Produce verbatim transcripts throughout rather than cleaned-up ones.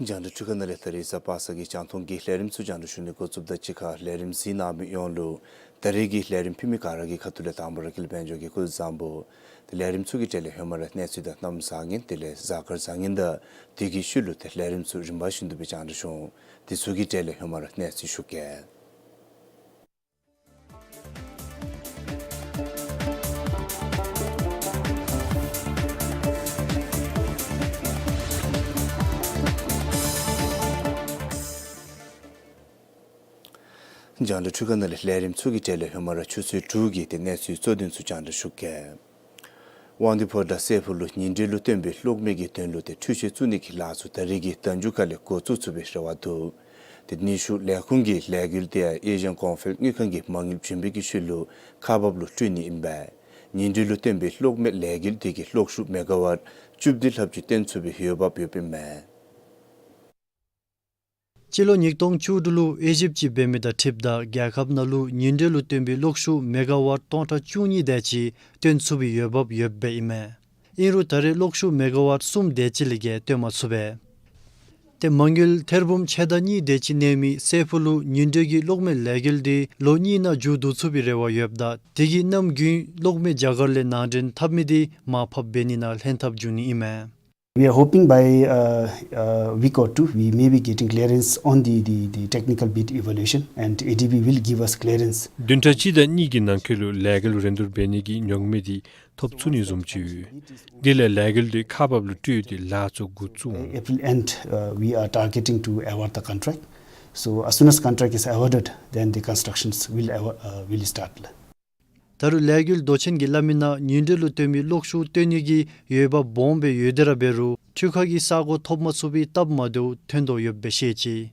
རྒྱང་བསྒྲགས་འཕྲུལ་ཁང་ནང་ལས་ད་རིས་གཟའ་པ་སངས་ཀྱི་རྒྱང་མཐོང་གི་ལས་རིམ་ཚུ་རྒྱང་བསྒྲགས་ཞུ་ནི་འགོ་བཙུགསཔ་དང་གཅིག་ཁར་ལས་རིམ་གཟིགས་གནང་མི་ཡོངས་ལུ་ད་རིས་ཀྱི་ལས་རིམ་ཕུལ་མི་ག་ར་གི་ཁ་ཐུག་ལས་དང་པ་ར་དགེ་ལེགས་དཔལ་འབྱོར་གྱིས་སྐུ་གཟུགས་བཟང་པོ། ཏེ་ལས་རིམ་ཚུ་གི་གྲས་ལས་ཧེ་མ་ར་གནས་ཚུལ་དང་གནམ་བཟང་ངན་དེ་ལས་གཟའ་སྐར་བཟང་ངན་དང་དེ་གི་ཤུལ་ལུ་ཏེ་ལས་རིམ་ཚུ་རིམ་པ་བཞིན་དུ་སྦེ་རྒྱང་བསྒྲགས་ཞུ་འོང་། དེ་ཚུ་གི་གྲས་ལས་ཧེ་མ་ར་གནས་ཚུལ་ཞུ་གེ། རྒྱང་བསྒྲགས་འཕྲུལ་ཁང་ནང་ལས་ལས་རིམ་ཚུ་གི་གྲས་ལས་ཧེ་མ་ར་ཆུ་ཚོད་དྲུག་གི་ཏེ་གནས་ཚུལ་གཙོ་དོན་ཚུ་རྒྱང་བསྒྲགས་ཞུ་གེ། དབང་འདུས་ཕོ་བྲང་སྲས་ཕུག་ལུ་ཉིན་དྲོད་ལུ་བཏོན་པའི་གློག་མེ་གི་དོན་ལུ་ཏེ་འཕྲུལ་ཆས་བཙུགས་ནི་གི་ལཱ་ཚུ་ད་རིས་ཀྱི་ཟླ་མཇུག་ཁ་ལས་འགོ་བཙུགས་ཚུགས་པའི་རེ་བ་འདུག། ཏེ་ནུས་ཤུགས་ལས་ཁུངས་ཀྱི་ལས་འགུལ་དེ་ཡང་ཨེ་ཤི་ཡན་གོང་འཕེལ་དངུལ་ཁང་གིས་མ་དངུལ་བྱིན་པའི་གི་ཤུལ་ལུ་ཁག་འབགཔ་ལུ་སྤྲོད་ནི་ཨིན་པས། ཉིན་དྲོད་ལུ་བཏོན་པའི་གློག་མེ་ལས་འགུལ་དེ་གིས་གློག་ཤུགས་མེ་ག་ཝཊ་བཅུ་བདུན་ལྷགཔ་ཅིག་བཏོན་ཚུགས་པའི་འོས་འབབ་ཡོདཔ་ཨིན་མས། སྤྱི་ལོ་ཉིས་སྟོང་བཅུ་དྲུག་ལུ་དབྱེ་ཞིབ་ཅིག་འབད་མི་དང་འཁྲིལཝ་ད་རྒྱལ་ཁབ་ནང་ལུ་ཉིན་དྲོད་ལུ་བཏོན་པའི་གློག་ཤུགས་མེ་ག་ཝཊ་སྟོང་ཕྲག་བཅུ་གཉིས་དེ་ཅིག་བཏོན་ཚུགས་པའི་འོས་འབབ་ཡོདཔ་ཨིན་མས། ཨིན་རུང་ད་རེས་གློག་ཤུགས་མེ་ག་ཝཊ་གསུམ་དེ་ཅིག་ལས་བརྒལ་བཏོན་མ་ཚུགས་པས། ཏེ་མ་དངུལ་ཐེར་འབུམ་ཕྱེད་དང་གཉིས་དེ་ཅིག་གནས་མི་སྲས་ཕུག་ལུ་ཉིན་དྲོད་ཀྱི་གློག་མེ་ལས་འགུལ་དེ་ལོ་གཉིས་ནང་མཇུག་བསྡུ་ཚུགས་པའི་རེ་བ་ཡོདཔ་ད་དེ་གིས་གནམ་དགུན་གློག་མེ་རྒྱ་གར་ལས་ནང་འདྲེན་འཐབ་མི་དེ་མར་ཕབ་འབད་ནི་ནང་ལྷན་ཐབས་འབྱུང་ནི་ཨིན་མས། We are hoping by, uh, a week or two, we may be getting clearance on the, the, the technical bid evaluation, and A D B will give us clearance. བདུན་ཕྲག་གཅིག་དང་གཉིས་ཀྱི་ནང་འཁོད་ལུ་ལས་འགུལ་རིན་བསྡུར་འབད་ནི་གི་མྱོང་མེད་དེ་ཐོབ་ཚུགས་ནི་བཟུམ་ཅིག་ཡོད། དེ་ལས་ལས་འགུལ་དེ་ཁག་འབགཔ་ལུ་སྤྲོད་དེ་ལཱ་ཚུ་འགོ་བཙུགས་འོང་། April end, uh, we are targeting to award the contract. So as soon as contract is awarded, then the constructions will awa-, uh, will start. ད་རུང་ལས་འགུལ་མདོ་ཆེན་གྱིས་སླབ་མི་ནང་ཉིན་དྲོད་ལུ་བཏོན་པའི་གློག་ཤུགས་བཏོན་ནི་གི་འོས་འབབ་སྦོམ་སྦེ་ཡོད་དེ་ར་འབད་རུང་འཕྲུལ་ཁང་གི་ས་གོ་ཐོབ་མ་ཚུགས་པའི་སྟབས་མ་བདེཝ་ཐོན་དོ་ཡོདཔ་སྦེ་བཤད་ཅི།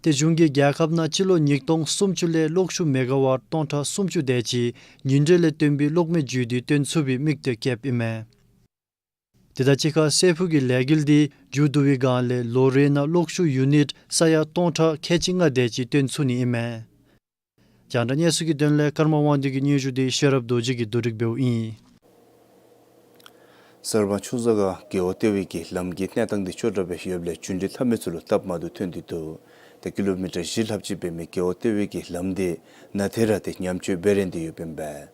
དེ་གཞུང་གིས་རྒྱལ་ཁབ་ནང་སྤྱི་ལོ་ཉིས་སྟོང་སུམ་ཅུ་ལས་གློག་ཤུགས་མེ་ག་ཝཊ་སྟོང་ཕྲག་སུམ་ཅུ་དེ་ཅིག་ཉིན་དྲོད་ལས་བཏོན་པའི་གློག་མེ་བརྒྱུད་དེ་བཏོན་ཚུགས་པའི་དམིགས་གཏད་བསྐྱེདཔ་ཨིན་མས། དེ་དང་གཅིག་ཁར་སྲས་ཕུག་གི་ལས་འགུལ་དེ་མཇུག་བསྡུ་བའི་སྒང་ལས་ལོ་རེ་ནང་གློག་ཤུགས་ཡུ་ནིཊ་ས་ཡ་སྟོང་ཕྲག་ཁལ་གཅིག་ལྔ་དེ་ཅིག་བཏོན་ཚུགས་ནི་ཨིན་མས། རྒྱང་བསྒྲགས་གནས་ཚུལ་གྱི་དོན་ལས་ཀརྨ་དབང་འདུས་ཀྱི་སྙན་ཞུ་དེ་ཤེས་རབ་རྡོ་རྗེ་གིས་བསྡུ་སྒྲིག་འབདཝ་ཨིན། གསར་སྤང་ཆུ་བཟང་སྒང་རྒེད་འོག་ལྟེ་བའི་གི་ལམ་གྱི་གནས་སྟངས་དེ་སྐྱོ་དྲགས་སྦེ་ཡོདཔ་ལས་རྒྱུན་འགྲུལ་འཐབ་མི་ཚུ་ལུ་སྟབས་མ་བདེཝ་ཐོན་ཏེ་འདུག། ཏེ་ཀི་ལོ་མི་ཊར་བཞི་ལྷགཔ་ཅིག་འབད་མི་རྒེད་འོག་ལྟེ་བའི་གི་ལམ་དེ་ནང་ཐད་ར་ཏེ་ཉམས་བཅོས་འབད་རན་ཏེ་ཡོདཔ་ཨིན་པས།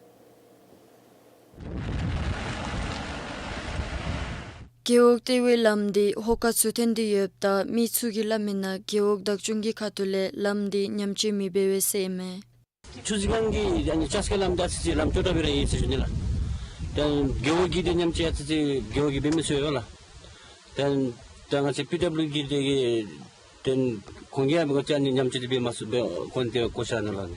རྒེད་འོག་ལྟེ་བའི་ལམ་དེ་ཧོ་ཀ་ཚུ་ཐོན་ཏེ་ཡོདཔ་ད་མི་ཚུ་གིས་སླབ་མི་ནང་རྒེད་འོག་བདག་སྐྱོང་གི་ཁ་ཐུག་ལས་ལམ་དེ་ཉམས་བཅོས་མི་འབད་བས་ཟེར་ཨིན་མས། ཆུ་བཟང་སྒང་གི་ཨ་ནི་ལྕགས་ཀྱི་ལམ་དེ་ཨ་ཙི་ཅིག་ལམ་སྐྱོ་དྲགས་སྦེ་ར་ཡོད་ཟེར་ཞུ་ནི་ལགས། ད་རྒེད་འོག་གིས་དེ་ཉམས་བཅོས་ཨ་ཙི་ཅིག་རྒེད་འོག་གིས་འབད་མི་ཚུ་ཡོད་ལགས། ད་ད་ང་བཅས་པི་ཌབ་ལུ་གིས་དེ་གི་དེ་ཁོང་གིས་ཡང་ང་བཅས་ཨ་ནི་ཉམས་བཅོས་དེ་འབད་མ་ཚུགས་པས་ཁོང་དེ་བཀོ་བཞག་ནུག་ལགས།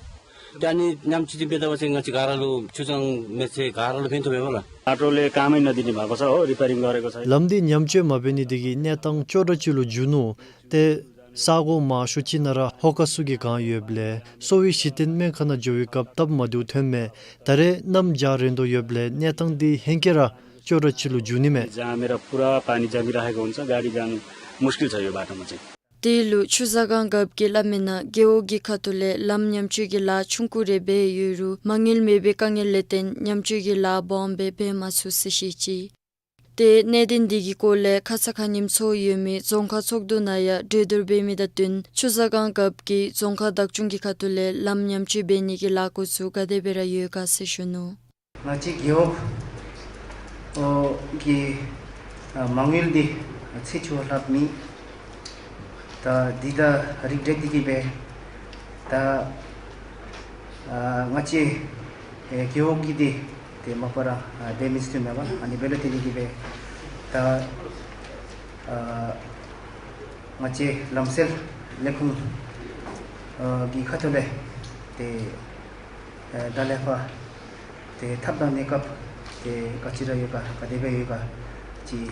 ད་ཨ་ནི་ཉམས་བཅོས་དེ་འབད་ད་པ་ཚེ་ང་བཅས་ག་ར་ལུ་ཆུ་བཟང་མི་སེར་ག་ར་ལུ་ཕན་ཐོགས་འབདཝ་ལགས། बाटोले कामै नदिने भएको छ हो, रिपेयरिङ गरेको छ। ལམ་དེ་ཉམས་བཅོས་མ་འབད་ནི་དེ་གིས་གནས་སྟངས་སྐྱོ་དྲགས་ཅིག་ལུ་འགྱུར་ནུག། ཏེ་ས་གོ་མང་ཤོས་ཅིག་ནང་ར་ཧོ་ཀ་ཚུ་གིས་གང་ཡོདཔ་ལས་གསོ་བའི་གཞི་རྟེན་སྨན་ཁང་ནང་འགྱོ་བའི་སྐབས་སྟབས་མ་བདེཝ་ཐོན་མས། ད་རེས་གནམ་འཇའ་རིང་དོ་ཡོདཔ་ལས་གནས་སྟངས་དེ་ཧེང་སྐལ་ར་སྐྱོ་དྲགས་ཅིག་ལུ་འགྱུར་ནི་མས། जामेर पुरा पानी जमिरहेको हुन्छ, गाडी जानु मुस्किल छ यो बाटोमा चाहिँ। དེ་ལུ་ཆུ་བཟང་སྒང་རྒཔོ་གིས་སླབ་མི་ནང་རྒེད་འོག་གི་ཁ་ཐུག་ལས་ལམ་ཉམས་བཅོས་ཀྱི་ལཱ་ཆུང་ཀུ་རེ་འབད་ཡོད་རུང་མ་དངུལ་མེད་པའི་དཀའ་ངལ་ལས་བརྟེན་ཉམས་བཅོས་ཀྱི་ལཱ་སྦོམ་སྦེ་འབད་མ་ཚུགས་ཟེར་བཤད་ཅི། ཏེ་གནད་དོན་དེ་གི་སྐོར་ལས་ཁ་ཙ་ཁ་ཉིནམ་ཚོགས་ཡོད་མི་རྫོང་ཁག་ཚོགས་འདུ་ནང་ཡང་གྲོས་བསྡུར་འབད་མི་དང་བསྟུན་ཆུ་བཟང་སྒང་རྒཔོ་གིས་རྫོང་ཁག་བདག་སྐྱོང་གི་ཁ་ཐུག་ལས་ལམ་ཉམས་བཅོས་འབད་ནི་གི་ལཱ་འགོ་བཙུགས་ག་དེ་སྦེ་ར་ཡོད་ག་ཟེར་ཞུ་ནུག། ང་བཅས་རྒེད་འོག་གི་མ་དངུལ་འདི་ཚད་ཆེ་བ་ལྷགཔ་མེད། ད་འདི་དང་རིགས་བསྒྲེས་ཏེ་གི་སྦེ་ད་ང་བཅས་རྒེད་འོག་གི་འདི་ཏེ་མ་པ་ར་འབད་མི་ཚུགས་མས་པ། ཨ་ནི་འབདཝ་ལས་བརྟེན་ཏེ་གི་སྦེ་ད་ང་བཅས་ལམ་སེལ་ལས་ཁུངས་ཀྱི་ཁ་ཐུག་ལས་ཏེ་ཨེ་ད་ལས་ཕར་ཏེ་ཐབས་དང་གནས་སྐབས་ཏེ་ག་ཅི་ར་ཡོད་ག་ག་དེ་སྦེ་ཡོད་ག་ཅིག་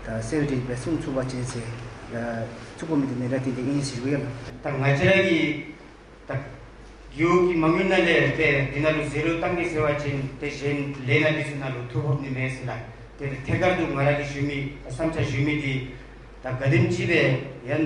ད་གསལ་སྟོན་སྦེ་གསུང་ཚུགས་པ་ཅིན་ཟེར་ཡ་བཙུགས་དགོ་མི་འདི་ནི་ར་ཏན་ཏན་ཨིན་ཟེར་ཞུ་ཡ་ལགས། ད་ང་བཅས་ར་གི་ད་རྒེད་འོག་གི་མ་དངུལ་ནང་ལས་ཏེ་འདི་ནང་ལུ་ཟད་འགྲོ་བཏང་གེ་ཟེར་བ་ཅིན་ཏེ་གཞན་ལས་སྣ་འདི་ཚུ་ནང་ལུ་ཐོ་ཕོག་ནི་མས་ཟེར་ལགས། ཏེ་ཐད་ཀར་དུ་ང་ར་གིས་ཞུ་མི་བསམ་འཆར་ཞུ་མི་འདི་ད་ག་དེམ་ཅིག་སྦེ་ཡང་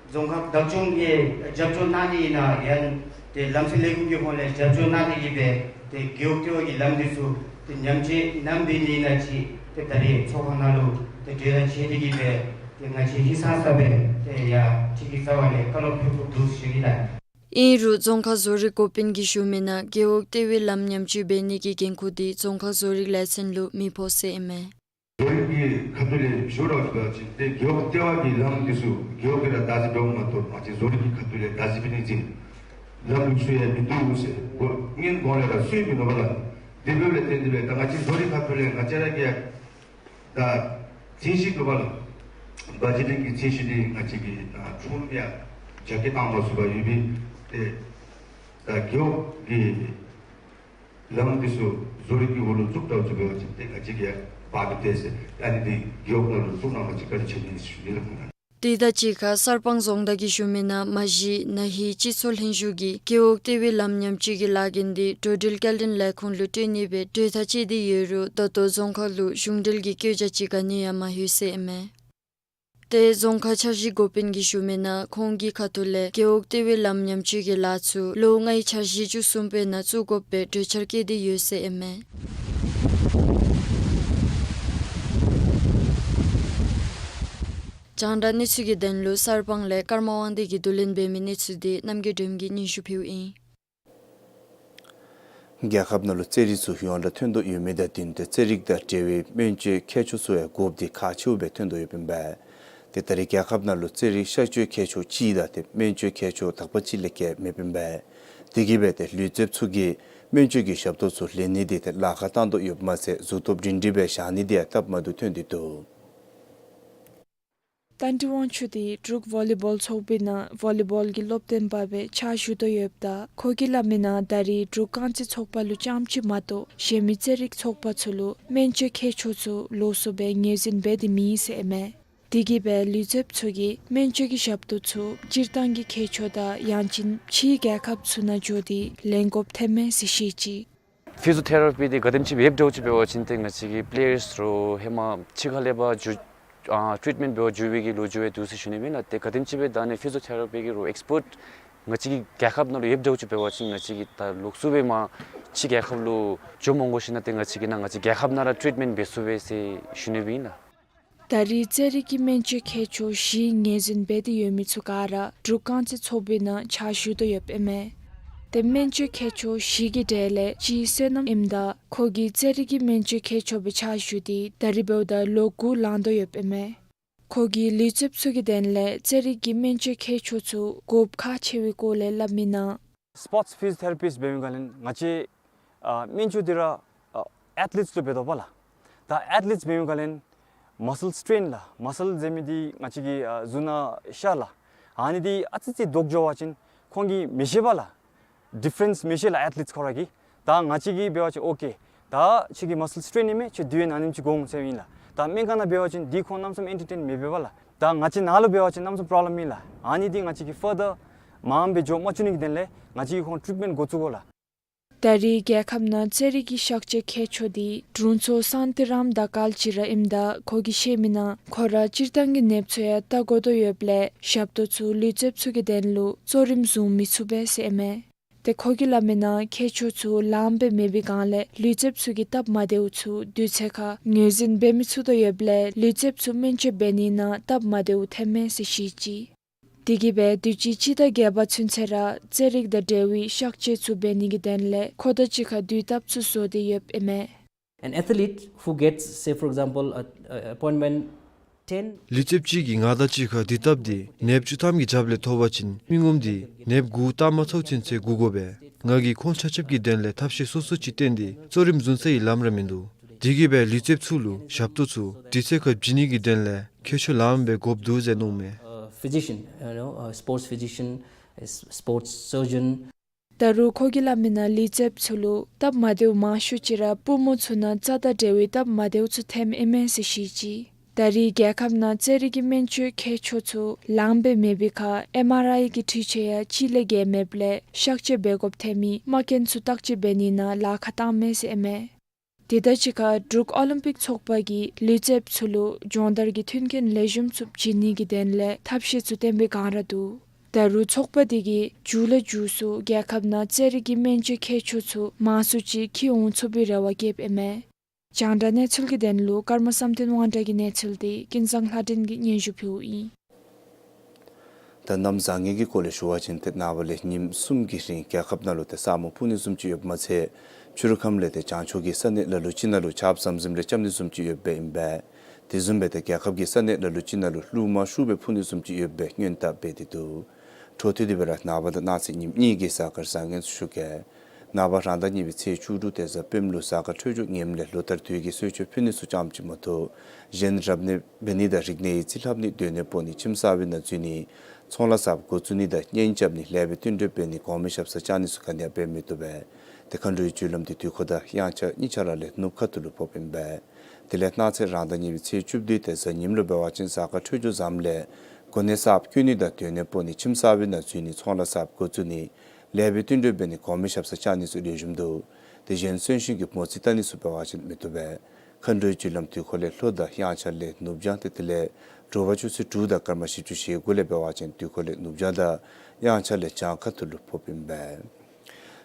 རྫོང་ཁག་བདག་སྐྱོང་གིས་རྒྱབ་སྐྱོར་གནང་ནི་ཨིན་ན་ཡང་ཏེ་ལམ་སེལ་ལས་ཁུངས་ཀྱི་ཧོངས་ལས་རྒྱབ་སྐྱོར་གནང་ནི་གི་སྦེ་ཏེ་རྒེད་འོག་ལྟེ་བ་གི་ལམ་འདི་ཚུ་ཏེ་ཉམས་བཅོས་གནང་འབད་ནི་ཨིན་ན་ཅིག་ཏེ་ད་རེས་ཚོགས་ཁང་ནང་ལུ་ཏེ་གྲོས་བསྡུར་བྱས་ཏེ་གི་སྦེ་ཏེ་ང་བཅས་ཧིང་སངས་ས་སྦེ་ཏེ་ཡ་ཁྱེད་ཀྱི་རྩ་བ་ལས་བཀའ་སློབ་ཕུལ་དགོཔ་འདུག་ཟེར་ཞུ་ནི་ལགས། ཨིན་རུང་རྫོང་ཁག་བཟོ་རིག་འགོ་དཔོན་གྱིས་ཞུ་མི་ནང་རྒེད་འོག་ལྟེ་བའི་ལམ་ཉམས་བཅོས་འབད་ནི་གི་འགན་ཁུར་འདི་རྫོང་ཁག་བཟོ་རིག་ལས་ཚན་ལུ་མི་ཕོག་ཟེར་ཨིན་མས། བཟོ་རིག་གི་ཁ་ཐུག་ལས་ཞུ་རོགས་ཞུ་བ་ཅིན་ཏེ་རྒེད་འོག་ལྟེ་བ་གི་ལམ་འདི་ཚུ་རྒེད་འོག་གིས་ར་བདག་འཛིན་འབདཝ་མ་གཏོགས་ང་བཅས་བཟོ་རིག་གི་ཁ་ཐུག་ལས་བདག་འཛིན་འབད་ནི་ཅིག་ལམ་ལུགས་སྲོལ་ཡང་མིན་འདུག་ཟེར་སྔོན་གོང་ལས་ར་སྲོལ་མིན་ནུག་པ་ལགས། དེ་འབདཝ་ལས་བརྟེན་ཏེ་སྦེ་ད་ང་བཅས་བཟོ་རིག་ཁ་ཐུག་ལས་ང་བཅས་ར་གིས་ད་ཚད་གཞི་འདུག་པ་ལགས། བ་ཇེཊ་གི་ཚད་གཞི་འདི་ང་བཅས་ཀྱིས་ད་ཁྲུངས་ཡང་རྒྱ་སྐྱེད་བཏང་མ་ཚུགས་པར་ཡོད་པས། ཏེ་ད་རྒེད་འོག་གི་ལམ་འདི་ཚུ་བཟོ་རིག་གི་འོག་ལུ་བཙུགས་དྲགས་ཅིག་འབད་བ་ཅིན་ཏེ་ང་བཅས་ཀྱིས་འབག་སྟེ་ཟེར་ཨ་ནི་འདི་རྒེད་འོག་ནང་ལུ་བཙུགས་གནང་བ་ཅིན་བཀའ་དྲིན་ཆེ་ཨིན་ཟེར་ཞུ་ནི་ལགས། དེ་དང་གཅིག་ཁར་གསར་སྤང་རྫོང་བདག་གིས་ཞུ་མི་ནང་མ་གཞི་ན་ཧིང་སྤྱི་ཚོགས་ལྷན་བཞུགས་ཀྱིས་རྒེད་འོག་ལྟེ་བའི་ལམ་ཉམས་བཅོས་ཀྱི་ལཱ་འགན་འདི་འགྲོ་འགྲུལ་སྐྱེལ་འདྲེན་ལས་ཁུངས་ལུ་སྤྲོད་ནི་སྦེ་གྲོས་ཐག་བཅད་དེ་ཡོད་རུང་ད་ལྟོ་རྫོང་ཁག་ལུ་གཞུང་འབྲེལ་གྱི་བཀོད་རྒྱ་ཅིག་ག་ནི་ཡང་མ་ལྷོད་ཟེར་ཨིན་མས། ཏེ་རྫོང་ཁག་འཆར་གཞི་འགོ་དཔོན་གྱིས་ཞུ་མི་ནང་ཁོང་གི་ཁ་ཐུག་ལས་རྒེད་འོག་ལྟེ་བའི་ལམ་ཉམས་བཅོས་ཀྱི་ལཱ་ཚུ་ལོ་ལྔའི་འཆར་གཞི་བཅུ་གསུམ་པའི་ནང་བཙུགས་དགོ་པའི་གྲོས་འཆར་བཀོད་དེ་ཡོད་ཟེར་ཨིན་མས། རྒྱང་བསྒྲགས་གནས་ཚུལ་གྱི་དོན་ལུ་གསར་སྤང་ལས་ཀརྨ་དབང་འདུས་ཀྱིས་བསྡུ་ལེན་འབད་མི་གནས་ཚུལ་འདི་རྣམ་རྒྱལ་སྒྲོལ་མ་གིས་སྙན་ཞུ་ཕུལཝ་ཨིན། རྒྱལ་ཁབ་ནང་ལུ་རྩེད་རིགས་ཚུ་ཡོངས་གྲགས་ཐོན་དོ་ཡོད་མི་དང་བསྟུན་ཏེ་རྩེད་རིགས་དང་འབྲེལ་བའི་སྨན་བཅོས་མཁས་མཆོག་ཚུ་ཡང་དགོཔ་འདི་ཁག་ཆེཝ་སྦེ་ཐོན་དོ་ཡོདཔ་ཨིན་པས། ཏེ་ད་རེས་རྒྱལ་ཁབ་ནང་ལུ་རྩེད་རིགས་གཤག་བཅོས་མཁས་མཆོག་གཅིག་དང་ཏེ་སྨན་བཅོས་མཁས་མཆོག་དག་པ་གཅིག་ལས་བརྒལ་མེདཔ་ཨིན་པས། དེ་གིས་སྦེ་ཏེ་ལུས་རྩལཔ་ཚུ་གིས་སྨན་བཅོས་ཀྱི་ཞབས་ཏོག་ཚུ་ལེན་ནི་འདི་ཏེ་ལཱ་ཁག་བཏང་དོ་ཡོདཔ་མ་ཚད་གཟུགས་སྟོབས་སྒྲིང་སྒྲིང་སྦེ་བཞག་ནི་འདི་ཡང་སྟབས་མ་བདེཝ་ཐོན་ཏེ་འདུག། རྟ་མགྲིན་དབང་ཕྱུག་འདི་འབྲུག་ཝོ་ལི་བོལ་ཚོགས་པའི་ནང་ཝོ་ལི་བོལ་གྱི་སློབ་སྟོན་པ་སྦེ་ཕྱག་ཞུ་དོ་ཡོདཔ་ད་ཁོ་གིས་སླབ་མི་ནང་ད་རེས་འབྲུག་རྐང་རྩེད་ཚོགས་པ་ལུ་རྐྱངམ་ཅིག་མ་གཏོགས་གཞན་མི་རྩེད་རིགས་ཚོགས་པ་ཚུ་ལུ་སྨན་བཅོས་མཁས་མཆོག་ཚུ་ལོགས་སུ་སྦེ་ངོས་འཛིན་འབད་དེ་མེད་ཟེར་ཨིན་མས། དེ་གིས་སྦེ་ལུས་རྩལཔ་ཚུ་གིས་སྨན་བཅོས་ཀྱི་ཞབས་ཏོག་ཚུ་སྤྱིར་བཏང་གི་མཁས་མཆོག་དང་ཡང་ཅིན་ཕྱིའི་རྒྱལ་ཁབ་ཚུ་ནང་འགྱོ་སྟེ་ལེན་དགོཔ་ཐོནམ་མས་ཟེར་བཤད་ཅི། ཕི་ཟི་ཡོ་ཐེ་ར་པི་འདི་ག་དེམ་ཅིག་སྦེ་ཡོདཔ་འདྲཝ་ཅིག་འབད་བ་ཅིན་ཏེ་ང་བཅས་ཀྱི་པི་ལེ་ཡརསི་རུ་ཧེ་མ་ཕྱི་ཁ་ལས་ཕར་འགྱོ་ཨ་ཊིཊ་མེནཊ་འབད་བར་འགྱོ་བའི་གི་ལོ་རྒྱུས་ཡང་འདུག་ཟེར་ཞུ་ནི་ཨིན་ལགས། ཏེ་ག་དེམ་ཅིག་སྦེ་ད་ཨ་ནི་ཕི་ཟི་ཡོ་ཐེ་ར་པི་གི་རུང་ཨེགསི་པརཊ་ང་བཅས་ཀྱི་རྒྱལ་ཁབ་ནང་ལུ་ཡོདཔ་འདྲཝ་ཅིག་འབད་བ་ཅིན་ང་བཅས་ཀྱིས་ད་ལོགས་སུ་སྦེ་མར་ཕྱི་རྒྱལ་ཁབ་ལུ་འགྱོ་མ་དགོ་ཞིན་ན་ཏེ་ང་བཅས་ཀྱིས་ནཱ་ང་བཅས་རྒྱལ་ཁབ་ནང་ར་ཊིཊ་མེནཊ་འབད་ཚུགས་པས་ཟེར་ཞུ་ནི་ཨིན་ལགས། ད་རེས་རྩེད་རིགས་ཀྱི་སྨན་བཅོས་མཁས་མཆོག་བཞི་ངོས་འཛིན་འབད་དེ་ཡོད་མི་ཚུ་ག་ར་འབྲུག་རྐང་རྩེད་ཚོགས་པའི་ནང་ཕྱག་ཞུ་དོ་ཡོདཔ་ཨིན་མས། ཏེ་སྨན་བཅོས་མཁས་མཆོག་བཞི་གི་གྲས་ལས་གཅིག་བསོད་ནམས་ཨིནམ་ད་ཁོ་གིས་རྩེད་རིགས་ཀྱི་སྨན་བཅོས་མཁས་མཆོག་སྦེ་ཕྱག་ཞུ་སྟེ་ད་རེས་འབདཝ་ད་ལོ་དགུ་ལང་དོ་ཡོདཔ་ཨིན་མས། ཁོ་གིས་ལུས་རྩལཔ་ཚུ་གི་དོན་ལས་རྩེད་རིགས་ཀྱི་སྨན་བཅོས་མཁས་མཆོག་ཚུ་དགོཔ་ཁག་ཆེ་བའི་སྐོར་ལས་སླབ་མི་ནང་སི་པོརཊསི་ཕི་ཟི་ཡོ་ཐེ་ར་པིསཊ་འབད་བའི་སྒང་ལས་ང་བཅས་ཨ་སྨན་བཅོས་འདི་ར་ཨ་ཨེཐ་ལིཊསི་ལུ་འབད་དོ་པ་ལགས། ད་ཨེཐ་ལིཊསི་འབད་བའི་སྒང་ལས་མ་སཱལ་སི་ཊྲེན་ལགས། མ་སཱལ་ཟེར་མི་འདི་ང་བཅས་ཀྱི་ཨ་གཟུགས་ནང་ཤ་ལགས། ཨ་ནི་འདི་ཨ་ཙི་ཅིག་ལྡོག་འགྱོ་བ་ཅིན་ཁོང་གིས་མི་ཤེས་པ་ལགས། ཌི་ཕེརེནསི་མི་ཤེས་ལགས་ཨེཐ་ལིཊསི་ཁོ་ར་གིས། ད་ང་བཅས་ཀྱིས་འབད་བ་ཅིན་ཨོ་ཀེ། ད་ཁྱོད་ཀྱི་མ་སཱལ་སི་ཊྲེན་ཨིན་མས། ཁྱོད་དུས་ཡུན་ཨ་ནེམ་ཅིག་འགོར་འོང་ཟེར་ཨིན་ལགས། ད་སྨན་ཁང་ནང་འབད་བ་ཅིན་འདི་ཁོང་གནམ་མེད་ས་མེད་ཨེན་ཊར་ཊེན་མི་འབད་པ་ལགས། ད་ང་བཅས་ནཱ་ལུ་འབད་བ་ཅིན་གནམ་མེད་ས་མེད་པོརོབ་ལེམ་ཨིན་ལགས། ཨ་ནི་འདི་ང་བཅས་ཀྱིས་ཕར་དར་མངམ་སྦེ་འགྱོ་མ་བཅུག་ནི་གི་དོན་ལས་ང་བཅས་ཀྱིས་ཁོང་ཊིཊ་མེནཊ་འགོ་བཙུགས་དགོ་ལགས། ད་རེས་རྒྱལ་ཁབ་ནང་རྩེད་རིགས་ཀྱི་གཤག་བཅོས་མཁས་མཆོག་འདི་དྲུང་འཚོ་སཱན་ཏི་རམ་དཱ་ཀཱལ་ཅི་ར་ཨིནམ་ད་ཁོ་གིས་བཤད་མི་ནང་ཁོ་ར་སྤྱིར་བཏང་གི་ནདཔ་ཚུ་ཡང་བལྟ་དགོ་དོ་ཡོདཔ་ལས་ཞབས་ཏོག་ཚུ་ལུས་རྩལཔ་ཚུ་གི་དོན་ལུ་གཙོ་རིམ་བཟུང་མི་ཚུགས་པས་ཟེར་ཨིན་མས། ཏེ་ཁོ་གིས་སླབ་མི་ནང་མཁས་མཆོག་ཚུ་ལངམ་སྦེ་མེད་པའི་སྒང་ལས་ལུས་རྩལཔ་ཚུ་གི་སྟབས་མ་བདེཝ་ཚུ་དུས་ཚོད་ཁར་ངོས་འཛིན་འབད་མི་ཚུགས་དོ་ཡོདཔ་ལས་ལུས་རྩལཔ་ཚུ་སྨན་བཅོས་འབད་ནི་ནང་སྟབས་མ་བདེཝ་ཐོནམ་མས་ཟེར་བཤད་ཅི། དེ་གིས་སྦེ་དུས་ཅི་སྤྱི་ཟླ་བརྒྱད་པ་ཚུན་ཚོད་ར་རྩེད་རིགས་དང་འབྲེལ་བའི་གཤག་བཅོས་ཚུ་འབད་ནི་གི་དོན་ལས་ཁོ་དང་གཅིག་ཁར་དུས་བཏབ་ཚུ་བཟོ་སྟེ་ཡོདཔ་ཨིན་མས། An athlete who gets, say, for example, a, a appointment ten. ལུས་རྩལཔ་ཅིག་གིས་ང་དང་གཅིག་ཁར་དུས་བཏབ་སྟེ་ནདཔ་བཅུ་ཐམ་གྱི་རྒྱབ་ལས་ཐོབ་པ་ཅིན་མི་ངོམ་དེ་ནདཔ་དགུ་བཏབ་མ་ཚུགས་ཚུན་ཚོད་སྒུག་དགོ་པས། ང་གིས་ཁོང་ཆ་ཁྱབ་ཀྱི་དོན་ལས་ཐབས་ཤེས་སོ་སོ་ཅིག་བཏོན་ཏེ་གཙོ་རིམ་བཟུང་ས་ཡི་ལམ་ར་མིན་འདུག། དེ་གིས་སྦེ་ལུས་རྩལཔ་ཚུ་ལུ་ཞབས་ཏོག་ཚུ་དུས་ཚོད་ཁར་བྱིན་ནི་གི་དོན་ལས་མཁས་མཆོག་ལངམ་སྦེ་དགོཔ་འདུག་ཟེར་མནོཝ་མས། Uh, physician, you know, uh, sports physician, a s- sports surgeon. ད་རུང་ཁོ་གིས་སླབ་མི་ནང་ལུས་རྩལཔ་ཚུ་ལུ་སྟབས་མ་བདེཝ་མང་ཤོས་ཅིག་ར་པུས་མོ་ཚུ་ནང་རྩ་དང་འབྲེལ་བའི་སྟབས་མ་བདེཝ་ཚུ་ཐོནམ་ཨིན་མས་ཟེར་བཤད་ཅི། ད་རེས་རྒྱལ་ཁབ་ནང་རྩེད་རིགས་ཀྱི་སྨན་བཅོས་མཁས་མཆོག་ཚུ་ལངམ་སྦེ་མེད་པའི་ཁར་ཨེམ་ཨར་ཨའི་གི་འཕྲུལ་ཆས་ཡང་གཅིག་ལས་བརྒལ་མེདཔ་ལས་གཤག་བཅོས་འབད་དགོཔ་ཐོན་མི་མ་རྐྱེན་ཚུ་བརྟག་དཔྱད་འབད་ནི་ནང་ལཱ་ཁག་བཏངམ་མས་ཟེར་ཨིན་མས། དེ་དང་གཅིག་ཁར་འབྲུག་ཨོ་ལིམ་པིག་ཚོགས་པ་གིས་ལུས་རྩལཔ་ཚུ་ལུ་སྦྱོང་བརྡར་གྱི་མཐུན་རྐྱེན་ལེགས་ཤོམ་ཚུ་བྱིན་ནི་གི་དོན་ལས་ཐབས་ཤེས་ཚུ་བཏོན་པའི་སྒང་ར་འདུག། ད་རུང་ཚོགས་པ་དེ་གིས་མཇུག་ལས་མཇུག་སུ་རྒྱལ་ཁབ་ནང་རྩེད་རིགས་ཀྱི་སྨན་བཅོས་མཁས་མཆོག་ཚུ་མང་སུ་ཅིག་འཁྱིད་འོང་ཚུགས་པའི་རེ་བ་བསྐྱེདཔ་ཨིན་མས། རྒྱང་བསྒྲགས་གནས་ཚུལ་གྱི་དོན་ལུ་ཀརྨ་བསམ་གཏན་དབང་གྲགས་ཀྱི་གནས་ཚུལ་དེ་ཀུན་བཟང་ལྷ་སྒྲོན་གྱིས་སྙན་ཞུ་ཕུལཝ་ཨིན། ད་གནམ་བཟང་ངན་གྱི་སྐོར་ལས་ཞུ་བ་ཅིན་ཏེ་ནངས་པ་ལས་ཉིནམ་གསུམ་གྱི་རིང་རྒྱལ་ཁབ་ནང་ལུ་ཏེ་ས་སྨུག་ཕུབ་ནི་བཟུམ་ཅིག་ཡོདཔ་མ་ཚད་ཕྱི་རུ་ཁམས་ལས་ཏེ་བྱང་ཕྱོགས་ཀྱི་ས་གནས་ལ་ལུ་ཅིག་ནང་ལུ་ཆརཔ་ཟམ་ཟིམ་རེ་རྐྱབ་ནི་བཟུམ་ཅིག་ཡོདཔ་སྦེ་ཨིན་པས། དེ་བཟུམ་སྦེ་ཏེ་རྒྱལ་ཁབ་ཀྱི་ས་གནས་ལ་ལུ་ཅིག་ནང་ལུ་རླུང་མང་ཤུགས་སྦེ་ཕུ་ནི་བཟུམ་ཅིག་ཡོདཔ་སྦེ་སྔོན་དཔག་འབད་དེ་འདུག། འཕྲོ་མཐུད་དེ་སྦེ་ར་ནངས་པ་དང་གནངས་ཚེ་ཉིནམ་གཉིས་ཀྱི་གཟའ་སྐར་བཟང་ངན་ཚུ་ཞུ་གེ། ནངས་པ་རང་ཟླ་གཉིས་པའི་ཚེས་བཅུ་དྲུག་ཏེ་གཟའ་སྤེནམ་ལུ་གཟའ་སྐར་འཕྲོད་སྦྱོར་ངནམ་ལས་ལོ་ལྟར་དུས་ཀྱི་གསོལ་མཆོད་ཕུལ་ནི་ཚུ་ཙམ་ཅིག་མ་གཏོགས་གཞན་རབ་གནས་འབད་ནི་དང་རིག་གནས་ཡིག་རྩིས་ལྷབ་ནི་སྡོད་གནས་སྤོ་ནི་ཁྱིམ་གསར་པའི་ནང་འཛུལ་ནི་ཚོང་ལཱ་གསརཔ་འགོ་བཙུགས་ནི་དང་གཉེན་རྐྱབ་ནི་ལེགས་པའི་བསྟུན་གྲོས་འབད་ནི་གོང་མའི་ཞབས་སར་བཅར་ནི་ཚུ་ག་ནི་ཡང་འབད་མི་བཏུབ་པས། ཏེ་མཁའ་འགྲོའི་རྒྱུ་ལམ་དེ་དུས་འཁོར་དང་དབྱངས་འཆར་གཉིས་ཆ་ར་ལས་ནུབ་ཁ་ཐུག་ལུ་ཕོགཔ་ཨིན་པས། དེ་ལས་གནངས་ཚེ་རང་ཟླ་གཉིས་པའི་ཚེས་བཅུ་བདུན་ཏེ་གཟའ་ཉིམ་ལུ་འབད་བ་ཅིན་གཟའ་སྐར་འཕྲོད་སྦྱོར་བཟངམ་ལས་གོ་གནས་གསརཔ་བསྐོ་ནི་དང་སྡོད་གནས་སྤོ་ནི་ཁྱིམ་གསར་པའི་ནང་འཛུལ་ནི་ཚོང་ལཱ་གསརཔ་འགོ་བཙུགས་ནི་ལེགས་པའི་བསྟུན་གྲོས་འབད་ནི་གོང་མའི་ཞབས་སར་བཅར་ནི་ཚུ་ལེགས་ཤོམ་འདུག། ཏེ་གཞན་གསོན་གཤིན་གྱི་མོ་རྩིས་བལྟ་ནི་ཚུ་འབད་བ་ཅིན་མི་བཏུབ་པས། མཁའ་འགྲོའི་རྒྱུ་ལམ་དུས་འཁོར་ལས་ལྷོ་དང་དབྱངས་འཆར་ལས་ནུབ་བྱང་ཏེ་དེ་ལས་དྲོ་པ་ཆུ་ཚོད་དྲུག་དང་སྐར་མ་བཞི་བཅུ་ཞེ་དགུ་ལས་འབད་བ་ཅིན་དུས་འཁོར་ལས་ནུབ་བྱང་དང་དབྱངས་འཆར་ལས་བྱང་ཁ་ཐུག་ལུ་ཕོགཔ་ཨིན་པས།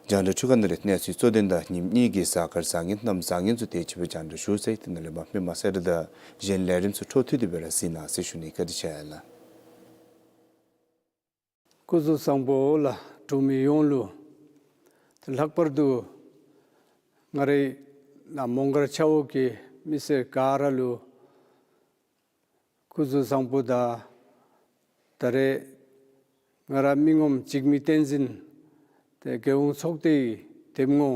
རྒྱང་བསྒྲགས་འཕྲུལ་ཁང་ནང་ལས་གནས་ཚུལ་གཙོ་དོན་དང་ཉིནམ་གཉིས་ཀྱི་གཟའ་སྐར་བཟང་ངན་གནམ་བཟང་ངན་ཚུ་དེ་ཅིག་སྦེ་རྒྱང་བསྒྲགས་ཞུ་ཚར་ཡི། དེ་ནང་ལས་མ་མི་མ་གསལ་བསྒྲགས་དང་གཞན་ལས་རིམ་ཚུ་འཕྲོ་མཐུད་དེ་སྦེ་ར་གཟིགས་གནང་ཟེར་ཞུ་ནི། བཀའ་དྲིན་ཆེ་ལགས། སྐུ་གཟུགས་བཟང་པོ་ལགས། འབྲུག་མི་ཡོངས་ལུ། ལྷག་པར་དུ་ང་རའི་ནཱ་མོང་སྒར་ཆབ་འོག་གི་མི་སེར་ག་ར་ལུ་སྐུ་གཟུགས་བཟང་པོ་དང་ད་རེས་ང་ར་མི་ངོམ་འཇིགས་མེད་བསྟན་འཛིན་ཏེ་རྒྱལ་ཡོངས་ཚོགས་སྡེའི་འདེམས་ངོ་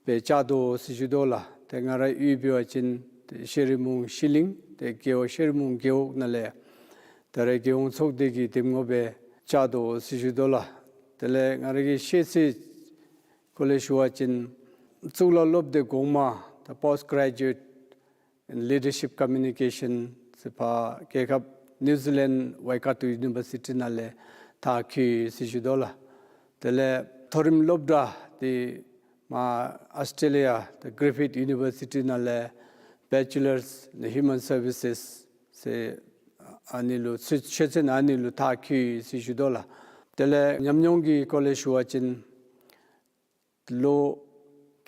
སྦེ་བཅར་དོ་ཟེར་ཞུ་དོ་ལགས། ཏེ་ང་རའི་གཡུས་འབད་བ་ཅིན་ཏེ་ཤེ་རི་མུང་ཤི་ལིང་ཏེ་རྒེད་འོག་ཤེ་རི་མུང་རྒེད་འོག་ནང་ལས་ད་རེས་རྒྱལ་ཡོངས་ཚོགས་སྡེ་གི་འདེམས་ངོ་སྦེ་བཅར་དོ་ཟེར་ཞུ་དོ་ལགས། དེ་ལས་ང་རའི་གི་ཤེས་ཚད་སྐོར་ལས་ཞུ་བ་ཅིན་གཙུག་ལག་སློབ་སྡེ་གོང་མ་ད་Postgraduate in Leadership Communication ཟེར་ཕར་རྒྱལ་ཁབ་ནིའུ་ཛི་ལེནཌ་ཝའི་ཀ་ཊོ་ཡུ་ནི་བར་སི་ཊི་ནང་ལས་མཐར་འཁྱོལ་ཡི་ཟེར་ཞུ་དོ་ལགས། དེ་ལས་མཐོ་རིམ་སློབ་གྲྭ་དེ་མར་ཨཱོས་ཊྲེ་ལི་ཡ་ད་གྲི་ཕིཐ་ཡུ་ནི་བར་སི་ཊི་ནང་ལས་Bachelors in Human Services ཟེར་ཨ་ནི་ལུ་ཆོས་ཆོས་ཚན་ཨ་ནི་ལུ་མཐར་འཁྱོལ་ཡི་ཟེར་ཞུ་དོ་ལགས། དེ་ལས་ཉམས་མྱོང་གི་སྐོར་ལས་ཞུ་བ་ཅིན་ལོ་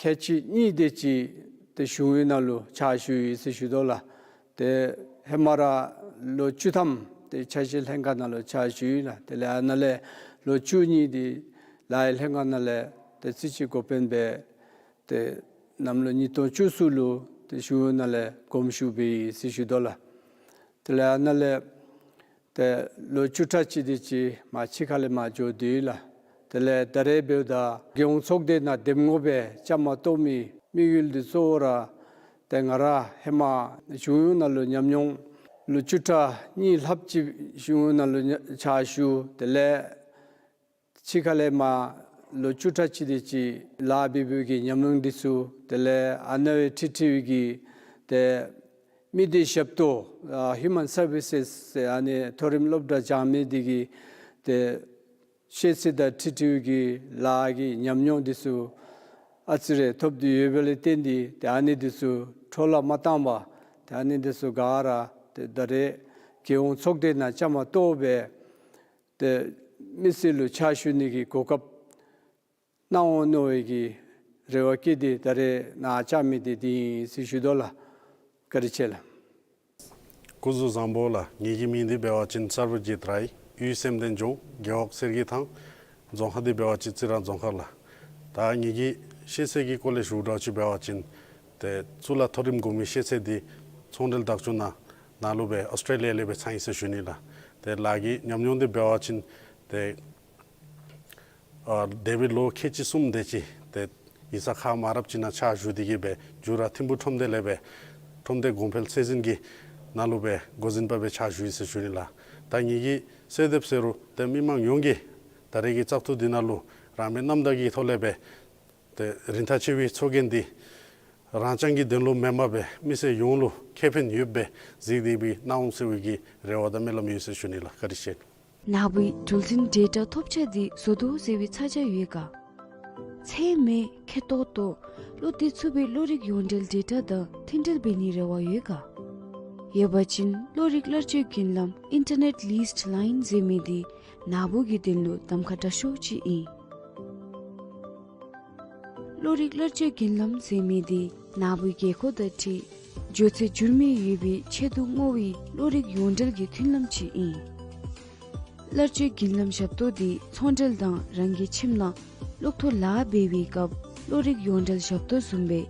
ཁལ་གཅིག་གཉིས་དེ་ཅིག་ཏེ་གཞུང་གཡོག་ནང་ལུ་ཕྱག་ཞུ་ཡི་ཟེར་ཞུ་དོ་ལགས། ཏེ་ཧེ་མ་ར་ལོ་བཅུ་ཐམ་ཏེ་འཆར་གཞི་ལྷན་ཁག་ནང་ལུ་ཕྱག་ཞུ་ཡི་ལགས། དེ་ལས་ཨ་ནཱ་ལས་ལོ་བཅུ་གཉིས་དེ་ལཱ་གཡོག་ལྷན་ཁག་ནང་ལས་ཏེ་རྩིས་ཞིབ་འགོ་དཔོན་སྦེ་ཏེ་གནམ་ལོ་ཉིས་སྟོང་བཅུ་གསུམ་ལུ་ཏེ་གཞུང་གཡོག་ནང་ལས་དགོངས་ཞུ་འབད་ཡི་ཟེར་ཞུ་དོ་ལགས། དེ་ལས་ཨ་ནཱ་ལས་ཏེ་ལོ་བཅུ་ཕྲག་གཅིག་དེ་ཅིག་མར་ཕྱི་ཁ་ལས་མར་འགྱོ་དོ་ཡོད་ལགས། དེ་ལས་ད་རེས་འབདཝ་ད་རྒྱལ་ཡོངས་ཚོགས་སྡེ་ནང་འདེམས་ངོ་སྦེ་བཅའ་མར་གཏོགས་མི་དམིགས་ཡུལ་དེ་གཙོ་བོ་ར་ཏེ་ང་ར་ཧེ་མ་གཞུང་གཡོག་ནང་ལུ་ཉམས་མྱོང་ལོ་བཅུ་ཕྲག་གཉིས་ལྷགཔ་ཅིག་གཞུང་གཡོག་ནང་ལུ་ཕྱག་ཞུ། དེ་ལས་ཕྱི་ཁ་ལས་མར་ལོ་བཅུ་ཕྲག་གཅིག་དེ་ཅིག་ལཱ་འབད་བའི་གི་ཉམས་མྱོང་དེ་ཚུ། དེ་ལས་ཨ་ནཱ་སྦེ་འཁྲིལ་འཁྲིལ་བའི་གི་ཏེ་མི་སྡེ་ཞབས་ཏོག་ཨ་Human Services ཟེར་ཨ་ནི་མཐོ་རིམ་སློབ་གྲྭ་སྦྱང་མི་དེ་གི་ཏེ་ཤེས་ཚད་དང་འཁྲིལ་འཁྲིལ་བའི་གི་ལཱ་གི་ཉམས་མྱོང་དེ་ཚུ་ཨ་ཙི་རེ་ཐོབ་སྟེ་ཡོད་པ་ལས་བརྟེན་ཏེ་ཏེ་ཨ་ནི་དེ་ཚུ་འཕྲོ་བརླག་མ་བཏང་པར་ཏེ་ཨ་ནི་དེ་ཚུ་ག་ར་ཏེ་ད་རེས་རྒྱལ་ཡོངས་ཚོགས་སྡེ་ནང་བཅའ་མར་གཏོགས་སྦེ་ཏེ་མི་སེར་ལུ་ཕྱག་ཞུ་ནི་གི་གོ་སྐབས་གནང་འོང་མནོ་བའི་གི་རེ་བ་བསྐྱེད་དེ་ད་རེས་ནཱ་བཅར་མི་དེ་འདི་ཨིན་ཟེར་ཞུ་དོ་ལགས། བཀའ་དྲིན་ཆེ་ལགས། སྐུ་གཟུགས་བཟང་པོ་ལགས། ངེ་གི་མིང་འདི་འབད་བ་ཅིན་སརྦ་ཇིཏ་རའི། གཡུས་སེམས་ལྡན་ལྗོངས་རྒེད་འོག་གསེར་གྱི་ཐང་། རྫོང་ཁག་འདི་འབད་བ་ཅིན་རྩི་རང་རྫོང་ཁག་ལགས། ད་ངེ་གི་ཤེས་ཚད་ཀྱི་སྐོར་ལས་ཞུཝ་ད་ཅིག་འབད་བ་ཅིན་ཏེ་གཙུག་ལག་མཐོ་རིམ་གོང་མའི་ཤེས་ཚད་འདི་ཚོང་འབྲེལ་བདག་སྐྱོང་ནང་ནང་ལུ་སྦེ་ཨོསི་ཊྲེ་ལི་ཡ་ལས་སྦེ་ཚང་ཡི་ཟེར་ཞུ་ནི་ལགས། ཏེ་ལཱ་གི་ཉམས་མྱོང་འདི་འབད་བ་ཅིན་ཏེ་ཨ་འདས་པའི་ལོ་ཁལ་གཅིག་གསུམ་དེ་ཅིག་ཏེ་ཡིག་ཚང་ཁག་མང་རབས་ཅིག་ནང་ཕྱག་ཞུ་སྟེ་གི་སྦེ་མཇུག་ར་ཐིམ་ཕུག་ཁྲོམ་སྡེ་ལས་སྦེ་ཁྲོམ་སྡེ་གོང་འཕེལ་ཚད་འཛིན་གྱི་ནང་ལུ་སྦེ་འགོ་འཛིན་པ་སྦེ་ཕྱག་ཞུ་ཡི་ཟེར་ཞུ་ནི་ལགས། ད་ངེ་གི་གསོལ་འདེབས་ཟེར་རུང་ཏེ་མི་མང་ཡོངས་ཀྱིས་ད་རེས་ཀྱི་བཙག་འཐུ་འདི་ནང་ལུ་རང་མོས་རྣམ་དག་གི་ཐོག་ལས་སྦེ་ཏེ་རིན་ཐང་ཆེ་བའི་ཚོགས་རྒྱན་འདི་རང་རྐྱང་གི་དོན་ལུ་མེན་པར་སྦེ་མི་སེར་ཡོངས་ལུ་ཁེ་ཕན་ཡོདཔ་སྦེ་གཟིགས་ཏེ་སྦེ་གནང་འོང་ཟེར་བའི་གི་རེ་བ་དང་སྨོན་ལམ་ཡོད་ཟེར་ཞུ་ནི་ལགས། བཀའ་དྲིན་ཆེ། ནཱ་བུའི་འགྲུལ་འཕྲིན་ཌེ་ཊ་ཐོབ་ཆ་འདི་བཟོ་དོ་ཟེར་བའི་ཚ་གྱང་ཡོད་ག། ཚད་མེད་ཁེ་ཏོག་ཏོ་བློ་གཏད་ཚུགས་པའི་གློག་རིག་ཡོངས་འབྲེལ་ཌེ་ཊ་དང་མཐུན་འབྲེལ་འབད་ནིའི་རེ་བ་ཡོད་ག། ཡོད་པ་ཅིན་གློག་རིག་གླར་སྤྱོད་བརྒྱུད་ལམ་ཨིན་ཊར་ནེཊ་ལིསི་ལའིན་ཟེར་མི་འདི་ནཱ་བུ་གི་དོན་ལུ་གདམ་ཁ་དྲག་ཤོས་ཅིག་ཨིན། གློག་རིག་གླར་སྤྱོད་བརྒྱུད་ལམ་ཟེར་མི་འདི་ནཱ་བུའི་དགོས་མཁོ་དང་འཁྲིལ་མགྱོགས་ཚད་འགྱུར་མེད་ཡོད་པའི་ཆེད་དུ་བསྔོ་བའི་གློག་རིག་ཡོངས་འབྲེལ་གྱི་མཐུན་ལམ་ཅིག་ཨིན། གླར་སྤྱོད་བརྒྱུད་ལམ་ཞབས་ཏོག་འདི་ཚོང་འབྲེལ་དང་རང་གི་ཁྱིམ་ནང་གློག་ཐོག་ལཱ་འབད་བའི་སྐབས་གློག་རིག་ཡོངས་འབྲེལ་ཞབས་ཏོག་བཟུམ་སྦེ་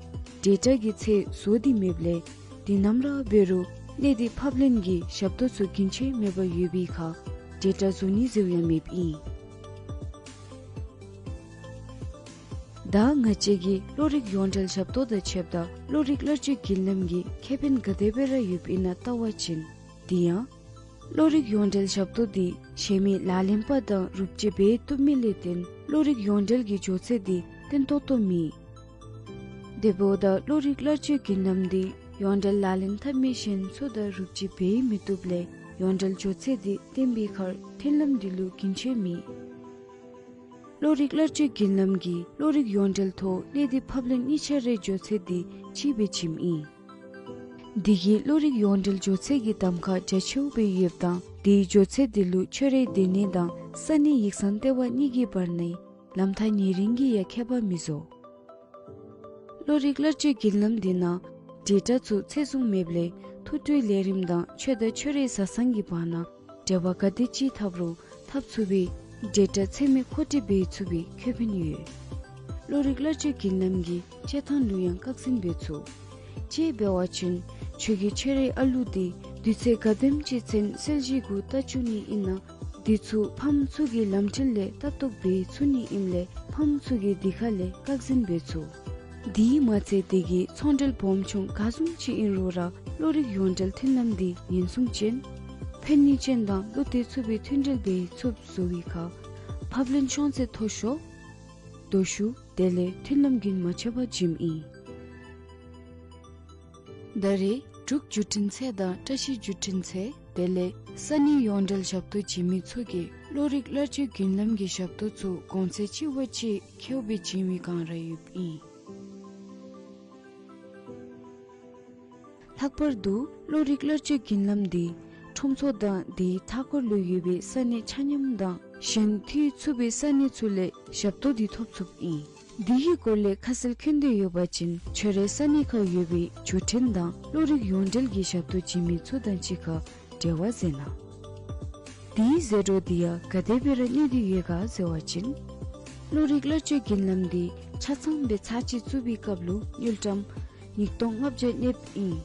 ཌེ་ཊ་གི་ཚད་བཟོ་སྟེ་མེདཔ་ལས་འདི་ནམ་ར་འབད་རུང་གནས་སྡུད་ཕབ་ལེན་གྱི་ཞབས་ཏོག་ཚུ་རྒྱུན་ཆད་མེད་པར་ཡོད་པའི་ཁར་ཌེ་ཊ་བཟོ་ནི་ཟེརཝ་ཡང་མེདཔ་ཨིན། ད་ང་བཅས་ཀྱིས་གློག་རིག་ཡོངས་འབྲེལ་ཞབས་ཏོག་དང་ཕྱདཔ་ད་གློག་རིག་གླར་སྤྱོད་བརྒྱུད་ལམ་གྱི་ཁེ་ཕན་ག་དེ་སྦེ་ར་ཡོདཔ་ཨིན་ན་བལྟ་བ་ཅིན། དེ་ཡང་གློག་རིག་ཡོངས་འབྲེལ་ཞབས་ཏོག་འདི་གཞན་མི་ལག་ལེན་པ་དང་རུབ་ཅིག་འབད་བཏུབ་མི་ལས་བརྟེན་གློག་རིག་ཡོངས་འབྲེལ་གྱི་མགྱོགས་ཚད་འདི་བརྟན་ཏོག་ཏོ་མེད། དེ་འབདཝ་ད་གློག་རིག་གླར་སྤྱོད་བརྒྱུད་ལམ་འདི་ཡོངས་འབྲེལ་ལག་ལེན་འཐབ་མི་གཞན་ཚུ་དང་རུབ་ཅིག་འབད་མི་བཏུབ་ལས་ཡོངས་འབྲེལ་མགྱོགས་ཚད་འདི་བརྟན་པའི་ཁར་མཐུན་ལམ་འདི་ལུ་རྒྱུན་ཆད་མེད། གློག་རིག་གླར་སྤྱོད་བརྒྱུད་ལམ་གྱིས་གློག་རིག་ཡོངས་འབྲེལ་ཐོག་གནས་སྡུད་ཕབ་ལེན་གཉིས་ཆ་རའི་མགྱོགས་ཚད་འདི་གཅིག་སྦེ་བྱིནམ་ཨིན། འདི་གིས་གློག་རིག་ཡོངས་འབྲེལ་མགྱོགས་ཚད་ཀྱི་གདམ་ཁ་རྒྱ་ཆེཝ་སྦེ་ཡོདཔ་དང་དེའི་མགྱོགས་ཚད་འདི་ལུ་ཁྱོད་རའི་སྡོད་གནས་དང་ས་གནས་ཡིག་ཚང་ལྟེ་བ་གཉིས་ཀྱི་བར་ནའི་ལམ་ཐག་ཉེ་རིང་གི་ཡང་ཁྱད་པར་མི་བཟོ། གློག་རིག་གླར་སྤྱོད་བརྒྱུད་ལམ་འདི་ནང་ཌེ་ཊ་ཚུ་ཚད་བཟུང་མེདཔ་ལས་ཐུགས་སྤྲོའི་ལས་རིམ་དང་ཁྱོད་དང་ཁྱོད་རའི་བཟའ་ཚང་གི་བར་ན་འབྲེལ་བ་ག་དེ་ཅིག་འཐབ་རུང་འཐབ་ཚུགས་པའི་ཌེ་ཊ་ཚད་མེད་མཁོ་སྤྲོད་འབད་ཚུགས་པའི་ཁེ་ཕན་ཡོད། གློག་རིག་གླར་སྤྱོད་བརྒྱུད་ལམ་གྱི་སྤྱོད་ཐངས་ལུ་ཡང་བཀག་འཛིན་འབད་ཚུགས། དཔྱེ་འབད་བ་ཅིན་ཁྱོད་ཀྱིས་ཁྱོད་རའི་ཨ་ལུ་འདི་དུས་ཚོད་ག་དེམ་ཅིག་ཚུན་གསོལ་ཇ་གུ་ལྟ་བཅུག་ནི་ཨིན་ན་འདི་ཚུ་ཕམ་ཚུ་གི་ལམ་འཁྲུལ་ལས་ལྟ་རྟོག་འབད་ཚུགས་ནི་ཨིནམ་ལས་ཕམ་ཚུ་གི་འདི་ཁ་ལས་བཀག་འཛིན་འབད་ཚུགས། དེ་མ་ཚད་དེ་གིས་ཚོང་འབྲེལ་སྦོམ་ཆུང་ག་བཟུམ་ཅིག་ཨིན་རུང་ར་གློག་རིག་ཡོངས་འབྲེལ་མཐུན་ལམ་འདི་ཉེན་སྲུང་ཅན་ཕན་ནུས་ཅན་དང་བློ་གཏད་ཚུགས་པའི་མཐུན་འབྲེལ་འབད་ཚུགསཔ་བཟོ་བའི་ཁར་ཕབ་ལེན་ཤོང་ཚད་མཐོ་ཤོས་དོ་ཤུགས་དེ་ལས་མཐུན་ལམ་རྒྱུན་མ་ཆད་པར་བྱིནམ་ཨིན། ད་རེས་འབྲུག་བརྒྱུད་འཕྲིན་ཚད་དང་བཀྲ་ཤིས་བརྒྱུད་འཕྲིན་ཚད་དེ་ལས་ས་གནས་ཡོངས་འབྲེལ་ཞབས་ཏོག་བྱིན་མི་ཚུ་གིས་གློག་རིག་གླར་སྤྱོད་བརྒྱུད་ལམ་གྱི་ཞབས་ཏོག་ཚུ་གོང་ཚད་གཅིག་བ་གཅིག་ཁེཝ་སྦེ་བྱིན་མི་གང་ར་ཡོདཔ་ཨིན། ལྷག་པར་དུ་གློག་རིག་གླར་སྤྱོད་བརྒྱུད་ལམ་འདི་ཁྲོམ་ཚོགས་དང་དེའི་མཐའ་འཁོར་ལུ་ཡོད་པའི་ས་གནས་ཆ་མཉམ་དང་གཞན་འཐུས་ཚུགས་པའི་ས་གནས་ཚུ་ལས་ཞབས་ཏོག་འདི་ཐོབ་ཚུགསཔ་ཨིན། འདི་གི་སྐོར་ལས་ཁ་གསལ་མཁྱེན་འདོད་ཡོད་པ་ཅིན་ཁྱོད་རའི་ས་གནས་ཁར་ཡོད་པའི་བརྒྱུད་འཕྲིན་དང་གློག་རིག་ཡོངས་འབྲེལ་གྱི་ཞབས་ཏོག་བྱིན་མི་ཚུ་དང་གཅིག་ཁར་འབྲེལ་བ་མཛད་གནང་། དེའི་ཟད་འགྲོ་འདི་ཡང་ག་དེ་སྦེ་ར་གནས་ཏེ་ཡོད་ག་ཟེར་བ་ཅིན། གློག་རིག་གླར་སྤྱོད་བརྒྱུད་ལམ་འདི་ཆ་ཚང་སྦེ་ཚར་གཅིག་བཙུགས་པའི་སྐབས་ལུ་དངུལ་ཀྲམ་ཉིས་སྟོང་ལྔ་བརྒྱ་གནསཔ་ཨིན།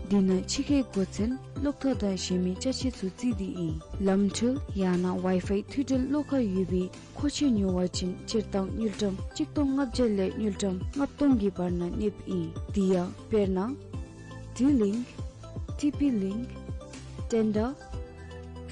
འདི་ནང་ཕྱི་ཁའི་སྒོ་མཚམས་གློག་ཐག་དང་གཞན་མི་ཅ་ཆས་ཚུ་བརྩིས་ཏེ་ཨིན། ལམ་འཕྲུལ་ཡང་ན་ཝའི་ཕའི་མཐུད་འབྲེལ་གློག་ཁ་ཡོད་པའི་མཁོ་ཆས་ཉོ་བ་ཅིན་སྤྱིར་བཏང་དངུལ་ཀྲམ་གཅིག་སྟོང་ལྔ་བརྒྱ་ལས་དངུལ་ཀྲམ་ལྔ་སྟོང་གི་བར་ན་གནསཔ་ཨིན། དེ་ཡང་དཔེར་ན་ཌི་ལིངཀ་ཊི་པི་ལིངཀ་ཊེན་ཌར་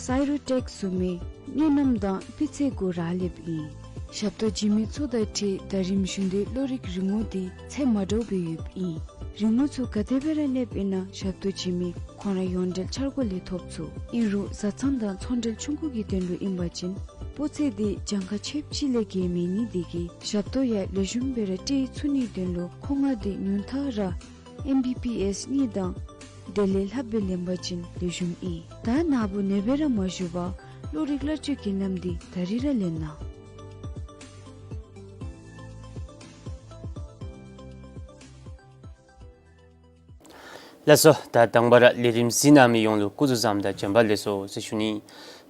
སའི་རོ་ཊེཀ་བཟུམ་མའི་གནས་རྣམ་དང་སྤུས་ཚད་གུ་རག་ལསཔ་ཨིན། ཞབས་ཏོག་བྱིན་མི་ཚུ་དང་འཁྲིལ་ཟླ་རིམ་བཞིན་དུ་གློག་རིག་རིན་གོང་འདི་ཚད་མ་འདྲཝ་སྦེ་ཡོདཔ་ཨིན། རིན་གོང་ཚུ་ག་དེ་སྦེ་ར་གནསཔ་ཨིན་ན་ཞབས་ཏོག་བྱིན་མི་ཁོང་ར་ཡོངས་འབྲེལ་འཆར་སྒོ་ལས་ཐོབ་ཚུགས། ཨིན་རུང་བཟའ་ཚང་དང་ཚོང་འབྲེལ་ཆུང་ཀུ་གི་དོན་ལུ་ཨིན་པ་ཅིན་སྤུས་ཚད་འདི་གྱངས་ཁ་ཆེཝ་ཅིག་ལས་བརྒལ་མེད་ནི་དེ་གིས་ཞབས་ཏོག་ཡང་ལེགས་ཤོམ་སྦེ་ར་སྤྲོད་ཚུགས་ནིའི་དོན་ལུ་མཁོ་མངགས་འདི་ཉུང་མཐའ་ར་ཨེམ་བི་པི་ཨེས་གཉིས་དང་དེ་ལས་ལྷགཔ་སྦེ་ལེན་པ་ཅིན་ལེགས་ཤོམ་ཨིན། ད་ནཱ་བུ་ནེ་སྦེ་ར་མ་བཞུགས་པར་གློག་རིག་གླར་སྤྱོད་བརྒྱུད་ལམ་འདི་ད་རིས་ར་ལེན་གནང་། ལགས་སོ། ད་དང་པ་ར་ལས་རིམ་གཟིགས་གནང་མི་ཡོངས་ལུ་སྐུ་གཟུགས་བཟང་དང་བྱོན་པ་ལེགས་སོ་ཟེར་ཞུ་ནི།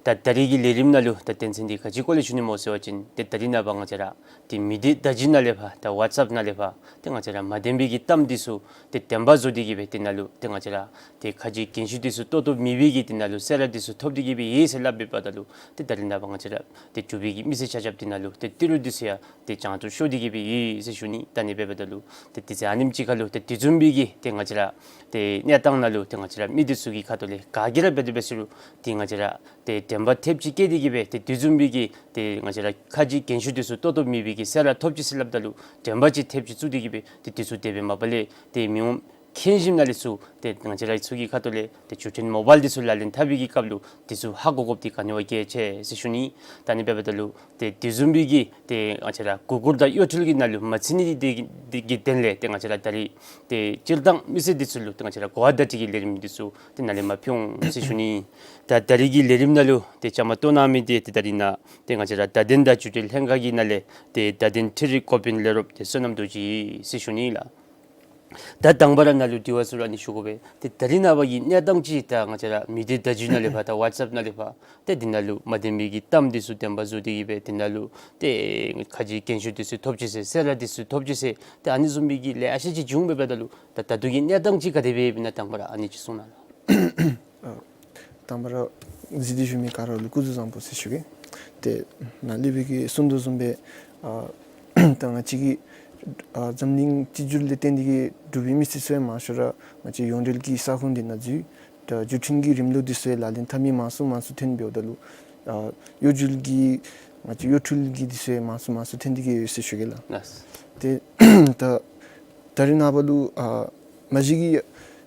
ད་ད་རིས་ཀྱི་ལས་རིམ་ནང་ལུ་ད་དོན་ཚན་འདི་ག་ཅི་སྐོར་ལས་ཞུ་ནི་སྨོ་ཟེར་བ་ཅིན་ཏེ་ད་རིས་ནངས་པ་ང་བཅས་ར་ཏེ་མི་སྡེ་བརྡ་བརྒྱུད་ནང་ལས་ཕར་ད་ཝཊས་ཨེཔ་ནང་ལས་ཕར་ཏེ་ང་བཅས་ར་མ་བདེན་པའི་གི་གཏམ་འདི་ཚུ་ཏེ་བདེན་པ་བཟོ་སྟེ་གི་སྦེ་དེ་ནང་ལུ་ཏེ་ང་བཅས་ར་ཏེ་ཁ་རྗེ་རྒན་ཤོས་འདི་ཚུ་ཏོག་ཏོ་མེད་པའི་གི་དེ་ནང་ལུ་ཟེར་ར་འདི་ཚུ་ཐོབ་སྟེ་གི་སྦེ་ཡོད་ཟེར་སླབ་འབདཝ་ད་ལུ་ཏེ་ད་རིས་ནངས་པ་ང་བཅས་ར་ཏེ་འབྲུག་པའི་གི་མི་སེར་ཆ་ཁྱབ་དེ་ནང་ལུ་ཏེ་ཏི་རུ་འདི་ཚུ་ཡང་ཏེ་བྱང་དུ་ཤོར་ཏེ་གི་སྦེ་ཡོད་ཟེར་ཞུ་ནི། ད་ཨ་ནི་འབདཝ་ད་ལུ་ཏེ་དུས་ཚོད་ཨ་ནེམ་ཅིག་ཁར་ལུ་ཏེ་དེ་བཟུམ་སྦེ་གི་ཏེ་ང་བཅས་ར་ཏེ་གནས་སྟངས་ནང་ལུ་ཏེ་ང་བཅས་ར་མི་འདི་ཚུ་གི་ཁ་ཐུག་ལས་ག་གིས་ར་འབད་དེ་འབད་ཟེར་རུང་ཏེ་ང་བཅས་ར་ཏེ་དྲན་པ་ཐེབས་ཅིག་བསྐྱེད་དེ་གི་སྦེ་ཏེ་དེ་བཟུམ་སྦེ་གི་ཏེ་ང་བཅས་ར་ཁ་རྗེ་རྒན་ཤོས་འདི་ཚུ་ཏོག་ཏོ་མེད་པའི་གི་ཟེར་ར་ཐོབ་ཅི་ཟེར་སླབ་ད་ལུ་དྲན་པ་ཅིག་ཐེབས་ཅིག་བཙུགས་ཏེ་གི་སྦེ་ཏེ་དེ་ཚུ་དེ་སྦེ་མ་པ་ལས་ཏེ་མི་འོང་མཁྱེན་ཞིནམ་ལས་ཚུ་ཏེ་ང་བཅས་ར་ཚུ་གི་ཁ་ཐུག་ལས་ཏེ་བརྒྱུད་འཕྲིན་མོ་བཱའིལ་འདི་ཚུ་ལག་ལེན་འཐབ་པའི་གི་སྐབས་ལུ་འདི་ཚུ་ཧ་གོ་དགོཔ་འདི་ག་ནི་བ་གལ་ཆེ་ཟེར་ཞུ་ནི། ད་ཨ་ནི་འབདཝ་ད་ལུ་ཏེ་དེ་བཟུམ་སྦེ་གི་ཏེ་ང་བཅས་ར་གུ་གུལ་དང་གཡོ་འཕྲུལ་གྱི་ནང་ལུ་མ་ཚུད་ནི་འདི་གི་དོན་ལས་ཏེ་ང་བཅས་ར་ད་རིས་ཏེ་སྤྱིར་བཏང་མི་སེར་འདི་ཚུ་ལུ་ཏེ་ང་བཅས་ར་གོ་བ་བརྡ་སྤྲོད་ཀྱི་ལས་རིམ་འདི་ཚུ་ཏེ་ནཱ་ལས་མར་ཕུལ་འོང་ཟེར་ཞུ་ནི། ད་ད་རིས་ཀྱི་ལས་རིམ་ནང་ལུ་ཏེ་བཅའ་མར་གཏོགས་གནང་མི་འདི་ཏེ་ད་རིས་ནཱ་ཏེ་ང་བཅས་ར་བརྡ་དོན་དང་བརྒྱུད་འཕྲིན་ལྷན་ཁག་གི་ནང་ལས་ཏེ་བརྡ་དོན་འཕྲུལ་རིག་འགོ་དཔོན་ལས་རོགསཔ་ཏེ་བསོད་ནམས་རྡོ་རྗེ་ཟེར་ཞུ་ནི་ལགས། ད་དང་པ་ར་ནཱ་ལུ་དྲི་བ་ཚུ་ར་ཨ་ནི་ཞུ་དགོ་པས། ཏེ་ད་རིས་ནངས་པ་གི་གནས་སྟངས་ཅིག་ད་ང་བཅས་ར་མི་སྡེ་བརྡ་བརྒྱུད་ནང་ལས་ཕར་ད་ཝཊས་ཨེཔ་ནང་ལས་ཕར་ཏེ་དེ་ནང་ལུ་མ་བདེན་པའི་གི་གཏམ་འདི་ཚུ་བདེན་པ་བཟོ་སྟེ་གི་སྦེ་དེ་ནང་ལུ་ཏེ་ཁ་རྗེ་རྒན་ཤོས་འདི་ཚུ་ཐོབ་ཅི་ཟེར་ཟེར་ར་འདི་ཚུ་ཐོབ་ཅི་ཟེར་ཏེ་ཨ་ནི་བཟུམ་སྦེ་གི་ལེ་ཤ་ཅིག་བྱུང་འབདཝ་ད་ལུ་ད་ད་ལྟོ་གི་གནས་སྟངས་ཅིག་ག་དེ་སྦེ་ཡོདཔ་ཨིན་ན་དང་པ་ར་ཨ་ནི་ཅིག་གསུང་གནང་ལགས། ཨ་དང་པ་ར་གཟིགས་ཏེ་བཞུགས་མི་ག་ར་ལུ་སྐུ་གཟུགས་བཟང་པོ་ཟེར་ཞུ་གེ། ཏེ་ནཱ་ལས་འབད་གི་གསུང་དོ་བཟུམ་སྦེ་ཨ་ད་ང་བཅས་ཀྱི་ཨ་འཛམ་གླིང་གཅིག་གྱུར་ལས་བརྟེན་ཏེ་གི་འབྲུག་པའི་མི་སེར་ཚུ་ཡང་མང་ཤོས་ར་ང་བཅས་ཡོངས་འབྲེལ་གྱི་ས་ཁོངས་འདི་ནང་འཛུལ། ད་བརྒྱུད་འཕྲིན་གྱི་རིམ་ལུགས་འདི་ཚུ་ཡང་ལག་ལེན་འཐབ་མི་མང་སུ་མང་སུ་ཐོན་འབདཝ་ད་ལུ་ཨ་གཡོ་སྒྱུ་གི་ང་བཅས་གཡོ་འཕྲུལ་གྱི་འདི་ཚུ་ཡང་མང་སུ་མང་སུ་ཐོན་ཏེ་གི་ཡོད་ཟེར་ཞུ་གེ་ལགས། ལགས། ཏེ་ད་ད་རིས་ནངས་པ་ལུ་ཨ་མ་གཞི་གི་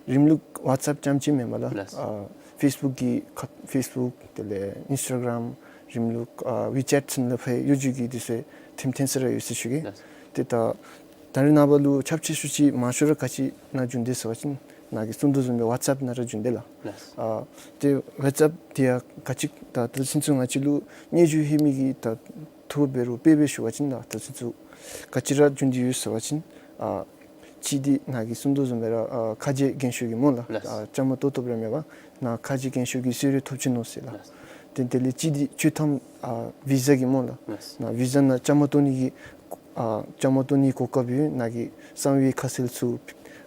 རིམ་ལུགས་ཝཊས་ཨེཔ་རྐྱངམ་ཅིག་མེན་པར་ལགས། ལགས། ཨ་ཕེསི་བུཀ་གི་ཁ་ཕེསི་བུཀ་དེ་ལས་ཨིནསི་ཊ་གརམ་རིམ་ལུགས་ཨ་ཝི་ཅེཊ་ཚུ་ནང་ལུ་ཕར་གཡོ་སྒྱུ་གི་འདི་ཚུ་ཐེམ་ཐེམ་ཟེར་ར་ཡོད་ཟེར་ཞུ་གེ། ལགས། ཏེ་ད་ད་རིས་ནངས་པ་ལུ་ཁྱབ་ཆེ་ཤོས་ཅིག་མང་ཤོས་ར་ག་ཅི་ནང་བྱུང་དེས་ཟེར་བ་ཅིན་ནཱ་གིས་གསུང་དོ་བཟུམ་སྦེ་ཝཊས་ཨེཔ་ནང་ར་བྱུང་དེས་ལགས། ལགས། ཨ་ཏེ་ཝཊས་ཨེཔ་འདི་ཡང་ག་ཅི་ད་ད་ཚུན་ཚོད་ང་བཅས་ལུ་སྙན་ཞུ་ལྷོད་མི་གི་ད་ཐོ་འབད་རུང་དཔེ་སྦེ་ཞུ་བ་ཅིན་ད་ད་ཚུན་ཚོད་ག་ཅི་ར་བྱུང་སྟེ་ཡོད་ཟེར་བ་ཅིན་ཨ་གཅིག་འདི་ནཱ་གིས་གསུང་དོ་བཟུམ་སྦེ་ར་ཨ་ཁ་རྗེ་རྒན་ཤོས་ཀྱི་སྨོ་ལགས། ལགས། ཨ་བཅའ་མར་གཏོགས་གཏོགསཔ་ར་མེན་པར་ནཱ་ཁ་རྗེ་རྒན་ཤོས་ཀྱི་གསོལ་རས་ཐོབ་ཅི་ནུག་ཟེར་ལགས། ལགས། ཏེ་དེ་ལས་གཅིག་འདི་ཆོག་ཐམ་ཨ་བི་ཟ་གི་སྨོ་ལགས། ལགས། ནཱ་བི་ཟ་ནང་བཅའ་མར་གཏོགས་ནི་གི་ཨ་བཅའ་མར་གཏོགས་ནི་གོ་སྐབས་ཡོད། ནཱ་གི་གསང་བའི་ཁ་གསལ་ཚུ་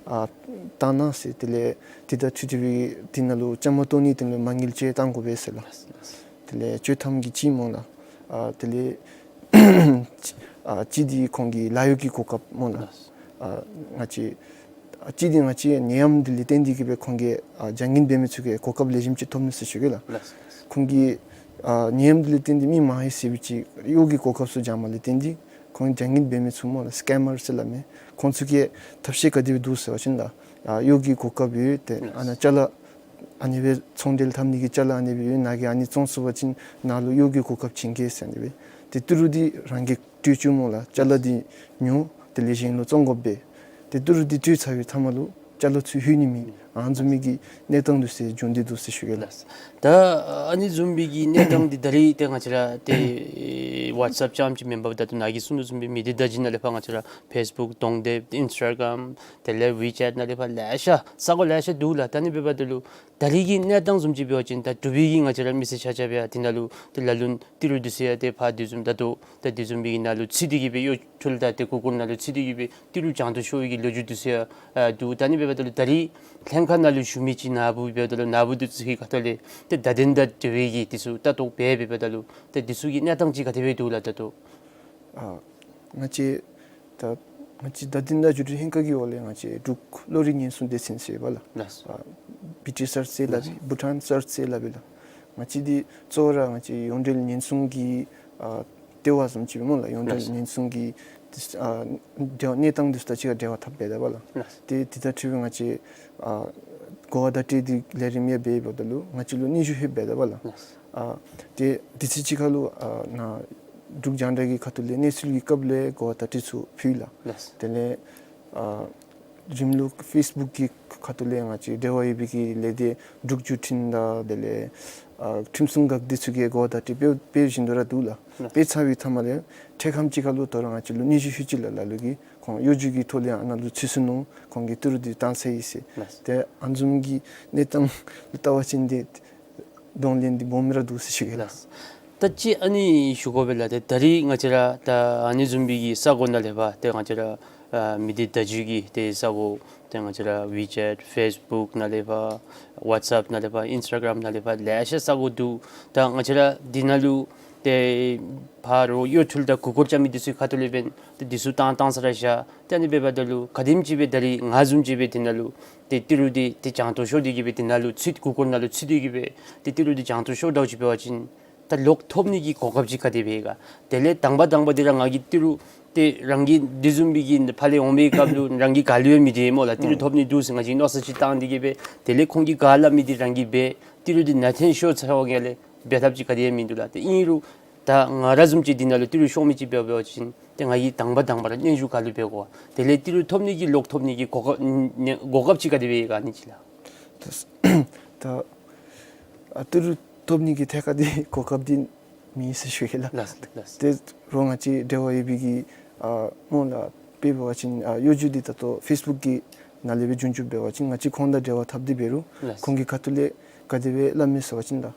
ཨ་བཏང་གནང་ཟེར། དེ་ལས་དེ་དང་འཁྲིལ་ཏེ་སྦེ་དེ་ནང་ལུ་བཅའ་མར་གཏོགས་ནི་དེ་ལུ་མ་དངུལ་ཅིག་བཏང་དགོ་པས་ཟེར་ལགས། ལགས། དེ་ལས་ཆོག་ཐམ་གྱི་གཅིག་སྨོ་ལགས། ཨ་དེ་ལས་ཨ་གཅིག་འདི་ཁོང་གི་ལཱ་གཡོག་གི་གོ་སྐབས་སྨོ་ལགས། ལགས། ཨ་ང་བཅས་ཨ་གཅིག་འདི་ང་བཅས་ནད་ཡམས་འདི་ལས་བརྟེན་ཏེ་གི་སྦེ་ཁོང་གིས་ཨ་བྱ་ངན་འབད་མི་ཚུ་གིས་གོ་སྐབས་ལེགས་ཤོམ་ཅིག་ཐོབ་ནུག་ཟེར་ཞུ་གེ་ལགས། ལགས། ཁོང་གིས་ཨ་ནད་ཡམས་འདི་ལས་བརྟེན་ཏེ་མི་མང་ཧེ་སི་བི་ཅིག་གཡོག་གི་གོ་སྐབས་ཚུ་བྱང་མ་ལས་བརྟེན་ཏེ་ཁོང་བྱ་ངན་འབད་མི་ཚུ་སྨོ་ལགས་སི་ཀེམ་མར་ཟེར་སླབ་མི་ཁོང་ཚུ་གིས་ཐབས་ཤེས་ག་དེ་སྦེ་འདུག་ཟེར་བ་ཅིན་ལགས་ཨ་གཡོག་གི་གོ་སྐབས་ཡོད། ཏེ་ཨ་ནཱ་ཅ་ལ་ཨ་ནི་སྦེ་ཚོང་འབྲེལ་འཐབ་ནི་གི་ཅ་ལ་ཨ་ནི་སྦེ་ཡོད། ནཱ་གིས་ཨ་ནི་བཙོང་ཚུགས་པ་ཅིན་ནཱ་ལུ་གཡོག་གི་གོ་སྐབས་བྱིན་གེ་ཟེར་ཨ་ནི་སྦེ། ཏེ་ཏི་རུ་འདི་རང་གིས་སྤྲོད་བཅུག་སྨོ་ལགས། ཅ་ལ་འདི་ཉོ། དེ་ལས་གཞན་ལུ་བཙོང་དགོ་པས། ཏེ་ཏི་རུ་འདི་སྤྲོད་ཚར་བའི་མཐའ་མ་ལུ་ཅ་ལ་ཚུར་ལྷོད་ནི་མེད། ཨ་ནི་བཟུམ་མའི་གི་གནས་སྟངས་འདི་ཚུ་བྱུང་སྟེ་འདུག་ཟེར་ཞུ་གེ་ལགས། ལགས། ད་ཨ་ནི་བཟུམ་མའི་གི་གནས་སྟངས་འདི་ད་རིས་ཏེ་ང་བཅས་ར་ཏེ་ཝཊས་ཨེཔ་རྐྱངམ་ཅིག་མེན་པར་ད་ལྟོ་ནཱ་གིས་གསུང་དོ་བཟུམ་སྦེ་མི་སྡེ་བརྡ་བརྒྱུད་ནང་ལས་ཕར་ང་བཅས་ར་ཕེསི་བུཀ་གདོང་དེབ་ཨིནསི་ཊ་གརམ་དེ་ལས་ཝི་ཅེཊ་ནང་ལས་ཕར་ལེ་ཤ་ས་གོ་ལེ་ཤ་འདུག་ལགས། ད་ཨ་ནི་འབདཝ་ད་ལུ་ད་རིས་ཀྱི་གནས་སྟངས་བཟུམ་ཅིག་འབད་བ་ཅིན་ད་འབྲུག་པའི་གི་ང་བཅས་ར་མི་སེར་ཆ་ཁྱབ་ཡང་དེ་ནང་ལུ་ཏེ་ལ་ལུ་ཏི་རུ་འདི་ཚུ་ཡང་ཏེ་ཕར་དེ་བཟུམ་ད་ལྟོ་ད་དེ་བཟུམ་མའི་གི་ནང་ལུ་ཚུད་དེ་གི་སྦེ་གཡོ་འཕྲུལ་དང་ཏེ་གུ་གུལ་ནང་ལུ་ཚུད་དེ་གི་སྦེ་ཏི་རུ་བྱང་དུ་ཤོར་བའི་གི་ལོ་རྒྱུས་འདི་ཚུ་ཡང་ཨ་འདུག། ད་ཨ་ནི་འབདཝ་ད་ལུ་ད་རིས་ལྷན་ཁག་ནང་ལུ་བཞུགས་མི་ཅིག་ནཱ་བུ་འབདཝ་ད་ལུ་ནཱ་བུ་འདི་ཚུ་གི་ཁ་ཐུག་ལས་ཏེ་བརྡ་དོན་དང་འབྲེལ་བའི་གི་འདི་ཚུ་ལྟ་རྟོག་འབད་འབདཝ་ད་ལུ་ཏེ་འདི་ཚུ་གི་གནས་སྟངས་ཅིག་ག་དེ་སྦེ་འདུག་ལགས་ད་ལྟོ། ཨ་ང་བཅས་ད་ང་བཅས་བརྡ་དོན་དང་བརྒྱུད་འཕྲིན་ལྷན་ཁག་གི་འོག་ལས་ང་བཅས་འབྲུག་བློ་རིག་ཉེན་སྲུང་སྡེ་ཚན་ཟེར་བ་ལགས། ལགས། ཨ་བི་ཊི་སར་ཆི་ཟེར་སླབ་ཨིན། བྷུ་ཊཱན་སར་ཆི་ཟེར་སླབ་ཨིན་ལགས། ང་བཅས་འདི་གཙོ་བོ་ར་ང་བཅས་ཡོངས་འབྲེལ་ཉེན་སྲུང་གི་ཨ་ལྟེ་བ་བཟུམ་ཅིག་སྨོ་ལགས། ཡོངས་འབྲེལ་ལགས། ཉེན་སྲུང་གི་ཨ་འབྲེལ་བ་གནས་སྟངས་འདི་ཚུ་དང་གཅིག་ཁར་འབྲེལ་བ་འཐབ་འབད་དེ་བ་ལགས། ལགས། ཏེ་དེ་དང་འཁྲིལ་བའི་ང་བཅས་ཨ་གོ་བ་བརྡ་སྤྲོད་འདི་ལས་རིམ་ཡང་འབད་འབདཝ་ད་ལུ་ང་བཅས་ལུ་སྙན་ཞུ་ལྷོད་འབད་དེ་བ་ལགས། ལགས། ཨ་ཏེ་དུས་ཚོད་ཅིག་ཁར་ལུ་ཨ་ནཱ་འབྲུག་རྒྱང་བསྒྲགས་ཀྱི་ཁ་ཐུག་ལས་གནས་ཚུལ་གྱི་སྐབས་ལས་གོ་བ་བརྡ་སྤྲོད་ཚུ་ཕུལ་ལགས། ལགས། དེ་ལས་ཨ་རིམ་ལུགས་ཕེསི་བུཀ་གི་ཁ་ཐུག་ལས་ང་བཅས་འབྲེལ་བ་ཡོད་པའི་གི་ལས་སྡེ་འབྲུག་བརྒྱུད་འཕྲིན་དང་དེ་ལས་ཨ་ཁྲིམས་སྲུང་འགག་སྡེ་ཚུ་གིས་གོ་བ་བརྡ་སྤྲོད་སྤེལ་སྤེལ་བཞིན་དུ་ར་འདུག་ལགས། ལགས། སྤེལ་ཚར་བའི་མཐའ་མ་ལས་འཕྲལ་ཁམས་ཅིག་ཁར་ལུ་ད་རུང་ང་བཅས་ལུ་སྙན་ཞུ་ལྷོད་ཅི་ལགས། ལ་ལུ་གིས་ཁོང་གཡོ་སྒྱུ་གི་ཐོག་ལས་ཨ་ནཱ་ལུ་ཚུད་སོ་ནུག། ཁོང་གིས་ཏི་རུ་འདི་བཏང་ཚར་ཡི་ཟེར། ལགས། ཏེ་ཨ་ནི་བཟུམ་གྱི་གནས་སྟངས་ལུ་བལྟ་བ་ཅིན་ཏེ་ གདོང་ལེན་འདི་སྦོམ་ར་འདུག་ཟེར་ཞུ་གེ་ལགས། ད་ཅི་ཨ་ནི་ཞུ་དགོ་པས་ལགས། ཏེ་ད་རིས་ང་བཅས་ར་ད་ཨ་ནི་བཟུམ་སྦེ་གི་ས་གོ་ནང་ལས་ཕར་ཏེ་ང་བཅས་ར་ཨ་མི་སྡེ་བརྡ་བརྒྱུད་ཀྱི་ཏེ་ས་གོ་ཏེ་ང་བཅས་ར་ཝི་ཅེཊ་ཕེསི་བུཀ་ནང་ལས་ཕར་ཝཊས་ཨེཔ་ནང་ལས་ཕར་ཨིནསི་ཊ་གརམ་ནང་ལས་ཕར་ལེ་ཤ་ས་གོ་འདུག། ད་ང་བཅས་ར་འདི་ནང་ལུ་ཏེ་ཕར་རོགས་གཡོ་འཕྲུལ་དང་མགུ་སྐོར་རྐྱབ་མི་འདི་ཚུ་ཁ་ཐུག་ལས་འབདན་ཏེ་འདི་ཚུ་བཏང་བཏང་ས་ར་བཞག། ཏེ་ཨ་ནི་འབདཝ་ད་ལུ་ག་དེམ་ཅིག་སྦེ་ད་རིས་ང་བཟུམ་ཅིག་སྦེ་འདི་ནང་ལུ་ཏེ་ཏི་རུ་འདི་ཏེ་གྱང་ཐོ་ཤོར་ཏེ་གི་སྦེ་འདི་ནང་ལུ་ཚུད་མགུ་སྐོར་ནང་ལུ་ཚུད་དེ་གི་སྦེ་ཏེ་ཏི་རུ་འདི་གྱང་ཐོ་ཤོར་འདྲཝ་ཅིག་འབད་བ་ཅིན་ད་ལོག་ཐོབ་ནི་གི་གོ་སྐབས་ཅིག་ག་དེ་སྦེ་ཡོད་ག། དེ་ལས་དང་པ་དང་པ་འདི་ར་ང་གིས་ཏི་རུ་ཏེ་རང་གི་འདི་བཟུམ་སྦེ་གི་ཕར་ལས་འོང་མི་སྐབས་ལུ་རང་གི་ག་ལུ་ཡང་མི་དེ་སྨོ་ལགས། ཏི་རུ་ཐོབ་ནི་འདུག་ཟེར་ང་བཅས་མནོ་བསམ་ཅིག་བཏང་སྟེ་གི་སྦེ་དེ་ལས་ཁོང་གིས་ག་སླབ་མི་འདི་རང་གིས་འབད། ཏི་རུ་འདི་ནང་འཐོན་ཤོར་ཚར་བ་ཅིན་ལས་འབད་ཐབས་ཅིག་ག་དེ་ཡང་མིན་འདུག་ལགས། ཏེ་ཨིན་རུང་ད་ང་ར་བཟུམ་ཅིག་འདི་ནང་ལུ་ཏི་རུ་ཤོར་མི་ཅིག་འབད་བ་ཅིན་ཏེ་ང་གིས་དང་པ་དང་པ་ར་སྙན་ཞུ་ག་ལུ་འབད་དགོ་པ། དེ་ལས་ཏི་རུ་ཐོབ་ནི་གི་ལོག་ཐོབ་ནི་གི་གོ་སྐབས་ནི་གོ་སྐབས་ཅིག་ག་དེ་སྦེ་ཡོད་ག་ཨ་ནི་ཅིག་ལགས། ད་ད་ཨ་ཏི་རུ་ཐོབ་ནི་གི་ཐད་ཁར་འདི་གོ་སྐབས་འདི་མེད་ཟེར་ཞུ་གེ་ལགས། ལགས་ལགས། ཏེ་རོགས་ང་བཅས་འབྲེལ་བ་ཡོད་པའི་གི་ཨ་སྨོ་ལགས། དཔེ་འབད་བ་ཅིན་ཨ་གཡོ་སྒྱུ་འདི་ད་ལྟོ་ཕེསི་བུཀ་གི་ནང་ལས་སྦེ་རྒྱུན་སྐྱོང་འབད་བ་ཅིན་ང་བཅས་ཁོང་དང་འབྲེལ་བ་འཐབ་སྟེ་འབད་རུང་ལགས། ཁོང་གི་ཁ་ཐུག་ལས་ག་དེ་སྦེ་སླབ་མས་ཟེར་བ་ཅིན་ད་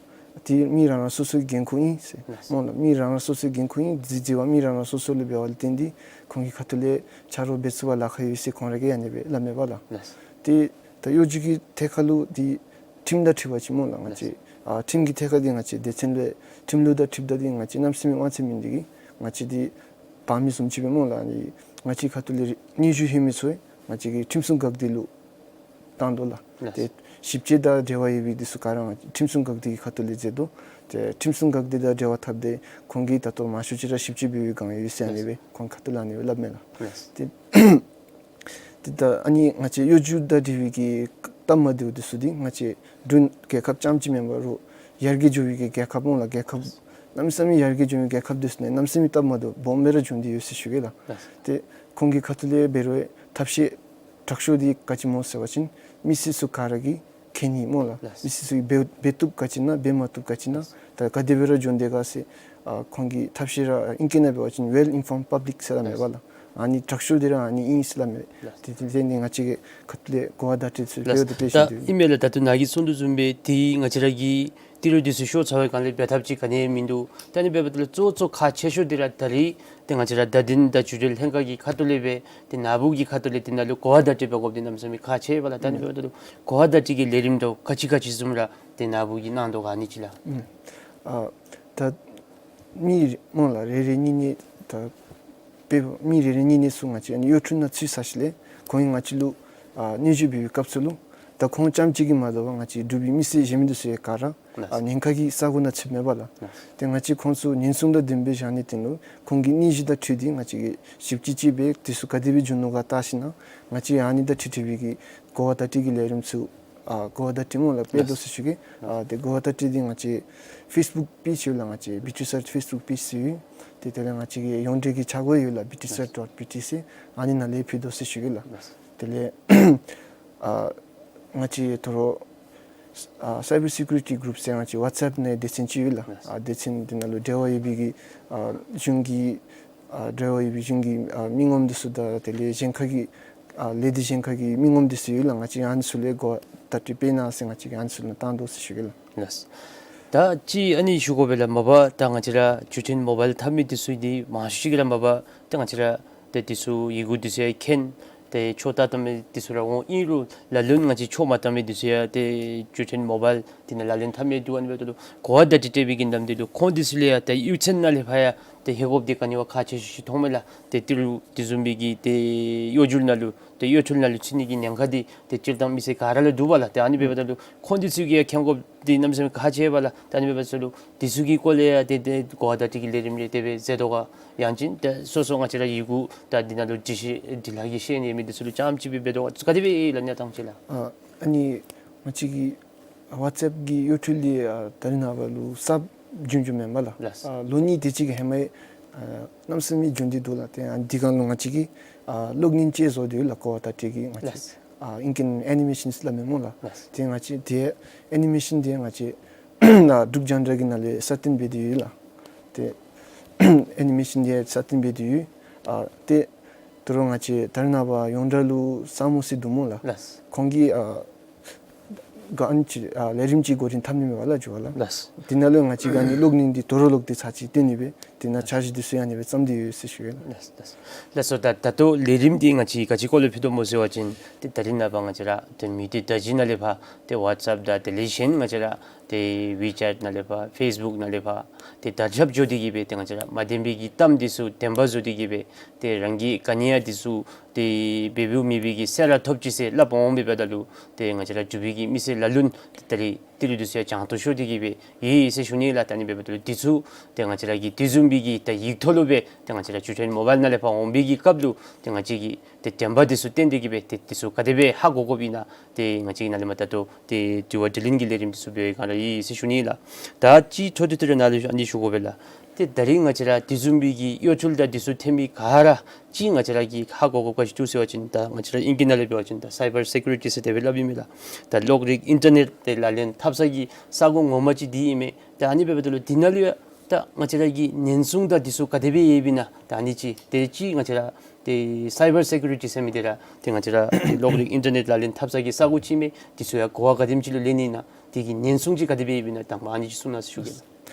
ཏེ་མི་རང་རང་སོ་སོའི་འགན་ཁུར་ཨིན་ཟེར། ལགས། སྨོ་ལགས། མི་རང་རང་སོ་སོའི་འགན་ཁུར་ཨིན། རྫི་རྫི་བ་མི་རང་རང་སོ་སོ་ལས་འབདཝ་ལས་བརྟེན་ཏེ་ཁོང་གི་ཁ་ཐུག་ལས་ཆ་རོགས་འབད་ཚུགས་པར་ལཱ་ཁག་ཡོད་ཟེར་ཁོང་ར་གིས་ཨ་ནི་སྦེ་སླབ་མས་པ་ལགས། ལགས། ཏེ་ད་གཡོ་སྒྱུ་གི་ཐད་ཁར་ལུ་འདི་ཁྲིམས་དང་འཁྲིལ་བ་ཅིན་སྨོ་ལགས། ང་བཅས་ཨ་ཁྲིམས་ཀྱི་ཐད་ཁར་འདི་ང་བཅས་སྡེ་ཚན་ལས་ཁྲིམས་ལུགས་དང་འཁྲིལཝ་ད་འདི་ང་བཅས་གནམ་མེད་ས་མེད་དབང་ཚད་མེད་འདི་གིས་ང་བཅས་འདི་འབག་མི་བཟུམ་ཅིག་སྦེ་སྨོ་ལགས། ཨ་ནི་ང་བཅས་ཁ་ཐུག་ལས་སྙན་ཞུ་ལྷོད་མི་ཚུ་ང་བཅས་ཀྱིས་ཁྲིམས་སྲུང་འགག་སྡེ་ལུ་བཏང་དོ་ལགས། ལགས། ཏེ་ཞིབ་དཔྱད་དང་འབྲེལ་བ་ཡོད་པའི་འདི་ཚུ་ག་ར་ང་བཅས་ཁྲིམས་སྲུང་འགག་སྡེ་གི་ཁ་ཐུག་ལས་མཛད་དོ། ཏེ་ཁྲིམས་སྲུང་འགག་སྡེ་དང་འབྲེལ་བ་འཐབ་སྟེ་ཁོང་གིས་ད་ལྟོ་མང་ཤོས་ཅིག་ར་ཞིབ་དཔྱད་འབད་བའི་སྒང་ཡོད་ཟེར་ཨ་ནི་སྦེ་ཁོང་ཁ་ཐུག་ལས་ཨ་ནི་སྦེ་སླབ་མས་ལགས། ལགས། ཏེ་ཏེ་ད་ཨ་ནི་ང་བཅས་གཡོ་སྒྱུ་དང་འབྲེལ་བའི་གི་སྟབས་མ་བདེཝ་འདི་ཚུ་འདི་ང་བཅས་འབྲུག་རྒྱལ་ཁབ་རྐྱངམ་ཅིག་མེན་པར་རོགས་ཡར་རྒྱས་འགྱོ་བའི་གི་རྒྱལ་ཁབ་སྨོ་ལགས། རྒྱལ་ཁབ་གནམ་མེད་ས་མེད་ཡར་རྒྱས་འགྱོ་བའི་རྒྱལ་ཁབ་འདི་ཚུ་ནང་གནམ་མེད་ས་མེད་སྟབས་མ་བདེཝ་སྦོམ་སྦེ་ར་བྱུང་སྟེ་ཡོད་ཟེར་ཞུ་གེ་ལགས། ལགས། ཏེ་ཁོང་གི་ཁ་ཐུག་ལས་འབད་རུང་ཐབས་ཤེས་དྲག་ཤོས་འདི་ག་ཅི་སྨོ་ཟེར་བ་ཅིན་མི་སེར་ཚུ་ག་ར་གིས་མཁྱེན་ནི་སྨོ་ལགས། ལགས། མི་སེར་ཚུ་གིས་འབད་འབད་བཏུབ་ག་ཅི་ཨིན་ན་འབད་མ་བཏུབ་ག་ཅི་ཨིན་ན། ལགས། ད་ག་དེ་སྦེ་ར་འགྱོ་དོ་ག་ཟེར་ཨ་ཁོང་གིས་ཐབས་ཤེས་ར་ཨིང་སྐད་ནང་འབད་བ་ཅིན་well informed public ཟེར་སླབ་མས་པ་ལགས། ཨ་ནི་དྲག་ཤོས་འདི་ར་ཨ་ནི་ཨིན་ཟེར་སླབ་མས། ལགས། ཏེ་དེ་ལས་ནི་ང་བཅས་ཀྱི་ཁ་ཐུག་ལས་གོ་བ་བརྡ་སྤྲོད་ཚུ་ལགས། ཕུལ་ཏེ་སྦེ་ད་ཞུ་དོ་ཨིན་མས་ལགས། ད་ལྟོ་ནཱ་གིས་གསུངས་དོ་བཟུམ་སྦེ་ཏེ་ང་བཅས་ར་གི་ཏི་རུ་འདི་ཚུ་ཤོར་ཚར་བའི་སྒང་ལས་འབད་ཐབས་ཅིག་ག་ནི་ཡང་མིན་འདུག། ཏེ་ཨ་ནི་འབདཝ་ད་ལུ་གཙོ་གཙོ་ཁག་ཆེ་ཤོས་འདི་ར་ད་རིས་ཏེ་ང་བཅས་ར་བརྡ་དོན་དང་བརྒྱུད་འབྲེལ་ལྷན་ཁག་གི་ཁ་ཐུག་ལས་སྦེ་ཏེ་ནཱ་བུ་གི་ཁ་ཐུག་ལས་འདི་ནང་ལུ་གོ་བ་བརྡ་སྤྲོད་འབད་དགོཔ་འདི་གནམ་མེད་ས་མེད་ཁག་ཆེ་བས་ལགས། ཏེ་ཨ་ནི་འབདཝ་ད་ལུ་གོ་བ་བརྡ་སྤྲོད་ཀྱི་ལས་རིམ་འདི་ག་ཅི་ག་ཅི་བཟུམ་ར་ཏེ་ནཱ་བུ་གིས་གནང་དོ་ག་ཨ་ནི་ཅིག་ལགས། ཨུམ། ཨ་ད་མི་སྨོ་ལགས་རེ་རེ་གཉིས་གཉིས་ད་དཔེ་མི་རེ་རེ་གཉིས་གཉིས་ཚུ་ང་བཅས་ཨ་ནི་གཡོ་འཕྲུལ་ནང་ཚུད་ཚར་ཞིནམ་ལས་ཁོང་གིས་ང་བཅས་ལུ་ཨ་སྙན་ཞུ་འབད་བའི་སྐབས་སུ་ལུ་ད་ཁོང་རྐྱངམ་གཅིག་གིས་མ་དོ་བར་ང་བཅས་འབྲུག་པའི་མི་སེར་གཞན་མི་འདི་ཚུ་ཡང་ག་ར་ལགས། ཨ་ཉེན་ཁ་གི་ས་གོ་ནང་ཚུདཔ་མས་པ་ལགས། ལགས། ཏེ་ང་བཅས་ཁོང་ཚུ་ཉེན་སྲུང་དང་ལྡནམ་སྦེ་བཞག་ནི་འདི་ལུ་ཁོང་གི་གནས་གཞི་དང་འཁྲིལ་ཏེ་ང་བཅས་ཀྱིས་ཞིབ་དཔྱད་ཅིག་འབད་དེ་ཚུ་ག་དེ་སྦེ་བྱུང་ནུག་ག་བལྟ་ཞིནམ་ལས་ང་བཅས་ཨ་ནི་དང་འཁྲིལ་འཁྲིལ་བའི་གི་གོ་བ་བརྡ་སྤྲོད་ཀྱི་ལས་རིམ་ཚུ་ཨ་གོ་བ་བརྡ་སྤྲོད་སྨོ་ལགས་སྤེལ་དོ་ཟེར་ཞུ་གེ། ཨ་ཏེ་གོ་བ་བརྡ་སྤྲོད་འདི་ང་བཅས་ཕེསི་བུཀ་པེཇ་ཡོད་ལགས། ང་བཅས་བི་ཊི་ཨེསི་ཨར་ཕེསི་བུཀ་པེཇ་ཟེར་ཡོད། ཏེ་དེ་ལས་ང་བཅས་ཀྱི་ཡོངས་འབྲེལ་གྱི་ཆ་གོ་ཡོད་ལགས། བི་ཊི་ཨེསི་ཨར་ཌོཊ་བི་ཊི་ཟེར་ཨ་ནི་ནང་ལས་ཕུལ་དོ་ཟེར་ཞུ་གེ་ལགས། དེ་ལས་ཨ་ང་བཅས་ད་རུང་ཨ་སའི་བར་སེ་ཀུ་རི་ཊི་གུ་རུཔ་ཟེར་ང་བཅས་ཝཊས་ཨེཔ་ནང་སྡེ་ཚན་ཅིག་ཡོད་ལགས། ཨ་སྡེ་ཚན་འདི་ནང་ལུ་འབྲེལ་བ་ཡོད་པའི་གི་ཨ་གཞུང་གི་ཨ་འབྲེལ་བ་ཡོད་པའི་གཞུང་གི་ཨ་མི་ངོམ་འདི་ཚུ་དང་དེ་ལས་གཞན་ཁ་གི་ཨ་ལས་སྡེ་གཞན་ཁ་གི་མི་ངོམ་འདི་ཚུ་ཡོད་ལགས། ང་བཅས་ཨ་ནི་ཚུ་ལས་གོ་བ་བརྡ་སྤྲོད་སྤེལ་གནང་ཟེར་ང་བཅས་ཀྱིས་ཨ་ནི་ཚུ་ལུ་བཏང་དོ་ཟེར་ཞུ་གེ་ལགས། ལགས། ད་ཅི་ཨ་ནི་ཞུ་དགོ་པས་ལགས། མ་པ་ད་ང་བཅས་ར་འགྲུལ་འཕྲིན་མོ་བཱའིལ་འཐབ་མི་འདི་ཚུ་འདི་མང་ཤོས་ཅིག་གིས་ར་མ་པ་ད་ང་བཅས་ར་ཏེ་འདི་ཚུ་ཡི་གུ་འདི་ཚུ་ཡང་མཁྱེན། ཏེ་ཆོས་ལྟ་བཏང་མི་འདི་ཚུ་ར་འོང་། ཨིན་རུང་ལ་ལུ་ང་བཅས་ཆོས་མ་བཏང་མི་འདི་ཚུ་ཡང་ཏེ་འགྲུལ་འཕྲིན་མོ་བཱའིལ་འདི་ནང་ལག་ལེན་འཐབ་མི་འདུག། ཨ་ནི་འབདཝ་ད་ལུ་གོ་བ་བརྡ་སྤྲོད་སྤྲོད་པའི་གི་ནམ་དུས་ལུ་ཁོང་འདི་ཚུ་ལུ་ཡང་ཏེ་གཡུས་ཚན་ནང་ལས་ཕར་ཡང་ཏེ་ཧེ་དགོཔ་འདི་ག་ནི་བ་ཁག་ཆེ་ཤོས་ཅིག་མཐོངམ་མས་ལགས། ཏེ་ཏི་རུ་འདི་བཟུམ་མའི་གི་ཏེ་གཡོ་སྒྱུ་ནང་ལུ་ཏེ་གཡོ་འཕྲུལ་ནང་ལུ་ཚུད་ནི་གི་ཉེན་ཁ་འདི་ཏེ་སྤྱིར་བཏང་མི་སེར་ག་ར་ལུ་འདུག་པ་ལགས། ཏེ་ཨ་ནི་འབདཝ་ད་ལུ་ཁོང་འདི་ཚུ་གིས་ཡང་མཁྱེན་དགོཔ་འདི་གནམ་མེད་ས་མེད་ཁག་ཆེ་བས་ལགས། ཏེ་ཨ་ནི་འབདཝ་ད་ལུ་འདི་ཚུ་གི་སྐོར་ལས་ཡང་ཏེ་ཏེ་གོ་བ་བརྡ་སྤྲོད་ཀྱི་ལས་རིམ་རེ་དེ་སྦེ་མཛད་དོ་ག། ཡང་ཅིན་ཏེ་སོ་སོ་ང་བཅས་ར་ཡི་གུ་ད་འདི་ནང་ལུ་འབྲི་ཤེས་འབྲི་ལྷག་གི་ཤེས་ཡོན་མེད་མི་འདི་ཚུ་ལུ་རྐྱངམ་ཅིག་སྦེ་འབད་དོ་ག། ག་དེ་སྦེ་ཨིན་ལགས་གནས་སྟངས་ཅིག་ལགས། ཨ་ཨ་ནི་ང་བཅས་ཀྱི་ཝཊས་ཨེཔ་གི་གཡོ་འཕྲུལ་འདི་ཨ་ད་རེས་ནངས་པ་ལུ་གསརཔ་བྱུང་བྱུངམ་མེན་པ་ལགས། ལགས། ཨ་ལོ་གཉིས་དེ་ཅིག་གི་ཧེ་མ་ཨ་གནམ་མེད་ས་མེད་བྱུང་སྟེ་འདུག་ལགས། ཏེ་ཨ་འདི་སྒང་ལུ་ང་བཅས་ཀྱིས་ཨ་གློག་བརྙན་ཅིག་བཟོ་སྟེ་ཡོད་ལགས། གོ་བ་བརྡ་སྤྲོད་ཀྱི་ང་བཅས་ལགས། ཨ་ཨིང་སྐད་ཨེ་ནི་མེ་ཤཱན་ཟེར་སླབ་མས་སྨོ་ལགས། ལགས། ཏེ་ང་བཅས་ཏེ་ཨེ་ནི་མེ་ཤཱན་འདི་ང་བཅས་ལགས་འབྲུག་རྒྱང་བསྒྲགས་ཀྱི་ནང་ལས་སྲ་བརྟན་འབད་དེ་ཡོད་ལགས། ཏེ་ཨེ་ནི་མེ་ཤཱན་འདི་སྲ་བརྟན་འབད་དེ་ཡོད། ཨ་ཏེ་ད་རུང་ང་བཅས་ད་རེས་ནངས་པ་ཡོངས་གྲགས་ལུ་སཱ་མོ་ཟེར་འདུག་སྨོ་ལགས། ལགས། ཁོང་གིས་ཨ་ ག་ཨ་ནི་ཅིག་ཨ་ལས་རིམ་ཅིག་འགོ་འདྲེན་འཐབ་ནི་མས་པ་ལགས་ཞུ་བ་ལགས། ལགས། དེ་ནང་ལུ་ང་བཅས་ཀྱིས་ཨ་ནི་གློག་བརྙན་འདི་དོ་རུང་ལོག་སྟེ་ཚར་ཅིག་སྟོན་ནི་སྦེ་དེ་ནང་འཆར་གཞི་འདི་ཚུ་ཡང་ཨ་ནི་སྦེ་བརྩམས་ཏེ་ཡོད་ཟེར་ཞུ་ཡི་ལགས། ལགས་ལགས། ལགས་སོ། ད་ད་ལྟོ་ལས་རིམ་འདི་ང་བཅས་ག་ཅི་སྐོར་ལས་ཕུལ་དོ་སྨོ་ཟེར་བ་ཅིན་ཏེ་ད་རིས་ནངས་པ་ང་བཅས་ར་ཏེ་མི་སྡེ་བརྡ་བརྒྱུད་ནང་ལས་ཕར་ཏེ་ཝཊས་ཨེཔ་དང་དེ་ལས་གཞན་ང་བཅས་ར་ཏེ་ཝི་ཅེཊ་ནང་ལས་ཕར་ཕེསི་བུཀ་ནང་ལས་ཕར་ཏེ་དར་ཁྱབ་འགྱོ་སྟེ་གིས་སྦེ་ཏེ་ང་བཅས་ར་མ་བདེན་པའི་གི་གཏམ་འདི་ཚུ་བདེན་པ་བཟོ་སྟེ་གིས་སྦེ་ཏེ་རང་གི་ག་ནི་ཡང་འདི་ཚུ་ཏེ་འབད་འབདཝ་མེད་པའི་གི་གསལ་ར་ཐོབ་ཅི་ཟེར་སླབ་འོང་འབདཝ་ད་ལུ་ཏེ་ང་བཅས་ར་འབྲུག་པའི་གི་མི་སེར་ལ་ལུ་ཏེ་ད་རིས་ཏི་རུ་འདི་ཚུ་ཡང་བྱང་ཐོག་ཤོར་ཏེ་གིས་སྦེ་ཡོད་ཟེར་ཞུ་ནི་ལགས། ད་ཨ་ནི་འབདཝ་ད་ལུ་འདི་ཚུ་ཏེ་ང་བཅས་ར་གི་དེ་བཟུམ་སྦེ་གི་ད་ཡིག་ཐོག་ལུ་སྦེ་ཏེ་ང་བཅས་ར་འགྲུལ་འཕྲིན་མོ་བཱའིལ་ནང་ལས་ཕར་འོང་པའི་གི་སྐབས་ལུ་ཏེ་ང་བཅས་ཀྱིས་ཏེ་བདེན་པ་འདི་ཚུ་བསྟན་ཏེ་གིས་སྦེ་ཏེ་འདི་ཚུ་ག་དེ་སྦེ་ཧ་གོ་དགོཔ་ཨིན་ན་ཏེ་ང་བཅས་ཀྱི་ནང་ལས་མར་ད་ལྟོ་ཏེ་དྲི་བ་དྲིས་ལན་གྱི་ལས་རིམ་འདི་ཚུ་འབད་བའི་སྒང་ར་ཡོད་ཟེར་ཞུ་ནི་ལགས། ད་ཅིག་འཕྲོ་མཐུད་དེ་ར་ནཱ་ལུ་ཨ་ནི་ཞུ་དགོ་པས་ལགས། ཏེ་ད་རིས་ང་བཅས་ར་དེ་བཟུམ་སྦེ་གི་གཡོ་འཕྲུལ་དང་འདི་ཚུ་ཐོན་མི་ག་ར་ཅིག་ང་བཅས་ར་གིས་ཧ་གོ་དགོཔ་ག་ཅི་འདུག་ཟེར་བ་ཅིན་ད་ང་བཅས་ར་ཨིང་སྐད་ནང་ལས་འབད་བ་ཅིན་ད་སའི་བར་སེ་ཀུ་རི་ཊི་ཟེར་དེ་སྦེ་སླབ་ཨིན་མས་ལགས། ད་གློག་རིག་ཨིན་ཊར་ནེཊ་དེ་ལག་ལེན་འཐབ་ས་གི་ས་གོ་ངོ་མ་ཅིག་འདི་ཨིན་མས། ད་ཨ་ནི་འབདཝ་ད་ལུ་འདི་ནང་ལུ་ཡང་ད་ང་བཅས་ར་གི་ཉེན་སྲུང་དང་འདི་ཚུ་ག་དེ་སྦེ་ཡོདཔ་ཨིན་ན་ད་ཨ་ནི་ཅིག་ཏེ་ཅིག་ང་བཅས་ར་ཏེ་སའི་བར་སེ་ཀུ་རི་ཊི་ཟེར་མི་འདི་ར་ཏེ་ང་བཅས་ར་ཏེ་གློག་རིག་ཨིན་ཊར་ནེཊ་ལག་ལེན་འཐབ་ས་གི་ས་གོ་ཅིག་ཨིན་མས། འདི་ཚུ་ཡང་གོ་བ་ག་དེམ་ཅིག་ལུ་ལེན་ནི་ཨིན་ན་དེ་གི་ཉེན་སྲུང་ཅིག་ག་དེ་སྦེ་ཡོདཔ་ཨིན་ན་དང་པ་ཨ་ནི་ཅིག་གསུང་གནང་ཟེར་ཞུ་གེ་ལགས།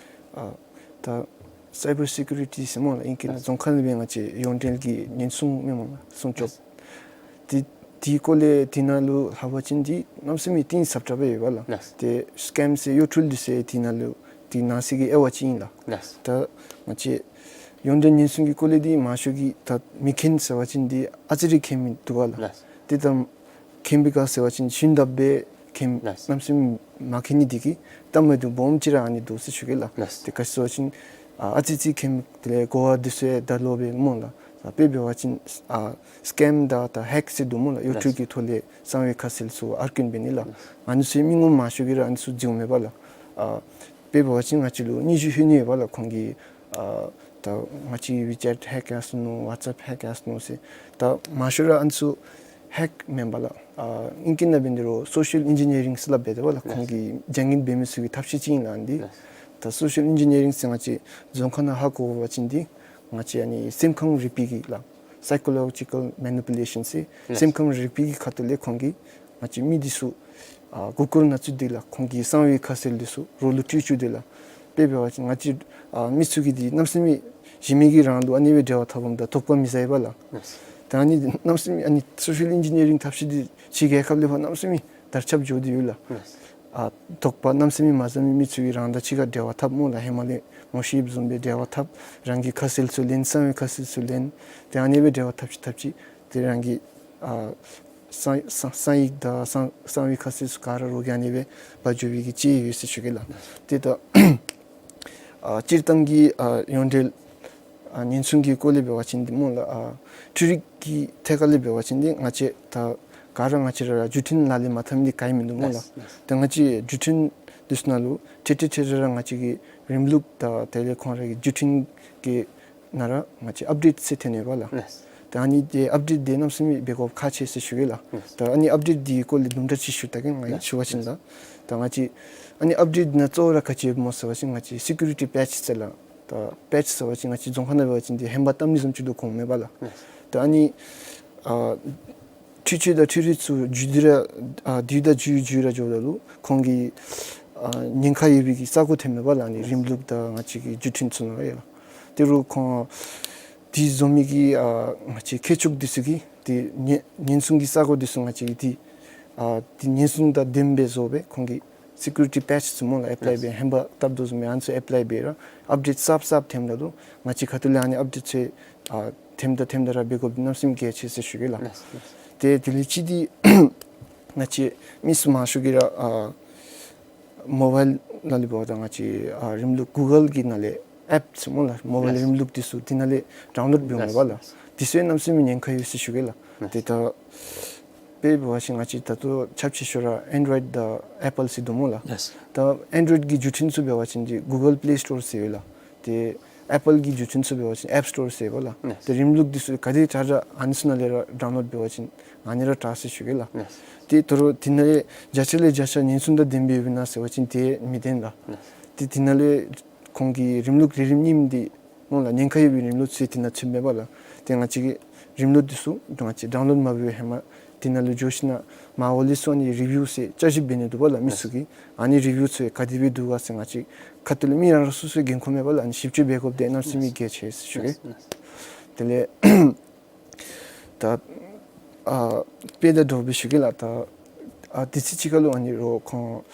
ཨ་ད་སའི་བར་སེ་ཀུ་རི་ཊི་ཟེར་སྨོ་ལགས། ཨིང་སྐད་ནང་རྫོང་ཁ་ལས་སྦེ་ང་བཅས་གཡོ་འགྲུལ་གྱི་ཉེན་སྲུང་མས་སྨོ་ལགས། སྲུང་སྐྱོབ། དེ་དེའི་སྐོར་ལས་དེ་ནང་ལུ་ལྷག་པ་ཅིན་འདི་གནམ་མེད་ས་མེད་གཏིང་ཟབ་དྲགས་སྦེ་ཡོད་པ་ལགས། ལགས། ཏེ་སི་ཀེམ་ཟེར་གཡོ་འཕྲུལ་འདི་ཚུ་དེ་ནང་ལུ་དེ་ནང་གསེས་ཀྱི་དབྱེ་བ་ཅིག་ཨིན་ལགས། ལགས། ད་ང་བཅས་གཡོ་འགྲུལ་ཉེན་སྲུང་གི་སྐོར་ལས་འདི་མང་ཤོས་ཀྱིས་ད་མི་མཁྱེན་ཟེར་བ་ཅིན་འདི་ཨ་ཙི་རེ་མཁྱེན་མི་འདུག་པ་ལགས། ལགས། ཏེ་ད་མཁྱེན་པའི་ག་ཟེར་བ་ཅིན་ཤིན་ཏུ་སྦེ་མཁྱེན། ལགས། གནམ་མེད་ས་མེད་མ་མཁྱེན་ནི་འདི་གིས་ད་མི་འདུག་སྦོམ་ཅིག་ར་ཨ་ནི་འདུག་ཟེར་ཞུ་གེ་ལགས། ལགས། ཏེ་ག་ཅི་ཟེར་བ་ཅིན་ཨ་ཨ་ཙི་ཙི་མཁྱེན། དེ་ལས་གོ་བ་འདི་ཚུ་ཡང་ད་ལོག་སྦེ་སྨོ་ལགས། ད་དཔེ་འབད་བ་ཅིན་ཨ་སི་ཀེམ་དང་ད་ཧེག་ཟེར་འདུག་སྨོ་ལགས། གཡོ་འཕྲུལ་གྱི་ཐོག་ལས་གསང་བའི་ཁ་གསལ་ཚུ་ཨར་ཀིན་འབད་ནི་ལགས། ཨ་ནི་ཚུ་མི་ངོམ་མང་ཤོས་ཀྱིས་ར་ཨ་ནི་ཚུ་འཛོལཝ་མས་པ་ལགས། ཨ་དཔེ་འབད་བ་ཅིན་ང་བཅས་ལུ་སྙན་ཞུ་ལྷོད་ནི་ཡོད་པ་ལགས། ཁོང་གིས་ཨ་ད་ང་བཅས་ཝི་ཅེཊ་ཧེག་ཡར་སོ་ནུག། ཝཊས་ཨེཔ་ཧེག་ཡར་སོ་ནུག་ཟེར། ད་མང་ཤོས་ར་ཨ་ནི་ཚུ་ཧེག་མེན་པ་ལགས། ཨ་ཨིང་སྐད་ནང་འབད་ནི་རུང་སོ་ཤལ་ཨིན་ཇི་ནི་ཡ་རིང་ཟེར་སླབ་འབད་དེ་པ་ལགས། ཁོང་གིས་བྱ་ངན་འབད་མི་ཚུ་གི་ཐབས་ཤེས་ཅིག་ཨིན་ལགས་འདི། ད་སོ་ཤལ་ཨིན་ཇི་ནི་ཡ་རིང་ཟེར་ང་བཅས་རྫོང་ཁ་ནང་ཧ་གོ་བ་ཅིན་འདི་ང་བཅས་ཨ་ནི་སེམས་ཁམས་རིག་པའི་གི་ལགས། སའི་ཀོ་ལོ་ཇི་ཀལ་མེ་ནི་པུ་ལེ་ཤཱན་ཟེར། ལགས། སེམས་ཁམས་རིག་པའི་གི་ཁ་ཐུག་ལས་ཁོང་གིས་ང་བཅས་མི་འདི་ཚུ་ཨ་མགུ་སྐོར་ནང་བཙུགས་ཏེ་ལགས། ཁོང་གི་གསང་བའི་ཁ་གསལ་འདི་ཚུ་རོགས་ལུ་སྤྲོད་བཅུག་སྟེ་ལགས། དཔེ་འབད་བ་ཅིན་ང་བཅས་ཨ་མི་ཚུ་གིས་འདི་གནམ་མེད་ས་མེད་གཞན་མི་གིས་རང་ལུ་ཨ་ནི་སྦེ་འབྲེལ་བ་འཐབ་འོངམ་ད་དོགས་པ་མི་ཟ་བས་པ་ལགས། ལགས། ད་ཨ་ནི་གནམ་མེད་ས་མེད་ཨ་ནི་སོ་ཤལ་ཨིན་ཇི་ནི་ཡ་རིང་ཐབས་ཤེས་འདི་ཕྱི་རྒྱལ་ཁབ་ལས་ཕར་གནམ་མེད་ས་མེད་དར་ཁྱབ་འགྱོ་སྟེ་ཡོད་ལགས། ལགས། ཨ་དོགས་པ་གནམ་མེད་ས་མེད་མ་ཟ་མི་མི་ཚུ་གིས་རང་དང་གཅིག་ཁར་འབྲེལ་བ་འཐབ་སྨོ་ལགས། ཧེ་མ་ལས་ངོ་ཤེས་བཟུམ་སྦེ་འབྲེལ་བ་འཐབ། རང་གི་ཁ་གསལ་ཚུ་ལེན། གསང་བའི་ཁ་གསལ་ཚུ་ལེན། ཏེ་ཨ་ནི་སྦེ་འབྲེལ་བ་འཐབ་ཅི་འཐབ་ཅི་ཏེ་རང་གི་ཨ་གསང་གསང་གསང་ཡིག་དང་གསང་གསང་བའི་ཁ་གསལ་ཚུ་ག་ར་རོགས་ཀྱིས་ཨ་ནི་སྦེ་འབག་འགྱོ་བའི་གི་ཅིག་ཡོད་ཟེར་ཞུ་གེ་ལགས། ཏེ་ད་ཨ་སྤྱིར་བཏང་གི་ཨ་གཡོ་འགྲུལ་ཨ་ཉེན་སྲུང་གི་སྐོར་ལས་འབད་བ་ཅིན་འདི་སྨོ་ལགས། ཨ་འཕྲུལ་རིག་གི་ཐད་ཁར་ལས་འབད་བ་ཅིན་འདི་ང་བཅས་ད་ག་ར་ང་བཅས་ར་བརྒྱུད་འཕྲིན་ལག་ལེན་མ་འཐབ་མི་འདི་ག་ཡང་མིན་འདུག་སྨོ་ལགས། ལགས། ད་ང་བཅས་བརྒྱུད་འཕྲིན་འདི་ཚུ་ནང་ལུ་ཐེངས་ཐེངས་ཐེངས་རེ་ར་ང་བཅས་ཀྱི་རིམ་ལུགས་དང་དེ་ལས་ཁོང་ར་གི་བརྒྱུད་འཕྲིན་གྱི་ནང་ར་ང་བཅས་ཨཔ་ཌེཊ་ཟེར་ཐོན་ཡོད་པ་ལགས། ལགས། ད་ཨ་ནི་འདི་ཨཔ་ཌེཊ་འདི་གནམ་མེད་ས་མེད་འབད་དགོཔ་ཁག་ཆེ་ཟེར་ཞུ་གེ་ལགས། ལགས། ད་ཨ་ནི་ཨཔ་ཌེཊ་འདི་སྐོར་ལས་དུམ་གྲ་ཅིག་ཞུ་ད་གེ། ང་ལགས། ཞུ་བ་ཅིན་ལགས། ད་ང་བཅས་ཨ་ནི་ཨཔ་ཌེཊ་འདི་ནང་གཙོ་བོ་ར་ག་ཅི་ཡོདཔ་སྨོ་ཟེར་བ་ཅིན་ང་བཅས་སི་ཀུ་རི་ཊི་པེ་ཆི་ཟེར་ལགས། ད་པེ་ཆི་ཟེར་བ་ཅིན་ང་བཅས་རྫོང་ཁ་ནང་འབད་བ་ཅིན་འདི་ཧེ་མ་བཏབ་ནི་བཟུམ་ཅིག་ལུ་གོཝ་མས་པ་ལགས། ལགས། ད་ཨ་ནི་ཨ་འཕྲུལ་ཆས་དང་འཕྲུལ་རིག་ཚུ་འགྱུར་ཏེ་ར་ཨ་དུས་དང་འགྱུར་འགྱུར་ར་འགྱོཝ་ད་ལུ་ཁོང་གི་ཨ་ཉེན་ཁ་ཡོད་པའི་གི་ས་གོ་ཐོནམ་མས་པ་ལགས། ཨ་ནི་རིམ་ལུགས་དང་ང་བཅས་ཀྱི་བརྒྱུད་འཕྲིན་ཚུ་ནང་ལུ་ཡང་ལགས། དེ་རུང་ཁོང་འདི་བཟོ་མི་གི་ཨ་ང་བཅས་མཁས་མཆོག་འདི་ཚུ་གིས་འདི་ཉེན་ཉེན་སྲུང་གི་ས་གོ་འདི་ཚུ་ང་བཅས་ཀྱིས་འདི་ཨ་འདི་ཉེན་སྲུང་དང་ལྡནམ་སྦེ་བཟོ་སྦེ་ཁོང་གིས་སི་ཀུ་རི་ཊི་པེ་ཆི་ཚུ་སྨོ་ལགས་ཨེཔ་ལའི་འབད། ཧེ་མ་བཏབ་དོ་བཟུམ་སྦེ་ཨ་ནི་ཚུ་ཨེཔ་ལའི་འབད་ར་ཨཔ་ཌེཊ་གསརཔ་གསརཔ་ཐོནམ་ད་ལུ་ང་བཅས་ཁ་ཐུག་ལས་ཨ་ནི་ཨཔ་ཌེཊ་ཚུ་ཨ་ཐེངས་དང་ཐེངས་དང་ར་འབད་དགོཔ་འདི་གནམ་མེད་ས་མེད་གལ་ཆེ་ཟེར་ཞུ་གེ་ལགས། ལགས། ལགས། ཏེ་དེ་ལས་ཅིག་འདི་ང་བཅས་མི་སེར་མང་ཤོས་ཀྱིས་ར་ཨ་མོ་བཱའིལ་ནང་ལས་འབདཝ་ད་ང་བཅས་ཨ་རིམ་ལུགས་གུ་གཱལ་གྱི་ནང་ལས་ཨེཔ་ཚུ་སྨོ་ལགས། མོ་བཱའིལ། ལགས། རིམ་ལུགས་འདི་ཚུ་འདི་ནང་ལས་ཌའུན་ལོཌ་འབད་འོང་མས་པ་ལགས། ལགས། འདི་ཚུ་གནམ་མེད་ས་མེད་ཉེན་ཁ་ཡོད་ཟེར་ཞུ་གེ་ལགས། ལགས། ཏེ་ད་དཔེ་འབད་བ་ཅིན་ང་བཅས་ད་ལྟོ་ཁྱབ་ཆེ་ཤོས་ར་ཨེན་ཌོ་རོའིཌ་དང་ཨེཔ་པཱལ་ཟེར་འདུག་སྨོ་ལགས། ལགས། ད་ཨེན་ཌོ་རོའིཌ་གི་བརྒྱུད་འཕྲིན་ཚུ་འབད་བ་ཅིན་འདི་གུ་གཱལ་པི་ལེ་སི་ཊོར་ཟེར་ཡོད་ལགས། ཏེ་ཨེཔ་པཱལ་གྱི་བརྒྱུད་འཕྲིན་ཚུ་འབད་བ་ཅིན་ཨེཔ་སི་ཊོར་ཟེར་ཡོད་ལགས། ལགས། ཏེ་རིམ་ལུགས་འདི་ཚུ་ག་དེ་དྲག་དྲག་ཨ་ནི་ཚུ་ནང་ལས་ར་ཌའུན་ལོཌ་འབད་བ་ཅིན་ཨ་ནི་ར་དྲག་ཟེར་ཞུ་གེ་ལགས། ལགས། ཏེ་དོ་རུང་འདི་ནང་ལས་བརྒྱ་ཆ་ལས་བརྒྱ་ཆ་ཉེན་སྲུང་དང་ལྡནམ་སྦེ་ཡོདཔ་ཨིན་ན་ཟེར་བ་ཅིན་དེ་མི་བདེན་ལགས། ལགས། ཏེ་འདི་ནང་ལས་ཁོང་གི་རིམ་ལུགས་ལས་རིམ་རྙིངམ་འདི་སྨོ་ལགས། ཉེན་ཁ་ཡོད་པའི་རིམ་ལུགས་ཚུ་འདི་ནང་ཚུདཔ་མས་པ་ལགས། ཏེ་ང་བཅས་ཀྱིས་རིམ་ལུགས་འདི་ཚུ་ང་བཅས་ཌའུན་ལོཌ་མ་འབད་བར་ཧེ་མ་ དེ་ནང་ལུ་འགྱོ་ཞིན་ན་མར་འོག་ལས་ཚུར་ཨ་ནི་རི་བིའུ་ཟེར་བསྐྱར་ཞིབ་འབད་ནི་འདུག་པ་ལགས། མི་ཚུ་གིས་ཨ་ནི་རི་བིའུ་ཚུ་ག་དེ་སྦེ་འདུག་ག་ཟེར་ང་བཅས་ཁ་ཐུག་ལས་མི་རང་རང་སོ་སོའི་འགན་ཁུར་མས་པ་ལགས། ཨ་ནི་ཞིབ་དཔྱད་འབད་དགོཔ་འདི་གནམ་མེད་ས་མེད་གལ་ཆེ་ཟེར་ཞུ་གེ། དེ་ལས་ད་ཨ་དཔེ་ད་འདྲཝ་སྦེ་ཞུ་གེ་ལགས། ད་ཨ་དུས་ཚོད་ཅིག་ཁར་ལུ་ཨ་ནི་རོགས་ཁོང་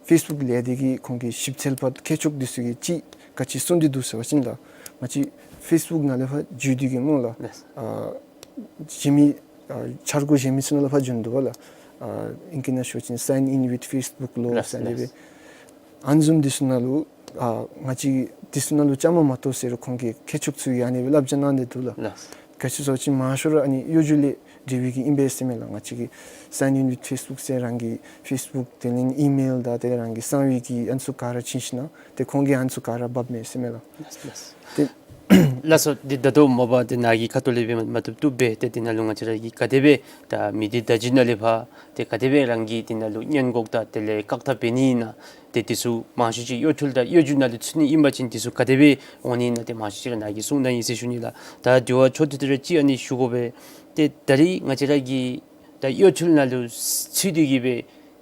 ཕེསི་བུཀ་ལས་སྡེ་གི་ཁོང་གི་ཞིབ་འཚོལ་པ་མཁས་མཆོག་འདི་ཚུ་གིས་ཅིག་ག་ཅི་གསུངས་ཏེ་འདུག་ཟེར་བ་ཅིན་ལགས། ང་བཅས་ཕེསི་བུཀ་ནང་ལས་ཕར་འཛུལ་ཏེ་གི་སྨོ་ལགས། ལགས། ཨ་གཞན་མི་ཨ་འཆར་སྒོ་གཞན་མི་ཚུ་ནང་ལུ་ཕར་འགྱོ་ནི་འདུག་པ་ལགས། ཨ་ཨིང་སྐད་ནང་ཞུ་བ་ཅིན་Sign in with Facebook ལོ་ལགས། ཟེར་ཨ་ནི་སྦེ། ལགས། ཨ་ནི་བཟུམ་འདི་ཚུ་ནང་ལུ་ཨ་ང་བཅས་འདི་ཚུ་ནང་ལུ་བཅའ་མར་མ་གཏོགས་ཟེར་རུང་ཁོང་གི་མཁས་མཆོག་ཚུ་གིས་ཨ་ནི་སྦེ་བསླབ་བྱ་གནང་སྟེ་འདུག་ལགས། ལགས། ག་ཅི་ཟེར་བ་ཅིན་མང་ཤོས་ར་ཨ་ནི་གཡོ་སྒྱུ་ལས་འབྲེལ་བའི་གི་ཨིན་པས་ཟེར་མས་ལགས། ང་བཅས་ཀྱི་Sign in with Facebook ཟེར་རང་གི་ཕེསི་བུཀ་དེ་ལས་ཨི་མེལ་དང་དེ་ལས་རང་གི་གསང་བའི་གི་ཨ་ནི་ཚུ་ག་ར་བྱིན་ཞིན་ན་ཏེ་ཁོང་གིས་ཨ་ནི་ཚུ་ག་ར་འབགཔ་མས་ཟེར་མས་ལགས། ལགས། ལགས། ཏེ་ལགས་སོ། འདི་ད་ལྟོ་མ་པ་ཏེ་ནཱ་གི་ཁ་ཐུག་ལས་སྦེ་མ་བཏུབ་བཏུབ་སྦེ་ཏེ་འདི་ནང་ལུ་ང་བཅས་ར་གིས་ག་དེ་སྦེ་ད་མི་སྡེ་བརྡ་བརྒྱུད་ནང་ལས་ཕར་ཏེ་ག་དེ་སྦེ་རང་གིས་འདི་ནང་ལུ་སྔོན་འགོག་དང་དེ་ལས་བཀག་ཐབས་འབད་ནི་ཨིན་ན། ཏེ་འདི་ཚུ་མང་ཤོས་ཅིག་གཡོ་འཕྲུལ་དང་གཡོ་སྒྱུ་ནང་ལུ་ཚུད་ནི་ཨིན་པ་ཅིན་འདི་ཚུ་ག་དེ་སྦེ་འོང་ནི་ཨིན་ན་ཏེ་མང་ཤོས་ཅིག་ར་ནཱ་གིས་གསུང་གནང་ཡི་ཟེར་ཞུ་ནི་ལགས། ད་དེ་བ་མཆོག་ཏོ་ཏོ་ར་ཅིག་ཨ་ནི་ཞུ་དགོ་པས། ཏེ་ད་རིས་ང་བཅས་ར་གིས་ད་གཡོ་འཕྲུལ་ནང་ལུ་ཚུད་དེ་གི་སྦེ་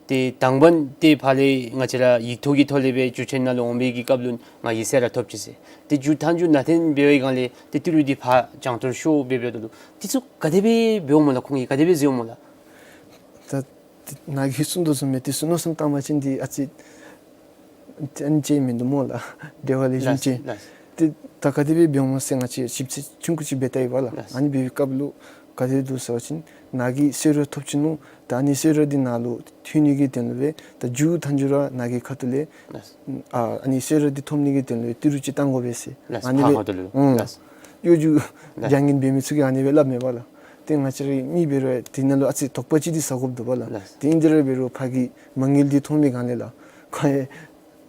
ཏེ་དང་པ་ཏེ་ཕར་ལས་ང་བཅས་ར་ཡིག་ཐོག་གི་ཐོག་ལས་སྦེ་འགྲུལ་འཕྲིན་ནང་ལུ་འོང་བའི་གི་སྐབས་ལུ་ང་གིས་གསལ་ར་ཐོབ་ཅི་ཟེར། ཏེ་མཇུག་མཐའ་མཇུག་ནང་ཐོན་འབད་བའི་སྒང་ལས་ཏེ་ཏི་རུ་འདི་ཕར་རྒྱང་མཐོར་ཤོར་འབད་འབདཝ་ད་ལུ་འདི་ཚུ་ག་དེ་སྦེ་འབདཝ་སྨོ་ལགས། ཁོང་གིས་ག་དེ་སྦེ་བཟོཝ་སྨོ་ལགས། ད་ནཱ་གིས་གསུང་དོ་བཟུམ་སྦེ་འདི་ཚུ་མནོ་བསམ་བཏང་བ་ཅིན་འདི་ཨ་ཙི་ཨ་ནི་ཅིག་མིན་འདུག་སྨོ་ལགས། འབྲེལ་བ་ལེགས་ཤོམ་ཅིག། ལགས། ཏེ་ད་ག་དེ་སྦེ་འབདཝ་སྨོ་ཟེར་ང་བཅས་ཞིབ་འཚོལ་ཆུང་ཀུ་ཅིག་འབད་བལྟ་ཡི་པ་ལགས། ལགས། ཨ་ནི་འབད་བའི་སྐབས་ལུ་ག་དེ་འདུག་ཟེར་བ་ཅིན་ནཱ་གིས་གསོལ་རས་ཐོབ་ཅི་ནུག། ད་ཨ་ནི་གསོལ་རས་འདི་ནཱ་ལུ་ཐོན་ནི་གི་དོན་ལུ་སྦེ་ད་མཇུག་མཐའ་མཇུག་ར་ནཱ་གི་ཁ་ཐུག་ལས། ལགས། ཨ་ཨ་ནི་གསོལ་རས་འདི་ཐོབ་ནི་གི་དོན་ལུ་ཏི་རུ་ཅིག་བཏང་དགོ་པས་ཟེར། ལགས། ཨ་ནི་ཕར་སྦེ་ཁ་ཐུག་ལུ། ཨུམ། ལགས། གཡོ་སྒྱུ། ལགས། བྱང་ཉེས་འབད་མི་ཚུ་གིས་ཨ་ནི་སྦེ་སླབ་མས་པ་ལགས། ཏེ་ང་བཅས་ར་མི་འབད་རུང་འདི་ནང་ལུ་ཨ་ཙི་དོགས་པ་ཅིག་འདི་ཟ་དགོཔ་འདུག་པ་ལགས། ལགས། ཏེ་ཨིན་དེ་ར་འབད་རུང་ཕར་གི་མ་དངུལ་འདི་མཐོང་མི་སྒང་ལས་ལགས། ཁོང་ཡང་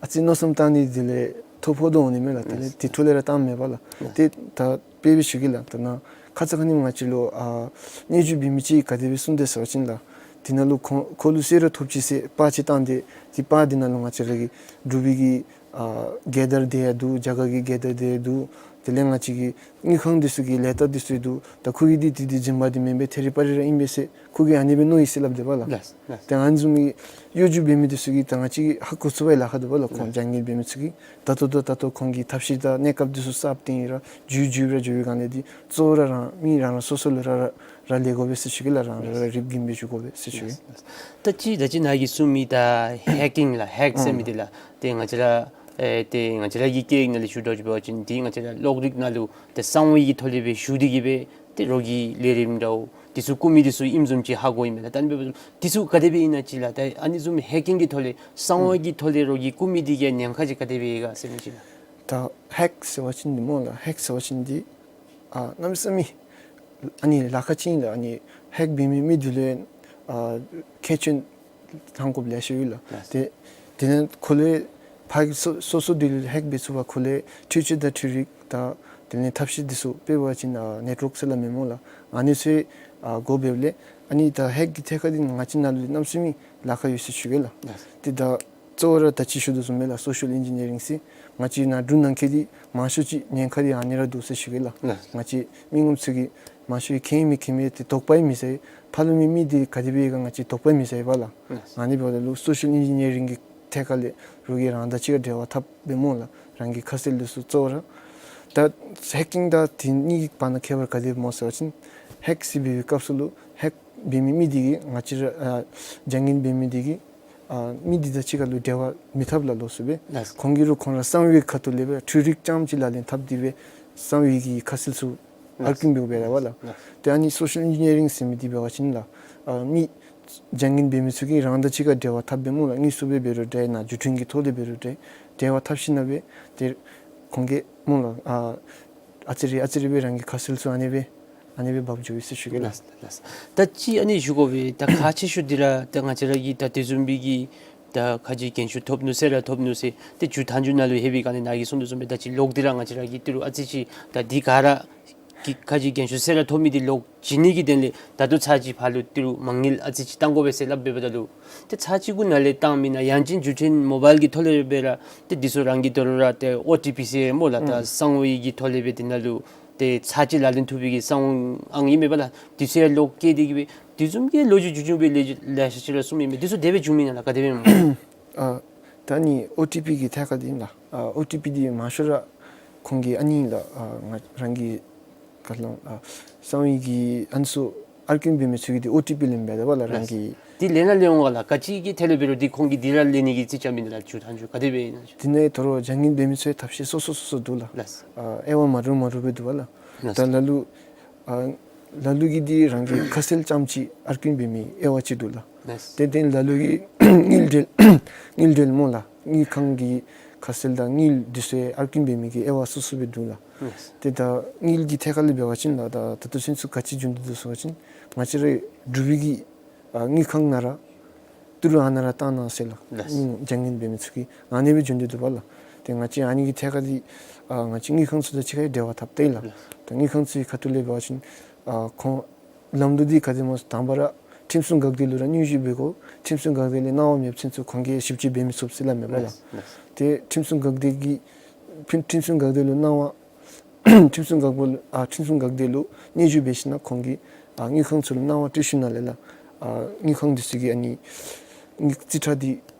ཨ་ཙི་མནོ་བསམ་བཏང་ནི་དེ་ལས་ཐོ་ཕོག་དོ་འོང་ནི་མས་ལགས། དེ་ལས། ལགས། དེ་འཕྲོ་ལས་ར་བཏངམ་མས་པ་ལགས། ལགས། ཏེ་ད་དཔེ་སྦེ་ཞུ་གེ་ལགས། ད་ནཱ་ཁ་ཙ་ཁ་ཉིནམ་ང་བཅས་ལུ་ཨ་སྙན་ཞུ་འབད་མི་ཅིག་ག་དེ་སྦེ་གསུངས་དེས་ཟེར་བ་ཅིན་ལགས། འདི་ནང་ལུ་ཁོ་ཁོ་ལུ་གསོལ་རས་ཐོབ་ཅི་ཟེར་པར་ཅིག་བཏང་སྟེ་ཏེ་པར་འདི་ནང་ལུ་ང་བཅས་ར་གི་འབྲུག་པའི་གི་ཨ་རྒྱལ་དར་དེ་ཡང་འདུག། རྒྱ་གར་གྱི་རྒྱལ་དར་དེ་ཡང་འདུག། དེ་ལས་ང་བཅས་ཀྱི་དངུལ་ཁང་འདི་ཚུ་གི་ལས་རྟགས་འདི་ཚུ་ཡང་འདུག། ད་ཁོ་གི་འདི་འདི་འདི་རྫུན་མ་འདི་མེན་པས། ཐད་རི་བ་རི་ར་ཨིན་པས་ཟེར་ཁོ་གིས་ཨ་ནི་སྦེ་མནོ་ཡི་ཟེར་སླབ་དེས་པ་ལགས། ལགས། ལགས། ཏེ་ཨ་ནི་བཟུམ་གྱི་གཡོ་སྒྱུ་འབད་མི་འདི་ཚུ་གིས་ད་ང་བཅས་ཀྱིས་ཧ་གོ་ཚུགས་པའི་ལཱ་ཁག་འདུག་པ་ལགས། ཁོང་། ལགས། བྱང་ཉེས་འབད་མི་ཚུ་གིས་ད་ལྟོ་ད་ལྟོ་ཁོང་གི་ཐབས་ཤེས་དང་གནས་སྐབས་འདི་ཚུ་གསརཔ་འདི་ཨིན་རུང་འགྱུར་འགྱུར་ར་འགྱུར་བའི་སྒང་ལས་འདི་གཙོ་བོ་ར་རང་མི་རང་རང་སོ་སོ་ལུ་ར་ར་ར་ལས་དགོ་པས་ཟེར་ཞུ་གེ་ལགས། རང་ར་ར་རིགཔ་གིས་འབད་བཅུག་དགོ་པས་ཟེར་ཞུ་གེ། ལགས། ད་ཅི་ད་ཅི་ནཱ་གིས་གསུངས་མི་ད་ཧེ་ཀིང་ལགས། ཧེཀ་ཟེར་མི་འདི་ལགས། ཏེ་ང་བཅས་ར་ཨེ་ཏེ་ང་བཅས་ར་གི་སྐད་ཡིག་ནང་ལས་ཞུ་དོ་ཅིག་འབད་བ་ཅིན་འདི་ང་བཅས་ར་གློག་རིག་ནང་ལུ་ཏེ་གསང་བའི་གི་ཐོག་ལས་སྦེ་ཞུ་སྟེ་གི་སྦེ་ཏེ་རོགས་ཀྱི་ལས་རིམ་འདྲཝ་འདི་ཚུ་བཀུག་མི་འདི་ཚུ་ཨིནམ་བཟུམ་ཅིག་ཧ་གོ་ཡི་མས་ལགས། ད་ཨ་ནི་འབདཝ་ད་འདི་ཚུ་ག་དེ་སྦེ་ཨིན་ན་ཅིག་ལགས། ད་ཨ་ནི་བཟུམ་ཧེ་ཀིང་གི་ཐོག་ལས་གསང་བ་གི་ཐོག་ལས་རོགས་ཀྱིས་བཀུག་མི་འདི་གི་ཉེན་ཁ་ཅིག་ག་དེ་སྦེ་ཡོད་ག་ཟེར་མི་ཅིག་ལགས། ད་ཧེཀ་ཟེར་བ་ཅིན་འདི་སྨོ་ལགས། ཧེཀ་ཟེར་བ་ཅིན་འདི་ཨ་གནམ་མེད་ས་མེད་ཨ་ནི་ལཱ་ཁག་ཅིག་ཨིན་ལགས། ཨ་ནི་ཧེཀ་འབད་མི་མི་འདི་ལུ་ཨ་ཁྱད་ཆོས་ཐང་དགོཔ་ལེ་ཤ་ཡོད་ལགས། ལགས། ཏེ་དེ་ལས་ཁོ་ལུ་ཕར་སོ་སོ་སོ་འདི་ལུ་ཧེཀ་འབད་ཚུགས་པར་ཁོ་ལུ་འཕྲུལ་ཆས་དང་འཕྲུལ་རིག་དང་དེ་ལས་ཐབས་ཤེས་འདི་ཚུ་དཔེ་འབད་བ་ཅིན་ཨ་ནེཊ་ཝོརཀ་ཟེར་སླབ་མས་སྨོ་ལགས། ཨ་ནི་ཚུ་ཨ་དགོ་པས་ལགས། ཨ་ནི་ད་ཧེཀ་གི་ཐད་ཁར་འདི་ང་བཅས་ནཱ་ལུ་གནམ་མེད་ས་མེད་ལཱ་ཁག་ཡོད་ཟེར་ཞུ་གེ་ལགས། ལགས། ཏེ་ད་གཙོ་བོ་ར་ད་ཅི་ཞུ་དོ་བཟུམ་སྦེ་ལགས་སོ་ཤལ་ཨིན་ཇི་ནི་ཡ་རིང་ཟེར་ང་བཅས་ནཱ་འབྲུག་ནང་འཁོད་འདི་མང་ཤོས་ཅིག་ཉེན་ཁ་འདི་ཨ་ནི་ར་འདུག་ཟེར་ཞུ་གེ་ལགས། ལགས། ང་བཅས་མི་ངོམ་ཚུ་གིས་མང་ཤོས་མཁྱེན་མི་མཁྱེན་མི་ཏེ་དོགས་པ་ཡང་མི་ཟ། ཕར་ལུ་མི་མི་འདི་ག་དེ་སྦེ་ཡོད་ག་ང་བཅས་དོགས་པ་མི་ཟ་བས་ལགས། ལགས། ཨ་ནི་འབདཝ་ད་ལུ་སོ་ཤལ་ཨིན་ཇི་ནི་ཡ་རིང་གི་ཐད་ཁར་ལས་རོགས་ཀྱིས་རང་དང་གཅིག་ཁར་འབྲེལ་བ་འཐབ་སྦེ་སྨོ་ལགས། རང་གི་ཁ་གསལ་འདི་ཚུ་གཙོ་བོ་ར། ད་ཧེ་ཀིང་དང་དེ་གཉིས་ཀྱི་བར་ན་ཁྱད་པར་ག་དེ་སྨོ་ཟེར་བ་ཅིན་ཧེཀ་ཟེར་འབད་བའི་སྐབས་སུ་ལུ་ཧེཀ་འབད་མི་མི་འདི་གིས་ང་བཅས་ར་ཨ་བྱང་ཉེས་འབད་མི་འདི་གིས་ཨ་མི་འདི་དང་གཅིག་ཁར་ལུ་འབྲེལ་བ་མི་འཐབ་ལགས་ལོགས་སུ་སྦེ། ལགས། ཁོང་གིས་ར་ཁོང་ར་གསང་བའི་ཁ་ཐུག་ལས་སྦེ་འཕྲུལ་རིག་རྐྱངམ་ཅིག་ལག་ལེན་འཐབ་སྟེ་སྦེ་གསང་བའི་གི་ཁ་གསལ་ཚུ་ཨར་ཀིང་འབདཝ་སྦེ་ར་བ་ལགས། ལགས། ཏེ་ཨ་ནི་སོ་ཤལ་ཨིན་ཇི་ནི་ཡ་རིང་ཟེར་མི་འདི་འབད་བ་ཅིན་ལགས་ཨ་མི་བྱང་ཉེས་འབད་མི་ཚུ་གིས་རང་དང་གཅིག་ཁར་འབྲེལ་བ་འཐབ་སྦེ་སྨོ་ལགས། དངོས་སུ་སྦེ་འབད་རུང་འདྲ་ནཱ་འགྲུལ་འཕྲིན་གྱི་ཐོག་ལས་འབད་རུང་འདྲ་འབྲེལ་བ་འཐབ་ཞིན་ན་སྦེ་ཏེ་ཁོང་གིས་སྨོ་ལགས་ཨ་ཨ་ཙི་རེ་ཨ་ཙི་རེ་སྦེ་རང་གི་ཁ་གསལ་ཚུ་ཨ་ནི་སྦེ་ཨ་ནི་སྦེ་འབག་འགྱོ་ཡི་ཟེར་ཞུ་གེ་ལགས། ལགས་ལགས། ད་ཅི་ཨ་ནི་ཞུ་དགོ་པས། ད་ཁག་ཆེ་ཤོས་འདི་ར་ད་ང་བཅས་ར་གིས་ད་དེ་བཟུམ་སྦེ་གི་ད་ཁ་ཅིག་རྒན་ཤོས་ཐོབ་ནུག་ཟེར་ར་ཐོབ་ནུག་ཟེར་ཏེ་མཇུག་མཐའ་མཇུག་ནང་ལུ་ལྷོད་པའི་སྒང་ལས་ནཱ་གིས་གསུངས་དོ་བཟུམ་སྦེ་ད་ཅི་ལོག་འདི་ར་ང་བཅས་ར་གིས་ཏི་རུ་ཨ་ཙི་ཅིག་ད་འདི་ག་ར་གི་ཁ་ཅིག་རྒན་ཤོས་ཟེར་ར་ཐོབ་མི་འདི་ལོག་བྱིན་ནི་གི་དོན་ལས་ད་ལྟོ་ཚར་ཅིག་ཕར་ལུ་ཏི་རུ་མ་དངུལ་ཨ་ཙི་ཅིག་བཏང་དགོ་པས་ཟེར་སླབ་འབདཝ་ད་ལུ་ཏེ་ཚར་ཅིག་གུ་ནཱ་ལས་བཏང་མེན་ན་ཡང་ཅིན་འགྲུལ་འཕྲིན་མོ་བཱའིལ་གྱི་ཐོག་ལས་སྦེ་ར་ཏེ་འདི་ཚུ་རང་གི་དོ་རུང་ར་ཏེ་ཨོ་ཊི་པི་ཟེར་སྨོ་ལགས། ད་ཨུམ་གསང་བའི་གི་ཐོག་ལས་སྦེ་འདི་ནང་ལུ་ཏེ་ཚར་ཅིག་ལག་ལེན་ཐུབ་པའི་གི་གསང་བ་ཨང་ཨིན་མས་པ་ལགས། འདི་ཚུ་ཡང་ལོག་བཀལ་ཏེ་གི་སྦེ་ དེ་བཟུམ་གྱི་ལོ་རྒྱུས་རྒྱུས་རྒྱུས་སྦེ་ལེ་ལེ་ཤ་ཅིག་ར་གསུངམ་ཨིན་མས། དེ་ཚུ་དེ་སྦེ་བྱུངམ་ཨིན་ན་ལགས། ག་དེ་སྦེ་ཨིན་མས། ཨ་ད་ཨ་ནི་ཨོ་ཊི་པི་གི་ཐད་ཁར་འདི་ཨིན་ལགས། ཨ་ཨོ་ཊི་པི་འདི་མང་ཤོས་ར་ཁོང་གི་ཨ་ནི་ཨིན་ལགས། ཨ་ང་རང་གི་ཁ་ལོང་ཨ་གསང་བའི་གི་ཨ་ནི་ཚུ་ཨར་ཀིན་འབད་མི་ཚུ་གིས་འདི་ཨོ་ཊི་པི་ལེནམ་འབད་དོ་བ་ལགས། རང་གི་འདི་ལེན་ན་ལེན་འོང་ག་ལགས། ག་ཅི་གི་ཐད་ལས་འབད་རུང་འདི་ཁོང་གིས་འདི་ར་ལེན་ནི་གི་རྩིས་རྐྱབ་མི་འདི་ལགས། རྒྱུ་མཐའ་མཇུག་ག་དེ་སྦེ་ཨིན་ན་ཅིག། དེ་ནང་ད་རུང་བྱ་ངན་འབད་མི་ཚུ་ཡང་ཐབས་ཤེས་སོ་སོ་སོ་སོ་འདུག་ལགས། ལགས། ཨ་དབྱེ་བ་མ་འདྲཝ་མ་འདྲཝ་སྦེ་འདུག་བ་ལགས། ལགས། ད་ལ་ལུ་ཨ་ལ་ལུ་གིས་འདི་རང་གི་ཁ་གསལ་རྐྱངམ་ཅིག་ཨར་ཀིན་འབད་མི་དབྱེ་བ་ཅིག་འདུག་ལགས། ལགས། ཏེ་ཏེ་ལ་ལུ་གིས་དངུལ་འབྲེལ་དངུལ་འབྲེལ་སྨོ་ལགས། དངུལ་ཁང་གི་ཁ་གསལ་དང་དངུལ་འདི་ཚུ་ཡང་ཨར་ཀིན་འབད་མི་གི་དབྱེ་བ་སོ་སོ་སྦེ་འདུག་ལགས། ལགས། ཏེ་ད་དངུལ་གྱི་ཐད་ཁར་ལས་འབད་བ་ཅིན་ལགས། ད་ད་ལྟོ་ཚུན་ཚོད་ག་ཅི་བྱུང་སྟེ་འདུག་ཟེར་བ་ཅིན་ང་བཅས་ར་འབྲུག་པའི་གི་ཨ་དངུལ་ཁང་ནང་ར་ཏི་རུ་ཨ་ནཱ་ར་བཏང་གནང་ཟེར་ལགས། ལགས། ཨུམ་བྱ་ངན་འབད་མི་ཚུ་གིས་ཨ་ནི་སྦེ་བྱུང་སྟེ་འདུག་བ་ལགས། ཏེ་ང་བཅས་ཨ་ནི་གི་ཐད་ཁར་འདི་ཨ་ང་བཅས་དངུལ་ཁང་ཚུ་དང་གཅིག་ཁར་འབྲེལ་བ་འཐབ་སྟེ་ལགས། ལགས། ད་དངུལ་ཁང་ཚུ་གི་ཁ་ཐུག་ལས་འབད་བ་ཅིན་ཨ་ཁོང་ལམ་ལུགས་འདི་ག་དེ་སྨོ་ཟེར་དང་པ་ར་ཁྲིམས་སྲུང་འགག་སྡེ་ལུ་ར་སྙན་ཞུ་འབད་དགོ། ཁྲིམས་སྲུང་འགག་སྡེ་ལས་གནང་བ་མེད་པ་ཅིན་ཚུ་ཁོང་གིས་ཞིབ་དཔྱད་འབད་མི་ཚུགས་ཟེར་སླབ་མས་པ་ལགས། ལགས། ཏེ་ཁྲིམས་སྲུང་འགག་སྡེ་གི་ཁྲིམས་སྲུང་འགག་སྡེ་ལུ་གནང་བ་ཁྲིམས་སྲུང་འགག་སྡེ་ལུ་ཨ་ཁྲིམས་སྲུང་འགག་སྡེ་ལུ་སྙན་ཞུ་འབད་ཞིན་ན་ཁོང་གིས་ཨ་དངུལ་ཁང་ཚུ་ལུ་གནང་བ་སྤྲོད་ཞིནམ་ལས་ལགས། ཨ་དངུལ་ཁང་འདི་ཚུ་གིས་ཨ་ནི་དངུལ་རྩིས་ཁྲ་འདི་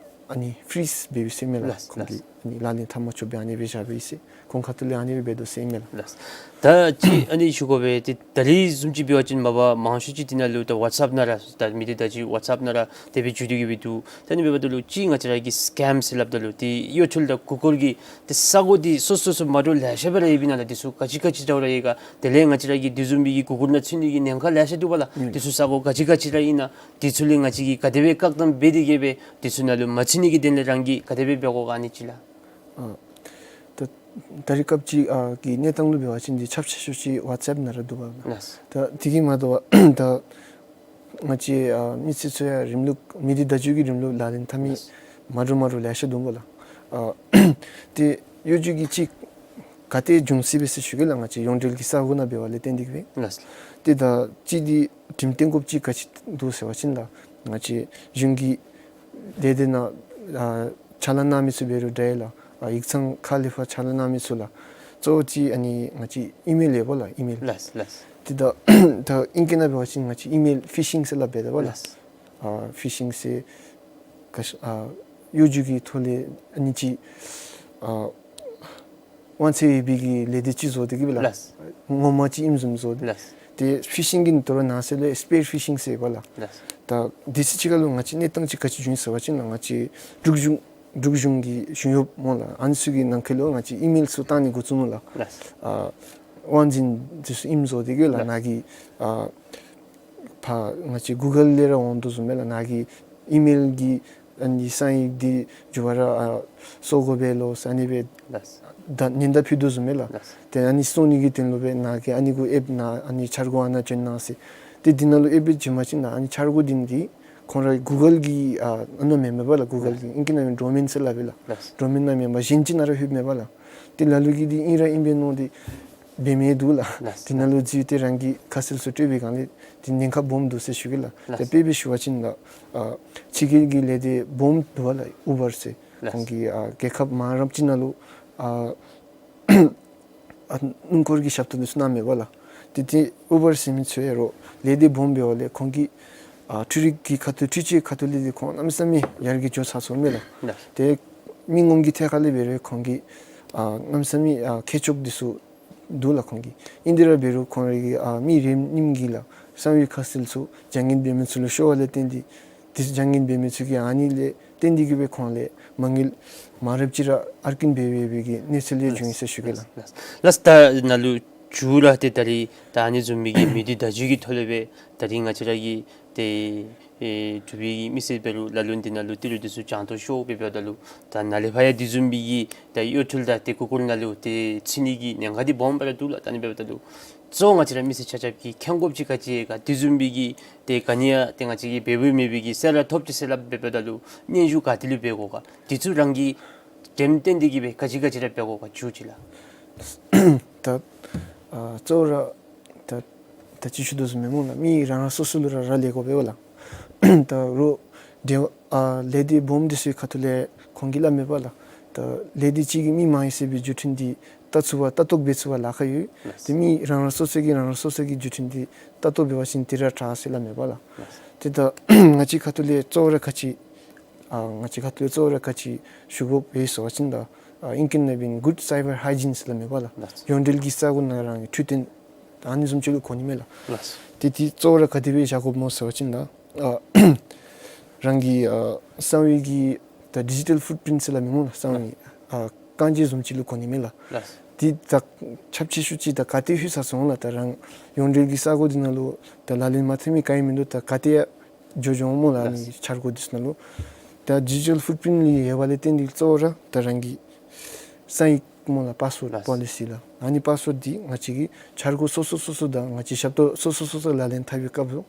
ཨ་ནི་ཕི་རིཛ་འབད་བའི་ཟེར་མས་ལགས། ལགས། ཁོང་གིས་ལགས། ཨ་ནི་ལག་ལེན་འཐབ་མ་ཆོགཔ་སྦེ་ཨ་ནི་སྦེ་བཞག་པའི་ཟེར། ཁོང་ཁ་ཐུག་ལས་ཨ་ནི་སྦེ་འབད་དོ་ཟེར་མས་ལགས། ལགས། ད་ཅིག་ཨ་ནི་ཞུ་དགོ་པས། ཏེ་ད་རིས་བཟུམ་ཅིག་འབད་བ་ཅིན་མ་པ་མང་ཤོས་ཅིག་འདི་ནང་ལུ་ད་ཝཊས་ཨེཔ་ནང་ར་ད་མི་སྡེ་བརྡ་བརྒྱུད་ཝཊས་ཨེཔ་ནང་ར་དེ་སྦེ་བརྒྱུད་དེ་གི་སྦེ་འདུག། ད་ཨ་ནི་འབདཝ་ད་ལུ་ཅིག་ང་བཅས་ར་གིས་སི་ཀེམ་ཟེར་སླབ་ད་ལུ་ཏེ་གཡོ་འཕྲུལ་དང་མགུ་སྐོར་གྱི་ཏེ་ས་གོ་འདི་སོ་སོ་སོ་མ་འདྲཝ་ལེ་ཤ་སྦེ་ར་ཡོདཔ་ཨིན་ན་ལགས། འདི་ཚུ་ག་ཅི་ག་ཅི་འདྲཝ་ར་ཡོད་ག། དེ་ལས་ང་བཅས་ར་གིས་དེ་བཟུམ་མའི་གི་མགུ་སྐོར་ནང་ཚུད་ནི་གི་ཉེན་ཁ་ལེ་ཤ་འདུག་པ་ལགས། ཨུམ། འདི་ཚུ་ས་གོ་ག་ཅི་ག་ཅི་ར་ཨིན་ན། འདི་ཚུ་ལས་ང་བཅས་ཀྱིས་ག་དེ་སྦེ་བཀག་སྡོམ་འབད་དེ་གི་སྦེ་འདི་ཚུ་ནང་ལུ་མ་ཚུད་ནི་གི་དོན་ལས་རང་གིས་ག་དེ་སྦེ་འབད་དགོ་ག་ཨ་ནི་ཅིག་ལགས། ཨ་ད་ད་རེས་སྐབས་ཅིག་ཨ་གི་གནས་སྟངས་ལུ་འབད་བ་ཅིན་འདི་ཁྱབ་ཆེ་ཤོས་ཅིག་ཝཊས་ཨེཔ་ནང་ར་འདུག་པ་ལགས། ལགས། ད་དེ་གིས་མ་དོ་བར་ད་ང་བཅས་ཨ་མི་སེར་ཚུ་ཡང་རིམ་ལུགས་མི་སྡེ་བརྡ་བརྒྱུད་ཀྱི་རིམ་ལུགས་ལག་ལེན་འཐབ་མི་ལགས། མ་འདྲཝ་མ་འདྲཝ་ལེ་ཤ་འདུག་པ་ལགས། ཨ་ཏེ་གཡོ་སྒྱུ་གི་ཅིག་ག་ཏེ་འབྱུང་སྲིད་པས་ཟེར་ཞུ་གེ་ལགས། ང་བཅས་ཡོངས་འབྲེལ་གྱི་ས་གོ་ནང་འབད་བ་ལས་བརྟེན་ཏེ་གི་སྦེ། ལགས། ཏེ་ད་ཅིག་འདི་གྲོས་མཐུན་གཏན་འབེབས་ཅིག་ག་ཅི་འདུག་ཟེར་བ་ཅིན་ལགས། ང་བཅས་གཞུང་གི་དེ་དེ་ནང་ཨ་ཕྱག་ལཱ་གནང་མི་ཚུ་འབད་རུང་འདྲ་ཡི་ལགས། ཨ་ཡིག་ཚང་ཁག་ལས་ཕར་ཕྱག་ལཱ་གནང་མི་ཚུ་ལགས། གཙོ་བོ་ཅིག་ཨ་ནི་ང་བཅས་ཨི་མེལ་ཡོད་པ་ལགས། ཨི་མེལ། ལགས་ལགས། ཏེ་ད་ད་ཨིང་སྐད་ནང་འབད་བ་ཅིན་ང་བཅས་ཨི་མེལ་ཕི་ཤིང་ཟེར་སླབ་འབད་དོ་བ་ལགས། ལགས། ཨ་ཕི་ཤིང་ཟེར་ག་ཅི་ཨ་གཡོ་སྒྱུ་གི་ཐོག་ལས་ཨ་ནི་ཅིག་ཨ་དབང་ཚད་ཡོད་པའི་གི་ལས་སྡེ་ཅིག་བཟོ་སྟེ་གི་སྦེ་ལགས། ལགས། ངོ་མ་ཅིག་ཨིནམ་བཟུམ་བཟོ་སྟེ། ལགས། ཏེ་ཕི་ཤིང་གི་ནང་དོ་རུང་ནང་གསེས་ལུ་སི་པེར་ཕི་ཤིང་ཟེར་བ་ལགས། ལགས། ད་དུས་ཚོད་ཅིག་ཁར་ལུ་ང་བཅས་གནས་སྟངས་ཅིག་ག་ཅི་བྱུང་ཡི་ཟེར་བ་ཅིན་ལགས། ང་བཅས་འབྲུག་གཞུང་འབྲུག་གཞུང་གི་གཞུང་གཡོགཔ་སྨོ་ལགས། ཨ་ནི་ཚུ་གི་ནང་འཁོད་ལུ་ང་བཅས་ཨི་མེལ་ཚུ་བཏང་ནི་འགོ་བཙུགས་ནུག་ལགས། ལགས། ཨ་དབང་འཛིན་འདི་ཚུ་ཨིནམ་བཟོ་སྟེ་གི་ལགས། ལགས། ནཱ་གི་ཨ་ཕར་ང་བཅས་གུ་གཱལ་ལས་ར་འོང་དོ་བཟུམ་སྦེ་ལགས། ནཱ་གི་ཨི་མེལ་གྱི་ཨ་ནི་གསང་ཡིག་འདི་འགྱུར་བ་ར་ཨ་བཟོ་དགོ་པས་ལོ་ཟེར་ཨ་ནི་སྦེ། ལགས། ད་ཉེན་བརྡ་ཕུལ་དོ་བཟུམ་སྦེ་ལགས། ལགས། ཏེ་ཨ་ནི་བཟོ་ནི་གི་དོན་ལུ་སྦེ་ནཱ་གི་ཨ་ནི་གུ་ཨེཔ་ནཱ་ཨ་ནི་འཆར་སྒོ་ཨ་ནཱ་བྱོན་གནང་ཟེར། ཏེ་འདི་ནང་ལུ་ཨེཔ་སྦེ་བྱོན་པ་ཅིན་ལགས། ཨ་ནི་འཆར་སྒོ་འདི་འདི་ཁོང་ར་གུ་གཱལ་གྱི་ཨ་ཨ་ནི་མེན་མས་པ་ལགས། གུ་གཱལ་གྱི་ཨིང་སྐད་ནང་ཌོ་མེན་ཟེར་སླབ་པས་ལགས། ལགས། ཌོ་མེན་ནང་མེན་པར་གཞན་ཅིག་ནང་ར་ལྷོདཔ་མས་པ་ལགས། ཏེ་ལ་ལུ་གིས་འདི་ཨིན་ར་ཨིན་པས་མནོ་སྟེ་འབད་མི་འདུག་ལགས། ལགས། དེ་ནང་ལུ་འཛུལ་ཏེ་རང་གི་ཁ་གསལ་ཚུ་སྤྲོད་པའི་སྒང་ལས་དེ་ཉེན་ཁ་སྦོམ་འདུག་ཟེར་ཞུ་གེ་ལགས། ལགས། ཏེ་དཔེ་སྦེ་ཞུ་བ་ཅིན་ལགས། ཨ་ཕྱི་རྒྱལ་གྱི་ལས་སྡེ་སྦོམ་འདུག་པ་ལགས། ཨུ་བར་ཟེར། ལགས། ཁོང་གིས་ཨ་རྒྱལ་ཁབ་མང་རབས་ཅིག་ནང་ལུ་ཨ་ཨ་སྣུམ་འཁོར་གྱི་ཞབས་ཏོག་འདི་ཚུ་གནངམ་མས་པ་ལགས། ཏེ་ཏེ་ཨུ་བར་ཟེར་མི་ཚུ་ཡང་རོགས་ལས་སྡེ་སྦོམ་འབདཝ་ལས་ཁོང་གིས་ཨ་འཕྲུལ་རིག་གི་ཁ་ཐུག་འཕྲུལ་ཆས་ཁ་ཐུག་ལས་འདི་ཁོང་གནམ་མེད་ས་མེད་ཡར་རྒྱས་འགྱོ་ཚར་སོངམ་མས་ལགས། ལགས། ཏེ་མི་ངོམ་གྱི་ཐད་ཁར་ལས་འབད་རུང་ཁོང་གིས་ཨ་གནམ་མེད་ས་མེད་ཨ་མཁས་མཆོག་འདི་ཚུ་འདུག་ལགས་ཁོང་གིས། ཨིན་དེ་ར་འབད་རུང་ཁོང་རའི་གི་ཨ་མི་རེ་རེ་གཉིས་ཀྱིས་ལགས་གསང་བའི་ཁ་གསལ་ཚུ་བྱ་ངན་འབད་མི་ཚུ་ལུ་ཤོར་བ་ལས་བརྟེན་ཏེ་དེ་བྱ་ངན་འབད་མི་ཚུ་གིས་ཨ་ནི་ལས་བརྟེན་ཏེ་གི་སྦེ་ཁོང་ལས་མ་དངུལ་མང་རབས་ཅིག་ར་ཨར་ཀིན་འབད་འབད་འབད་གི་གནས་ཚུལ་ལས་བྱུང་ཡི་ཟེར་ཞུ་གེ་ལགས། ལགས། ལགས། ད་ནཱ་ལུ་མཇུག་ར་ཏེ་ད་རིས་ད་ཨ་ནི་བཟུམ་མའི་གི་མི་སྡེ་བརྡ་བརྒྱུད་ཀྱི་ཐོག་ལས་སྦེ་ད་རིས་ང་བཅས་ར་གི་ཏེ་ཨེ་འབྲུག་པའི་མི་སེར་འབད་རུང་ལ་ལུ་འདི་ནང་ལུ་ཏི་རུ་འདི་ཚུ་གྱང་ཐོག་ཤོར་སྦེ་འབདཝ་ད་ལུ་ད་ནཱ་ལས་ཕར་ཡང་འདི་བཟུམ་མའི་གི་ད་གཡོ་འཕྲུལ་དང་ཏེ་མགུ་སྐོར་ནང་ལུ་ཏེ་ཚུད་ནི་གི་ཉེན་ཁ་འདི་སྦོམ་སྦེ་ར་འདུག་ལགས། ད་ཨ་ནི་འབདཝ་ད་ལུ་གཙོ་བོ་ང་བཅས་ར་མི་སེར་ཆ་ཁྱབ་ཀྱིས་མཁྱེན་དགོཔ་ཅིག་ག་ཅི་ཡོད་ག། འདི་བཟུམ་མའི་གི་ཏེ་ག་ནི་ཡང་ཏེ་ང་བཅས་ཀྱིས་འབད་འབདཝ་མེད་པའི་གི་གསལ་བསྒྲགས་ཐོབ་ཅི་ཟེར་སླབ་སྦེ་འབདཝ་ད་ལུ་སྙན་ཞུ་ག་ཏེ་ལུ་འབད་དགོ་ག། འདི་ཚུ་རང་གིས་འགྲེམས་སྟོན་འདི་གིས་སྦེ་ག་ཅི་ག་ཅི་ར་འབད་དགོ་ག་མཇུག་ཅིག་ལགས། ད་ཨ་གཙོ་བོ་ར་ད་ད་ཅི་ཞུ་དོ་བཟུམ་སྦེ་སྨོ་ལགས། མི་རང་རང་སོ་སོ་ལུ་ར་རག་ལས་དགོ་པས་ལགས། ད་རོགས་འབྲེལ་ཨ་ལས་སྡེ་སྦོམ་འདི་ཚུའི་ཁ་ཐུག་ལས་ཁོང་གིས་སླབ་མས་པ་ལགས། ད་ལས་སྡེ་གཅིག་གིས་མི་མང་ཡོད་ཟེར་བའི་བརྒྱུད་འཕྲིན་འདི་ལྟ་ཚུགས་པ་ལྟ་རྟོག་འབད་ཚུགས་པ་ལཱ་ཁག་ཡོད། ལགས། དེ་མི་རང་རང་སོ་སོ་གིས་རང་རང་སོ་སོ་གི་བརྒྱུད་འཕྲིན་འདི་ལྟ་རྟོག་འབད་བ་ཅིན་དེ་ར་དྲག་ཟེར་སླབ་མས་པ་ལགས། ལགས། དེ་ད་ང་བཅས་ཁ་ཐུག་ལས་གཙོ་བོ་ར་ག་ཅི་ཨ་ང་བཅས་ཁ་ཐུག་ལས་གཙོ་བོ་ར་ག་ཅི་ཞུ་དགོཔ་ཡོད་ཟེར་བ་ཅིན་ད་ཨ་ཨིང་སྐད་ནང་འབད་བ་ཅིན་good cyber hygiene ཟེར་སླབ་མས་པ་ལགས། ལགས། ཡོངས་འབྲེལ་གྱི་ས་གོ་ནང་རང་གི་འཕྲོད་བསྟེན་ཨ་ནི་བཟུམ་ཅིག་ལུ་གོ་ནི་མས་ལགས། ལགས། དེ་དེ་གཙོ་བོ་ར་ག་དེ་སྦེ་བཞག་དགོཔ་སྨོ་ཟེར་བ་ཅིན་ད་ཨ་རང་གི་ཨ་གསང་བའི་གི་ད་digital footprint ཟེར་སླབ་མས་སྨོ་ལགས། གསང་བའི་ཨ་རྐང་རྗེས་བཟུམ་ཅིག་ལུ་གོ་ནི་མས་ལགས། ལགས། དེ་ད་ཁྱབ་ཆེ་ཤོས་ཅིག་ད་ག་ཏེ་ལྷོད་ཚར་སོང་ལགས། ད་རང་ཡོངས་འབྲེལ་གྱི་ས་གོ་འདི་ནང་ལུ་ད་ལག་ལེན་མ་འཐབ་མི་ག་ཡང་མིན་འདུག། ད་ག་ཏེ་ཡང་འགྱོ་འགྱོཝ་སྨོ་ལགས། ཨ་ནི་འཆར་སྒོ་འདི་ཚུ་ནང་ལུ་ད་digital footprint ལུ་ཡོད་པ་ལས་བརྟེན་ཏེ་གཙོ་བོ་ར་ད་རང་གི་གསང་ཡིག་སྨོ་ལགས། password ལགས། policy ལགས། ཨ་ནི་password འདི་ང་བཅས་ཀྱིས་འཆར་སྒོ་སོ་སོ་སོ་སོ་དང་ང་བཅས་ཞབས་ཏོག་སོ་སོ་སོ་སོ་ལག་ལེན་འཐབ་པའི་སྐབས་སུ་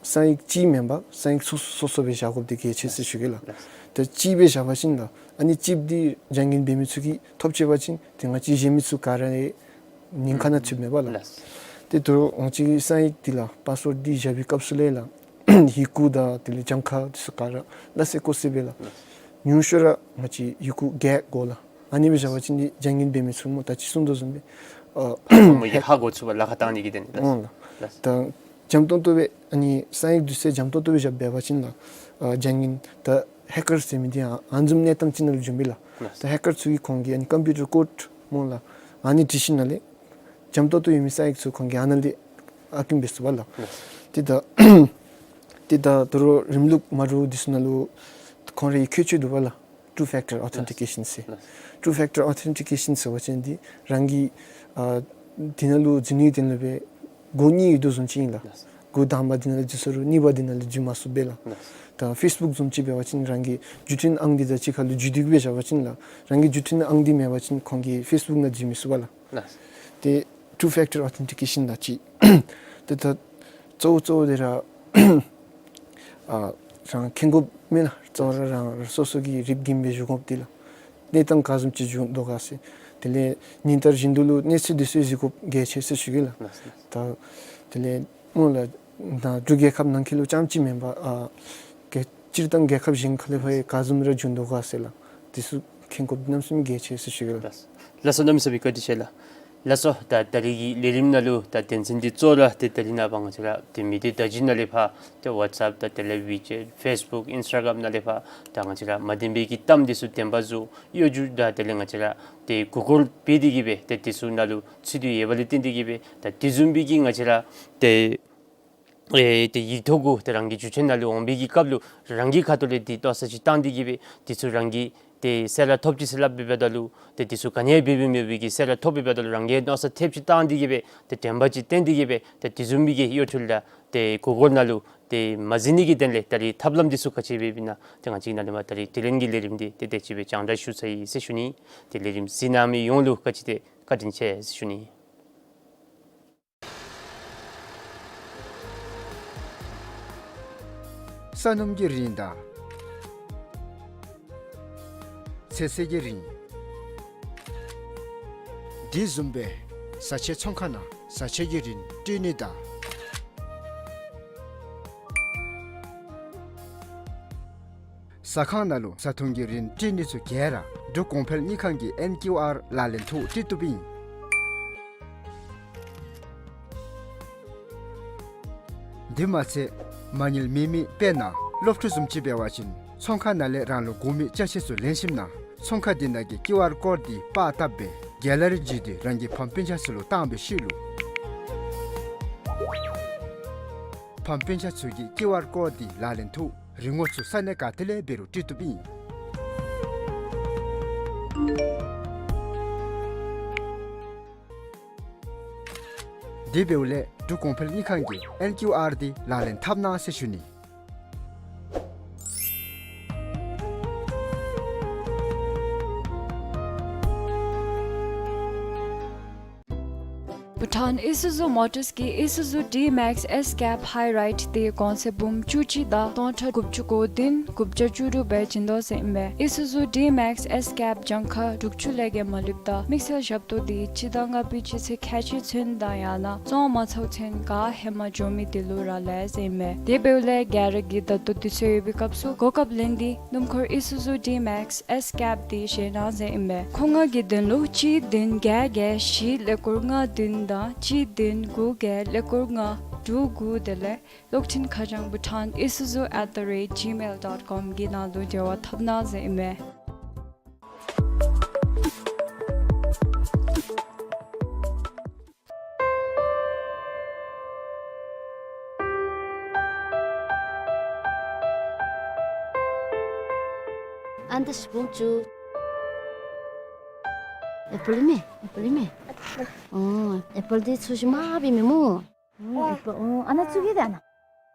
གསང་ཡིག་གཅིག་མེན་པར་གསང་ཡིག་སོ་སོ་སོ་སོ་སྦེ་བཞག་དགོཔ་འདི་གལ་ཆེ་ཟེར་ཞུ་གེ་ལགས། ལགས། ད་གཅིག་སྦེ་བཞག་པ་ཅིན་ལགས་ཨ་ནི་chip འདི་བྱང་གིན་འབད་མི་ཚུ་གིས་ཐོབ་ཆི་བ་ཅིན་དེ་ང་བཅས་གཞན་མི་ཚུ་ག་ར་ཡང་ཉེན་ཁ་ནང་ཚུདཔ་མས་པ་ལགས། ལགས། དེ་ད་རུང་ང་བཅས་ཀྱིས་གསང་ཡིག་འདི་ལགས་password འདི་བཞག་པའི་སྐབས་སུ་ལས་ལགས་ཡི་གུ་དང་དེ་ལས་གྱངས་ཁ་འདི་ཚུ་ག་ར་སླ་བསྲེ་ཀོ་བསྲེ་སྦེ་ལགས། ལགས། ཉུང་ཤོས་ར་ང་བཅས་ཡི་གུ་བརྒྱད་དགོ་ལགས། ཨ་ནི་སྦེ་བཞག་པ་ཅིན་འདི་བྱང་གིན་འབད་མི་ཚུ་སྨོ་ད་ཅི་གསུངས་དོ་བཟུམ་སྦེ་ཨ་ཁོང་གིས་ཧ་གོ་ཚུགས་པར་ལཱ་ཁག་བཏང་ནི་གི་དོན་ལས། འོང་ལགས། ལགས། ད་འཇམ་ཏོང་ཏོ་སྦེ་ཨ་ནི་གསང་ཡིག་འདི་ཚུ་འཇམ་ཏོང་ཏོ་སྦེ་བཞག་འབད་བ་ཅིན་ལགས་ཨ་བྱང་གིན་ད་hacker ཟེར་མི་འདི་ཡང་ཨ་ནི་བཟུམ་གནས་སྟངས་ཅིག་ནང་ལུ་འབྱུང་པས་ལགས། ལགས། ད་hacker ཚུ་གིས་ཁོང་གི་ཨ་ནི་computer code སྨོ་ལགས་ཨ་ནི་བྲིས་ཞིནམ་ལས་འཇམ་ཏོང་ཏོ་ཡོད་མི་གསང་ཡིག་ཚུ་ཁོང་གིས་ཨ་ནཱ་ལས་ཨར་ཀིབ་འབད་ཚུགས་པས་ལགས། ལགས། དེ་ད་དེ་ད་ད་རུང་རིམ་ལུགས་མ་འདྲཝ་འདི་ཚུ་ནང་ལུ་ཁོང་རའི་ཁྱད་ཆོས་འདུག་པ་ལགས། two factor authentication ཟེར། ལགས། two factor authentication ཟེར་བ་ཅིན་འདི་རང་གིས་ཨ་དེ་ནང་ལུ་འཛུལ་ནིའི་དོན་ལུ་སྦེ་སྒོ་གཉིས་ཡོད་དོ་བཟུམ་ཅིག་ཨིན་ལགས། ལགས། སྒོ་དང་པ་འདི་ནང་ལུ་འཛུལ་ས་རུང་གཉིས་པ་འདི་ནང་ལུ་འཛུལ་མ་ཚུགསཔ་སྦེ་ལགས། ལགས། ད་ཕེསི་བུཀ་བཟུམ་ཅིག་འབད་བ་ཅིན་རང་གི་བརྒྱུད་འཕྲིན་ཨང་འདི་དང་གཅིག་ཁར་ལུ་འཛུལ་སྡོད་པའི་སྦེ་བཞག་པ་ཅིན་ལགས་རང་གི་བརྒྱུད་འཕྲིན་ཨང་འདི་མེད་པ་ཅིན་ཁོང་གིས་ཕེསི་བུཀ་ནང་འཛུལ་མི་ཚུགས་པས་ལགས། ལགས། དེ་two factor authentication ད་ཅི། དེ་ད་གཙོ་བོ་གཙོ་བོ་དེ་ར་ཨ་རང་མཁྱེན་དགོཔ་མེན་ན། གཙོ་བོ་ར་རང་རང་སོ་སོ་གིས་རིག་གིན་སྦེ་བཞུགས་དགོཔ་འདི་ལགས། གནས་སྟངས་ག་བཟུམ་ཅིག་བྱུང་དོ་ག་ཟེར། དེ་ལས་ཉིན་ལྟར་བཞིན་དུ་ལུ་གནས་ཚུལ་འདི་ཚུ་གཟིགས་དགོཔ་གལ་ཆེ་ཟེར་ཞུ་གེ་ལགས། ལགས། ད་དེ་ལས་སྨོ་ལགས་ད་འབྲུག་རྒྱལ་ཁབ་ནང་འཁོད་ལུ་རྐྱངམ་ཅིག་མེན་པར་ཨ་གལ་སྤྱིར་བཏང་རྒྱལ་ཁབ་གཞན་ཁ་ལས་ཕར་ག་བཟུམ་ར་བྱུང་དོ་ག་ཟེར་ལགས། འདི་ཚུ་མཁྱེན་དགོཔ་གནམ་མེད་ས་མེད་གལ་ཆེ་ཟེར་ཞུ་གེ་ལགས། ལགས་སོ། གནམ་མེད་ས་མེད་བཀའ་དྲིན་ཆེ་ལགས། ལགས་སོ། ད་ད་རིས་ཀྱི་ལས་རིམ་ནང་ལུ་ད་དོན་ཚན་འདི་གཙོ་བོ་ར་ཏེ་ད་རིས་ནངས་པ་ང་བཅས་ར་ཏེ་མི་སྡེ་བརྡ་བརྒྱུད་ནང་ལས་ཕར་ཏེ་ཝཊས་ཨེཔ་དང་དེ་ལས་ཝི་ཅེཊ་ཕེསི་བུཀ་ཨིནསི་ཊ་གརམ་ནང་ལས་ཕར་ད་ང་བཅས་ར་མ་བདེན་པའི་གི་གཏམ་འདི་ཚུ་བདེན་པ་བཟོ་གཡོ་སྒྱུ་དང་དེ་ལས་ང་བཅས་ར་ཏེ་མགུ་སྐོར་འབད་དེ་གི་སྦེ་ཏེ་འདི་ཚུ་ནང་ལུ་ཚུད་དེ་ཡོད་པ་ལས་བརྟེན་ཏེ་གི་སྦེ་ད་དེ་བཟུམ་སྦེ་གི་ང་བཅས་ར་ཏེ་ཨེ་ཏེ་ཡིག་ཐོག་གུ་ཏེ་རང་གི་བརྒྱུད་འཕྲིན་ནང་ལུ་འོང་བའི་གི་སྐབས་ལུ་རང་གི་ཁ་ཐུག་ལས་འདི་མནོ་བསམ་ཅིག་བཏང་སྟེ་གི་སྦེ་འདི་ཚུ་རང་གིས་ཏེ་གསལ་བསྒྲགས་ཐོབ་ཅི་ཟེར་སླབ་འབདཝ་ད་ལུ་ཏེ་འདི་ཚུ་ག་ནི་ཡང་འབད་འབདཝ་མེད་པའི་གི་གསལ་བསྒྲགས་ཐོབ་འབདཝ་ད་ལུ་རང་གིས་མནོ་བསམ་ཐེབས་ཅིག་བཏང་སྟེ་གི་སྦེ་ཏེ་དྲན་པ་ཅིག་བཏོན་ཏེ་གི་སྦེ་ཏེ་དེ་བཟུམ་མའི་གི་གཡོ་འཕྲུལ་དང་ཏེ་མགུ་སྐོར་ནང་ལུ་ཏེ་མ་འཛུལ་ནི་གི་དོན་ལས་ད་རིས་ཐབས་ལམ་འདི་ཚུ་ག་ཅི་འབད་འབདཝ་ཨིན་ན་ཏེ་ང་བཅས་ནཱ་ལས་མར་ད་རིས་དེ་རིང་གི་ལས་རིམ་འདི་ཏེ་དེ་ཅིག་སྦེ་རྒྱང་བསྒྲགས་ཞུ་ཚར་ཡི་ཟེར་ཞུ་ནི། ཏེ་ལས་རིམ་གཟིགས་གནང་མི་ཡོངས་ལུ་བཀའ་དྲིན་ཆེ་ཟེར་ཞུ་ནི། ས་སྣུམ་གྱི་རིན་དང་ཚོད་བསྲེ་གི་རིན། དེ་བཟུམ་སྦེ་བཟའ་ཆས་ཚོང་ཁང་ནང་བཟའ་ཆས་ཀྱི་རིན་སྤྲོད་ནི་དང་ཟ་ཁང་ནང་ལུ་བཟའ་འཐུང་གི་རིན་སྤྲོད་ནི་ཚུ་ག་ར་འབྲུག་གོང་འཕེལ་དངུལ་ཁང་གི་ཨེན་ཀིའུ་ཨར་ལག་ལེན་ཐོག་སྤྲོད་བཏུབ་ཨིན། དེ་མ་ཚད་མ་དངུལ་མེད་མི་དཔེར་ན་སློབ་ཕྲུག་བཟུམ་ཅིག་འབད་བ་ཅིན་ཚོང་ཁང་ནང་ལས་རང་ལུ་དགོ་མི་ཅ་ཆས་ཚུ་ལེན་ཞིནམ་ན་ཚོང་ཁང་དེ་ནང་གི་ཀིའུ་ཨར་ཀོཌ་འདི་པར་བཏབ་སྦེ་གེ་ལ་རི་བརྒྱུད་དེ་རང་གི་ཕམ་སྤུན་ཆ་ཚུ་ལུ་བཏང་བའི་ཤུལ་ལུ་ཕམ་སྤུན་ཆ་ཚུ་གིས་ཀིའུ་ཨར་ཀོཌ་འདི་ལག་ལེན་ཐོག་རིན་གོང་ཚུ་ས་གནས་ག་ཏེ་ལས་འབད་རུང་སྤྲོད་བཏུབ་ཨིན། དེ་འབདཝ་ལས་འབྲུག་གོང་འཕེལ་དངུལ་ཁང་གི་ཨེན་ཀིའུ་ཨར་འདི་ལག་ལེན་འཐབ་གནང་ཟེར་ཞུ་ནི། བྷུ་ཊཱན་ཨི་སུ་ཛུ་མོ་ཊརས་ཀྱིས་ཨི་སུ་ཛུ་ཌི་མེགསི་ཨེསི་ཀེབ་ཧའི་རའིཌ་དེ་གོང་ཚད་འབུམ་བཅུ་གཅིག་དང་སྟོང་ཕྲག་དགུ་བཅུ་གོ་བདུན་དགུ་བརྒྱ་བཅུ་དྲུག་སྦེ་བྱིན་དོ་ཟེར་ཨིན་པས། ཨི་སུ་ཛུ་ཌི་མེགསི་ཨེསི་ཀེབ་གྱངས་ཁ་དྲུག་ཅུ་ལས་བརྒལ་མ་ལུསཔ་ད་དམིགས་བསལ་ཞབས་ཏོག་དེ་སྤྱི་ཟླ་ལྔ་པའི་སྤྱི་ཚེས་ཁལ་གཅིག་ཚུན་དང་ཡང་ན་བཙོང་མ་ཚརཝ་ཚུན་ག་ཧེ་མ་འགྱོ་མི་དེ་ལུ་རག་ལས་ཟེར་ཨིན་པས། དེ་འབདཝ་ལས་ག་ར་གིས་ད་ལྟོ་དུས་ཚོད་ཡོད་པའི་སྐབས་སུ་གོ་སྐབས་ལེན་ཏེ་སྣུམ་འཁོར་ཨི་སུ་ཛུ་ཌི་མེགསི་ཨེསི་ཀེབ་དེ་བཞེས་གནང་ཟེར་ཨིན་པས། མཁོ་མངགས་ཀྱི་དོན་ལུ་གཅིག་བདུན་བརྒྱད་བརྒྱད་བཞི་ཀླད་ཀོར་ལྔ་བདུན་དང་གཅིག་བདུན་དགུ་བརྒྱད་ཀླད་ཀོར་ལྔ་དྲུག་དགུ་དེ་ལས་གློག་འཕྲིན་ཁ་བྱང་བྷུ་ཊཱན་ཨི་སུ་ཛུ་ཨེཊ་ཛི་རེཊ་ཇི་མེལ་ཌོཊ་ཀོམ་གི་ནང་ལུ་འབྲེལ་བ་འཐབ་གནང་ཟེར་ཨིན་མས། ཨ་ནི་ད་ཤིག་བུམ་ཅུ། ཨེ་པཱལ་མས། ཨེ་པཱལ་མས། ཨོ་ཨེ་པཱལ་འདི་ཚོས་ཤིག་མ་འབད་མི་སྨོ། ཨོ་ཨེ་པཱལ་ཨོ་ཨ་ནཱ་བཙུགས་གེ་ད་ཨ་ནཱ།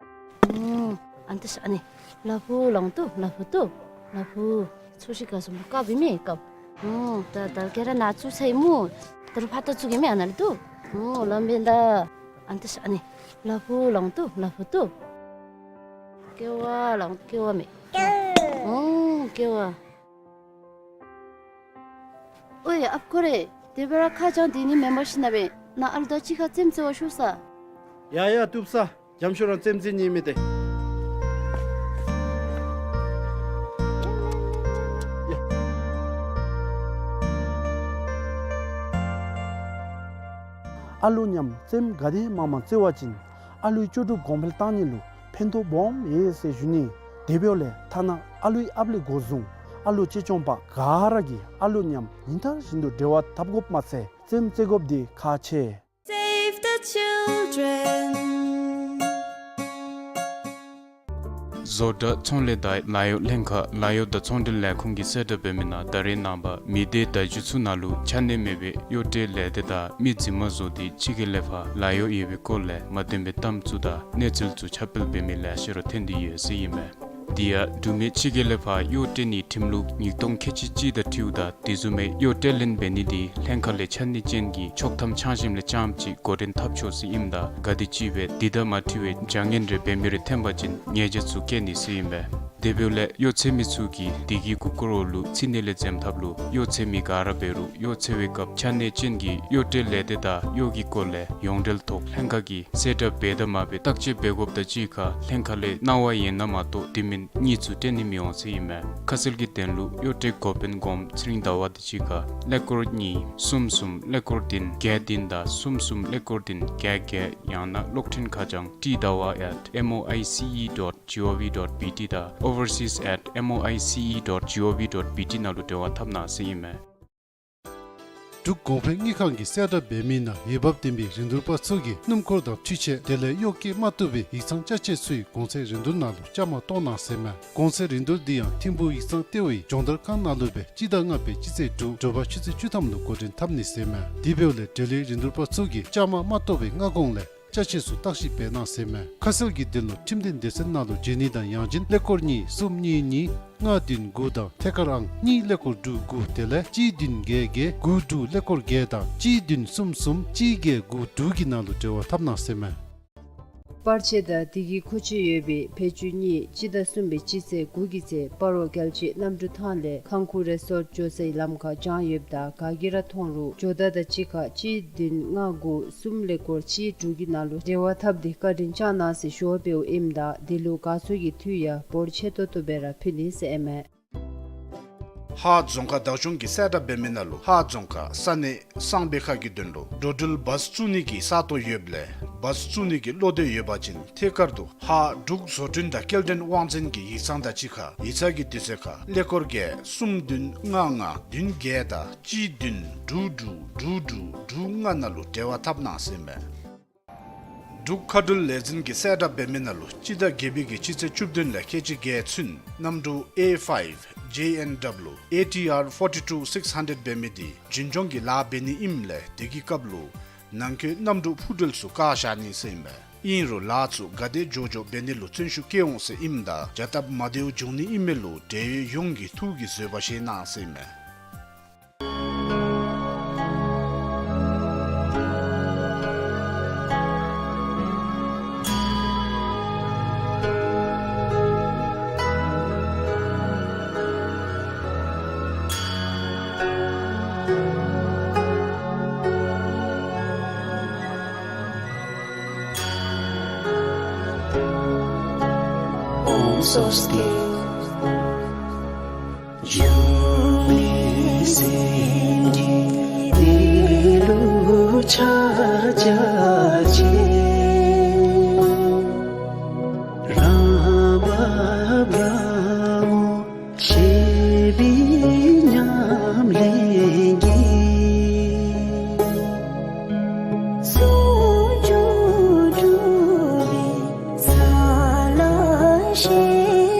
ཨོ་ཨ་ནི་ད་ཤིག་ཨ་ནི་ལ་ཕུག་ལོང་ཏོ་ལ་ཕུག་ཏོ་ལ་ཕུག་ཚོས་ཤིག་ག་སོང་སྨོ། དཀརཔོ་ཨིན་མས་དཀརཔོ། ཨོ་ད་ད་ག་ར་ནཱ་བཙུགས་ཚར་ཡི་སྨོ། ད་རུང་ཕར་ད་བཙུགས་གེ་མས། ཨ་ནཱ་ལུ་ཏོ། ཨོ་ལམ་འབདན་ད། ཨ་ནི་ད་ཤིག་ཨ་ནི་ལ་ཕུག་ལོང་ཏོ་ལ་ཕུག་ཏོ། ཀེ་བ་ལོང་ཀེ་བ་མས། ཨོ་ཀེ་བ། ཨོའི་ཨཔ་ཁོ་རེ། དེ་སྦེ་ར་ཁ་བྱང་འདི་ནི་མེན་པར་ཤིག་ན་སྦེ་ནཱ་ཨ་ལུ་དང་གཅིག་ཁར་རྩེདམོ་རྩེ་བར་ཤོག་ས། ཡ་ཡ་བཏུབ་ས། རྒྱམ་ཤོས་རང་རྩེདམོ་རྩེ་ནི་མས་ཏེ། ཨ་ལུ་མཉམ་རྩེདམོ་ག་དེ་མང་མང་རྩེ་བ་ཅིན་ཨ་ལུའི་ལྕོགས་གྲུབ་གོང་འཕེལ་གཏང་ནི་ལུ་ཕན་ཐོགས་སྦོམ་ཡོད་ཟེར་ཞུ་ནི། དེ་འབདཝ་ལས་ཐ་ན་ཨ་ལུའི་ཨཔ་ལས་འགོ་བཟུང་ཨ་ལུ་གཅེས་སྐྱོང་པ་ག་ར་གིས་ཨ་ལུ་མཉམ་ཉིན་ལྟར་བཞིན་དུ་འབྲེལ་བ་འཐབ་དགོཔ་མ་ཚད་རྩེདམོ་རྩེ་དགོཔ་འདི་ཁག་ཆེ། Save the children. བཟོ་གྲྭ་ཚོང་ལས་དང་ལཱ་གཡོག་ལྷན་ཁག་ལཱ་གཡོག་དང་ཚོང་འབྲེལ་ལས་ཁུངས་ཀྱིས་གསལ་བསྒྲགས་འབད་མི་ནང་ད་རེས་ནངས་པ་མི་སྡེ་བརྡ་བརྒྱུད་ཚུ་ནང་ལུ་ཆ་གནས་མེད་པའི་གཡོག་བྲལ་ལས་སྡེ་དང་མི་རྫུན་མ་བཟོ་སྟེ་ཕྱི་རྒྱལ་ལས་ཕར་ལཱ་གཡོག་ཡོད་པའི་སྐོར་ལས་མ་བདེན་པའི་གཏམ་ཚུ་དང་གནས་ཚུལ་ཚུ་ཁྱབ་སྤེལ་འབད་མི་ལེ་ཤ་ར་ཐོན་ཏེ་ཡོད་ཟེར་ཨིན་མས། དེ་ཡང་འབྲུག་མི་ཕྱི་རྒྱལ་ལས་ཕར་གཡོག་བྲལ་ནིའི་ཁྲིམས་ལུགས་ཉིས་སྟོང་ཁལ་གཅིག་གཅིག་དང་འཁྲིལཝ་ད་དེ་བཟུམ་མའི་གཡོག་བྲལ་ལེན་འབད་ནི་དེ་ལྷན་ཁག་ལས་ཆ་གནས་ཅན་གྱི་ཆོག་ཐམ་འཆང་ཞིནམ་ལས་རྐྱངམ་ཅིག་འགོ་འདྲེན་འཐབ་ཆོག་ཟེར་ཨིནམ་ད་ག་དེ་ཅིག་སྦེ་དེ་དང་མ་འཁྲིལ་བའི་བྱ་ངན་རེ་འབད་མི་རེ་ཐོན་པ་ཅིན་ཉེས་བྱ་ཚུ་བཀལ་ནི་ཟེར་ཨིན་པས། དེ་འབདཝ་ལས་གཡོག་ཚད་མི་ཚུ་གིས་དེ་གི་གུ་སྐོར་འོག་ལུ་ཚིག་གནས་ལས་འཛེམ་ཐབས་ལུ་གཡོག་ཚད་མི་ག་ར་འབད་རུང་གཡོག་འཚོལ་བའི་སྐབས་ཆ་གནས་ཅན་གྱི་གཡོག་བྲལ་ལས་སྡེ་དང་གཡོག་གི་སྐོར་ལས་ཡོངས་འབྲེལ་ཐོག་ལྷན་ཁག་གིས་གསལ་བསྒྲགས་འབད་དང་མ་འབད་བརྟག་དཔྱད་འབད་དགོཔ་དང་གཅིག་ཁར་ལྷན་ཁག་ལས་གནང་བ་ཡོད་ན་མ་གཏོགས་དེ་མིན་གཉིས་ཚུ་སྤྲོད་ནི་མི་འོང་ཟེར་ཨིན་མས། ཁ་གསལ་གྱི་དོན་ལུ་གཡོག་བྲལ་འགོ་དཔོན་གོངམ་ཚེ་རིང་ཟླ་བ་དང་གཅིག་ཁར་ཀླད་ཀོར་གཉིས་གསུམ་གསུམ་ཀླད་ཀོར་བདུན་བརྒྱད་བདུན་དང་གསུམ་གསུམ་ཀླད་ཀོར་བདུན་བརྒྱད་བརྒྱད། ཡང་ན་གློག་འཕྲིན་ཁ་བྱང་ཊི་ཟླ་བ་at M O I C E dot G O V dot B T དང་overseas at M O I C E dot G O V dot B T ནང་ལུ་འབྲེལ་བ་འཐབ་གནང་ཟེར་ཨིན་མས། འབྲུག་གོང་འཕེལ་དངུལ་ཁང་གིས་གསལ་བསྒྲགས་འབད་མི་ནང་འོས་འབབ་ལྡན་པའི་རིན་བསྡུར་པ་ཚུ་གིས་སྣུམ་འཁོར་དང་འཕྲུལ་ཆས་དེ་ལས་གཡོག་བཀོལ་མ་བཏུབ་པའི་ཡིག་ཚང་ཅ་ཆས་ཚུའི་གོང་ཚད་རིན་བསྡུར་ནང་ལུ་བཅའ་མར་གཏོགས་གནང་ཟེར་མས། གོང་ཚད་རིན་བསྡུར་འདི་ཡང་ཐིམ་ཕུག་ཡིག་ཚང་ལྟེ་བའི་སྦྱོང་བརྡར་ཁང་ནང་ལུ་སྦེ་སྤྱི་ཟླ་ལྔ་པའི་སྤྱི་ཚེས་དྲུག་དྲོ་པ་ཆུ་ཚོད་བཅུ་ཐམ་ལུ་འགོ་འདྲེན་འཐབ་ནི་ཟེར་མས། དེ་འབདཝ་ལས་འབྲེལ་ཡོད་རིན་བསྡུར་པ་ཚུ་གིས་བཅའ་མར་མ་གཏོགས་པའི་སྔ་གོང་ལས་ཅ་ཆས་ཚུ་བརྟག་ཞིབ་འབད་གནང་ཟེར་མས། ཁ་གསལ་གྱི་དོན་ལུ་ཁྲིམས་དོན་སྡེ་ཚན་ནང་ལུ་བརྗེ་ནི་དང་ཡང་ཅིན་ཀླད་ཀོར་གཉིས་གསུམ་གཉིས་གཉིས་ལྔ་བདུན་དགུ་དང་ཐད་ཀར་ཨང་གཉིས་ཀླད་ཀོར་དྲུག་དགུ་དེ་ལས་གཅིག་བདུན་བརྒྱད་བརྒྱད་དགུ་དྲུག་ཀླད་ཀོར་བརྒྱད་དང་གཅིག་བདུན་གསུམ་གསུམ་གཅིག་བརྒྱད་དགུ་དྲུག་གི་ནང་ལུ་འབྲེལ་བ་འཐབ་གནང་ཟེར་མས། པར་ཆས་དང་དེ་གི་མཁོ་ཆས་ཡོད་པའི་བེད་སྤྱོད་གཉིས་སྤྱི་ཟླ་གསུམ་པའི་སྤྱི་ཚེས་དགུ་གི་ཚེ་སྤ་རོ་རྒྱལ་སྤྱིའི་གནམ་གྲུ་ཐང་ལས་ཁང་ཁུ་རེ་སོརཊ་འགྱོ་སའི་ལམ་ཁར་བཞག་ཡོདཔ་ད་ག་གིས་ར་མཐོང་རུང་ཇོ་བདག་དང་གཅིག་ཁར་གཅིག་བདུན་ལྔ་དགུ་གསུམ་ཀླད་ཀོར་གཅིག་དྲུག་གི་ནང་ལུ་འབྲེལ་བ་འཐབ་སྟེ་བཀའ་དྲིན་བསྐྱང་གནང་ཟེར་ཞུ་བ་འབདཝ་ཨིནམ་ད་དེ་ལུ་དགའ་ཚོར་གྱི་མཐུ་ཡང་འབོར་ཆེ་ཏོག་ཏོ་སྦེ་ར་ཕུལ་ནི་ཟེར་ཨིན་མས། ཧཱ་རྫོང་ཁག་བདག་སྐྱོང་གིས་གསལ་བསྒྲགས་འབད་མི་ནང་ལུ་ཧཱ་རྫོང་ཁག་ས་གནས་གསང་སྦས་ཁག་གི་དོན་ལུ་འགྲོ་འགྲུལ་བཱས་བཙུགས་ནི་གི་ས་སྟོང་ཡོདཔ་ལས་བཱས་བཙུགས་ནི་གི་བློ་འདོད་ཡོད་པ་ཅིན་ཐད་ཀར་དུ་ཧཱ་འབྲུག་བཟོ་སྐྲུན་དང་སྐྱེལ་འདྲེན་དབང་འཛིན་གྱི་ཡིག་ཚང་དང་གཅིག་ཁར་ཡིག་ཚང་གི་དུས་ཚོད་ཁར་ཀླད་ཀོར་བརྒྱད་གསུམ་བདུན་ལྔ་ལྔ་བདུན་བརྒྱད་དང་གཅིག་བདུན་དྲུག་དྲུག་དྲུག་དྲུག་དྲུག་ལྔ་ནང་ལུ་འབྲེལ་བ་འཐབ་གནང་ཟེར་མས། འབྲུག་མཁའ་འགྲུལ་ལས་འཛིན་གྱིས་གསལ་བསྒྲགས་འབད་མི་ནང་ལུ་སྤྱི་ཟླ་བརྒྱད་པའི་གི་སྤྱི་ཚེས་བཅུ་བདུན་ལས་ཁལ་གཅིག་བརྒྱད་ཚུན་གནམ་གྲུ་A five J N W A T R forty-two six hundred འབད་མི་དེ་རྒྱུན་སྐྱོང་གི་ལཱ་འབད་ནི་ཨིནམ་ལས་དེ་གི་སྐབས་ལུ་ནང་འཁོད་གནམ་གྲུ་འཕུར་འགྲུལ་ཚུ་བཀག་བཞག་ནི་ཟེར་ཨིན་པས། ཨིན་རུང་ལཱ་ཚུ་ག་དེ་མགྱོགས་མགྱོགས་འབད་ནི་ལུ་བརྩོན་ཤུགས་བསྐྱེད་འོང་ཟེར་ཨིནམ་ད་བྱ་སྟབས་མ་བདེཝ་འབྱུང་ནི་ཨིན་མས་ལུ་འབྲེལ་ཡོད་ཡོངས་ཀྱིས་ཐུགས་ཀྱི་བཟོད་པ་བཞེས་གནང་ཟེར་ཨིན་མས། སོ་སྟེ། འབྱུང་གནས་སེམས་ཀྱི་གནས་ལུགས་ཕྱག་རྒྱ་ཆེ། རང་བབས་རང་ངོ་ཤེས་པའི་ཉམས་ལེན་གྱིས། ཟུང་འཇུག་གྲུབ་པའི་ས་ལ་ཞལ་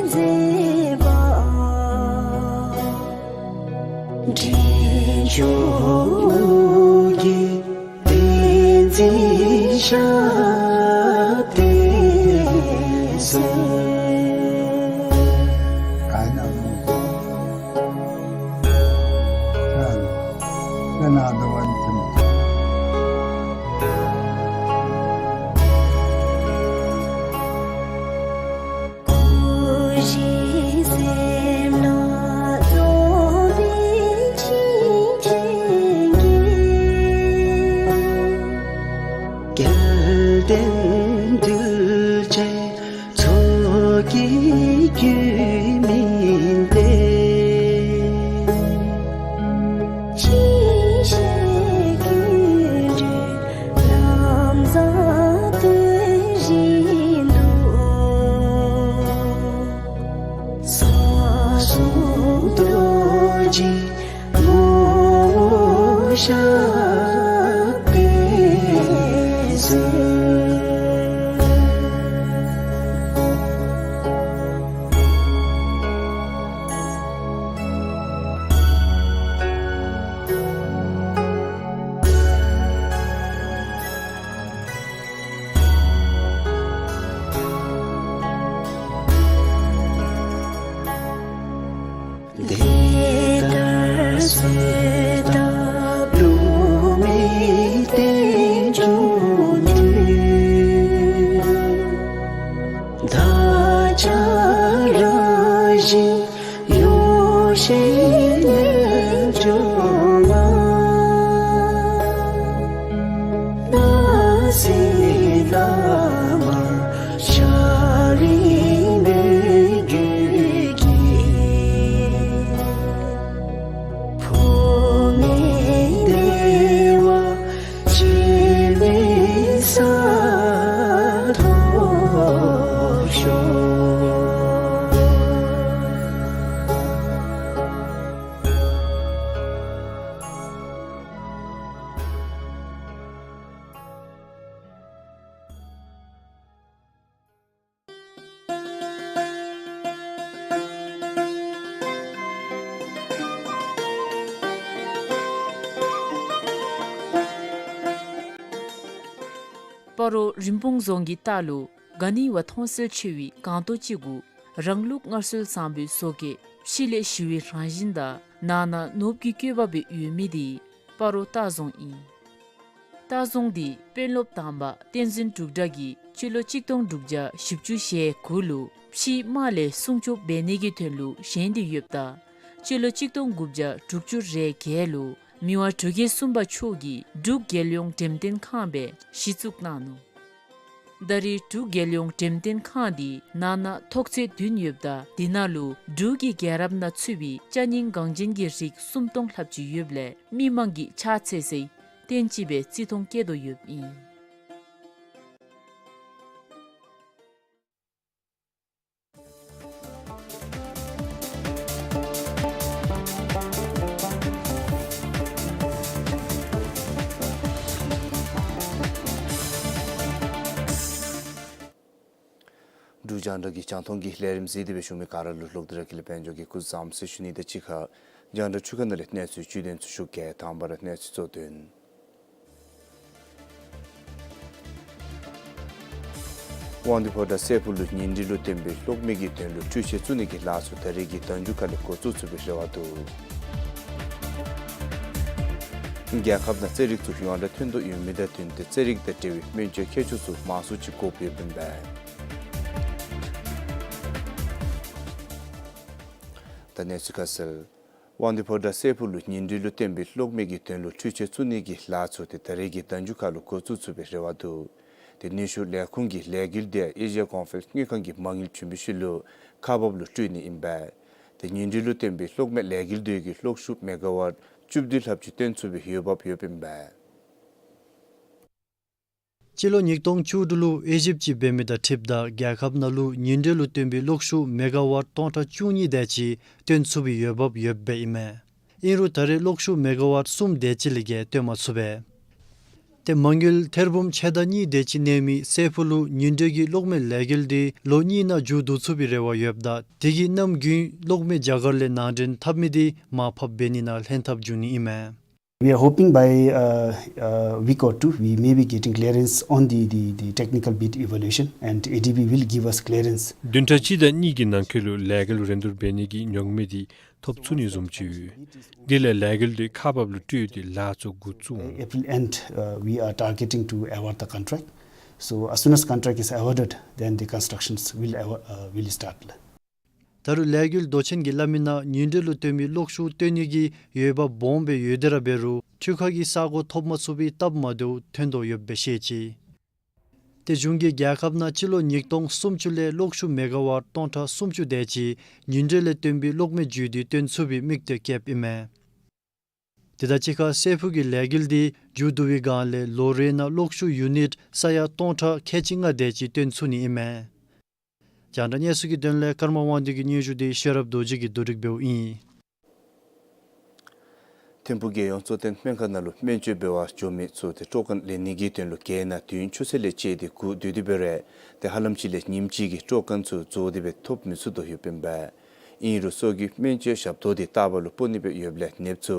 མཛེས་པ། འབྲས་ལྗོངས་ཀྱི་བསྟན་འཛིན་ཞབས་བརྟན་མཛོད། སྐུ་བཞི་སེམས་ལ་རྫོགས་པའི་བྱིན་ཅན་གྱིས། རྒྱལ་བསྟན་གདུལ་བྱའི་ཚོགས་ཀྱི་རྒྱུད་སྨིན་ཏེ། ཅི་ཞིག་ཀུན་འདུས་ལམ་བཟང་དོན་བཞིན་དུ། ས་གསུམ་རྡོ་རྗེ་ངོ་བོ་ཞབས་པད་མཛོད། དེ་ལྟར་གསོལ་བཏབ་བསླུ་མེད་རྟེན་འབྱུང་གྲུབ། བདག་ཅག་རང་བཞིན་ཡོ་བྱད་རྣལ་འབྱོར་མ། སྣང་སྲིད་བླ་མར་ཕྱག་རིས་མོས་གུས་ཀྱིས། ཕུག་ནས་བདེ་བ་ཅི་མེད་ས་ཐོབ་ཤོག། སྤ་རོ་རིན་སྤུངས་རྫོང་གི་ལྟག་ལུ་ག་ནི་བ་མཐོང་གསལ་ཆེ་བའི་སྒང་ཏོ་ཅིག་གུ་རང་ལུགས་སྔར་སྲོལ་བཟང་པོའི་བཟོ་བཀོད་ཕྱི་ལས་ཞི་བའི་རང་བཞིན་དང་ནང་ན་ནོར་བུ་གི་བཀོད་པ་སྦེ་ཡོད་མི་དེ་སྤ་རོ་ལྟ་རྫོང་ཨིན། ལྟ་རྫོང་འདི་དཔོན་སློབ་དང་པ་བསྟན་འཛིན་འབྲུག་སྒྲ་གིས་སྤྱི་ལོ་གཅིག་སྟོང་དྲུག་བརྒྱ་བཞི་བཅུ་ཞེ་དགུ་ལུ་ཕྱིའི་དམག་ལས་སྲུང་སྐྱོབ་འབད་ནི་གི་དོན་ལུ་བཞེངས་ཏེ་ཡོདཔ་ད་སྤྱི་ལོ་གཅིག་སྟོང་དགུ་བརྒྱ་དྲུག་ཅུ་རེ་བརྒྱད་ལུ་མི་དབང་འབྲུག་རྒྱལ་གསུམ་པ་མཆོག་གིས་འབྲུག་རྒྱལ་ཡོངས་འགྲེམས་སྟོན་ཁང་སྦེ་གཞི་བཙུགས་གནང་ནུག། ད་རེས་འབྲུག་རྒྱལ་ཡོངས་འགྲེམས་སྟོན་ཁང་འདི་ནང་ན་ཐོག་ཚད་བདུན་ཡོདཔ་ད་དེ་ནང་ལུ་འབྲུག་གི་རྒྱལ་རབས་ནང་ཚུད་པའི་ཅ་རྙིང་འགངས་ཅན་གྱི་རིགས་སུམ་སྟོང་ལྷགཔ་ཅིག་ཡོདཔ་ལས་མི་མང་གིས་ཕྱག་འཚལ་སའི་རྟེན་ཅིག་སྦེ་བརྩི་མཐོང་བསྐྱེད་དོ་ཡོདཔ་ཨིན། འབྲུག་རྒྱང་བསྒྲགས་ཀྱི་རྒྱང་མཐོང་གི་ལས་རིམ་གཟིགས་ཏེ་སྦེ་བཞུགས་མི་ག་ར་ལུ་ལོག་སྟེ་ར་དགེ་ལེགས་དཔལ་འབྱོར་གྱིས་སྐུ་གཟུགས་བཟང་པོ་ཟེར་ཞུ་ནི་དང་གཅིག་ཁར་རྒྱང་བསྒྲགས་ཆུ་ཁ་ནང་ལས་གནས་ཚུལ་བཅུད་དོན་ཚུ་ཞུ་གེ། དང་པ་ར་གནས་ཚུལ་གཙོ་དོན། དབང་འདུས་ཕོ་བྲང་སྲས་ཕུག་ལུ་ཉིན་རེ་ལུ་བསྟན་པའི་སློབ་མའི་གི་དོན་ལུ་འཕྲུལ་ཆས་བཙུགས་ནི་གི་ལཱ་ཚུ་ད་རེས་ཀྱི་ཟླ་མཇུག་ཁ་ལས་འགོ་བཙུགས་ཚུགས་པའི་རེ་བ་འདུག། རྒྱལ་ཁབ་ནང་རྩེད་རིགས་ཚུ་ཡོངས་གྲགས་ཐོན་དོ་ཡོད་མི་དང་བསྟུན་ཏེ་རྩེད་རིགས་དང་འབྲེལ་བའི་སྨན་བཅོས་ཁྱད་ཆོས་ཚུ་མང་སུ་ཅིག་དགོཔ་ཡོདཔ་ཨིན་པས། ད་གནས་ཚུལ་ཁ་གསལ། དབང་འདུས་ཕོ་བྲང་སྲས་ཕུག་ལུ་ཉིན་རེ་ལུ་བསྟན་པའི་སློབ་མའི་གི་དོན་ལུ་འཕྲུལ་ཆས་བཙུགས་ནི་གི་ལཱ་ཚུ་དེ་ད་རེས་ཀྱི་ཟླ་མཇུག་ཁ་ལུ་འགོ་བཙུགས་ཚུགས་པའི་རེ་བ་འདུག། ཏེ་ནུས་ཤུགས་ལས་ཁུངས་ཀྱི་ལས་འགུལ་འདི་ཨེ་ཤི་ཡ་ཀོང་ཕེརེནསི་དངུལ་ཁང་གི་མ་དངུལ་བྱིན་པའི་ཤུལ་ལུ་ཁག་འབགཔ་ལུ་སྤྲོད་ནི་ཨིན་པས། ཏེ་ཉིན་དྲོད་ལུ་བཏོན་པའི་གློག་མེ་ལས་འགུལ་འདི་གིས་གློག་ཤུགས་མེ་ག་ཝཊ་བཅུ་བདུན་ལྷགཔ་ཅིག་བཏོན་ཚུགས་པའི་འོས་འབབ་ཡོདཔ་ཨིན་པས། སྤྱི་ལོ་ཉིས་སྟོང་བཅུ་དྲུག་ལུ་ཨི་ཇིབཊ་ཅིག་འབད་མི་དང་འཁྲིལཝ་ད་རྒྱལ་ཁབ་ནང་ལུ་ཉིན་དྲོད་ལུ་བཏོན་པའི་གློག་ཤུགས་མེ་ག་ཝཊ་སྟོང་ཕྲག་བཅུ་གཉིས་དེ་ཅིག་བཏོན་ཚུགས་པའི་འོས་འབབ་ཡོདཔ་ཨིན་མས། ཨིན་རུང་ད་རེས་གློག་ཤུགས་མེ་ག་ཝཊ་གསུམ་དེ་ཅིག་ལས་བརྒལ་བཏོན་མ་ཚུགས་པས། ཏེ་མ་དངུལ་ཐེར་འབུམ་ཕྱེད་དང་གཉིས་དེ་ཅིག་གནས་མི་སྲས་ཕུག་ལུ་ཉིན་དྲོད་ཀྱི་གློག་མེ་ལས་འགུལ་འདི་ལོ་གཉིས་ནང་མཇུག་བསྡུ་ཚུགས་པའི་རེ་བ་ཡོདཔ་ད་དེ་གི་གནམ་དགུན་གློག་མེ་རྒྱ་གར་ལས་ནང་འདྲེན་འཐབ་མི་འདི་མར་ཕབ་འབད་ནི་ནང་ལྷན་ཐབས་འབྱུང་ནི་ཨིན་མས། We are hoping by, uh, a week or two, we may be getting clearance on the, the, the technical bid evaluation, and A D B will give us clearance. བདུན་ཕྲག་གཅིག་དང་གཉིས་ཀྱི་ནང་འཁོད་ལུ་ལས་འགུལ་རིན་བསྡུར་འབད་ནི་གི་མྱོང་མེད་འདི་ཐོབ་ཚུགས་ནི་བཟུམ་ཅིག་ཡོད། དེ་ལས་ལས་འགུལ་འདི་ཁག་འབགཔ་ལུ་སྤྲོད་དེ་ལཱ་ཚུ་འགོ་བཙུགས་འོང་། April end, uh, we are targeting to award the contract. So as soon as contract is awarded, then the constructions will, awa- uh, will start. ད་རུང་ལས་འགུལ་མདོ་ཆེན་གྱིས་སླབ་མི་ནང་ཉིན་དྲོད་ལུ་བཏོན་མི་གློག་ཤུགས་བཏོན་ནི་གི་འོས་འབབ་སྦོམ་སྦེ་ཡོད་དེ་ར་འབད་རུང་འཕྲུལ་ཁང་གི་ས་གོ་ཐོབ་མ་ཚུགས་པའི་སྟབས་མ་བདེཝ་ཐོན་དོ་ཡོདཔ་སྦེ་བཤད་ཅི། ཏེ་གཞུང་གིས་རྒྱལ་ཁབ་ནང་སྤྱི་ལོ་ཉིས་སྟོང་སུམ་ཅུ་ལས་གློག་ཤུགས་མེ་ག་ཝཊ་སྟོང་ཕྲག་སུམ་ཅུ་དེ་ཅིག་ཉིན་དྲོད་ལས་བཏོན་པའི་གློག་མེ་བརྒྱུད་དེ་བཏོན་ཚུགས་པའི་དམིགས་གཏད་བསྐྱེདཔ་ཨིན་མས། དེ་དང་གཅིག་ཁར་སྲས་ཕུག་གི་ལས་འགུལ་འདི་མཇུག་བསྡུ་བའི་སྒང་ལས་ལོ་རེ་ནང་གློག་ཤུགས་ཡུ་ནིཊ་ས་ཡ་སྟོང་ཕྲག་ཁལ་གཅིག་ལྔ་དེ་ཅིག་བཏོན་ཚུགས་ནི་ཨིན་མས། རྒྱང་བསྒྲགས་གནས་ཚུལ་གྱི་དོན་ལས་ཀརྨ་དབང་འདུས་ཀྱི་སྙན་ཞུ་འདི་ཤེས་རབ་རྡོ་རྗེ་གིས་བསྡུ་སྒྲིག་འབདཝ་ཨིན། ཐིམ་ཕུག་རྒྱལ་ཡོངས་གཙོ་བསྟེན་སྨན་ཁང་ནང་ལུ་སྨན་བཅོས་འབད་བར་འགྱོ་མི་ཚུ་ཏེ་སྤྲོ་ཁང་ལེན་ནི་གི་དོན་ལུ་བརྒལ་ནང་དུས་ཡུན་ཆུ་ཚོད་ལས་བཅད་དེ་སྒུག་སྡོད་དེ་འབད་རུང་ཏེ་ཧ་ལམ་ཅིག་ལས་ཉིནམ་གཅིག་གི་སྤྲོ་ཁང་ཚུ་རྫོགས་ཏེ་སྦེ་ཐོབ་མི་ཚུགས་དོ་ཡོདཔ་ཨིན་པས། ཨིན་རུང་སོ་རྒྱུས་སྨན་བཅོས་ཞབས་ཏོག་འདི་ལྟག་པ་ལུ་སྤོ་ནི་སྦེ་ཡོདཔ་ལས་ནདཔ་ཚུ་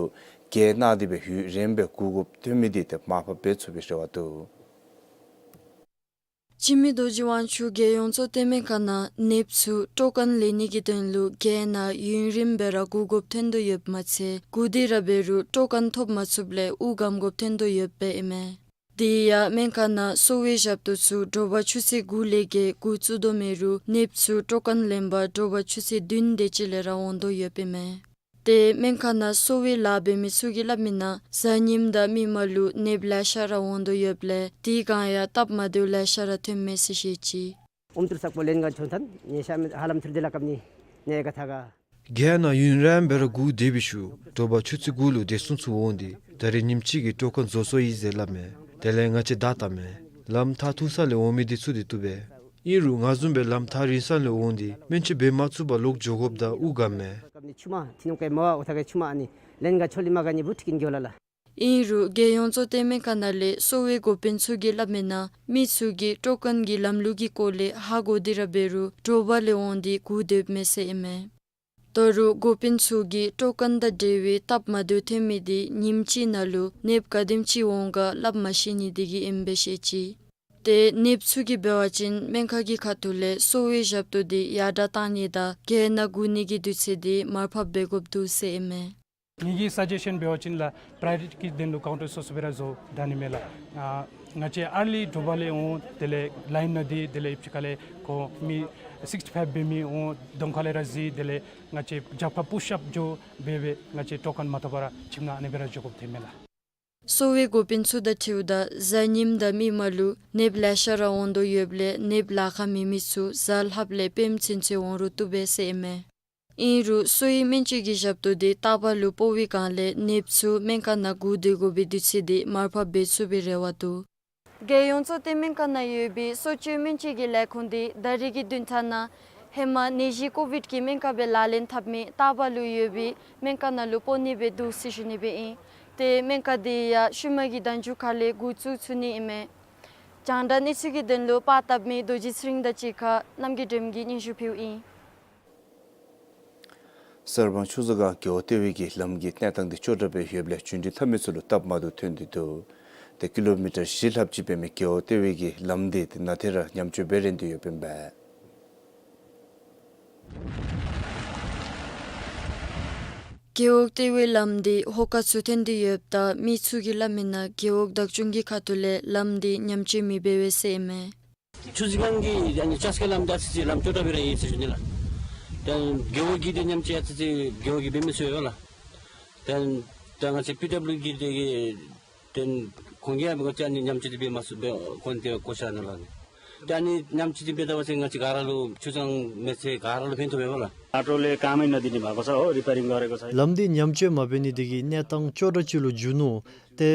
བརྒལ་གནང་སྟེ་སྦེ་ཡུན་རིངམོ་སྦེ་སྒུག་དགོཔ་ཐོན་མི་འདི་ཏེ་མར་ཕབ་འབད་ཚུགས་པའི་རེ་བ་འདུག། འཆི་མེད་རྡོ་རྗེ་དབང་ཕྱུག་རྒྱལ་ཡོངས་གཙོ་བསྟེན་སྨན་ཁང་ནང་ནདཔ་ཚུ་སྤྲོ་ཁང་ལེན་ནི་གི་དོན་ལུ་བརྒལ་ནང་ཡུན་རིངམོ་སྦེ་ར་སྒུག་དགོཔ་ཐོན་དོ་ཡོདཔ་མ་ཚད་སྒུག་སྟེ་ར་འབད་རུང་སྤྲོ་ཁང་ཐོབ་མ་ཚུགསཔ་ལས་དབུགས་སྒམ་དགོཔ་ཐོན་དོ་ཡོདཔ་ཨིན་མས། དེ་ཡང་སྨན་ཁང་ནང་གསོ་བའི་ཞབས་ཏོག་ཚུ་དྲོ་པ་ཆུ་ཚོད་དགུ་ལས་བརྒལ་འགོ་བཙུགས་དོ་མེད་རུང་ནདཔ་ཚུ་སྤྲོ་ཁང་ལེན་པར་དྲོ་པ་ཆུ་ཚོད་བདུན་དེ་ཅིག་ལས་ར་འོང་དོ་ཡོདཔ་ཨིན་མས། ཏེ་སྨན་ཁང་ནང་གསོ་བའི་ལཱ་འབད་མི་ཚུ་གིས་སླབ་མི་ནང་གཟའ་ཉིམ་དང་མིག་དམར་ལུ་ནདཔ་ལེ་ཤ་ར་འོང་དོ་ཡོདཔ་ལས་དེ་སྒང་ཡང་སྟབས་མ་བདེཝ་ལེ་ཤ་ར་ཐོན་མས་ཟེར་བཤད་ཅི། ཨོམ་ཐུར་སག་པོ་ལེན་ག་འགྱོ་ཐངས་ཉེ་ཤ་མེད་ཧ་ལམ་ཐུར་དེ་ལ་ཀམ་ནི་ནེ་ག་ཐ་ག། བརྒལ་ནང་ཡུན་རིངམོ་སྦེ་ར་སྒུག་སྡོད་པའི་ཤུལ་དྲོ་པ་ཆུ་ཚོད་དགུ་ལུ་བདེ་སྲུང་ཚུ་འོང་སྟེ་ད་རེས་ཉིནམ་གཅིག་གི་སྤྲོ་ཁང་རྫོགས་སོ་ཡི་ཟེར་སླབ་མས། དེ་ལས་ང་བཅས་བདའ་བལྟ་མས། ལམ་ཐག་ཐུང་ས་ལས་འོང་མི་འདི་ཚུ་འདི་བཏུབ་པས། ཨིན་རུང་ང་བཟུམ་སྦེ་ལམ་ཐག་རིང་ས་ལས་འོང་སྟེ་སྨན་བཅོས་འབད་མ་ཚུགས་པར་ལོག་འགྱོ་དགོཔ་དང་དབུགས་སྒམ་མས། ཀམ་ནི་ཆུ་མ་ཐི་ནོང་ཀེ་མ་ཝ་འོ་ཐ་གེ་ཆུ་མ་ཨ་ནི་ལེན་ག་ཆོ་ལི་མ་ག་ནི་བུ་ཁྲིད་ཀིན་གྱོ་ལ་ལ། ཨིན་རུང་རྒྱལ་ཡོངས་གཙོ་བསྟེན་སྨན་ཁང་ནང་ལས་གསོ་བའི་འགོ་དཔོན་ཚུ་གིས་སླབ་མི་ནང་མི་ཚུ་གིས་སྤྲོ་ཁང་གི་ལམ་ལུགས་ཀྱི་སྐོར་ལས་ཧ་གོ་སྟེ་ར་འབད་རུང་དྲོ་པ་ལས་འོང་སྟེ་སྒུག་སྡོདཔ་མས་ཟེར་ཨིན་མས། ད་རུང་འགོ་དཔོན་ཚུ་གིས་སྤྲོ་ཁང་དང་འབྲེལ་བའི་སྟབས་མ་བདེཝ་ཐོན་མི་འདི་ཉིནམ་གཅིག་ནང་ལུ་ནདཔ་ག་དེམ་ཅིག་འོང་ག་སླབ་མ་ཤེས་ནི་དེ་གིས་ཨིནམ་སྦེ་བཤད་ཅི། ཏེ་ནདཔ་ཚུ་གིས་འབད་བ་ཅིན་སྨན་ཁང་གི་ཁ་ཐུག་ལས་གསོ་བའི་ཞབས་ཏོག་འདི་ཡར་དྲག་བཏང་ནི་དང་བརྒལ་ནང་སྒུག་ནི་གི་དུས་ཚོད་འདི་མར་ཕབ་འབད་དགོཔ་འདུག་ཟེར་ཨིན་མས། ངེ་གི་སཱ་ཇེ་ཤཱན་འབད་བ་ཅིན་ལགས་པྲའི་ཡོ་རི་ཊི་གི་དོན་ལུ་ཀའུན་ཊར་སོ་སོ་སྦེ་ར་བཟོ་ད་ནི་མས་ལགས། ཨ་ང་བཅས་ཨར་ལི་དྲོ་པ་ལས་འོང་དེ་ལས་ལའིན་ནང་སྡོད་དེ་ལས་ཨིབ་ཅི་ཁ་ལས་ཁོང་མི་སིགསི་ཕའིབ་འབད་མི་འོང་གདོང་ཁ་ལས་ར་གཟིགས་དེ་ལས་ང་བཅས་རྒྱབ་ཁར་པུཤ་ཨཔ་འགྱོ་འབད་འབད་ང་བཅས་སྤྲོ་ཁང་མ་ཐོབ་པར་ར་ཁྱིམ་ནང་ཨ་ནི་སྦེ་ར་འགྱོ་དགོཔ་ཐོན་མས་ལགས། གསོ་བའི་འགོ་དཔོན་ཚུ་དང་འཁྲིལཝ་ད་གཟའ་ཉིམ་དང་མིག་དམར་ལུ་ནདཔ་ལེ་ཤ་ར་འོང་དོ་ཡོདཔ་ལས་ནདཔ་ལཱ་ཁག་མེད་མི་ཚུ་གཟའ་ལྷགཔ་ལས་དཔེམ་ཚུན་ཚོད་འོང་རུང་བཏུབ་པས་ཟེར་ཨིན་མས། ཨིན་རུང་གསོ་བའི་སྨན་བཅོས་ཀྱི་ཞབས་ཏོག་འདི་ལྟག་པ་ལུ་སྤོ་བའི་སྒང་ལས་ནདཔ་ཚུ་སྨན་ཁང་ནང་སྒུག་སྡོད་དགོ་པའི་དུས་ཚོད་འདི་མར་ཕབ་འབད་ཚུགས་པའི་རེ་བ་འདུག། རྒྱལ་ཡོངས་གཙོ་བསྟེན་སྨན་ཁང་ནང་ཡོད་པའི་གསོ་བཅོས་སྨན་བཅོས་ཀྱི་ལས་ཁུངས་འདི་ད་རེས་ཀྱི་བདུན་ཕྲག་ནང་ཧེ་མ་ནད་གཞི་ཀོ་བིཌ་ཀྱི་སྨན་ཁང་སྦེ་ལག་ལེན་འཐབ་མི་ལྟག་པ་ལུ་ཡོད་པའི་སྨན་ཁང་ནང་ལུ་སྤོ་ནི་སྦེ་འདུག་ཟེར་ཞུ་ནི་སྦེ་ཨིན། ཏེ་སྨན་ཁང་འདི་ཡང་ཤུལ་མ་གི་ཟླཝ་མཇུག་ཁ་ལས་འགོ་བཙུགས་ཚུགས་ནི་ཨིན་མས། རྒྱང་བསྒྲགས་གནས་ཚུལ་གྱི་དོན་ལུ་པར་བཏབ་མི་རྡོ་རྗེ་ཚེ་རིང་དང་གཅིག་ཁར་རྣམ་རྒྱལ་སྒྲོལམ་གྱིས་སྙན་ཞུ་ཕུལཝ་ཨིན། གསར་སྤང་ཆུ་མཛོད་སྒང་རྒེད་འོག་ལྟེ་བའི་གི་ལམ་གྱི་གནས་སྟངས་འདི་སྐྱོ་དྲགས་སྦེ་ཡོདཔ་ལས་རྒྱུན་འགྲུལ་འཐབ་མི་ཚུ་ལུ་སྟབས་མ་བདེཝ་ཐོན་ཏེ་འདུག། ཏེ་ཀི་ལོ་མི་ཊར་བཞི་ལྷགཔ་ཅིག་འབད་མི་རྒེད་འོག་ལྟེ་བའི་གི་ལམ་འདི་ཏེ་ནང་ཐེ་ར་ཉམས་བཅོས་འབད་རན་ཏེ་ཡོདཔ་ཨིན་པས། རྒེད་འོག་ལྟེ་བའི་ལམ་འདི་ཧོ་ཀ་ཚུ་ཐོན་ཏེ་ཡོདཔ་ད་མི་ཚུ་གིས་སླབ་མི་ནང་རྒེད་འོག་བདག་སྐྱོང་གི་ཁ་ཐུག་ལས་ལམ་འདི་ཉམས་བཅོས་མི་འབད་བས་ཟེར་ཨིན་མས། ཆུ་མཛོད་སྒང་གི་ཨ་ནི་ཅ་སྐའི་ལམ་འདི་ཨ་ཙི་ཅིག་ལམ་སྐྱོ་དྲགས་སྦེ་ར་ཡོད་ཟེར་ཞུ་ནི་ལགས། ཏེ་རྒེད་འོག་གི་འདི་ཉམས་བཅོས་ཨ་ཙི་ཅིག་རྒེད་འོག་གི་འབད་མི་ཚུ་ཡོད་ལགས། ཏེ་ད་ང་བཅས་པི་ཌབ་ལིའུ་གི་འདི་གིས་ཏེ་ ཁོང་གིས་ཡང་ང་བཅས་ཨ་ནི་ཉམས་བཅོས་འདི་འབད་མ་ཚུགས་པར་ཁོང་དེ་བཀོ་བཞག་ནུག་ལགས། ད་ཨ་ནི་ཉམས་བཅོས་འདི་འབད་ད་པ་ཅིན་ང་བཅས་ག་ར་ལུ་ཆུ་གཙང་མེད་ཚེ་ག་ར་ལུ་ཕན་ཐོགས་འབདཝ་ལགས། ཨ་ཊོ་ལས་རྐངམ་ཨིན་ན་འདི་ནི་མ་གོ་ས་འོ་རི་པེ་རིང་ག་ར་གོ་ས། ལམ་འདི་ཉམས་བཅོས་མ་འབད་ནི་དེ་གིས་གནས་སྟངས་སྐྱོ་དྲགས་ཅིག་ལུ་འགྱུར་ནུག། ཏེ་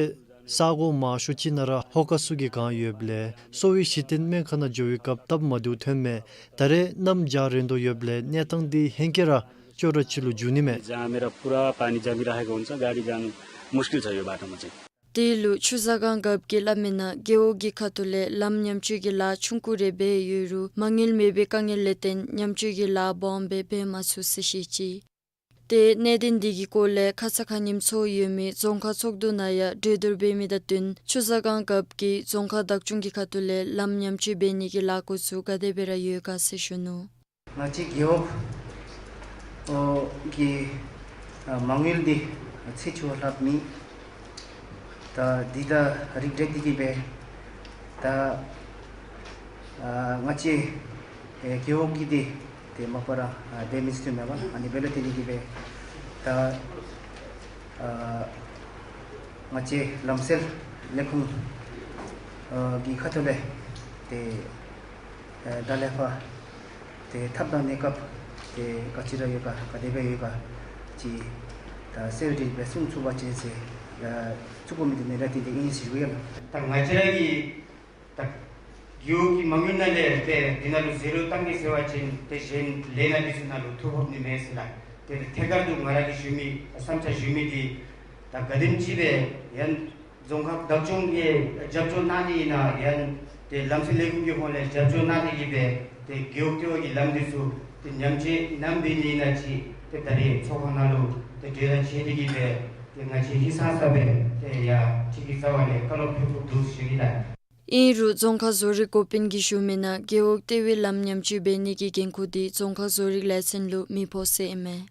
ས་གོ་མང་ཤོས་ཅིག་ནང་ར་ཧོ་ཀ་ཚུ་གིས་གང་ཡོདཔ་ལས་གསོ་བའི་གཞི་རྟེན་སྨན་ཁང་ནང་འགྱོ་བའི་སྐབས་སྟབས་མ་བདེཝ་ཐོན་མས། ད་རེས་གནམ་བྱཱར་རན་དོ་ཡོདཔ་ལས་གནས་སྟངས་འདི་ཧེང་སྐལ་ར་སྐྱོ་དྲགས་ཅིག་ལུ་འགྱུར་ནི་མས། जहाँ मेरा पूरा पानी जम रहा है, कौन सा गाड़ी जाना मुश्किल था ये बाटो में। དེ་ལུ་ཆུ་གཟར་སྒང་རྒཔོ་གིས་སླབ་མིའི་ནང་རྒེད་འོག་གི་ཁ་ཐུག་ལས་ལམ་ཉམས་བཅོས་ཀྱི་ལཱ་ཆུང་ཀུ་རེ་འབད་ཡོད་རུང་མ་དངུལ་མེད་པའི་དཀའ་ངལ་ལས་བརྟེན་ཉམས་བཅོས་ཀྱི་ལཱ་སྦོམ་སྦེ་འབད་མ་ཚུགས་ཟེར་བཤད་ཅི། ཏེ་གནད་དོན་འདི་གི་སྐོར་ལས་ཁ་ཙ་ཁ་ཉིནམ་ཚོགས་ཡོད་མི་རྫོང་ཁག་ཚོགས་འདུ་ནང་ཡང་གྲོས་བསྡུར་འབད་མི་དང་བསྟུན་ཆུ་གཟར་སྒང་རྒཔོ་གིས་རྫོང་ཁག་བདག་སྐྱོང་གི་ཁ་ཐུག་ལས་ལམ་ཉམས་བཅོས་འབད་ནི་གི་ལཱ་འགོ་བཙུགས་ག་དེ་སྦེ་ར་ཡོད་ག་ཟེར་ཞུ་ནུག། ང་བཅས་རྒེད་འོག་ཨོ་གི་ཨ་མ་དངུལ་འདི་ཚད་ཆེ་བ་ལྷགཔ་མེད། ད་འདི་ད་རིགས་འགྲེ་འདི་གིས་སྦེ་ད་ཨ་ང་བཅས་ཨེ་རྒེད་འོག་གི་འདི་ཏེ་མ་པ་ར་ཨ་འབད་མི་ཚུགས་མས་པ། ཨ་ནི་འབད་ལོ་དེ་འདི་གིས་སྦེ་ད་ཨ་ང་བཅས་ལམ་སེལ་ལས་ཁུངས་ཨ་གི་ཁ་ཐུག་ལས་ཏེ་ཨེ་ད་ལས་ཕར་ཏེ་ཐབས་དང་གནས་སྐབས་ཏེ་ག་ཅི་ར་ཡོད་ག་ག་དེ་སྦེ་ཡོད་ག་ཅིག་ད་གསལ་སྒྲིག་སྦེ་གསུང་ཚུགས་པ་ཅིན་ཟེར་ཡ་ཚུགས་པ་མི་འདི་ནི་ར་ཏེ་འདི་ཨིན་ཟེར་ཞུ་ཡི་ལགས། ད་ང་བཅས་ར་གི་ད་རྒེད་འོག་གི་མ་དངུལ་ནང་ལས་ཏེ་འདི་ནང་ལུ་ཟད་འགྲོ་བཏང་གེ་ཟེར་བ་ཅིན་ཏེ་གཞན་ལས་སྣ་འདི་ཚུ་ནང་ལུ་ཐོ་ཕོག་ནི་མས་ཟེར་ལགས། ཏེ་ཐད་ཀར་དུ་ང་ར་གིས་ཞུ་མི་བསམ་འཆར་ཞུ་མི་འདི་ད་ག་དེམ་ཅིག་སྦེ་ཡང་རྫོང་ཁག་བདག་སྐྱོང་གིས་རྒྱབ་སྐྱོར་གནང་ནི་ཨིན་ན་ཡང་ཏེ་ལམ་སེལ་ལས་ཁུངས་ཀྱི་ཧོངས་ལས་རྒྱབ་སྐྱོར་གནང་ནི་གི་སྦེ་ཏེ་རྒེད་འོག་ལྟེ་བ་གི་ལམ་འདི་ཚུ་ཏེ་ཉམས་བཅོས་གནང་འབད་ནི་ཨིན་ན་ཅིག་ཏེ་ད་རེས་ཚོགས་ཁང་ནང་ལུ་ཏེ་གྲོས་ཐག་བཅད་དེ་གི་སྦེ་ཏེ་ང་བཅས་ཧིང་སངས་ས་སྦེ་ཏེ་ཡ་ཁྱེད་ཀྱི་རྩ་བ་ལས་བཀའ་སློབ་ཕུལ་དགོཔ་འདུག་ཟེར་ཞུ་ནི་ལགས། ཨིན་རུང་རྫོང་ཁག་བཟོ་རིག་འགོ་དཔོན་གྱིས་ཞུ་མིའི་ནང་རྒེད་འོག་ལྟེ་བའི་ལམ་ཉམས་བཅོས་འབད་ནི་གི་འགན་ཁུར་འདི་རྫོང་ཁག་བཟོ་རིག་ལས་ཚན་ལུ་མི་ཕོག་ཟེར་ཨིན་མས།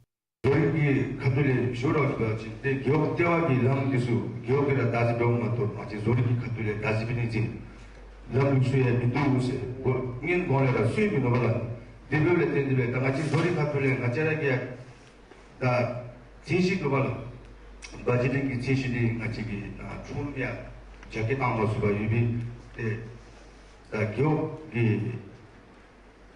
བཟོ་རིག་གི་ཁ་ཐུག་ལས་ཞུ་རོགས་ཞུ་བ་ཅིན་ཏེ་རྒེད་འོག་ལྟེ་བ་གི་ལམ་འདི་ཚུ་རྒེད་འོག་གིས་ར་བདག་འཛིན་འབདཝ་མ་གཏོགས་ང་བཅས་བཟོ་རིག་གི་ཁ་ཐུག་ལས་བདག་འཛིན་འབད་ནི་ཅིག་ལམ་ལུགས་སྲོལ་ཡང་མིན་འདུག་ཟེར་སྔོན་གོང་ལས་ར་སྲོལ་མིན་འདུག་པ་ལགས། དེ་འབདཝ་ལས་བརྟེན་ཏེ་སྦེ་ད་ང་བཅས་བཟོ་རིག་ཁ་ཐུག་ལས་ང་བཅས་ར་གིས་ད་རྩིས་གཞི་འདུག་པ་ལགས། བ་ཇེཊ་གི་རྩིས་གཞི་འདི་ང་བཅས་ཀྱིས་ད་ཁྲོམ་ཡ་རྒྱ་སྐྱེད་བཏང་མ་ཚུགས་པར་ཡོད་པས། ཏེ་ད་རྒེད་འོག་གི་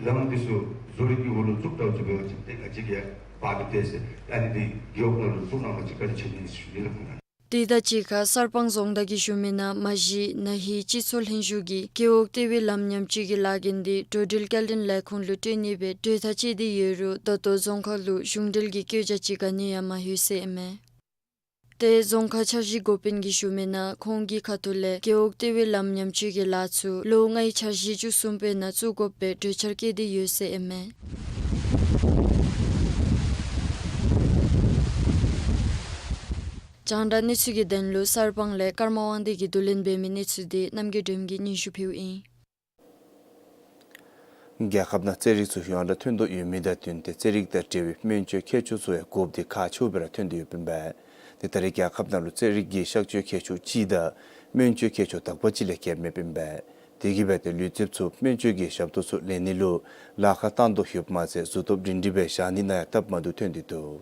ལམ་འདི་ཚུ་བཟོ་རིག་གི་འོག་ལུ་བཙུགས་དྲགས་ཅིག་འབད་བ་ཅིན་ཏེ་ང་བཅས་ཀྱིས་ཡང་འབག་སྟེ་ཟེར་ཨ་ནི་འདི་རྒེད་འོག་ནང་ལུ་བཙུགས་གནང་བ་ཅིན་བཀའ་དྲིན་ཆེ་ནི་ཟེར་ཞུ་ནི་ལགས། དེ་དང་གཅིག་ཁར་གསར་སྤང་རྫོང་བདག་གིས་ཞུ་མིའི་ནང་མ་གཞི་ན་ཧིང་སྤྱི་ཚོགས་ལྷན་བཞུགས་ཀྱིས་རྒེད་འོག་ལྟེ་བའི་ལམ་ཉམས་བཅོས་ཀྱི་ལཱ་འགན་འདི་འགྲོ་འགྲུལ་སྐྱེལ་འདྲེན་ལས་ཁུངས་ལུ་སྤྲོད་ནི་སྦེ་གྲོས་ཐག་བཅད་དེ་ཡོད་རུང་ད་ལྟོ་རྫོང་ཁག་ལུ་གཞུང་འབྲེལ་གྱི་བཀོད་རྒྱ་ཅིག་ག་ནི་ཡང་མ་ལྷོད་ཟེར་ཨིན་མས། ཏེ་རྫོང་ཁག་འཆར་གཞི་འགོ་དཔོན་གྱིས་ཞུ་མིའི་ནང་ཁོང་གི་ཁ་ཐུག་ལས་རྒེད་འོག་ལྟེ་བའི་ལམ་ཉམས་བཅོས་ཀྱི་ལཱ་ཚུ་ལོ་ལྔའི་འཆར་གཞི་བཅུ་གསུམ་པའི་ནང་བཙུགས་དགོ་པའི་གྲོས་འཆར་བཀོད་དེ་ཡོད་ཟེར་ཨིན་མས། རྒྱང་བསྒྲགས་གནས་ཚུལ་གྱི་དོན་ལུ་གསར་སྤང་ལས་ཀརྨ་དབང་འདུས་ཀྱིས་བསྡུ་ལེན་འབད་མི་གནས་ཚུལ་འདི་རྣམ་རྒྱལ་སྒྲོལ་མ་གིས་སྙན་ཞུ་ཕུལཝ་ཨིན། རྒྱལ་ཁབ་ནང་རྩེད་རིགས་ཚུ་ཡོངས་གྲགས་ཐོན་དོ་ཡོད་མི་དང་བསྟུན་ཏེ་རྩེད་རིགས་དང་འབྲེལ་བའི་སྨན་བཅོས་མཁས་མཆོག་ཚུ་ཡང་དགོཔ་འདི་ཁག་ཆེཝ་སྦེ་ར་ཐོན་ཏེ་ཡོདཔ་ཨིན་པས། ཏེ་ད་རེས་རྒྱལ་ཁབ་ནང་ལུ་རྩེད་རིགས་ཀྱི་གཤག་བཅོས་མཁས་མཆོག་གཅིག་དང་སྨན་བཅོས་མཁས་མཆོག་དག་པ་ཅིག་ལས་བརྒལ་མེདཔ་ཨིན་པས། དེ་གིས་སྦེ་ཏེ་ལུས་རྩལཔ་ཚུ་སྨན་བཅོས་ཀྱི་ཞབས་ཏོག་ཚུ་ལེན་ནི་ལུ་ལཱ་ཁག་བཏང་དོ་ཡོདཔ་མ་ཚད་གཟུགས་སྟོབས་སྒྲིང་སྒྲིང་སྦེ་བཞག་ནི་ནང་ཡང་སྟབས་མ་བདེཝ་ཐོན་ཏེ་འདུག།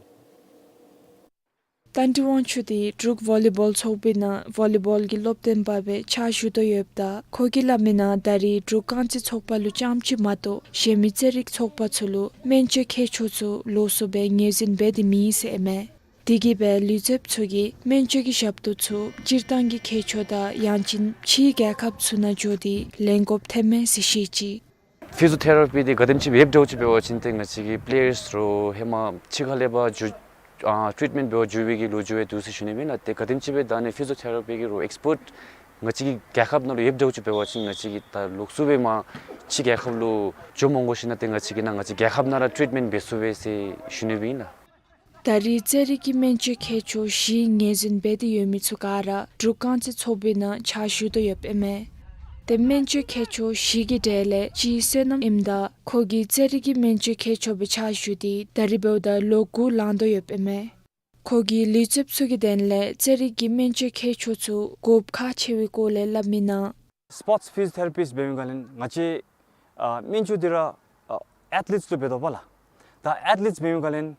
རྟ་མགྲིན་དབང་ཕྱུག་འདི་འབྲུག་ཝོ་ལི་བོལ་ཚོགས་པའི་ནང་ཝོ་ལི་བོལ་གྱི་སློབ་སྟོན་པ་སྦེ་ཕྱག་ཞུ་དོ་ཡོདཔ་ད་ཁོ་གིས་སླབ་མིའི་ནང་ད་རེས་འབྲུག་རྐང་རྩེད་ཚོགས་པ་ལུ་རྐྱངམ་ཅིག་མ་གཏོགས་གཞན་མི་རྩེད་རིགས་ཚོགས་པ་ཚུ་ལུ་སྨན་བཅོས་མཁས་མཆོག་ཚུ་ལོགས་སུ་སྦེ་ངོས་འཛིན་འབད་དེ་མེད་ཟེར་ཨིན་མས། དེ་གིས་སྦེ་ལུས་རྩལཔ་ཚུ་གིས་སྨན་བཅོས་ཀྱི་ཞབས་ཏོག་ཚུ་སྤྱིར་བཏང་གི་མཁས་མཆོག་དང་ཡང་ཅིན་ཕྱིའི་རྒྱལ་ཁབ་ཚུ་ནང་འགྱོ་སྟེ་ལེན་དགོཔ་ཐོནམ་མས་ཟེར་བཤད་ཅི། ཕི་ཟི་ཡོ་ཐེ་ར་པི་འདི་ག་དེམ་ཅིག་སྦེ་ཡོདཔ་འདྲཝ་ཅིག་འབད་བ་ཅིན་ཏེ་ང་བཅས་ཀྱི་པི་ལེ་ཡརསི་རུ་ཧེ་མ་ཕྱི་ཁ་ལས་ཕར་འགྱོ་ཨ་ཊིཊ་མེནཊ་འབད་བར་འགྱོ་བའི་གི་ལོ་རྒྱུས་ཡང་འདུག་ཟེར་ཞུ་ནི་ཨིན་ལགས། ཏེ་ག་དེམ་ཅིག་སྦེ་ད་ནི་ཕི་ཟི་ཡོ་ཐེ་ར་པི་གི་རུ་ཨེགསི་པརཊ་ང་བཅས་ཀྱི་རྒྱལ་ཁབ་ནང་ལུ་ཡོདཔ་འདྲཝ་ཅིག་འབད་བ་ཅིན་ང་བཅས་ཀྱིས་ད་ལོགས་སུ་སྦེ་མར་ཕྱི་རྒྱལ་ཁབ་ལུ་འགྱོ་མ་དགོ་ཞིན་ན་ཏེ་ང་བཅས་ཀྱིས་ནཱ་ང་བཅས་རྒྱལ་ཁབ་ནང་ར་ཊིཊ་མེནཊ་འབད་ཚུགས་པས་ཟེར་ཞུ་ནི་ཨིན་ལགས། ད་རེས་རྩེད་རིགས་ཀྱི་སྨན་བཅོས་མཁས་མཆོག་བཞི་ངོས་འཛིན་འབད་དེ་ཡོད་མི་ཚུ་ག་ར་འབྲུག་རྐང་རྩེད་ཚོགས་པའི་ནང་ཕྱག་ཞུ་དོ་ཡོདཔ་ཨིན་མས། ཏེ་སྨན་བཅོས་མཁས་མཆོག་བཞི་གི་གྲས་ལས་གཅིག་བསོད་ནམས་ཨིནམ་ད་ཁོ་གིས་རྩེད་རིགས་ཀྱི་སྨན་བཅོས་མཁས་མཆོག་སྦེ་ཕྱག་ཞུ་སྟེ་ད་རེས་འབདཝ་ད་ལོ་དགུ་ལང་དོ་ཡོདཔ་ཨིན་མས། ཁོ་གིས་ལུས་རྩལཔ་ཚུ་གི་དོན་ལས་རྩེད་རིགས་ཀྱི་སྨན་བཅོས་མཁས་མཆོག་ཚུ་དགོཔ་ཁག་ཆེ་བའི་སྐོར་ལས་སླབ་མིའི་ནང་། སི་པོརཊསི་ཕི་ཟི་ཡོ་ཐེ་ར་པིསཊ་འབད་མི་ག་ལས་ང་བཅས་ཨ་སྨན་བཅོས་འདི་ར་ཨ་ཨེཐ་ལིཊསི་ལུ་འབད་དོ་པ་ལགས། ད་ཨེཐ་ལིཊསི་འབད་མི་ག་ལས་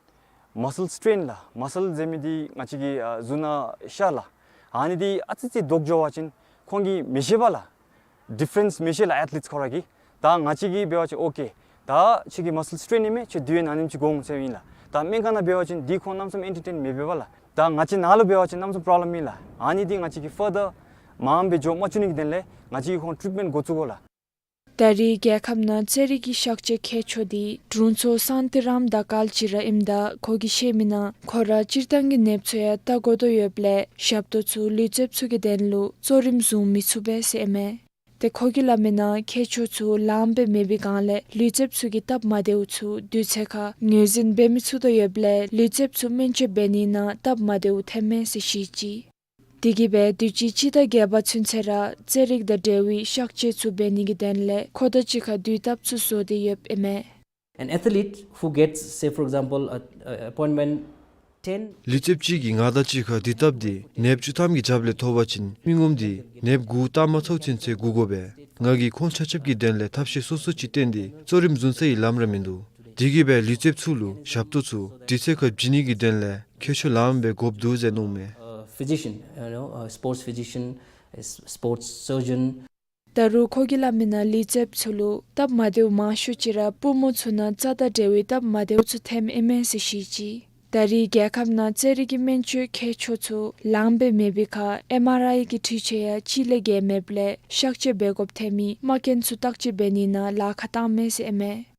མ་སཱལ་སི་ཊྲེན་ལགས། མ་སཱལ་ཟེར་མི་འདི་ང་བཅས་ཀྱི་ཨ་གཟུགས་ནང་ཤ་ལགས། ཨ་ནི་འདི་ཨ་ཙི་ཅིག་ལྡོག་འགྱོ་བ་ཅིན་ ཁོང་གིས་མི་ཤེས་པས་ལགས། ཌི་ཕ་རེནསི་མི་ཤེས་ལགས་ཨེཐ་ལིཊསི་ཁོ་ར་གིས། ད་ང་བཅས་ཀྱིས་འབད་བ་ཅིན་ཨོ་ཀེ། ད་ཁྱོད་ཀྱི་མ་སཱལ་སི་ཊེན་ཨིན་མས། ཁྱོད་དུས་ཡུན་ཨ་ནེམ་ཅིག་འགོར་འོང་ཟེརཝ་ཨིན་ལགས། ད་སྨན་ཁང་ནང་འབད་བ་ཅིན་འདི་ཁོང་གནམ་མེད་ས་མེད་ཨེན་ཊར་ཊེན་མི་འབད་བས་ལགས། ད་ང་བཅས་ནཱ་ལུ་འབད་བ་ཅིན་གནམ་མེད་ས་མེད་པོརོབ་ལེམ་ཨིན་ལགས། ཨ་ནི་འདི་ང་བཅས་ཀྱིས་ཕར་དར་མངམ་སྦེ་འགྱོ་མ་བཅུག་ནི་གི་དོན་ལས་ང་བཅས་ཀྱིས་ཁོང་ཊིཊ་མེནཊ་འགོ་བཙུགས་དགོ་ལགས། ད་རེས་རྒྱལ་ཁབ་ནང་རྩེད་རིགས་ཀྱི་གཤག་བཅོས་མཁས་མཆོག་འདི་དྲུང་འཚོ་སཱན་ཏི་རམ་དཱ་ཀཱལ་ཅི་ར་ཨིནམ་ད་ཁོ་གིས་བཤད་མི་ནང་ཁོ་ར་སྤྱིར་བཏང་གི་ནདཔ་ཚུ་ཡང་བལྟ་དགོ་དོ་ཡོདཔ་ལས་ཞབས་ཏོག་ཚུ་ལུས་རྩལཔ་ཚུ་གི་དོན་ལུ་གཙོ་རིམ་བཟུང་མི་ཚུགས་པས་ཟེར་ཨིན་མས། ཏེ་ཁོ་གིས་སླབ་མི་ནང་མཁས་མཆོག་ཚུ་ལངམ་སྦེ་མེད་པའི་སྒང་ལས་ལུས་རྩལཔ་ཚུ་གི་སྟབས་མ་བདེཝ་ཚུ་དུས་ཚོད་ཁར་ངོས་འཛིན་འབད་མི་ཚུགས་དོ་ཡོདཔ་ལས་ལུས་རྩལཔ་ཚུ་སྨན་བཅོས་འབད་ནི་ནང་སྟབས་མ་བདེཝ་ཐོནམ་མས་ཟེར་བཤད་ཅི། དེ་གིས་སྦེ་དུས་ཅི་སྤྱི་ཟླ་བརྒྱད་པ་ཚུན་ཚོད་ར་རྩེད་རིགས་དང་འབྲེལ་བའི་གཤག་བཅོས་ཚུ་འབད་ནི་གི་དོན་ལས་ཁོ་དང་གཅིག་ཁར་དུས་བཏབ་ཚུ་བཟོ་སྟེ་ཡོདཔ་ཨིན་མས། An athlete who gets, say, for example, a, a appointment ten. ལུས་རྩལཔ་ཅིག་གིས་ང་དང་གཅིག་ཁར་དུས་བཏབ་སྟེ་ནདཔ་བཅུ་ཐམ་གྱི་རྒྱབ་ལས་ཐོབ་པ་ཅིན་མི་ངོམ་འདི་ནདཔ་དགུ་བཏབ་མ་ཚརཝ་ཚུན་ཚོད་སྒུག་དགོ་པས། ང་གིས་ཁོང་ཆ་ཁྱབ་ཀྱི་དོན་ལས་ཐབས་ཤེས་སོ་སོ་ཅིག་བཏོན་ཏེ་གཙོ་རིམ་བཟུང་ཚར་ཡི་ལམ་ར་མིན་འདུག། དེ་གིས་སྦེ་ལུས་རྩལཔ་ཚུ་ལུ་ཞབས་ཏོག་ཚུ་དུས་ཚོད་ཁར་བྱིན་ནི་གི་དོན་ལས་མཁས་མཆོག་ལངམ་སྦེ་དགོཔ་འདུག་ཟེར་མནོཝ་མས། Uh, physician, you know, a sports physician, a s- sports surgeon. ད་རུང་ཁོ་གིས་སླབ་མི་ནང་ལུས་རྩལཔ་ཚུ་ལུ་སྟབས་མ་བདེཝ་མང་ཤོས་ཅིག་ར་པུས་མོ་ཚུ་ནང་རྩ་དང་འབྲེལ་བའི་སྟབས་མ་བདེཝ་ཚུ་ཐོནམ་ཨིན་མས་ཟེར་བཤད་ཅི། ད་རེས་རྒྱལ་ཁབ་ནང་རྩེད་རིགས་ཀྱི་སྨན་བཅོས་མཁས་མཆོག་ཚུ་ལངམ་སྦེ་མེད་པའི་ཁར་ཨེམ་ཨར་ཨའི་གི་འཕྲུལ་ཆས་ཡང་གཅིག་ལས་བརྒལ་མེདཔ་ལས་གཤག་བཅོས་འབད་དགོཔ་ཐོན་མི་རྨ་སྐྱོན་ཚུ་བརྟག་དཔྱད་འབད་ནི་ནང་ལཱ་ཁག་བཏངམ་མས་ཟེར་ཨིན་མས།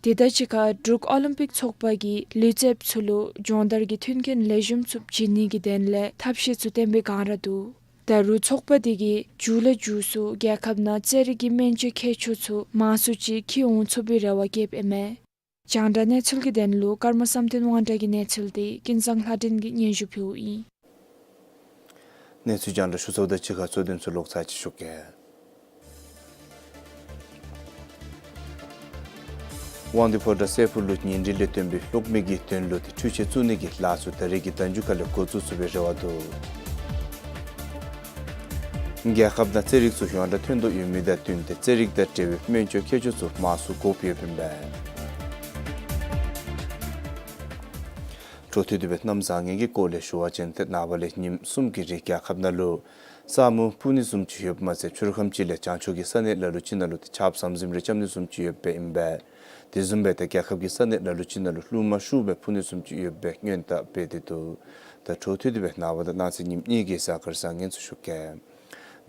དེ་དང་གཅིག་ཁར་འབྲུག་ཨོ་ལིམ་པིག་ཚོགས་པ་གིས་ལུས་རྩལཔ་ཚུ་ལུ་སྦྱོང་བརྡར་གྱི་མཐུན་རྐྱེན་ལེགས་ཤོམ་ཚུ་བྱིན་ནི་གི་དོན་ལས་ཐབས་ཤེས་ཚུ་བཏོན་པའི་སྒང་ར་འདུག། ད་རུང་ཚོགས་པ་དེ་གིས་མཇུག་ལས་མཇུག་སུ་རྒྱལ་ཁབ་ནང་རྩེད་རིགས་ཀྱི་སྨན་བཅོས་མཁས་མཆོག་ཚུ་མང་སུ་ཅིག་འཁྱིད་འོང་ཚུགས་པའི་རེ་བ་བསྐྱེདཔ་ཨིན་མས། རྒྱང་བསྒྲགས་གནས་ཚུལ་གྱི་དོན་ལུ་ཀརྨ་བསམ་གཏན་དབང་གྲགས་ཀྱི་གནས་ཚུལ་དེ་ཀུན་བཟང་ལྷ་སྒྲོན་གྱིས་སྙན་ཞུ་ཕུལཝ་ཨིན། གནས་ཚུལ་རྒྱང་བསྒྲགས་ཞུ་ཚརཝ་དང་གཅིག་ཁར་གཙོ་དོན་ཚུ་ལོག་ཚར་ཅིག་ཞུ་གེ། དབང་འདུས་ཕོ་བྲང་སྲས་ཕུག་ལུ་ཉིན་རེ་ལས་བརྟེན་པའི་གློག་མེ་གི་དོན་ལུ་ཏེ་འཕྲུལ་ཆས་བཙུགས་ནི་གི་ལཱ་ཚུ་ད་རེས་ཀྱི་ཟླ་མཇུག་ཁ་ལས་འགོ་བཙུགས་ཚུགས་པའི་རེ་བ་འདུག། རྒྱལ་ཁབ་ནང་རྩེད་རིགས་ཚུ་ཡོངས་གྲགས་ཐོན་དོ་ཡོད་མི་དང་བསྟུན་ཏེ་རྩེད་རིགས་དང་འབྲེལ་བའི་སྨན་བཅོས་མཁས་མཆོག་ཚུ་མང་སུ་དགོཔ་ཡོདཔ་ཨིན་པས། འཕྲོ་མཐུད་དེ་སྦེ་གནམ་བཟང་ངན་གྱི་སྐོར་ལས་ཞུ་བ་ཅིན་ཏེ་ནངས་པ་ལས་ཉིནམ་གསུམ་གྱི་རིང་རྒྱལ་ཁབ་ནང་ལུ་ས་སྨུག་སྤུབ་ནི་བཟུམ་ཅིག་ཡོདཔ་མ་ཚད་ཕྱི་རུ་ཁམས་ཅིག་ལས་བྱང་ཕྱོགས་ཀྱི་ས་གནས་ལ་ལུ་ཅིག་ནང་ལུ་ཏེ་ཆརཔ་ཟམ་ཟིམ་རེ་རྐྱབ་ནི་བཟུམ་ཅིག་ཡོདཔ་ཨིན་པས། དེ་བཟུམ་སྦེ་ཏེ་རྒྱལ་ཁབ་ཀྱི་ས་གནས་ལ་ལུ་ཅིག་ནང་ལུ་རླུང་མ་ཤུགས་སྦེ་འཕུ་ནི་བཟུམ་ཅིག་ཡོདཔ་སྦེ་སྔོན་བརྡ་སྤེལ་ཏེ་འདུག། ད་འཕྲོ་མཐུད་དེ་སྦེ་ནངས་པ་དང་གནངས་ཚེ་ཉིནམ་གཉིས་ཀྱི་གཟའ་སྐར་བཟང་ངན་ཚུ་ཞུ་གེ།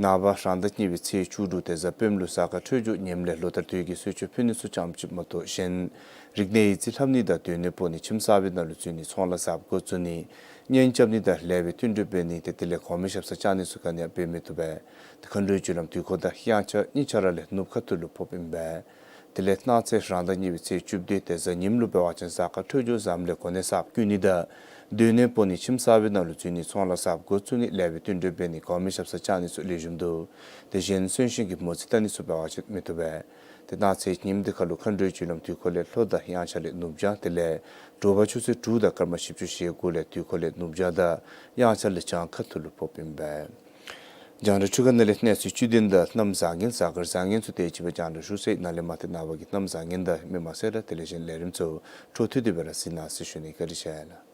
ནངས་པ་རང་ཟླ་གཉིས་པའི་ཚེས་བཅུ་དྲུག་ཏེ་གཟའ་སྤེནམ་ལུ་གཟའ་སྐར་འཕྲོད་སྦྱོར་ངནམ་ལས་ལོ་ལྟར་དུས་ཀྱི་གསོལ་མཆོད་ཕུལ་ནི་ཚུ་ཙམ་ཅིག་མ་གཏོགས་གཞན་རིག་གནས་ཡིག་རྩིས་ལྷབ་ནི་དང་སྡོད་གནས་སྤོ་ནི་ཁྱིམ་གསར་པའི་ནང་ལུ་འཛུལ་ནི་ཚོང་ལཱ་གསརཔ་འགོ་བཙུགས་ནི་གཉེན་རྐྱབ་ནི་དང་ལེགས་པའི་བསྟུན་གྲོས་འབད་ནི་ཏེ་དེ་ལས་གོང་མའི་ཞབས་སར་བཅར་ནི་ཚུ་ག་ནི་ཡང་འབད་མི་བཏུབ་པས། ཏེ་མཁའ་འགྲོའི་རྒྱུ་ལམ་དུས་འཁོར་དང་དབྱངས་འཆར་གཉིས་ཆ་ར་ལས་ནུབ་ཁ་ཐུག་ལུ་ཕོགཔ་ཨིན་པས། དེ་ལས་གནངས་ཚེ་རང་ཟླ་གཉིས་པའི་ཚེས་བཅུ་བདུན་ཏེ་གཟའ་ཉིམ་ལུ་འབད་བ་ཅིན་གཟའ་སྐར་འཕྲོད་སྦྱོར་བཟངམ་ལས་གོ་གནས་གསརཔ་བསྐོ་ནི་དང་སྡོད་གནས་སྤོ་ནི་ཁྱིམ་གསར་པའི་ནང་ལུ་འཛུལ་ནི་ཚོང་ལཱ་གསརཔ་འགོ་བཙུགས་ནི་ལེགས་པའི་བསྟུན་གྲོས་འབད་ནི་གོང་མའི་ཞབས་སར་བཅར་ནི་ཚུ་ལེགས་ཤོམ་འདུག། ཏེ་གཞན་གསོན་གཤིན་གྱི་མོ་རྩིས་བལྟ་ནི་ཚུ་འབད་བ་ཅིན་མི་བཏུབ་པས། ཏེ་གནངས་ཚེ་ཉིནམ་འདི་ཁ་ལུ་མཁའ་འགྲོའི་རྒྱུ་ལམ་དུས་འཁོར་ལས་ལྷོ་དང་དབྱངས་འཆར་ལས་ནུབ་བྱང་དེ་ལས་དྲོ་པ་ཆུ་ཚོད་དྲུག་དང་སྐར་མ་བཞི་བཅུ་ཞེ་དགུ་ལས་དུས་འཁོར་ལས་ནུབ་བྱང་དང་དབྱངས་འཆར་ལས་བྱང་ཁ་ཐུག་ལུ་ཕོགཔ་ཨིན་པས། རྒྱང་བསྒྲགས་འཕྲུལ་ཁང་ནང་ལས་གནས་ཚུལ་བཅུད་དོན་དང་གནམ་བཟང་ངན་གཟའ་སྐར་བཟང་ངན་ཚུ་དེ་ཅིག་སྦེ་རྒྱང་བསྒྲགས་ཞུ་ཚར་ཡི། ནཱ་ལས་མར་ཏེ་ནངས་པ་གི་གནམ་བཟང་ངན་དང་མི་མང་གསལ་བསྒྲགས་དེ་ལས་གཞན་ལས་རིམ་ཚུ་འཕྲོ་མཐུད་དེ་སྦེ་ར་གཟིགས་གནང་ཟེར་ཞུ་ནི། བཀའ་དྲིན་ཆེ་ལགས།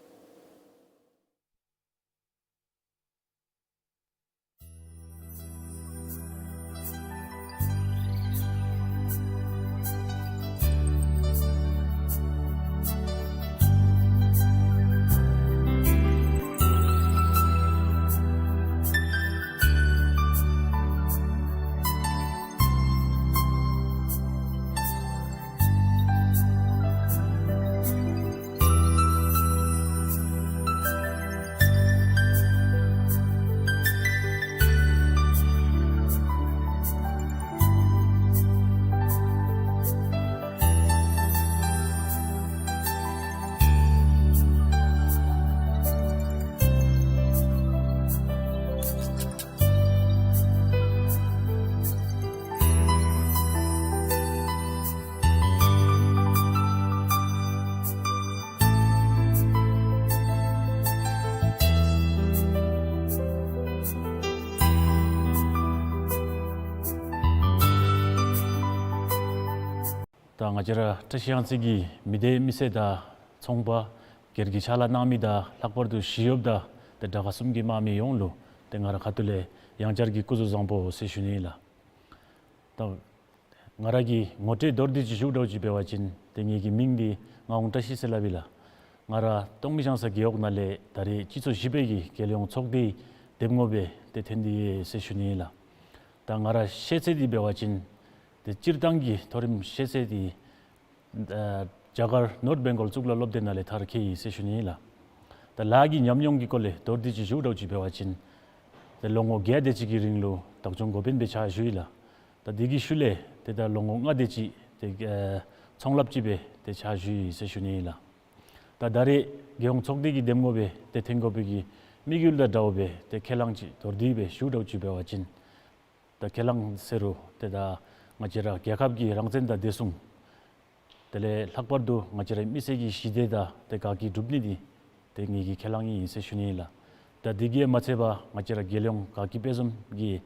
ད་ང་བཅས་ར་བཀྲ་ཤིས་གཡང་རྩེ་གི་མི་སྡེ་མི་སེར་དང་ཚོང་པ་སྒེར་གྱི་ཕྱག་ལཱ་གནང་མི་དང་ལྷག་པར་དུ་ཞི་གཡོགཔ་དང་ཏེ་དྲག་ཁག་གསུམ་གྱི་དམག་མི་ཡོངས་ལུ་ཏེ་ང་ར་ཁ་ཐུག་ལས་ ཡང་བསྐྱར་གྱི་སྐུ་གཟུགས་བཟང་པོ་ཟེར་ཞུ་ནི་ཨིན་ལགས། ད་ང་ར་གི་ངོ་སྤྲོད་མདོར་བསྡུས་ཅིག་ཞུཝ་འདྲཝ་ཅིག་འབད་བ་ཅིན་ཏེ་ངེ་གི་མིང་འདི་ངག་དབང་བཀྲ་ཤིས་ཟེར་སླབ་ཨིན་ལགས། ང་ར་སྟོང་མི་ཤང་ས་རྒེད་འོག་ནང་ལས་ད་རེས་སྤྱི་ཚོགས་བཞི་པའི་གི་རྒྱལ་ཡོངས་ཚོགས་སྡེའི་འདེམས་ངོ་སྦེ་ཏེ་ཐོན་ཏེ་ཡོད་ཟེར་ཞུ་ནི་ཨིན་ལགས། ད་ང་ར་ཤེས་ཚད་འདི་འབད་བ་ཅིན་ཏེ་སྤྱིར་བཏང་གི་མཐོ་རིམ་ཤེས་ཚད་འདི་ཨ་རྒྱ་གར་ནོརཐ་བེང་གཱལ་གཙུག་ལག་སློབ་སྡེ་ནང་ལས་མཐར་འཁྱོལ་ཡི་ཟེར་ཞུ་ནི་ཨིན་ལགས། ད་ལཱ་གི་ཉམས་མྱོང་གི་སྐོར་ལས་མདོར་བསྡུས་ཅིག་ཞུཝ་འདྲཝ་ཅིག་འབད་བ་ཅིན་ཏེ་ལོ་ངོ་བརྒྱད་དེ་ཅིག་གི་རིང་ལུ་བདག་སྐྱོང་འགོ་དཔོན་སྦེ་ཕྱག་ཞུ་ཡི་ལགས། ད་དེ་གི་ཤུལ་ལས་ཏེ་ད་ལོ་ངོ་ལྔ་དེ་ཅིག་ཏེ་ཨ་ཚོང་ལཱ་ཅིག་སྦེ་ཏེ་ཕྱག་ཞུ་ཡི་ཟེར་ཞུ་ནི་ཨིན་ལགས། ད་ད་རེས་རྒྱལ་ཡོངས་ཚོགས་སྡེ་གི་འདེམས་ངོ་སྦེ་ཏེ་ཐོན་དགོ་པའི་གི་དམིགས་ཡུལ་དང་འདྲཝ་སྦེ་ཏེ་ཁས་བླངས་ཅིག་མདོར་བསྡུས་སྦེ་ཞུཝ་འདྲཝ་ཅིག་འབད་བ་ཅིན་ད་ཁས་བླངས་ཟེར་རུང་ཏེ་ད་ང་བཅས་ར་རྒྱལ་ཁབ་ཀྱི་རང་བཙན་དང་བདེ་སྲུང་དེ་ལས་ལྷག་པར་དུ་ང་བཅས་རའི་མི་སེར་གྱི་ཞི་བདེ་དང་ཏེ་དགའ་སྐྱིད་སྒྲུབ་ནི་འདི་ཏེ་ངེ་གི་ཁས་བླངས་ཨིན་ཟེར་ཞུ་ནི་ཨིན་ལགས། ད་དེ་གིས་མ་ཚད་པར་ང་བཅས་ར་རྒྱལ་ཡོངས་དགའ་སྐྱིད་དཔལ་འཛོམས་ཀྱི་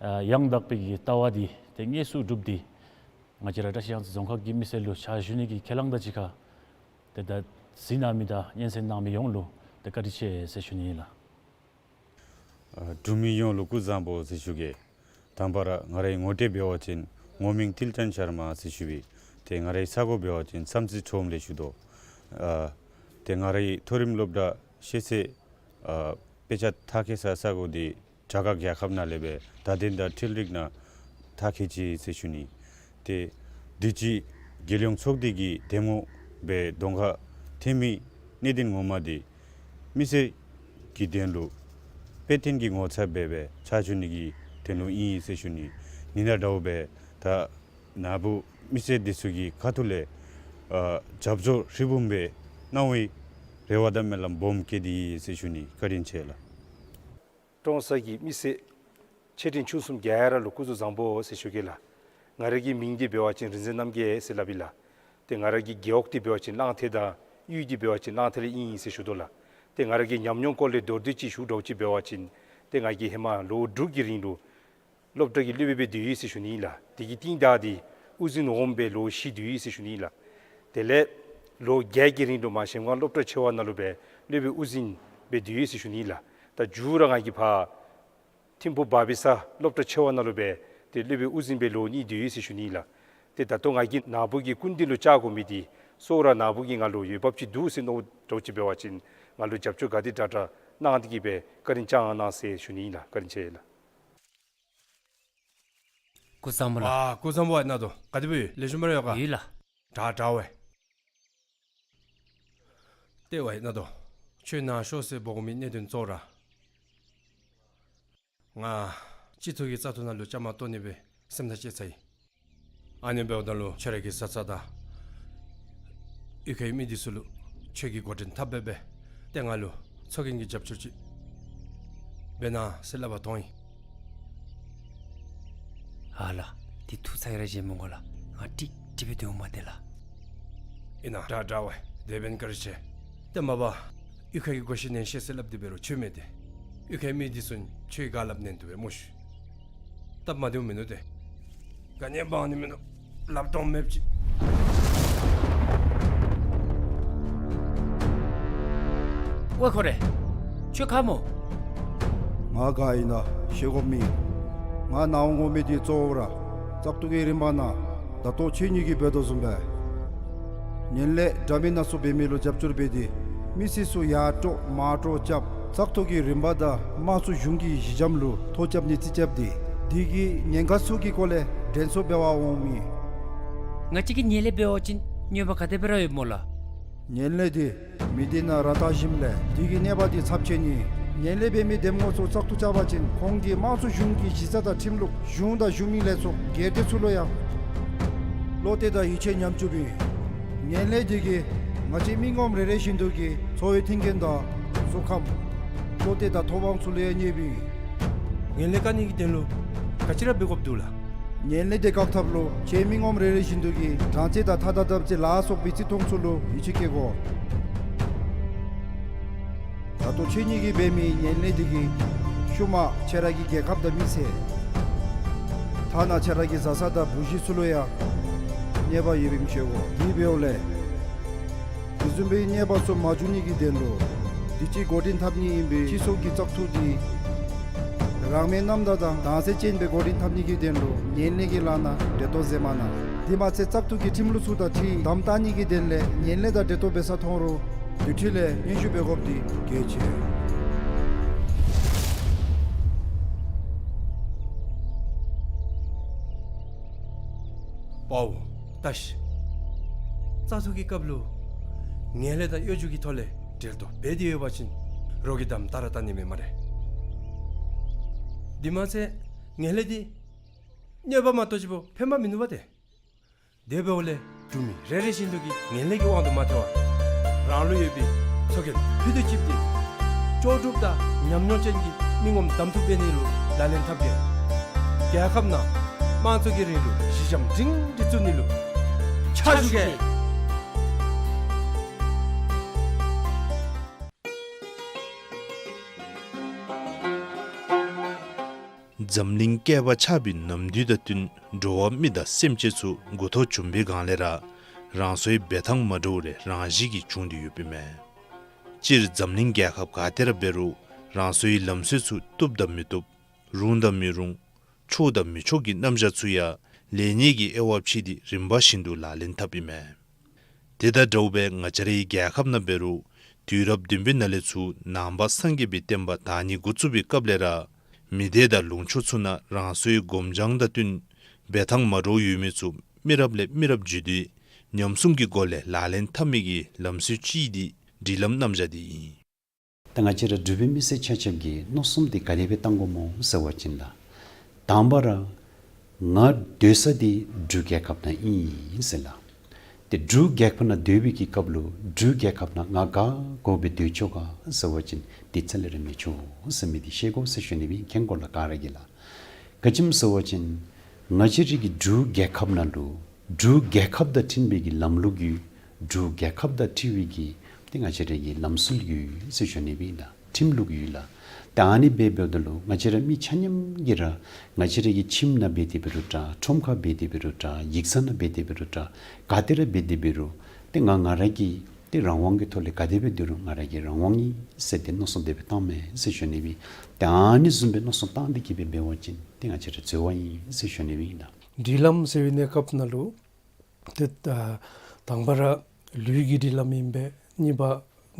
ཨ་ཡང་དག་པའི་གི་ལྟ་བ་འདི་ཏེ་དངོས་སུ་སྒྲུབ་སྟེ་ང་བཅས་ར་བཀྲ་ཤིས་གཡང་རྩེ་རྫོང་ཁག་གི་མི་སེར་ལུ་ཕྱག་ཞུ་ནི་གི་ཁས་བླངས་དང་གཅིག་ཁར་ཏེ་ད་གཟིགས་གནང་མི་དང་སྙན་གསན་གནང་མི་ཡོངས་ལུ་ཏེ་བཀའ་དྲིན་ཆེ་ཟེར་ཞུ་ནི་ཨིན་ལགས། ཨ་འབྲུག་མི་ཡོངས་ལུ་སྐུ་གཟུགས་བཟང་པོ་ཟེར་ཞུ་གེ། དང་པ་ར་ང་རའི་ངོ་སྤྲོད་འབད་བ་ཅིན་ངོ་མིང་ཏིལ་ཅན་ཤར་མ་ཟེར་ཞུ་བའི། ཏེ་ང་རའི་ས་གོ་འབད་བ་ཅིན་བསམ་རྩེ་ཁྲོམ་ལས་ཞུ་དོ། ཨ་ཏེ་ང་རའི་མཐོ་རིམ་སློབ་གྲྭ་ཤེས་ཚད་ཨ་དཔེ་ཆ་མཐར་འཁྱོལ་ས་ས་གོ་འདི་རྒྱ་གར་རྒྱལ་ཁབ་ནང་ལས་སྦེ་བརྡ་དོན་དང་འཕྲུལ་རིག་ནང་མཐར་འཁྱོལ་ཅི་ཟེར་ཞུ་ནི། ཏེ་དུས་ཅི་རྒྱལ་ཡོངས་ཚོགས་སྡེ་གི་འདེམས་ངོ་སྦེ་གདོང་ཁར་འཐོན་མི་གནད་དོན་ངོ་མ་འདི་མི་སེར་གྱི་དོན་ལུ་དཔེ་སྟོན་གྱི་ངོ་ཚབ་སྦེ་སྦེ་ཕྱག་ཞུ་ནི་གི་དོན་ལུ་ཨིན་ཟེར་ཞུ་ནི། ཨིན་ན་འདྲཝ་སྦེ་ད་ནཱ་བུ་མི་སེར་འདི་ཚུ་གི་ཁ་ཐུག་ལས་ཨ་རྒྱབ་སྐྱོར་ཧྲིལ་བུམ་སྦེ་གནང་བའི་རེ་བ་དང་སྨོན་ལམ་སྦོམ་བསྐྱེད་དེ་ཡི་ཟེར་ཞུ་ནི། བཀའ་དྲིན་ཆེ་ལགས། ཀྲོང་གསར་གྱི་མི་སེར་ཆེ་འབྲིང་ཆུང་གསུམ་ག་ར་ལུ་སྐུ་གཟུགས་བཟང་པོ་ཟེར་ཞུ་གེ་ལགས། ང་ར་གི་མིང་འདི་འབད་བ་ཅིན་རིག་འཛིན་རྣམ་རྒྱལ་ཟེར་སླབ་ཨིན་ལགས། ཏེ་ང་ར་གི་རྒེད་འོག་འདི་འབད་བ་ཅིན་གླང་མཐིལ་དང་གཡུས་འདི་འབད་བ་ཅིན་གླང་མཐིལ་ཨིན་ཟེར་ཞུ་དོ་ལགས། ཏེ་ང་ར་གི་ཉམས་མྱོང་སྐོར་ལས་མདོར་བསྡུས་ཅིག་ཞུཝ་འདྲཝ་ཅིག་འབད་བ་ཅིན་ཏེ་ང་གིས་ཧེ་མ་ལོ་དྲུག་གི་རིང་ལུ་སློབ་གྲྭ་གི་སློབ་དཔོན་སྦེ་སྡོད་ཡི་ཟེར་ཞུ་ནི་ཨིན་ལགས། དེ་གི་རྟིང་བདའ་སྟེ་དབུ་འཛིན་འོགམ་སྦེ་ལོ་བཞི་སྡོད་ཡི་ཟེར་ཞུ་ནི་ཨིན་ལགས། དེ་ལས་ལོ་བརྒྱད་ཀྱི་རིང་ལུ་མར་གཞལམ་སྒང་སློབ་གྲྭ་ཆེ་བ་ནང་ལུ་སྦེ་སློབ་དཔོན་དབུ་འཛིན་སྦེ་སྡོད་ཡི་ཟེར་ཞུ་ནི་ཨིན་ལགས། ད་མཇུག་ར་ང་གིས་ཕར་ཐིམ་ཕུ་བར་བི་ས་སློབ་གྲྭ་ཆེ་བ་ནང་ལུ་སྦེ་ཏེ་སློབ་དཔོན་དབུ་འཛིན་སྦེ་ལོ་གཉིས་སྡོད་ཡི་ཟེར་ཞུ་ནི་ཨིན་ལགས། ཏེ་ད་ལྟོ་ང་གིས་ནཱ་བུ་གི་སྐུ་མདུན་ལུ་བཅར་དགོ་མི་འདི་སོ་ར་ནཱ་བུ་གིས་ང་ལུ་འོས་འབབ་ཅིག་འདུག་ཟེར་མནོཝ་འདྲཝ་ཅིག་འབད་བ་ཅིན་ང་ལུ་རྒྱབ་སྐྱོར་ག་དེ་དྲག་དྲག་གནང་སྟེ་གིས་སྦེ་བཀའ་དྲིན་བསྐྱང་གནང་ཟེར་ཞུ་ནི་ཨིན་ལགས། བཀའ་དྲིན་ཆེ་ལགས། སྐུ་གཟུགས་བཟང་པོ་ལགས། ཨ་སྐུ་གཟུགས་བཟང་པོ་ཨིན་ན་དོ། ག་དེ་སྦེ་ཡོད། ལེགས་ཤོམ་སྦེ་ར་ཡོད་ག། ཡོད་ལགས། དྲག་དྲག་པས། ཏེ་ཝའི་ན་དོ། ཁྱོད་ནཱ་ཤོག་ཟེར་འབོ་དགོ་མི་གནད་དོན་གཙོ་བོ་ར་ང་སྤྱི་ཚོགས་ཀྱི་བཙག་འཐུ་ནང་ལུ་བཅའ་མར་གཏོགས་ནི་སྦེ་སེམས་ཐག་བཅད་ཚར་ཡི། ཨ་ནི་འབདཝ་ད་ལུ་ཁྱོད་ར་གི་བཟའ་ཚང་དང་གཡུས་ཁའི་མི་འདི་ཚུ་ལུ་ཁྱོད་ཀྱིས་འགོ་འདྲེན་འཐབ་སྦེ་སྦེ་ཏེ་ང་ལུ་ཚོགས་རྒྱན་གྱི་རྒྱབ་སྐྱོར་ཅིག་འབད་གནང་ཟེར་སླབ་པར་འཐོན་ཡི། ཨ་ལགས། འདི་ཐུགས་ཚ་གྱང་ར་བཞེས་མི་དགོ་ལགས། ང་ཀྲིག་ཀྲི་སྦེ་སྡོད་འོང་མས་ཏེ་ལགས། ཨིན་ན། དྲག་དྲག་པས། དེ་འབདན་བཀའ་དྲིན་ཆེ། ཏེ་མ་པ་གཡུས་ཁ་གི་གོ་ཤེས་ཉན་ཤེས་ཟེར་སླབ་སྟེ་འབད་རུང་ཁྱོད་མེད་དེ། གཡུས་ཁའི་མི་འདི་ཚུ་ཁྱོད་ག་སླབ་ཉན་བཏུབ་པས་སྨོ་ཤི། སྟབས་མ་བདེཝ་མིན་ནུག་ཏེ། ག་ནི་འབག་ནི་མིན་ནུག། ལགཔ་སྟོངམ་མེདཔ་ཅིག། ཝའེ་ཁོ་རེ། ཁྱོད་ག་སྨོ། ང་ག་ཨིན་ན་ཤེས་དགོཔ་མེད། ང་ནཱ་འོང་དགོ་མི་འདི་གཙོ་བོ་ར་བཙག་འཐུ་གི་རིམ་པ་ནང་ད་ལྟོ་ཁྱེད་གཉིས་ཀྱིས་འབད་དོ་བཟུམ་སྦེ་ངན་ལྷད་འདྲ་མིན་སྣ་ཚོགས་འབད་མི་ལུ་རྒྱབ་སྐྱོར་འབད་དེ་མི་སེར་ཚུ་ཡར་དཀྲོག་མར་དཀྲོག་རྐྱབ། བཙག་འཐུ་གི་རིམ་པ་དང་དམངས་གཙོ་གཞུང་གི་གཞི་འགྱམ་ལུ་ཐོ་རྐྱབ་ནི་རྩིས་རྐྱབ་སྟེ་དེ་གི་ཉེན་ཁ་ཚུ་གི་སྐོར་ལས་དྲན་གསོ་འབད་བར་འོངམ་ཨིན། ང་བཅས་ཀྱིས་ངན་ལྷད་འབད་བ་ཅིན་གནོད་པ་ག་དེ་སྦེ་ར་ཡོདཔ་སྨོ་ལགས། ངན་ལྷད་འདི་མི་སྡེ་ནང་ར་བཏང་ཞིནམ་ལས་དེ་གི་གནོད་པ་འདི་ཚབས་ཆེན་ཨིན། ངན་ལྷད་འབད་མི་འདེམས་ངོ་ཚུ་བཙག་འཐུ་རྐྱབ་པ་ཅིན་ཁོང་གིས་དམངས་གཙོ་གཞུང་གི་གཞི་རྩ་དང་ཁྲིམས་ལུགས་གཞུང་དང་གཞུང་མིན་ལས་ཚོགས་སྒེར་སྡེ་ཚུ་ལུ་ཡང་བློ་གཏད་དང་ཡིད་ཆེས་ཉམས་བཅུགཔ་ཨིན། ངན་ལྷད་འདི་གིས་ང་བཅས་མི་ངོམ་རེ་རེ་བཞིན་དུ་གི་འཚོ་བའི་མཐུན་རྐྱེན་དང་གཟུགས་ཁམས་བློ་གཏད་དང་ཐོབ་དབང་ཚུ་ལུ་ཡང་གནོདཔ་ཨིན། ངན་ལྷད་བཀག་ནི་གི་དོན་ལུ་ག་ཅི་ར་འབད་དགོཔ་འདུག་ལགས། ངན་ལྷད་འདི་བཀག་ཐབས་ལུ་ཁྱེད་མི་ངོམ་རེ་རེ་བཞིན་དུ་གིས་དྲང་བརྩེ་དང་ཐ་དང་དམ་ཚིག་ལ་སོགས་པའི་བརྩི་མཐོང་ཚུ་ལུ་ཡིད་ཆེས་བསྐྱེད་དགོ། ད་ལྟོ་ཁྱེད་གཉིས་ཀྱིས་འབད་མི་ངན་ལྷད་འདི་གིས་ཤུལ་མ་ཁྱེད་ར་གི་རྒྱལ་ཁབ་དང་མི་ཚེ་ཐ་ན་ཁྱེད་ར་གི་བཟའ་ཚང་དང་བུ་གཞི་ཚུ་ལུ་ཡང་གནོད་པ་ཡོདཔ་ཨིནམ་ཤེས་དགོ། དེ་འབདཝ་ལས་དེ་བཟུམ་སྦེ་གནོད་པ་ཚུ་མ་འབྱུང་ནི་གི་དོན་ལུ་དུས་ཅི་འགོ་འདྲེན་འཐབ་ནི་ཨིན་པའི་སྤྱི་ཚོགས་ཀྱི་བཙག་འཐུ་འདི་ རང་མོས་རྣམ་དག་དང་དྭངས་གསལ་ཅན་སྦེ་འགོ་འདྲེན་འཐབ་ནི་གི་དོན་ལུ་ངན་ལྷད་ཀྱི་ལཱ་ནང་འབྲེལ་གཏོགས་མཛད་མ་གནང་། དེ་མ་ཚད་བཙག་འཐུ་གི་ཁྲིམས་ལུགས་ཚུ་དང་འཁྲིལ་དམ་བཏགས་ནི་གི་དོན་ལས་ངན་ལྷད་དང་འབྲེལ་གཏོགས་འབད་ས་མཐོང་རུང་དེ་འཕྲོ་ལས་སྙན་ཞུ་འབད་དགོཔ་འདི་གལ་ཆེ། དཔའ་བོ་བཀྲ་ཤིས། བཙག་འཐུ་གི་སྐབས་ལུ་ངན་ལྷད་དང་གཡོ་སྒྱུ་གི་ཐོག་ལས་འབྲེལ་གཏོགས་འབད་དེ་ཡོད་པ་ཅིན་རོགས་ཀྱིས་དམ་དྲག་ར་བལྟ་ནི་མས་སྨ་རེ། དེ་མ་ཚད་ངན་ལྷད་འདི་གནོད་པ་མ་གཏོགས་ཅིག་པོ་ཕན་པ་མིན་འདུག་པ་ཏེ། དེ་འབདཝ་ལས་འབྲུག་མི་རེ་རེ་བཞིན་དུ་གིས་ངན་ལྷད་ཀྱི་དབང་དུ་མ་ཐལ་བར་རང་ལུགས་ཡོད་པའི་ཚོགས་རྒྱན་ཕུད་དུ་བཅིབས་ཏེ་ལྕོགས་གྲུབ་དང་ཉམས་མྱོང་ཅན་གྱི་མི་ངོམ་གདམ་འཐུ་འབད་ནི་ལུ་ལག་ལེན་འཐབ་གེ། རྒྱལ་ཁབ་ནང་དམངས་གཙོ་གི་རིང་ལུགས་གཞི་འགྱམ་སྒྲིང་སྒྲི་བཙུགས་ནི་ལུ་ཕྱག་ཕྱག་ཞུ་ཞུ་གེ། གེ། འཛམ་གླིང་བསྐལ་པ་ཆགས་པའི་ནམ་དུས་དང་བསྟུན་འགྲོ་བ་མི་དང་སེམས་ཅན་ཚུ་མགུ་འཐོམ་བྱུང་པའི་སྒང་ལས་ར་རང་སོའི་འབད་ཐངས་མ་འདྲཝ་རེ་རང་བཞིན་གྱིས་བྱུང་སྟེ་ཡོདཔ་ཨིན་མས། སྤྱིར་འཛམ་གླིང་རྒྱལ་ཁབ་ག་ཏེ་ར་འབད་རུང་རང་སོའི་ལམ་སྲོལ་ཚུ་བཏུབ་དང་མི་བཏུབ། རུང་དང་མི་རུང་། ཆོག་དང་མི་ཆོག་གི་རྣམ་གཞག་ཚུ་ཡང་ལེགས་ཉེས་ཀྱི་དབྱེ་བ་ཕྱེ་སྟེ་རིམ་པ་བཞིན་དུ་ལག་ལེན་འཐབ་ཨིན་མས། དེ་དང་འདྲཝ་སྦེ་ང་བཅས་རའི་རྒྱལ་ཁབ་ནང་འབད་རུང་དུས་རབས་བདུན་པའི་ནང་ལས་ཚུར་ནང་པ་སངས་རྒྱས་པའི་བསྟན་པ་དར་ནི་འགོ་བཙུགས་པའི་སྐབས་ལས་ར་མི་སྡེ་དང་ལུང་ཕྱོགས་ཚུ་ནང་རང་སོའི་སྒོམ་སྦྱང་དང་བསྟུན་འབད་ཐངས་མ་འདྲཝ་ཡོད་མི་ཚུ་མི་རབས་ལས་མི་རབས་བརྒྱུད་དེ་ཉམས་སྲུང་གི་སྒོ་ལས་ལག་ལེན་འཐབ་མི་གི་ལམ་སྲོལ་ཅིག་འདི་སྒྲིག་ལམ་རྣམ་གཞག་འདི་ཨིན། ད་ང་བཅས་ར་འབྲུག་པའི་མི་སེར་ཆ་ཁྱབ་ཀྱིས་མནོ་བསམ་འདི་ག་དེ་སྦེ་བཏང་དགོཔ་སྨོ་ཟེར་བ་ཅིན་ལགས། དང་པ་ར་ང་སྡོད་ས་འདི་འབྲུག་རྒྱལ་ཁབ་ནང་ཨིན་ཟེར་ལགས། ཏེ་འབྲུག་རྒྱལ་ཁབ་ནང་སྡོད་པའི་གི་སྐབས་ལུ་འབྲུག་རྒྱལ་ཁབ་ནང་ང་ག་དགོ་སྦེ་སྡོད་ཆོག་ག་ཟེར་བ་ཅིན་འདི་རྩ་ལས་ར་མི་ཆོག་ཟེར་མི་འདི་ཤེས་དགོ་ཟེར་ཞུ་ནི་སྦེ་མཁྱེན་དགོ་ལགས་ག་ར་གིས་ལགས། ག་ཅི་སྨོ་ཟེར་བ་ཅིན་ང་བཅས་རའི་གི་འབྲུག་རྒྱལ་ཁབ་ནང་ལུ་འབྲུག་རྒྱལ་ཁབ་དང་མཐུན་པའི་གི་ལམ་ལུགས་ཡོད། འབྲུག་རྒྱལ་ཁབ་དང་འཁྲིལ་བའི་གི་ཏེ་ང་བཅས་རའི་གི་ལམ་སྲོལ་ཡོད་ཟེར་ཞུ་ནི་སྦེ་ཨིན་ལགས། ཁྲིམས་ལུགས་ཡོད་ལགས། ཏེ་ཨ་ནི་སྦེ་འབདཝ་ད་ལུ་ང་བཅས་ར་མི་ཆ་མཉམ་གྱིས་ར་ང་བཅས་རའི་གི་ཁྱིམ་ནང་འབད་དེ་འབད་རུང་འདྲ། ཁྲོམ་ཁར་འབད་དེ་འབད་རུང་འདྲ། ཡིག་ཚང་ནང་འབད་དེ་འབད་རུང་འདྲ། ག་ཏེ་ར་འབད་དེ་འབད་རུང་ཏེ་ང་ང་ར་གི་ཏེ་རང་དབང་གི་ཐོག་ལས་ག་དེ་སྦེ་སྡོད་རུང་ང་ར་གི་རང་དབང་ཨིན་ཟེར་ཏེ་མནོ་བསམ་དེ་སྦེ་བཏངམ་མས་ཟེར་ཞུ་ནི་སྦེ། ཏེ་ཨ་ནི་བཟུམ་སྦེ་མནོ་བསམ་བཏང་སྟེ་གི་སྦེ་འབད་བ་ཅིན་ཏེ་ང་བཅས་ར་འཛོལ་བ་ཨིན་ཟེར་ཞུ་ནི་སྦེ་ཨིན་ལགས། སྒྲིག་ལམ་ཟེར་བའི་གནས་སྐབས་ནང་ལུ་ཏེ་ད་དང་པ་ར་ལུས་ཀྱི་སྒྲིག་ལམ་ཨིན་པས། གཉིས་པ་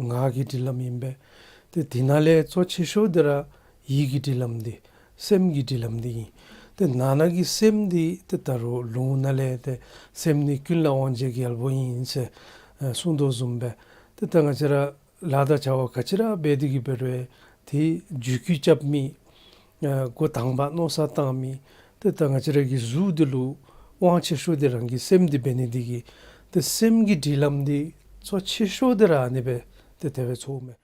ངག་གི་སྒྲིག་ལམ་ཨིན་པས། ཏེ་དེ་ནང་ལས་གཙོ་ཆེ་ཤོས་འདི་ར་ཡིད་ཀྱི་སྒྲིག་ལམ་འདི་སེམས་ཀྱི་སྒྲིག་ལམ་འདི་ཨིན། ཏེ་ནང་ན་གི་སེམས་འདི་ཏེ་ད་རུང་ལུང་ནང་ལས་ཏེ་སེམས་ནི་ཀུན་ལ་དབང་བྱེད་རྒྱལ་པོ་ཨིན་ཟེར་ཨ་གསུངས་དོ་བཟུམ་སྦེ་ཏེ་ད་ང་བཅས་ར་ལཱ་དང་བྱ་བ་ག་ཅི་ར་འབད་དེ་གི་འབད་རུང་ཏེ་རྒྱུད་སྐུལ་རྐྱབ་མི་ཨ་འགོ་དང་པ་མནོ་བསམ་བཏང་མི་ཏེ་ད་ང་བཅས་ར་གི་གཟུགས་འདི་ལུ་དབང་ཆེ་ཤོས་འདི་རང་གི་སེམས་འདི་འབད་ནི་འདི་གིས་ཏེ་སེམས་ཀྱི་སྒྲིག་ལམ་འདི་གཙོ་ཆེ་ཤོས་འདི་ར་ཨ་ནི་སྦེ་ཏེ་དེ་སྦེ་ཚོརཝ་མས།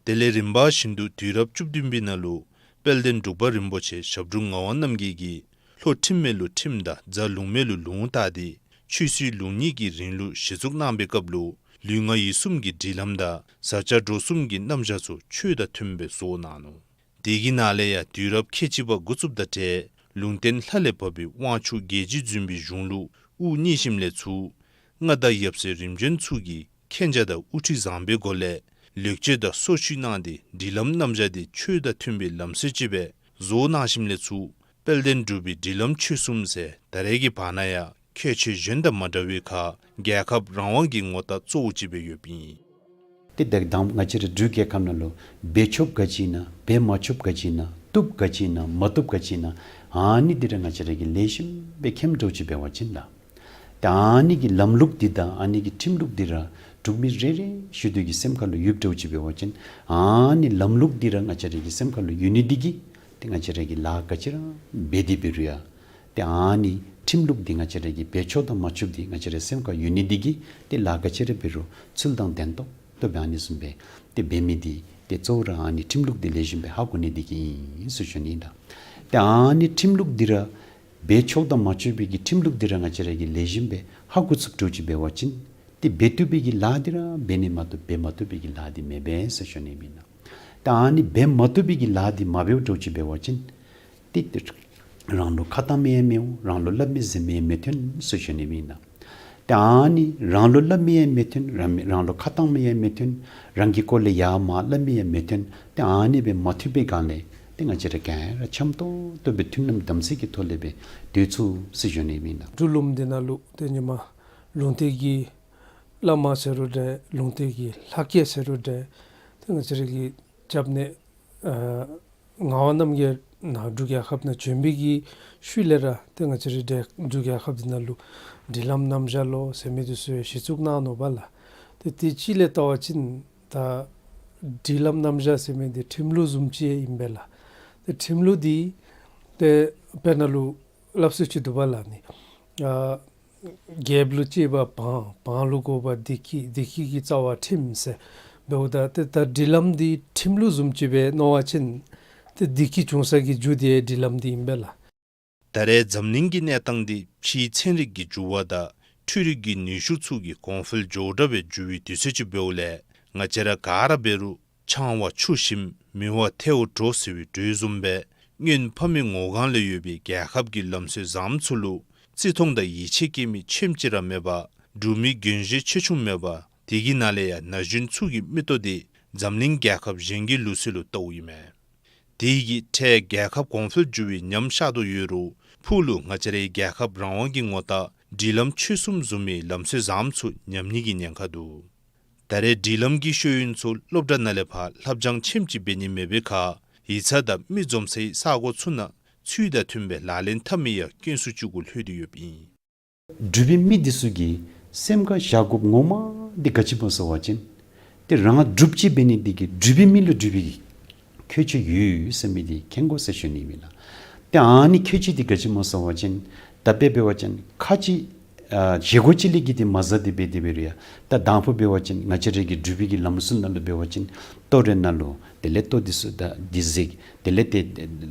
དེ་ལས་རིམ་པ་བཞིན་དུ་དུས་རབས་བཅུ་བདུན་པའི་ནང་ལུ་དཔལ་ལྡན་འབྲུག་པ་རིན་པོ་ཆེ་ཞབས་དྲུང་ངག་དབང་རྣམ་རྒྱལ་གྱིས་ལྷོ་ཁྲིམས་མེད་ལུ་ཁྲིམས་དང་རྫ་ལུང་མེད་ལུ་ལུང་བཏགས་ཏེ་ཆོས་སྲིད་ལུགས་གཉིས་ཀྱི་རིང་ལུགས་གཞི་བཙུགས་གནང་བའི་སྐབས་ལུ་ལུས་ངག་ཡིད་གསུམ་གྱི་སྒྲིག་ལམ་དང་བཟའ་བཅའ་འགྲོ་གསུམ་གྱི་རྣམ་གཞག་ཚུ་ཆོས་དང་མཐུནམ་སྦེ་བཟོ་གནང་ནུག། དེ་གི་ནང་ལས་ཡང་དུས་རབས་ཁལ་གཅིག་པ་འགོ་བཙུགསཔ་དང་འབྲེལ་ལུང་བསྟན་ལྷ་ལས་བབས་པའི་དབང་ཕྱུག་རྒྱལ་བྱེད་འཛིན་པའི་གཞུང་ལུ་དབུ་བརྙེས་ཞིནམ་ལས་ཚུར་མངའ་བདག་ཡབ་སྲས་རིམ་བྱོན་ཚུ་གིས་མཁྱེན་རྒྱ་དང་དབུ་ཁྲིད་བཟང་པོའི་སྒོ་ལས་ལེགས་བཅོས་དང་སོར་ཆུད་གནང་སྟེ་སྒྲིག་ལམ་རྣམ་གཞག་འདི་ཆོས་དང་མཐུན་པའི་ལམ་སྲོལ་ཅིག་སྦེ་བཟོ་གནང་ཞིནམ་ལས་ཚུར་དཔལ་ལྡན་འབྲུག་པའི་སྒྲིག་ལམ་ཆོས་གསུམ་ཟེར་ད་རེས་ཀྱི་བར་ན་ཡང་ཁྱད་ཆོས་གཞན་དང་མ་འདྲ་བའི་ཁར་རྒྱལ་ཁབ་རང་དབང་གི་ངོ་རྟགས་གཙོ་བོ་ཅིག་སྦེ་ཡོདཔ་ཨིན། ཏེ་ད་དང་ང་བཅས་ར་འབྲུག་རྒྱལ་ཁབ་ནང་ལུ་འབད་ཆོགཔ་ག་ཅི་ཨིན་ན་འབད་མ་ཆོགཔ་ག་ཅི་ཨིན་ན་བཏུབ་ག་ཅི་ཨིན་ན་མ་བཏུབ་ག་ཅི་ཨིན་ན་ཨ་ནི་འདི་ར་ང་བཅས་ར་གིས་ལེགས་ཤོམ་སྦེ་མཁྱེནམ་འདྲཝ་ཅིག་འབད་བ་ཅིན་ལགས། ཏེ་ཨ་ནི་གི་ལམ་ལུགས་འདི་དང་ཨ་ནི་གི་ཁྲིམས་ལུགས་འདི་ར་འབྲུག་མི་རེ་རེ་བཞིན་དུ་གི་སེམས་ཁར་ལུ་ཡོདཔ་འདྲཝ་ཅིག་འབད་བ་ཅིན་ཨ་ནི་ལམ་ལུགས་འདི་ར་ང་བཅས་ར་གི་སེམས་ཁར་ལུ་ཡོད་ནི་འདི་གིས་ཏེ་ང་བཅས་ར་གིས་ལཱ་ག་ཅི་ར་འབད་དེ་འབད་རུང་ཡང་ཏེ་ཨ་ནི་ཁྲིམས་ལུགས་འདི་ང་བཅས་ར་གིས་འབད་ཆོག་དང་མ་ཆོགཔ་འདི་ང་བཅས་ར་སེམས་ཁར་ཡོད་ནི་འདི་གིས་ཏེ་ལཱ་ག་ཅི་ར་འབད་རུང་ཚུལ་དང་ལྡན་ཏོག་ཏོ་སྦེ་ཨ་ནི་བཟུམ་སྦེ་ཏེ་འབད་མི་འདི་ཏེ་གཙོ་བོ་ར་ཨ་ནི་ཁྲིམས་ལུགས་འདི་ལེགས་ཤོམ་སྦེ་ཧ་གོ་ནི་འདི་གིས་ཨིན་ཟེར་ཞུ་ནི་ཨིན་ལགས། ཏེ་ཨ་ནི་ཁྲིམས་ལུགས་འདི་ར་འབད་ཆོག་དང་མ་ཆོག་པའི་གི་ཁྲིམས་ལུགས་འདི་ར་ང་བཅས་ར་གིས་ལེགས་ཤོམ་སྦེ་ཧ་གོ་ཚུགསཔ་འདྲཝ་ཅིག་འབད་བ་ཅིན་ཏེ་འབད་བཏུབ་པའི་གི་ལཱ་འདི་ར་འབད་ནི་མ་གཏོགས་འབད་མ་བཏུབ་པའི་གི་ལཱ་འདི་མེད་པས་ཟེར་ཞུ་ནི་ཨིན་ལགས། ཏེ་ཨ་ནི་འབད་མ་བཏུབ་པའི་གི་ལཱ་འདི་མ་འབདཝ་འདྲཝ་ཅིག་འབད་བ་ཅིན་ཏེ་རང་ལུ་ཁ་གཏང་མི་ཡང་མི་འོང་། རང་ལུ་སླབ་མི་ཟེར་མི་ཡང་མི་ཐོན་ཟེར་ཞུ་ནི་ཨིན་ལགས། ཏེ་ཨ་ནི་རང་ལུ་སླབ་མི་ཡང་མི་ཐོན། རང་མི་རང་ལུ་ཁ་གཏང་མི་ཡང་མི་ཐོན། རང་གི་སྐོར་ལས་ཡར་མར་སླབ་མི་ཡང་མི་ཐོན། ཏེ་ཨ་ནི་སྦེ་མ་ཐོན་པའི་སྒང་ལས་ ཏེ་ང་བཅས་ར་ག་ར་འཆམ་ཏོག་ཏོ་སྦེ་མཐུན་ལམ་དམ་ཚིག་གི་ཐོག་ལས་སྦེ་སྡོད་ཚུགས་ཟེར་ཞུ་ནི་ཨིན་ལགས། འབྲུག་ལུངམ་འདི་ནང་ལུ་ཏེ་ཉི་མ་ལུང་བསྟན་གྱི་བླ་མ་ཟེར་རུང་འདྲ། ལུང་བསྟན་གྱི་ལྷ་སྐལ་ཟེར་རུང་འདྲ། ཏེ་ང་བཅས་ར་གི་སྐྱབས་གནས་ཨ་ངག་དབང་རྣམ་རྒྱལ་ནཱ་འབྲུག་རྒྱལ་ཁབ་ནང་བྱོན་པའི་གི་ཤུལ་ལས་ར་ཏེ་ང་བཅས་ར་འདི་འབྲུག་རྒྱལ་ཁབ་འདི་ནང་ལུ་སྒྲིག་ལམ་རྣམ་གཞག་ལོ་ཟེར་མི་འདི་ཚུ་གཞི་བཙུགས་གནང་ནུག་པ་ལགས། ཏེ་དེ་ཅིག་ལས་བལྟ་བ་ཅིན་ད་སྒྲིག་ལམ་རྣམ་གཞག་ཟེར་མི་འདི་ཁྲིམས་ལུགས་བཟུམ་ཅིག་ཨིན་པས་ལགས། ཏེ་ཁྲིམས་ལུགས་འདི་ཏེ་དཔེར་ན་ལུ་སླབ་སྲོལ་ཅིག་འདུག་པ་ལགས་ནི། ཨ་རྒྱལཔོ་ལུ་གཅེས་པ་འབངས། འབངས་ལུ་དགོ་པ་བདེ་སྐྱིད། བདེ་སྐྱིད་ཀྱི་རྩ་བ་ཁྲིམས་ཟེར་འབདཝ་ད་ཏེ་ད་སྒྲིག་ལམ་འདི་ཁྲིམས་ལུགས་བཟུམ་ཅིག་སྦེ་མནོ་བ་ཅིན་ཏེ་བདེ་སྐྱིད་འབྱུང་ས་གི་རྒྱུ་འདི་སྒྲིག་ལམ་འདི་ཨིན་པས་ལགས། ད་རེས་འཛམ་གླིང་གི་གནས་སྟངས་འདི་ཕྱིའི་ཚན་རིག་གི་འགྱུར་བ་དང་འཕྲུལ་རིག་གི་ནུས་ཤུགས་ཚུ་གིས་གོང་འཕེལ་འགྱོཝ་འདྲ་བའི་འགྱུར་བའི་དུས་ཚོད་ཅིག་འབདཝ་ལས་ང་བཅས་ར་ག་ར་འབད་རུང་ཆང་བ་ཆུ་ཞིམ་མི་བ་ཐལཝ་དྲོ་ཟེར་བའི་འགྲོས་བཟུམ་སྦེ་སྔོན་ཕ་མའི་ངོ་གང་ལས་ཡོད་པའི་རྒྱལ་ཁབ་ཀྱི་ལམ་སྲོལ་བཟངམ་ཚུ་ལུ་བརྩི་མཐོང་དང་ཡིད་ཆེས་བསྐྱེད་མི་ཁྱིམ་གཅིག་ར་མེད་པར་འབྲུག་མི་རྒྱུན་ཤེས་ཆེ་ཆུང་མེད་པར་དེ་གི་ནང་ལས་ཡང་ན་གཞོན་ཚུ་གི་མིག་ཏོ་འདི་འཛམ་གླིང་རྒྱལ་ཁབ་གཞན་གྱི་ལུགས་སྲོལ་ལུ་བལྟཝ་ཨིན་མས། དེ་གིས་ཕྲལ་རྒྱལ་ཁབ་གོང་འཕེལ་འགྱུར་བའི་ཉམས་ཤར་དོ་ཡོད་རུང་ཕུགས་ལུ་ང་བཅས་རའི་རྒྱལ་ཁབ་རང་དབང་གི་ངོ་རྟགས་སྒྲིག་ལམ་ཆོས་གསུམ་བཟུམ་མའི་ལམ་སྲོལ་བཟངམ་ཚུ་ཉམས་ནི་གི་ཉེན་ཁ་འདུག། ད་རེས་སྒྲིག་ལམ་གྱི་ཤེས་ཡོན་ཚུ་སློབ་གྲྭ་ནང་ལས་ཕར་ལྷབ་སྦྱང་ཆེམ་ཅིག་འབད་ནི་མེད་པའི་ཁར་ཡིག་ཚང་དང་མི་འཛོམས་སའི་ས་གོ་ཚུ་ནང་ཚུལ་དང་མཐུན་པའི་ལག་ལེན་འཐབ་མི་ཡང་དཀོན་སུ་ཅིག་གུ་ལྷོད་དེ་ཡོདཔ་ཨིན། འབྲུག་པའི་མི་འདི་ཚུ་གིས་སེམས་ཁར་བཞག་དགོཔ་ངོ་མ་འདི་ག་ཅི་སྨོ་ཟེར་བ་ཅིན་ཏེ་རང་འབྲུགཔ་ཅིག་འབད་ནི་འདི་གིས་འབྲུག་པའི་མི་ལུ་འབྲུག་པའི་ཁྱད་ཆོས་ཡོད་ཟེར་མི་འདི་མཁྱེན་དགོ་ཟེར་ཞུ་ནི་ཨིན་ལགས། ཏེ་ཨ་ནི་ཁྱད་ཆོས་འདི་ག་ཅི་སྨོ་ཟེར་བ་ཅིན་ད་དཔེ་འབད་བ་ཅིན་ཁ་ཅིག་ཨ་བཞེས་སྒོ་ཅིག་ལས་ཀྱི་འདི་མ་ཟ་སྟེ་འབད་དེ་འབད་རུང་ཡང་ད་དང་ཕུ་འབད་བ་ཅིན་ང་བཅས་ར་གི་འབྲུག་པའི་གི་ལམ་སྲོལ་ནང་ལུ་འབད་བ་ཅིན་ལྟོ་རེ་ནང་ལུ་དེ་ལས་ལྟོ་འདི་ཚུ་ད་འདི་གཟིགས། དེ་ལས་ཏེ་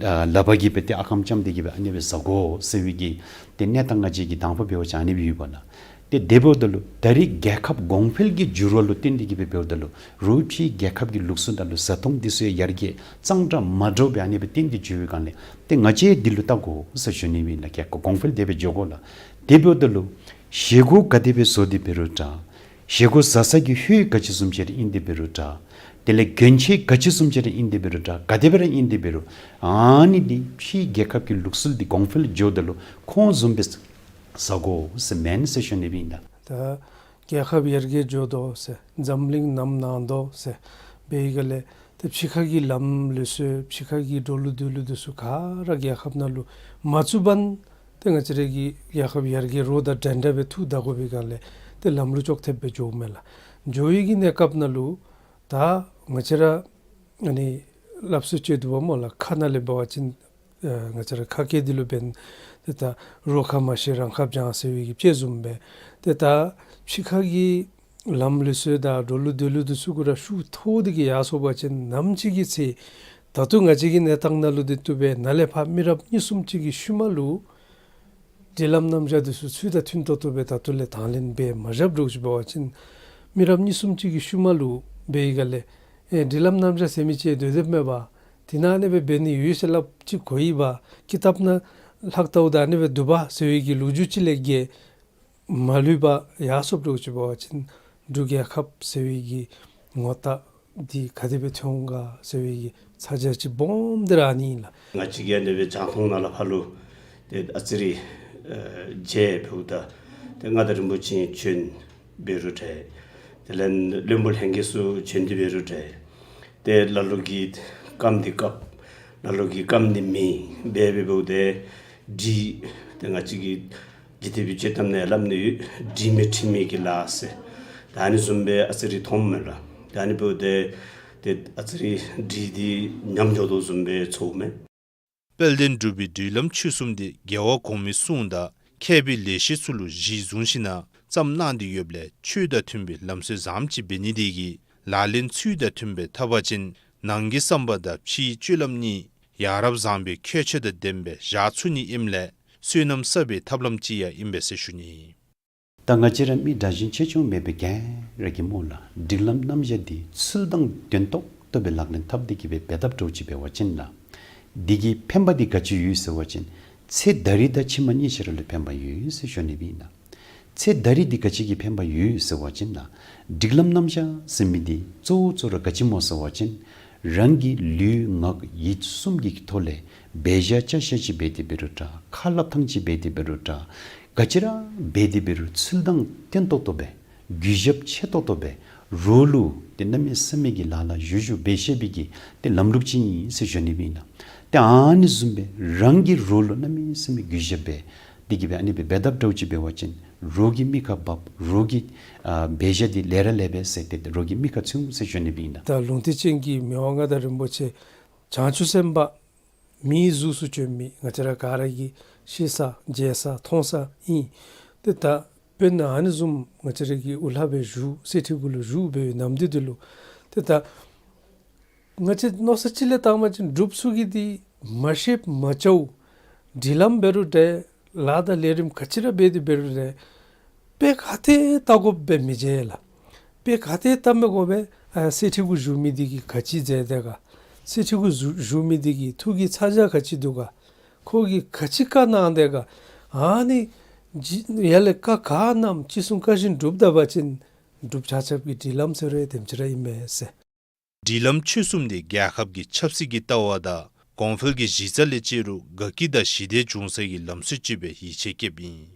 ཨ་ལགཔ་གིས་འབད་དེ་ཨ་ཁམ་ཅམ་སྟེ་གིས་འབད་ཨ་ནི་སྦེ་ཟ་དགོ་ཟེར་བའི་གི་ཏེ་གནས་སྟངས་ང་བཅས་ཀྱི་དང་ཕུ་འབད་བ་ཅིན་ཨ་ནི་སྦེ་ཡོདཔ་ལགས། ཏེ་དེ་འབདཝ་ད་ལུ་ད་རེས་རྒྱལ་ཁབ་གོང་འཕེལ་གྱི་འགྱུར་བ་ལུ་བརྟེན་ཏེ་གིས་འབད་འབདཝ་ད་ལུ་རོགས་ཕྱིའི་རྒྱལ་ཁབ་ཀྱི་ལུགས་སྲོལ་དང་ལུ་བཟའ་འཐུང་འདི་ཚུ་ཡང་ཡར་རྒྱས་གཙང་སྦྲ་མ་འདྲཝ་སྦེ་ཨ་ནི་སྦེ་བརྟེན་ཏེ་འགྱོ་བའི་སྒང་ལས་ཏེ་ང་བཅས་འདི་ལུ་བལྟ་དགོ་ཟེར་ཞུ་ནི་ཨིན་ལགས། རྒྱལ་ཁབ་གོང་འཕེལ་དེ་སྦེ་འགྱོ་དགོ་ལགས། དེ་འབདཝ་ད་ལུ་བཞེས་སྒོ་ག་དེ་སྦེ་བཟོ་སྟེ་འབད་རུང་འདྲ། བཞེས་སྒོ་ཟ་ས་གི་ཧོད་ག་ཅི་བཟུམ་ཅིག་ར་ཨིན་ཏེ་འབད་རུང་འདྲ། དེ་ལས་གྱོན་ཆས་ག་ཅི་བཟུམ་ཅིག་ར་ཨིན་ཏེ་འབད་རུང་འདྲ། ག་དེ་སྦེ་ར་ཨིན་ཏེ་འབད་རུང་ཨ་ནི་འདི་ཕྱིའི་རྒྱལ་ཁབ་ཀྱི་ལུགས་སྲོལ་འདི་གོང་འཕེལ་འགྱོཝ་ད་ལུ་ཁོང་བཟུམ་སྦེ་ཟ་དགོ་ཟེར་མེན་ཟེར་ཞུ་ནི་ཨིན་ལགས། ད་རྒྱལ་ཁབ་ཡར་རྒྱས་འགྱོ་དོ་ཟེར་འཛམ་གླིང་ནམ་ནང་དོ་ཟེར་འབད་བའི་སྒང་ལས་ཏེ་ཕྱི་ཁ་གི་ལམ་ལུགས་སྲོལ་ཕྱི་ཁ་གི་འགྲོ་ལུགས་སྡོད་ལུགས་འདི་ཚུ་ག་ར་རྒྱལ་ཁབ་ནང་ལུ་མ་བཙུགས་པར་ཏེ་ང་བཅས་ར་གི་རྒྱལ་ཁབ་ཡར་རྒྱས་རོགས་དང་འདྲན་འདྲ་སྦེ་ཐུག་ད་དགོ་པའི་སྒང་ལས་ཏེ་ལམ་ལུགས་ཅོག་འཐདཔ་སྦེ་འགྱོཝ་མས་ལགས། འགྱོ་བའི་གི་གནས་སྐབས་ནང་ལུ་ད་ང་བཅས་ར་ཨ་ནི་སླབ་སྲོལ་ཅིག་འདུག་པ་སྨོ་ལགས། ཁ་ནང་ལས་འབད་བ་ཅིན་ཨ་ང་བཅས་ར་ཁ་སྐད་འདི་ལུ་འབདན་ཏེ་ད་རོགས་ཁ་མ་ཤེས་རང་ཁ་བྱང་ཟེར་བའི་གི་དཔྱེ་བཟུམ་སྦེ་ཏེ་ད་ཕྱི་ཁ་གི་ལམ་ལུགས་སྲོལ་དང་འགྲོ་ལུགས་སྡོད་ལུགས་འདི་ཚུ་གུ་ར་ཤུགས་ཐོགས་ཏེ་གིས་ཡར་སོང་པ་ཅིན་ནམ་ཅིག་གི་ཚེ་ད་ལྟོ་ང་བཅས་ཀྱི་གནས་སྟངས་ནང་ལུ་འདི་བཏུབ་པས། ནཱ་ལས་ཕར་མི་རབས་གཉིས་གསུམ་ཅིག་གི་ཤུལ་མ་ལུ་སྒྲིག་ལམ་རྣམ་གཞག་འདི་ཚུ་ཚུལ་དང་མཐུན་ཏོག་ཏོ་སྦེ་ད་ལྟོ་ལས་དང་ལེན་འབད་མ་བཞགཔ་འདྲཝ་ཅིག་འབད་བ་ཅིན་མི་རབས་གཉིས་གསུམ་ཅིག་གི་ཤུལ་མ་ལུ་འབད་བའི་སྒང་ལས་ཨེ་སྒྲིག་ལམ་རྣམ་གཞག་ཟེར་མི་ཅིག་སྡོད་དེ་མེད་པར་དེ་ནང་ཨ་ནི་སྦེ་འབད་ནི་ཡོད་ཟེར་སླབ་ཅིག་གོ་ཡི་པ། ཀི་ཏབ་ནང་ལྷག་ལྟཝ་ད་ཨ་ནི་སྦེ་འདུག་པ་ཟེར་བའི་གི་ལོ་རྒྱུས་ཅིག་ལས་བརྒལ་མ་ལུས་པར་ཡར་སོངམ་འདྲཝ་ཅིག་འབད་བ་ཅིན་འབྲུག་རྒྱལ་ཁབ་ཟེར་བའི་གི་ངོ་རྟགས་འདི་ག་དེ་སྦེ་ཐོན་འོང་ག་ཟེར་བའི་གི་ཚ་གྱང་ཅིག་སྦོམ་འདི་ར་ཨ་ནི་ཨིན་ལགས། ང་བཅས་ཀྱིས་ཨ་ནི་སྦེ་རྒྱང་མཐོང་ནང་ལས་ཕར་ལུ་ཏེ་ཨ་ཙི་རེ་ཨ་མཇལ་འབདཝ་ད་ཏེ་མངའ་བདག་རིན་པོ་ཆེ་བྱོན་འབད་རུང་འདྲ། དེ་ལས་བློན་པོ་ལྷན་རྒྱས་ཚུ་བྱོན་ཏེ་འབད་རུང་འདྲ། ཏེ་ལ་ལུ་གིས་རྐངམ་འདི་བཀབ། ལ་ལུ་གིས་རྐངམ་འདི་མེ་འབད་འབདཝ་ད་གྲི་ཏེ་ང་བཅས་ཀྱིས་ལྗིད་ཐེབས་པའི་སྤྱོད་གཏམ་ནང་སླབ་ནི་ཡོད། གྲི་མེ་ཁྲི་མེ་གི་ལཱ་ཟེར། ད་ཨ་ནི་བཟུམ་སྦེ་ཨ་ཙི་རེ་མཐོངམ་མས་ལགས། ད་ཨ་ནི་འབདཝ་ད་ཏེ་ཨ་ཙི་རེ་གྲི་འདི་ཉམས་འགྱོ་དོ་བཟུམ་སྦེ་ཚོརཝ་མས། དཔལ་ལྡན་འབྲུག་པའི་སྒྲིག་ལམ་ཆོས་གསུམ་འདི་རྒྱལ་བ་གོང་མའི་གསུང་དང་མཁས་པའི་ལེགས་བཤད་ཚུ་ལུ་གཞི་བཟུང་ཞིནམ་ལས་བརྩམས་གནང་སྟེ་ཡོདཔ་ལས་ཆོས་དང་མཐུན་པའི་ལམ་སྲོལ་བཟངམ་ཅིག་འབད་ནི་དེ་གིས་ལག་ལེན་ཚུལ་དང་མཐུན་པའི་འཐབ་པ་ཅིན་ནང་གི་བསམ་པ་དང་ཕྱིའི་སྤྱོད་ལམ་གཉིས་ཡ་རབས་བཟང་པོའི་ཁྱད་ཆོས་དང་ལྡནམ་སྦེ་བཞག་ཚུགས་ནི་ཨིནམ་ལས་བསོད་ནམས་བསགས་པའི་ཐབས་ལམ་ཅིག་ཡང་ཨིན་པས་ཟེར་ཞུ་ནི། ད་ང་བཅས་ར་མི་དྲག་ཞན་ཆེ་ཆུང་མེད་པར་ག་ར་གིས་སྨོ་ལགས། སྒྲིག་ལམ་རྣམ་གཞག་འདི་ཚུལ་དང་ལྡན་ཏོག་ཏོ་སྦེ་ལག་ལེན་འཐབ་སྟེ་གིས་སྦེ་འབད་འཐབ་འདྲཝ་ཅིག་འབད་བ་ཅིན་ལགས། འདི་གི་ཕན་པ་འདི་ག་ཅི་ཡོད་ཟེར་བ་ཅིན་ཚེ་ད་རེས་དང་ཕྱི་མ་གཉིས་ཆ་ར་ལུ་ཕན་པ་ཡོད་ཟེར་ཞུ་ནི་ཨིན་ལགས། ཚེ་ད་རེས་འདི་ག་ཅི་གི་ཕན་པ་ཡོད་ཟེར་བ་ཅིན་ལགས། སྒྲིག་ལམ་རྣམ་གཞག་ཟེར་མི་འདི་གཙོ་བོ་གཙོ་བོ་ར་ག་ཅི་སྨོ་ཟེར་བ་ཅིན་ རང་གི་ལུས་ངག་ཡིད་གསུམ་གྱི་ཐོག་ལས་འབད་བཞག་བཅའ་བཞག་ཅིག་འབད་དེ་འབད་རུང་འདྲ། ཁ་སླབ་ཐངས་ཅིག་འབད་དེ་འབད་རུང་འདྲ། ག་ཅི་ར་འབད་དེ་འབད་རུང་ཚུལ་དང་མཐུན་ཏོག་ཏོ་སྦེ་གུས་ཞབས་ཆེ་ཏོག་ཏོ་སྦེ་རོགས་ལུ་ཏེ་གནམ་མེད་ས་མེད་ཀྱི་ལཱ་ལཱ་བཞུགས་བཞུགས་འབད་ཤེས་པའི་གི་ཏེ་ལམ་ལུགས་ཅིག་ཨིན་ཟེར་ཞུ་ནི་སྦེ་ཨིན་ལགས། ཏེ་ཨ་ནི་བཟུམ་སྦེ་རང་གི་རོགས་ལུ་གནམ་མེད་ས་མེད་གུས་ཞབས་འབད་དེ་གིས་སྦེ་ཨ་ནི་སྦེ་འབད་དཔ་འདྲཝ་ཅིག་འབད་བ་ཅིན་རོགས་ཀྱི་མིག་ཁར་འབབ། རོགས་ཀྱི་ཨ་འབད་བཞག་འདི་ལེགས་ར་ལེགས་པས་ཟེར་ཏེ་རོགས་ཀྱི་མིག་ཁར་ཚུད་འོང་ཟེར་ཞུ་ནི་སྦེ་ཨིན་ལགས། ད་ལུང་བསྟན་ཅན་གྱི་མི་དབང་མངའ་བདག་རིན་པོ་ཆེ་བྱང་ཆུབ་སེམས་དཔའ་མིའི་གཟུགས་སུ་བྱོན་མི་ང་བཅས་ར་ག་ར་གིས་ཤེས་ས་མཇལ་ས་མཐོང་ས་ཨིན། ཏེ་ད་དཔེར་ན་ཨ་ནི་བཟུམ་ང་བཅས་ར་གི་དབུ་ལྷ་སྦེ་བཞུགས་སྲིད་ཁྲི་གུ་ལུ་བཞུགས་སྦེ་ནམ་དུས་འདི་ལུ་ཏེ་ད་ང་བཅས་མནོ་བསམ་ཅིག་ལས་བཏང་བ་ཅིན་སྒྲུབ་ཚུགས་ཀྱི་འདི་མ་ཤེསཔ་མ་བྱཝ་སྒྲིག་ལམ་འབད་རུང་འདྲ། ལཱ་དང་ལས་རིམ་ག་ཅི་ར་འབད་དེ་འབད་རུང་འདྲ། དཔེ་ག་ཏེ་བལྟ་དགོཔ་སྦེ་མི་མཇལ་ལགས། དཔེ་ག་ཏེ་བལྟ་མི་དགོ་པས། ཨ་སྲིད་ཁྲི་གུ་བཞུགས་མི་འདི་གིས་ག་ཅི་མཛད་དེ་ག། སྲིད་ཁྲི་གུ་བཞུགས་བཞུགས་མི་འདི་གི་ཐུགས་ཀྱི་ཚ་གྱང་ག་ཅི་འདུག་ག། ཁོ་གིས་ག་ཅི་བཀའ་གནང་དེ་ག། ཨ་ནི་ཅིག་ཡར་ལས་བཀའ་ག་གནངམ་ཅི་གསུང་བཀའ་བཞིན་སྒྲུབ་ད་པ་ཅིན་སྒྲུབ་ཆ་ཁྱབ་ཀྱི་སྒྲིག་ལམ་ཟེར་རུང་དེམ་ཅིག་ར་ཨིན་མས་ཟེར། སྒྲིག་ལམ་ཆོས་གསུམ་དེ་རྒྱལ་ཁབ་ཀྱི་ཆབ་སྲིད་ཀྱི་ལྟ་བ་དང་གོང་འཕེལ་གྱི་གཞི་རྩ་ལས་བཅད་རུང་དགའ་སྐྱིད་དང་ཞི་བདེ་འབྱུང་ས་གི་ལམ་སྲོལ་ཅིག་སྦེ་ཡིད་ཆེས་བསྐྱེདཔ་ཨིན།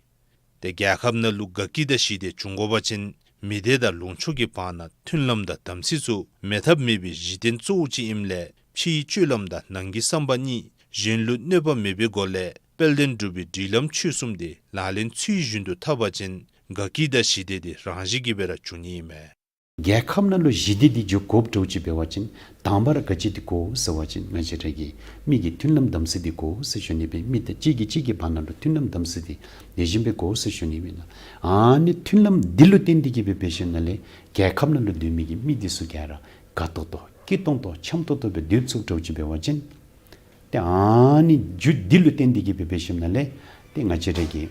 ཏེ་རྒྱལ་ཁབ་ནང་ལུ་དགའ་སྐྱིད་དང་ཞི་བདེ་འབྱུང་དགོ་པ་ཅིན་མི་སྡེ་དང་ལུང་ཕྱོགས་ཀྱི་བར་ན་མཐུན་ལམ་དང་དམ་ཚིག་ཚུ་མེད་ཐབས་མེད་པའི་གཞི་རྟེན་གཙོ་བོ་ཅིག་ཨིནམ་ལས་ཕྱིའི་སྤྱོད་ལམ་དང་ནང་གི་བསམ་པ་གཉིས་གཞན་ལུ་གནོད་པ་མེད་པའི་སྒོ་ལས་དཔལ་ལྡན་འབྲུག་པའི་སྒྲིག་ལམ་ཆོས་གསུམ་དེ་ལག་ལེན་ཚུལ་བཞིན་དུ་འཐབ་པ་ཅིན་དགའ་སྐྱིད་དང་ཞི་བདེ་དེ་རང་བཞིན་གྱིས་སྦེ་ར་འབྱུང་ནི་ཨིན་མས། རྒྱལ་ཁབ་ནང་ལུ་ཞི་བདེ་འདི་འཇུག་དགོཔ་འདྲཝ་ཅིག་འབད་བ་ཅིན་དང་པ་ར་ག་ཅི་འདི་དགོ་ཟེར་བ་ཅིན་ང་བཅས་ར་གི་མི་གི་མཐུན་ལམ་དམ་ཚིག་འདི་དགོ་ཟེར་ཞུ་ནི་སྦེ། མི་དང་གཅིག་གིས་གཅིག་གི་བར་ན་ལུ་མཐུན་ལམ་དམ་ཚིག་འདི་ལེགས་ཤོམ་སྦེ་དགོ་ཟེར་ཞུ་ནི་སྦེ་ཨིན་ལགས། ཨ་ནི་མཐུན་ལམ་འདི་ལུ་བརྟེན་ཏེ་གིས་སྦེ་འབད་ཞིནམ་ལས་རྒྱལ་ཁབ་ནང་ལུ་སྡོད་མི་གི་མི་འདི་ཚུ་ག་ར་དགའ་ཏོག་ཏོ་སྐྱིད་ཏོང་ཏོ་འཆམ་ཏོག་ཏོ་སྦེ་སྡོད་ཚུགསཔ་འདྲཝ་ཅིག་འབད་བ་ཅིན་ཏེ་ཨ་ནི་རྒྱུ་འདི་ལུ་བརྟེན་ཏེ་གིས་སྦེ་འབད་ཞིནམ་ལས་ཏེ་ང་བཅས་ར་གི་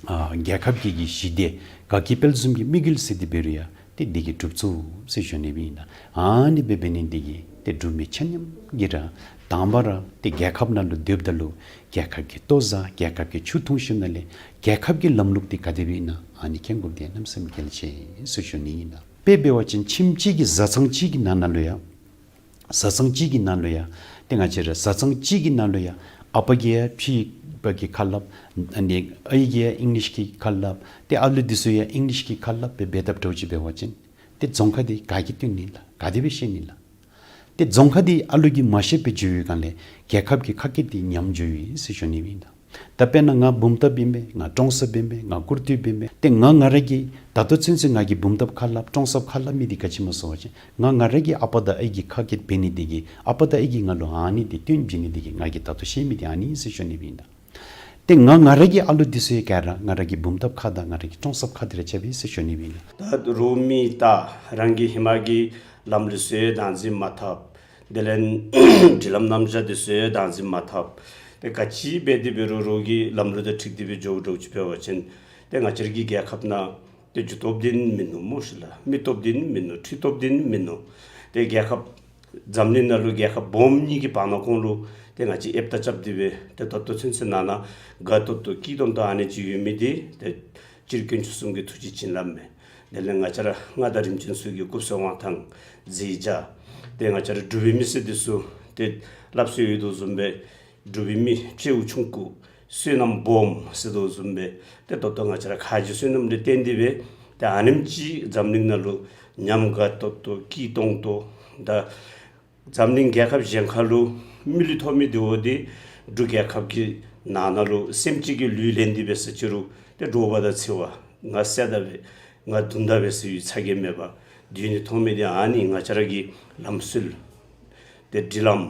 ཨ་རྒྱལ་ཁབ་ཀྱི་གི་ཞི་བདེ་དགའ་སྐྱིད་དཔལ་འཛོམས་ཀྱི་དམིགས་ཡུལ་ཟེར་འདི་འབད་རུང་ཡང་ཏེ་འདི་གིས་འགྲུབ་ཚུགས་ཟེར་ཞུ་ནི་སྦེ་ཨིན་ལགས། ཨ་ནི་སྦེ་འབད་ནི་འདི་གིས་ཏེ་འབྲུག་མི་ཆ་མཉམ་གྱིས་ར་དང་པ་ར་ཏེ་རྒྱལ་ཁབ་ནང་ལུ་སྡོདཔ་ད་ལུ་རྒྱལ་ཁབ་ཀྱི་ལྟོ་བཟའ་རྒྱལ་ཁབ་ཀྱི་ཆུ་འཐུང་ཞིནམ་ལས་རྒྱལ་ཁབ་ཀྱི་ལམ་ལུགས་འདི་ག་དེ་སྦེ་ཨིན་ན་ཨ་ནི་མཁྱེན་དགོཔ་འདི་གནམ་མེད་ས་མེད་གལ་ཆེ་ཟེར་ཞུ་ནི་ཨིན་ལགས། དཔེ་འབད་བ་ཅིན་ཁྱིམ་གཅིག་གི་བཟའ་ཚང་གཅིག་གི་ནང་ན་ལུ་ཡང་བཟའ་ཚང་གཅིག་གི་ནང་ལུ་ཡང་ཏེ་ང་བཅས་ར་བཟའ་ཚང་གཅིག་གི་ནང་ལུ་ཡང་ཨ་པ་གིས་ཡང་ཕྱི་པ་གི་ཁ་སླབ། ཨ་ནི་ཨའི་གིས་ཡང་ཨིང་ལིཤ་གི་ཁ་སླབ། ཏེ་ཨ་ལུ་འདི་ཚུ་ཡང་ཨིང་ལིཤ་གི་ཁ་སླབ་སྦེ་འབད་དཔ་འདྲཝ་ཅིག་འབད་བ་ཅིན་ཏེ་རྫོང་ཁ་འདི་ག་གིས་སྟོན་ནི་ལགས། ག་དེ་སྦེ་ཤེས་ནི་ལགས། ཏེ་རྫོང་ཁ་འདི་ཨ་ལུ་གིས་མ་ཤེསཔ་སྦེ་འགྱོ་བའི་སྒང་ལས་རྒྱལ་ཁབ་ཀྱི་ཁ་སྐད་འདི་ཉམས་འགྱོཝ་ཨིན་ཟེར་ཞུ་ནི་ཨིན་ལགས། ད་དཔེར་ན་ང་འབུམ་ཐབ་ཨིན་པས། ང་ཀྲོང་གསརཔ་ཨིན་པས། ང་ཀུར་སྟོད་པ་ཨིན་པས། ཏེ་ང་ང་ར་གིས་ད་ལྟོ་ཚུན་ཚོད་ང་གིས་འབུམ་ཐབ་ཁ་སླབ་ཀྲོང་གསརཔ་ཁ་སླབ་མི་འདི་ག་ཅི་སྨོ་ཟེར་བ་ཅིན་ང་ང་ར་གིས་ཨ་པ་དང་ཨའི་གི་ཁ་སྐད་འབད་ནི་འདི་གིས་ཨ་པ་དང་ཨའི་གིས་ང་ལུ་ཨ་ནི་འདི་སྟོན་བྱིན་ནི་འདི་གིས་ང་གིས་ད་ལྟོ་ཤེས་མི་འདི་ཨ་ནི་ཨིན་ཟེར་ཞུ་ནི་སྦེ་ཨིན་ལགས། ཏེ་ང་ང་ར་གི་ཨ་ལུ་འདི་ཚུ་ཡང་ག་ར་ང་ར་གི་འབུམ་ཐབ་ཁ་དང་ང་ར་གི་ཀྲོང་གསརཔ་ཁ་འདི་ར་རྐྱབ་ཨིན་ཟེར་ཞུ་ནི་སྦེ་ཨིན་ལགས། ད་རོགས་མི་ད་རང་གི་ཧེ་མ་གི་ལམ་ལུགས་ཚུ་ཡང་བདག་འཛིན་མ་འཐབ། དེ་ལས་སྒྲིག་ལམ་རྣམ་གཞག་འདི་ཚུ་ཡང་བདག་འཛིན་མ་འཐབ། ཏེ་ག་ཅི་འབད་དེ་འབད་རུང་རོགས་ཀྱི་ལམ་ལུགས་དང་འཁྲིལ་ཏེ་སྦེ་འགྱོཝ་འདྲཝ་ཅིག་འབད་བ་ཅིན་ཏེ་ང་བཅས་ར་གི་རྒྱལ་ཁབ་ནང་ཏེ་རྒྱུ་སྟོབས་ལྡན་མིན་ནུག་སྨོ་ཤིག་ལགས། མི་སྟོབས་ལྡན་མིན་ནུག། འཕྲུལ་སྟོབས་ལྡན་མིན་ནུག། ཏེ་རྒྱལ་ཁབ་འཛམ་གླིང་ནང་ལུ་རྒྱལ་ཁབ་སྦོམ་གཉིས་ཀྱི་བར་ན་ཁོང་ལུ་ཏེ་ང་བཅས་ཨེབ་ཏ་རྐྱབ་སྟེ་སྦེ་ཏེ་ད་ལྟོ་ཚུན་ཚོད་ནང་ན་དགའ་ཏོག་ཏོ་སྐྱིད་ཏོང་ཏོ་ཨ་ནི་ཅིག་ཡོད་མི་འདི་ཏེ་སྤྱིར་དཀོན་མཆོག་གསུམ་གྱི་ཐུགས་རྗེ་བྱིན་རླབས་མས། དེ་ལས་ང་བཅས་ར་མངའ་བདག་རིམ་བྱོན་ཚུ་གི་སྐུ་གསུང་དབང་ཐང་མཛད་བྱ། ཏེ་ང་བཅས་ར་འབྲུག་པའི་མི་སེར་འདི་ཚུ་ཏེ་སླབ་སྲོལ་ཡོད་དོ་བཟུམ་སྦེ་འབྲུག་པའི་མི་སྤྱི་བོ་ཆུང་ཀུ་བསོད་ནམས་སྦོམ་ཟེར་དོ་བཟུམ་སྦེ་ཏེ་ད་ལྟོ་ང་བཅས་ར་ཁ་རྗེ་བསོད་ནམས་ལས་བརྟེན་ཏེ་སྦེ་ཏེ་ཨ་ནེམ་ཅིག་འཛམ་གླིང་ནང་ལུ་ཉམས་དགའ་ཏོག་ཏོ་སྐྱིད་ཏོང་ཏོ་ད་འཛམ་གླིང་རྒྱལ་ཁབ་གཞན་ཁ་ལུ་མི་ལུས་ཐོབ་མི་འདི་འོ་འདི་འབྲུག་རྒྱལ་ཁབ་ཀྱི་ནང་ན་ལུ་སེམས་ཅན་གྱི་ལུས་ལེན་ཏེ་སྦེ་ཟེར་ཅི་རུང་ཏེ་འདྲོག་པ་དང་འཚེར་བ་ང་བསད་ད་སྦེ་ང་བརྡུང་ད་སྦེ་ཟེར་བའི་ཚ་གྱང་མེད་པར་སྡོད་ནི་ཐོབ་མི་འདི་ཨ་ནི་ང་བཅས་ར་གི་ལམ་སྲོལ་ཏེ་སྒྲིག་ལམ་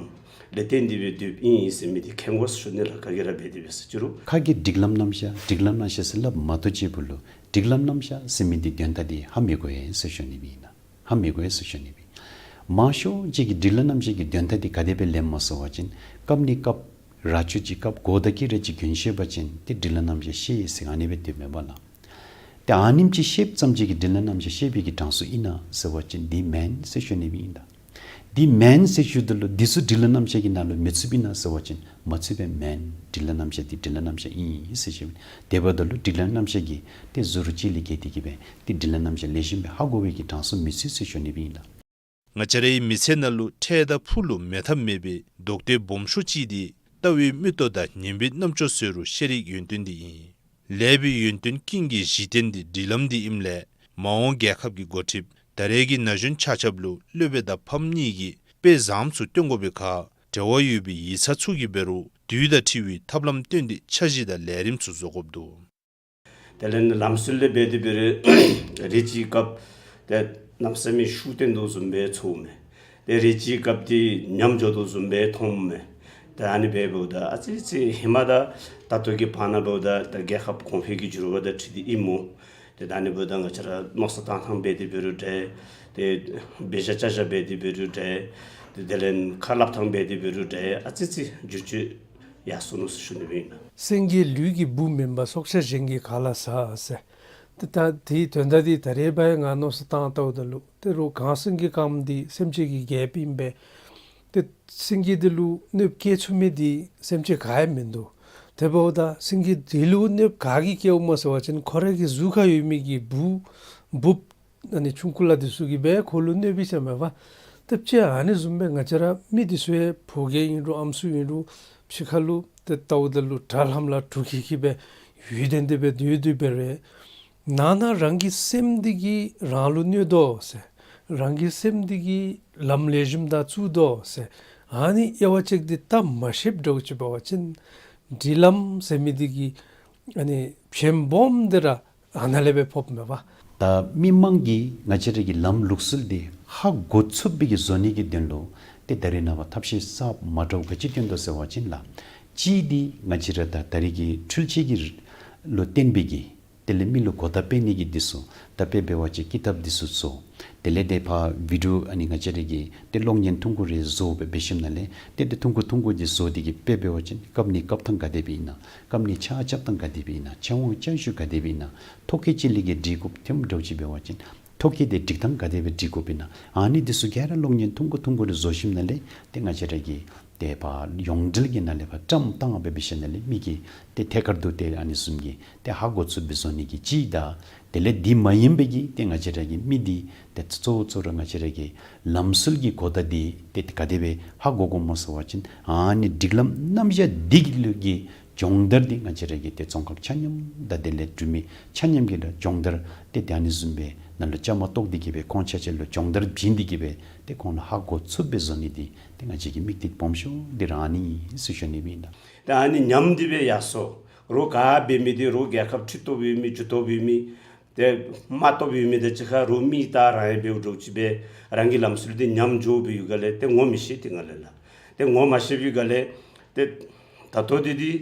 ལས་བརྟེན་ཏེ་སྦེ་སྡོདཔ་ཨིན་ཟེར་མི་འདི་མཁྱེན་དགོ་ཟེར་ཞུ་ནི་ལགས། ག་གིས་ར་འབད་དེ་སྦེ་ཟེར་ཅི་རུང་ཁ་གིས་སྒྲིག་ལམ་རྣམ་གཞག་སྒྲིག་ལམ་རྣམ་གཞག་ཟེར་སླབ་མ་གཏོགས་ཅིག་པུ་ལུ་སྒྲིག་ལམ་རྣམ་གཞག་ཟེར་མི་འདི་དོན་དག་འདི་ཧ་མི་གོ་ཡི་ཟེར་ཞུ་ནི་སྦེ་ཨིན་ན། ཧ་མི་གོ་ཡི་ཟེར་ཞུ་ནི་སྦེ། མང་ཤོས་ཅིག་གིས་སྒྲིག་ལམ་རྣམ་གཞག་གི་དོན་དག་འདི་ག་དེ་སྦེ་ལེནམ་སྨོ་ཟེར་བ་ཅིན་སྐབས་ནས་སྐབས་ར་ཆུ་ཅིག་སྐབས་གོ་བརྡ་གི་ར་ཅིག་གྱོན་ཤེས་པ་ཅིན་ཏེ་སྒྲིག་ལམ་རྣམ་གཞག་ཤེས་ཡི་ཟེར་ཨ་ནི་སྦེ་སྡོདཔ་མས་པ་ལགས། ཏེ་ཨ་ནེམ་ཅིག་ཤེསཔ་ཙམ་ཅིག་གིས་སྒྲིག་ལམ་རྣམ་གཞག་ཤེས་པའི་གི་གྲངས་སུ་ཨིན་ན་ཟེར་བ་ཅིན་འདི་མེན་ཟེར་ཞུ་ནི་སྦེ་ཨིན་ད། འདི་མེན་ཟེར་ཞུཝ་ད་ལུ་འདི་ཚུ་སྒྲིག་ལམ་རྣམ་གཞག་གི་ནང་ལུ་མི་ཚུདཔ་ཨིན་ན་ཟེར་བ་ཅིན་མ་ཚུདཔ་སྦེ་མེན། སྒྲིག་ལམ་རྣམ་གཞག་འདི་སྒྲིག་ལམ་རྣམ་གཞག་ཨིན་ཟེར་ཞུ་ནི། དེ་འབདཝ་ད་ལུ་སྒྲིག་ལམ་རྣམ་གཞག་གི་ཏེ་ཟུར་ཅིག་ལས་བརྒལ་ཏེ་གིས་སྦེ་ཏེ་སྒྲིག་ལམ་རྣམ་གཞག་ལེགས་ཤོམ་སྦེ་ཧ་གོ་བའི་གི་གྲངས་སུ་མི་ཚུད་ཟེར་ཞུ་ནི་སྦེ་ཨིན་ལགས། ང་བཅས་རའི་མི་ཚེ་ནང་ལུ་འཕྲལ་དང་ཕུགས་ལུ་མེད་ཐབས་མེད་པའི་ལྡོག་སྟེ་སྦོམ་ཤོས་ཅིག་འདི་ལྟ་བའི་མིག་ཏོ་དང་ཉན་པའི་རྣམ་ཅོ་ཟེར་རུང་ཤེས་རིག་ཡོན་ཏན་འདི་ཨིན། ལེགས་པའི་ཡོན་ཏན་ཀུན་གྱི་གཞི་རྟེན་འདི་སྒྲིག་ལམ་འདི་ཨིནམ་ལས་མ་འོངས་རྒྱལ་ཁབ་ཀྱི་འགོ་ཁྲིདཔ་ད་རེས་ཀྱི་ན་གཞོན་ཆ་ཁྱབ་ལུ་སློབ་དཔོན་དང་ཕམ་གཉིས་ཀྱིས་དཔེ་བཟངམ་ཚུ་སྟོན་དགོ་པའི་ཁར་འབྲེལ་བ་ཡོད་པའི་ཡིག་ཚང་ཚུ་གིས་འབད་རུང་དུས་དང་འཁྲིལ་བའི་ཐབས་ལམ་སྟོན་ཏེ་འཆར་གཞི་དང་ལས་རིམ་ཚུ་བཟོ་དགོཔ་འདུག། དེ་ལས་ལམ་སྲོལ་ལས་འབད་དེ་འབད་རུང་རེ་ཅིག་སྐབས་ཏེ་གནམ་མེད་ས་མེད་ཤུགས་བཏོན་དོ་བཟུམ་སྦེ་ཚོརཝ་མས། ཏེ་རེ་ཅིག་སྐབས་ཏེ་ཉམས་འགྱོ་དོ་བཟུམ་སྦེ་མཐོངམ་མས། ཏེ་ཨ་ནི་འབདཝ་ད་ཨ་ཙི་ཙི་ཧེ་མ་དང་ད་ལྟོ་གི་བར་ན་འབདཝ་ད་ད་རྒྱལ་ཁབ་གོང་འཕེལ་གྱི་འགྱུར་བ་དང་འཁྲིལ་ཏེ་ཨིན་སྨོ། ཏེ་ད་ཨ་ནི་འབདཝ་ད་ང་བཅས་ར་མནོ་བསམ་བཏང་ཐངས་འབད་དེ་འབད་རུང་འདྲ། ཏེ་འབད་བཞག་བྱ་བཞག་འབད་དེ་འབད་རུང་འདྲ། ཏེ་དེ་ལས་ཁ་སླབ་ཐངས་འབད་དེ་འབད་རུང་འདྲ། ཨ་ཙི་ཙི་འགྱུར་བཅོས་ཡར་སོ་ནུག་ཟེར་ཞུ་ནི་སྦེ་ཨིན། སེང་གེའི་ལུས་ཀྱི་སྦུབ་མིན་པ། སྲོག་ཆགས་གཞན་གྱིས་ག་ལ་ཟ་ཟེར། ཏེ་ད་དེའི་དོན་དག་འདི་ད་རེས་འབད་ང་མནོ་བསམ་བཏང་བལྟཝ་ད་ལུ་ཏེ་རོགས་གངས་སེང་གེ་གངམ་འདི་སེམས་ཅན་གྱི་རྒྱལཔོ་ཨིན་པས། ཏེ་སེང་གེ་འདི་ལུ་གནོདཔ་བཀལ་ཚུགས་མི་འདི་སེམས་ཅན་ག་ཡང་མིན་འདུག། དེ་འབདཝ་ད་སེང་གེ་འདི་ལུ་གནོདཔ་ག་གིས་བཀལཝ་སྨོ་ཟེར་བ་ཅིན་ཁོ་རའི་གི་གཟུགས་ཁར་ཡོད་མི་གི་སྦུབ་སྦུབ་ཨ་ནི་ཆུང་ཀུ་ལ་འདི་ཚུ་གིས་འབད་ཁོ་ལུ་གནོདཔ་ཨིན་ཟེར་མས་པ། ཏེ་ཅིག་ཨ་ནི་བཟུམ་སྦེ་ང་བཅས་ར་མི་འདི་ཚུ་ཡང་ཕོ་རྒྱས་ཨིན་རུང་ཨམ་སྲུ་ཨིན་རུང་ཕྱི་ཁ་ལུ་ཏེ་བལྟཝ་ད་ལུ་དྲ་ལྷམ་ལ་དྲུ་འཁྱིད་འཁྱིད་སྦེ་ཡུན་བརྟན་ཏེ་སྦེ་སྡོད་སྡོད་པའི་རེ་ནང་ན་རང་གི་སེམས་འདི་གིས་རང་ལུ་གནོད་དོ་ཟེར། རང་གི་སེམས་འདི་གིས་ལམ་ལེགས་ཤོམ་དང་བཙུགས་དོ་ཟེར། ཨ་ནི་དབྱེ་བ་ཅིག་འདི་བལྟ་མ་ཤེསཔ་འདྲཝ་ཅིག་འབད་བ་ཅིན་སྒྲིག་ལམ་ཟེར་མི་འདི་གི་ཨ་ནི་ཕྱེངམ་སྦོམ་འདི་ར་ཨ་ནཱ་ལས་སྦེ་ཕོགཔ་མས་པ། ད་མི་མང་གིས་ང་བཅས་ར་གི་ལམ་ལུགས་སྲོལ་འདི་ཧ་གོ་ཚུགསཔ་སྦེ་གི་བཟོ་ནི་གི་དོན་ལུ་ཏེ་ད་རེས་ནངས་པ་ཐབས་ཤེས་གསརཔ་མ་འདྲཝ་ག་ཅི་སྟོན་དོ་ཟེར་བ་ཅིན་ལགས། གཅིག་འདི་ང་བཅས་ར་ད་ད་རེས་ཀྱི་འཕྲུལ་ཆས་ཀྱི་ལུ་བརྟེན་པའི་གི་དེ་ལས་མི་ལུ་གོ་བརྡ་སྤེལ་ནི་གི་འདི་ཚུ་ད་དཔེ་འབད་བ་ཅིན་ཀི་ཏབ་འདི་ཚུ་བཟོ། དེ་ལས་ཏེ་ཕར་བི་ཌི་ཡོ་ཨ་ནི་ང་བཅས་ར་གི་ཏེ་གློག་བརྙན་ཐུང་ཀུ་རེ་བཟོ་སྦེ་འབད་ཞིནམ་ལས་ཏེ་ཏེ་ཐུང་ཀུ་ཐུང་ཀུ་འདི་བཟོ་སྟེ་གི་དཔེ་འབད་བ་ཅིན་བཀབ་ནི་བཀབ་ཐངས་ག་དེ་སྦེ་ཨིན་ན། བཀབ་ནི་ཆ་རྐྱབ་ཐངས་ག་དེ་སྦེ་ཨིན་ན། ཆ་འོང་ཆ་བཞུ་ག་དེ་སྦེ་ཨིན་ན། ཐོ་བཀོད་ཅིག་ལས་གི་སྒྲིག་དགོཔ་ཐོནམ་འདྲཝ་ཅིག་འབད་བ་ཅིན་ཐོ་བཀོད་འདི་སྒྲིག་ཐངས་ག་དེ་སྦེ་སྒྲིག་དགོཔ་ཨིན་ན། ཨ་ནི་འདི་ཚུ་ག་ར་གློག་བརྙན་ཐུང་ཀུ་ཐུང་ཀུ་རེ་བཟོ་ཞིནམ་ལས་ཏེ་ང་བཅས་ར་གི་ཏེ་ཕར་ཡོངས་འབྲེལ་གྱི་ནང་ལས་ཕར་བཀྲམ་བཏང་སྦེ་འབད་ཞིནམ་ལས་མི་གིས་ཏེ་ཐད་ཀར་དུ་ཏེ་ཨ་ནི་བཟུམ་གྱི་ཏེ་ཧ་གོ་ཚུགསཔ་སྦེ་བཟོ་ནི་གི་གཅིག་དང་དེ་ལས་འདི་མ་ཡིན་པའི་གི་ཏེ་ང་བཅས་ར་གི་མི་འདི་ཏེ་གཙོ་བོ་གཙོ་བོ་ར་ང་བཅས་ར་གི་ལམ་སྲོལ་གྱི་གོ་བརྡ་འདི་ཏེ་ག་དེ་སྦེ་ཧ་གོ་དགོཔ་སྨོ་ཟེར་བ་ཅིན་ཨ་ནི་སྒྲིག་ལམ་རྣམ་གཞག་འདི་གི་ལུ་གི་སྦྱོང་བརྡར་འདི་ང་བཅས་ར་གི་ཏེ་རྫོང་ཁག་ཆ་མཉམ་དང་དེ་ལས་འབྲུག་མི་ཆ་མཉམ་གྱི་ལུ་སྦྱོང་བརྡར་ཏེ་ཏེ་ཨ་ནི་བཟུམ་སྦེ་ནང་ལུ་བཅའ་མར་གཏོགས་ཏེ་གི་སྦེ་ཁོང་ཆ་ཁྱབ་ལུ་སྦྱོང་བརྡར་བྱིན་ཏེ་གི་སྦེ་ཏེ་ཁོང་ལུ་ཧ་གོ་ཚུགསཔ་སྦེ་བཟོ་ནི་འདི་ཏེ་ང་བཅས་ཀྱི་དམིགས་གཏད་སྦོམ་ཤོས་འདི་ར་ཨ་ནི་ཨིན་ཟེར་ཞུ་ནི་སྦེ་ཨིན། ད་ཨ་ནི་ཉམས་ཏེ་སྦེ་ཡར་སོ། རོགས་ག་འབད་མི་འདི་རོགས་རྒྱལ་ཁབ་ཁྲི་ཐོག་འབད་མི་རྒྱུ་ཐོག་འབད་མི་ཏེ་དམག་ཐོག་འབད་མི་དང་གཅིག་ཁར་རོགས་མི་ད་རང་ཡང་འབདཝ་འདྲཝ་ཅིག་སྦེ་རང་གི་ལམ་སྲོལ་འདི་ཉམས་འགྱོ་བའི་ཡུལ་ག་ལས་ཏེ་ངོ་མི་ཤེས། ཏེ་ང་ལས་ལགས་ཏེ་ངོ་མ་ཤེས་པའི་ཡུལ་ག་ལས་ཏེ་ད་ལྟོ་འདི་འདི་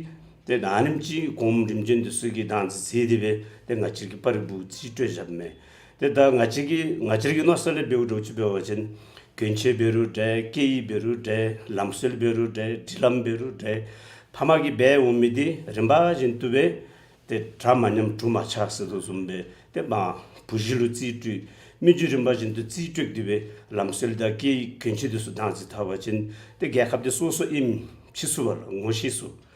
ཏེ་ཨ་ནེམ་ཅིག་གོངམ་རིམ་བྱོན་འདི་ཚུ་གིས་བདག་འཛིན་མཛད་དེ་སྦེ་ཏེ་ང་བཅས་ཀྱི་པར་རིས་སྦུག་རྩིས་སྤྲོད་བཞགཔ་མས། ཏེ་ད་ང་བཅས་ཀྱི་ང་བཅས་ཀྱི་མནོ་བསམ་ལས་འབདཝ་འདྲཝ་ཅིག་འབད་བ་ཅིན་གྱོན་ཆས་འབད་རུང་འདྲ། སྐད་ཡིག་འབད་རུང་འདྲ། ལམ་སྲོལ་འབད་རུང་འདྲ། སྒྲིག་ལམ་འབད་རུང་འདྲ། ཕ་མ་གིས་འབད་འོང་མི་འདི་རིམ་པ་བཞིན་དུ་སྦེ་ཏེ་གྲ་མ་ཉམས་གྲུ་མ་ཆག་ཟེར་དོ་བཟུམ་སྦེ་ཏེ་མ་བུ་གཞི་ལུ་རྩིས་སྤྲོད། མི་རྒྱུད་རིམ་པ་བཞིན་དུ་རྩིས་སྤྲོད་དེ་སྦེ་ལམ་སྲོལ་དང་སྐད་ཡིག་གྱོན་ཆས་འདི་ཚུ་བདག་འཛིན་འཐབ་པ་ཅིན་ཏེ་རྒྱལ་ཁབ་འདི་སོ་སོ་ཨིནམ་ཕྱེ་ཚུགས་པས་ལགས། ངོ་ཤེས་ཚུགས།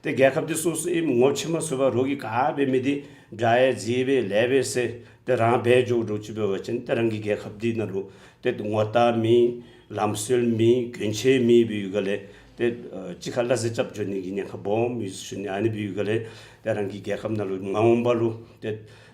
ཏེ་རྒྱལ་ཁབ་འདི་སོ་སོ་ཨིནམ་ངོ་ཕྱེ་མ་ཚུགས་པར་རོགས་ཀྱིས་ག་འབད་མི་འདི་དགྲ་ཡང་མཛེས་པས་ལེགས་པས་ཟེར་ཏེ་རང་འབད་འགྱོཝ་འདྲཝ་ཅིག་འབད་བ་ཅིན་ཏེ་རང་གི་རྒྱལ་ཁབ་འདི་ནང་ལུ་ཏེ་ངོ་རྟགས་མེད། ལམ་སྲོལ་མེད། གྱོན་ཆས་མེད་པའི་ཡུལ་ག་ལས་ཏེ་ཨ་གཅིག་ཁར་ལ་བཟའ་རྐྱབ་འགྱོ་ནི་གི་ཉེན་ཁ་སྦོམ་ཡོད་ཟེར་ཞུ་ནི། ཨ་ནི་འབད་བའི་ཡུལ་ག་ལས་ཏེ་རང་གི་རྒྱལ་ཁབ་ནང་ལུ་མ་འོངས་པ་ལུ་ཏེ་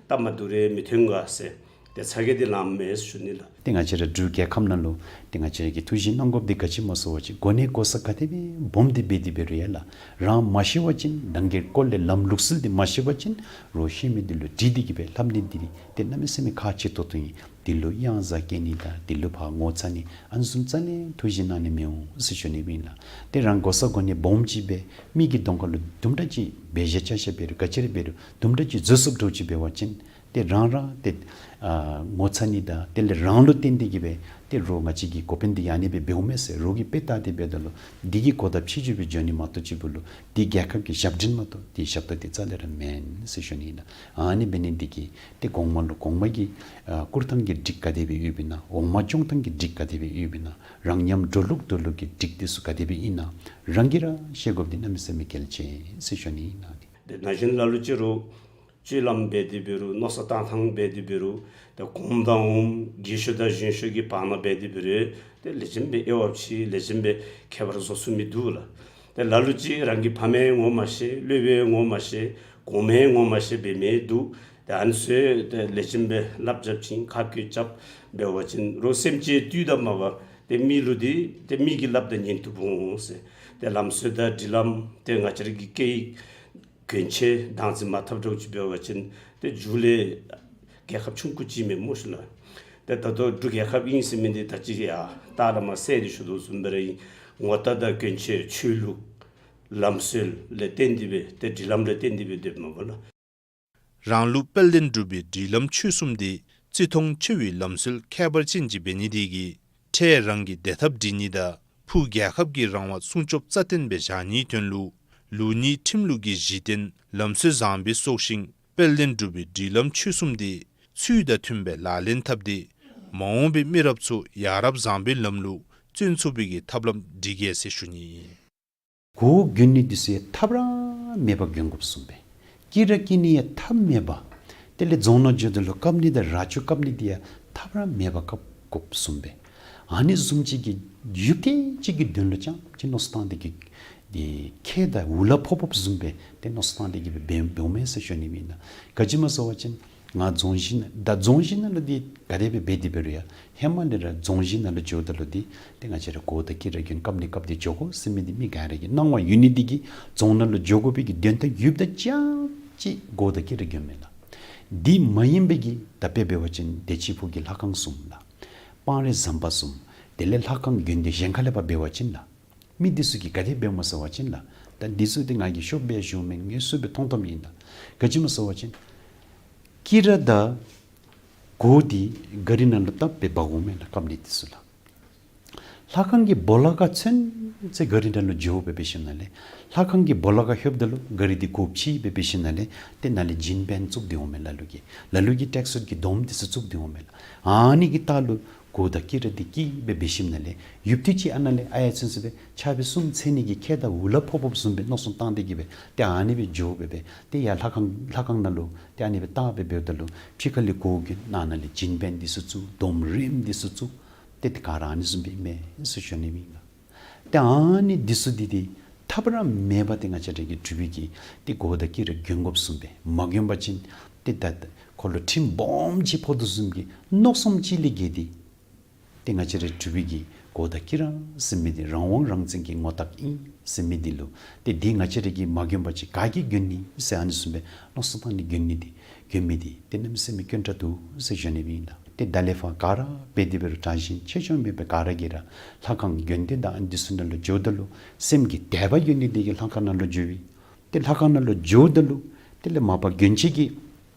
སྟབས་མ་བདེཝ་རེ་མི་ཐོན་ག་ཟེར་ཏེ་ཚ་གྱང་འདི་ལངམ་མས་ཟེར་ཞུ་ནི་ལགས། ཏེ་ང་བཅས་ར་འབྲུག་རྒྱལ་ཁབ་ནང་ལུ་ཏེ་ང་བཅས་ར་གིས་ཐུགས་བཞེད་གནང་དགོཔ་འདི་ག་ཅི་སྨོ་ཟེར་བ་ཅིན་གོ་གནས་གོ་ས་ག་དེ་སྦེ་སྦོམ་འདི་འབད་དེ་འབད་རུང་ཡང་ལགས། རང་མ་ཤེས་པ་ཅིན་རང་གི་སྐོར་ལས་ལམ་ལུགས་སྲོལ་འདི་མ་ཤེས་པ་ཅིན་རོགས་ཤེས་མི་འདི་ལུ་དྲི་སྟེ་གི་སྦེ་ལྷབ་ནི་འདི་ཏེ་གནམ་མེད་ས་མེད་ཁག་ཆེ་ཏོག་ཏོ་ཨིན། འདི་ལུ་གཡང་ཟ་བཀལ་ནི་དང་འདི་ལུ་ཕར་ངོ་ཚ་ནི་ཨ་ནི་བཟུམ་རྩ་ལས་ཐུགས་བཞེད་གནང་ནི་མི་འོང་ཟེར་ཞུ་ནི་སྦེ་ཨིན་ལགས། ཏེ་རང་གོ་ས་གོ་གནས་སྦོམ་ཅིག་སྦེ་མི་གི་གདོང་ཁ་ལུ་དུམ་གྲ་ཅིག་འབད་བཞག་བྱ་བཞག་འབད་རུང་ག་ཅི་ར་འབད་རུང་དུམ་གྲ་ཅིག་འཛོལ་སོངམ་འདྲཝ་ཅིག་འབད་བ་ཅིན་ཏེ་རང་ར་ཏེ་ཨ་ངོ་ཚ་ནི་དང་དེ་ལས་རང་ལུ་བརྟེན་ཏེ་གི་སྦེ་ཏེ་རོགས་ང་བཅས་ཀྱི་འགོ་དཔོན་འདི་ཨ་ནི་སྦེ་འབདཝ་མས་ཟེར་རོགས་ཀྱིས་དཔེ་བལྟ་སྟེ་འབདཝ་ད་ལུ་འདི་གིས་གོ་བརྡ་ཕྱི་འགྱུར་སྦེ་འགྱོ་ནི་མ་གཏོགས་གཅིག་པུ་ལུ་འདི་རྒྱལ་ཁབ་ཀྱི་ཞབས་འདྲེན་མ་གཏོགས་འདི་ཞབས་ཏོག་འདི་རྩ་ལས་ར་མེན་ཟེར་ཞུ་ནི་ཨིན་ལགས། ཨ་ནི་འབད་ནི་འདི་གིས་ཏེ་གོང་མ་ལུ་གོང་མ་གི་ཨ་བཀུར་ཐངས་ཀྱི་སྒྲིག་ག་དེ་སྦེ་ཡོདཔ་ཨིན་ན། འོག་མ་སྐྱོང་ཐངས་ཀྱི་སྒྲིག་ག་དེ་སྦེ་ཡོདཔ་ཨིན་ན། རང་ཉམས་འགྲོ་ལུགས་སྡོད་ལུགས་ཀྱི་སྒྲིག་འདི་ཚུ་ག་དེ་སྦེ་ཨིན་ན་རང་གིས་ར་ཤེས་དགོཔ་འདི་གནམ་མེད་ས་མེད་གལ་ཆེ་ཟེར་ཞུ་ནི་ཨིན་ལགས། ཏེ་ན་གཞོན་ལ་ལུ་ཅིག་རོགས་ སྤྱོད་ལམ་འབད་དེ་འབད་རུང་མནོ་བསམ་བཏང་ཐངས་འབད་དེ་འབད་རུང་ཏེ་གོངམ་དང་འོགམ་རྒས་ཤོས་དང་གཞོན་ཤོས་ཀྱི་བར་ན་འབད་དེ་འབད་རུང་ཏེ་ལེགས་ཤོམ་སྦེ་དབྱེ་བ་ཕྱེ་ལེགས་ཤོམ་སྦེ་ཁྱད་པར་བཟོ་ཚུགས་མི་འདུག་ལགས། ཏེ་ལ་ལུ་ཅིག་རང་གི་ཕམ་ཡང་ངོ་མ་ཤེས་སློབ་དཔོན་ཡང་ངོ་མ་ཤེས་གོངམ་ཡང་ངོ་མ་ཤེས་འབད་མི་འདུག། ཏེ་ཨ་ནི་ཚུ་ཏེ་ལེགས་ཤོམ་སྦེ་བསླབ་རྐྱབ་ཅིན་ཁ་བཀོད་རྐྱབ་འབད་བ་ཅིན་རོགས་སེམས་ཅན་འདུལ་དང་མ་པ་ཏེ་མི་ལུ་འདི་ཏེ་མི་གིས་སླབ་ད་ཉན་བཏུབ་འོང་ཟེར། ཏེ་ལམ་སྲོལ་དང་སྒྲིག་ལམ་ཏེ་ང་བཅས་ར་གི་སྐད་ཡིག་གྱོན་ཆས་བདག་འཛིན་མ་འཐབ་འདྲཝ་ཅིག་འབད་བ་ཅིན་ཏེ་མཇུག་ལས་རྒྱལ་ཁབ་ཆུང་ཀུ་ཅིག་མེན་སྨོ་ཤིག་ལགས། ཏེ་ད་ལྟོ་འབྲུག་རྒྱལ་ཁབ་ཨིན་ཟེར་མི་འདི་ད་ཅི་ཡར་ལྟག་ལས་མར་གསལ་ཏེ་ཞུ་དོ་བཟུམ་སྦེ་ར་ཨིན། ངོ་རྟགས་དང་གྱོན་ཆས་ཆོས་ལུགས་ལམ་སྲོལ་ལས་བརྟེན་ཏེ་སྦེ་ཏེ་སྒྲིག་ལམ་ལས་བརྟེན་ཏེ་སྦེ་སྡོདཔ་མས་པ་ལགས། རང་ལུགས་དཔལ་ལྡན་འབྲུག་པའི་སྒྲིག་ལམ་ཆོས་གསུམ་དེ་བརྩི་མཐོང་ཆེ་བའི་ལམ་སྲོལ་ཁྱད་པར་ཅན་ཅིག་འབད་ནི་དེ་གིས་འཕྲལ་རང་གི་བདེ་ཐབས་སྒྲིག་ནི་དང་ཕུགས་རྒྱལ་ཁབ་ཀྱི་རང་དབང་སྲུང་སྐྱོབ་རྩ་བརྟན་སྦེ་བཞག་ནིའི་དོན་ལུ་ལུགས་གཉིས་ཁྲིམས་ལུགས་ཀྱི་གཞི་རྟེན་ལམ་སྲོལ་བཟང་པོའི་སྲོག་ཤིང་དཔལ་ལྡན་འབྲུག་པའི་སྒྲིག་ལམ་ཆོས་གསུམ་དེ་ཚུལ་དང་མཐུན་པའི་ལག་ལེན་འཐབ་སྟེ་མ་འོངས་པའི་མི་རབས་ཚུ་ཡ་རབས་བཟང་པོའི་ལམ་ལུ་བརྩོན་ཚུགས་པའི་གི་ཐབས་ལམ་སྒྲིག་གེ་ཟེར་ཞུ་ནི་ཨིན། གོ་གྱོན་ནི་འདི་ཚུ་ཡང་ཐབས་ར་མེད་པར་གྱོན་དགོཔ་བཟུམ་སྦེ། དཀྱི་ར་དཀྱི་ནི་ཡང་ཐབས་མེད་པར། དེ་ལས་རྫོང་ནང་འགྱོཝ་ད་ལུ་བཀབ་ནི་དང་རྭ་ཅོ་བཀབ་ནི་འདི་ཡང་ཐབས་ར་མེད་པར་བཀབ་དགོཔ་བཟུམ་སྦེ། ཨ་ནི་བཟུམ་ཅིག་གི་ཡུདཔ་ཐེངས་ཅིག་གི་དོན་ལུ་རྐྱངམ་ཅིག་མནོ་བསམ་བཏང་སྟེ་གི་འདི་ཁ་དང་འུ་ལག་ཕོག་ཕོགཔ་བཟུམ་སྦེ་ཏེ་མནོ་བསམ་བཏང་སྟེ་གི་སྦེ་འབདཝ་མས་ཟེར་ཞུ་ནི་ཨིན་ལགས། ག་ཅི་སྨོ་ཟེར་བ་ཅིན་ང་རྫོང་གཞི་ནང་ད་རྫོང་གཞི་ནང་ལུ་འདི་ག་དེ་སྦེ་འབད་དེ་འབད་རུང་ཡང་ཧེ་མ་ལས་ར་རྫོང་གཞི་ནང་ལུ་འགྱོཝ་ད་ལུ་འདི་ཏེ་ང་བཅས་ར་གོ་དང་དཀྱི་ར་གྱོན་བཀབ་ནི་བཀབ་སྟེ་འགྱོ་དགོ་ཟེར་མི་འདི་མི་ག་ར་གི་སྣང་བ་ཡོད་ནི་འདི་གིས་རྫོང་ནང་ལུ་འགྱོ་དགོ་པའི་གི་དོན་དག་ཡོདཔ་ད་རྐྱངམ་ཅིག་གོ་དང་དཀྱི་ར་གྱོནམ་མས་ལགས། འདི་མ་ཡིན་པའི་གི་ད་དཔེ་འབད་བ་ཅིན་བདེ་ཆེན་ཕུག་གི་ལྷ་ཁང་གསུམ་ལགས། སྤང་རི་ཟམ་པ་གསུམ། དེ་ལས་ལྷ་ཁང་དགོན་སྡེ་གཞན་ཁ་ལས་ཕར་འབད་བ་ཅིན་ལགས། མི་འདི་ཚུ་གིས་ག་དེ་འབདཝ་སྨོ་ཟེར་བ་ཅིན་ལགས། ད་འདི་ཚུ་འདི་ང་གིས་ཤོབ་སྦེ་ཞུཝ་མེན། ངེའི་སོ་སྦེ་མཐོང་མཐོངམ་ཨིན་ལགས། ག་ཅི་སྨོ་ཟེར་བ་ཅིན་དཀྱི་ར་དང་གོ་འདི་ག་རི་ནང་ལུ་བཏབ་སྦེ་འབག་འོངམ་མས་ལགས། བཀབ་ནི་འདི་ཚུ་ལགས། ལྷ་ཁང་གི་སྦོ་ལོགས་ཁར་ཚུན་ཚོད་ག་རི་ནང་ལུ་འགྱོ་སྦེ་འབད་ཞིནམ་ལས་ལྷ་ཁང་གི་སྦོ་ལོགས་ཁར་ལྷོདཔ་ད་ལུ་ག་རི་འདི་གོ་ཕྱེ་སྦེ་འབད་ཞིནམ་ལས་ཏེ་ནཱ་ལས་ཇིན་པེན་བཙུགས་ཏེ་འོངམ་མས་ལ་ལུ་གིས། ལ་ལུ་གིས་ཊེག་སུཊ་གི་དོམ་འདི་ཚུ་བཙུགས་ཏེ་འོངམ་མས་ལགས། ཨ་ནི་གི་ལྟག་ལུ་གོ་དང་དཀྱི་ར་འདི་དཀྱི་སྦེ་འབད་ཞིནམ་ལས་ཡུདཔ་ཐེངས་ཅིག་ཨ་ནཱ་ལས་ཨ་ཡར་ཚུན་ཚོད་སྦེ་ཆརཔ་གསུམ་ཚེས་གཉིས་ཀྱི་ཁ་དང་འུ་ལག་ཕོག་ཕོགཔ་བཟུམ་སྦེ་མནོ་བསམ་བཏང་སྟེ་གི་སྦེ་ཏེ་ཨ་ནི་སྦེ་འགྱོ་སྦེ་སྦེ་ཏེ་ཡར་ལྷ་ཁང་ལྷ་ཁང་ནང་ལུ་ཏེ་ཨ་ནི་སྦེ་བལྟ་སྦེ་འབདཝ་ད་ལུ་ཕྱི་ཁ་ལས་གོ་གྱོན་ནང་ན་ལས་ཇིན་པེན་འདི་ཚུ་བཙུགས་དོམ་རིངམ་འདི་ཚུ་བཙུགས། ཏེ་དེ་ག་ར་ཨ་ནི་བཟུམ་སྦེ་ཨིན་མས་ཟེར་ཞུ་ནི་ཨིན་ལགས། ཏེ་ཨ་ནི་འདི་ཚུ་འདི་ཏེ་ཐབས་ར་མེད་པར་ཏེ་ང་བཅས་ར་གི་འབྲུག་པའི་གི་ཏེ་གོ་དང་དཀྱི་ར་གྱོན་དགོཔ་བཟུམ་སྦེ་མ་གྱོན་པ་ཅིན་ཏེ་ད་ཁོ་ལུ་ཁྲིམས་སྦོམ་ཅིག་ཕོག་དོ་བཟུམ་གྱི་མནོ་བསམ་ཅིག་ལས་བརྒལ་ཏེ་ཏེ་ང་བཅས་ར་འབྲུག་པའི་གི་གོ་དང་དཀྱི་ར་ཟེར་མི་འདི་རང་དབང་རང་བཙན་གྱི་ངོ་རྟགས་ཨིན་ཟེར་མི་འདི་ལུ་ཏེ་འདི་ང་བཅས་ར་གིས་མ་གྱོན་པ་ཅིན་ག་གིས་གྱོན་ནི་ཟེར་ཨ་ནི་བཟུམ་སྦེ་མནོ་བསམ་བཏང་ནི་གྱོན་ནི་འདི་གྱོན་མི་འདི་ཏེ་གནམ་མེད་ས་མེད་དཀོན་དྲགས་འདུག་ཟེར་ཞུ་ནི་ཨིན་ལགས། ཏེ་ད་ལས་ཕར་ག་ར་འབད་དེ་འབད་རུང་དྲག་ཞན་ཆེ་ཆུང་མེད་པར་ག་ར་གིས་ར་ལྷ་ཁང་དགོན་སྡེ་དང་འདི་ཚུ་ནང་ལུ་འགྱོཝ་ད་ལུ་སེམས་ཀྱི་དད་པ་ཡོད་ནི་འདི་གིས་ལྷ་ཁང་ནང་ལུ་འགྱོ་བའི། ཏེ་ལྷ་ཁང་ནང་ལུ་འགྱོཝ་ད་ལུ་དེ་ལས་མ་པ་གྱོན་ཆས་ཀྱི་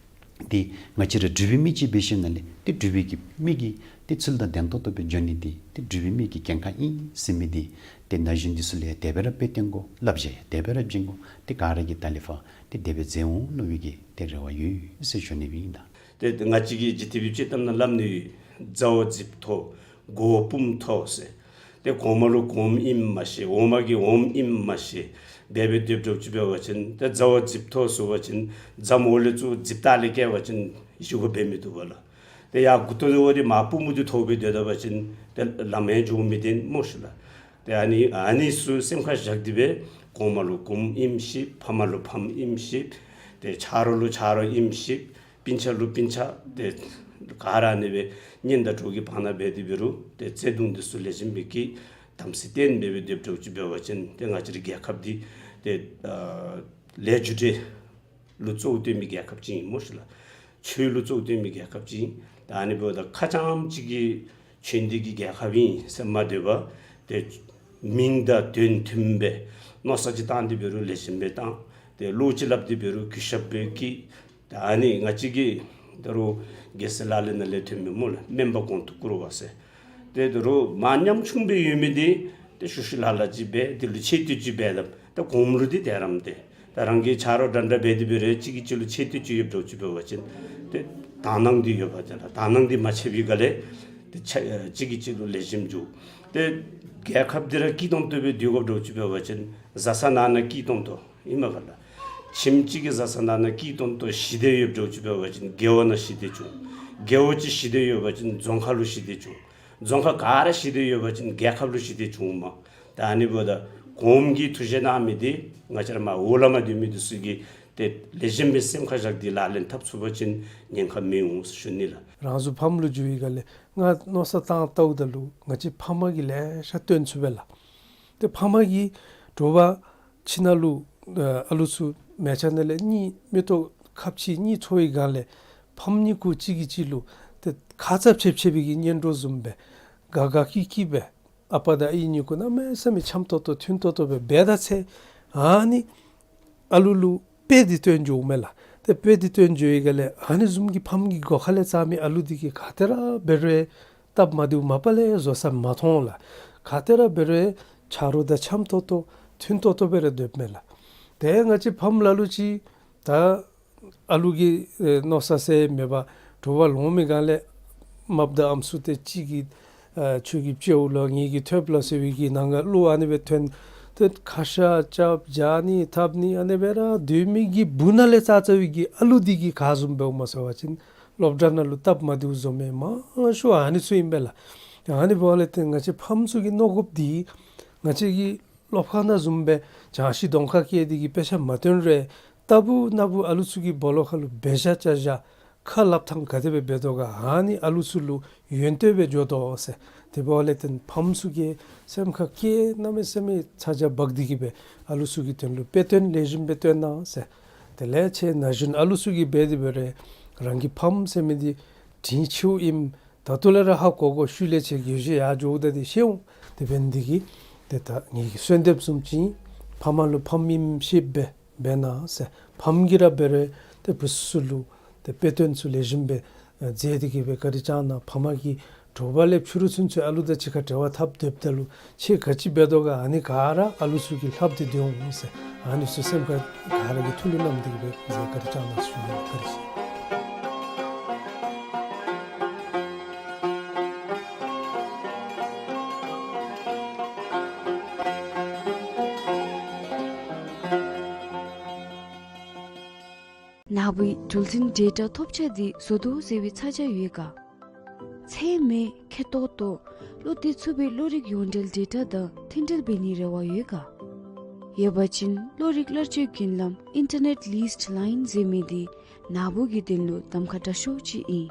ཏེ་ང་བཅས་ར་འབྲུག་པའི་མི་ཅིག་འབད་ཞིནམ་ལས་ཏེ་འབྲུག་པའི་གི་མི་གི་ཏེ་ཚུལ་དང་ལྡན་ཏོག་ཏོ་སྦེ་འགྱོ་ནི་འདི་ཏེ་འབྲུག་པའི་མི་གི་འགན་ཁག་ཨིན་ཟེར་མི་འདི་ཏེ་ན་གཞོན་འདི་ཚུ་ལུ་ཡང་དེ་སྦེ་ར་འབད་སྟོན་དགོ། བསླབ་བྱ་ཡང་དེ་སྦེ་ར་བྱིན་དགོ། ཏེ་ག་ར་གིས་ད་ལས་ཕར་ཏེ་དེ་སྦེ་མཛད་འོང་མནོ་བའི་གི་ཏེ་རེ་བ་ཡོད་ཟེར་ཞུ་ནི་ཨིན་ལགས། ཏེ་ང་བཅས་ཀྱིས་ཇི་ལྟར་སྦེ་སྤྱིར་བཏང་ནང་སླབ་ནི་ཡོད། མཛའ་བ་རྫིགཔོ་མཐོ། མགོ་བ་བུམོ་མཐོ་ཟེར། ཏེ་གོང་མ་ལུ་གོངམ་ཨིནམ་མ་ཤེས། འོག་མ་གིས་འོགམ་ཨིནམ་མ་ཤེས། འབད་འབད་སྡོདཔ་འདྲཝ་ཅིག་འབད་བ་ཅིན་ཏེ་མཛའ་བ་རྫིགཔོ་མཐོ་ཟེར་བ་ཅིན་རྫམ་འོག་ལས་བཙུགས་རྫིགཔ་ལྟག་ལས་བཀལ་བ་ཅིན་ཞུ་དགོཔ་འབད་མི་བཏུབ་པས་ལགས། ཏེ་ཡར་མགུ་ཏོ་འདི་བ་འདི་མར་པུས་མོ་འདི་མཐོ་སྦེ་སྡོད་ད་པ་ཅིན་ཏེ་ལམ་ཡང་འགྱོ་མི་བདེ་སྨོ་ཤིག་ལགས། ཏེ་ཨ་ནི་ཨ་ནི་ཚུ་སེམས་ཁར་བཞག་སྟེ་སྦེ་གོང་མ་ལུ་གོངམ་ཨིནམ་ཤེས། ཕམ་ལུ་ཕམ་ཨིནམ་ཤེས། ཏེ་ཆ་རོགས་ལུ་ཆ་རོགས་ཨིནམ་ཤེས། སྤུན་ཆ་ལུ་སྤུན་ཆ། ཏེ་ག་ར་ཨ་ནི་སྦེ་གཉེན་དང་གྲོགས་ཀྱི་བར་ན་འབད་དེ་འབད་རུང་ཏེ་བརྩེ་གདུང་འདི་ཚུ་ལེགས་ཤོམ་སྦེ་བསྐྱེད། དམ་ཚིག་བསྟེན་འབད་འབད་སྡོདཔ་འདྲཝ་ཅིག་འབད་བ་ཅིན་ཏེ་ང་བཅས་རའི་རྒྱལ་ཁབ་འདི་ཏེ་ཨ་ལས་རྒྱུ་འབྲས་ལུ་གཙོ་བོ་བཏོན་མི་རྒྱལ་ཁབ་ཅིག་ཨིན་སྨོ་ཤིག་ལགས། ཆོས་ལུ་གཙོ་བོ་བཏོན་མི་རྒྱལ་ཁབ་ཅིག་ཨིན། ད་ཨ་ནི་འབདཝ་ད་ཁ་རྐྱངམ་གཅིག་གིས་ཆོས་འདི་གི་རྒྱལ་ཁབ་ཨིན་ཟེར་མ་སྡོད་པར་ཏེ་མིང་དང་དོན་མཐུན་སྦེ་མནོ་བསམ་ཅིག་བཏང་སྟེ་འབད་རུང་ལེགས་ཤོམ་སྦེ་བཏང་། ཏེ་བློ་ཅིག་སླབ་སྟེ་འབད་རུང་གུས་ཞབས་སྦེ་བསྐྱེད། ད་ཨ་ནི་ང་བཅས་ཀྱི་ད་རུང་རྒྱལ་སྲས་ལག་ལེན་ནང་ལས་ཐོན་མི་སྨོ་ལགས། སྨན་པ་གོང་དུ་བཀུར་བ་ཟེར། ཏེ་ད་རུང་མར་ཉམ་ཆུང་སྦེ་ཡོད་མི་འདི་ཏེ་ཤུལ་ཤུལ་ལྷབ་ལྷབ་ཅིག་འབད། དེ་ལུ་ཆེ་བསྟོད་ཅིག་འབད་དཔ་ད་གོངམ་ལུ་འདི་དེ་རམ་ཏེ་ད་རང་གི་ཆ་རོགས་འདྲ་འདྲ་འབད་དེ་འབད་རུང་གཅིག་གིས་གཅིག་ལུ་ཆེ་བསྟོད་ཅིག་ཡོདཔ་འདྲཝ་ཅིག་འབད་བ་ཅིན་ཏེ་དག་སྣང་འདི་ཡོདཔ་ད་ལགས། དག་སྣང་འདི་མ་ཆགས་པའི་སྒང་ལས་ཏེ་ཆ་གཅིག་གིས་གཅིག་ལུ་ལེགས་ཤོམ་འགྱོ། ཏེ་རྒྱལ་ཁབ་འདི་ར་སྐྱིད་ཏོང་ཏོ་སྦེ་སྡོད་དགོཔ་འདྲཝ་ཅིག་འབད་བ་ཅིན་བཟའ་ས་ནང་ན་སྐྱིད་ཏོང་ཏོ་ཨིན་མས་ག་ལགས། ཁྱིམ་གཅིག་གི་བཟའ་ཚང་ནང་ན་སྐྱིད་ཏོང་ཏོ་ཞི་བདེ་ཡོདཔ་འདྲཝ་ཅིག་འབད་བ་ཅིན་རྒེད་འོག་ནང་ཞི་བདེ་འབྱུང་། རྒེད་འོག་ཅིག་ཞི་བདེ་ཡོད་པ་ཅིན་རྫོང་ཁག་ལུ་ཞི་བདེ་འབྱུང་། རྫོང་ཁག་ག་ར་ཞི་བདེ་ཡོད་པ་ཅིན་རྒྱལ་ཁབ་ལུ་ཞི་བདེ་འབྱུངམ་མས། ད་ཨ་ནི་འབདཝ་ད་གོངམ་གིས་ཐུགས་བཞེད་གནང་མི་འདི་ང་བཅས་ར་མར་འོག་ལས་མར་སྡོད་མི་འདི་ཚུ་གིས་ཏེ་ལེགས་ཤོམ་སྦེ་སེམས་ཁར་བཞག་སྟེ་ལག་ལེན་འཐབ་ཚུགས་པ་ཅིན་ཉེན་ཁ་མི་འོང་ཟེར་ཞུ་ནི་ལགས། རང་ཚུ་ཕམ་ལུ་འགྱོ་བའི་སྒང་ལས་ང་མནོ་བསམ་བཏང་བལྟཝ་ད་ལུ་ང་བཅས་ཕམ་གིས་ལེ་ཤ་སྟོན་ཚུགས་པས་ལགས། ཏེ་ཕམ་གིས་དྲོ་པ་ཁྱིམ་ནང་ལུ་ཨ་ཨ་ལུ་ཚུ་མལ་ཆ་ནང་ལས་གཉིད་མིག་ཏོ་ཁབ་ཅིག་གཉིད་ཚོར་བའི་སྒང་ལས་ཕམ་གཉིས་ཀྱིས་གཅིག་གིས་གཅིག་ལུ་ཏེ་ཁ་ཙ་ཕྱེ་ཕྱེ་བའི་གི་གཉེན་གྲོགས་བཟུམ་སྦེ་དགའ་དགའ་སྐྱིད་སྐྱིད་སྦེ་ཨ་པ་དང་ཨའི་གཉིས་ཀྱིས་གནམ་མེད་ས་མེད་འཆམ་ཏོག་ཏོ་མཐུན་ཏོག་ཏོ་སྦེ་འབད་ད་ཚེ་ཨ་ནི་ཨ་ལུ་ལུ་དཔེ་འདི་སྟོན་འགྱོཝ་མས་ལགས། ཏེ་དཔེ་འདི་སྟོན་འགྱོ་བའི་སྒང་ལས་ཨ་ནི་བཟུམ་གྱི་ཕམ་གྱི་སྒོ་ཁ་ལས་བཙའ་མི་ཨ་ལུ་འདི་གིས་ག་དེ་ར་འབད་རུང་སྟབས་མ་བདེཝ་མ་པ་ལས་བཟོ་ས་མ་མཐོང་ལགས། ག་དེ་ར་འབད་རུང་ཆ་རོགས་དང་འཆམ་ཏོག་ཏོ་མཐུན་ཏོག་ཏོ་སྦེ་ར་སྡོདཔ་མས་ལགས། ཏེ་ང་བཅས་ཕམ་ལ་ལུ་ཅིག་ད་ཨ་ལུ་གི་ཨེ་མནོ་བསམ་ཟེར་མེད་པར་དྲོ་པ་ལོང་མི་སྒང་ལས་རྨགཔ་དང་ཨམ་སྲུ་དེ་གཅིག་གིས་ཨ་ཁྱོད་ཀྱིས་བཅོ་ལགས་ངེ་གི་ཐོབ་ལགས་ཟེར་བའི་གི་ནང་ག་གླུ་ཨ་ནི་སྦེ་འཐེན། ཏེ་ཁ་ཤ་རྐྱབ་རྒྱག་ནི་འཐབ་ནི་ཨ་ནི་སྦེ་ར་སྡོད་མི་གི་སྦུག་ན་ལས་ཙ་ཙ་བའི་གི་ཨ་ལུ་འདི་གིས་ག་བཟུམ་འབདཝ་སྨོ་ཟེར་བ་ཅིན་སློབ་གྲྭ་ནང་ལུ་སྟབས་མ་བདེཝ་བཟོ་མི་མང་ཤོས་ཨ་ནི་ཚུ་ཨིན་པས་ལགས། ཨ་ནི་འབདཝ་ལས་ཏེ་ང་བཅས་ཕམ་ཚུ་གིས་མནོ་དགོཔ་འདི་ང་བཅས་ཀྱི་སློབ་ཁང་ནང་བཟུམ་སྦེ་གྱང་ཤིང་གདོང་ཁར་བཀལ་ཏེ་གིས་དཔེ་ཆ་མ་སྟོན་རུང་ལྟ་བུ་ན་བུ་ཨ་ལུ་ཚུ་གི་སྦོ་ལོགས་ཁར་ལུ་འབད་བཞག་བཅའ་བཞག་ཁ་སླབ་ཐངས་ག་དེ་སྦེ་འབད་དོ་ག་ཨ་ནི་ཨ་ལུ་ཚུ་ལུ་ཡོན་ཏན་སྦེ་འགྱོ་དོ་ཟེར། དེ་འབདཝ་ལས་ཏེ་ཕམ་ཚུ་གིས་སེམས་ཁར་བསྐྱེད་གནམ་མེད་ས་མེད་ཚ་གྱང་འབག་སྟེ་གིས་སྦེ་ཨ་ལུ་ཚུ་གི་དོན་ལུ་དཔེ་སྟོན་ལེགས་ཤོམ་སྦེ་སྟོན་གནང་ཟེར། དེ་ལས་ཁྱེད་ན་གཞོན་ཨ་ལུ་ཚུ་གིས་འབད་དེ་འབད་རུང་རང་གི་ཕམ་ཟེར་མི་འདི་དྲིན་ཆེཝ་ཨིནམ་ད་ལྟོ་ལས་ར་ཧ་གོ་དགོ། ཤུལ་ལས་ཁྱེད་རྒྱལ་ཤོས་ཡར་འགྱོཝ་ད་འདི་ཤེས་འོང་། དེ་འབད་ནི་འདི་གིས་ཏེ་ད་ངེ་གི་གསོལ་འདེབས་བཟུམ་ཅིག་ཕམ་ལུ་ཕམ་ཨིནམ་ཤེསཔ་སྦེ་འབད་གནང་ཟེར། ཕམ་གིས་ར་འབད་རུང་ཏེ་བུ་ཚུ་ལུ་ཏེ་དཔེ་སྟོན་ཚུ་ལེགས་ཤོམ་སྦེ་མཛད་དེ་གིས་སྦེ་བཀའ་དྲིན་བསྐྱང་གནང་། ཕམ་གིས་དྲོ་པ་ལས་ཕྱི་རུ་ཚུན་ཚོད་ཨ་ལུ་དང་གཅིག་ཁར་འབྲེལ་བ་འཐབ་སྡོདཔ་ད་ལུ་ཁྱེད་ག་ཅི་འབད་དོ་ག་ཨ་ནི་ག་ར་ཨ་ལུ་ཚུ་གིས་ལྷབ་སྟེ་སྡོད་འོང་ཟེར། ཨ་ནི་ཚུ་སེམས་ཁར་ག་ར་གིས་ཐུགས་ལུ་བསྣམས་ཏེ་གིས་སྦེ་མཛད། བཀའ་དྲིན་བསྐྱང་གནང་ཟེར་ཞུ་ནི། བཀའ་དྲིན་ཆེ། ནཱ་བུའི་འགྲུལ་འཕྲིན་ཌེ་ཊ་ཐོབ་ཆ་འདི་བཟོ་དོ་ཟེར་བའི་ཚ་གྱང་ཡོད་ག། ཚད་མེད་ཁེ་ཏོག་ཏོ་བློ་གཏད་ཚུགས་པའི་གློག་རིག་ཡོངས་འབྲེལ་ཌེ་ཊ་དང་མཐུན་འབྲེལ་འབད་ནིའི་རེ་བ་ཡོད་ག། ཡོད་པ་ཅིན་གློག་རིག་གླར་སྤྱོད་བརྒྱུད་ལམ་ཨིན་ཊར་ནེཊ་ལིསི་ཊི་ལའིན་ཟེར་མི་འདི་ནཱ་བུ་གི་དོན་ལུ་གདམ་ཁ་དྲག་ཤོས་ཅིག་ཨིན།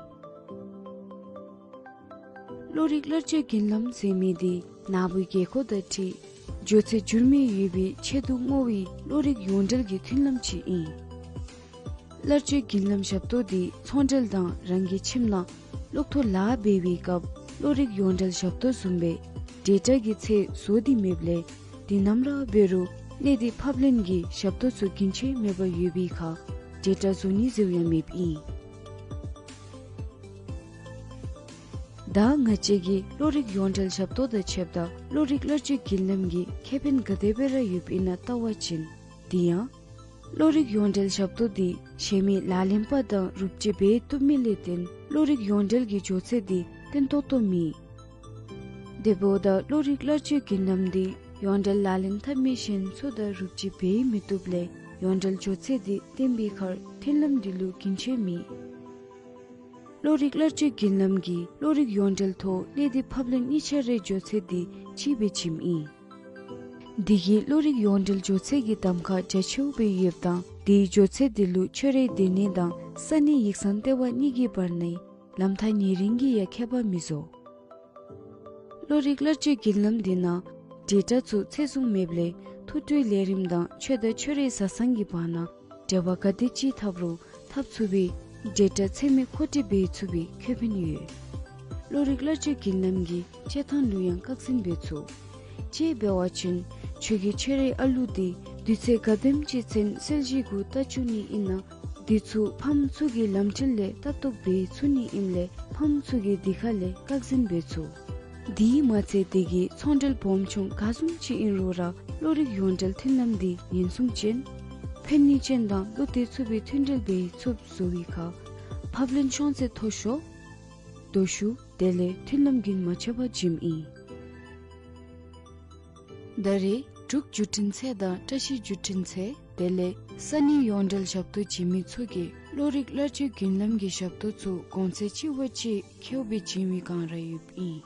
གློག་རིག་གླར་སྤྱོད་བརྒྱུད་ལམ་ཟེར་མི་འདི་ནཱ་བུའི་དགོས་མཁོ་དང་འཁྲིལ་མགྱོགས་ཚད་འགྱུར་མེད་ཡོད་པའི་ཆེད་དུ་བསྔོ་བའི་གློག་རིག་ཡོངས་འབྲེལ་གྱི་མཐུན་ལམ་ཅིག་ཨིན། གླར་སྤྱོད་བརྒྱུད་ལམ་ཞབས་ཏོག་འདི་ཚོང་འབྲེལ་དང་རང་གི་ཁྱིམ་ནང་གློག་ཐོག་ལཱ་འབད་བའི་སྐབས་གློག་རིག་ཡོངས་འབྲེལ་ཞབས་ཏོག་བཟུམ་སྦེ་ཌེ་ཊ་གི་ཚད་བཟོ་སྟེ་མེདཔ་ལས་དུས་ནམ་ར་འབད་རུང་གནས་སྡུད་ཕབ་ལེན་གྱི་ཞབས་ཏོག་ཚུ་རྒྱུན་ཆད་མེད་པར་ཡོད་པའི་ཁར་ཌེ་ཊ་བཟོ་ནི་ཟེརཝ་ཡང་མེདཔ་ཨིན། ད་ང་བཅས་ཀྱིས་གློག་རིག་ཡོངས་འབྲེལ་ཞབས་ཏོག་དང་ཕྱདཔ་ད་གློག་རིག་གླར་སྤྱོད་བརྒྱུད་ལམ་གྱི་ཁེ་ཕན་ག་དེ་སྦེ་ར་ཡོདཔ་ཨིན་ན་བལྟ་བ་ཅིན་དེ་ཡང་གློག་རིག་ཡོངས་འབྲེལ་ཞབས་ཏོག་འདི་གཞན་མི་ལག་ལེན་པ་དང་རུབ་ཅིག་འབད་བཏུབ་མི་ལས་བརྟེན་གློག་རིག་ཡོངས་འབྲེལ་གྱི་མགྱོགས་ཚད་འདི་བརྟན་ཏོག་ཏོ་མེད། དེ་འབདཝ་ད་གློག་རིག་གླར་སྤྱོད་བརྒྱུད་ལམ་འདི་ཡོངས་འབྲེལ་ལག་ལེན་འཐབ་མི་གཞན་ཚུ་དང་རུབ་ཅིག་འབད་མི་བཏུབ་ལས་ཡོངས་འབྲེལ་མགྱོགས་ཚད་འདི་བརྟན་པའི་ཁར་མཐུན་ལམ་འདི་ལུ་རྒྱུན་ཆད་མེད། གློག་རིག་གླར་སྤྱོད་བརྒྱུད་ལམ་གྱིས་གློག་རིག་ཡོངས་འབྲེལ་ཐོག་གནས་སྡུད་ཕབ་ལེན་གཉིས་ཆ་རའི་མགྱོགས་ཚད་འདི་གཅིག་སྦེ་བྱིནམ་ཨིན། འདི་གིས་གློག་རིག་ཡོངས་འབྲེལ་མགྱོགས་ཚད་ཀྱི་གདམ་ཁ་རྒྱ་ཆེཝ་སྦེ་ཡོདཔ་ད་དེའི་མགྱོགས་ཚད་འདི་ལུ་ཁྱོད་རའི་སྡོད་གནས་དང་ས་གནས་ཡིག་ཚང་ལྟེ་བ་གཉིས་ཀྱི་བར་ནའི་ལམ་ཐག་ཉེ་རིང་གིས་ཡང་ཁྱད་པར་མི་བཟོ། གློག་རིག་གླར་སྤྱོད་བརྒྱུད་ལམ་འདི་ནང་ཌེ་ཊ་ཚུ་ཚད་བཟུང་མེདཔ་ལས་ཐུགས་སྤྲོའི་ལས་རིམ་དང་ཁྱོད་དང་ཁྱོད་རའི་བཟའ་ཚང་གི་བར་ན་འབྲེལ་བ་ག་དེ་ཅིག་འཐབ་རུང་འཐབ་ཚུགས་པའི་ཌེ་ཊ་ཚད་མེད་མཁོ་སྤྲོད་འབད་ཚུགས་པའི་ཁེ་ཕན་ཡོད། གློག་རིག་གླར་སྤྱོད་བརྒྱུད་ལམ་གྱི་སྤྱོད་ཐངས་ལུ་ཡང་བཀག་འཛིན་འབད་ཚུགས། དཔྱེ་འབད་བ་ཅིན་ཁྱོད་ཀྱིས་ཁྱོད་རའི་ཨ་ལུ་འདི་དུས་ཚོད་ག་དེམ་ཅིག་ཚུན་གསལ་བྱེད་གུ་ལྟ་བཅུག་ནི་ཨིན་ན། འདི་ཚུ་ཕམ་ཚུ་གི་ལམ་འཕྲིན་ལས་ལྟ་རྟོག་འབད་ཚུགས་ནི་ཨིནམ་ལས་ཕམ་ཚུ་གིས་འདི་ཁ་ལས་བཀག་འཛིན་འབད་ཚུགས། དེ་མ་ཚད་དེ་གིས་ཚོང་འབྲེལ་སྦོམ་ཆུང་ག་བཟུམ་ཅིག་ཨིན་རུང་ར་གློག་རིག་ཡོངས་འབྲེལ་མཐུན་ལམ་འདི་ཉེན་སྲུང་ཅན་ཕན་ནུས་ཅན་དང་བློ་གཏད་ཚུགས་པའི་མཐུན་འབྲེལ་འབད་ཚུགསཔ་བཟོ་བའི་ཁར་ཕབ་ལེན་ཤོང་ཚད་མཐོ་ཤོས་དོ་ཤུགས་དེ་ལས་མཐུན་ལམ་རྒྱུན་མ་ཆད་པར་བྱིནམ་ཨིན། ད་རེས་འབྲུག་བརྒྱུད་འཕྲིན་ཚད་དང་བཀྲ་ཤིས་བརྒྱུད་འཕྲིན་ཚད། དེ་ལས་ས་གནས་ཡོངས་འབྲེལ་ཞབས་ཏོག་བྱིན་མི་ཚུ་གིས་བློ་རིག་གླར་སྤྱོད་རྒྱུན་ལམ་གྱི་ཞབས་ཏོག་ཚུ་གོང་ཚད་ཆེ་བ་ཅིག་ཁེཝ་སྦེ་བྱིན་མི་སྒང་ར་ཡོདཔ་ཨིན།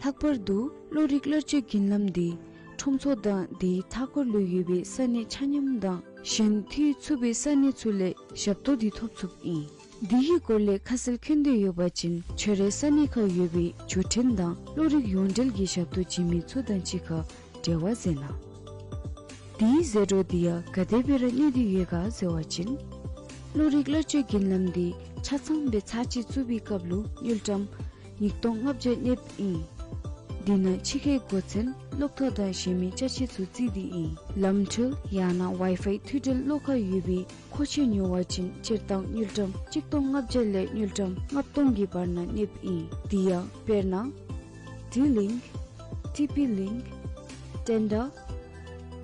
ལྷག་པར་དུ་བློ་རིག་གླར་སྤྱོད་རྒྱུན་ལམ་འདི་ཁྲོམ་ཚོགས་དང་དེའི་མཐའ་འཁོར་ལུ་ཡོད་པའི་ས་གནས་ཆ་མཉམ་དང་གཞན་འཐུས་ཚུགས་པའི་ས་གནས་ཚུ་ལས་ཞབས་ཏོག་འདི་ཐོབ་ཚུགསཔ་ཨིན། འདི་གི་སྐོར་ལས་ཁ་གསལ་མཁྱེན་འདོད་ཡོད་པ་ཅིན་ཁྱོད་རའི་ས་གནས་ཁར་ཡོད་པའི་བརྒྱུད་འཕྲིན་དང་བློ་རིག་ཡོངས་འབྲེལ་གྱི་ཞབས་ཏོག་བྱིན་མི་ཚུ་དང་གཅིག་ཁར་འབྲེལ་བ་མཛད་གནང་། དེའི་ཟད་འགྲོ་འདི་ཡང་ག་དེ་སྦེ་ར་གནས་ཏེ་ཡོད་ག་ཟེར་བ་ཅིན། བློ་རིག་གླར་སྤྱོད་རྒྱུན་ལམ་འདི་ཆ་ཚང་སྦེ་ཚར་གཅིག་བཙུགས་པའི་སྐབས་ལུ་དངུལ་ཀྲམ་ཉིས་སྟོང་ལྔ་བརྒྱ་གནསཔ་ཨིན། འདི་ནང་ཕྱི་ཁའི་སྒོ་ཚན་གློག་ཐག་དང་གཞན་མི་ཅ་ཆས་ཚུ་བརྩིས་ཏེ་ཨིན། ལམ་འཕྲུལ་ཡང་ན་ཝའི་ཕའི་མཐུད་འབྲེལ་བློ་ཁར་ཡོད་པའི་མཁོ་ཆས་ཉོ་བ་ཅིན་སྤྱིར་བཏང་དངུལ་ཀྲམ་གཅིག་སྟོང་ལྔ་བརྒྱ་ལས་དངུལ་ཀྲམ་ལྔ་སྟོང་གི་བར་ན་གནསཔ་ཨིན། དེ་ཡང་དཔེར་ན་ཌི་ལིངཀ་ཊི་པི་ལིངཀ་ཊེན་ཌར་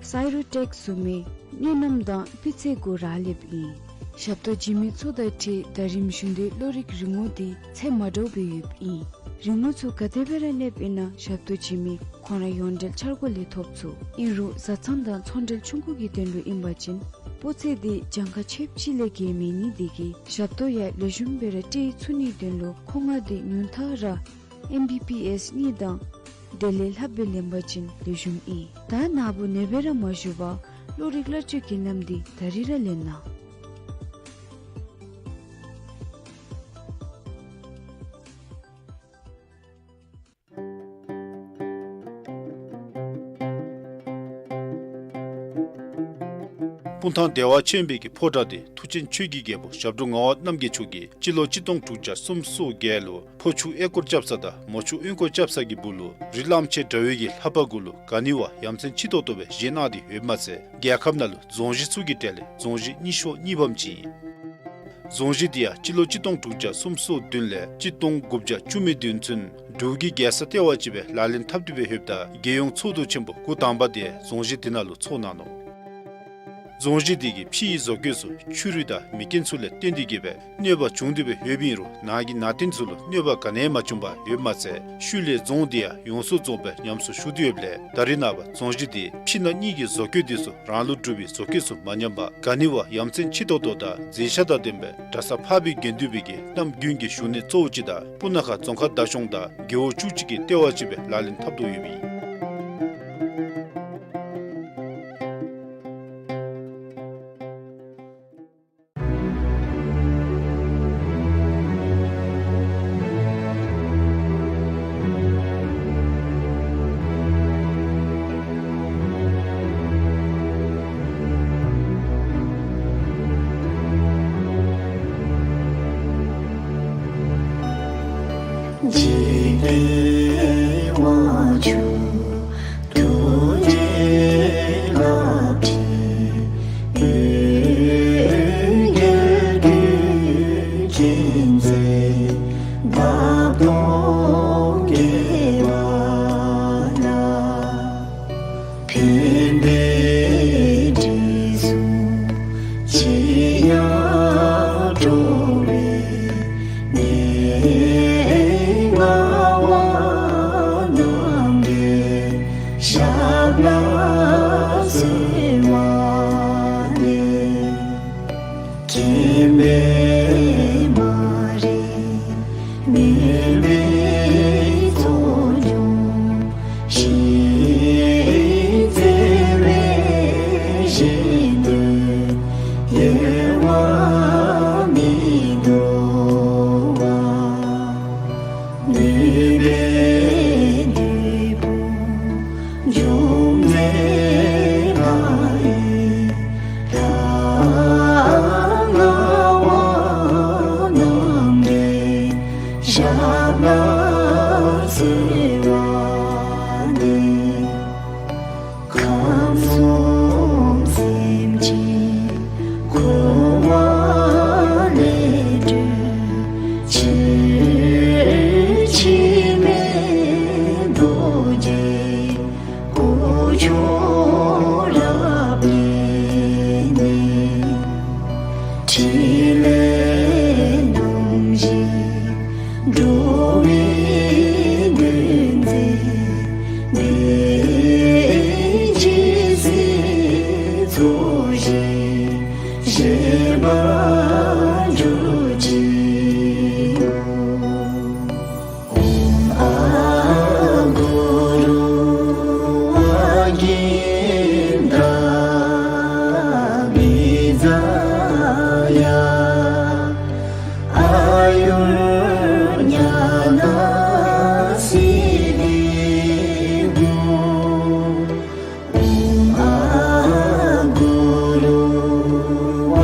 སའི་རོ་ཊེཀ་བཟུམ་མའི་གནས་རྣམ་དང་སྤུས་ཚད་གུ་རག་ལསཔ་ཨིན། ཞབས་ཏོག་བྱིན་མི་ཚུ་དང་འཁྲིལ་ཟླ་རིམ་བཞིན་དུ་བློ་རིག་རིན་གོང་འདི་ཚད་མ་འདྲཝ་སྦེ་ཡོདཔ་ཨིན། རིན་གོང་ཚུ་ག་དེ་སྦེ་ར་གནསཔ་ཨིན་ན་ཞབས་ཏོག་བྱིན་མི་ཁོང་ར་ཡོངས་འབྲེལ་འཆར་སྒོ་ལས་ཐོབ་ཚུགས། ཨིན་རུང་བཟའ་ཚང་དང་ཚོང་འབྲེལ་ཆུང་ཀུ་གི་དོན་ལུ་ཨིན་པ་ཅིན་སྤུས་ཚད་འདི་གྱངས་ཁ་ཆེཝ་ཅིག་ལས་བརྒལ་མེད་ནི་དེ་གིས་ཞབས་ཏོག་ཡང་ལེགས་ཤོམ་སྦེ་ར་སྤྲོད་ཚུགས་ནིའི་དོན་ལུ་མཁོ་མངགས་འདི་ཉུང་མཐའ་ར་ཨེམ་བི་བི་ཨེས་གཉིས་དང་དེ་ལས་ལྷགཔ་སྦེ་ལེན་པ་ཅིན་ལེགས་ཤོམ་ཨིན། ད་ནཱ་བུ་ནེ་སྦེ་ར་མ་བཞུགས་པར་བློ་རིག་གླར་སྤྱོད་རྒྱུན་ལམ་འདི་ད་རིས་ར་ལེན་གནང་། སྤུངས་ཐང་བདེ་བ་ཆེན་པོའི་གི་ཕོ་བྲང་འདི་མཐུ་ཆེན་ཆོས་ཀྱི་རྒྱལ་པོ་ཞབས་དྲུང་ངག་དབང་རྣམ་རྒྱལ་མཆོག་གིས་སྤྱི་ལོ་གཅིག་སྟོང་དྲུག་བརྒྱ་སུམ་ཅུ་སོ་བརྒྱད་ལུ་ཕོ་ཆུ་གཡས་སྐོར་རྐྱབ་ས་དང་མོ་ཆུ་གཡོན་སྐོར་རྐྱབ་ས་གི་སྦུག་ལུ་རི་གླང་ཆེན་འདྲ་བའི་གི་ལྷ་པ་གུ་ལུ་ག་ནི་བ་ཡ་མཚན་ཆེ་ཏོག་ཏོ་སྦེ་བཞེངས་གནང་སྟེ་ཡོདཔ་མ་ཚད་རྒྱལ་ཁབ་ནང་ལུ་རྫོང་གཞི་ཚུ་གི་གྲས་ལས་རྫོང་གཞི་རྙིང་ཤོས་གཉིས་པམ་ཅིག་ཨིན། རྫོང་གཞི་འདི་ཡང་སྤྱི་ལོ་གཅིག་སྟོང་དྲུག་བརྒྱ་སུམ་ཅུ་སོ་བདུན་ལས་གཅིག་སྟོང་དགུ་བརྒྱ་བཅུ་མེད་བདུན་ཚུན་འབྲུག་གི་རྒྱལ་ས་ལྟེ་བ་ཅིག་སྦེ་ལག་ལེན་འཐབ་སྟེ་སྦེ་ཡོདཔ་ད་རྒྱལ་ཡོངས་ཚོགས་འདུ་ཆེན་པོ་འགོ་དང་པ་འདི་རྫོང་གཞི་འདི་ནང་ལུ་ཚོགས་གནང་ནུག། རྫོང་གཞི་འདི་གི་ཕྱི་ཡི་བཟོ་བཀོད་ཚུ་ཆུ་རུད་དང་མེ་རྐྱེན་ཚུ་ལས་བརྟེན་ཏེ་གིས་སྦེ་གནོད་པ་བྱུང་སྟེ་སྦེ་ཡོདཔ་ཨིན་རུང་ནང་གི་ནང་རྟེན་ཚུ་ལུ་གནོད་པ་ག་ནི་ཡང་མ་བྱུང་པར་ཡོདཔ་མ་ཚད་ཤུལ་ལས་རྫོང་འདི་ཡང་ཡོངས་སུ་རྫོགསཔ་སྦེ་ཉམས་གསོ་ཞུ་སྟེ་ཡོདཔ་ལས་ད་རེས་ནངས་པ་རྫོང་གཞི་འདི་ཕྱི་ནང་གཉིས་ཀྱི་བཟོ་བཀོད་འདི་ཚུ་རང་ལུགས་གྲུབ་པའི་བཟོ་བཀོད་ཚུ་མ་ཉམས་པར་ག་ནི་བ་ཡ་མཚན་ཆེ་ཏོག་ཏོ་དང་མཛེས་ཆ་དང་ལྡན་པའི་གྲྭ་ས་འཕགས་པའི་དགེ་འདུན་པའི་གི་གནམ་དགུན་གྱི་བཞུགས་གནས་གཙོ་བོ་ཅིག་དང་སྤུ་ན་ཁ་རྫོང་ཁག་བདག་སྐྱོང་དང་རྒེད་འོག་བཅུ་གཅིག་གི་ལྟེ་བ་ཅིག་སྦེ་ལག་ལེན་འཐབ་དོ་ཡོདཔ་ཨིན། འཇིག་རྟེན་དབང་ཕྱུག་ཐུགས་རྗེ་ལག་མཐིལ་འོད་འགྱེད་གུས་ཅིང་མཛད། འདབ་སྟོང་རྒྱས་པ་ལ། ཕན་པའི་དྲི་བསུང་ཅི་ཡང་སྤྲོ་བའི་ནས་ངག་དབང་རྣམ་རྒྱལ་ཞབས་ལ་གསོལ་བ་འདེབས། མཁྱེན་པས་མ་རིག་མུན་པའི་ཚོགས་འཇོམས་ཤིང་རྩེ་བའི་ཞིང་དུ་གཡེང་བ་མི་འདུག་པ། ནུས་པའི་བདུད་དཔུང་འཇོམས་མཛད་ལྷ་ཡི་ལྷ། ངག་དབང་རྣམ་རྒྱལ་ཞབས་ལ་གསོལ་བ་འདེབས། ཁམས་གསུམ་སེམས་ཅན་འཁོར་བ་ལས་སྒྲོལ་ཕྱིར། འཆི་མེད་རྡོ་རྗེ་སྐུ་མཆོག་རབ་བརྙེས་ནས། ཕྲིན་ལས་རྣམ་བཞི་འགྲོ་བའི་མགོན་ འབྲེལ་བར་གྱུར་ཅིག། ཨོཾ་ཨ་གུ་རུ་ཝ་གིནྡྲ་བི་ཛ་ཡ། ཨ་ཡུར་ཉ་ན་སིདྡྷི་ཧཱུྃ། ཨོཾ་ཨ་གུ་རུ་ཝ་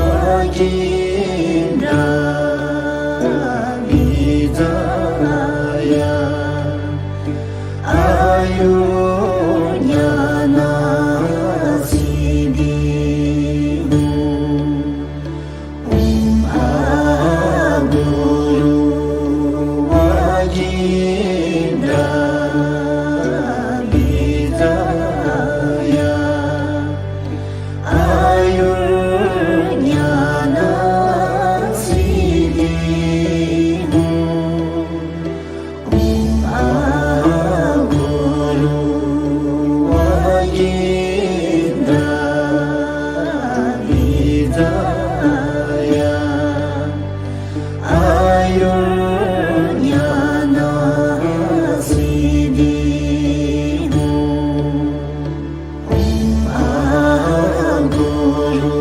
གིནྡྲ་བི་ཛ་ཡ། ཨ་ཡུར་ཉ་ན་སིདྡྷི་ཧཱུྃ། ཨོཾ་ཨ་གུ་རུ་ཝ་གིནྡྲ་བི་ཛ་ཡ། ཨ་ཡུར་ཉ་ན་སིདྡྷི་ཧཱུྃ། ཨོཾ་ཨ་གུ་རུ་ཝ་གིནྡྲ་བི་ཛ་ཡ། ཨ་ཡུར་ཉ་ན་སིདྡྷི་ཧཱུྃ། ཨོཾ་ཨ་གུ་རུ་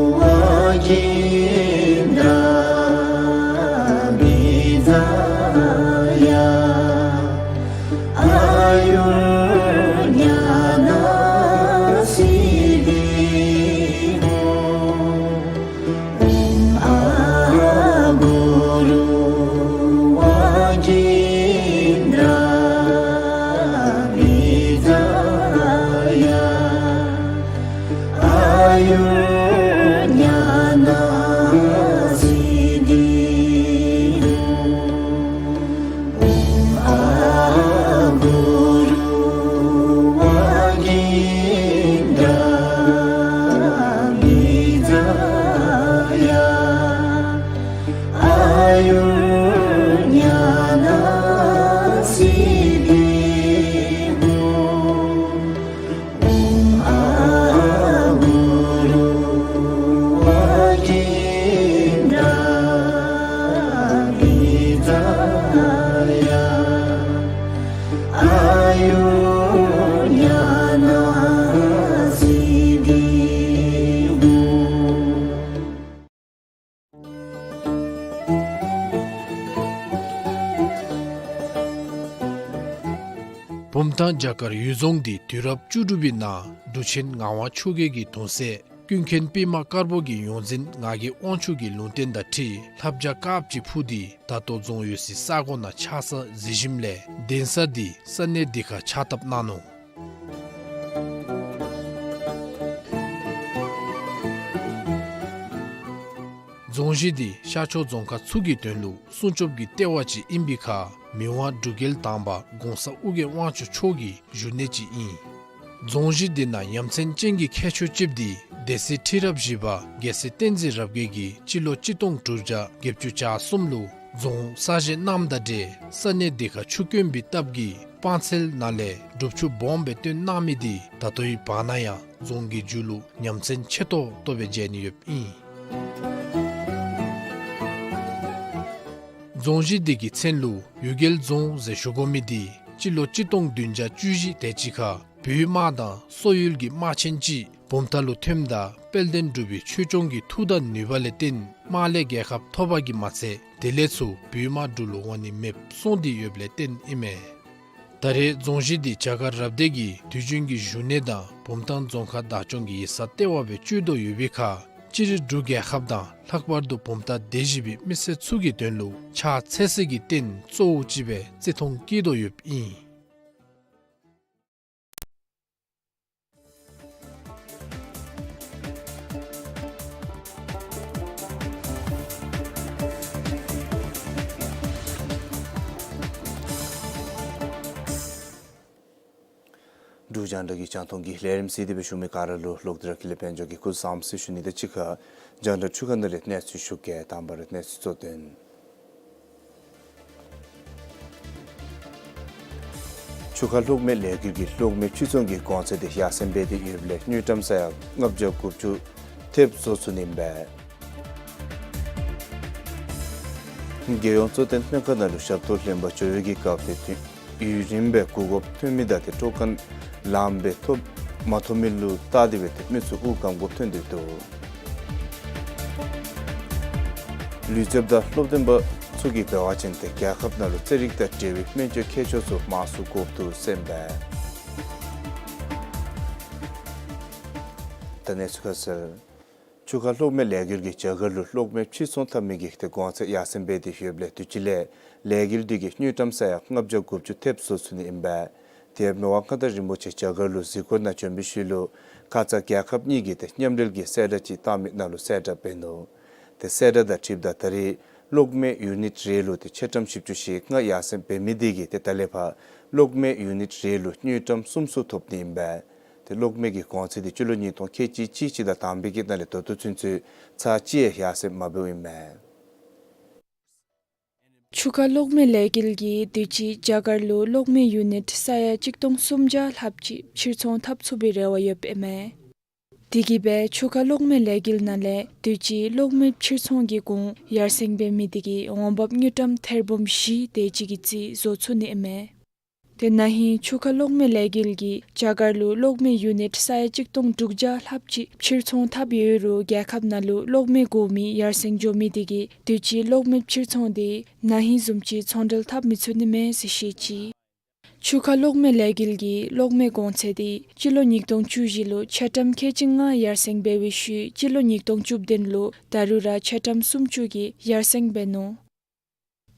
ཝ་གིནྡྲ་བི་ཛ་ཡ། ཨ་ཡུར་ཉ་ན་སིདྡྷི་ཧཱུྃ། ཨོཾ་ཨ་གུ་རུ་ཝ་གིནྡྲ་བི་ཛ་ཡ། ཨ་ཡུར་ཉ་ན་སིདྡྷི་ཧཱུྃ། ཨོཾ་ཨ་གུ་རུ་ཝ་གིནྡྲ་བི་ཛ་ཡ། ཨ་ཡུར་ཉ་ན་སིདྡྷི་ཧཱུྃ། ཨོཾ་ཨ་གུ་རུ་ཝ་གིནྡྲ་བི་ཛ་ཡ། ཨ་ཡུར་ཉ་ན་སིདྡྷི་ཧཱུྃ། བུམ་ཐང་བྱ་དཀར་གཡུལ་རྫོང་འདི་དུས་རབས་བཅུ་དྲུག་པའི་ནང་འབྲུག་ཆེན་ངག་དབང་ཆོས་རྒྱལ་གྱི་གདུང་སྲས་ཀུན་མཁྱེན་པདྨ་དཀར་པོ་གི་ཡོངས་འཛིན་ངག་གི་དབང་ཕྱུག་གི་ལུང་བསྟན་དང་འཁྲིལ་ལྷ་བྱ་དཀརཔོ་ཅིག་འཕུར་ཏེ་ད་ལྟོ་རྫོང་ཡོད་སའི་ས་གོ་ནང་ཆགས་ས་གཟིགས་ཞིནམ་ལས་གདན་ས་འདི་ས་གནས་འདི་ཁར་ཕྱག་བཏབ་གནང་ནུག། རྫོང་གཞི་འདི་ཤར་ཕྱོགས་རྫོང་ཁག་ཚུ་གི་དོན་ལུ་སྲུང་སྐྱོབ་ཀྱི་ལྟེ་བ་ཅིག་ཨིན་པའི་ཁར་མི་དབང་འབྲུག་རྒྱལ་དང་པ་གོང་ས་ཨོ་རྒྱན་དབང་ཕྱུག་མཆོག་གི་བཞུགས་གནས་ཅིག་ཨིན། རྫོང་གཞི་འདི་ནང་ཡ་མཚན་ཅན་གྱི་ཁྱད་ཆོས་ཅིག་འདི་སྡེ་སྲིད་ཁྲི་རབས་བཞི་པ་རྒྱལ་སྲས་བསྟན་འཛིན་རབ་རྒྱས་ཀྱིས་སྤྱི་ལོ་གཅིག་སྟོང་དྲུག་བརྒྱ་བརྒྱད་ཅུ་གྱ་གསུམ་ལུ་རྫོང་གསར་བཞེངས་གནངམ་དང་འབྲེལ་ས་གནས་འདི་ཁར་ཆུ་དཀོན་པའི་སྟབས་ཀྱིས་སྤང་ཚལ་ནང་ལས་སྒྲུབ་ཆུ་སྦོམ་སྦེ་བཏོན་གནང་མི་འདི་ད་ལྟོའི་བར་ན་ཡང་རྫོང་གི་མཇུག་ལུ་ཉམས་མཚར་ཆེ་ཏོག་ཏོ་སྦེ་མཇལ་ནི་ཡོདཔ་ཨིན། རྫོང་གཞི་འདི་གི་མཚན་ལུ་གཡུལ་རྒྱལ་རྫོང་ཟེར་ཞུ་དགོ་མི་འདི་སྤྱི་ལོ་གཅིག་སྟོང་བདུན་བརྒྱ་བཅུ་བཞི་དེ་ཅིག་ཁར་བོད་དམག་དང་སོག་ཡུལ་གྱི་དམག་ཆེན་ཅིག་བུམ་ཐང་ལུ་ཐོནམ་ད་དཔལ་ལྡན་འབྲུག་པའི་ཆོས་སྐྱོང་གི་མཐུ་དང་ནུས་པ་ལས་བརྟེན་དམག་ལས་རྒྱལ་ཁ་ཐོབ་པ་གིས་མ་ཚད་དེ་ལས་ཚུར་བོད་དམག་འབྲུག་ལུ་འོང་ནི་མེདཔ་སོང་སྟེ་ཡོདཔ་ལས་བརྟེན་ཨིན་མས། ད་རེས་རྫོང་གཞི་འདི་བྱ་དཀར་རབ་སྡེ་གི་དུས་རྒྱུན་གྱི་བཞུགས་གནས་དང་བུམ་ཐང་རྫོང་ཁག་བདག་སྐྱོང་གི་ཡིག་ཚང་ལྟེ་བ་སྦེ་སྤྱོད་དོ་ཡོད་པའི་ཁར་སྤྱིར་འབྲུག་རྒྱལ་ཁབ་དང་ལྷག་པར་དུ་བུམ་ཐང་སྡེ་བཞི་པའི་མི་སེར་ཚུ་གི་དོན་ལུ་ཕྱག་འཚལ་ས་གི་རྟེན་གཙོ་བོ་ཅིག་སྦེ་བརྩི་མཐོང་བསྐྱེད་དོ་ཡོདཔ་ཨིན། འབྲུག་རྒྱང་བསྒྲགས་ཀྱི་རྒྱང་མཐོང་གི་ལས་རིམ་གཟིགས་ཏེ་སྦེ་བཞུགས་མི་ག་ར་ལུ་ལོག་སྟེ་ར་ཀུན་ལེགས་དཔལ་འབྱོར་གྱིས་སྐུ་གཟུགས་བཟང་པོ་ཟེར་ཞུ་ནི་དང་གཅིག་ཁར་རྒྱང་བསྒྲགས་འཕྲུལ་ཁང་ནང་ལས་གནས་ཚུལ་ཞུ་གེ། དང་པ་ར་གནས་ཚུལ་གཙོ་དོན། ཆུ་ཁ་གློག་མེ་ལས་འགུལ་གྱིས་གློག་མེ་ཕྱིར་ཚོང་གི་གོང་ཚད་དེ་ཡར་སེང་འབད་དེ་ཡོདཔ་ལས་དངུལ་ཀྲམ་ས་ཡ་ལྔ་བརྒྱ་དགུ་བཅུ་ ཐེབས་བཟོ་ཚུགས་ནི་ཨིན་པས། རྒྱལ་ཡོངས་གཙོ་བསྟེན་སྨན་ཁང་ནང་ལུ་ཞབས་ཏོག་ལེན་པར་འགྱོ་བའི་གི་སྐབས་ཏེ་ཡུན་རིངམོ་སྦེ་སྒུག་དགོཔ་ཐོན་མི་དང་ཏེ་སྤྲོ་ཁང་ལངམ་སྦེ་ཐོབ་མ་ཐོབ་མི་ལུ་བལྟ་སྟེ་སྦེ་ཏེ་མི་ཚུ་དབུགས་སྒམ་དགོཔ་ཐོན་ཏེ་འདུག། ལུས་རྩལཔ་དང་སློབ་སྟོན་པ་ཚུ་གིས་འབད་བ་ཅིན་ཏེ་རྒྱལ་ཁབ་ནང་ལུ་རྩེད་རིགས་དང་འབྲེལ་བའི་སྨན་བཅོས་མཁས་མཆོག་ཚུ་མང་སུ་དགོཔ་འདུག་ཟེར་ཨིན་པས། ད་གནས་ཚུལ་ཁ་གསལ། ཆུ་ཁ་གློག་མེ་ལས་འགུལ་གྱིས་རྒྱ་གར་ལུ་གློག་མེ་ཕྱིར་ཚོང་འཐབ་མི་གི་ཏེ་གོང་ཚད་ཡར་སེང་འབད་དེ་ཡོདཔ་ལས་དུས་ཅི་ལས་ལས་འགུལ་འདི་གིས་དངུལ་ཀྲམ་ས་ཡ་ལྔ་བརྒྱ་དགུ་བཅུ་ཐེབས་བཟོ་ཚུགས་ནི་ཨིན་པས། དེ་ཡང་མི་དབང་མངའ་བདག་རིན་པོ་ཆེ་རྒྱ་གར་ལུ་གཟིགས་སྐོར་ནང་བྱོན་པའི་ཤུལ་ལུ་ཁ་ཙ་རྒྱལ་ཁབ་གཉིས་ཀྱིས་ཏེ་མཉམ་འབྲེལ་གྱི་གསལ་བསྒྲགས་ཅིག་བཏང་མི་ནང་ལུ་གསལ་བསྒྲགས་འབད་ནུག། ཏེ་གསལ་བསྒྲགས་དང་འཁྲིལཝ་ད་ད་རེས་གློག་མེ་ཡུ་ནིཊ་རེ་ལུ་ཏེ་ཆ་ཀྲམ་བཞི་བཅུ་ཞེ་ལྔ་ཡར་སེང་འབད་མི་དེ་གིས་ཏེ་ད་ལས་ཕར་གློག་མེ་ཡུ་ནིཊ་རེ་ལུ་དངུལ་ཀྲམ་སུམ་ཅུ་ཐོབ་ནི་ཨིན་པས། ཏེ་གློག་མེ་གི་གོང་ཚད་འདི་སྤྱི་ལོ་ཉིས་སྟོང་ཁལ་གཅིག་གཅིག་གཅིག་དང་དང་པའི་གི་ནང་ལས་ད་ལྟོ་ཚུན་ཚོད་ཚར་གཅིག་ཡང་ཡར་སེང་མ་འབདཝ་ཨིན་མས། ཆུ་ཁ་གློག་མེ་ལས་འགུལ་གྱིས་དུས་ཅི་རྒྱ་གར་ལུ་གློག་མེ་ཡུ་ནིཊ་ས་ཡ་གཅིག་སྟོང་སུམ་བརྒྱ་ལྷགཔ་ཅིག་ཕྱིར་ཚོང་འཐབ་ཚུགས་པའི་རེ་བ་ཡོདཔ་ཨིན་མས། དེ་གིས་སྦེ་ཆུ་ཁ་གློག་མེ་ལས་འགུལ་ནང་ལས་དུས་ཅི་གློག་མེ་ཕྱིར་ཚོང་གི་གོང་ཡར་སེང་འབད་མི་དེ་གིས་འོང་འབབ་དངུལ་ཀྲམ་ཐེར་འབུམ་བཞི་དེ་ཅིག་གི་རྩིས་བཟོ་ཚུགས་ནི་ཨིན་མས། ཏེ་ན་ཧིང་ཆུ་ཁ་གློག་མེ་ལས་འགུལ་གྱིས་རྒྱ་གར་ལུ་གློག་མེ་ཡུ་ནིཊ་ས་ཡ་གཅིག་སྟོང་དྲུག་བརྒྱ་ལྷགཔ་ཅིག་ཕྱིར་ཚོང་འཐབ་ཡོད་རུང་རྒྱལ་ཁབ་ནང་ལུ་གློག་མེ་དགོ་མི་ཡར་སེང་འགྱོ་མི་དེ་གིས་དུས་ཅི་གློག་མེ་ཕྱིར་ཚོང་དེ་ན་ཧིང་བཟུམ་ཅིག་ཚོང་འབྲེལ་འཐབ་མི་ཚུགས་ནི་མས་ཟེར་བཤད་ཅི། ཆུ་ཁ་གློག་མེ་ལས་འགུལ་གྱི་གློག་མེ་གོང་ཚད་དེ་སྤྱི་ལོ་ཉིས་སྟོང་བཅུ་བཞི་ལུ་ཆ་ཀྲམ་ཁལ་གཅིག་ལྔ་ཡར་སེང་འབད་བའི་ཤུལ་སྤྱི་ལོ་ཉིས་སྟོང་བཅུ་བདུན་ལུ་ད་རུང་ར་ཆ་ཀྲམ་སུམ་ཅུ་གི་ཡར་སེང་འབད་ནུག།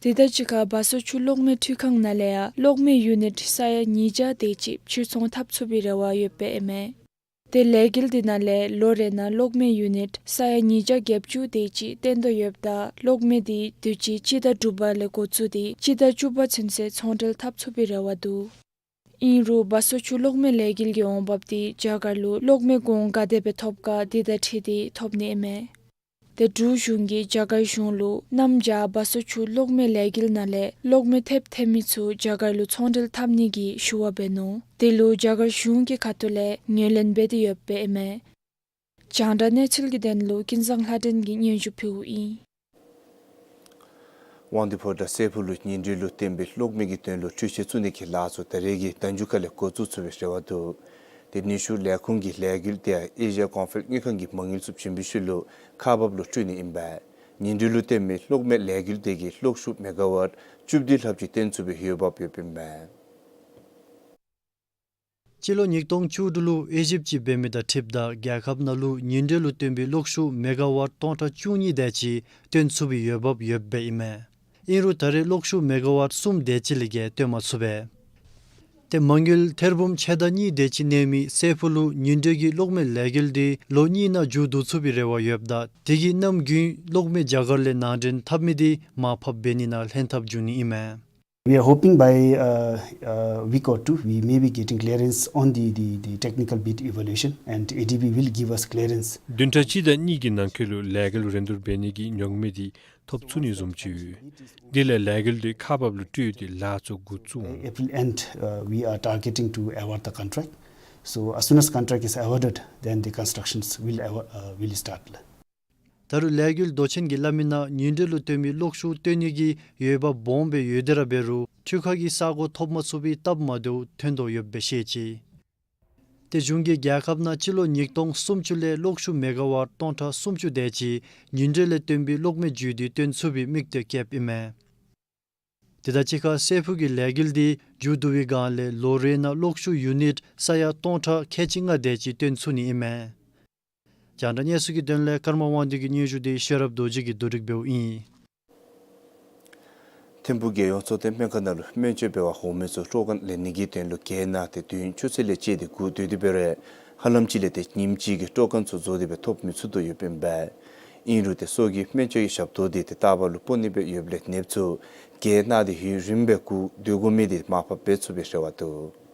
དེ་དང་གཅིག་ཁར་བ་སོ་ཆུ་གློག་མེ་འཕྲུལ་ཁང་ནང་ལས་ཡང་གློག་མེ་ཡུ་ནིཊ་ས་ཡ་ཉིས་བརྒྱ་དེ་ཅིག་ཕྱིར་ཚོང་འཐབ་ཚུགས་པའི་རེ་བ་ཡོདཔ་ཨིན་མས། ཏེ་ལས་འགུལ་དེ་ནང་ལས་ལོ་རེ་ནང་གློག་མེ་ཡུ་ནིཊ་ས་ཡ་ཉིས་བརྒྱ་བརྒྱད་ཅུ་དེ་ཅིག་བཏོན་དོ་ཡོདཔ་ད་གློག་མེ་དེ་དུས་ཅི་སྤྱི་ཟླ་དྲུག་པ་ལས་འགོ་བཙུགས་ཏེ་སྤྱི་ཟླ་བཅུ་པ་ཚུན་ཚོད་ཚོང་འབྲེལ་འཐབ་ཚུགས་པའི་རེ་བ་འདུག། ཨིན་རུང་བ་སོ་ཆུ་གློག་མེ་ལས་འགུལ་གྱི་འོང་འབབ་དེ་རྒྱ་གར་ལུ་གློག་མེ་གོང་ག་དེ་སྦེ་ཐོབ་ག་དེ་དང་འཁྲིལ་ཏེ་ཐོབ་ནི་ཨིན་མས། ཏེ་འབྲུག་གཞུང་གིས་རྒྱ་གར་གཞུང་ལུ་གནམ་བྱཱར་བ་སོ་ཆུ་གློག་མེ་ལས་འགུལ་ནང་ལས་གློག་མེ་ཐེབས་ཐོན་མི་ཚུ་རྒྱ་གར་ལུ་ཚོང་འབྲེལ་འཐབ་ནི་གི་ཞུ་བ་འབད་ནུག། དེ་ལུ་རྒྱ་གར་གཞུང་གི་ཁ་ཐུག་ལས་ངོས་ལེན་འབད་དེ་ཡོདཔ་ཨིན་མས། རྒྱང་བསྒྲགས་གནས་ཚུལ་གྱི་དོན་ལུ་ཀུན་བཟང་ལྷ་སྒྲོན་གྱིས་སྙན་ཞུ་ཕུལཝ་ཨིན། དབང་འདུས་ཕོ་བྲང་སྲས་ཕུག་ལུ་ཉིན་དྲོད་ལུ་བརྟེན་པའི་གློག་མེ་གི་དོན་ལུ་འཕྲུལ་ཆས་བཙུགས་ནི་གི་ལཱ་ཚུ་ད་རེས་ཀྱི་ཟླ་མཇུག་ཁ་ལས་འགོ་བཙུགས་ཚུགས་པའི་རེ་བ་འདུག། ཏེ་ནུས་ཤུགས་ལས་ཁུངས་ཀྱི་ལས་འགུལ་དེ་ཡང་ཨེ་ཤི་ཡ་ཀོང་ཧྥལ་དངུལ་ཁང་གི་མ་དངུལ་ཚུ་བྱིན་པའི་ཤུལ་ལུ་ཁག་འབགཔ་ལུ་སྤྲོད་ནི་ཨིན་པས། ཉིན་དྲོད་ལུ་བརྟེན་མི་གློག་མེ་ལས་འགུལ་དེ་གིས་གློག་ཤུགས་མེ་ག་ཝཊ་བཅུ་བདུན་ལྷགཔ་ཅིག་བཏོན་ཚུགས་པའི་འོས་འབབ་ཡོདཔ་ཨིན་པས། སྤྱི་ལོ་ཉིས་སྟོང་བཅུ་དྲུག་ལུ་ཨི་ཇིབ་ཅིག་འབད་མི་དང་འཁྲིལཝ་ད་རྒྱལ་ཁབ་ནང་ལུ་ཉིན་དྲོད་ལུ་བཏོན་པའི་གློག་ཤུགས་མེ་ག་ཝཊ་སྟོང་ཕྲག་བཅུ་གཉིས་དེ་ཅིག་བཏོན་ཚུགས་པའི་འོས་འབབ་ཡོདཔ་ཨིན་མས། ཨིན་རུང་ད་རེས་གློག་ཤུགས་མེ་ག་ཝཊ་གསུམ་དེ་ཅིག་ལས་བརྒལ་བཏོན་མ་ཚུགས་པས། ཏེ་མ་དངུལ་ཐེར་འབུམ་ཕྱེད་དང་གཉིས་དེ་ཅིག་གནས་མི་སྲས་ཕུག་ལུ་ཉིན་དྲོད་ཀྱི་གློག་མེ་ལས་འགུལ་དེ་ལོ་གཉིས་ནང་མཇུག་བསྡུ་ཚུགས་པའི་རེ་བ་ཡོདཔ་ད་དེ་གིས་གནམ་དགུན་གློག་མེ་རྒྱ་གར་ལས་ནང་འདྲེན་འཐབ་མི་དེ་མར་ཕབ་འབད་ནི་ནང་ལྷན་ཐབས་འབྱུང་ནི་ཨིན་མས། We are hoping by, uh, a week or two, we may be getting clearance on the, the, the technical bid evaluation, and A D B will give us clearance. བདུན་ཕྲག་གཅིག་དང་གཉིས་ཀྱི་ནང་འཁོད་ལུ་ལས་འགུལ་རིན་བསྡུར་འབད་ནི་གི་མྱོང་མེད་དེ་ཐོབ་ཚུགས་ནི་བཟུམ་ཅིག་ཡོད། དེ་ལས་ལས་འགུལ་དེ་ཁག་འབགཔ་ལུ་སྤྲོད་དེ་ལཱ་ཚུ་འགོ་བཙུགས་འོང་། April end, uh, we are targeting to award the contract. So as soon as contract is awarded, then the constructions will awa-, uh, will start. ད་རུང་ལས་འགུལ་མདོ་ཆེན་གྱིས་སླབ་མི་ནང་ཉིན་དྲོད་ལུ་བཏོན་མི་གློག་ཤུགས་བཏོན་ནི་གི་འོས་འབབ་སྦོམ་སྦེ་ཡོད་དེ་ར་འབད་རུང་འཕྲུལ་ཁང་གི་ས་གོ་ཐོབ་མ་ཚུགས་པའི་སྟབས་མ་བདེཝ་ཐོན་དོ་ཡོདཔ་སྦེ་བཤད་ཅི། ཏེ་གཞུང་གིས་རྒྱལ་ཁབ་ནང་སྤྱི་ལོ་ཉིས་སྟོང་སུམ་ཅུ་ལས་གློག་ཤུགས་མེ་ག་ཝཊ་སྟོང་ཕྲག་སུམ་ཅུ་དེ་ཅིག་ཉིན་དྲོད་ལས་བཏོན་པའི་གློག་མེ་བརྒྱུད་དེ་བཏོན་ཚུགས་པའི་དམིགས་གཏད་བསྐྱེདཔ་ཨིན་མས། དེ་དང་གཅིག་ཁར་སྲས་ཕུག་གི་ལས་འགུལ་དེ་མཇུག་བསྡུ་བའི་སྒང་ལས་ལོ་རེ་ནང་གློག་ཤུགས་ཡུ་ནིཊ་ས་ཡ་སྟོང་ཕྲག་ཁལ་གཅིག་ལྔ་དེ་ཅིག་བཏོན་ཚུགས་ནི་ཨིན་མས། རྒྱང་བསྒྲགས་གནས་ཚུལ་གྱི་དོན་ལས་ཀརྨ་དབང་འདུས་ཀྱི་སྙན་ཞུ་དེ་ཤེས་རབ་རྡོ་རྗེ་གིས་བསྡུ་སྒྲིག་འབདཝ་ཨིན། ཐིམ་ཕུག་རྒྱལ་ཡོངས་གཙོ་བསྟེན་སྨན་ཁང་ནང་ལུ་སྨན་བཅོས་འབད་བར་འོང་མི་ཚུ་སྤྲོ་ཁང་ལེན་ནི་གི་དོན་ལུ་རྒྱལ་ནང་ཏེ་དུས་ཡུན་ཆུ་ཚོད་ལས་བཅད་དེ་སྒུག་སྡོད་དེ་འབད་རུང་ཧ་ལམ་ཅིག་ལས་ཏེ་ཉིནམ་གཅིག་གི་སྤྲོ་ཁང་ཚུ་རྫོགས་ཏེ་སྦེ་ཐོབ་མི་ཚུགས་དོ་ཡོདཔ་ཨིན་པས། ཨིན་རུང་ཏེ་སོ་གི་སྨན་བཅོས་ཀྱི་ཞབས་ཏོག་དེ་ཏེ་རྟག་པ་ལུ་སྤོ་ནི་སྦེ་ཡོདཔ་ལས་ནདཔ་ཚུ་རྒྱལ་ནང་ཏེ་ཡུན་རིངམོ་སྦེ་སྒུག་སྡོད་དགོ་མི་དེ་མར་ཕབ་འབད་ཚུགས་པའི་རེ་བ་འདུག།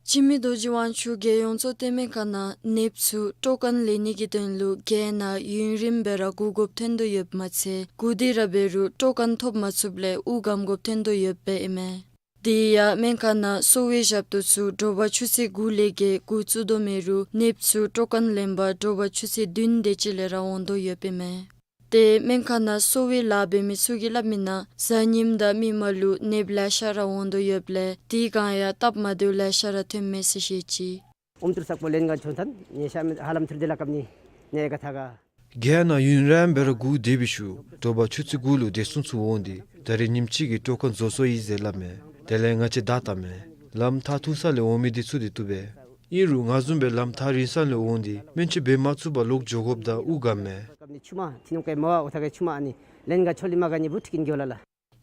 འཆི་མེད་རྡོ་རྗེ་དབང་ཕྱུག་རྒྱལ་ཡོངས་གཙོ་བསྟེན་སྨན་ཁང་ནང་ནདཔ་ཚུ་སྤྲོ་ཁང་ལེན་ནི་གི་དོན་ལུ་རྒྱལ་ནང་ཡུན་རིངམོ་སྦེ་ར་སྒུག་དགོཔ་ཐོན་དོ་ཡོདཔ་མ་ཚད་སྒུག་སྟེ་ར་འབད་རུང་སྤྲོ་ཁང་ཐོབ་མ་ཚུགསཔ་ལས་དབུགས་སྒམ་དགོཔ་ཐོན་དོ་ཡོདཔ་ཨིན་མས། དེ་ཡང་སྨན་ཁང་ནང་གསོ་བའི་ཞབས་ཏོག་ཚུ་དྲོ་པ་ཆུ་ཚོད་དགུ་ལས་བརྒལ་འགོ་བཙུགས་དོ་མེད་རུང་ནདཔ་ཚུ་སྤྲོ་ཁང་ལེན་པར་དྲོ་པ་ཆུ་ཚོད་བདུན་དེ་ཅིག་ལས་ར་འོང་དོ་ཡོདཔ་ཨིན་མས། ཏེ་སྨན་ཁང་ནང་གསོ་བའི་ལཱ་འབད་མི་ཚུ་གིས་སླབ་མི་ནང་གཟའ་ཉིམ་དང་མིག་དམར་ལུ་ནདཔ་ལེ་ཤ་ར་འོང་དོ་ཡོདཔ་ལས་དེ་སྒང་ཡང་སྟབས་མ་བདེཝ་ལེ་ཤ་ར་ཐོནམ་མས་ཟེར་བཤད་ཅི། ཨོམ་ཏུར་སག་པོ་ལེན་ག་འགྱོ་ཐངས་ནི་ཤ་མི་ཧ་ལམ་ཐུར་དེ་ལ་ཀབ་ནི་ནི་ག་ཐ་ག། རྒྱལ་ནང་ཡུན་རིངམོ་སྦེ་ར་སྒུག་སྡོད་པའི་ཤུལ་དྲོ་པ་ཆུ་ཚོད་དགུ་ལུ་བདེ་སྲུང་ཚུ་འོང་སྟེ་ད་རིས་ཉིནམ་གཅིག་གི་སྤྲོ་ཁང་བཟོ་སོ་ཡི་ཟེར་སླབ་མས། དེ་ལས་ང་བཅས་བདའ་བཏངམ་མས། ལམ་ཐག་ཐུང་ས་ལས་འོང་མི་འདི་ཚུ་འདི་བཏུབ་པས། ཨིན་རུང་ང་བཟུམ་སྦེ་ལམ་ཐག་རིང་ས་ལས་འོང་སྟེ་སྨན་བཅོས་འབད་མ་ཚུགས་པར་ལོག་འགྱོ་དགོཔ་ད་དབུགས་དགའ་མས། ཀབ་ནི་ཆུ་མ་ཐི་ནོང་ཀེ་མ་བ་འོ་ཐ་ཀེ་ཆུ་མ་ཨ་ནི་ལེན་ག་ཆོ་ལི་མ་ག་ནི་བུ་ཁྲིད་ཀིན་འགྱོ་ལ་ལ།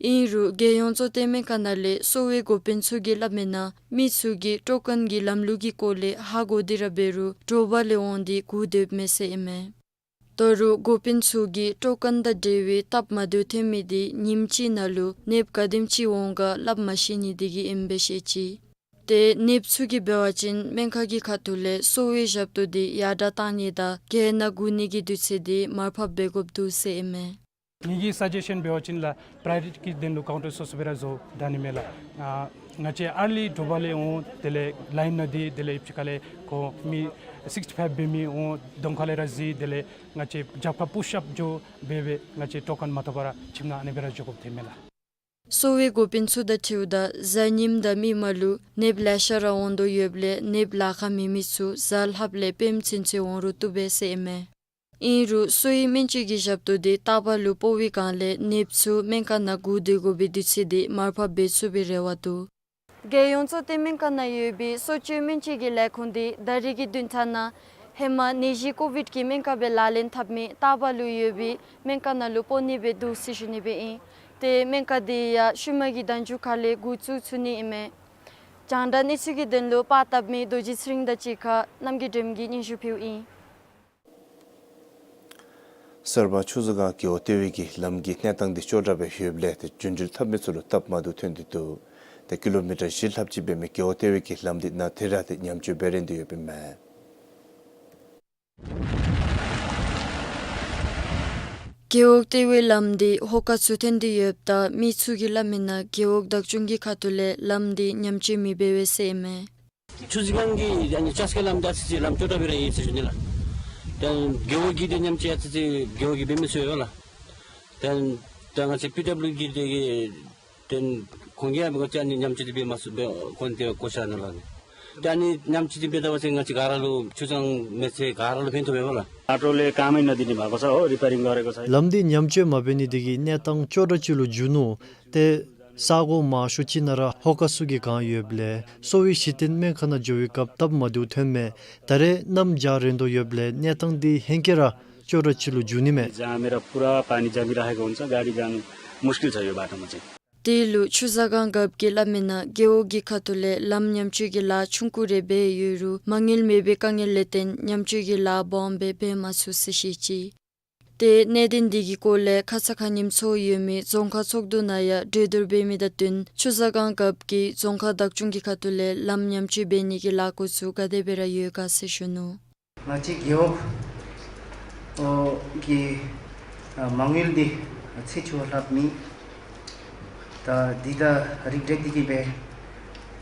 ཨིན་རུང་རྒྱལ་ཡོངས་གཙོ་བསྟེན་སྨན་ཁང་ནང་ལས་གསོ་བའི་འགོ་དཔོན་ཚུ་གིས་སླབ་མི་ནང་མི་ཚུ་གིས་སྤྲོ་ཁང་གི་ལམ་ལུགས་ཀྱི་སྐོར་ལས་ཧ་གོ་སྟེ་ར་འབད་རུང་དྲོ་པ་ལས་འོང་སྟེ་སྒུག་སྡོདཔ་མས་ཟེར་ཨིན་མས། ད་རུང་འགོ་དཔོན་ཚུ་གིས་སྤྲོ་ཁང་དང་འབྲེལ་བའི་སྟབས་མ་བདེཝ་ཐོན་མི་འདི་ཉིནམ་གཅིག་ནང་ལུ་ནདཔ་ག་དེམ་ཅིག་འོང་ག་སླབ་མ་ཤེས་ནི་དེ་གིས་ཨིནམ་སྦེ་བཤད་ཅི། ཏེ་ནདཔ་ཚུ་གིས་འབད་བ་ཅིན་སྨན་ཁང་གི་ཁ་ཐུག་ལས་གསོ་བའི་ཞབས་ཏོག་འདི་ཡར་དྲག་བཏང་ནི་དང་རྒྱལ་ནང་སྒུག་ནི་གི་དུས་ཚོད་འདི་མར་ཕབ་འབད་དགོཔ་འདུག་ཟེར་ཨིན་མས། ངེ་གི་སཱ་ཇེ་ཤཱན་འབད་བ་ཅིན་ལགས་པྲའི་ཡོ་རི་ཊི་གི་དོན་ལུ་ཀའུན་ཊར་སོ་སོ་སྦེ་ར་བཟོ་ད་ནི་མས་ལགས། ཨ་ང་བཅས་ཨར་ལི་དྲོ་པ་ལས་འོང་དེ་ལས་ལཱའིན་ནང་འདི་དེ་ལས་ཡིབ་ཅི་ཁ་ལས་ཁོང་མི་སིགསི་ཊི་ཕའིབ་འབད་མི་འོང་གདོང་ཁ་ལས་ར་གཟིགས། དེ་ལས་ང་བཅས་རྒྱབ་ཁར་པུཤ་ཨཔ་འགྱོ་འབད་འབད་ང་བཅས་སྤྲོ་ཁང་མ་ཐོབ་པར་ར་ཁྱིམ་ནང་ཨ་ནི་སྦེ་ར་འགྱོ་དགོཔ་ཐོནམ་མས་ལགས། གསོ་བའི་འགོ་དཔོན་ཚུ་དང་འཁྲིལཝ་ད་གཟའ་ཉིམ་དང་མིག་དམར་ལུ་ནདཔ་ལེ་ཤ་ར་འོང་དོ་ཡོདཔ་ལས་ནདཔ་ལཱ་ཁག་མེད་མི་ཚུ་གཟའ་ལྷགཔ་ལས་སྤེནམ་ཚུན་ཚོད་འོང་རུང་བཏུབ་པས་ཟེར་ཨིན་མས། ཨིན་རུང་གསོ་བའི་སྨན་བཅོས་ཀྱི་ཞབས་ཏོག་འདི་རྟག་པ་ལུ་སྤོ་བའི་སྒང་ལས་ནདཔ་ཚུ་སྨན་ཁང་ནང་སྒུག་སྡོད་དགོ་པའི་དུས་ཚོད་འདི་མར་ཕབ་འབད་ཚུགས་པའི་རེ་བ་འདུག། རྒྱལ་ཡོངས་གཙོ་བསྟེན་སྨན་ཁང་ནང་ཡོད་པའི་གསོ་བཅོས་སྨན་བཅོས་ཀྱི་ལས་ཁུངས་འདི་ད་རིས་ཀྱི་བདུན་ཕྲག་ནང་ཧེ་མ་ནད་གཞི་ཀོ་ཝིཌ་ཀྱི་སྨན་ཁང་སྦེ་ལག་ལེན་འཐབ་མི་རྟག་པ་ལུ་ཡོད་པའི་སྨན་ཁང་ནང་ལུ་སྤོ་ནི་སྦེ་འདུག་ཟེར་ཞུ་ནི་སྦེ་ཨིན། ཏེ་སྨན་ཁང་འདི་ཡང་ཤུལ་མ་གི་ཟླཝ་མཇུག་ཁ་ལས་འགོ་བཙུགས་ཚུགས་ནི་ཨིན་མས། རྒྱང་བསྒྲགས་གནས་ཚུལ་གྱི་དོན་ལུ་པར་བཏབ་མི་རྡོ་རྗེ་ཚེ་རིང་དང་གཅིག་ཁར་རྣམ་རྒྱལ་སྒྲོལ་མ་གིས་སྙན་ཞུ་ཕུལཝ་ཨིན། གསར་སྤང་ཆུ་ཟ་སྒང་རྒེད་འོག་ལྟེ་བའི་གི་ལམ་གྱི་གནས་སྟངས་འདི་ཅོག་འཐདཔ་སྦེ་ཡོདཔ་ལས་ཏེ་རྒྱུན་འགྲུལ་འཐབ་མི་ཚུ་ལུ་སྟབས་མ་བདེཝ་ཐོན་ཏེ་འདུག། ཏེ་ཀི་ལོ་མི་ཊར་བཞི་ལྷགཔ་ཅིག་འབད་མི་རྒེད་འོག་ལྟེ་བའི་གི་ལམ་འདི་ནཱ་ཐད་རི་ཏེ་ཉམས་བཅོས་འབད་རན་ཏེ་ཡོདཔ་ཨིན་མས། རྒེད་འོག་ལྟེ་བའི་ལམ་འདི་ཧོ་ཀ་ཚུ་ཐོན་ཏེ་ཡོདཔ་ད་མི་ཚུ་གིས་སླབ་མི་ནང་རྒེད་འོག་བདག་སྐྱོང་གི་ཁ་ཐུག་ལས་ལམ་འདི་ཉམས་བཅོས་མི་འབད་བས་ཟེར་ཨིན་མས། ཆུ་ཟ་སྒང་གི་ཨ་ནི་ཅ་སྐའི་ལམ་འདི་ཨ་ཙི་ཅིག་ལམ་ཅོག་འཐདཔ་སྦེ་ར་ཡོད་ཟེར་ཞུ་ནི་ལགས། ཏེ་རྒེད་འོག་གི་འདི་ཉམས་བཅོས་ཨ་ཙི་ཅིག་རྒེད་འོག་གིས་འབད་མི་ཚུགས་ཡོད་ལགས། ཏེ་ཏེ་ང་བཅས་པི་ཌབ་ལུ་གི་འདི་གིས་ཏེ་ཁོང་གིས་ཡང་ང་བཅས་ཨ་ནི་ཉམས་བཅོས་འདི་འབད་མ་ཚུགས་པས་ཁོང་ཏེ་བཀོ་བཞག་ནུག་ལགས། ཏེ་ཨ་ནི་ཉམས་བཅོས་འདི་འབད་ད་པ་ཅིན་ང་བཅས་ག་ར་ལུ་ཆུ་ཚང་མེད་ཚེ་ག་ར་ལུ་ཕན་ཐོགས་པས་ལགས། बाटोले कामै नदिने भएको छ हो, रिपेयरिङ गरेको छ। ལམ་འདི་ཉམས་བཅོས་མ་འབད་ནི་དེ་གིས་གནས་སྟངས་ཅོག་འཐདཔ་ཅིག་ལུ་འགྱུར་ནུག། ཏེ་ས་གོ་མང་ཤོས་ཅིག་ནང་ར་ཧོ་ཀ་ཚུ་གིས་གང་ཡོདཔ་ལས་གསོ་བའི་གཞི་རྟེན་སྨན་ཁང་ནང་འགྱོ་བའི་སྐབས་སྟབས་མ་བདེཝ་ཐོནམ་མས། ད་རེས་གནམ་བྱཱར་རན་དོ་ཡོདཔ་ལས་གནས་སྟངས་འདི་ཧེང་སྐལ་ར་ཅོག་འཐདཔ་ཅིག་ལུ་འགྱུར་ནི་མས། जहाँ मेरा पूरा पानी जमिरहेको हुन्छ, गाडी जानु मुस्किल छ यो बाटोमा चाहिँ। དེ་ལུ་ཆུ་ཟ་སྒང་རྒཔོ་གིས་སླབ་མི་ནང་རྒེད་འོག་གི་ཁ་ཐུག་ལས་ལམ་ཉམས་བཅོས་ཀྱི་ལཱ་ཆུང་ཀུ་རེ་འབད་ཡོད་རུང་མ་དངུལ་མེད་པའི་དཀའ་ངལ་ལས་བརྟེན་ཉམས་བཅོས་ཀྱི་ལཱ་སྦོམ་སྦེ་འབད་མ་ཚུགས་ཟེར་བཤད་ཅི། ཏེ་གནད་དོན་འདི་གི་སྐོར་ལས་ཁ་ཙ་ཁ་ཉིནམ་ཚོགས་ཡོད་མི་རྫོང་ཁག་ཚོགས་འདུ་ནང་ཡང་གྲོས་བསྡུར་འབད་མི་དང་བསྟུན་ཆུ་ཟ་སྒང་རྒཔོ་གིས་རྫོང་ཁག་བདག་སྐྱོང་གི་ཁ་ཐུག་ལས་ལམ་ཉམས་བཅོས་འབད་ནི་གི་ལཱ་འགོ་བཙུགས་ག་དེ་སྦེ་ར་ཡོད་ག་ཟེར་ཞུ་ནུག། ང་བཅས་རྒེད་འོག་ཨོ་གི་ཨ་མ་དངུལ་འདི་ཚེས་བཅུ་ལྷགཔ་མེད། ད་འདི་ད་རིགས་འགྲེ་འདི་གིས་སྦེ་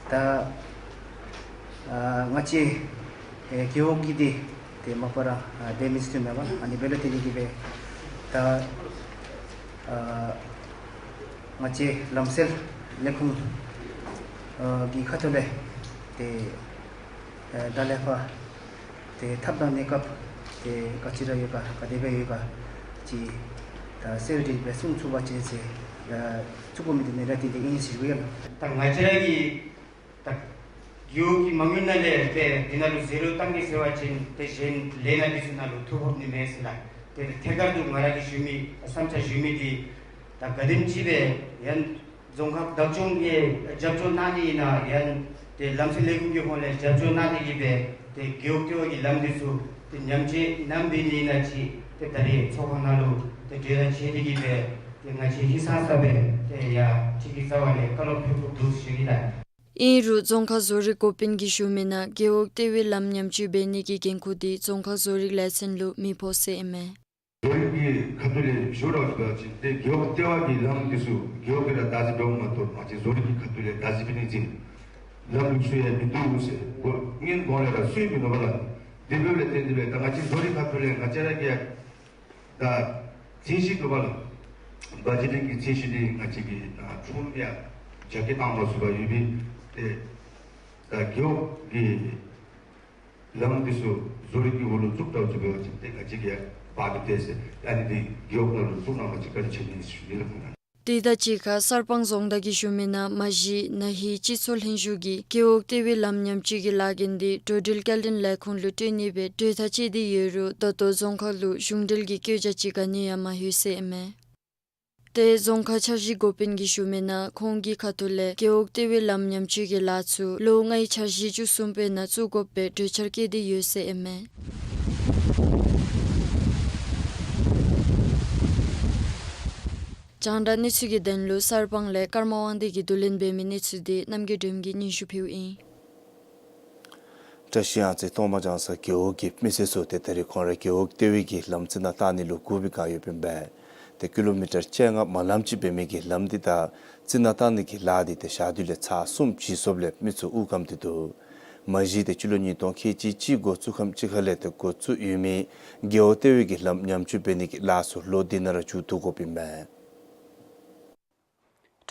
ད་ཨ་ང་བཅས་ཨེ་རྒེད་འོག་གི་འདི་ཏེ་མ་པ་ར་ཨ་འབད་མི་ཚུགས་མས་པ། ཨ་ནི་འབད་ལོ་དེ་ནི་གིས་སྦེ་ད་ཨ་ང་བཅས་ལམ་སེལ་ལས་ཁུངས་ཨ་གི་ཁ་ཐུག་ལས་ཏེ་ཨ་ད་ལས་ཕར་ཏེ་ཐབས་དང་གནས་སྐབས་ཏེ་ག་ཅི་ར་ཡོད་ག་ག་དེ་སྦེ་ཡོད་ག་ཅིག་ད་གསལ་སྒྲིག་སྦེ་གསུང་ཚུགས་པ་ཅིན་ཟེར་ཨ་ཚུགས་དགོ་མི་འདི་ནི་ར་ཏེ་འདི་ཨིན་ཟེར་ཞུ་ཡི་ལགས། ད་ང་བཅས་ར་གི་ད་རྒེད་འོག་གི་མ་དངུལ་ནང་ལས་ཏེ་འདི་ནང་ལུ་ཟད་འགྲོ་བཏང་གེ་ཟེར་བ་ཅིན་ཏེ་གཞན་ལས་སྣ་འདི་ཚུ་ནང་ལུ་ཐོ་ཕོག་ནི་མས་ཟེར་ལགས། ཏེ་ཐད་ཀར་དུ་ང་ར་གིས་ཞུ་མི་བསམ་འཆར་ཞུ་མི་འདི་ད་ག་དེམ་ཅིག་སྦེ་ཡང་རྫོང་ཁག་བདག་སྐྱོང་གི་རྒྱབ་སྐྱོར་གནང་ནི་ཨིན་ན་ཡང་ཏེ་ལམ་སེལ་ལས་ཁུངས་ཀྱི་ཧོངས་ལས་རྒྱབ་སྐྱོར་གནང་ནི་གིས་སྦེ་ཏེ་རྒེད་འོག་ལྟེ་བ་གི་ལམ་འདི་ཚུ་ཏེ་ཉམས་བཅོས་གནང་འབད་ནི་ཨིན་ན་ཅིག་ཏེ་ད་རེས་ཚོགས་ཁང་ནང་ལུ་ཏེ་གྲོས་བསྡུར་བྱས་ཏེ་གིས་སྦེ་ཏེ་ང་བཅས་ཧིང་སངས་ས་སྦེ་ཏེ་ཡར་ཁྲི་གི་རྩ་བ་ལས་བཀའ་སློབ་ཕུལ་དགོཔ་འདུག་ཟེར་ཞུ་ནི་ལགས། ཨིན་རུང་རྫོང་ཁག་བཟོ་རིག་འགོ་དཔོན་གྱིས་ཞུ་མི་ནང་རྒེད་འོག་ལྟེ་བའི་ལམ་ཉམས་བཅོས་འབད་ནི་གི་འགན་ཁུར་འདི་རྫོང་ཁག་བཟོ་རིག་ལས་ཚན་ལུ་མི་ཕོག་ཟེར་ཨིན་མས། བོད་ཀྱི་ ཁ་ཐུག་ལས་ཞུ་རོགས་ཞུ་བ་ཅིན་ཏེ་རྒེད་འོག་ལྟེ་བ་གི་ལམ་འདི་ཚུ་རྒེད་འོག་གིས་ར་བདག་འཛིན་འབདཝ་མ་གཏོགས་ང་བཅས་བཟོ་རིག་གི་ཁ་ཐུག་ལས་བདག་འཛིན་འབད་ནི་ཅིག་ལམ་ལུགས་ཚུ་ཡང་མིན་འདུག་ཟེར། སྔོན་གོང་ལས་ར་སུ་ཡང་མིན་འདུག་པ་ལགས། དེ་འབདཝ་ལས་བརྟེན་ཏེ་སྦེ་ད་ང་བཅས་བཟོ་རིག་ཁ་ཐུག་ལས་ང་བཅས་ར་གིས་ཡང་ད་རྩིས་གཞི་འདུག་པ་ལགས། བ་ཇེཊ་གི་རྩིས་གཞི་འདི་ང་བཅས་ཀྱིས་ད་ཁྲོམ་ཡང་རྒྱ་སྐྱེད་བཏང་མ་ཚུགས་པར་ཡོད་པས། ཏེ་ད་རྒེད་འོག་གི་ལམ་འདི་ཚུ་བཟོ་རིག་གི་འོག་ལུ་བཙུགས་དྲགས་ཅིག་འབད་བ་ཅིན་ཏེ་ང་བཅས་ཀྱིས་འབག་སྟེ་ཟེར་ཨ་ནི་འདི་རྒེད་འོག་ནང་ལུ་བཙུགས་གནང་བ་ཅིན་བཀའ་དྲིན་ཆེ་ནི་ཞུ་ནི་ལགས། དེ་དང་གཅིག་ཁར་གསར་སྤང་རྫོང་བདག་གིས་ཞུ་མི་ནང་མ་གཞི་ན་ཧིང་སྤྱི་ཚོགས་ལྷན་བཞུགས་ཀྱིས་རྒེད་འོག་ལྟེ་བའི་ལམ་ཉམས་བཅོས་ཀྱི་ལཱ་འགན་འདི་འགྲོ་འགྲུལ་སྐྱེལ་འདྲེན་ལས་ཁུངས་ལུ་སྤྲོད་ནི་སྦེ་གྲོས་ཐག་བཅད་དེ་ཡོད་རུང་ད་ལྟོ་རྫོང་ཁག་ལུ་གཞུང་འབྲེལ་གྱི་བཀོད་རྒྱ་ཅིག་ག་ནི་ཡང་མ་ལྷོད་ཟེར་ཨིན་མས། ཏེ་རྫོང་ཁག་འཆར་གཞི་འགོ་དཔོན་གྱིས་ཞུ་མི་ནང་ཁོང་གི་ཁ་ཐུག་ལས་རྒེད་འོག་ལྟེ་བའི་ལམ་ཉམས་བཅོས་ཀྱི་ལཱ་ཚུ་ལོ་ལྔའི་འཆར་གཞི་བཅུ་གསུམ་པའི་ནང་བཙུགས་དགོཔ་སྦེ་གྲོས་འཆར་བཀོད་དེ་ཡོད་ཟེར་ཨིན་མས། རྒྱང་བསྒྲགས་གནས་ཚུལ་གྱི་དོན་ལུ་གསར་སྤང་ལས་ཀརྨ་དབང་འདུས་ཀྱིས་བསྡུ་ལེན་འབད་མི་གནས་ཚུལ་འདི་རྣམ་རྒྱལ་སྒྲོལ་མ་གིས་སྙན་ཞུ་ཕུལཝ་ཨིན། བཀྲ་ཤིས་གཡང་རྩེ་གཏོར་མ་ལྗང་ས་རྒེད་འོག་གི་མི་སེར་ཚུ་ཏེ་ད་རིས་ཁོང་ར་རྒེད་འོག་ལྟེ་བའི་གི་ལམ་རྩི་ནག་བཏང་ནི་ལུ་བསྒུགས་པའི་བསྒང་ཡོདཔ་ཨིན་པས། ཏེ་ཀི་ལོ་མི་ཊར་བཅོ་ལྔ་མ་ལམ་ཅིག་འབད་མི་གི་ལམ་འདི་ད་རྩི་ནག་བཏང་ནི་གི་ལཱ་འདི་ཏེ་ཞག་དུས་ལས་ཚར་གསུམ་ཅིག་སོངམ་ལས་མི་ཚུ་དབུགས་སྐམ་སྟེ་འདུག། མ་གཞི་ཏེ་སྤྱི་ལོ་ཉིས་སྟོང་ཁལ་གཅིག་གཅིག་འགོ་བཙུགས་ཁམས་ཅིག་ཁ་ལས་ཏེ་འགོ་བཙུགས་ཡོད་མི་རྒེད་འོག་ལྟེ་བའི་གི་ལམ་ཉམས་བཅོས་འབད་ནི་གི་ལཱ་ཚུ་ལོ་འདི་ནང་ར་མཇུག་བསྡུ་དགོཔ་ཨིན་མས།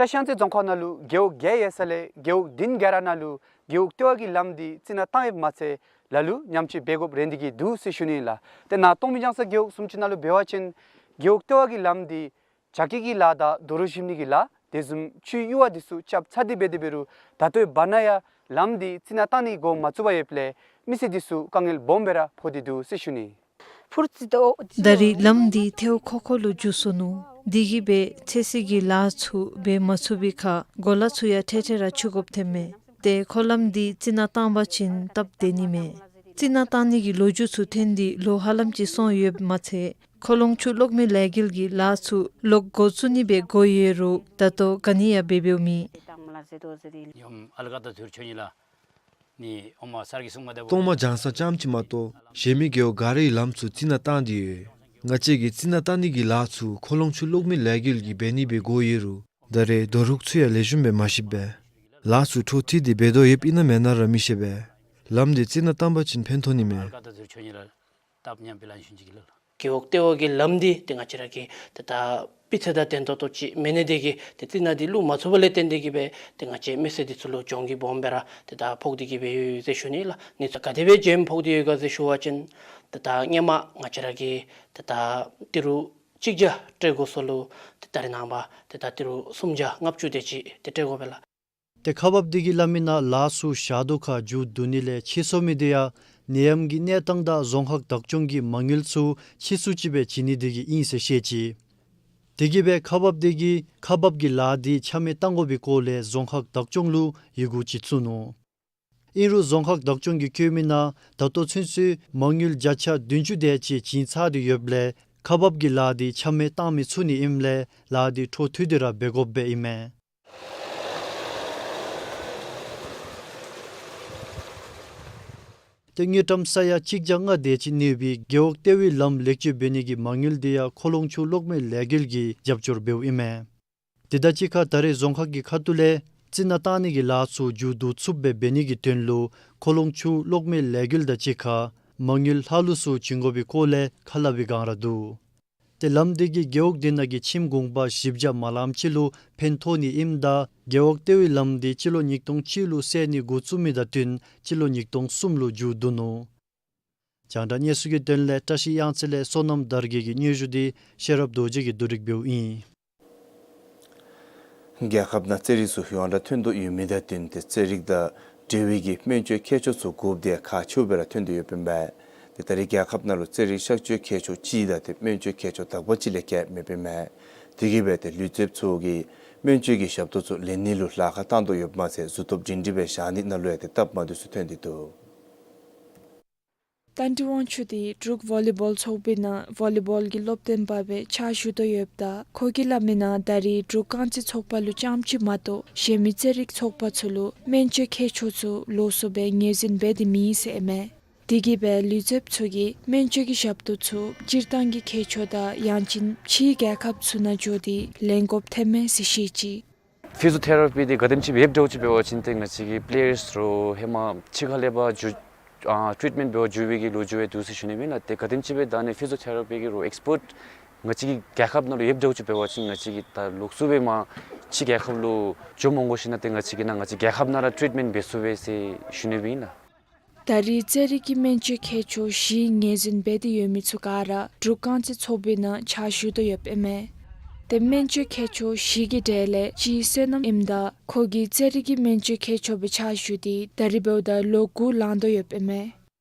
བཀྲ་ཤིས་གཡང་རྩེ་རྫོང་ཁག་ནང་ལུ་རྒེད་འོག་བརྒྱད་ཡོད་ས་ལས་རྒེད་འོག་བདུན་ག་ར་ནང་ལུ་རྒེད་འོག་ལྟེ་བ་གི་ལམ་འདི་རྩི་ནག་བཏང་ཡོདཔ་མ་ཚད་ལ་ལུ་ཉམས་བཅོས་འབད་དགོཔ་རན་ཏེ་གི་འདུག་ཟེར་ཞུ་ནི་ཨིན་ལགས། ཏེ་ནཱ་གཏོར་མ་ལྗང་ས་རྒེད་འོག་བཟུམ་ཅིག་ནང་ལུ་འབད་བ་ཅིན་རྒེད་འོག་ལྟེ་བ་གི་ལམ་འདི་རྒྱ་སྐྱེད་ཀྱི་ལཱ་དང་རྡོ་རུག་གཞིབ་ནི་གི་ལཱ་དེ་བཟུམ་ཆུའི་གཡུར་བ་འདི་ཚུ་རྐྱབ་ཚར་ཏེ་འབད་དེ་འབད་རུང་ད་ལྟོའི་བར་ན་ཡང་ལམ་འདི་རྩི་ནག་བཏང་ནི་འགོ་མ་བཙུགས་པར་ཡོདཔ་ལས་མི་སེར་འདི་ཚུ་དཀའ་ངལ་སྦོམ་སྦེ་ར་ཕོག་སྟེ་འདུག་ཟེར་ཞུ་ནི། ད་རེས་ལམ་འདི་ཐལཝ་ཁོ་ཁོ་ལུ་འགྱུར་སོ་ནུག། དེ་གིས་སྦེ་ཚོད་བསྲེ་གི་ལཱ་ཚུ་འབད་མ་ཚུགས་པའི་ཁར་གོ་ལ་ཚུ་ཡང་འཕྲལ་འཕྲལ་ར་འཁྱུ་དགོཔ་ཐོནམ་མས། ཏེ་ཁོ་ལམ་འདི་རྩི་ནག་བཏང་པ་ཅིན་སྟབས་བདེ་ནི་མས། རྩི་ནག་བཏང་ནི་གི་ལོ་རྒྱུས་ཚུ་ཐོན་ཏེ་ལོ་ཧ་ལམ་ཅིག་སོང་ཡོདཔ་མ་ཚད་ཁོ་ལོང་ཆུ་གློག་མེ་ལས་འགུལ་གྱི་ལཱ་ཚུ་ལོག་འགོ་བཙུགས་ནི་སྦེ་བསྒོར་ཡོད་རུང་ད་ལྟོ་ག་ནི་ཡང་འབད་འབདཝ་མེད། གཏོར་མ་ལྗང་ས་རྐྱངམ་ཅིག་མ་གཏོགས་གཞན་མི་རྒེད་འོག་ག་རའི་ལམ་ཚུ་རྩི་ནག་བཏང་སྟེ་ཡོད། ང་བཅས་ཀྱིས་རྩི་ནག་བཏང་ནི་གི་ལཱ་ཚུ་ཁོ་ལོང་ཆུ་གློག་མེ་ལས་འགུལ་གྱིས་འབད་ནི་སྦེ་བསྒོར་ཡོད་རུང་ད་རེས་རྡོ་རུག་ཚུ་ཡང་ལེགས་ཤོམ་སྦེ་མ་གཞིབ་པས། ལཱ་ཚུ་འཕྲོ་མཐུད་དེ་འབད་དོ་ཡོདཔ་ཨིན་ན་མེན་ན་ར་མི་ཤེས་པས། ལམ་འདི་རྩི་ནག་བཏང་པ་ཅིན་ཕན་ཐོགས་ནི་མས། རྒེད་འོག་ལྟེ་བ་གི་ལམ་འདི་ཏེ་ང་བཅས་ར་གི་ཏེ་ད་སྤུས་ཚད་དང་ལྡན་ཏོག་ཏོ་ཅིག་མེད་ནི་དེ་གིས་ཏེ་རྩི་ནག་འདི་བླུག་མ་ཚུགས་པ་ལས་བརྟེན་ཏེ་གིས་སྦེ་ཏེ་ང་བཅས་མི་སེར་འདི་ཚུ་ལུ་གྱོང་གུད་སྦོམ་སྦེ་ར་ཏེ་ད་ཕོག་སྟེ་གིས་སྦེ་ཡོད་ཟེར་ཞུ་ནི་ལགས། ཨ་ནི་ཚུ་ག་དེ་སྦེ་གྱོང་ཕོག་སྟེ་ཡོད་ག་ཟེར་ཞུ་བ་ཅིན་ཏེ་ད་སྔོན་མ་ང་བཅས་ར་གི་ཏེ་ད་ཏི་རུ་གཅིག་བརྒྱ་སྤྲོད་དགོ་ས་ལུ་ཏེ་ད་རེས་ནངས་པ་ཏེ་ད་ཏི་རུ་སུམ་བརྒྱ་ལྔ་བཅུ་དེ་ཅིག་ཏེ་སྤྲོད་དགོ་པས་ལགས། ཏེ་ཁག་འབགཔ་དེ་གིས་སླབ་མི་ནང་ལཱ་ཚུ་ཞག་དུས་ཁར་མཇུག་བསྡུ་ནི་ལས་ཕྱིས་སོང་མི་དེ་ཡང་ནད་ཡམས་ཀྱི་གནས་སྟངས་དང་རྫོང་ཁག་བདག་སྐྱོང་གི་མ་དངུལ་ཚུ་ཕྱིས་སུ་ཅིག་སྦེ་བྱིན་ནི་དེ་གིས་ཨིན་ཟེར་བཤད་ཅི། དེ་གིས་སྦེ་ཁག་འབགཔ་དེ་གིས་ཁག་འབག་གི་ལཱ་འདི་ཆ་མེད་བཏང་དགོ་པའི་སྐོར་ལས་རྫོང་ཁག་བདག་སྐྱོང་ལུ་ཡི་གུ་ཅིག་བཙུགས་ནུག། ཨིན་རུང་རྫོང་ཁག་བདག་སྐྱོང་གིས་བཀོད་མི་ནང་ད་ལྟོ་ཚུན་ཚོད་མ་དངུལ་བརྒྱ་ཆ་བདུན་ཅུ་དེ་ཅིག་བྱིན་ཚར་ཏེ་ཡོདཔ་ལས་ཁག་འབག་གི་ལཱ་འདི་ཆ་མེད་བཏང་མི་ཚུགས་ནི་ཨིནམ་ལས་ལཱ་འདི་འཕྲོ་མཐུད་དེ་ར་འབད་དགོཔ་སྦེ་ཨིན་མས། ཏེ་དངུལ་ཀྲམ་ས་ཡ་གཅིག་བརྒྱ་ལྔ་དེ་ཅིག་གནས་པའི་རྒེད་འོག་ལྟེ་བའི་ལམ་ལེགས་བཅོས་འབད་ནི་གི་མ་དངུལ་དེ་ཡང་ཁོ་ལོང་ཆུ་གློག་མེ་ལས་འགུལ་གྱིས་རྒྱབ་སྐྱོར་འབདཝ་ཨིན་མས། དེ་དང་གཅིག་ཁར་ད་རེས་རྫོང་ཁག་གི་ཁ་ཐུག་ལས་རྩི་ནག་བཏང་ནི་གི་ལཱ་ཚུ་མཇུག་བསྡུ་ཚུགསཔ་སྦེ་འབད་ནི་གི་དོན་ལུ་ཁོ་ལོང་ཆུ་གློག་མེ་ལས་འགུལ་དང་གཅིག་ཁར་མ་དངུལ་ལྷག་ལུས་ཚུ་བྱིན་དགོ་པའི་སྐོར་ལས་ཁ་སླབ་པའི་བསྒང་ར་འདུག། ཏེ་ལམ་འདི་གིས་རྒེད་འོག་འདི་ནང་གི་ཁྱིམ་གུང་པ་བཞི་བརྒྱ་མ་ལམ་ཅིག་ལུ་ཕན་ཐོགས་ནི་ཨིནམ་ད་རྒེད་འོག་ལྟེ་བའི་ལམ་འདི་སྤྱི་ལོ་ཉིས་སྟོང་གཅིག་ལུ་བསལ་ནི་འགོ་བཙུགས་མི་དང་བསྟུན་སྤྱི་ལོ་ཉིས་སྟོང་གསུམ་ལུ་མཇུག་བསྡུ་ནུག། རྒྱང་བསྒྲགས་གནས་ཚུལ་གྱི་དོན་ལས་བཀྲ་ཤིས་གཡང་རྩེ་ལས་བསོད་ནམས་དར་རྒྱས་ཀྱི་སྙན་ཞུ་འདི་ཤེས་རབ་རྡོ་རྗེ་གིས་བསྡུ་སྒྲིག་འབདཝ་ཨིན། རྒྱལ་ཁབ་ནང་རྩེད་རིགས་ཚུ་ཡོངས་གྲགས་ཐོན་དོ་ཡོད་མི་དང་བསྟུན་ཏེ་རྩེད་རིགས་དང་འབྲེལ་བའི་གི་སྨན་བཅོས་མཁས་མཆོག་ཚུ་དགོཔ་དེ་ཁག་ཆེཝ་སྦེ་ར་ཐོན་དོ་ཡོདཔ་ཨིན་པས། ཏེ་ད་རེས་རྒྱལ་ཁབ་ནང་ལུ་རྩེད་རིགས་གཤག་བཅོས་མཁས་མཆོག་གཅིག་དང་ཏེ་སྨན་བཅོས་མཁས་མཆོག་དག་པ་ཅིག་ལས་བརྒལ་མེདཔ་ཨིན་མས། དེ་གིས་སྦེ་ཏེ་ལུས་རྩལཔ་ཚུ་གིས་སྨན་བཅོས་ཀྱི་ཞབས་ཏོག་ཚུ་ལེན་ནི་ལུ་ལཱ་ཁག་བཏང་དོ་ཡོདཔ་མ་ཚད་གཟུགས་སྟོབས་སྒྲིང་སྒྲིང་སྦེ་བཞག་ནི་ནང་ལུ་ཡང་ཏེ་སྟབས་མ་བདེཝ་ཚུ་ཐོན་ཏེ་འདུག། རྟ་མགྲིན་དབང་ཕྱུག་དེ་འབྲུག་ཝོ་ལི་བོལ་ཚོགས་པའི་ནང་ཝོ་ལི་བོལ་གྱི་སློབ་སྟོན་པ་སྦེ་ཕྱག་ཞུ་དོ་ཡོདཔ་ད་ཁོ་གིས་སླབ་མི་ནང་ད་རེས་འབྲུག་རྐང་རྩེད་ཚོགས་པ་ལུ་རྐྱངམ་ཅིག་མ་གཏོགས་གཞན་མི་རྩེད་རིགས་ཚོགས་པ་ཚུ་ལུ་སྨན་བཅོས་མཁས་མཆོག་ཚུ་ལོགས་སུ་སྦེ་ངོས་འཛིན་འབད་དེ་མེད་ཟེར་ཨིན་མས། དེ་གིས་སྦེ་ལུས་རྩལཔ་ཚུ་གིས་སྨན་བཅོས་ཀྱི་ཞབས་ཏོག་ཚུ་སྤྱིར་བཏང་གི་ཁྱད་ཆོས་དང་ཡང་ཅིན་ཕྱིའི་རྒྱལ་ཁབ་ཚུ་ནང་འགྱོ་སྟེ་ལེན་དགོཔ་ཐོནམ་མས་ཟེར་བཤད་ཅི། ཕི་ཟི་ཡོ་ཐེ་ར་པི་འདི་ག་དེམ་ཅིག་སྦེ་ཡོདཔ་འདྲཝ་ཅིག་འབད་བ་ཅིན་ཏེ་ང་བཅས་ཀྱི་པེ་ལེ་ཡརསི་རོགས་ཧེ་མ་ཕྱི་ཁ་ལས་ཕར་འགྱོ་ཨ་ཊིཊ་མེནཊ་འབད་བར་འགྱོ་བའི་གི་ལོ་རྒྱུས་འདུག་ཟེར་ཞུ་ནི་ཨིན་ལགས། ཏེ་ག་དེམ་ཅིག་སྦེ་ད་ནི་ཕི་ཟི་ཡོ་ཐེ་ར་པི་གི་རོགས་ཨེགསི་པརཊ་ང་བཅས་ཀྱི་རྒྱལ་ཁབ་ནང་ལུ་ཡོདཔ་འདྲཝ་ཅིག་འབད་བ་ཅིན་ང་བཅས་ཀྱིས་ད་ལོགས་སུ་སྦེ་མར་ཕྱི་རྒྱལ་ཁབ་ལུ་འགྱོ་མ་དགོ་ཞིན་ན་ཏེ་ང་བཅས་ཀྱིས་ནཱ་ང་བཅས་རྒྱལ་ཁབ་ནང་ར་ཊིཊ་མེནཊ་འབད་ཚུགས་པས་ཟེར་ཞུ་ནི་ཨིན་ལགས། ད་རེས་རྩེད་རིགས་ཀྱི་སྨན་བཅོས་ཁྱད་ཆོས་བཞི་ངོས་འཛིན་འབད་དེ་ཡོད་མི་ཚུ་ག་ར་འབྲུག་རྐང་རྩེད་ཚོགས་པའི་ནང་ཕྱག་ཞུ་དོ་ཡོདཔ་ཨིན་མས། ཏེ་སྨན་བཅོས་ཁྱད་ཆོས་བཞི་གི་གྲས་ལས་གཅིག་བསོད་ནམས་ཨིནམ་ད་ཁོ་གིས་རྩེད་རིགས་ཀྱི་སྨན་བཅོས་ཁྱད་ཆོས་སྦེ་ཕྱག་ཞུ་སྟེ་ད་རེས་འབདཝ་ད་ལོ་དགུ་ལང་དོ་ཡོདཔ་ཨིན་མས།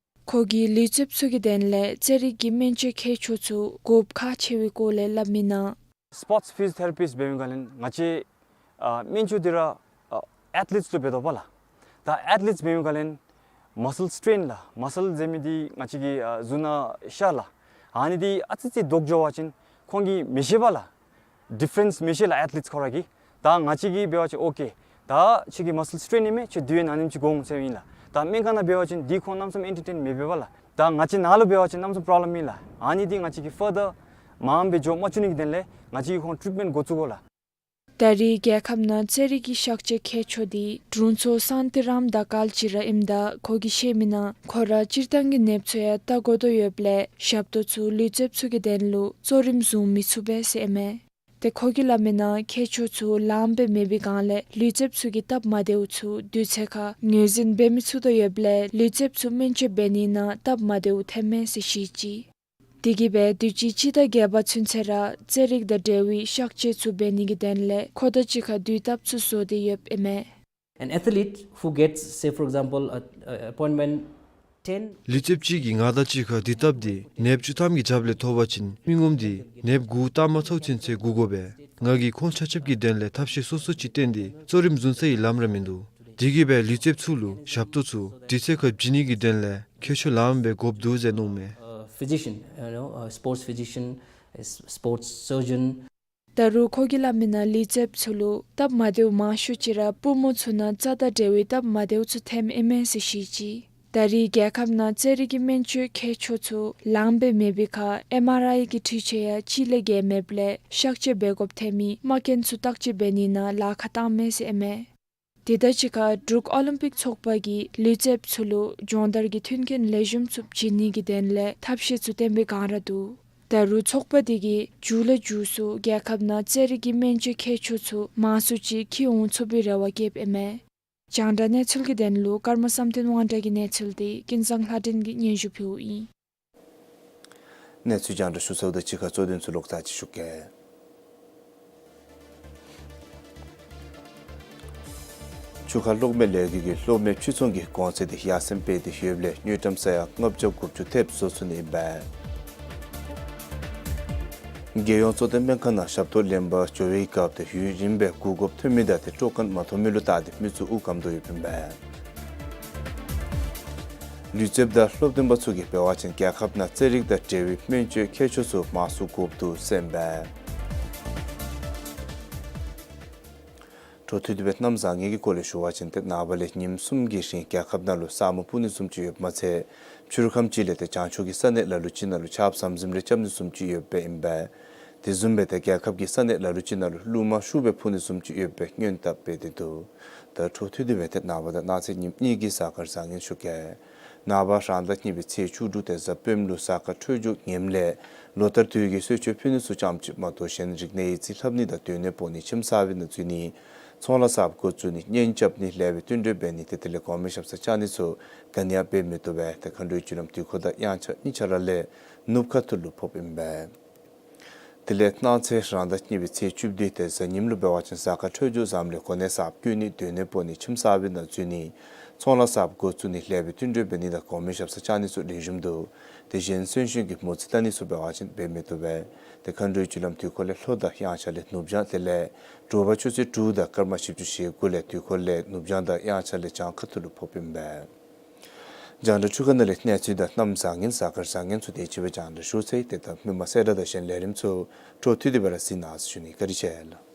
ཁོ་གིས་ལུས་རྩལཔ་ཚུ་གི་དོན་ལས་རྩེད་རིགས་ཀྱི་སྨན་བཅོས་ཁྱད་ཆོས་ཚུ་དགོཔ་ཁག་ཆེ་བའི་སྐོར་ལས་སླབ་མི་ནང་། སི་པོརཊསི་ཕི་ཟི་ཡོ་ཐེ་ར་པིསཊ་འབད་མི་ག་ལས་ང་བཅས་ཨ་སྨན་བཅོས་འདི་ར་ཨ་ཨེཐ་ལིཊསི་ལུ་འབད་དོ་པ་ལགས། ད་ཨེཐ་ལིཊསི་འབད་མི་ག་ལས་མ་སཱལ་སི་ཊེན་ལགས་མ་སཱལ་ཟེར་མི་འདི་ང་བཅས་ཀྱི་ཨ་གཟུགས་ནང་ཤ་ལགས་ཨ་ནི་འདི་ཨ་ཙི་ཙི་ལྡོག་འགྱོ་བ་ཅིན་ཁོང་གིས་མི་ཤེས་པ་ལགས། ཌི་ཕ་རེནསི་མི་ཤེས་ལགས་ཨེཐ་ལིཊསི་ཁོང་ར་གིས། ད་ང་བཅས་ཀྱིས་འབད་བ་ཅིན་ཨོ་ཀེ། ད་ཁྱོད་ཀྱི་མ་སཱལ་སི་ཊེན་ཨིན་མས། ཁྱོད་དུས་ཡུན་ཨ་ནེམ་ཅིག་འགོར་འོང་ཟེར་ཨིན་ལགས། ད་སྨན་ཁང་ནང་འབད་བ་ཅིན་འདི་ཁོང་གནམ་མེད་ས་མེད་ཨེན་ཊར་ཊེན་མི་འབད་པ་ལགས། ད་ང་བཅས་ནཱ་ལུ་འབད་བ་ཅིན་གནམ་མེད་ས་མེད་པོརོབ་ལེམ་ཨིན་ལགས། ཨ་ནི་འདི་ང་བཅས་ཀྱིས་ཕར་དར་མངམ་སྦེ་འགྱོ་མ་བཅུག་ནི་གི་དོན་ལས་ང་བཅས་ཀྱིས་ཁོང་ཊིཊ་མེནཊ་འགོ་བཙུགས་དགོ་ལགས། ད་རེས་རྒྱལ་ཁབ་ནང་རྩེད་རིགས་ཀྱི་གཤག་བཅོས་ཁྱད་ཆོས་འདི་དྲུང་འཚོ་སཱན་ཏི་རམ་དང་ག་ལ་ཅི་ར་ཨིནམ་ད་ཁོ་གིས་བཤད་མི་ནང་ཁོ་ར་སྤྱིར་བཏང་གི་ནདཔ་ཚུ་ཡང་བལྟ་དགོ་དོ་ཡོདཔ་ལས་ཞབས་ཏོག་ཚུ་ལུས་རྩལཔ་ཚུ་གི་དོན་ལུ་གཙོ་རིམ་བཟུང་མི་ཚུགས་པས་ཟེར་ཨིན་མས། ཏེ་ཁོ་གིས་སླབ་མི་ནང་ཁྱད་ཆོས་ཚུ་ལངམ་སྦེ་མེད་པའི་སྒང་ལས་ལུས་རྩལཔ་ཚུ་གིས་སྟབས་མ་བདེཝ་ཚུ་དུས་ཚོད་ཁར་ངོས་འཛིན་འབད་མི་ཚུགས་དོ་ཡོདཔ་ལས་ལུས་རྩལཔ་ཚུ་སྨན་བཅོས་འབད་ནི་ནང་སྟབས་མ་བདེཝ་ཐོནམ་མས་ཟེར་བཤད་ཅི། དེ་གིས་སྦེ་དུས་ཅི་སྤྱི་ཟླ་བརྒྱད་པ་ཚུན་ཚོད་ར་རྩེད་རིགས་དང་འབྲེལ་བའི་གཤག་བཅོས་ཚུ་འབད་ནི་གི་དོན་ལས་ཁོ་དང་གཅིག་ཁར་དུས་སྟབས་ཚུ་བཟོ་སྟེ་ཡོདཔ་ཨིན་མས། An athlete who gets, say, for example, a, a appointment ten. ལུས་རྩལཔ་ཅིག་གིས་ང་དང་གཅིག་ཁར་དུས་སྟབས་འདི་ནདཔ་བཅུ་ཐམ་གྱི་རྒྱབ་ལས་ཐོབ་པ་ཅིན་མི་ངོམ་འདི་ནདཔ་དགུ་བལྟ་མ་ཚུགས་ཚུན་ཚོད་སྒུག་དགོ་པས། ང་གིས་ཁོང་ཆ་ཁྱབ་ཀྱི་དོན་ལས་ཐབས་ཤེས་སོ་སོ་ཅིག་བཏོན་ཏེ་གཙོ་རིམ་བཟུང་ཚར་ཡི་ལམ་ར་མིན་འདུག། དེ་གིས་སྦེ་ལུས་རྩལཔ་ཚུ་ལུ་ཞབས་ཏོག་ཚུ་དུས་ཚོད་ཁར་བྱིན་ནི་གི་དོན་ལས་ཁྱད་ཆོས་ལངམ་སྦེ་དགོཔ་འདུག་ཟེར་མནོཝ་མས། A physician, you know, a sports physician, a s- sports surgeon. ད་རུང་ཁོ་གིས་སླབ་མི་ནང་ལུས་རྩལཔ་ཚུ་ལུ་སྟབས་མ་བདེཝ་མང་ཤོས་ཅིག་ར་པུས་མོ་ཚུ་ནང་རྩ་དང་འབྲེལ་བའི་སྟབས་མ་བདེཝ་ཚུ་ཐོནམ་ཨིན་མས་ཟེར་བཤད་ཅི། ད་རེས་རྒྱལ་ཁབ་ནང་རྩེད་རིགས་ཀྱི་སྨན་བཅོས་ཁྱད་ཆོས་ཚུ་ལངམ་སྦེ་མེད་པའི་ཁར་ཨེམ་ཨར་ཨའི་གི་འཕྲུལ་ཆས་ཡང་གཅིག་ལས་བརྒལ་མེདཔ་ལས་གཤག་བཅོས་འབད་དགོཔ་ཐོན་མི་རྨ་སྐྱོན་ཚུ་བརྟག་དཔྱད་འབད་ནི་ནང་ལཱ་ཁག་བཏངམ་མས་ཟེར་ཨིན་མས། དེ་དང་གཅིག་ཁར་འབྲུག་ཨོ་ལིམ་པིག་ཚོགས་པ་གིས་ལུས་རྩལཔ་ཚུ་ལུ་སྦྱོང་བརྡར་གྱི་མཐུན་རྐྱེན་ལེགས་ཤོམ་ཚུ་བྱིན་ནི་གི་དོན་ལས་ཐབས་ཤེས་ཚུ་བཏོན་པའི་སྒང་ར་འདུག། ད་རུང་ཚོགས་པ་འདི་གིས་མཇུག་ལས་མཇུག་སུ་རྒྱལ་ཁབ་ནང་རྩེད་རིགས་ཀྱི་སྨན་བཅོས་ཁྱད་ཆོས་ཚུ་མང་སུ་ཅིག་འཁྱིད་འོང་ཚུགས་པའི་རེ་བ་བསྐྱེདཔ་ཨིན་མས། རྒྱང་བསྒྲགས་གནས་ཚུལ་གྱི་དོན་ལུ་ཀརྨ་བསམ་གཏན་དབང་གྲགས་ཀྱི་གནས་ཚུལ་འདི་ཀུན་བཟང་ལྷ་སྒྲོན་གྱིས་སྙན་ཞུ་ཕུལཝ་ཨིན། གནས་ཚུལ་རྒྱང་བསྒྲགས་ཞུ་ཚརཝ་དང་གཅིག་ཁར་གཙོ་དོན་ཚུ་ལོག་ཙམ་ཅིག་ཞུ་གེ། ཆུ་ཁ་གློག་མེ་ལས་འགུལ་གྱིས་གློག་མེ་ཆུ་ཚོང་གི་གོང་ཚད་དེ་ཡར་སེང་སྤེལ་ཏེ་ཡོདཔ་ལས་དངུལ་ཀྲམ་ས་ཡ་ལྔ་བརྒྱ་དགུ་བཅུ་ཐེབས་བཟོ་ཚུགས་ནི་ཨིན་པས། རྒྱལ་ཡོངས་གཙོ་བསྟེན་སྨན་ཁང་ནང་ཞབས་ཏོག་ལེན་པར་འགྱོ་བའི་སྐབས་དེ་ཡུན་རིངམོ་སྦེ་སྒུག་དགོཔ་ཐོན་མི་དང་དེ་སྤྲོ་མཁན་མ་ཐོབ་མི་ལུ་བལྟ་སྟེ་མི་ཚུ་དབུགས་སྐམ་དོ་ཡོདཔ་ཨིན་པས། ལུས་རྩལཔ་དང་སློབ་སྟོན་པ་ཚུ་གིས་འབད་བ་ཅིན་རྒྱལ་ཁབ་ནང་རྩེད་རིགས་དང་འབྲེལ་བའི་སྨན་བཅོས་ཁྱད་ཆོས་ཚུ་མང་སུ་དགོཔ་འདུག་ཟེར་ཨིན་པས། འཕྲོ་མཐུད་དེ་སྦེ་གནམ་བཟང་ངན་གྱི་སྐོར་ལས་ཞུ་བ་ཅིན་ཏེ་ནངས་པ་ལས་ཉིནམ་གསུམ་གྱི་རིང་རྒྱལ་ཁབ་ནང་ལུ་ས་སྨུག་སྤུབ་ནི་བཟུམ་ཅིག་ཡོདཔ་མ་ཚད་ཕྱི་རུ་ཁམས་ཅིག་ལས་ཏེ་བྱང་ཕྱོགས་ཀྱི་ས་གནས་ལ་ལུ་ཅིག་ནང་ལུ་ཆརཔ་ཟམ་ཟིམ་རེ་རྐྱབ་ནི་བཟུམ་ཅིག་ཡོདཔ་ཨིན་པས། དེ་བཟུམ་སྦེ་ཏེ་རྒྱལ་ཁབ་ཀྱི་ས་གནས་ལ་ལུ་ཅིག་ནང་ལུ་རླུང་མ་ཤུགས་སྦེ་འཕུ་ནི་བཟུམ་ཅིག་ཡོད་པའི་སྔོན་བརྡ་སྤེལ་ཏེ་འདུག། ད་འཕྲོ་མཐུད་དེ་སྦེ་ཏེ་ནངས་པ་དང་གནངས་ཚེ་ཉིནམ་གཉིས་ཀྱི་གཟའ་སྐར་བཟང་ངན་ཞུ་གེ། ནངས་པ་རང་ཟླ་གཉིས་པའི་ཚེས་བཅུ་དྲུག་ཏེ་གཟའ་སྤེནམ་ལུ་གཟའ་སྐར་འཕྲོད་སྦྱོར་ངནམ་ལས་ལོ་ལྟར་དུས་ཀྱི་གསོལ་མཆོད་ཕུལ་ནི་ཚུ་ཙམ་ཅིག་མ་གཏོགས་གཞན་རིག་གནས་ཡིག་རྩིས་ལྷབ་ནི་དང་སྡོད་གནས་སྤོ་ནི་ཁྱིམ་གསར་པའི་ནང་འཛུལ་ནི་ཚོང་ལཱ་གསརཔ་འགོ་བཙུགས་ནི་གཉེན་རྐྱབ་ནི་ལེགས་པའི་བསྟུན་གྲོས་འབད་ནི་ཏེ་དེ་ལས་གོང་མའི་ཞབས་སར་བཅར་ནི་ཚུ་ག་ནི་ཡང་འབད་མི་བཏུབ་པས། ཏེ་མཁའ་འགྲོའི་རྒྱུ་ལམ་དུས་འཁོར་དང་དབྱངས་འཆར་གཉིས་ཆ་ར་ལས་ནུབ་ཁ་ཐུག་ལུ་ཕོགཔ་ཨིན་པས། དེ་ལས་གནངས་ཚེ་རང་ཟླ་གཉིས་པའི་ཚེས་བཅུ་བདུན་ཏེ་གཟའ་ཉིམ་ལུ་འབད་བ་ཅིན་གཟའ་སྐར་འཕྲོད་སྦྱོར་བཟངམ་ལས་གོ་གནས་གསརཔ་བསྐོ་ནི་སྡོད་གནས་སྤོ་ནི་ཁྱིམ་གསར་པའི་ནང་འཛུལ་ནི་ཚོང་ལཱ་གསརཔ་འགོ་བཙུགས་ནི་ལེགས་པའི་བསྟུན་གྲོས་འབད་ནི་དང་གོང་མའི་ཞབས་སར་བཅར་ནི་ཚུ་ལེགས་ཤོམ་འདུག། ཏེ་གཞན་གསོན་གཤིན་གྱི་མོ་རྩིས་བལྟ་ནི་ཚུ་འབད་བ་ཅིན་འབད་མི་བཏུབ་པས། ཏེ་མཁའ་འགྲོའི་རྒྱུ་ལམ་དུས་འཁོར་ལས་ལྷོ་དང་དབྱངས་འཆར་ལས་ནུབ་བྱང་དེ་ལས་དྲོ་པ་ཆུ་ཚོད་དྲུག་དང་སྐར་མ་བཞི་བཅུ་ཞེ་དགུ་ལས་དུས་འཁོར་ལས་ནུབ་བྱང་དང་དབྱངས་འཆར་ལས་བྱང་ཁ་ཐུག་ལུ་ཕོགཔ་ཨིན་པས། རྒྱང་བསྒྲགས་ཆུ་ཁ་ནང་ལས་གནས་ཚུལ་དང་གནམ་བཟང་ངན་གཟའ་སྐར་བཟང་ངན་ཚུ་དེ་ཅིག་སྦེ་རྒྱང་བསྒྲགས་ཞུ་ཚར་ཡི། ཏེ་ད་མི་མང་གསལ་བསྒྲགས་དང་གཞན་ལས་རིམ་ཚུ་འཕྲོ་མཐུད་དེ་སྦེ་ར་གཟིགས་གནང་ཟེར་ཞུ་ནི། བཀའ་དྲིན་ཆེ་ལགས།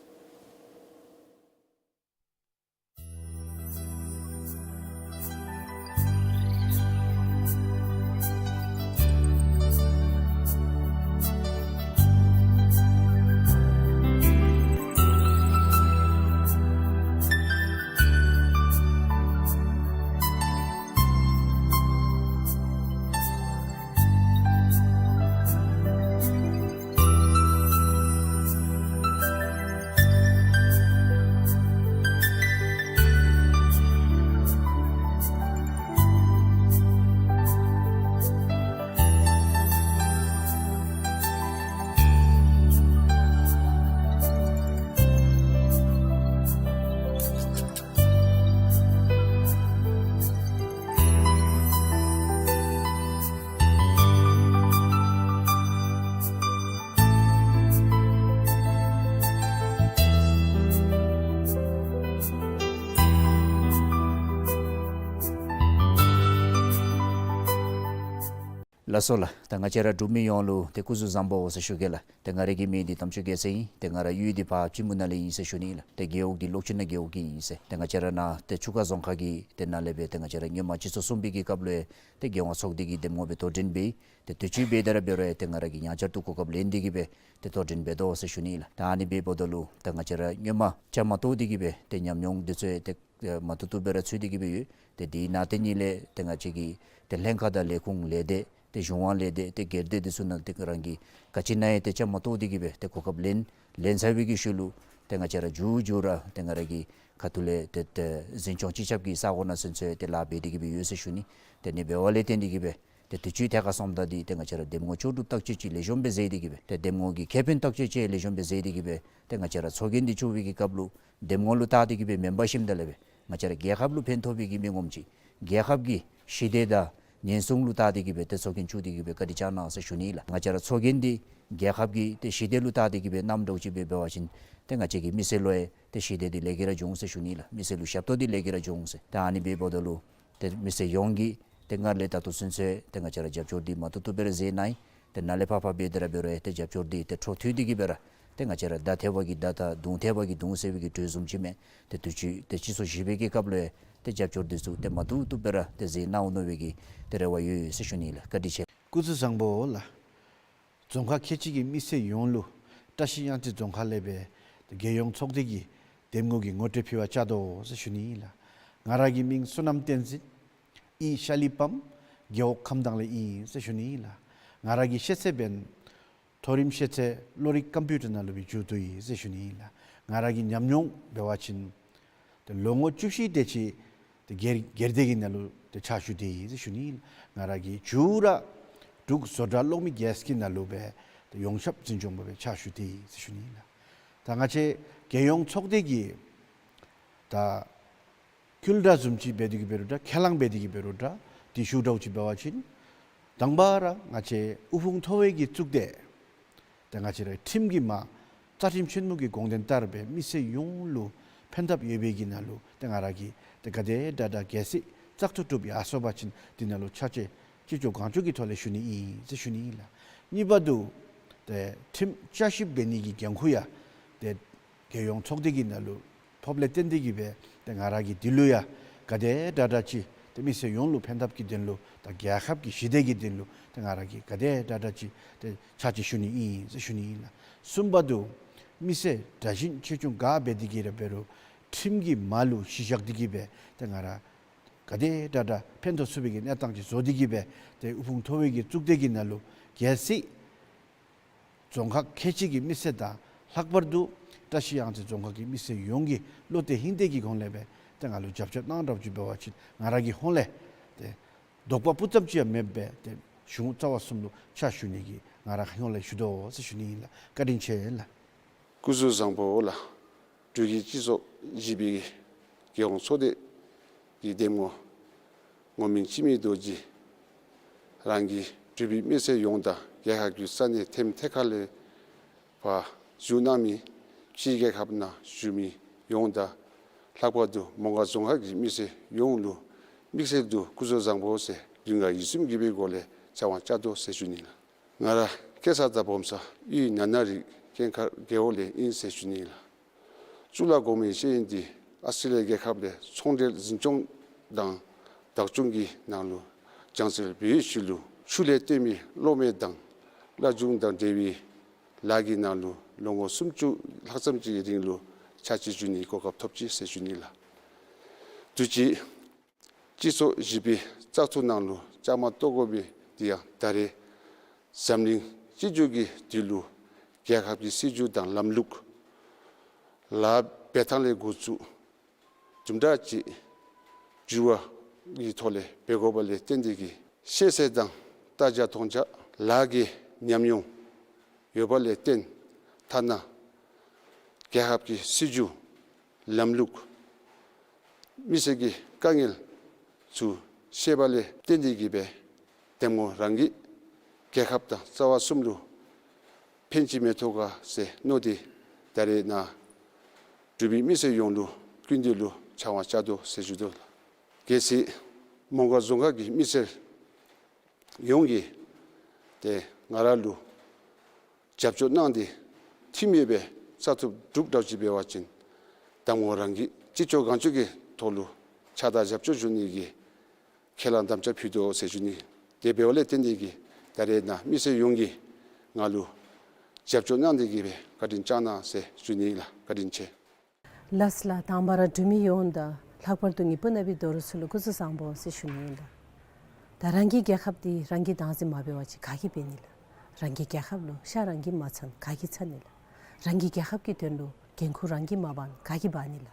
ལགས་སོ་ལགས། ད་ང་བཅས་ར་འབྲུག་མི་ཡོངས་ལུ་ཏེ་སྐུ་གཟུགས་བཟང་པོ་ཟེར་ཞུ་གེ་ལགས། ཏེ་ང་ར་གི་མིང་འདི་དམ་ཆོས་རྒྱལ་མཚན་ཨིན། ཏེ་ང་ར་ཡུལ་འདི་ཕར་ཕྱི་མུ་ན་ལས་ཨིན་ཟེར་ཞུ་ནི་ལགས། ཏེ་རྒེད་འོག་འདི་ལོག་ཆུ་སྣ་རྒེད་འོག་གི་ཨིན་ཟེར། ཏེ་ང་བཅས་ར་ནཱ་ཏེ་ཆུ་ཁ་རྫོང་ཁག་གི་ཏེ་ནང་ལས་སྦེ་ཏེ་ང་བཅས་ར་སྔོན་མ་སྤྱི་ཚོགས་གསུམ་པའི་གི་སྐབས་ལུ་ཡང་ཏེ་རྒྱལ་ཡོངས་ཚོགས་སྡེ་གི་འདེམས་ངོ་སྦེ་དོ་འགྲན་འབད། ཏེ་དུས་ཅི་འབད་དེ་ར་འབད་རུང་ཡང་ཏེ་ང་ར་གིས་ཡང་བསྐྱར་དུ་གོ་སྐབས་ལེན་ཏེ་གིས་སྦེ་ཏེ་དོ་འགྲན་འབད་དོ་ཟེར་ཞུ་ནི་ལགས། ད་ཨ་ནི་འབདཝ་ད་ལུ་ཏེ་ང་བཅས་ར་སྔོན་མ་བཅའ་མར་གཏོགས་ཏེ་གིས་སྦེ་ཏེ་ཉམས་མྱོང་འདི་ཚུ་ཏེ་ཨེ་མ་ཐུབ་ཐུབ་སྦེ་ར་ཚུད་དེ་གིས་སྦེ་ཡོད། ཏེ་དེ་ནང་ཏེ་ཨ་ནི་ལས་ཏེ་ང་བཅས་ཀྱི་ཏེ་ལྷན་ཁག་དང་ལས་ཁུངས་ལས་སྡེ་ཏེ་གཞུང་དབང་ལས་སྡེ་ཏེ་སྒེར་སྡེ་འདི་ཚུ་ནང་ཏེ་རང་གིས་ག་ཅི་ནང་ཡང་ཏེ་བཅའ་མར་གཏོགས་ཏེ་གིས་སྦེ་ཏེ་གོ་སྐབས་ལེན་ལེན་ཚར་བའི་གི་ཤུལ་ལུ་ཏེ་ང་བཅས་ར་མཇུག་མཇུག་ར་ཏེ་ང་ར་གི་ཁ་ཐུག་ལས་ཏེ་ཏེ་འཛིན་སྐྱོང་སྤྱི་ཁྱབ་ཀྱི་ས་གོ་ནང་ཚུན་ཚོད་ཏེ་ལཱ་འབད་དེ་གིས་སྦེ་ཡོད་ཟེར་ཞུ་ནི། ཏེ་ཨ་ནི་འབདཝ་ལས་བརྟེན་ཏེ་གིས་སྦེ་ཏེ་དུས་ཅི་ཐད་ཁར་སོངམ་ད་འདི་ཏེ་ང་བཅས་ར་འདེམས་ངོ་ལྕོགས་གྲུབ་བརྟག་དཔྱད་ཅིག་ལེགས་ཤོམ་སྦེ་མཛད་དེ་གིས་སྦེ་ཏེ་འདེམས་ངོ་གི་ཁེ་ཕན་བརྟག་དཔྱད་ཅིག་ལེགས་ཤོམ་སྦེ་མཛད་དེ་གིས་སྦེ་ཏེ་ང་བཅས་ར་ཚོགས་རྒྱན་འདི་བཙུགས་པའི་གི་སྐབས་ལུ་འདེམས་ངོ་ལུ་བལྟ་སྟེ་གིས་སྦེ་མེན་པར་ཞིནམ་ད་ལས་སྦེ་ང་བཅས་ར་རྒྱལ་ཁབ་ལུ་ཕན་ཐོགས་པའི་གི་མི་ངོམ་ཅིག་རྒྱལ་ཁབ་ཀྱི་ཞི་བདེ་དང་ཉེན་སྲུང་ལུ་བལྟ་སྟེ་གིས་སྦེ་ཏེ་ཚོགས་རྒྱན་བཙུགས་ཏེ་གིས་སྦེ་བཀའ་དྲིན་བསྐྱང་གནང་ཟེར་ཞུ་ནི་ལགས། ང་བཅས་ར་ཚོགས་རྒྱན་འདི་རྒྱལ་ཁབ་ཀྱི་ཏེ་ཞི་བདེ་ལུ་བལྟ་སྟེ་གིས་སྦེ་གནངམ་འདྲཝ་ཅིག་སྦེ་འབད་བ་ཅིན་ཏེ་ང་བཅས་ཀྱི་མི་སེར་ལུ་ཡང་ཏེ་ཞི་བདེ་འདི་ལེགས་ཀྱི་ར་འབྱུང་ཟེར་ཞུ་ནི་ལགས། མི་སེར་ལུ་ཞབས་ཏོག་འདི་ལེགས་ཀྱི་ར་འབྱུང་ཟེར། ད་ཨ་ནི་འབདཝ་ད་ལུ་ཏེ་མི་སེར་ཡོངས་ཀྱིས་ཏེ་སྔར་ལས་ད་ལྟོ་ཚུན་ཚོད་ཏེ་ང་བཅས་ར་རྒྱབ་སྐྱོར་འདི་མ་ཐུབ་ཐུབ་སྦེ་ར་མཛད་གནང་ཡི། ཏེ་ནཱ་ལས་ཕར་ཕར་འབད་དེ་ར་འབད་རུང་ཡང་ཏེ་རྒྱབ་སྐྱོར་འདི་ཏེ་འཕྲོ་མཐུད་དེ་གིས་སྦེ་ར་ཏེ་ང་བཅས་ར་བརྡ་ཐལ་བ་གིས་བརྡ་དང་དུང་ཐལ་བ་གིས་དུང་ཟེར་བའི་གི་དོན་བཟུམ་ཅིག་མས། ཏེ་དུས་ཅི་ཏེ་སྤྱི་ཚོགས་བཞི་པའི་གི་སྐབས་ལུ་ཡང་ཏེ་རྒྱབ་སྐྱོར་འདི་ཚུ་ཏེ་མ་ཐུབ་ཐུབ་སྦེ་ར་ཏེ་མཛད་གནང་འོང་མནོ་བའི་གི་ཏེ་རེ་བ་ཡོད་ཟེར་ཞུ་ནི་ལགས། བཀའ་དྲིན་ཆེ། སྐུ་གཟུགས་བཟང་པོ་ལགས། རྫོང་ཁག་ཁལ་གཅིག་གི་མི་སེར་ཡོངས་ལུ་བཀྲ་ཤིས་གཡང་རྩེ་རྫོང་ཁག་ལས་སྦེ་རྒྱལ་ཡོངས་ཚོགས་སྡེ་གི་འདེམས་ངོ་གི་ངོ་སྤྲོད་ཕུལ་བར་བཅར་དོ་ཟེར་ཞུ་ནི་ལགས། ང་ར་གི་མིང་བསོད་ནམས་བསྟན་འཛིན། ཨིན་ཤ་ལི་པམ་རྒེད་འོག་ཁམས་དྭངས་ལས་ཨིན་ཟེར་ཞུ་ནི་ལགས། ང་ར་གི་ཤེས་ཚད་འབདན་མཐོ་རིམ་ཤེས་ཚད་བློ་རིག་ཀམ་པིའུ་ཊར་ནང་ལུ་སྦེ་མཇུག་བསྡུ་ཡི་ཟེར་ཞུ་ནི་ལགས། ང་ར་གི་ཉམས་མྱོང་འབད་བ་ཅིན་ཏེ་ལོ་ངོ་བཅུ་བཞི་དེ་ཅིག་ཏེ་སྒེར་སྒེར་སྡེ་གི་ནང་ལུ་ཏེ་ཕྱག་ཞུ་སྟེ་ཡི་ཟེར་ཞུ་ནི་ལགས། ང་ར་གིས་མཇུག་ར་འབྲུག་བཟོ་གྲྭ་གློག་མེ་གེསི་གི་ནང་ལུ་སྦེ་ཏེ་ཡོངས་ཁྱབ་འཛིན་སྐྱོང་པ་སྦེ་ཕྱག་ཞུ་སྟེ་ཡི་ཟེར་ཞུ་ནི་ལགས། ད་ང་བཅས་རྒྱལ་ཡོངས་ཚོགས་སྡེ་གི་ད་བསྐུལ་བསྒྲགས་བཟུམ་ཅིག་འབད་དེ་གིས་འབད་རུང་འདྲ་ཁས་བླངས་འབད་དེ་གིས་འབད་རུང་འདྲ་ཏེ་ཞུ་དགོཔ་ཅིག་འབད་བ་ཅིན་དང་པ་ར་ང་བཅས་དབུལ་ཕོངས་མཐོ་བའི་གི་གཙུག་སྡེ་ཏེ་ང་བཅས་ར་ཁྲིམས་ཀྱི་མ་རྩ་ཁྲིམས་ཆེན་མོ་གི་དགོངས་དོན་ལྟར་སྦེ་མི་སེར་ཡོངས་ལུ་ཕན་ཐབས་ཡོད་པའི་གི་ནང་ལུ་ཏེ་ང་ར་གིས་ཏེ་ག་དེ་དྲག་དྲག་གལ་སྲིད་བཙག་འཐུ་གྲུབ་ཡར་སོང་པ་ཅིན་དེ་ནང་ལུ་ཕྱག་ཕྱིད་ཅི་ལྕོགས་གང་ལྕོགས་ཀྱི་ཐོག་ལས་ཞུ་ནི་ཨིན་ཟེར་ཞུ་ནི་ཨིན་ལགས། གཉིས་པ་དུ་ཏེ་ཁྲིམས་བསྐྱར་ཞིབ་འབད་ནི་གི་འགན་ཁུར་ཡང་ཏེ་རྒྱལ་ཡོངས་ཚོགས་སྡེ་གི་ནང་ལུ་ཐོབ་ལས་བརྟེན་ཏེ་གིས་སྦེ་ཏེ་ང་ར་གིས་དེ་ལུ་ཡང་ག་དེ་དྲག་དྲག་ཅིག་ཏེ་མི་སེར་ཡོངས་ལུ་ཕན་ཐབས་ཀྱི་དོན་ལུ་དང་རྒྱལ་ཁབ་ཀྱི་ཞི་བདེ་གི་དོན་ལུ་ཏེ་ང་ར་གིས་ག་དེ་དྲག་དྲག་ཅིག་ཏེ་ཕྱག་ཕྱིད་ཞུ་ནི་ཨིན་ཟེར་ཞུ་ནི་ཨིན་ལགས། གསུམ་པ་དུ་མི་སེར་དྲག་ཞན་ཆེ་ཆུང་ག་འབད་དེ་གིས་ར་འབད་རུང་ཁྲིམས་ཀྱི་མ་ལུ་གཞི་བཞག་སྟེ་གིས་སྦེ་ཏེ་ང་ར་ག་དེ་དྲག་དྲག་ཕན་ཐོགས་ཚུགས་པའི་གི་གནས་སྟངས་ཅིག་བཟོ་སྟེ་གིས་སྦེ་ཏེ་དབུལ་ཕོངས་མཐོ་བའི་གི་གཙུག་སྡེ་གི་ནང་ལུ་གལ་སྲིད་རྫོང་ཁག་ཁལ་གཅིག་གི་མི་སེར་དང་ལྷག་པར་དུ་བཀྲ་ཤིས་གཡང་རྩེ་རྫོང་ཁག་གི་མི་སེར་ཡོངས་ཀྱིས་བློ་གཏད་ཧིང་གཏད་ཀྱི་སྒོ་ལས་སྦེ་ཏེ་ང་ལུ་རྒྱབ་སྐྱོར་གནང་དྲགས་ཅིག་འབད་བ་ཅིན་ང་ར་གི་ཧོངས་ལས་ཏེ་དོགས་པ་སྤུ་ཙམ་ཅིག་ཡང་མེདཔ་སྦེ་ཏེ་གཞུང་རྩ་བ་གསུམ་ལུ་ཕྱག་ཞུ་ནི་གི་ང་ར་ཧོངས་ལས་ཞུ་དོ་ཟེར་ཞུ་ནི་ཨིན་ལགས། བཀའ་དྲིན་ཆེ་ལགས། སྐུ་གཟུགས་བཟང་པོ་ལགས། འབྲུག་གི་སྤྱི་ཚོགས་བཞི་པའི་རྒྱལ་ཡོངས་ཚོགས་སྡེ་གི་འདེམས་ངོ་ངོ་མིང་འཆི་མེད་རྡོ་རྗེ། རང་གིས་འབྲུག་པའི་མི་སེར་ཡོངས་དང་རྒྱལ་ཁབ་ཀྱི་ས་གནས་ཐེམ་ཐེ་ཁ་ལས་ཕར་བཞུགས་གནང་མི་ཕྱི་རྒྱལ་ཁབ་ནང་བཞུགས་མི་ཡོངས་དང་ལྷག་པར་དུ་མོང་སྒར་རྫོང་ཁག་གི་མི་སེར་ཡོངས་ལུ་དམིགས་བསལ་དུ་སྐུ་གཟུགས་བཟང་པོ་ཟེར་ལུང་ག་ཡིད་གསུམ་གྱི་སྦེ་སྒོ་ལས་བྱ་བ་བཅའ་དོ་ཟེར་ཞུ་ནི་ལགས། ང་ར་སྐྱེས་ས་དང་སྦོམ་ས་དབུས་ན་ན་རི་ཀན་ཁ་རྒེད་འོག་ལས་ཨིན་ཟེར་ཞུ་ནི་ལགས། གཙུག་ལག་གོང་མའི་ཤེས་ཡོན་འདི་ཨཱོས་ཊྲེ་ལི་ཡ་རྒྱལ་ཁབ་ལས་ཚོང་འབྲེལ་འཛིན་སྐྱོང་དང་བདག་སྐྱོང་གི་ནང་ལུ་སྦྱང་བརྩོན་འབད་བའི་ཤུལ་ལུ་ཆུ་ལས་བཏོན་མི་གློག་མེ་དང་གླ་ཆུང་དང་འབྲེལ་བའི་ལཱ་གི་ནང་ལུ་ལོ་ངོ་སུམ་ཅུ་ལྷག་ཙམ་ཅིག་གི་རིང་ལུ་ཕྱག་ཕྱིད་ཞུ་ནིའི་གོ་སྐབས་ཐོབ་ཅི་ཟེར་ཞུ་ནི་ལགས། དུས་ཅི་སྤྱི་ཚོགས་བཞི་པའི་བཙག་འཐུ་ནང་ལུ་བཅའ་མར་གཏོགས་དགོ་པའི་དེ་ཡང་ད་རེས་འཛམ་གླིང་སྤྱི་འབྱོར་གྱི་དུས་ལུ་རྒྱལ་ཁབ་ཀྱི་སྲིད་བྱུས་དང་ལམ་ལུགས་ལཱ་འབད་ཐངས་ལས་འགོ་བཙུགས་དུམ་གྲ་ཅིག་འགྱུར་བ་གི་ཐོག་ལས་འབད་དགོཔ་ལས་བརྟེན་ཏེ་གིས་ཤེས་ཚད་དང་ལྟ་རྒྱ་མཐོང་རྒྱ་ལཱ་གི་ཉམས་མྱོང་ཡོདཔ་ལས་བརྟེན་ཐ་ན་རྒྱལ་ཁབ་ཀྱི་སྲིད་བྱུས་ལམ་ལུགས་མི་སེར་གྱི་དཀའ་ངལ་ཚུ་ཤེསཔ་ལས་བརྟེན་ཏེ་གིས་སྦེ་འདེམས་ངོ་རང་གིས་རྒྱལ་ཁབ་དང་རྩ་བ་གསུམ་ལུ་ཕན་ཅིག་མི་ཐོགས་ག་ཟེར་མནོ་སྟེ་ད་རེས་ནཱ་འབྲུག་པའི་མི་སེར་ཡོངས་ལུ་སྐུ་མདུན་ལུ་བྱ་བ་བཅའ་དོ་ཟེར་ཞུ་དོ་ལགས། གལ་སྲིད་མོང་སྒར་རྫོང་ཁག་གི་མི་སེར་ཡོངས་ཀྱིས་ ཏེ་ང་ར་ལུ་རྒྱབ་སྐྱོར་གནང་སྟེ་འཐུས་མི་སྦེ་བཙག་འཐུ་གྲུབ་འདྲཝ་ཅིག་འབད་བ་ཅིན་གདམ་ངོ་རང་གི་ཅི་ལྕོགས་གང་ལྕོགས་ཀྱི་ཐོག་ལུ་ཕྱག་དང་རྒྱབ་སྐྱོར་ཞུ་ནི་གི་ཁས་བླངས་དམ་བཅའ་ཕུལ་དོ་ཟེར་ཞུ་ནི། དེ་འབདཝ་ལས་བརྟེན་ཏེ་གིས་ད་རེས་ནཱ་མི་སེར་ཡོངས་ཀྱིས་ང་ལུ་རྒྱབ་སྐྱོར་གནང་སྟེ་གིས་སྦེ་བཀའ་དྲིན་བསྐྱང་གནང་ཟེར་ཞུ་ནི་ལགས། བཀའ་དྲིན་ཆེ། ལགས་ལགས། དང་པ་ར་འབྲུག་མི་ཡོངས་དང་ལྷག་པར་དུ་ངེའི་སྤུ་ན་བའི་རྡོ་རོག་ཚུ་ལུ་སྐུ་གཟུགས་བཟང་པོ་ཟེར་ཞུ་ནི་ཨིན་ལགས། ད་རང་གི་རྒྱལ་ཁབ་འདི་རང་གིས་བདག་འཛིན་མ་འབད་བ་ཅིན་ག་གིས་འབད་ནི་ལགས། རང་གི་རྒྱལ་ཁབ་ལུ་ཤ་རང་གིས་མ་ཚ་ན་ག་གིས་ཚ་ནི་ལགས། རང་གི་རྒྱལ་ཁབ་ཀྱི་དོན་ལུ་འགན་ཁུར་རང་གིས་མ་འབག་ན་ག་གིས་འབག་ནི་ལགས།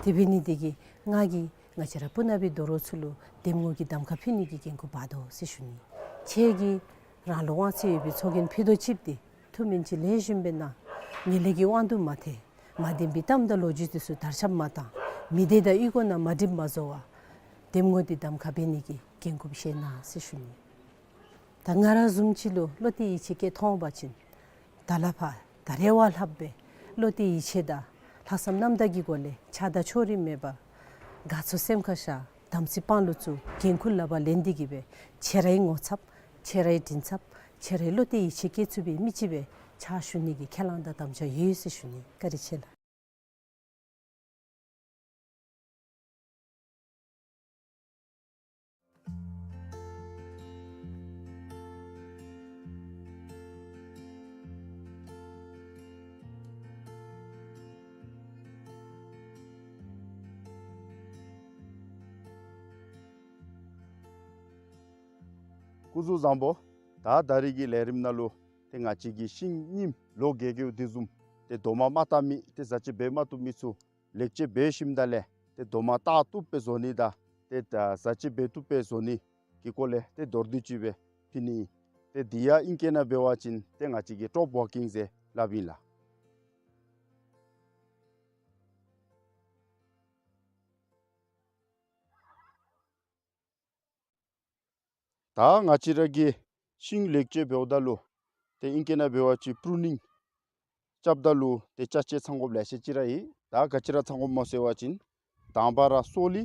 དེ་འབད་ནི་འདི་གིས་ང་གིས་ང་བཅས་ར་སྤུ་ན་བའི་རྡོ་རོག་ཚུ་ལུ་འདེམས་ངོ་གི་གདམ་ཁ་ཕུལ་ནི་གི་འགན་ཁུར་འབག་དོ་ཟེར་ཞུ་ནི། ཁྱེད་ཀྱིས་རང་ལུ་དབང་ཚད་ཡོད་པའི་ཚོགས་རྒྱན་ཕུད་རྡོག་ཅིག་འདི་ཐུགས་སྨོན་ཅིག་ལེགས་ཤོམ་སྦེ་གནང་། ངན་ལྷད་ཀྱི་དབང་དུ་མ་ཐལ། མ་བདེན་པའི་གཏམ་དང་ལོ་རྒྱུས་འདི་ཚུ་དར་ཁྱབ་མ་བཏང་། མི་སྡེ་དང་གཡུས་སྒོ་ནང་མ་འགྲིགཔ་མ་བཟོ་བར་འདེམས་ངོ་འདི་གདམ་ཁ་འབད་ནི་གི་འགན་ཁུར་བཞེས་གནང་ཟེར་ཞུ་ནི། ད་ང་ར་བཟུམ་ཅིག་ལུ་བློ་གཏད་ཡིད་ཆེས་བསྐྱེད་ཐོན་པ་ཅིན་ད་ལས་ཕར་ད་རེས་བ་ལྷགཔ་སྦེ་བློ་གཏད་ཡིད་ཆེས་དང་ལྷག་བསམ་རྣམ་དག་གི་སྒོ་ལས་ཆགས་སྡང་ཕྱོགས་རིས་མེད་པར་དགའ་ཚོར་སེམས་ཁར་བཞག། དམ་ཚིག་དཔང་ལུ་བཙུགས། འགན་ཁུར་ལག་པར་ལེན་ཏེ་གིས་སྦེ་ཁྱེད་རའི་ངོ་ཚབ་ཁྱེད་རའི་མགྲིན་ཚབ་ཁྱེད་རའི་བློ་གཏད་ཡིད་ཆེས་བསྐྱེད་ཚུགས་པའི་མི་ཅིག་སྦེ་ཕྱག་ཞུ་ནི་གི་ཁས་བླངས་དང་དམ་བཅའ་ཡོད་ཟེར་ཞུ་ནི། བཀའ་དྲིན་ཆེ་ལགས། སྐུ་གཟུགས་བཟང་པོ། ད་ད་རིས་ཀྱི་ལས་རིམ་ནང་ལུ་ཏེ་ང་བཅས་ཀྱི་ཤིང་རྙིངམ་ལོ་རྒས་རྒསཔ་འདི་བཟུམ་ཏེ་རྡོག་མ་མ་བཏགས་མི་ཏེ་ཟ་བཅད་འབད་མ་བཏུབ་མི་ཚུ་ལེགས་བཅོས་འབད་ཞིནམ་ད་ལས་ཏེ་རྡོག་མ་བཏགས་བཏུབ་སྦེ་བཟོ་ནི་དང་ཏེ་ད་ཟ་བཅད་འབད་བཏུབ་སྦེ་བཟོ་ནི་གི་སྐོར་ལས་ཏེ་མདོར་བསྡུས་ཅིག་སྦེ་ཕུལ་ནི། ཏེ་འདི་ཡང་ཨིང་སྐད་ནང་འབད་བ་ཅིན་ཏེ་ང་བཅས་ཀྱིས་ཀྲོབ་ཝར་ཀིང་ཟེར་སླབ་ཨིན་ལགས། ད་ང་བཅས་ར་གིས་ཤིང་ལེགས་བཅོས་འབདཝ་ད་ལུ་ཏེ་ཨིང་སྐད་ནང་འབད་བ་ཅིན་པྲུ་ནིང་རྐྱབ་ད་ལུ་ཏེ་ཅ་ཆས་ཚང་དགོཔ་ལེ་ཤ་ཅིག་ར་ཡོད། ད་ག་ཅི་ར་ཚང་དགོཔ་སྨོ་ཟེར་བ་ཅིན་དང་པ་ར་སོ་ལི།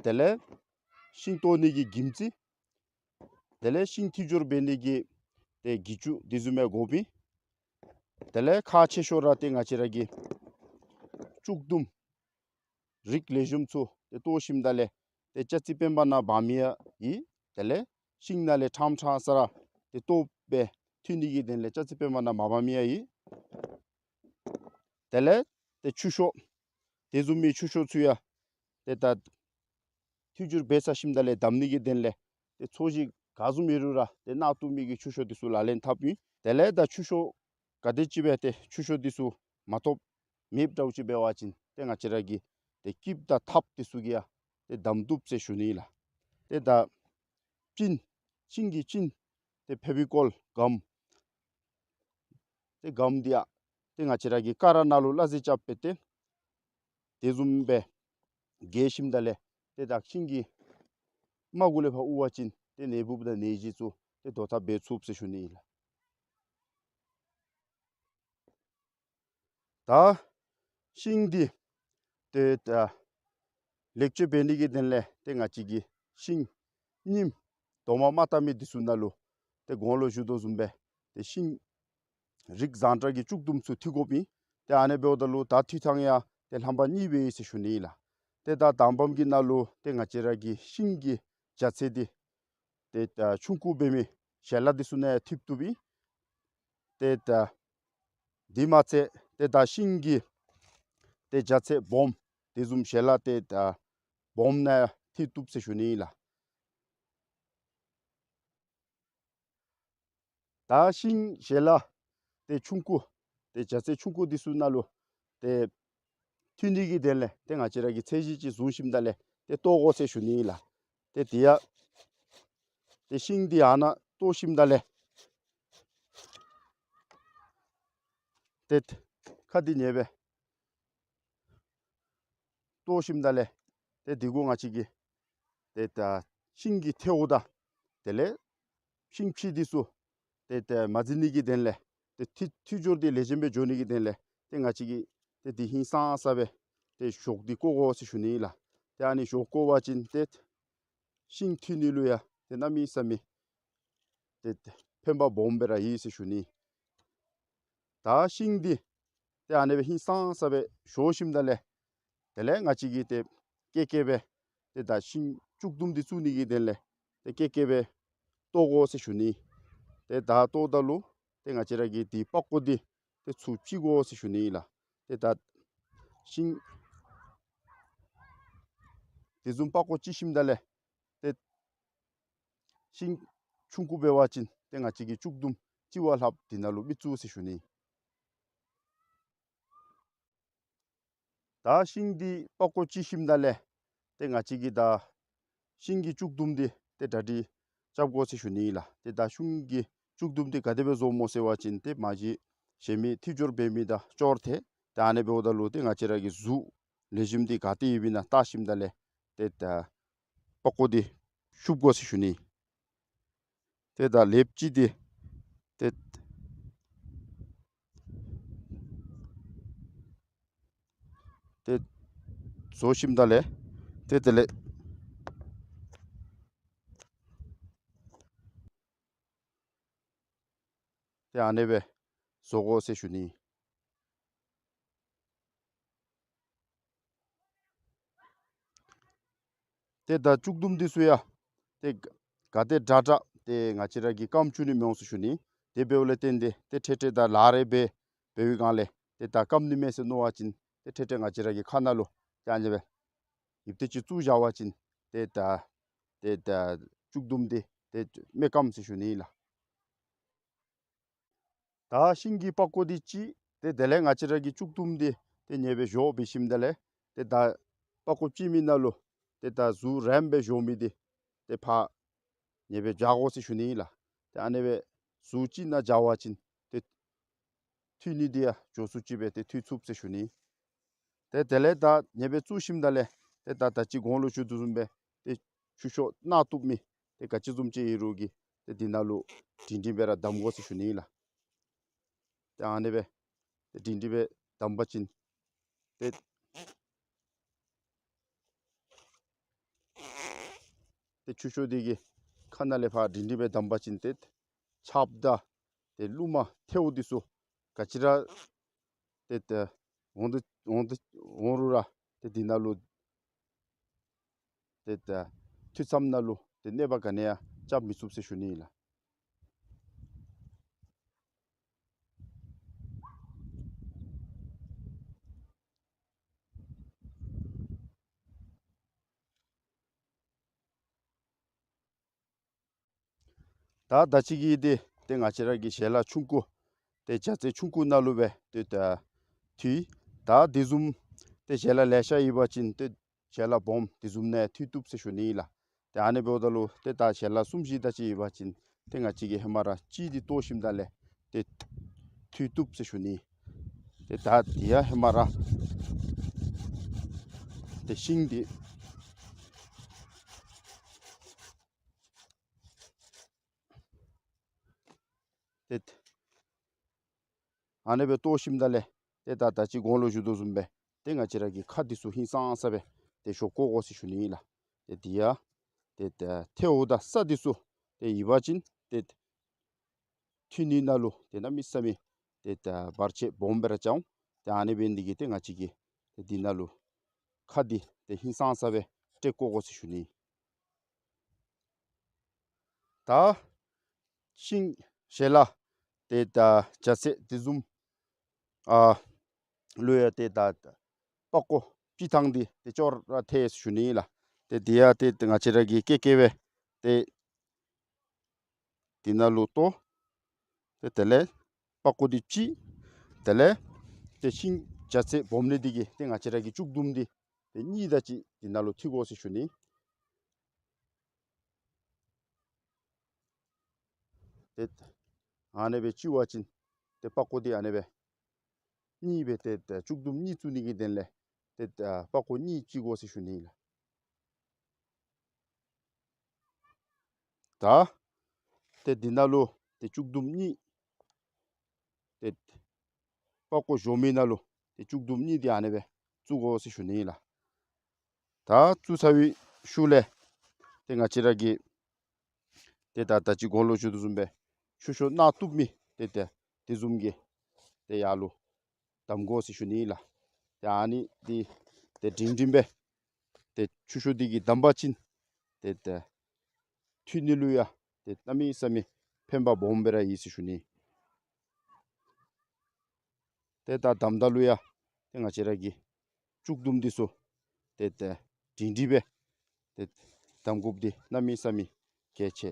དེ་ལས་ཤིང་བཏོག་ནི་གི་གྱིམ་ཙི། དེ་ལས་ཤིང་ཐིག་སྦྱོར་འབད་ནི་གི་ཏེ་གྱི་ཅུ་འདི་བཟུམ་མའི་དགོཔ་ཨིན། དེ་ལས་ཁག་ཆེ་ཤོས་ར་ཏེ་ང་བཅས་ར་གིས་ལྕུག་དུམ་རིགས་ལེགས་ཤོམ་ཚུ་ཏེ་བཏོག་ཞིནམ་ད་ལས་ཏེ་ལྕགས་རྩི་སྤེན་པ་ནང་འབག་མི་ཡང་ཡོད། དེ་ལས་ཤིང་ནང་ལས་ཕྲང་ཕྲང་ས་ར་ཏེ་བཏོག་སྦེ་འཐུ་ནི་གི་དོན་ལས་ལྕགས་རྩི་སྤེན་པ་ནང་མ་འབག་མི་ཡང་ཡོད། དེ་ལས་ཏེ་ཆུ་ཤོག་དེ་བཟུམ་མའི་ཆུ་ཤོག་ཚུ་ཡང་ཏེ་ད་ཐིག་སྦྱོར་འབད་ཚར་ཞིནམ་ད་ལས་བསྡམ་ནི་གི་དོན་ལས་ཏེ་ཚོས་གཞི་ག་བཟུམ་ཡོད་རུང་ར་ཏེ་གནག་བཏུབ་མི་གི་ཆུ་ཤོག་འདི་ཚུ་ལག་ལེན་འཐབ་ཨིན། དེ་ལས་ད་ཆུ་ཤོག་ག་དེམ་ཅིག་སྦེ་ཏེ་ཆུ་ཤོག་འདི་ཚུ་མ་ཐོབ་མེདཔ་འདྲཝ་ཅིག་འབད་བ་ཅིན་ཏེ་ང་བཅས་ར་གིས་ཏེ་སྐྱིབས་དང་ཐགཔ་འདི་ཚུ་གིས་ཡང་ཏེ་བསྡམ་བཏུབ་ཟེར་ཞུ་ནི་ལགས། ཏེ་ད་གཅིན་ཤིང་གི་གཅིན་ཏེ་ཕེ་བི་ཀོལ་གམ་ཏེ་གམ་འདི་ཡང་ཏེ་ང་བཅས་ར་གིས་ཀ་ར་ནང་ལུ་སླ་བསྲེ་རྐྱབ་སྦེ་ཏེ་དེ་བཟུམ་སྦེ་བཀལ་ཞིནམ་ད་ལས་ཏེ་ད་ཤིང་གི་རྨ་གུ་ལས་ཕར་དབུར་བ་ཅིན་ཏེ་ནད་འབུཔ་དང་ནད་གཞི་ཚུ་ཏེ་དོ་ཐབས་འབད་ཚུགས་ཟེར་ཞུ་ནི་ཨིན་ལགས། ད་ཤིང་འདི་ཏེ་ད་ལེགས་བཅོས་འབད་ནི་གི་དོན་ལས་ཏེ་ང་བཅས་ཀྱིས་ཤིང་རྙིངམ་རྡོག་མ་མ་བཏགས་མི་འདི་ཚུ་ནང་ལུ་ཏེ་གོང་ལུ་ཞུ་དོ་བཟུམ་སྦེ་ཏེ་ཤིང་རིགས་བཟང་དྲགས་ཀྱི་ལྕུག་དུམ་ཚུ་འཐུ་དགོཔ་ཨིན། ཏེ་ཨ་ནི་འབདཝ་ད་ལུ་ད་འཐུ་ཐངས་ཡང་ཏེ་རྣམ་པ་གཉིས་སྦེ་ཡོད་ཟེར་ཞུ་ནི་ཨིན་ལགས། ཏེ་ད་དང་པམ་གི་ནང་ལུ་ཏེ་ང་བཅས་ར་གི་ཤིང་གི་རྒྱ་ཚད་འདི་ཏེ་ད་ཆུང་ཀུ་འབད་མི་ཞལ་ལག་འདི་ཚུ་ནང་ཡང་འཐུ་བཏུབ་ཨིན། ཏེ་ད་དེ་མ་ཚད་ཏེ་ད་ཤིང་གི་ཏེ་རྒྱ་ཚད་སྦོམ་དེ་བཟུམ་ཞལ་ལག་ཏེ་ད་སྦོམ་ནང་ཡང་འཐུ་བཏུབ་ཟེར་ཞུ་ནི་ཨིན་ལགས། ད་ཤིང་ཞལ་ལག་ཏེ་ཆུང་ཀུ་ཏེ་རྒྱ་ཚད་ཆུང་ཀུ་འདི་ཚུ་ནང་ལུ་ཏེ་འཐུ་ནི་གི་དོན་ལས་ཏེ་ང་བཅས་ར་གིས་ཚད་གཞི་ཅིག་བཟུང་ཞིནམ་ད་ལས་ཏེ་བཏོག་དགོ་ཟེར་ཞུ་ནི་ཨིན་ལགས། ཏེ་དེ་ཡང་ཏེ་ཤིང་འདི་ཨ་ནཱ་བཏོག་ཞིནམ་ད་ལས་ཏེ་ཁ་འདི་ཉེ་སྦེ་བཏོག་ཞིནམ་ད་ལས་ཏེ་འདི་གུ་ང་བཅས་ཀྱིས་ཏེ་ད་ཤིང་གི་ཐལཝ་དང་དེ་ལས་ཤིང་ཕྱེ་འདི་ཚུ་ཏེ་ད་མ་འཛིང་ནི་གི་དོན་ལས་ཏེ་འཐུ་འཐུ་སྦྱོར་འདི་ལེགས་ཤོམ་སྦེ་འགྱོ་ནི་གི་དོན་ལས་ཏེ་ང་བཅས་ཀྱིས་ཏེ་འདི་ཧིང་སངས་ས་སྦེ་ཏེ་ཞོ་འདི་བཀོ་དགོ་ཟེར་ཞུ་ནི་ཨིན་ལགས། ཏེ་ཨ་ནི་ཞོ་བཀོ་བ་ཅིན་ཏེ་ཤིང་འཐུ་ནི་ལུ་ཡང་ཏེ་གནམ་མེད་ས་མེད་ ཏེ་ཕན་པ་སྦོམ་སྦེ་ར་ཡོད་ཟེར་ཞུ་ནི། ད་ཤིང་འདི་ཏེ་ཨ་ནི་སྦེ་ཧིང་སངས་ས་སྦེ་ཞོ་ཞིནམ་ད་ལས་དེ་ལས་ང་བཅས་ཀྱིས་ཏེ་ཀེ་ཀེ་སྦེ་ཏེ་ད་ཤིང་བཅུད་བསྡུ་འདི་བཙུགས་ནི་གི་དོན་ལས་ཏེ་ཀེ་ཀེ་སྦེ་བཏོག་དགོ་ཟེར་ཞུ་ནི། ཏེ་ད་བཏོགཔ་ད་ལུ་ཏེ་ང་བཅས་ར་གིས་འདི་པགས་ཀོ་འདི་ཏེ་ཚུར་བཅད་དགོ་ཟེར་ཞུ་ནི་ལགས། ཏེ་ད་ཤིང་དེ་བཟུམ་པགས་ཀོ་བཅད་ཞིནམ་ད་ལས་ཏེ་ཤིང་ཆུང་ཀུ་འབད་བ་ཅིན་ཏེ་ང་བཅས་ཀྱིས་བཅུད་བསྡུ་ལྕི་བ་ལྷགཔ་འདི་ནང་ལུ་མི་བཙུགས་ཟེར་ཞུ་ནི། ད་ཤིང་འདི་པགས་ཀོ་བཅད་ཞིནམ་ད་ལས་ཏེ་ང་བཅས་ཀྱིས་ད་ཤིང་གི་བཅུད་བསྡུ་འདི་ཏེ་གྲ་སྒྲིག་རྐྱབ་དགོ་ཟེར་ཞུ་ནི་ལགས། ཏེ་ད་ཤིང་གི་བཅུད་བསྡུ་འདི་ག་དེ་སྦེ་བཟོཝ་སྨོ་ཟེར་བ་ཅིན་ཏེ་མ་གཞི་གཞན་མི་མཐུད་སྦྱོར་འབད་མི་དང་ཅོག་འཐདཔ། ཏེ་ཨ་ནི་འབདཝ་ད་ལུ་ཏེ་ང་བཅས་ར་གི་གཟུགས་ལེགས་ཤོམ་འདི་ག་ཏེ་ཡོདཔ་ཨིན་ན་བལྟ་ཞིནམ་ད་ལས་ཏེ་ད་པགས་ཀོ་འདི་བཤུབ་དགོ་ཟེར་ཞུ་ནི། ཏེ་ད་ལེབ་ཅིག་འདི་ཏེ་ཏེ་བཟོ་ཞིནམ་ད་ལས་ཏེ་དེ་ལས་ཏེ་ཨ་ནི་སྦེ་བཟོ་དགོ་ཟེར་ཞུ་ནི། ཏེ་ད་བཅུད་བསྡུ་འདི་ཚུ་ཡང་ཏེ་ག་ཏེ་དྲག་དྲག་ཏེ་ང་བཅས་ར་གིས་སྐམ་བཅུག་ནི་མི་འོང་ཟེར་ཞུ་ནི། དེ་འབདཝ་ལས་བརྟེན་ཏེ་ཏེ་ཁྲེ་ཁྲེ་དང་ལག་རེ་འབད་འབད་བའི་སྒང་ལས་ཏེ་ད་སྐམ་ནི་མས་ཟེར་མནོ་བ་ཅིན་ཏེ་ཁྲེ་ཁྲེ་ང་བཅས་ར་གི་ཁ་ནང་ལུ་ཏེ་ཨ་ནི་སྦེ་ཡིབ་ཏེ་ཅིག་བཙུགས་བཞག་པ་ཅིན་ཏེ་ད་ཏེ་ད་བཅུད་བསྡུ་འདི་ཏེ་མི་སྐམ་ཟེར་ཞུ་ནི་ལགས། ད་ཤིང་གི་པགས་ཀོ་འདི་བཅད། ཏེ་དེ་ལས་ང་བཅས་ར་གི་བཅུད་བསྡུ་འདི་ཏེ་ཉེ་སྦེ་བཞོ་འབད་ཞིནམ་ད་ལས་ཏེ་ད་པགས་ཀོ་བཅད་མི་ནང་ལུ་ཏེ་ད་གཟུགས་རིངམ་སྦེ་བཞོ་མི་འདི་ཏེ་ཕར་ཉེ་སྦེ་བཞག་དགོ་ཟེར་ཞུ་ནི་ལགས། ཏེ་ཨ་ནི་སྦེ་གཟུགས་གཅིག་ནང་བཞག་པ་ཅིན་ཏེ་འཐུ་ནི་འདི་ཡང་མགྱོགས་སུ་ཅིག་སྦེ་ཏེ་འཐུ་ཚུགས་ཟེར་ཞུ་ནི། ཏེ་དེ་ལས་ད་ཉེ་སྦེ་བཙུགས་ཞིནམ་ད་ལས་ཏེ་ད་ད་ཅི་གོང་ལུ་ཞུ་དོ་བཟུམ་སྦེ་ཏེ་ཆུ་ཤོག་ནག་བཏུབ་མི་ཏེ་ག་ཅི་བཟུམ་ཅིག་ཨིན་རུང་གི་ཏེ་འདི་ནང་ལུ་སྒྲིང་སྒྲིང་སྦེ་ར་བསྡམ་དགོ་ཟེར་ཞུ་ནི་ལགས། ཏེ་ཨ་ནི་སྦེ་ཏེ་སྒྲིང་སྒྲིང་སྦེ་བསྡམ་པ་ཅིན་ཏེ་ཏེ་ཆུ་ཤོག་འདི་གི་ཁ་ནང་ལས་ཕར་སྒྲིང་སྒྲིང་སྦེ་བསྡམ་པ་ཅིན་ཏེ་ཆརཔ་དང་ཏེ་རླུང་མ་ཐལཝ་འདི་ཚུ་ག་ཅི་ར་ཏེ་ཏེ་འོང་དོ་འོང་དོ་འོང་རུང་ར་ཏེ་འདི་ནང་ལུ་ཏེ་ཏེ་འཐུ་མཚམས་ནང་ལུ་ཏེ་གནོད་པ་ག་ནི་ཡང་རྐྱབ་མི་ཚུགས་ཟེར་ཞུ་ནི་ཨིན་ལགས། ད་ད་ཅི་གི་འདི་ཏེ་ང་བཅས་ར་གི་ཞལ་ལག་ཆུང་ཀུ་ཏེ་བྱ་ཚེས་ཆུང་ཀུ་ནང་ལུ་སྦེ་ཏེ་ད་འཐུ། ད་འདི་བཟུམ་ཏེ་ཞལ་ལག་ལེ་ཤ་ཡོད་པ་ཅིན་ཏེ་ཞལ་ལག་སྦོམ་འདི་བཟུམ་ནང་འཐུ་བཏུབ་ཟེར་ཞུ་ནི་ཨིན་ལགས། ཏེ་ཨ་ནི་འབདཝ་ད་ལུ་ཏེ་ད་ཞལ་ལག་གསུམ་བཞི་དེ་ཅིག་ཡོད་པ་ཅིན་ཏེ་ང་བཅས་ཀྱིས་ཧེ་མ་ར་གཅིག་འདི་བཏོག་ཞིནམ་ད་ལས་ཏེ་འཐུ་བཏུབ་ཟེར་ཞུ་ནི། ཏེ་ད་འདི་ཡང་ཧེ་མ་ར་ཏེ་ཤིང་འདི་ཏེ་ཨ་ནི་སྦེ་བཏོག་ཞིནམ་ད་ལས་ཏེ་ད་ད་ཅི་གོང་ལུ་ཞུ་དོ་བཟུམ་སྦེ་ཏེ་ང་བཅས་ར་གི་ཁ་འདི་ཚུ་ཧིང་སངས་ས་སྦེ་ཏེ་བཞོ་བཀོག་དགོ་ཟེར་ཞུ་ནི་ཨིན་ལགས། ཏེ་འདི་ཡང་ཏེ་ད་ཐལཝ་དང་ས་འདི་ཚུ་ཏེ་ཡོད་པ་ཅིན་ཏེ་འཐུ་ནི་ནང་ལུ་ཏེ་གནམ་མེད་ས་མེད་ཏེ་ད་བར་ཆད་སྦོམ་སྦེ་ར་རྐྱབ་འོང་། ཏེ་ཨ་ནི་འབད་ནི་འདི་གིས་ཏེ་ང་བཅས་ཀྱིས་ཏེ་འདི་ནང་ལུ་ཁ་འདི་ཏེ་ཧིང་སངས་ས་སྦེ་སྤྲོད་བཀོག་དགོ་ཟེར་ཞུ་ནི། ད་ཤིང་ཞལ་ལག་ཏེ་ད་བྱ་ཚེས་འདི་བཟུམ་ཨ་ལུ་ཡང་ཏེ་ད་པགས་ཀོ་བཅད་ཐངས་འདི་ཏེ་ཅོག་ར་འཐད་ཟེར་ཞུ་ནི་ཨིན་ལགས། ཏེ་འདི་ཡང་ཏེ་ཏེ་ང་བཅས་ར་གིས་ཀེ་ཀེ་སྦེ་ཏེ་འདི་ནང་ལུ་བཏོག། ཏེ་དེ་ལས་པགས་ཀོ་འདི་བཅད། དེ་ལས་ཏེ་ཤིང་བྱ་ཚེས་སྦོམ་ལས་འདི་གིས་ཏེ་ང་བཅས་ར་གི་བཅུད་བསྡུ་འདི་ཏེ་གཉིས་དེ་ཅིག་འདི་ནང་ལུ་འཐུ་དགོ་ཟེར་ཞུ་ནི། ཏེ་ཨ་ནི་སྦེ་བཅད་པ་ཅིན་ཏེ་པགས་ཀོ་འདི་ཨ་ནི་སྦེ་གཉིས་སྦེ་ཏེ་ཏེ་བཅུད་བསྡུ་གཉིས་བཙུགས་ནི་གི་དོན་ལས་ཏེ་ཏེ་པགས་ཀོ་གཉིས་བཅད་དགོ་ཟེར་ཞུ་ནི་ཨིན་ལགས། ད་ཏེ་འདི་ནང་ལུ་ཏེ་བཅུད་བསྡུ་གཉིས་ཏེ་པགས་ཀོ་བཞོ་མི་ནང་ལུ་ཏེ་བཅུད་བསྡུ་གཉིས་འདི་ཨ་ནི་སྦེ་བཙུགས་དགོ་ཟེར་ཞུ་ནི་ཨིན་ལགས། ད་བཙུགས་ཚར་བའི་ཤུལ་ལས་ཏེ་ང་བཅས་ར་གིས་ ཏེ་ད་ད་ཅི་གོང་ལུ་ཞུ་དོ་བཟུམ་སྦེ་ཆུ་ཤོག་ནག་བཏུབ་མི་ཏེ་ཏེ་དེ་བཟུམ་གྱི་ཏེ་ཡར་ལུ་བསྡམ་དགོ་ཟེར་ཞུ་ནི་ལགས། ཏེ་ཨ་ནི་འདི་ཏེ་སྒྲིང་སྒྲིང་སྦེ་ཏེ་ཆུ་ཤོག་འདི་གིས་བསྡམ་པ་ཅིན་ཏེ་ཏེ་འཐུས་ནི་ལུ་ཡང་ཏེ་གནམ་མེད་ས་མེད་ཕན་པ་སྦོམ་སྦེ་ར་ཡོད་ཟེར་ཞུ་ནི། ཏེ་ད་བསྡམ་ད་ལུ་ཡང་ཏེ་ང་བཅས་ར་གི་བཅུག་དུམ་འདི་ཚུ་ཏེ་ཏེ་སྒྲིང་སྒྲིང་སྦེ་ཏེ་བསྡམ་དགོཔ་འདི་གནམ་མེད་ས་མེད་གལ་ཆེ།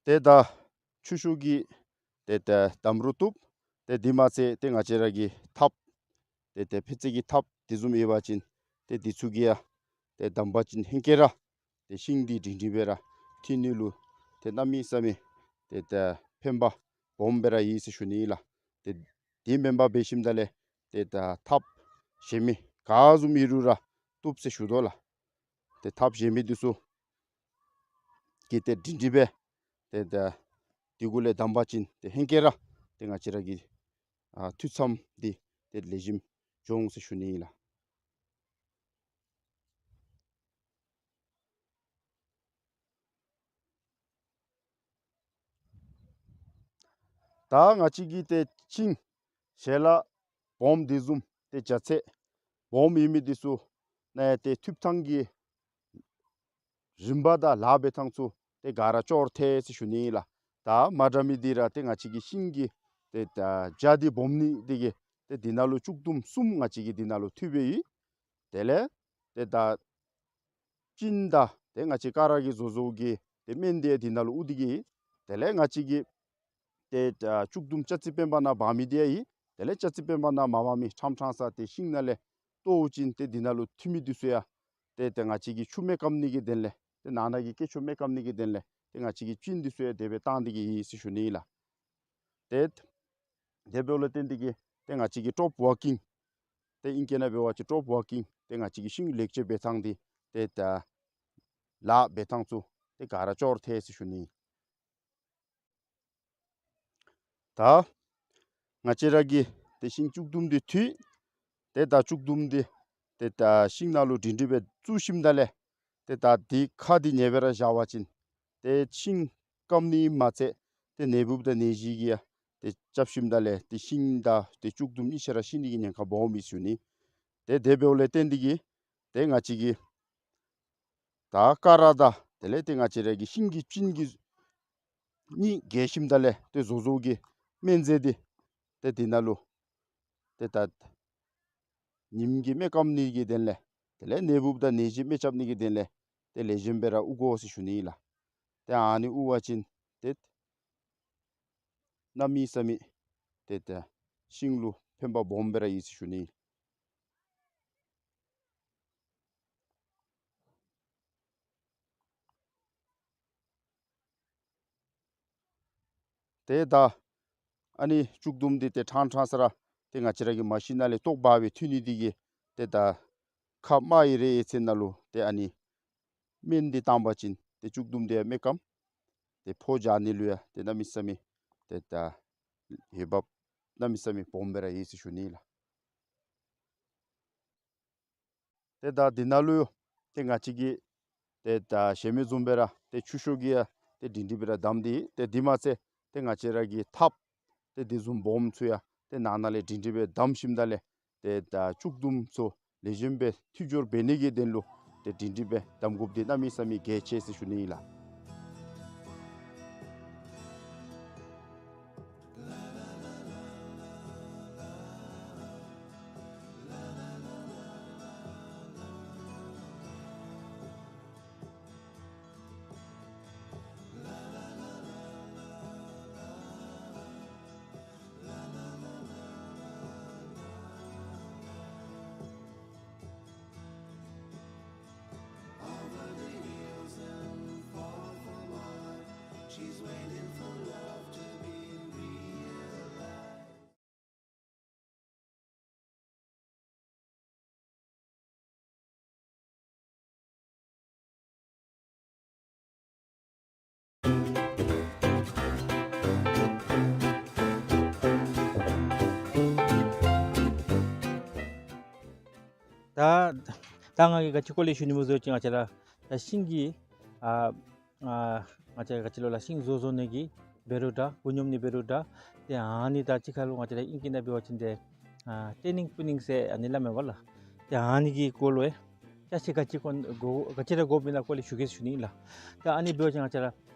ཏེ་ད་ཆུ་ཤོག་གི་ཏེ་ད་བསྡམ་རུང་བཏུབ། ཏེ་དེ་མ་ཚད་ཏེ་ང་བཅས་ར་གི་ཐགཔ་ཏེ་ཏེ་ཕྱེད་ཙེ་གི་ཐགཔ་དེ་བཟུམ་ཡོད་པ་ཅིན་ཏེ་དེ་ཚུ་གིས་ཡང་ཏེ་བསྡམ་པ་ཅིན་ཧེང་སྐལ་ར་ཏེ་ཤིང་འདི་སྒྲིང་སྒྲིང་སྦེ་ར་འཐུས་ནི་ལུ་ཏེ་གནམ་མེད་ས་མེད་ཏེ་ད་ཕན་པ་སྦོམ་སྦེ་ར་ཡོད་ཟེར་ཞུ་ནི་ལགས། ཏེ་དེ་མེན་པར་འབད་ཞིནམ་ད་ལས་ཏེ་ད་ཐགཔ་གཞན་མི་ག་བཟུམ་ཨིན་རུང་ར་བཏུབ་ཟེར་ཞུ་དོ་ལགས། ཏེ་ཐགཔ་གཞན་མི་འདི་ཚུ་གིས་ཏེ་སྒྲིང་སྒྲིང་སྦེ་ཏེ་ད་དེ་གུ་ལས་བསྡམ་པ་ཅིན་ཏེ་ཧེང་སྐལ་ར་ཏེ་ང་བཅས་ར་གི་ཨ་འཐུས་མཚམས་འདི་ཏེ་ལེགས་ཤོམ་འགྱོ་འོང་ཟེར་ཞུ་ནི་ཨིན་ལགས། ད་ང་བཅས་ཀྱི་ཏེ་ཤིང་ཞལ་ལག་སྦོམ་འདི་བཟུམ་ཏེ་རྒྱ་ཚད་སྦོམ་ཡོད་མི་འདི་ཚུ་ནང་ཡང་ཏེ་འཐུ་ཐངས་ཀྱི་རིམ་པ་དང་ལཱ་འབད་ཐངས་ཚུ་ཏེ་ག་ར་ཅོག་ར་འཐད་ཟེར་ཞུ་ནི་ཨིན་ལགས། ད་མ་འདྲ་མི་འདི་ར་ཏེ་ང་བཅས་ཀྱི་ཤིང་གི་ཏེ་ད་རྒྱ་འདི་སྦོམ་ནི་འདི་གིས་ཏེ་འདི་ནང་ལུ་བཅུག་དུམ་གསུམ་ང་བཅས་ཀྱིས་འདི་ནང་ལུ་འཐུ་སྦེ་ཡོད། དེ་ལས་ཏེ་ད་གཅིན་དང་ཏེ་ང་བཅས་ཀ་ར་གིས་བཟོ་བཟོཝ་གི་ཏེ་སྨན་འདི་ཡང་འདི་ནང་ལུ་དབུར་ཏེ་གི་ཡོད། དེ་ལས་ང་བཅས་ཀྱི་ཏེ་ཨ་བཅུག་དུམ་ལྕགས་རྩི་སྤེན་པ་ནང་འབག་མི་འདི་ཡང་ཡོད། དེ་ལས་ལྕགས་རྩི་སྤེན་པ་ནང་མ་འབག་མི་ཕྲང་ཕྲང་ས་ཏེ་ཤིང་ནང་ལས་བཏོག་ཅིན་ཏེ་འདི་ནང་ལུ་འཐུ་མི་འདི་ཚུ་ཡང་ཏེ་ཏེ་ང་བཅས་ཀྱིས་ཆུ་མེད་ཀམ་ནི་གི་དོན་ལས་ཏེ་ནང་ན་གི་སྐྱེ་ཤོག་མེད་ཀམ་ནི་གི་དོན་ལས་ཏེ་ང་བཅས་ཀྱིས་གཅིན་འདི་ཚུ་ཡང་དེ་སྦེ་བཏང་སྟེ་གི་ཡོད་ཟེར་ཞུ་ནི་ཨིན་ལགས། ཏེ་དེ་འབདཝ་ལས་བརྟེན་ཏེ་གི་ཏེ་ང་བཅས་ཀྱི་ཀྲོབ་ཝར་ཀིང་ཏེ་ཨིང་སྐད་ནང་འབད་བ་ཅིན་ཀྲོབ་ཝར་ཀིང་ཏེ་ང་བཅས་ཀྱི་ཤིང་ལེགས་བཅོས་འབད་ཐངས་འདི་ཏེ་ད་ལཱ་འབད་ཐངས་ཚུ་ཏེ་ག་ར་ཅོག་ར་འཐད་ཟེར་ཞུ་ནི། ད་ང་བཅས་ར་གིས་ཏེ་ཤིང་བཅུག་དུམ་འདི་འཐུ། ཏེ་ད་བཅུག་དུམ་འདི་ཏེ་ད་ཤིང་ནང་ལུ་སྒྲིང་སྒྲིང་སྦེ་བཙུགས་ཞིནམ་ད་ལས་ཏེ་ད་འདི་ཁ་འདི་ཉེ་སྦེ་ར་བཞག་པ་ཅིན་ཏེ་ཤིང་སྐམ་ནི་མ་ཚད་ཏེ་ནད་འབུཔ་དང་ནད་གཞི་གིས་ཡང་ཏེ་རྐྱབ་ཞིནམ་ད་ལས་ཏེ་ཤིང་དང་ཏེ་བཅུག་དུམ་གཉིས་ཆ་ར་ཤི་ནི་གི་ཉེན་ཁ་སྦོམ་ཨིན་ཟེར་ཞུ་ནི། ཏེ་དེ་འབདཝ་ལས་བརྟེན་ཏེ་གི་ཏེ་ང་བཅས་ཀྱིས་ད་ཀ་ར་དང་དེ་ལས་ཏེ་ང་བཅས་ར་གི་ཤིང་གི་གཅིན་གྱི་གཉིས་བརྒྱད་ཞིནམ་ད་ལས་ཏེ་བཟོ་བཟོཝ་གི་སྨན་རྫས་འདི་ཏེ་འདི་ནང་ལུ་ཏེ་ད་ཉིམ་གིས་མེ་སྐམ་ནི་གི་དོན་ལས་དེ་ལས་ནད་འབུཔ་དང་ནད་གཞི་མེ་རྐྱབ་ནི་གི་དོན་ལས་ཏེ་ལེགས་ཤོམ་སྦེ་ར་དབུར་དགོ་ཟེར་ཞུ་ནི་ཨིན་ལགས། ཏེ་ཨ་ནི་དབུར་བ་ཅིན་ཏེ་གནམ་མེད་ས་མེད་ཏེ་ད་ཤིང་ལུ་ཕན་པ་སྦོམ་སྦེ་ར་ཡོད་ཟེར་ཞུ་ནི། ཏེ་ད་ཨ་ནི་བཅུག་དུམ་འདི་ཏེ་ཕྲང་ཕྲང་ས་ར་ཏེ་ང་བཅས་ར་གིས་མ་ཤི་ནང་ལས་ཏོག་འབག་སྦེ་འཐུ་ནི་འདི་གིས་ཏེ་ད་ཁ་མར་ཡི་རེ་ཡི་ཚེ་ནང་ལུ་ཏེ་ཨ་ནི་སྨན་འདི་བཏང་པ་ཅིན་ཏེ་བཅུག་དུམ་འདི་ཡང་མེ་སྐམ། ཏེ་ཕོཝ་འཇགས་ནི་ལུ་ཡང་ཏེ་གནམ་མེད་ས་མེད་ཏེ་ད་འོས་འབབ་གནམ་མེད་ས་མེད་སྦོམ་སྦེ་ར་ཡོད་ཟེར་ཞུ་ནི་ལགས། ཏེ་ད་འདི་ནང་ལུ་ཏེ་ང་བཅས་ཀྱིས་ཏེ་ད་ཞལ་མའི་བཟུམ་སྦེ་ར་ཏེ་ཆུ་ཤོག་གིས་ཡང་ཏེ་སྒྲིང་སྒྲིང་སྦེ་ར་བསྡམས་ཏེ་ཏེ་འདི་མ་ཚད་ཏེ་ང་བཅས་ར་གི་ཐགཔ་ཏེ་འདི་བཟུམ་སྦོམ་ཚུ་ཡང་ཏེ་ནང་ན་ལས་སྒྲིང་སྒྲིང་སྦེ་བསྡམས་ཞིནམ་ད་ལས་ཏེ་ད་བཅུག་དུམ་ཚུ་ལེགས་ཤོམ་སྦེ་འཐུས་སྦྱོར་འབད་ནི་གི་དོན་ལུ་ཏེ་སྒྲིང་སྒྲིང་སྦེ་བསྡམ་དགོཔ་འདི་གནམ་མེད་ས་མེད་གལ་ཆེ་ཟེར་ཞུ་ནི་ཨིན་ལགས། ད་ད་ང་གིས་ག་ཅི་སྐོར་ལས་ཞུ་ནི་སྨོ་ཟེར་བ་ཅིན་ང་བཅས་ར་ད་ཤིང་གི་ཨ་ཨ་ང་བཅས་ག་ཅི་ལོ་ལགས་ཤིང་བཟོ་བཟོ་ནི་གི་འབད་རུང་འདྲ་ཀུན་སྙོམས་ནི་འབད་རུང་འདྲ། ཏེ་ཨ་ནི་ད་ཅི་ཁ་ལུ་ང་བཅས་ར་ཨིང་སྐད་ནང་འབད་བ་ཅིན་ཏེ་ཨ་ཊེ་ནིང་པུ་ནིང་ཟེར་ཨ་ནི་སླབ་མས་པ་ལགས། ཏེ་ཨ་ནི་གི་སྐོར་ལུ་ཡང་ཅ་ཆས་ག་ཅི་གོ་ག་ཅི་ར་དགོཔ་ཨིན་ན་སྐོར་ལས་ཞུ་གེ་ཟེར་ཞུ་ནི་ཨིན་ལགས། ད་ཨ་ནི་འབད་བ་ཅིན་ང་བཅས་ར་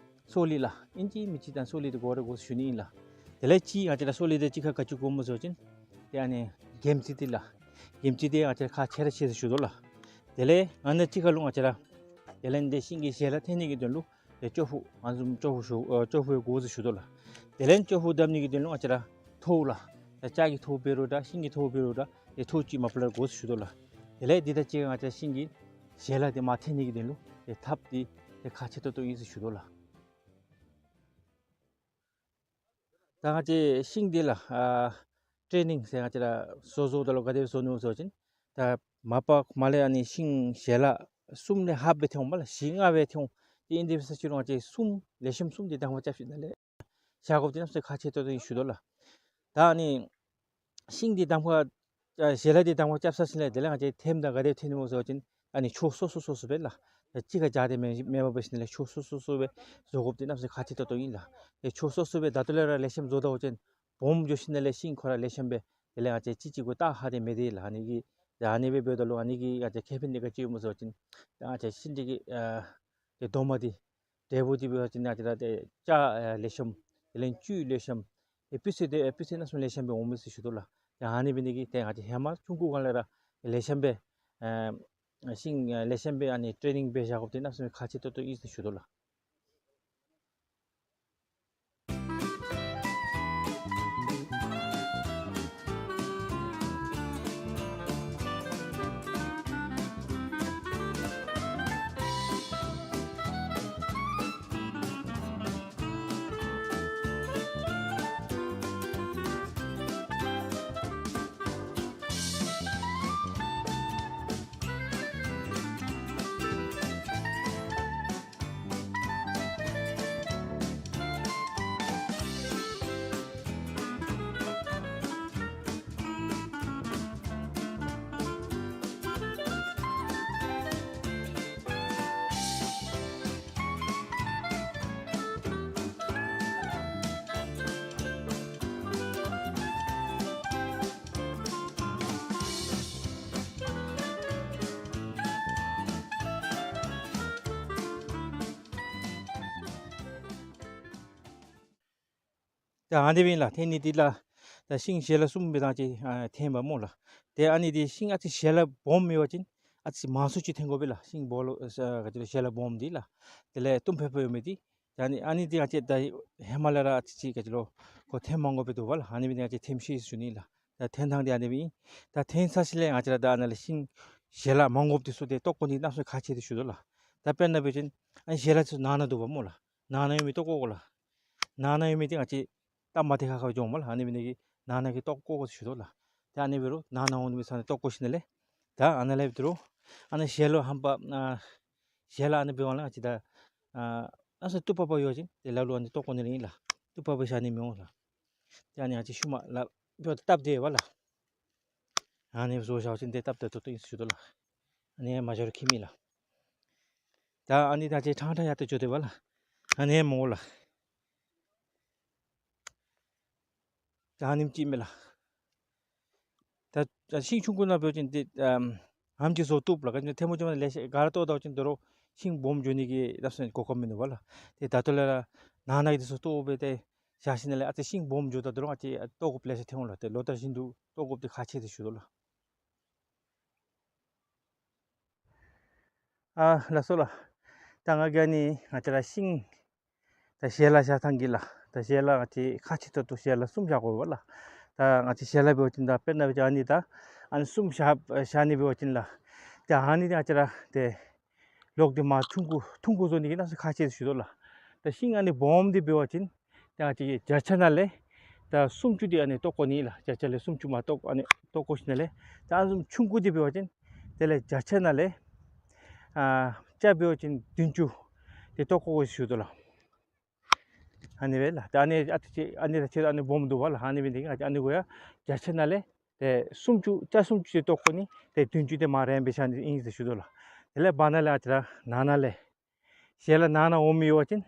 སོ་ལི་ལགས། ཨིན་ཅི་མིན་ཅི་ད་སོ་ལི་འདི་དགོ་ར་དགོ་ཟེར་ཞུ་ནི་ཨིན་ལགས། དེ་ལས་ཅིག་ང་བཅས་ར་སོ་ལི་འདི་ཅིག་ཁར་ག་ཅི་དགོཔ་སྨོ་ཟེར་བ་ཅིན་ཏེ་ཨ་ནི་གྱིམ་ཙི་འདི་ལགས། གྱིམ་ཙི་འདི་ང་བཅས་ར་ཁག་ཆེ་ར་ཆེ་ཟེར་ཞུ་དོ་ལགས། དེ་ལས་ཨ་ནི་ཅིག་ཁ་ལུ་ང་བཅས་ར་དེ་ལས་འདི་ཤིང་གི་ཞལ་ལག་འཐེན་ནི་གི་དོན་ལུ་ཏེ་ཅོག་ཕུག་ཨ་ནི་བཟུམ་ཅོག་ཕུག་ཞུ་ཨ་ཅོག་ཕུག་དགོ་ཟེར་ཞུ་དོ་ལགས། དེ་ལས་ཅོག་ཕུག་བརྡབ་ནི་གི་དོན་ལུ་ང་བཅས་ར་ཐོཝ་ལགས། ད་ལྕགས་ཀྱི་ཐོཝ་འབད་རུང་འདྲ་ཤིང་གི་ཐོཝ་འབད་རུང་འདྲ་ཏེ་ཐོཝ་ཅིག་མ་པ་ལས་དགོ་ཟེར་ཞུ་དོ་ལགས། དེ་ལས་འདི་དང་གཅིག་ཁར་ང་བཅས་ཤིང་གི་ཞལ་ལག་འདི་མར་འཐེན་ནི་གི་དོན་ལུ་ཏེ་ཐགཔ་འདི་ཏེ་ཁག་ཆེ་ཏོག་ཏོ་ཨིན་ཟེར་ཞུ་དོ་ལགས། ད་ང་བཅས་ཤིང་འདི་ལགས་ཨ་ཊེ་ནིང་ཟེར་ང་བཅས་ར་བཟོ་བཟོཝ་ད་ལུ་ག་དེ་བཟོ་ནི་སྨོ་ཟེར་བ་ཅིན་ད་མ་པ་མར་ལས་ཨ་ནི་ཤིང་ཞལ་ལག་གསུམ་ལས་ལྷགཔ་སྦེ་འཐེན་འོང་མས་ལགས། བཞི་ལྔ་སྦེ་འཐེན་འོང་། ཏེ་ཨིན་དེ་འབད་ས་ཅིག་རུང་ང་བཅས་གསུམ་ལེགས་ཤོམ་གསུམ་འདི་དང་པ་རྐྱབ་ཞིནམ་ལས་བཞག་དགོཔ་འདི་གནམ་མེད་ས་མེད་ཁག་ཆེ་ཏོག་ཏོ་ཨིན་ཟེར་ཞུ་དོ་ལགས། ད་ཨ་ནི་ཤིང་འདི་དང་པ་ཨ་ཞལ་ལག་འདི་དང་པ་རྐྱབ་ཚར་ཞིནམ་ལས་དེ་ལས་ང་བཅས་འཐེནམ་ད་ག་དེ་འཐེན་ནི་སྨོ་ཟེར་བ་ཅིན་ཨ་ནི་ཕྱོགས་སོ་སོ་སོ་སོ་སྦེ་ལགས། ད་གཅིག་ཁར་སྦྱར་ཏེ་མེན་མེན་པར་འབད་ཞིནམ་ལས་ཕྱོགས་སོ་སོ་སོ་སྦེ་བཟོ་དགོཔ་འདི་གནམ་མེད་ས་མེད་ཁག་ཆེ་ཏོག་ཏོ་ཨིན་ལགས། ཏེ་ཕྱོགས་སོ་སོ་སྦེ་ད་ལྟོ་ལས་ར་ལེགས་ཤོམ་བཟོ་ད་བ་ཅིན་སྦོམ་འགྱོ་ཞིནམ་ལས་ཤིང་ཁོ་ར་ལེགས་ཤོམ་སྦེ་དེ་ལས་ང་བཅས་གཅིག་གཅིག་གུ་བལྟ་ཧ་དེ་མེད་དེ་ལགས། ཨ་ནི་གི་ད་ཨ་ནི་སྦེ་འབདཝ་ད་ལུ་ཨ་ནི་གི་ང་བཅས་ཁེ་ཕན་འདི་ག་ཅི་སྨོ་ཟེར་བ་ཅིན་ད་ང་བཅས་ཤིང་འདི་གི་ཨ་ཏེ་རྡོག་མ་འདི་འབྲས་བུ་འདི་འབད་བ་ཅིན་ང་བཅས་ར་ཏེ་སྐྱ་ཨ་ལེགས་ཤོམ་དེ་ལས་བཅུད་ལེགས་ཤོམ་ཏེ་སྤུས་ཚད་འདི་སྤུས་ཚད་གནམ་མེད་ས་མེད་ལེགས་ཤོམ་སྦེ་འོང་མས་ཟེར་ཞུ་དོ་ལགས། ཏེ་ཨ་ནི་འབད་ནི་གིས་ཏེ་ང་བཅས་ཧེ་མ་ཆུང་ཀུ་སྒང་ལས་ར་ལེགས་ཤོམ་སྦེ་ཨ་ཤིང་ཨ་ལེགས་ཤོམ་སྦེ་ཨ་ནི་ཊེ་ནིང་འབད་བཞག་དགོཔ་འདི་གནམ་མེད་ས་མེད་ཁག་ཆེ་ཏོག་ཏོ་ཨིན་ཟེར་ཞུ་དོ་ལགས། ད་ཨ་ནི་སྦེ་ཨིན་ལགས། འཐེན་ནི་འདི་ལགས། ད་ཤིང་ཞལ་ལག་གསུམ་སྦེ་ད་ཅི་ཨ་འཐེན་པ་སྨོ་ལགས། ཏེ་ཨ་ནི་འདི་ཤིང་ཨ་ཙི་ཞལ་ལག་སྦོམ་ཡོད་པ་ཅིན་ཨ་ཙི་མང་སུ་ཅིག་འཐེན་དགོ་པས་ལགས། ཤིང་སྦོམ་ལུ་ཨ་ག་ཅི་ལོ་ཞལ་ལག་སྦོམ་འདི་ལགས། དེ་ལས་ཏུམ་ཕེ་ཕེ་ཡོད་མི་འདི། ད་ཨ་ནི་ཨ་ནི་འདི་ང་བཅས་ད་ཧེ་མ་ལས་ར་ཨ་ཙི་ཅིག་ག་ཅི་ལོ་ཁོ་འཐེན་མ་དགོ་པས་འདུག་པ་ལགས། ཨ་ནི་སྦེ་ང་བཅས་འཐེན་ཤེས་ཞུ་ནི་ལགས། ད་འཐེན་ཐངས་འདི་ཨ་ནི་སྦེ་ཨིན། ད་འཐེན་ཚར་ཞིནམ་ལས་ང་བཅས་ར་ད་ཨ་ནཱ་ལས་ཤིང་ཞལ་ལག་མ་དགོཔ་འདི་ཚུ་ཏེ་བཏོག་བཀོ་ནི་གནམ་མེད་ས་མེད་ཁག་ཆེ་ཏེ་ཞུ་དོ་ལགས། ད་དཔེར་ན་འབད་བ་ཅིན་ཨ་ནི་ཞལ་ལག་ཚུ་ནང་ན་འདུག་པ་སྨོ་ལགས། ནང་ན་ཡོད་མི་བཏོག་བཀོ་དགོ་ལགས། ནང་ན་ཡོད་མི་འདི་ང་བཅས་ད་མ་ཏེ་ཁ་ཁ་སྦེ་འགྱོཝ་སྨོ་ལགས། ཨ་ནི་འབད་ནི་གིས་ནང་ན་གི་བཏོག་བཀོ་དགོ་ཞུ་དོ་ལགས། ད་ཨ་ནི་འབད་རུང་ནང་ན་འོང་མི་ཚུ་ནི་བཏོག་བཀོ་ཞིནམ་ལས་ད་ཨ་ནཱ་ལས་འབད་རུང་ཨ་ནཱ་ཞལ་ལག་ཧམ་པ་ཨ་ཞལ་ལག་ཨ་ནི་འབད་བ་ལས་ང་བཅས་ད་ཨ་ཨ་ནཱ་སྟུག་པག་པ་ཡོད་པ་ཅིན་དེ་ལ་ལུ་ཨ་ནི་བཏོག་བཀོ་ནི་ཨིན་ལགས། སྟུག་པག་པ་བཞག་ནི་མི་འོང་ལགས། ཏེ་ཨ་ནི་ང་བཅས་ཤུལ་མ་ལགས་འབད་བ་ད་སྟབས་བདེ་བས་ལགས། ཨ་ནི་བཟོ་བཞག་པ་ཅིན་ཏེ་སྟབས་བདེ་ཏོག་ཏོ་ཨིན་ཟེར་ཞུ་དོ་ལགས། ཨ་ནི་མ་འགྱོ་རུང་ཁྱད་མེད་ལགས། ད་ཨ་ནི་ད་ཅི་ཕྲང་ཕྲང་ཡར་ཏེ་འགྱོ་སྟེ་འབད་ལགས། ཨ་ནི་མི་འོང་ལགས། ད་ཨ་ནེམ་ཅིག་མས་ལགས། ད་ད་ཤིང་ཆུང་ཀུ་ནང་འབད་བ་ཅིན་ཏེ་ཨམ་ཨམ་ཅིག་བཟོ་བཏུབ་ལགས། ག་ཅི་ཐལ་མོ་ཅིག་མ་ལེ་ཤ་ག་ར་བཏོག་ད་བ་ཅིན་དོ་རུང་ཤིང་སྦོམ་འགྱོ་ནི་གི་ད་སོ་གོ་སྐབས་མིན་འདུག་པ་ལགས། ཏེ་ད་ལྟོ་ལས་ར་ནང་ན་གི་འདི་ཚུ་བཏོག་སྦེ་ཏེ་བཞག་ཞིནམ་ལས་ཨ་ཙི་ཤིང་སྦོམ་འགྱོཝ་ད་དོ་རུང་ཨ་ཙི་བཏོག་དགོཔ་ལེ་ཤ་ཐོན་འོང་ལགས། ཏེ་ལོ་ལྟར་བཞིན་དུ་བཏོག་དགོཔ་འདི་ཁག་ཆེ་ཟེར་ཞུ་དོ་ལགས། ཨ་ལགས་སོ་ལགས། ད་ང་གིས་ཨ་ནི་ང་བཅས་ར་ཤིང་ད་ཞལ་ལག་བཞག་ཐངས་ཀྱི་ལགས། ད་ཞལ་ལག་ང་བཅས་ཁག་ཆེ་ཏོག་ཏོ་ཞལ་ལག་གསུམ་བཞག་དགོ་པས་ལགས། ད་ང་བཅས་ཞལ་ལག་འབད་བ་ཅིན་ད་དཔེར་ན་འབད་བ་ཅིན་ཨ་ནི་ད་ཨ་ནི་གསུམ་བཞག་བཞག་ནི་འབད་བ་ཅིན་ལགས། ད་ཨ་ནི་ད་ང་བཅས་ར་ཏེ་ལོག་སྟེ་མར་ཐུང་ཀུ་ཐུང་ཀུ་བཟོ་ནི་གི་གནམ་མེད་ས་མེད་ཁག་ཆེ་ཟེར་ཞུ་དོ་ལགས། ད་ཤིང་ཨ་ནི་སྦོམ་འདི་འབད་བ་ཅིན་ད་ང་བཅས་ཀྱིས་བརྒྱ་ཆ་ནང་ལས་ད་སུམ་ཅུ་འདི་ཨ་ནི་བཏོག་བཀོ་ནི་ལགས། བརྒྱ་ཆ་ལས་སུམ་ཅུ་མར་བཏོག་ཨ་ནི་བཏོག་བཀོ་ཞིནམ་ལས་ད་ཨ་ནི་བཟུམ་ཆུང་ཀུ་འདི་འབད་བ་ཅིན་དེ་ལས་བརྒྱ་ཆ་ནང་ལས་ཨ་ཆ་འབད་བ་ཅིན་བདུན་ཅུ་འདི་བཏོག་བཀོ་དགོ་ཟེར་ཞུ་དོ་ལགས། ཨ་ནི་སྦེ་ལགས། ད་ཨ་ནི་ཨ་ཙི་ཅིག་ཨ་ནི་ད་ཁྱེད་ཨ་ནི་སྦོམ་འདུག་པ་ལགས། ཨ་ནི་འབད་ནི་འདི་གིས་ཨ་ནི་གུ་ཡང་བརྒྱ་ཆ་ནང་ལས་ ཏེ་སུམ་ཅུ་ཅ་སུམ་ཅུ་ཅིག་བཏོག་བཀོ་ནི། ཏེ་བདུན་ཅུ་དེ་མར་རན་སྦེ་བཞག་ནི་ཨིན་ཟེར་ཞུ་དོ་ལགས། དེ་ལས་བར་ན་ལས་ཨ་ཙི་ར་ནང་ན་ལས་ཞལ་ལག་ནང་ན་འོང་མི་ཡོད་པ་ཅིན་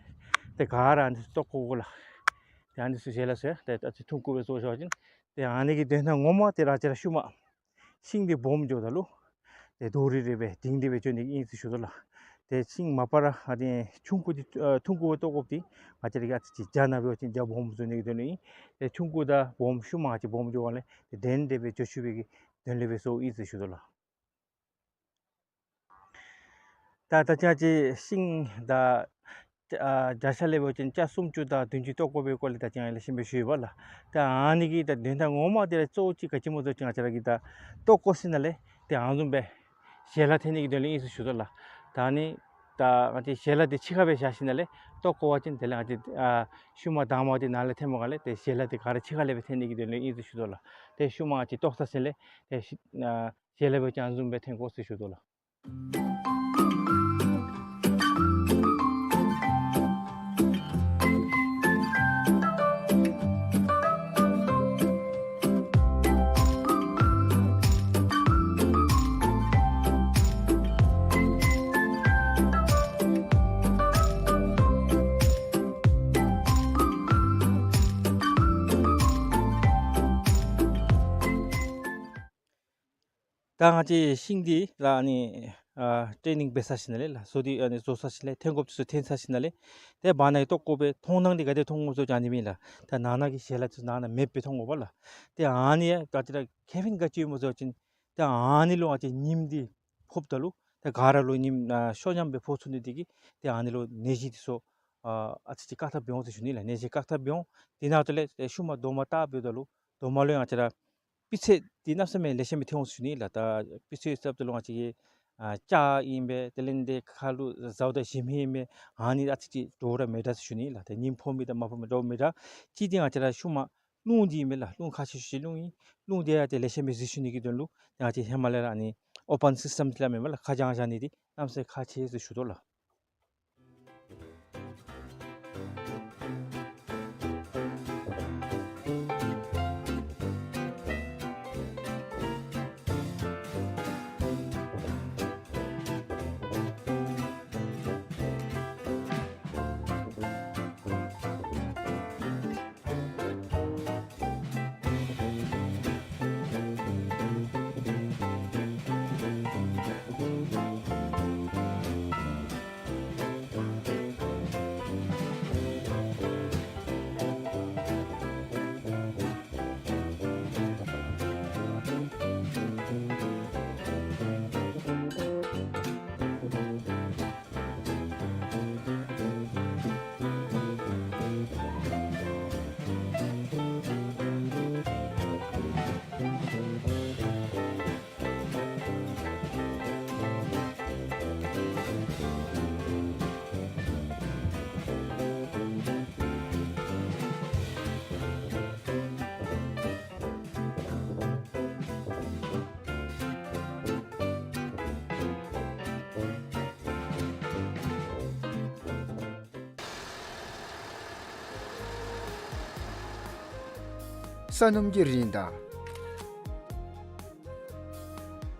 ཏེ་ག་ར་ཨ་ནི་བཏོག་བཀོ་དགོ་ལགས། ཏེ་ཨ་ནི་ཚུ་ཞལ་ལག་ཚུ་ཡང་ཏེ་ཨ་ཙི་ཐུང་ཀུ་སྦེ་བཟོ་བཞག་པ་ཅིན་ཏེ་ཨ་ནི་གི་དོན་དག་ངོ་མ་དེ་ར་ཨ་ཙི་ར་ཤུལ་མ་ཤིང་འདི་སྦོམ་འགྱོཝ་ད་ལུ་ཏེ་རྡོག་རིལ་རི་སྦེ་ལྡིང་སྟེ་སྦེ་འགྱོ་ནི་ཨིན་ཟེར་ཞུ་དོ་ལགས། ཏེ་ཤིང་མ་པ་ར་ཨ་ནི་ཆུང་ཀུ་འདི་ཨ་ཐུང་ཀུ་བཏོག་དགོཔ་འདི་ང་བཅས་ར་གིས་ཨ་ཙི་ཅིག་རྒྱ་ནག་འབད་བ་ཅིན་རྒྱ་སྦོམ་བཟོ་ནི་གི་དོན་ལུ་ཨིན། ཏེ་ཆུང་ཀུ་དང་སྦོམ་ཤུལ་མ་ཨ་ཙི་སྦོམ་འགྱོཝ་ལས་ཏེ་འགྲན་ཏེ་སྦེ་འགྱོ་ཚུགས་པའི་གི་དོན་ལས་སྦེ་བཟོཝ་ཨིན་ཟེར་ཞུ་དོ་ལགས། ད་ད་ཅི་ང་བཅས་ཤིང་ད་ཨ་བརྒྱ་ཆ་ལས་འབད་བ་ཅིན་ཅ་སུམ་ཅུ་དང་བདུན་ཅུ་བཏོག་དགོ་པའི་སྐོར་ལས་ད་ཅི་ང་ལེགས་ཤོམ་སྦེ་ཞུ་ཡི་པ་ལགས། ད་ཨ་ནི་གི་ད་དོན་དག་ངོ་མ་དེ་ར་གཙོ་བོ་ཅིག་ག་ཅི་སྨོ་ཟེར་བ་ཅིན་ང་བཅས་ར་གིས་ད་བཏོག་བཀོ་ཞིནམ་ལས་ཏེ་ཨ་ནི་བཟུམ་སྦེ་ཞལ་ལག་འཐེན་ནི་གི་དོན་ལས་ཨིན་ཟེར་ཞུ་དོ་ལགས། ད་ཨ་ནི་ད་ང་བཅས་ཞལ་ལག་འདི་ཕྱི་ཁར་སྦེ་བཞག་ཞིནམ་ལས་བཏོག་བཀོ་བ་ཅིན་དེ་ལས་ང་བཅས་ཨ་ཤུལ་མ་དྭངས་མ་འདི་ནང་ལས་འཐོན་པའི་སྒང་ལས་ཏེ་ཞལ་ལག་འདི་ག་ར་ཕྱི་ཁ་ལས་སྦེ་འཐེན་ནི་གི་དོན་ལས་ཨིན་ཟེར་ཞུ་དོ་ལགས། ཏེ་ཤུལ་མ་ང་བཅས་བཏོག་ཚར་ཞིནམ་ལས་ཏེ་ཤི་ཨ་ཞལ་ལག་འབད་བ་ཅིན་ཨ་ནི་བཟུམ་སྦེ་འཐེན་དགོ་ཟེར་ཞུ་དོ་ལགས། ད་ང་བཅས་ཤིང་འདི་ར་ཨ་ནི་ཨ་ཊེ་ནིང་འབད་ཚར་ཞིནམ་ལས་ལགས། བཟོ་འདི་ཨ་ནི་བཟོ་ཚར་ཞིནམ་ལས་འཐེན་དགོཔ་ཚུ་འཐེན་ཚར་ཞིནམ་ལས་ཏེ་བར་ན་གི་བཏོག་བཀོ་སྦེ་མཐོང་སྣང་འདི་ག་དེ་མཐོང་དགོ་ཟེར་བ་ཅིན་ཨ་ནི་མེན་ལགས། ད་ནང་ན་གི་ཞལ་ལག་ཚུ་ནང་ན་མེདཔ་སྦེ་མཐོང་དགོ་པ་ལགས། ཏེ་ཨ་ནི་ཡང་ད་ཅི་ར་ཁེ་ཕན་ག་ཅི་ཡོདཔ་སྨོ་ཟེར་བ་ཅིན་ཏེ་ཨ་ནི་ལུ་ང་བཅས་ཉིམ་འདི་ཕོགཔ་ད་ལུ་ཏེ་ག་ར་ལུ་ཉིམ་ཨ་ཤོ་ཉམས་སྦེ་ཕོག་ཚུགས་ནི་འདི་གིས་ཏེ་ཨ་ནི་ལུ་ནད་གཞི་འདི་ཚུ་ཨ་ཨ་ཙི་ཅིག་བཀག་ཐབས་འབད་འོང་ཟེར་ཞུ་ནི་ལགས། ནད་གཞི་བཀག་ཐབས་འབད་འོང་། དེ་ནང་དུ་ལས་ཏེ་ཤུལ་མ་རྡོག་མ་བཏགས་འབདཝ་ད་ལུ་རྡོག་མ་ལུ་ཡང་ང་བཅས་ར་སྤུས་ཚད་འདི་གནམ་མེད་ས་མེད་ལེགས་ཤོམ་སྦེ་འཐོན་འོང་ཟེར་ཞུ་ནི་ལགས། ད་སྤུས་ཚད་ཟེརཝ་ད་ལུ་ང་བཅས་ཀྱི་ཨ་ལྕགས་ཨིན་པས། དེ་ལས་འདི་ཁ་ལུ་ཟཝ་དང་ཞིམ་ཧེ་ཨིན་པས། ཨ་ནི་ཨ་ཙི་ཅིག་འདྲོག་ར་མི་འདྲ་ཟེར་ཞུ་ནི་ལགས། ཏེ་ཉིམ་ཕོག་མི་དང་མ་ཕོག་མི་འདྲོག་མི་འདྲ། གཅིག་འདི་ང་བཅས་ར་ཤུལ་མ་རླུང་འདི་ཨིན་པས་ལགས། རླུང་ཁག་ཆེ་ཤོས་རླུང་ཨིན། རླུང་འདི་ཡང་ཏེ་ལེགས་ཤོམ་སྦེ་འཛུལ་ཚུགས་ནི་གི་དོན་ལུ་ཏེ་ང་བཅས་ཧེ་མ་ལས་ར་ཨ་ནི་ཨོ་པཱན་སིསི་ཊམ་ཟེར་སླབ་མས་པ་ལགས། ཁ་བྱང་བཞག་ནི་འདི་གནམ་མེད་ས་མེད་ཁག་ཆེ་ཟེར་ཞུ་དོ་ལགས། ས་སྣུམ་གྱི་རིན་དང་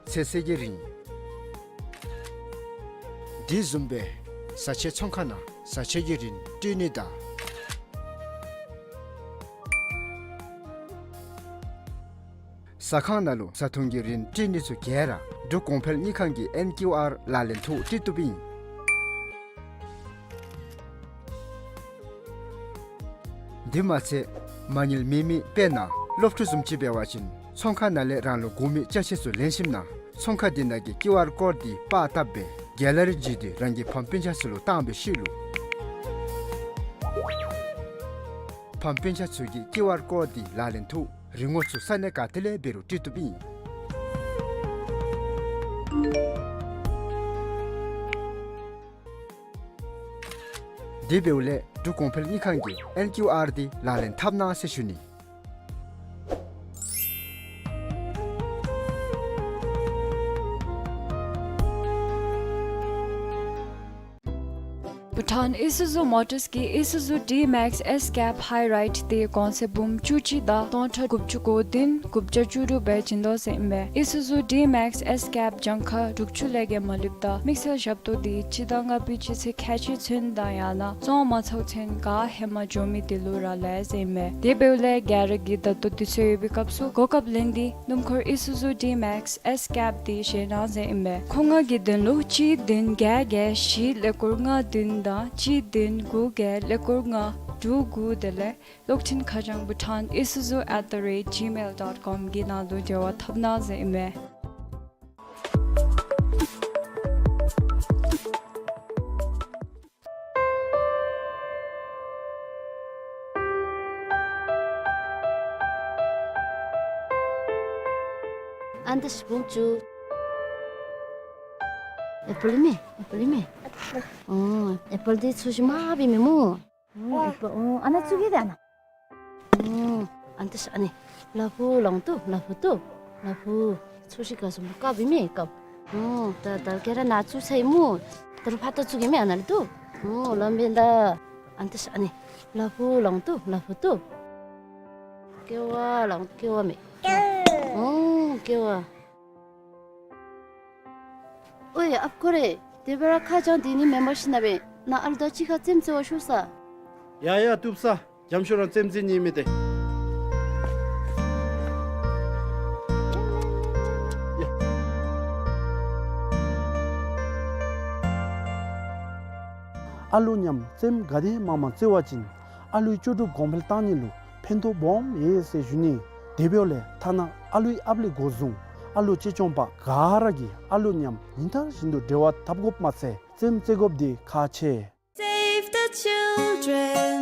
ཚོད་བསྲེ་གི་རིན། དེ་བཟུམ་སྦེ་བཟའ་ཆས་ཚོང་ཁང་ནང་བཟའ་ཆས་ཀྱི་རིན་སྤྲོད་ནི་དང་ཟ་ཁང་ནང་ལུ་བཟའ་འཐུང་གི་རིན་སྤྲོད་ནི་ཚུ་ག་ར་འབྲུག་གོང་འཕེལ་དངུལ་ཁང་གི་ཨེན་ཀིའུ་ཨར་ལག་ལེན་ཐོག་སྤྲོད་བཏུབ་ཨིན། དེ་མ་ཚད་མ་དངུལ་མེད་མི་དཔེར་ན་སློབ་ཕྲུག་བཟུམ་ཅིག་འབད་བ་ཅིན་ཚོང་ཁང་ནང་ལས་རང་ལུ་དགོ་མི་ཅ་ཆས་ཚུ་ལེན་ཞིནམ་ན་ཚོང་ཁང་དེ་ནང་གི་ཀིའུ་ཨར་ཀོཌ་འདི་པར་བཏབ་སྦེ་གེ་ལ་རི་བརྒྱུད་དེ་རང་གི་ཕམ་སྤུན་ཆ་ཚུ་ལུ་བཏང་བའི་ཤུལ་ལུ་ཕམ་སྤུན་ཆ་ཚུ་གིས་ཀིའུ་ཨར་ཀོཌ་འདི་ལག་ལེན་ཐོག་རིན་གོང་ཚུ་ས་གནས་ག་ཏེ་ལས་འབད་རུང་སྤྲོད་བཏུབ་ཨིན། དེ་འབདཝ་ལས་འབྲུག་གོང་འཕེལ་དངུལ་ཁང་གི་ཨེན་ཀིའུ་ཨར་འདི་ལག་ལེན་འཐབ་གནང་ཟེར་ཞུ་ནི། བྷུ་ཊཱན་ཨི་སུ་ཛུ་མོ་ཊརས་ཀྱིས་ཨི་སུ་ཛུ་ཌི་མེགསི་ཨེསི་ཀེབ་ཧའི་རའིཌ་དེ་གོང་ཚད་འབུམ་བཅུ་གཅིག་དང་སྟོང་ཕྲག་དགུ་བཅུ་གོ་བདུན་དགུ་བརྒྱ་བཅུ་དྲུག་སྦེ་བྱིན་དོ་ཟེར་ཨིན་པས། ཨི་སུ་ཛུ་ཌི་མེགསི་ཨེསི་ཀེབ་གྱངས་ཁ་དྲུག་ཅུ་ལས་བརྒལ་མ་ལུསཔ་ད་དམིགས་བསལ་ཞབས་ཏོག་དེ་སྤྱི་ཟླ་ལྔ་པའི་སྤྱི་ཚེས་ཁལ་གཅིག་ཚུན་དང་ཡང་ན་བཙོང་མ་ཚརཝ་ཚུན་ག་ཧེ་མ་འགྱོ་མི་དེ་ལུ་རག་ལས་ཟེར་ཨིན་པས། དེ་འབདཝ་ལས་ག་ར་གིས་ད་ལྟོ་དུས་ཚོད་ཡོད་པའི་སྐབས་སུ་གོ་སྐབས་ལེན་ཏེ་སྣུམ་འཁོར་ཨི་སུ་ཛུ་ཌི་མེགསི་ཨེསི་ཀེབ་དེ་བཞེས་གནང་ཟེར་ཨིན་པས། མཁོ་མངགས་ཀྱི་དོན་ལུ་གཅིག་བདུན་བརྒྱད་བརྒྱད་བཞི་ཀླད་ཀོར་ལྔ་བདུན་དང་གཅིག་བདུན་དགུ་བརྒྱད་ཀླད་ཀོར་ལྔ་དྲུག་དགུ་དེ་ལས་གློག་འཕྲིན་ཁ་བྱང་bhutan isuzu at the rate gmail dot com གི་ནང་ལུ་འབྲེལ་བ་འཐབ་གནང་ཟེར་ཨིན་མས། ཨ་ནི་ད་ཤི་བུང་ཅུ། ཨེ་པཱལ་མེན། ཨེ་པཱལ་མེན། ཨོ་ཨེ་པཱལ་འདི་ཚོས་ཤིག་མ་འབད་མི་སྨོ། ཨོ་ཨེ་པཱལ་ཨོ་ཨ་ནཱ་བཙུགས་གེ་ད་ཨ་ནཱ། ཨོ་ཨ་ནི་ད་ཤི་ཨ་ནི་ལ་ཕུག་ལོང་ཏོ་ལ་ཕུག་ཏོ་ལ་ཕུག་ཚོས་ཤིག་ག་སོང་བཀབ་འབད་མི་བཀབ། ཨོ་ད་ད་ཁྱེད་ར་ནཱ་བཙུགས་ཚར་ཡི་སྨོ། ད་རུང་ཕར་ད་བཙུགས་གེ་མེན་ཨ་ནཱ་ལུ་ཏོ། ཨོ་ལམ་འབད་ད། ཨ་ནི་ད་ཤི་ཨ་ནི་ལ་ཕུག་ལོང་ཏོ་ལ་ཕུག་ཏོ། ཀེ་བ་ལོང་ཀེ་བ་མེན། ཨོ་ཀེ་བ། ཨོའི་ཨཔ་ཁོ་རེ། དེ་སྦེ་ར་ཁ་བྱང་འདི་ནི་མེན་པར་ཤེས་ན་སྦེ་ནཱ་ཨ་ལུ་དང་གཅིག་ཁར་རྩེདམོ་རྩེ་བར་ཞུགས་ས། ཡ་ཡ་བཏུབ་ས། རྒྱམ་ཤོས་ར་རྩེདམོ་རྩེ་ནི་མེད་དེ། ཡ། ཨ་ལུ་མཉམ་རྩེདམོ་ག་དེ་མང་མང་རྩེ་བ་ཅིན་ཨ་ལུའི་ལྕོགས་གྲུབ་གོང་འཕེལ་གཏང་ནི་ལུ་ཕན་ཐོགས་སྦོམ་ཡོད་ཟེར་ཞུ་ནི། དེ་འབདཝ་ལས་ཐ་ན་ཨ་ལུའི་ཨཔ་ལས་འགོ་བཟུང་ཨ་ལུ་གཅེས་སྐྱོང་པ་ག་ར་གིས་ཨ་ལུ་མཉམ་ཉིན་ལྟར་བཞིན་དུ་འབྲེལ་བ་འཐབ་དགོཔ་མ་ཚད་རྩེདམོ་རྩེ་དགོཔ་འདི་ཁག་ཆེ། Save the children.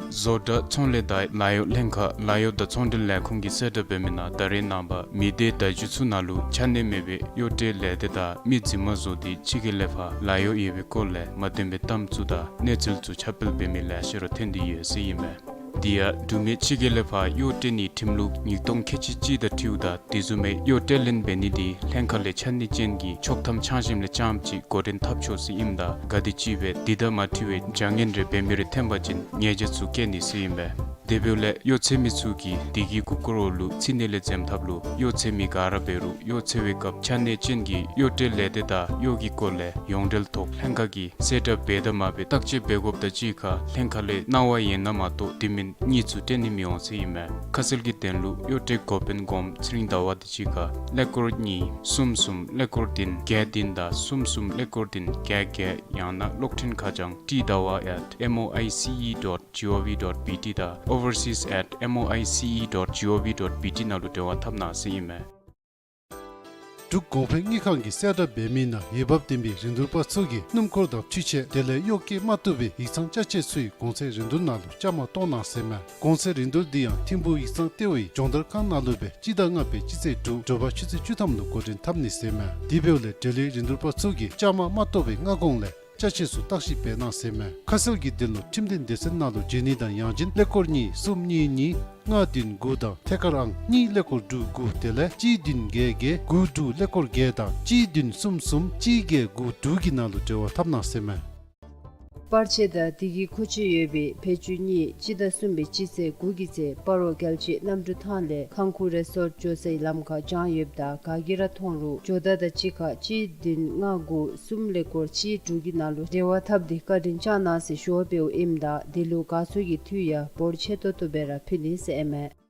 བཟོ་གྲྭ་ཚོང་ལས་དང་ལཱ་གཡོག་ལྷན་ཁག་ལཱ་གཡོག་དང་ཚོང་འབྲེལ་ལས་ཁུངས་ཀྱིས་གསལ་བསྒྲགས་འབད་མི་ནང་ད་རེས་ནངས་པ་མི་སྡེ་བརྡ་བརྒྱུད་ཚུ་ནང་ལུ་ཆ་གནས་མེད་པའི་གཡོག་བྲལ་ལས་སྡེ་དང་མི་རྫུན་མ་བཟོ་སྟེ་ཕྱི་རྒྱལ་ལས་ཕར་ལཱ་གཡོག་ཡོད་པའི་སྐོར་ལས་མ་བདེན་པའི་གཏམ་ཚུ་དང་གནས་ཚུལ་ཚུ་ཁྱབ་སྤེལ་འབད་མི་ལེ་ཤ་ར་ཐོན་ཏེ་ཡོད་ཟེར་ཨིན་མས། དེ་ཡང་འབྲུག་མི་ཕྱི་རྒྱལ་ལས་ཕར་གཡོག་བྲལ་ནིའི་ཁྲིམས་ལུགས་ཉིས་སྟོང་ཁལ་གཅིག་གཅིག་དང་འཁྲིལཝ་ད་དེ་བཟུམ་མའི་གཡོག་བྲལ་ལེན་འབད་ནི་དེ་ལྷན་ཁག་ལས་ཆ་གནས་ཅན་གྱི་ཆོག་ཐམ་ཆ་ཞིནམ་ལས་རྐྱངམ་ཅིག་འགོ་འདྲེན་འཐབ་ཆོག་ཟེར་ཨིནམ་ད་ག་དེམ་ཅིག་སྦེ་དེ་དང་མ་འཁྲིལ་བའི་བྱ་ངན་རེ་འབད་མི་རེ་ཐོན་པ་ཅིན་ཉེས་བྱ་ཚུ་བཀལ་ནི་ཟེར་ཨིན་པས། དེ་འབདཝ་ལས་གཡོག་ཚད་མི་ཚུ་གིས་དེ་གི་གུ་སྐོར་འོག་ལུ་ཚིག་གནས་ལས་འཛེམ་ཐབས་ལུ་གཡོག་ཚད་མི་ག་ར་འབད་རུང་གཡོག་འཚོལ་བའི་སྐབས་ཆ་གནས་ཅན་གྱི་གཡོག་བྲལ་ལས་སྡེ་དང་གཡོག་གི་སྐོར་ལས་ཡོངས་འབྲེལ་ཐོག་ལྷན་ཁག་གིས་གསལ་བསྒྲགས་འབད་དང་མ་འབད་བརྟག་དཔྱད་འབད་དགོཔ་དང་གཅིག་ཁར་ལྷན་ཁག་ལས་གནང་བ་ཡོད་ན་མ་གཏོགས་དེ་མིན་གཉིས་ཚུ་སྤྲོད་ནི་མི་འོང་ཟེར་ཨིན་མས། ཁ་གསལ་གྱི་དོན་ལུ་གཡོག་བྲལ་འགོ་དཔོན་གོངམ་ཚེ་རིང་ཟླ་བ་དང་གཅིག་ཁར་ཀླད་ཀོར་གཉིས་གསུམ་གསུམ་ཀླད་ཀོར་བདུན་བརྒྱད་བདུན་དང་གསུམ་གསུམ་ཀླད་ཀོར་བདུན་བརྒྱད་བརྒྱད། ཡང་ན་གློག་འཕྲིན་ཁ་བྱང་ཊི་ཟླ་བ་at M O I C E dot G O V dot B T དང་overseas at M O I C E dot G O V dot B T ནང་ལུ་འབྲེལ་བ་འཐབ་གནང་ཟེར་ཨིན་མས། འབྲུག་གོང་འཕེལ་དངུལ་ཁང་གིས་གསལ་བསྒྲགས་འབད་མི་ནང་འོས་འབབ་ལྡན་པའི་རིན་བསྡུར་པ་ཚུ་གིས་སྣུམ་འཁོར་དང་འཕྲུལ་ཆས་དེ་ལས་གཡོག་བཀོལ་མ་བཏུབ་པའི་ཡིག་ཚང་ཅ་ཆས་ཚུའི་གོང་ཚད་རིན་བསྡུར་ནང་ལུ་བཅའ་མར་གཏོགས་གནང་ཟེར་མས། གོང་ཚད་རིན་བསྡུར་འདི་ཡང་ཐིམ་ཕུག་ཡིག་ཚང་ལྟེ་བའི་སྦྱོང་བརྡར་ཁང་ནང་ལུ་སྦེ་སྤྱི་ཟླ་ལྔ་པའི་སྤྱི་ཚེས་དྲུག་དྲོ་པ་ཆུ་ཚོད་བཅུ་ཐམ་ལུ་འགོ་འདྲེན་འཐབ་ནི་ཟེར་མས། དེ་འབདཝ་ལས་འབྲེལ་ཡོད་རིན་བསྡུར་པ་ཚུ་གིས་བཅའ་མར་མ་གཏོགས་པའི་སྔ་གོང་ལས་ཅ་ཆས་ཚུ་བརྟག་ཞིབ་འབད་གནང་ཟེར་མས། ཁ་གསལ་གྱི་དོན་ལུ་ཁྲིམས་དོན་སྡེ་ཚན་ནང་ལུ་བརྗེ་ནི་དང་ཡང་ཅིན་ཀླད་ཀོར་གཉིས་གསུམ་གཉིས་གཉིས་ལྔ་བདུན་དགུ་དང་ཐད་ཀར་ཨང་གཉིས་ཀླད་ཀོར་དྲུག་དགུ་དེ་ལས་གཅིག་བདུན་བརྒྱད་བརྒྱད་དགུ་དྲུག་ཀླད་ཀོར་བརྒྱད་དང་གཅིག་བདུན་གསུམ་གསུམ་གཅིག་བརྒྱད་དགུ་དྲུག་གི་ནང་ལུ་འབྲེལ་བ་འཐབ་གནང་ཟེར་མས། པར་ཆས་དང་དེ་གི་མཁོ་ཆས་ཡོད་པའི་བེད་སྤྱོད་གཉིས་སྤྱི་ཟླ་གསུམ་པའི་སྤྱི་ཚེས་དགུ་གི་ཚེ་སྤ་རོ་རྒྱལ་གཅེས་གནམ་གྲུ་ཐང་ལས་ཁང་ཁུ་རེ་སོརཊ་འགྱོ་སའི་ལམ་ཁར་བཞག་ཡོདཔ་ད་ག་གིས་ར་མཐོང་རུང་འགྱོ་བརྡ་དང་གཅིག་ཁར་གཅིག་བདུན་ལྔ་དགུ་གསུམ་ཀླད་ཀོར་གཅིག་དྲུག་གི་ནང་ལུ་འབྲེལ་བ་འཐབ་སྟེ་བཀའ་དྲིན་བསྐྱང་གནང་ཟེར་ཞུ་བ་འབདཝ་ཨིནམ་ད་དེ་ལུ་དགའ་ཚོར་གྱི་མཐུ་ཡང་འབོར་ཆེ་ཏོག་ཏོ་སྦེ་ར་ཕུལ་ནི་ཟེར་ཨིན་མས།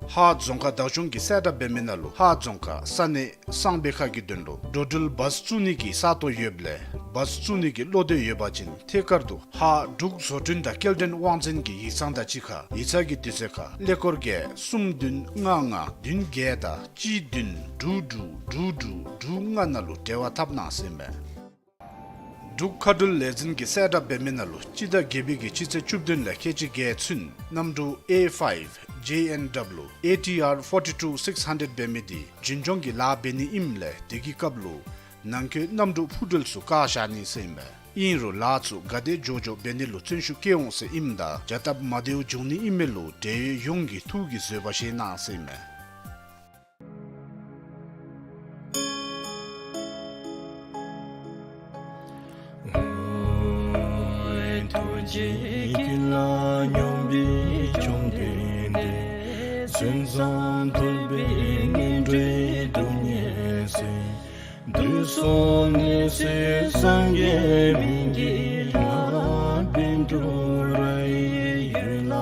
ཧཱ་རྫོང་ཁག་བདག་སྐྱོང་གིས་གསལ་བསྒྲགས་འབད་མི་ནང་ལུ་ཧཱ་རྫོང་ཁག་ས་གནས་གསང་སྦས་ཁ་གི་དོན་ལུ་འགྲོ་འགྲུལ་བཱས་བཙུགས་ནི་གི་ས་སྟོང་ཡོདཔ་ལས་བཱས་བཙུགས་ནི་གི་བློ་འདོད་ཡོད་པ་ཅིན་ཐད་ཀར་དུ་ཧཱ་འབྲུག་བཟོ་སྐྲུན་དང་སྐྱེལ་འདྲེན་དབང་འཛིན་གྱི་ཡིག་ཚང་དང་གཅིག་ཁར་ཡིག་ཚང་གི་དུས་ཚོད་ཁར་ཀླད་ཀོར་བརྒྱད་གསུམ་བདུན་ལྔ་ལྔ་བདུན་བརྒྱད་དང་གཅིག་བདུན་དྲུག་དྲུག་དྲུག་དྲུག་དྲུག་ལྔ་ནང་ལུ་འབྲེལ་བ་འཐབ་གནང་ཟེར་མས། འབྲུག་མཁའ་འགྲུལ་ལས་འཛིན་གྱིས་གསལ་བསྒྲགས་འབད་མི་ནང་ལུ་སྤྱི་ཟླ་བརྒྱད་པའི་གི་སྤྱི་ཚེས་བཅུ་བདུན་ལས་ཁལ་གཅིག་བརྒྱད་ཚུན་གནམ་གྲུ་A five J N W A T R forty two six hundred འབད་མི་དེ་རྒྱུན་སྐྱོང་གི་ལཱ་འབད་ནི་ཨིནམ་ལས་དེ་གི་སྐབས་ལུ་ནང་འཁོད་གནམ་གྲུ་འཕུར་གྲོལ་ཚུ་བཀག་བཞག་ནི་ཟེར་ཨིན་པས། ཨིན་རུང་ལཱ་ཚུ་ག་དེ་མགྱོགས་མགྱོགས་འབད་ནི་ལུ་བརྩོན་ཤུགས་བསྐྱེད་འོང་ཟེར་ཨིནམ་ད་བྱ་སྟབས་མ་བདེཝ་འབྱུང་ནི་ཨིན་མི་ལུ་འབྲེལ་ཡོད་ཡོངས་ཀྱིས་ཐུགས་ཀྱི་བཟོད་པ་བཞེས་གནང་ཟེར་ཨིན་མས། ཀྱེ་ཀུན་ལ་སྙོམས་པའི་བཅོམ་ལྡན་འདས། མཚན་བཟང་ཐོབ་པའི་སྔོན་འགྲོའི་སྡུག་བསྔལ་སེལ། དུས་གསུམ་ནད་སེལ་སངས་རྒྱས་སྨན་གྱི་བླ། བཻ་ཌཱུརྱ་ཡི་འོད་ལ་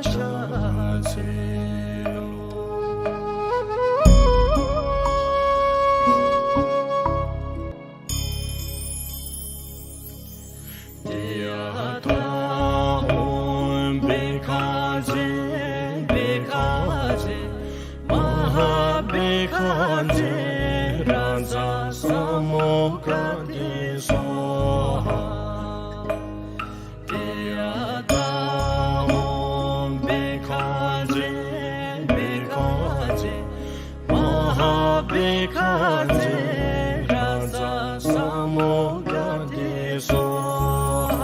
ཕྱག་འཚལ་ལོ། ཏདྱ་ཐཱ། ཨོཾ་བྷཻ་ཥ་ཛྱེ་བྷཻ་ཥ་ཛྱེ་མ་ཧཱ་བྷཻ་ཥ་ཛྱེ་རཱ་ཛ་ས་མུདྒ་ཏེ་སྭཱ་ཧཱ། ཏདྱ་ཐཱ། ཨོཾ་བྷཻ་ཥ་ཛྱེ་བྷཻ་ཥ་ཛྱེ་མ་ཧཱ་བྷཻ་ཥ་ཛྱེ་རཱ་ཛ་ས་མུདྒ་ཏེ་སྭཱ་ཧཱ། ཏདྱ་ཐཱ།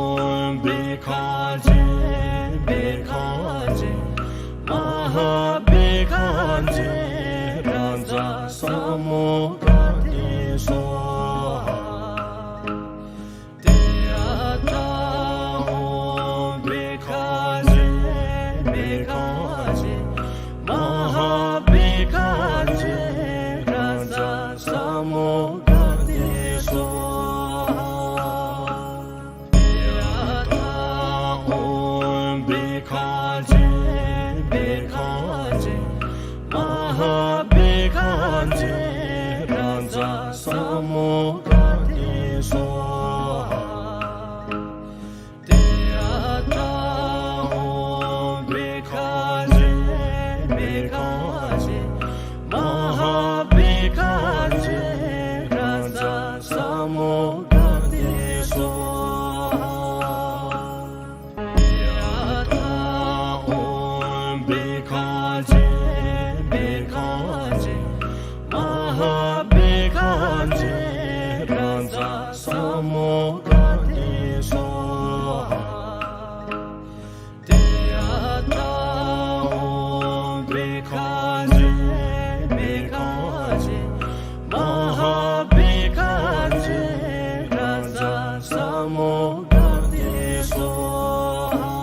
ཨོཾ་བྷཻ་ཥ་ཛྱེ་བྷཻ་ཥ་ཛྱེ་མ་ཧཱ་བྷཻ་ཥ་ཛྱེ་རཱ་ཛ་ས་མུདྒ་ཏེ་སྭཱ་ཧཱ། ཏདྱ་ཐཱ། ཨོཾ་བྷཻ་ཥ་ཛྱེ་བྷཻ་ཥ་ཛྱེ་མ་ཧཱ་བྷཻ་ཥ་ཛྱེ་རཱ་ཛ་ས་མུདྒ་ཏེ་སྭཱ་ཧཱ། ཏདྱ་ཐཱ། ཨོཾ་བྷཻ་ཥ་ཛྱེ་བྷཻ་ཥ་ཛྱེ་མ་ཧཱ་བྷཻ་ཥ་ཛྱེ་རཱ་ཛ་ས་མུདྒ་ཏེ་སྭཱ་ཧཱ། ཏདྱ་ཐཱ། ཨོཾ་བྷཻ་ཥ་ཛྱེ་བྷཻ་ཥ་ཛྱེ་མ་ཧཱ་བྷཻ་ཥ་ཛྱེ་རཱ་ཛ་ས་མུདྒ་ཏེ་སྭཱ་ཧཱ། ཏདྱ་ཐཱ། ཨོཾ་བྷཻ་ཥ་ཛྱེ་བྷཻ་ཥ་ཛྱེ་མ་ཧཱ་བྷཻ་ཥ་ཛྱེ་རཱ་ཛ་ས་མུདྒ་ཏེ་སྭཱ་ཧཱ། ཏདྱ་ཐཱ། ཨོཾ་བྷཻ་ཥ་ཛྱེ་བྷཻ་ཥ་ཛྱེ་མ་ཧཱ་བྷཻ་ཥ་ཛྱེ་རཱ་ཛ་ས་མུདྒ་ཏེ་སྭཱ་ཧཱ།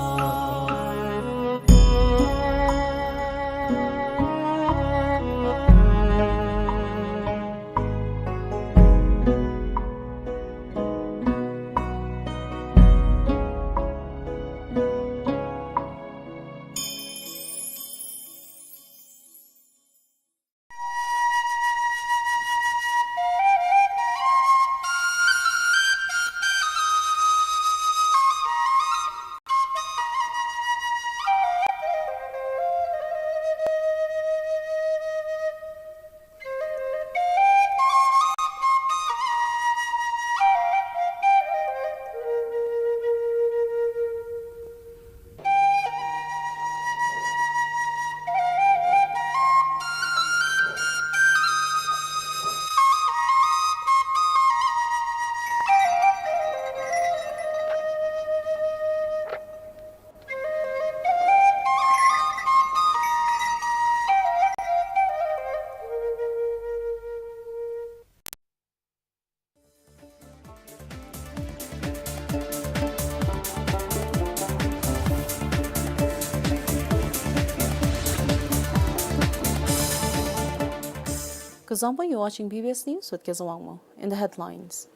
Kuzuzangpo, you're watching B B S News with Kezang Wangmo. In the headlines.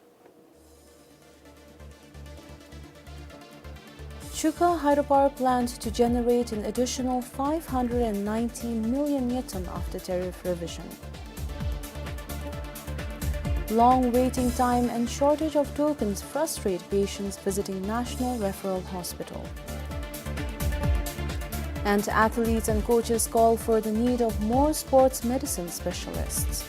Chuka hydropower plant to generate an additional five hundred and ninety million ngultrum after tariff revision. Long waiting time and shortage of tokens frustrate patients visiting National Referral Hospital. And athletes and coaches call for the need of more sports medicine specialists.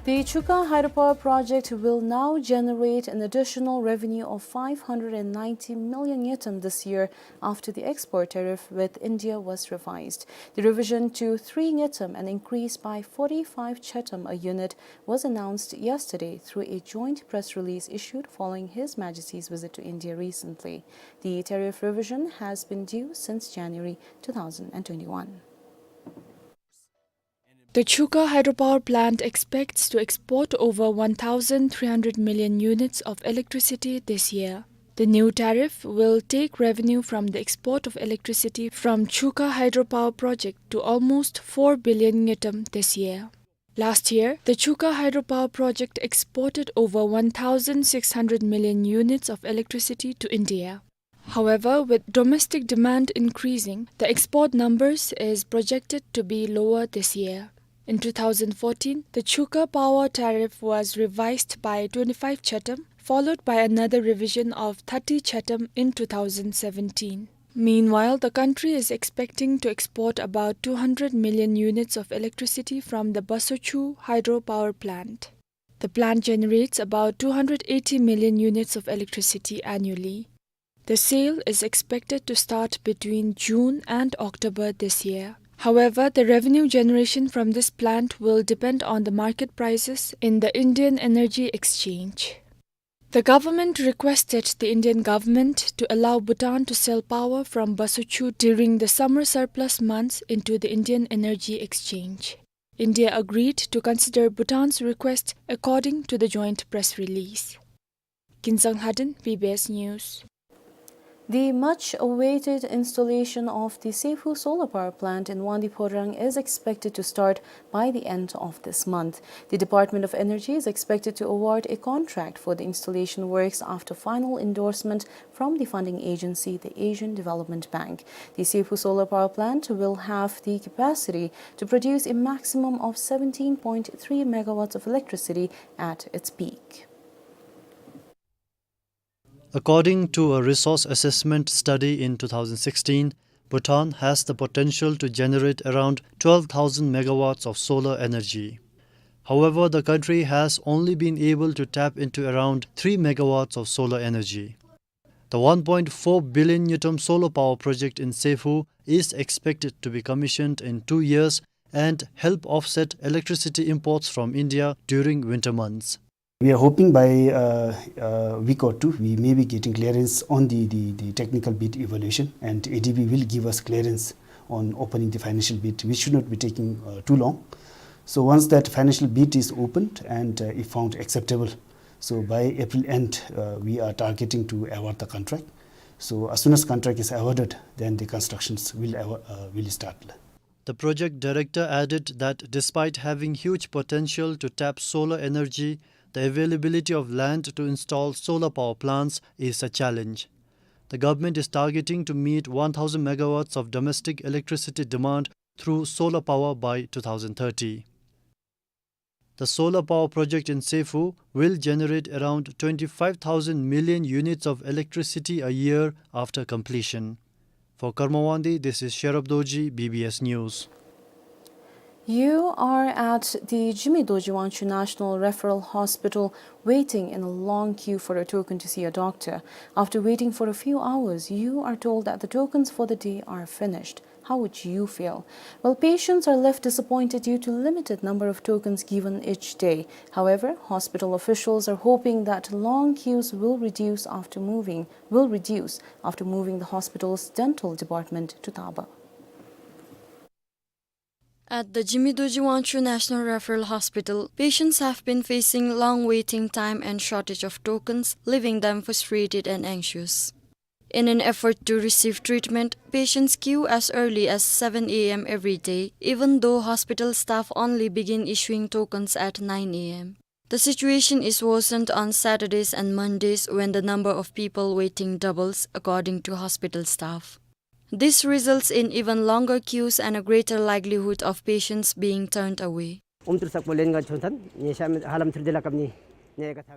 The Chuka hydropower project will now generate an additional revenue of five hundred and ninety million ngultrum this year after the export tariff with India was revised. The revision to three ngultrum, an increase by forty-five chotum a unit, was announced yesterday through a joint press release issued following His Majesty's visit to India recently. The tariff revision has been due since January two thousand and twenty-one. The Chuka hydropower plant expects to export over one thousand three hundred million units of electricity this year. The new tariff will take revenue from the export of electricity from Chuka hydropower project to almost four billion ngultrum this year. Last year, the Chuka hydropower project exported over one thousand six hundred million units of electricity to India. However, with domestic demand increasing, the export numbers is projected to be lower this year. In two thousand fourteen, the Chuka power tariff was revised by twenty-five ngultrum, followed by another revision of thirty ngultrum in two thousand seventeen. Meanwhile, the country is expecting to export about two hundred million units of electricity from the Basochu hydropower plant. The plant generates about two hundred eighty million units of electricity annually. The sale is expected to start between June and October this year. However, the revenue generation from this plant will depend on the market prices in the Indian Energy Exchange. The government requested the Indian government to allow Bhutan to sell power from Basochu during the summer surplus months into the Indian Energy Exchange. India agreed to consider Bhutan's request, according to the joint press release. Kinzang Haden, B B S News. The much-awaited installation of the Sefu solar power plant in Wangdi Phorang is expected to start by the end of this month. The Department of Energy is expected to award a contract for the installation works after final endorsement from the funding agency, the Asian Development Bank. The Sefu solar power plant will have the capacity to produce a maximum of seventeen point three megawatts of electricity at its peak. According to a resource assessment study in two thousand sixteen, Bhutan has the potential to generate around twelve thousand megawatts of solar energy. However, the country has only been able to tap into around three megawatts of solar energy. The one point four billion ngultrum solar power project in Sefu is expected to be commissioned in two years and help offset electricity imports from India during winter months. We are hoping by, uh, a week or two, we may be getting clearance on the, the, the technical bid evaluation, and A D B will give us clearance on opening the financial bid, which should not be taking, uh, too long. So once that financial bid is opened and, uh, if found acceptable, so by April end, uh, we are targeting to award the contract. So as soon as contract is awarded, then the constructions will awa-, uh, will start. The project director added that despite having huge potential to tap solar energy, the availability of land to install solar power plants is a challenge. The government is targeting to meet one thousand megawatts of domestic electricity demand through solar power by two thousand thirty. The solar power project in Sefu will generate around twenty-five thousand million units of electricity a year after completion. For Karma Wangdi, this is Sherab Dorji, B B S News. You are at the Jigme Dorji Wangchuck National Referral Hospital waiting in a long queue for a token to see a doctor. After waiting for a few hours, you are told that the tokens for the day are finished. How would you feel? Well, patients are left disappointed due to limited number of tokens given each day. However, hospital officials are hoping that long queues will reduce after moving, will reduce after moving the hospital's dental department to Taba. At the Jigme Dorji Wangchuck National Referral Hospital, patients have been facing long waiting time and shortage of tokens, leaving them frustrated and anxious. In an effort to receive treatment, patients queue as early as seven A M every day, even though hospital staff only begin issuing tokens at nine A M. The situation is worsened on Saturdays and Mondays when the number of people waiting doubles, according to hospital staff. This results in even longer queues and a greater likelihood of patients being turned away.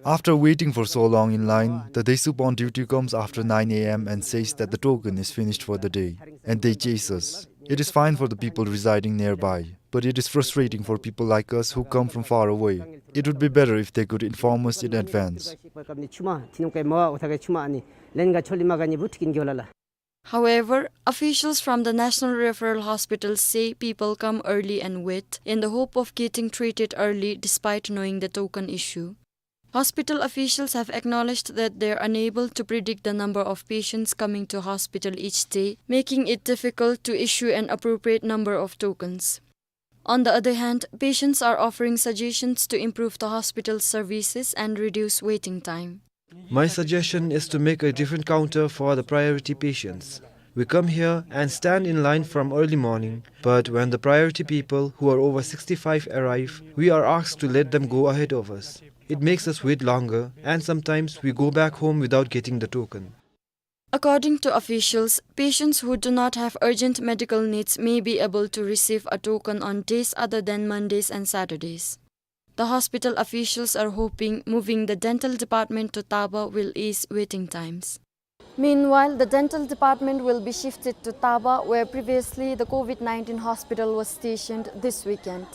After waiting for so long in line, the Desup on duty comes after nine A M and says that the token is finished for the day, and they chase us. It is fine for the people residing nearby, but it is frustrating for people like us who come from far away. It would be better if they could inform us in advance. However, officials from the National Referral Hospital say people come early and wait in the hope of getting treated early despite knowing the token issue. Hospital officials have acknowledged that they are unable to predict the number of patients coming to hospital each day, making it difficult to issue an appropriate number of tokens. On the other hand, patients are offering suggestions to improve the hospital services and reduce waiting time. My suggestion is to make a different counter for the priority patients. We come here and stand in line from early morning, but when the priority people who are over sixty-five arrive, we are asked to let them go ahead of us. It makes us wait longer, and sometimes we go back home without getting the token. According to officials, patients who do not have urgent medical needs may be able to receive a token on days other than Mondays and Saturdays. The hospital officials are hoping moving the dental department to Taba will ease waiting times. Meanwhile, the dental department will be shifted to Taba, where previously the COVID nineteen hospital was stationed, this weekend.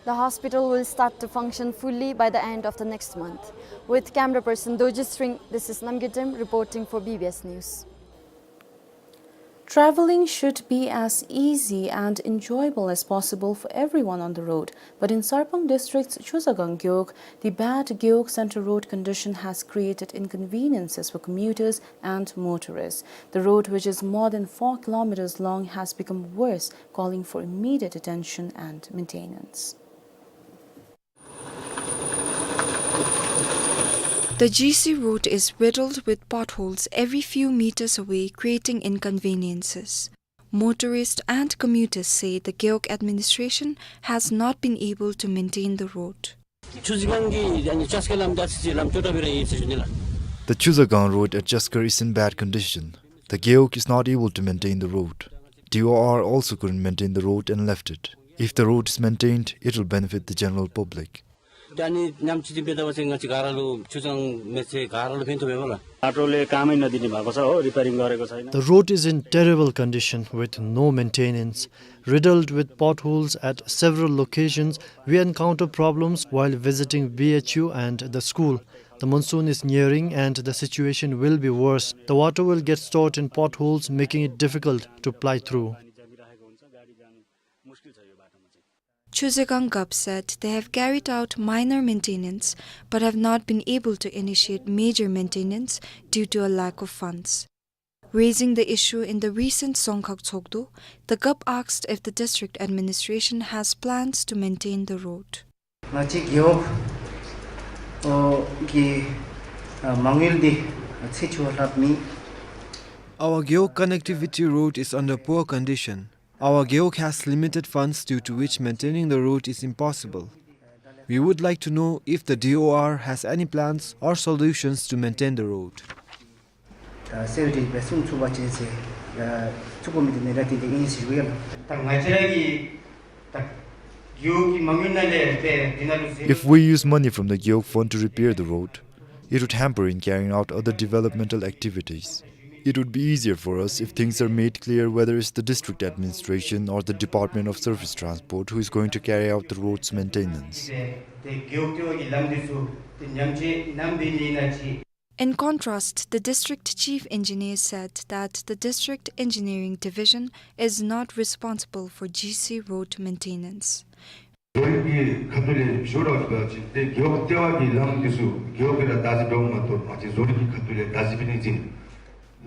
The hospital will start to function fully by the end of the next month. With camera person Doji Sring, this is Namgay Dem reporting for B B S News. Traveling should be as easy and enjoyable as possible for everyone on the road. But in Sarpang District's Chuzagang Gewog, the bad Gewog Centre Road condition has created inconveniences for commuters and motorists. The road, which is more than four kilometers long, has become worse, calling for immediate attention and maintenance. The G C road is riddled with potholes every few meters away, creating inconveniences. Motorists and commuters say the Gewog administration has not been able to maintain the road. The Chuzagang road at Chaskar is in bad condition. The Gewog is not able to maintain the road. D O R also couldn't maintain the road and left it. If the road is maintained, it will benefit the general public. बाटोले कामै नदिने भएको छ हो, रिपेयरिङ गरेको छैन। The road is in terrible condition with no maintenance. Riddled with potholes at several locations, we encounter problems while visiting B H U and the school. The monsoon is nearing and the situation will be worse. The water will get stored in potholes, making it difficult to ply through. Chuzagang Gewog said they have carried out minor maintenance but have not been able to initiate major maintenance due to a lack of funds. Raising the issue in the recent Dzongkhag Tshogdu, the Gewog asked if the district administration has plans to maintain the road. ང་བཅས་རྒེད་འོག་གི་མ་དངུལ་འདི་ཚད་ཆེ་བ་ལྷག་མེད། Our Gewog connectivity road is under poor condition. Our Gewog has limited funds, due to which maintaining the road is impossible. We would like to know if the D O R has any plans or solutions to maintain the road. ད་སེ་ཝེ་ཊེཇ་འབད་བརྩོན་ཚུགས་པ་བྱས་ཚེ་ཚུགས་པ་མི་འདི་ནི་ར་དེ་འདི་ཨིན་ཟེར་ཞུ་ཡ་ལགས། ད་ང་བཅས་ར་གི་ད་རྒེད་འོག་གི་མ་དངུལ་ནང་ལས་ཏེ་འདི་ནང་ལུ་ཟེར། If we use money from the Gewog fund to repair the road, it would hamper in carrying out other developmental activities. It would be easier for us if things are made clear whether it's the district administration or the Department of Surface Transport who is going to carry out the road's maintenance. ཏེ་རྒེད་འོག་ལྟེ་བ་གི་ལམ་འདི་ཚུ་ཏེ་ཉམས་བཅོས་ནམ་འབད་ནི་ཨིན་ན་ཅིག། In contrast, the district chief engineer said that the district engineering division is not responsible for G C road maintenance. བཟོ་རིག་གི་ཁ་ཐུག་ལས་ཞུ་རོགས་ཅིག་འབད་བ་ཅིན་ཏེ་རྒེད་འོག་ལྟེ་བ་གི་ལམ་འདི་ཚུ་རྒེད་འོག་གིས་ར་བདག་འཛིན་འབདཝ་མ་གཏོགས་ང་བཅས་བཟོ་རིག་གི་ཁ་ཐུག་ལས་བདག་འཛིན་འབད་ནི་ཅིག།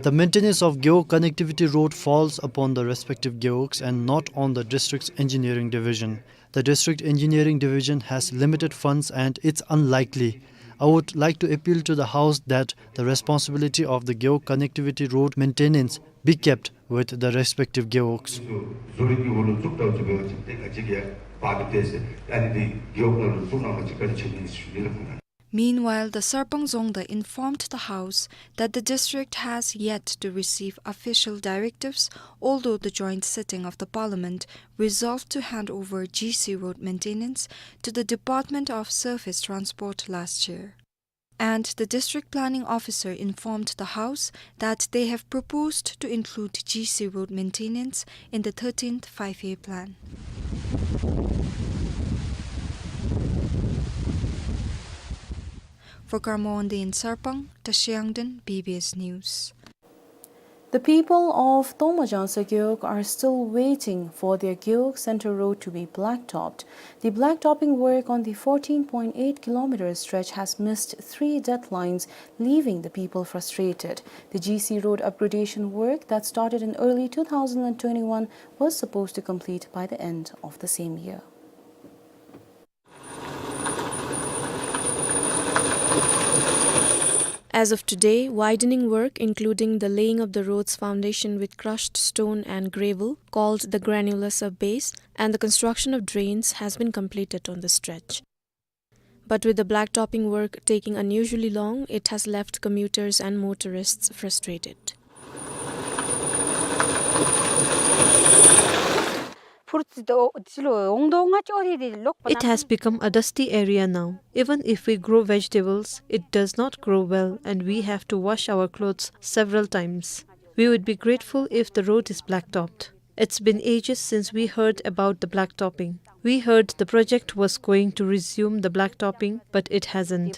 The maintenance of Gewog connectivity road falls upon the respective gewogs and not on the district's engineering division. The district engineering division has limited funds and it's unlikely. I would like to appeal to the House that the responsibility of the Gewog connectivity road maintenance be kept with the respective gewogs. བཟོ་རིག་གི་འོག་ལུ་བཙུགས་ད་བཙུགས་འབད་བ་ཅིན་ཏེ་ག་ཅི་གི་ཡང་བབ་སྟེ་ཟེར་ཨ་ནི་འདི་རྒེད་འོག་ནང་ལུ་བཙུགས་གནང་བ་ཅིན་ག་ཅི་ཆེ་ནི་ཨིན་ཟེར་ཞུ་ནི་ལགས། Meanwhile, the Sarpang Dzongda informed the House that the district has yet to receive official directives, although the joint sitting of the parliament resolved to hand over G C road maintenance to the Department of Surface Transport last year. And the district planning officer informed the House that they have proposed to include G C road maintenance in the thirteenth five-year plan. For Karma Wangdi in Sarpang, Tashi Yangden, B B S News. The people of Tongma Jangsa Gewog are still waiting for their Gewog Centre Road to be blacktopped. The blacktopping work on the fourteen point eight kilometer stretch has missed three deadlines, leaving the people frustrated. The G C road upgradation work that started in early two thousand and twenty-one was supposed to complete by the end of the same year. As of today, widening work, including the laying of the road's foundation with crushed stone and gravel, called the granular subbase, and the construction of drains has been completed on the stretch. But with the blacktopping work taking unusually long, it has left commuters and motorists frustrated. It has become a dusty area now. Even if we grow vegetables, it does not grow well, and we have to wash our clothes several times. We would be grateful if the road is blacktopped. It's been ages since we heard about the blacktopping. We heard the project was going to resume the blacktopping, but it hasn't.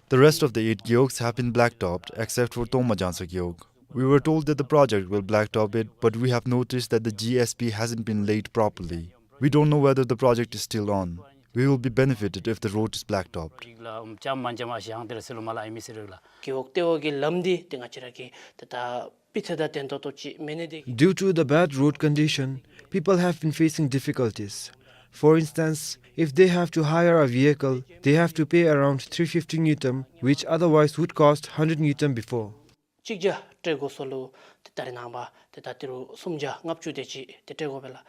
The rest of the eight gewogs have been blacktopped except for Tongma Jansa gewog. We were told that the project will blacktop it, but we have noticed that the G S P hasn't been laid properly. We don't know whether the project is still on. We will be benefited if the road is blacktopped. Due to the bad road condition, people have been facing difficulties. For instance, if they have to hire a vehicle, they have to pay around three fifty ngultrum, which otherwise would cost hundred ngultrum before. གཅིག་བརྒྱ་སྤྲོད་དགོ་སོང་ལུ་ཏེ་ད་རེས་ནངས་པ་ཏེ་ད་ཏི་རུ་སུམ་བརྒྱ་ལྔ་བཅུ་དེ་ཅིག་ཏེ་སྤྲོད་དགོ་པས་ལགས།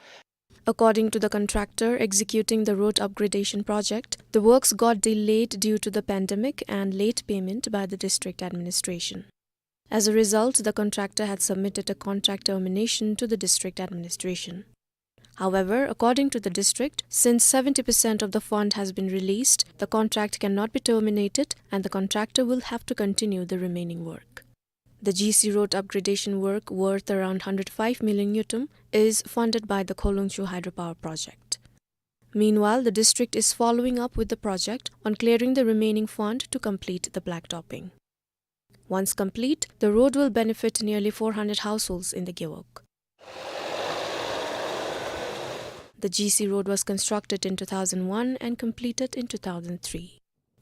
According to the contractor executing the road upgradation project, the works got delayed due to the pandemic and late payment by the district administration. As a result, the contractor had submitted a contract termination to the district administration. However, according to the district, since seventy percent of the fund has been released, the contract cannot be terminated and the contractor will have to continue the remaining work. The G C road upgradation work, worth around hundred five million ngultrum, is funded by the Kholongchu hydropower project. Meanwhile, the district is following up with the project on clearing the remaining fund to complete the blacktopping. Once complete, the road will benefit nearly four hundred households in the gewog. The G C road was constructed in two thousand one and completed in two thousand three.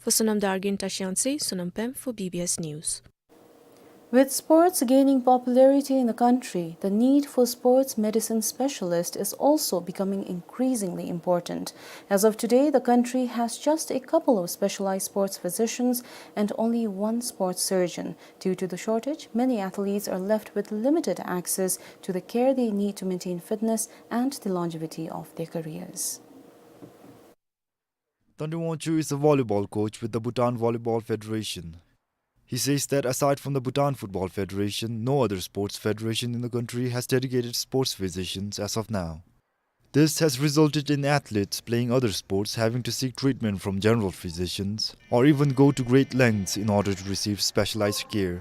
For Sonam Dargin, Tashiang se Sonam Pem for B B S News. With sports gaining popularity in the country, the need for sports medicine specialists is also becoming increasingly important. As of today, the country has just a couple of specialized sports physicians and only one sports surgeon. Due to the shortage, many athletes are left with limited access to the care they need to maintain fitness and the longevity of their careers. Tandi Wangchuk is a volleyball coach with the Bhutan Volleyball Federation. He says that aside from the Bhutan Football Federation, no other sports federation in the country has dedicated sports physicians as of now. This has resulted in athletes playing other sports having to seek treatment from general physicians or even go to great lengths in order to receive specialized care.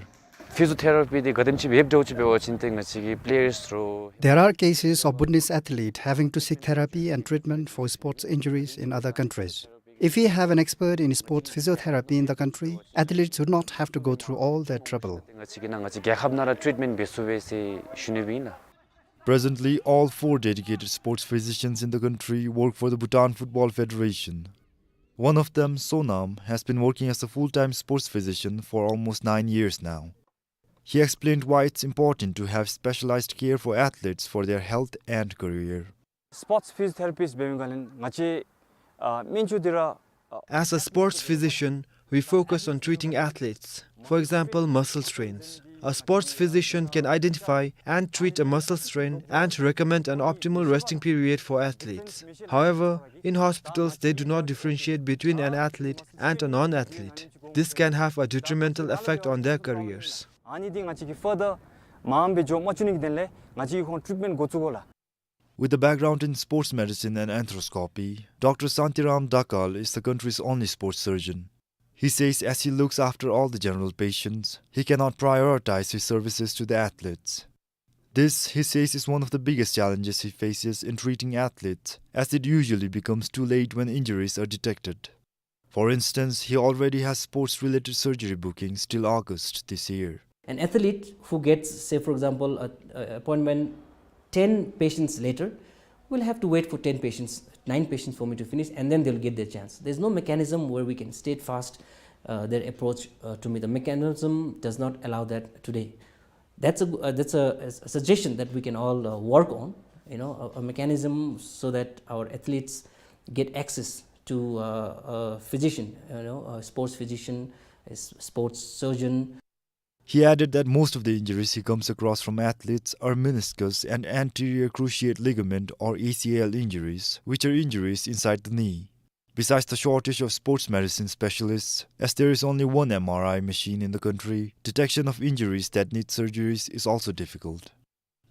Physiotherapy འདི་ག་དེམ་ཅིག་འབདཝ་འདྲཝ་ཅིག་འབད་བ་ཅིན་ཏེ་ང་བཅས་ཀྱི་players རུ། There are cases of Bhutanese athlete having to seek therapy and treatment for sports injuries in other countries. If we have an expert in sports physiotherapy in the country, athletes would not have to go through all that trouble. ང་བཅས་ཀྱི་ནང་ང་བཅས་རྒྱལ་ཁབ་ནང་ར་treatment འབད་ཚུགས་པས་ཟེར་ཞུ་ནི་ཨིན་ལགས། Presently, all four dedicated sports physicians in the country work for the Bhutan Football Federation. One of them, Sonam, has been working as a full-time sports physician for almost nine years now. He explained why it's important to have specialized care for athletes for their health and career. Sports physiotherapist འབད་མི་ག་ལས་ང་བཅས་ཨ་སྨན་བཅོས་འདི་ར། As a sports physician, we focus on treating athletes, for example, muscle strains. A sports physician can identify and treat a muscle strain and recommend an optimal resting period for athletes. However, in hospitals, they do not differentiate between an athlete and a non-athlete. This can have a detrimental effect on their careers. ཨ་ནི་འདི་ང་བཅས་ཀྱིས་further མངམ་སྦེ་འགྱོ་མ་བཅུག་ནི་གི་དོན་ལས་ང་བཅས་ཀྱིས་ཁོང་treatment འགོ་བཙུགས་དགོ་ལགས། With a background in sports medicine and arthroscopy, Doctor Santiram Dakal is the country's only sports surgeon. He says as he looks after all the general patients, he cannot prioritize his services to the athletes. This, he says, is one of the biggest challenges he faces in treating athletes, as it usually becomes too late when injuries are detected. For instance, he already has sports-related surgery bookings till August this year. An athlete who gets, say, for example, a, a appointment ten patients later, will have to wait for ten patients, nine patients for me to finish, and then they'll get their chance. There's no mechanism where we can state fast, uh, their approach, uh, to me. The mechanism does not allow that today. That's a, uh, that's a, a suggestion that we can all, uh, work on, you know, a, a mechanism so that our athletes get access to, uh, a physician, you know, a sports physician, a s-, sports surgeon. He added that most of the injuries he comes across from athletes are meniscus and anterior cruciate ligament, or A C L injuries, which are injuries inside the knee. Besides the shortage of sports medicine specialists, as there is only one M R I machine in the country, detection of injuries that need surgeries is also difficult.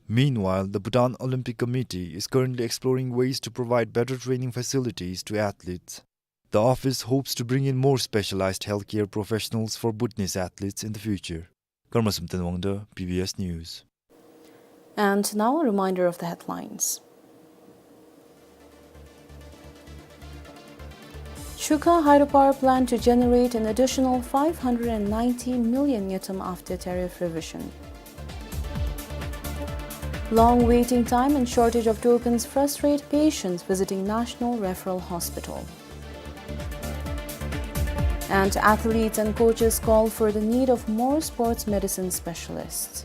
Meanwhile, the Bhutan Olympic Committee is currently exploring ways to provide better training facilities to athletes. The office hopes to bring in more specialized healthcare professionals for Bhutanese athletes in the future. Karma Samten Wangda, B B S News. And now a reminder of the headlines. Chukha hydropower plant to generate an additional five hundred and ninety million ngultrum after tariff revision. Long waiting time and shortage of tokens frustrate patients visiting National Referral Hospital. And athletes and coaches call for the need of more sports medicine specialists.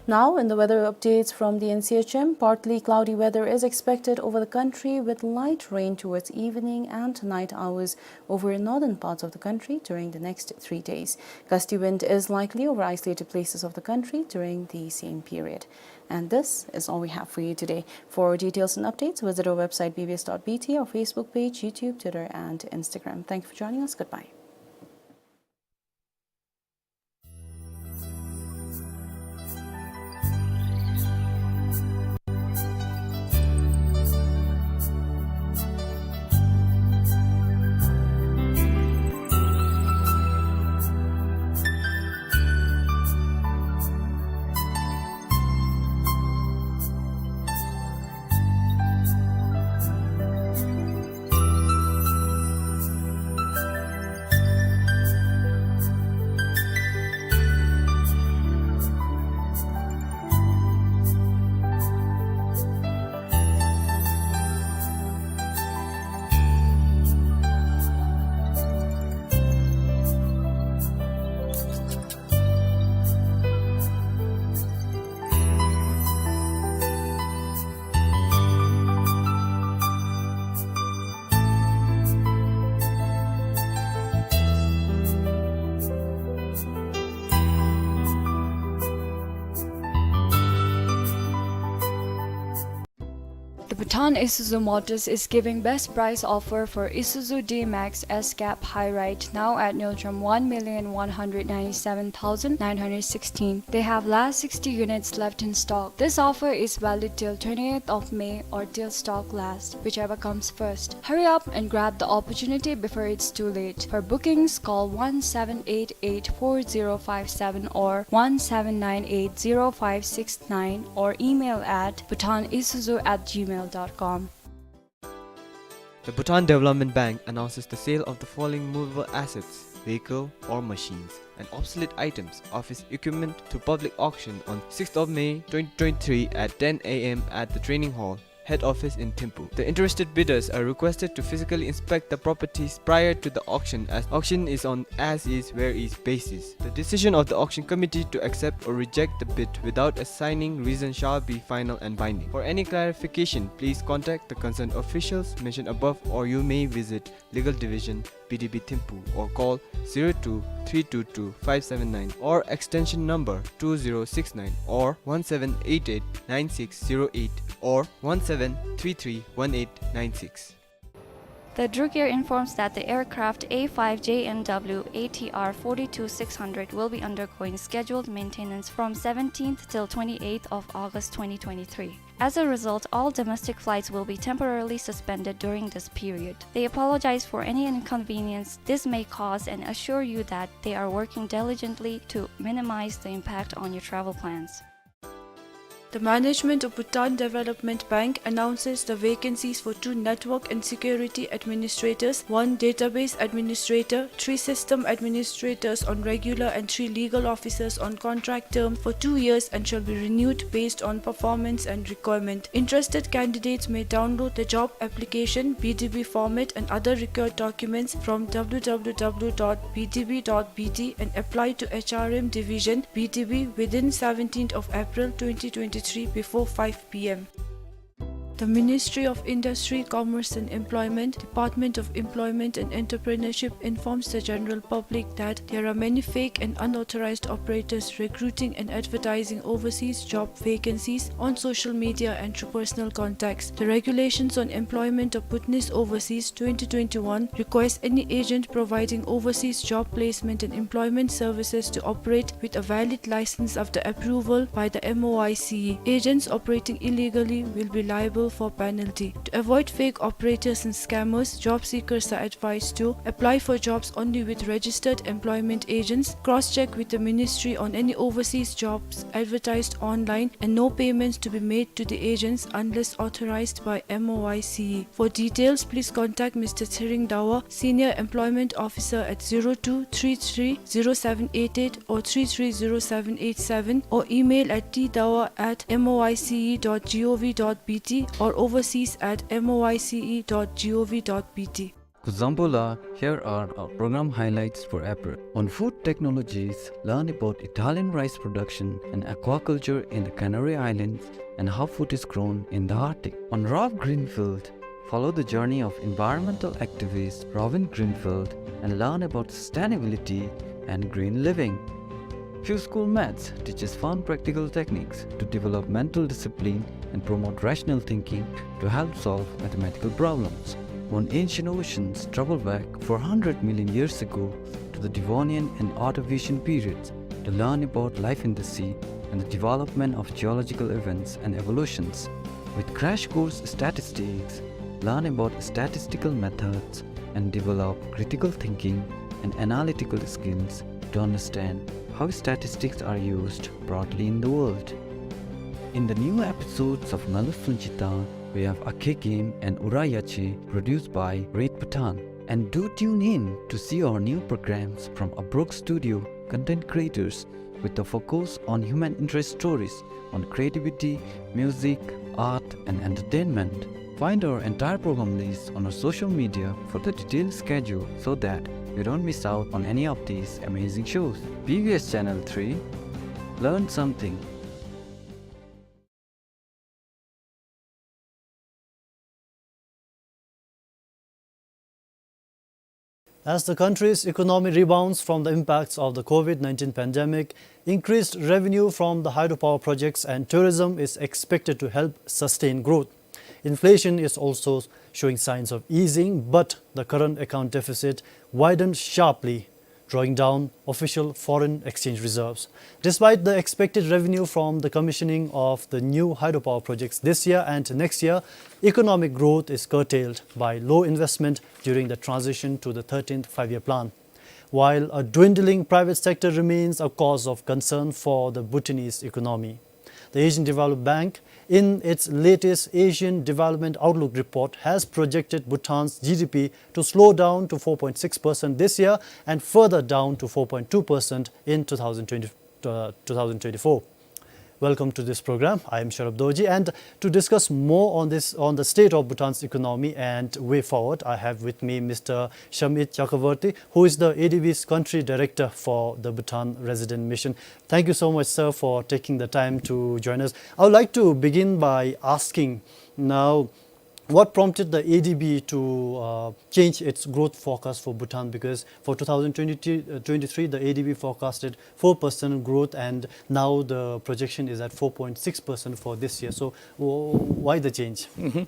Now, in the weather updates from the N C H M, partly cloudy weather is expected over the country with light rain towards evening and night hours over northern parts of the country during the next three days. Gusty wind is likely over isolated places of the country during the same period. And this is all we have for you today. For details and updates, visit our website B B S dot B T, our Facebook page, YouTube, Twitter, and Instagram. Thank you for joining us. Goodbye. The Bhutan Isuzu Motors is giving best price offer for Isuzu D-Max S-Cab High Ride now at Ngultrum one million one hundred ninety-seven thousand nine hundred sixteen. They have last sixty units left in stock. This offer is valid till twentieth of May or till stock last, whichever comes first. Hurry up and grab the opportunity before it's too late. For bookings, call one seven eight eight four zero five seven or one seven nine eight zero five six nine or email at bhutanisuzu at gmail dot com. The Bhutan Development Bank announces the sale of the following movable assets: vehicle or machines and obsolete items, office equipment, to public auction on sixth of May twenty twenty-three at ten A M at the training hall, head office in Thimphu. The interested bidders are requested to physically inspect the properties prior to the auction, as auction is on as is where is basis. The decision of the auction committee to accept or reject the bid without assigning reason shall be final and binding. For any clarification, please contact the concerned officials mentioned above, or you may visit Legal Division, B D B Thimphu, or call zero two three two two five seven nine or extension number two zero six nine or one seven eight eight nine six zero eight or one seven three three one eight nine six. The Druk Air informs that the aircraft A five J N W A T R forty-two six hundred will be undergoing scheduled maintenance from seventeenth till twenty-eighth of August twenty twenty-three. As a result, all domestic flights will be temporarily suspended during this period. They apologize for any inconvenience this may cause and assure you that they are working diligently to minimize the impact on your travel plans. The management of Bhutan Development Bank announces the vacancies for two network and security administrators, one database administrator, three system administrators on regular and three legal officers on contract term for two years and shall be renewed based on performance and requirement. Interested candidates may download the job application, B D B format and other required documents from W W W dot B D B dot B T and apply to H R M Division, B D B within seventeenth of April twenty twenty-three before five P M. The Ministry of Industry, Commerce and Employment, Department of Employment and Entrepreneurship informs the general public that there are many fake and unauthorized operators recruiting and advertising overseas job vacancies on social media and through personal contacts. The Regulations on Employment of Bhutanese Overseas twenty twenty-one requires any agent providing overseas job placement and employment services to operate with a valid license after approval by the M O I C E. Agents operating illegally will be liable for penalty. To avoid fake operators and scammers, job seekers are advised to apply for jobs only with registered employment agents, cross-check with the ministry on any overseas jobs advertised online, and no payments to be made to the agents unless authorized by M O I C E. For details, please contact Mister Tshering Dawa, Senior Employment Officer, at zero two three three zero seven eight eight or three three zero seven eight seven, or email at t dawa at m o i c e dot g o v dot b t or overseas at m o i c e dot g o v dot b t. Kuzuzangpo la, here are our program highlights for April. On food technologies, learn about Italian rice production and aquaculture in the Canary Islands and how food is grown in the Arctic. On Rob Greenfield, follow the journey of environmental activist Robin Greenfield and learn about sustainability and green living. Q School Maths teaches fun practical techniques to develop mental discipline and promote rational thinking to help solve mathematical problems. On Ancient Oceans, travel back four hundred million years ago to the Devonian and Ordovician periods to learn about life in the sea and the development of geological events and evolutions. With Crash Course Statistics, learn about statistical methods and develop critical thinking and analytical skills to understand how statistics are used broadly in the world. In the new episodes of Ngalu Sunjita, we have Akhe Game and Ura Yache, produced by Red Bhutan. And do tune in to see our new programs from Abrok Studio, content creators with a focus on human interest stories on creativity, music, art, and entertainment. Find our entire program list on our social media for the detailed schedule so that you don't miss out on any of these amazing shows. B B S Channel three, learn something. As the country's economy rebounds from the impacts of the COVID nineteen pandemic, increased revenue from the hydropower projects and tourism is expected to help sustain growth. Inflation is also showing signs of easing, but the current account deficit widened sharply, drawing down official foreign exchange reserves. Despite the expected revenue from the commissioning of the new hydropower projects this year and next year, economic growth is curtailed by low investment during the transition to the thirteenth Five-Year Plan, while a dwindling private sector remains a cause of concern for the Bhutanese economy. The Asian Development Bank, in its latest Asian Development Outlook report, has projected Bhutan's G D P to slow down to four point six percent this year and further down to four point two percent in two thousand twenty, uh, two thousand twenty-four. Welcome to this program. I am Sharab Dorji, and to discuss more on this, on the state of Bhutan's economy and way forward, I have with me Mister Shamit Chakravarty, who is the A D B's country director for the Bhutan Resident Mission. Thank you so much, sir, for taking the time to join us. I would like to begin by asking now, what prompted the A D B to, uh, change its growth forecast for Bhutan? Because for two thousand twenty, uh, twenty-three, the A D B forecasted four percent growth, and now the projection is at four point six percent for this year. So, w-, why the change? Mm-hmm.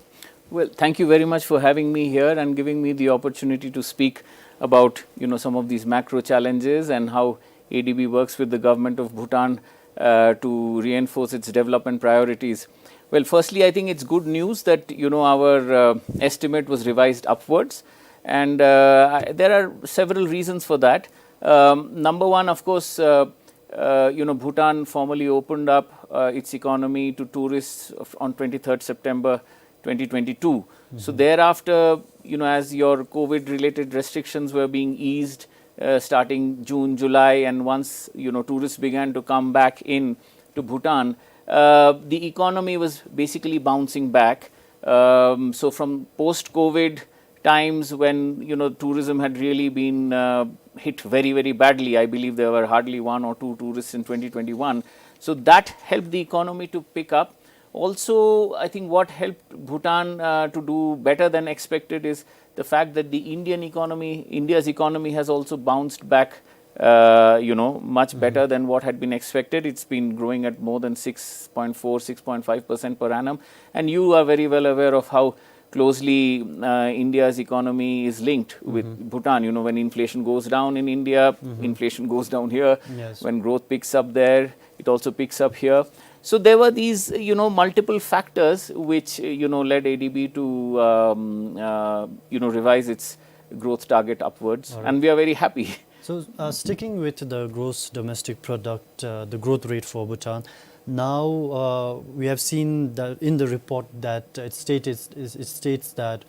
Well, thank you very much for having me here and giving me the opportunity to speak about, you know, some of these macro challenges and how A D B works with the government of Bhutan, uh, to reinforce its development priorities. Well, firstly, I think it's good news that, you know, our, uh, estimate was revised upwards, and, uh, I, there are several reasons for that. Um, number one, of course, uh, uh, you know, Bhutan formally opened up, uh, its economy to tourists of, on twenty-third September twenty twenty-two. So, mm-hmm, thereafter, you know, as your COVID-related restrictions were being eased, uh, starting June, July, and once, you know, tourists began to come back in to Bhutan, uh, the economy was basically bouncing back. Um, so from post-COVID times when, you know, tourism had really been, uh, hit very, very badly, I believe there were hardly one or two tourists in twenty twenty-one. So that helped the economy to pick up. Also, I think what helped Bhutan uh, to do better than expected is the fact that the Indian economy, India's economy has also bounced back, uh, you know, much better than what had been expected. It's been growing at more than six point four, six point five percent per annum. And you are very well aware of how closely uh, India's economy is linked with Bhutan. You know, when inflation goes down in India, inflation goes down here. Yes. When growth picks up there, it also picks up here. So there were these, you know, multiple factors which, you know, led A D B to, um, uh, you know, revise its growth target upwards, All right. and we are very happy. So, uh, sticking with the gross domestic product, uh, the growth rate for Bhutan, now uh, we have seen that in the report that it stated, it states that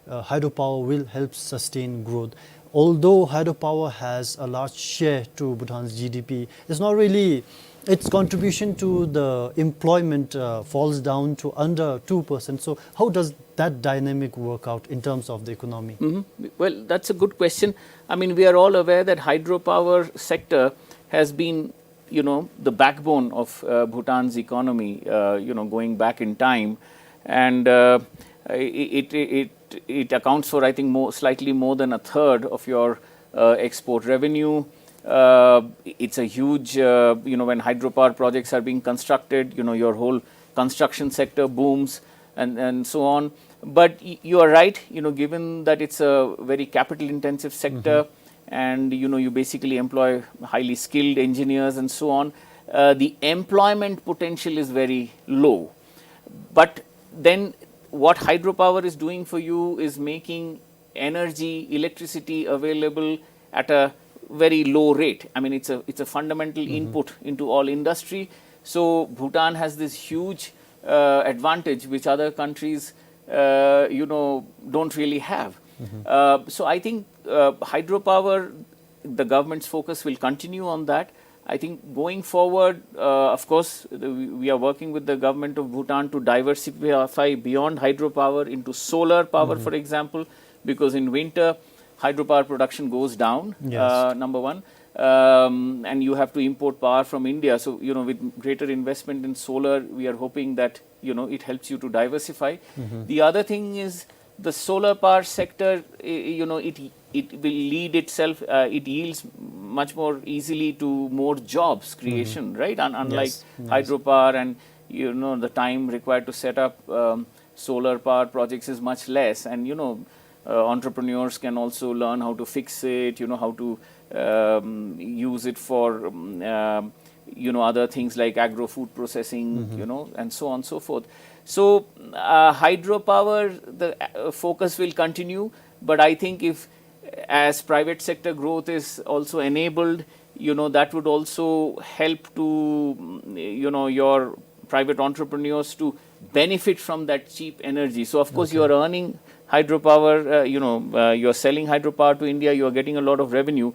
uh, hydropower will help sustain growth. Although hydropower has a large share to Bhutan's G D P, it's not really, its contribution to the employment uh, falls down to under two percent. So how does that dynamic work out in terms of the economy? Mhm. Well, that's a good question. I mean, we are all aware that hydropower sector has been, you know, the backbone of uh, Bhutan's economy, uh, you know, going back in time. And uh, it, it, it, it accounts for, I think, more, slightly more than a third of your uh, export revenue. Uh, it's a huge, uh, you know, when hydropower projects are being constructed, you know, your whole construction sector booms and, and so on. But y- you are right, you know, given that it's a very capital intensive sector, and, you know, you basically employ highly skilled engineers and so on, uh, the employment potential is very low. But then what hydropower is doing for you is making energy, electricity available at a very low rate. I mean, it's a, it's a fundamental input into all industry. So Bhutan has this huge uh, advantage which other countries, uh, you know, don't really have. Uh, so I think uh, hydropower, the government's focus will continue on that. I think going forward, uh, of course, the, we we are working with the government of Bhutan to diversify beyond hydropower into solar power, for example, because in winter, hydropower production goes down, Yes. uh, number one. Um, and you have to import power from India. So, you know, with greater investment in solar, we are hoping that, you know, it helps you to diversify. The other thing is the solar power sector, y- you know, it it will lead itself, uh, it yields much more easily to more jobs creation, right? Un- unlike Yes, yes. Hydropower, and, you know, the time required to set up um, solar power projects is much less, and, you know, uh, entrepreneurs can also learn how to fix it, you know, how to um, use it for um, um, you know, other things like agro food processing, you know, and so on and so forth. So uh, hydropower, the uh, focus will continue, but I think if, as private sector growth is also enabled, you know, that would also help to mm, you know, your private entrepreneurs to benefit from that cheap energy. So of course you are earning hydropower, uh, you know, uh, you are selling hydropower to India, you are getting a lot of revenue.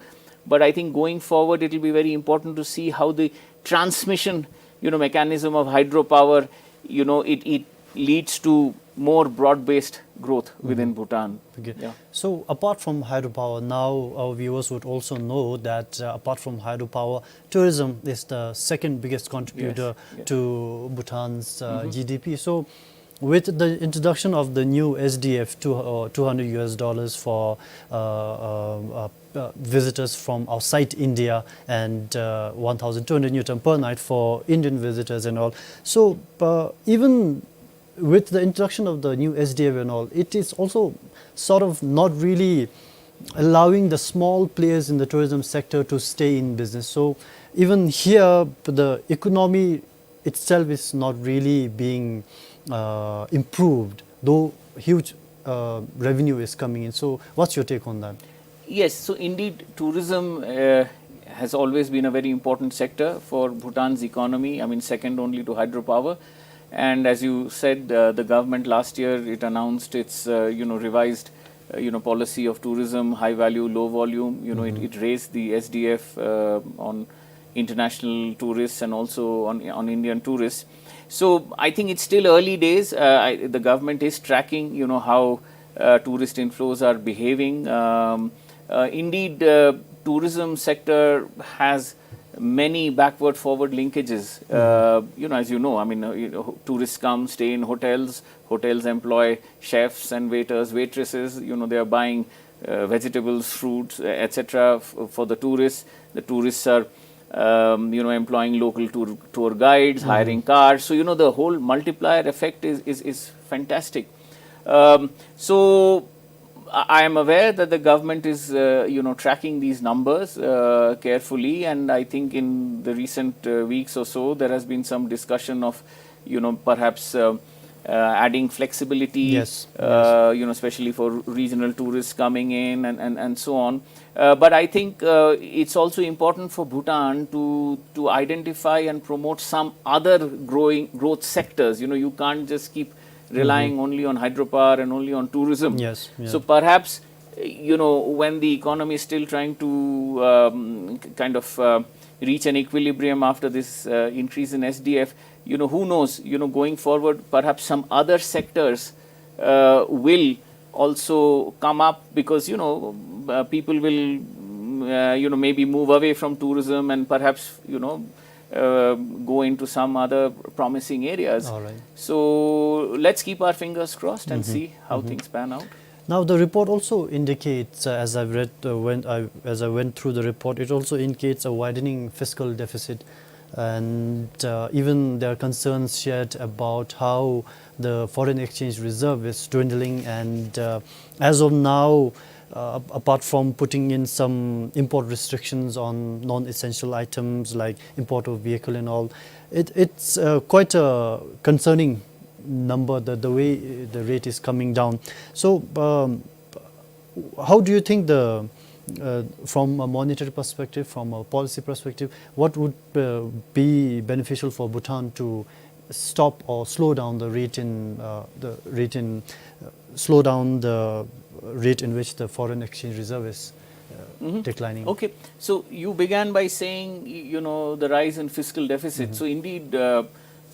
But I think going forward it will be very important to see how the transmission, you know, mechanism of hydropower, you know, it, it leads to more broad-based growth within Bhutan. Okay. Yeah. So apart from hydropower, now our viewers would also know that uh, apart from hydropower, tourism is the second biggest contributor Yes. to Bhutan's uh, G D P. So with the introduction of the new S D F, two, uh, two hundred U S dollars for uh, uh, uh, uh, visitors from outside India and uh, one thousand two hundred ngultrum per night for Indian visitors and all. So uh, even with the introduction of the new S D F and all, it is also sort of not really allowing the small players in the tourism sector to stay in business. So even here, the economy itself is not really being uh, improved, though huge uh, revenue is coming in. So what's your take on that? Yes, so indeed, tourism uh, has always been a very important sector for Bhutan's economy, I mean, second only to hydropower. And as you said, uh, the government last year, it announced its, uh, you know, revised, uh, you know, policy of tourism, high value, low volume. You know, it, it raised the S D F uh, on international tourists and also on, on Indian tourists. So I think it's still early days. Uh, I, the government is tracking, you know, how uh, tourist inflows are behaving. Um, uh, indeed, uh, tourism sector has many backward forward linkages. Uh, you know, as you know, I mean, uh, you know, tourists come, stay in hotels, hotels employ chefs and waiters, waitresses, you know, they are buying uh, vegetables, fruits, uh, et cetera f- for the tourists. The tourists are um, you know, employing local tour, tour guides, hiring cars. So, you know, the whole multiplier effect is, is, is fantastic. Um, so I I am aware that the government is, uh, you know, tracking these numbers uh, carefully, and I think in the recent uh, weeks or so, there has been some discussion of, you know, perhaps uh, uh, adding flexibility, Yes, uh, you know, especially for regional tourists coming in and, and, and so on. Uh, but I think uh, it's also important for Bhutan to to identify and promote some other growing growth sectors. You know, you can't just keep relying only on hydropower and only on tourism. Yes, yeah. So perhaps, you know, when the economy is still trying to um, k- kind of uh, reach an equilibrium after this uh, increase in S D F, you know, who knows? You know, going forward, perhaps some other sectors uh, will also come up because, you know, uh, people will, mm, uh, you know, maybe move away from tourism and perhaps, you know, uh, go into some other promising areas. All right. So let's keep our fingers crossed and see how things pan out. Now, the report also indicates, uh, as I've read, uh, when I, as I went through the report, it also indicates a widening fiscal deficit, and uh, even there are concerns shared about how the foreign exchange reserve is dwindling, and uh, as of now, uh, ap- apart from putting in some import restrictions on non-essential items like import of vehicle and all, it, it's uh, quite a concerning number, the, the way the rate is coming down. So, um, how do you think the, uh, from a monetary perspective, from a policy perspective, what would uh, be beneficial for Bhutan to stop or slow down the rate in uh, the rate in uh, slow down the rate in which the foreign exchange reserve is uh, declining? Okay, so you began by saying, y- you know, the rise in fiscal deficit. So indeed, uh,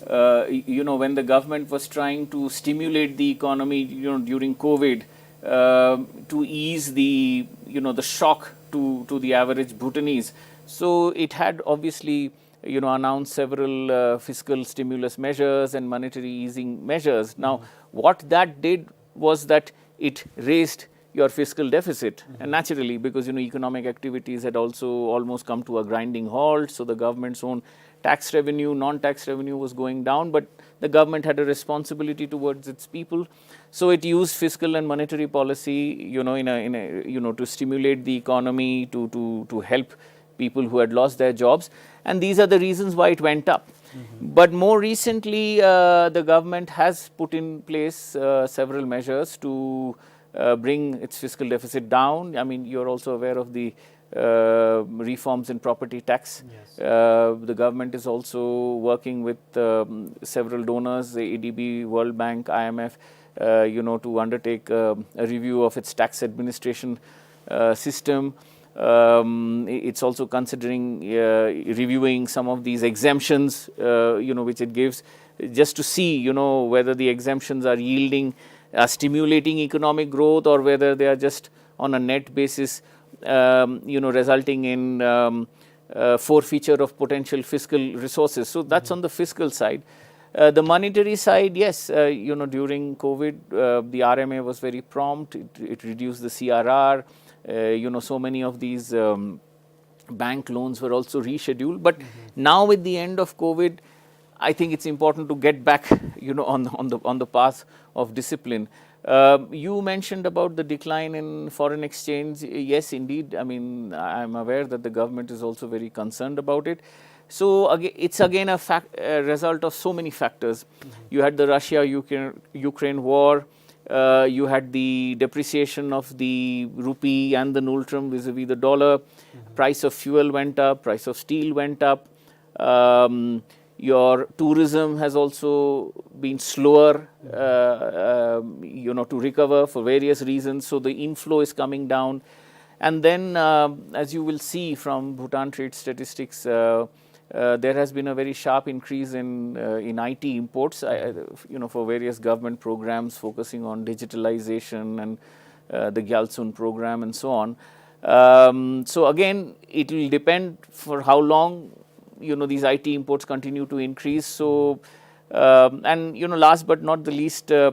uh, y- you know, when the government was trying to stimulate the economy, you know, during COVID, uh, to ease the, you know, the shock to to the average Bhutanese, so it had obviously, you know, announced several uh, fiscal stimulus measures and monetary easing measures. Now, what that did was that it raised your fiscal deficit, and naturally, because, you know, economic activities had also almost come to a grinding halt, so the government's own tax revenue, non-tax revenue was going down, but the government had a responsibility towards its people, so it used fiscal and monetary policy, you know, in a, in a, you know, to stimulate the economy, to to to help people who had lost their jobs, and these are the reasons why it went up. But more recently, uh, the government has put in place uh, several measures to uh, bring its fiscal deficit down. I mean, you're also aware of the uh, reforms in property tax. Yes. Uh, the government is also working with um, several donors, the A D B, World Bank, I M F, uh, you know, to undertake uh, a review of its tax administration uh, system. Um, i- it's also considering uh, reviewing some of these exemptions, uh, you know, which it gives, just to see, you know, whether the exemptions are yielding, are stimulating economic growth, or whether they are just on a net basis, um, you know, resulting in um, uh, forfeiture of potential fiscal resources. So that's on the fiscal side. Uh, the monetary side, yes, uh, you know, during COVID, uh, the R M A was very prompt. It, it reduced the C R R. Uh, you know, so many of these um, bank loans were also rescheduled. But now, with the end of COVID, I think it's important to get back, you know, on on the on the path of discipline. Uh, you mentioned about the decline in foreign exchange. Yes, indeed. I mean, I'm aware that the government is also very concerned about it. So aga it's again a, fact, a result of so many factors. You had the Russia-Ukraine Ukraine war. Uh, you had the depreciation of the rupee and the ngultrum vis-a-vis the dollar. Price of fuel went up. Price of steel went up. Um, your tourism has also been slower, uh, um, you know, to recover for various reasons. So the inflow is coming down, and then, uh, as you will see from Bhutan trade statistics, uh, uh, there has been a very sharp increase in uh, in I T imports, uh, you know, for various government programs focusing on digitalization and uh, the Gyaltsuen program and so on. Um, so again, it will depend for how long, you know, these I T imports continue to increase. So, um, and, you know, last but not the least, uh,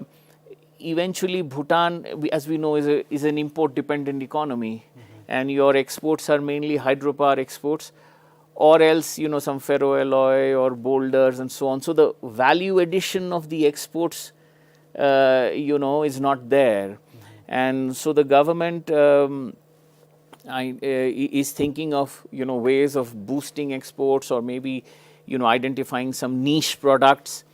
eventually Bhutan, we, as we know, is a, is an import-dependent economy, and your exports are mainly hydropower exports, or else, you know, some ferroalloy or boulders and so on. So the value addition of the exports, uh, you know, is not there. And so the government, um, I, uh, i- is thinking of, you know, ways of boosting exports, or maybe, you know, identifying some niche products.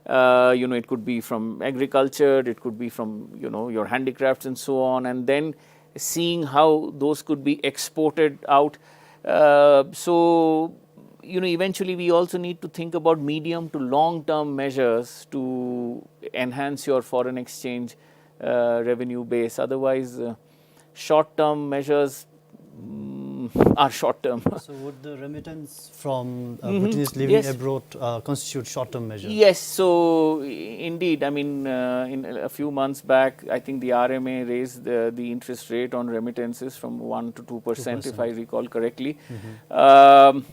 Uh, you know, it could be from agriculture, it could be from, you know, your handicrafts and so on, and then seeing how those could be exported out. Uh, so, you know, eventually we also need to think about medium to long-term measures to enhance your foreign exchange, uh, revenue base. Otherwise, uh, short-term measures, mm, are short-term. So would the remittance from, uh, Bhutanese living abroad, uh, constitute short-term measures? Yes, so i- indeed, I mean, uh, in a few months back, I think the R M A raised the, the interest rate on remittances from one to two percent, if I recall correctly. Um,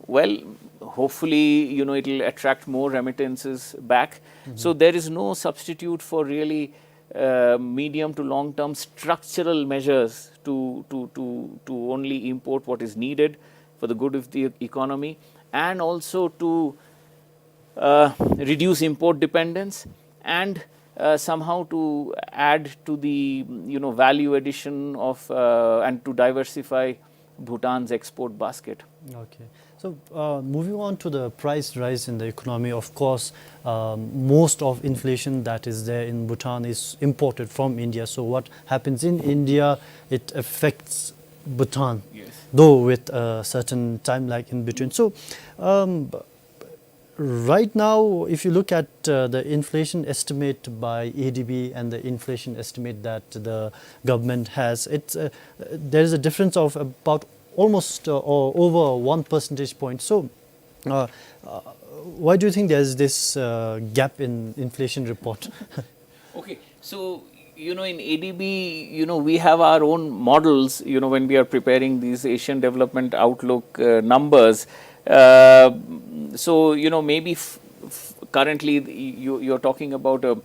well, hopefully, you know, it'll attract more remittances back. So there is no substitute for really, uh, medium to long-term structural measures to, to, to, to only import what is needed for the good of the economy, and also to, uh, reduce import dependence, and, uh, somehow to add to the, you know, value addition of, uh, and to diversify Bhutan's export basket. Okay. So, uh, moving on to the price rise in the economy, of course, um, most of inflation that is there in Bhutan is imported from India. So what happens in India, it affects Bhutan, though with a certain time lag in between. So, um, right now, if you look at, uh, the inflation estimate by A D B and the inflation estimate that the government has, it's, uh, there is a difference of about almost, uh, or over one percentage point. So, uh, uh, why do you think there is this, uh, gap in inflation report? Okay, so, you know, in A D B, you know, we have our own models, you know, when we are preparing these Asian Development Outlook, uh, numbers. Uh, so, you know, maybe f- f- currently you, you're talking about a,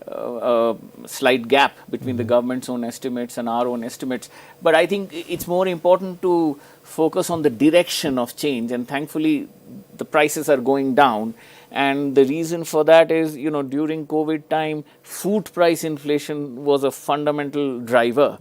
a, a slight gap between the government's own estimates and our own estimates. But I think i- it's more important to focus on the direction of change, and thankfully the prices are going down. And the reason for that is, you know, during COVID time, food price inflation was a fundamental driver,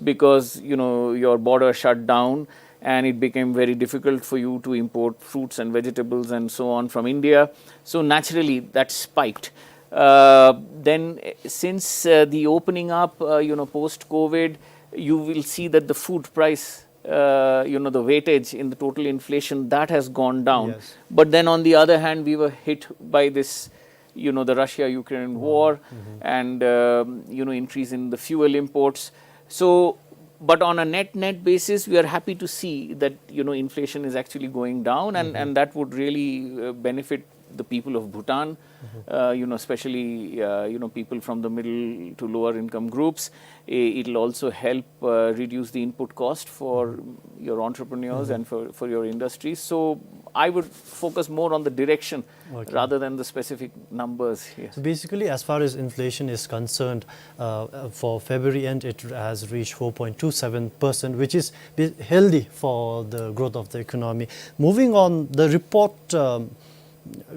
because, you know, your border shut down and it became very difficult for you to import fruits and vegetables and so on from India. So naturally, that spiked. Uh, then, eh, since, uh, the opening up, uh, you know, post COVID, you will see that the food price, uh, you know, the weightage in the total inflation, that has gone down. But then, on the other hand, we were hit by this, you know, the Russia-Ukraine war, and, um, you know, increase in the fuel imports. So, but on a net-net basis, we are happy to see that, you know, inflation is actually going down, and, and that would really, uh, benefit the people of Bhutan, uh, you know, especially, uh, you know, people from the middle to lower income groups. I- It'll also help, uh, reduce the input cost for your entrepreneurs and for, for your industries. So I would focus more on the direction rather than the specific numbers here. So basically, as far as inflation is concerned, uh, uh, for February end, it has reached four point two seven percent, which is be- healthy for the growth of the economy. Moving on, the report, um,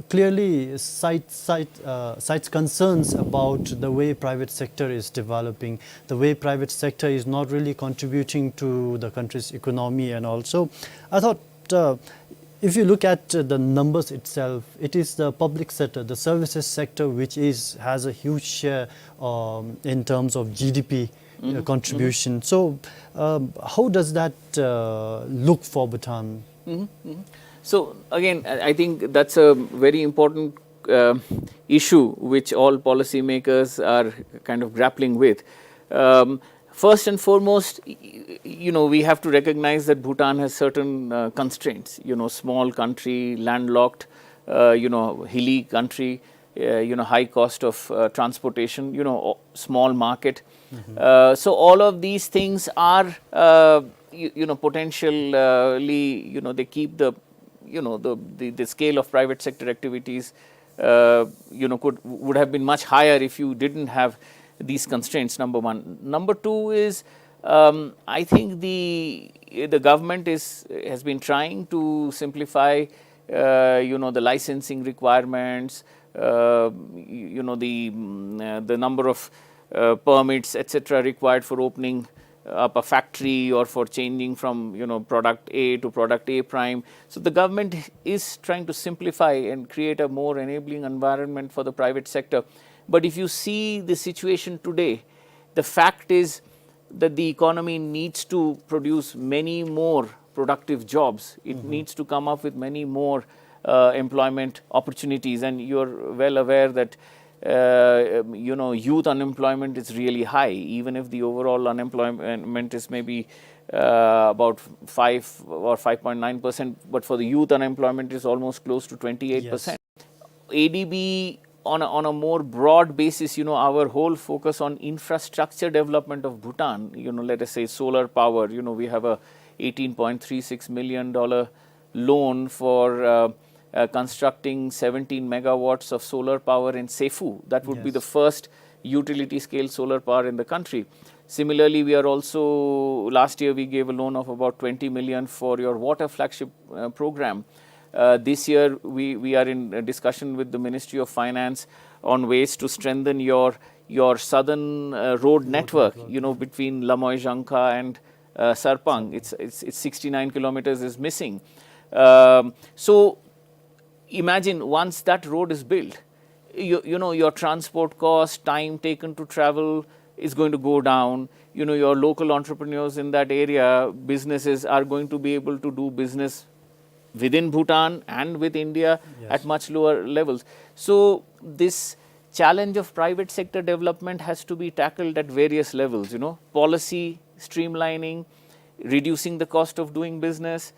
clearly cite, cite, uh, cites concerns about the way private sector is developing, the way private sector is not really contributing to the country's economy. And also, I thought, uh, if you look at, uh, the numbers itself, it is the public sector, the services sector, which is, has a huge share, um, in terms of G D P, uh, contribution. So, um, how does that, uh, look for Bhutan? So again, I I think that's a very important, uh, issue which all policymakers are kind of grappling with. Um, first and foremost, y- y- you know, we have to recognize that Bhutan has certain, uh, constraints. You know, small country, landlocked, uh, you know, hilly country, uh, you know, high cost of, uh, transportation, you know, o- small market. Uh, so all of these things are, uh, you, you know, potentially, you know, they keep the, you know, the, the, the scale of private sector activities, uh, you know, could, would have been much higher if you didn't have these constraints, number one. Number two is, um, I think the, the government is, has been trying to simplify, uh, you know, the licensing requirements, uh, you know, the, mm, uh, the number of, uh, permits, et cetera, required for opening up a factory or for changing from, you know, product A to product A prime. So the government is trying to simplify and create a more enabling environment for the private sector. But if you see the situation today, the fact is that the economy needs to produce many more productive jobs. It needs to come up with many more, uh, employment opportunities. And you're well aware that, uh, you know, youth unemployment is really high, even if the overall unemployment is maybe, uh, about five or five point nine percent, but for the youth, unemployment is almost close to twenty-eight percent. A D B, on a, on a more broad basis, you know, our whole focus on infrastructure development of Bhutan, you know, let us say solar power, you know, we have a eighteen point three six million dollar loan for, uh, uh, constructing seventeen megawatts of solar power in Seiphu. That would be the first utility scale solar power in the country. Similarly, we are also, last year we gave a loan of about twenty million for your water flagship, uh, program. Uh, this year, we, we are in a discussion with the Ministry of Finance on ways to strengthen your, your southern, uh, road network, you know, between Lamoe Jangkha and, uh, Sarpang. It's, it's, it's sixty-nine kilometers is missing. Um, so imagine once that road is built, you, you know, your transport cost, time taken to travel is going to go down. You know, your local entrepreneurs in that area, businesses are going to be able to do business within Bhutan and with India at much lower levels. So this challenge of private sector development has to be tackled at various levels, you know, policy streamlining, reducing the cost of doing business,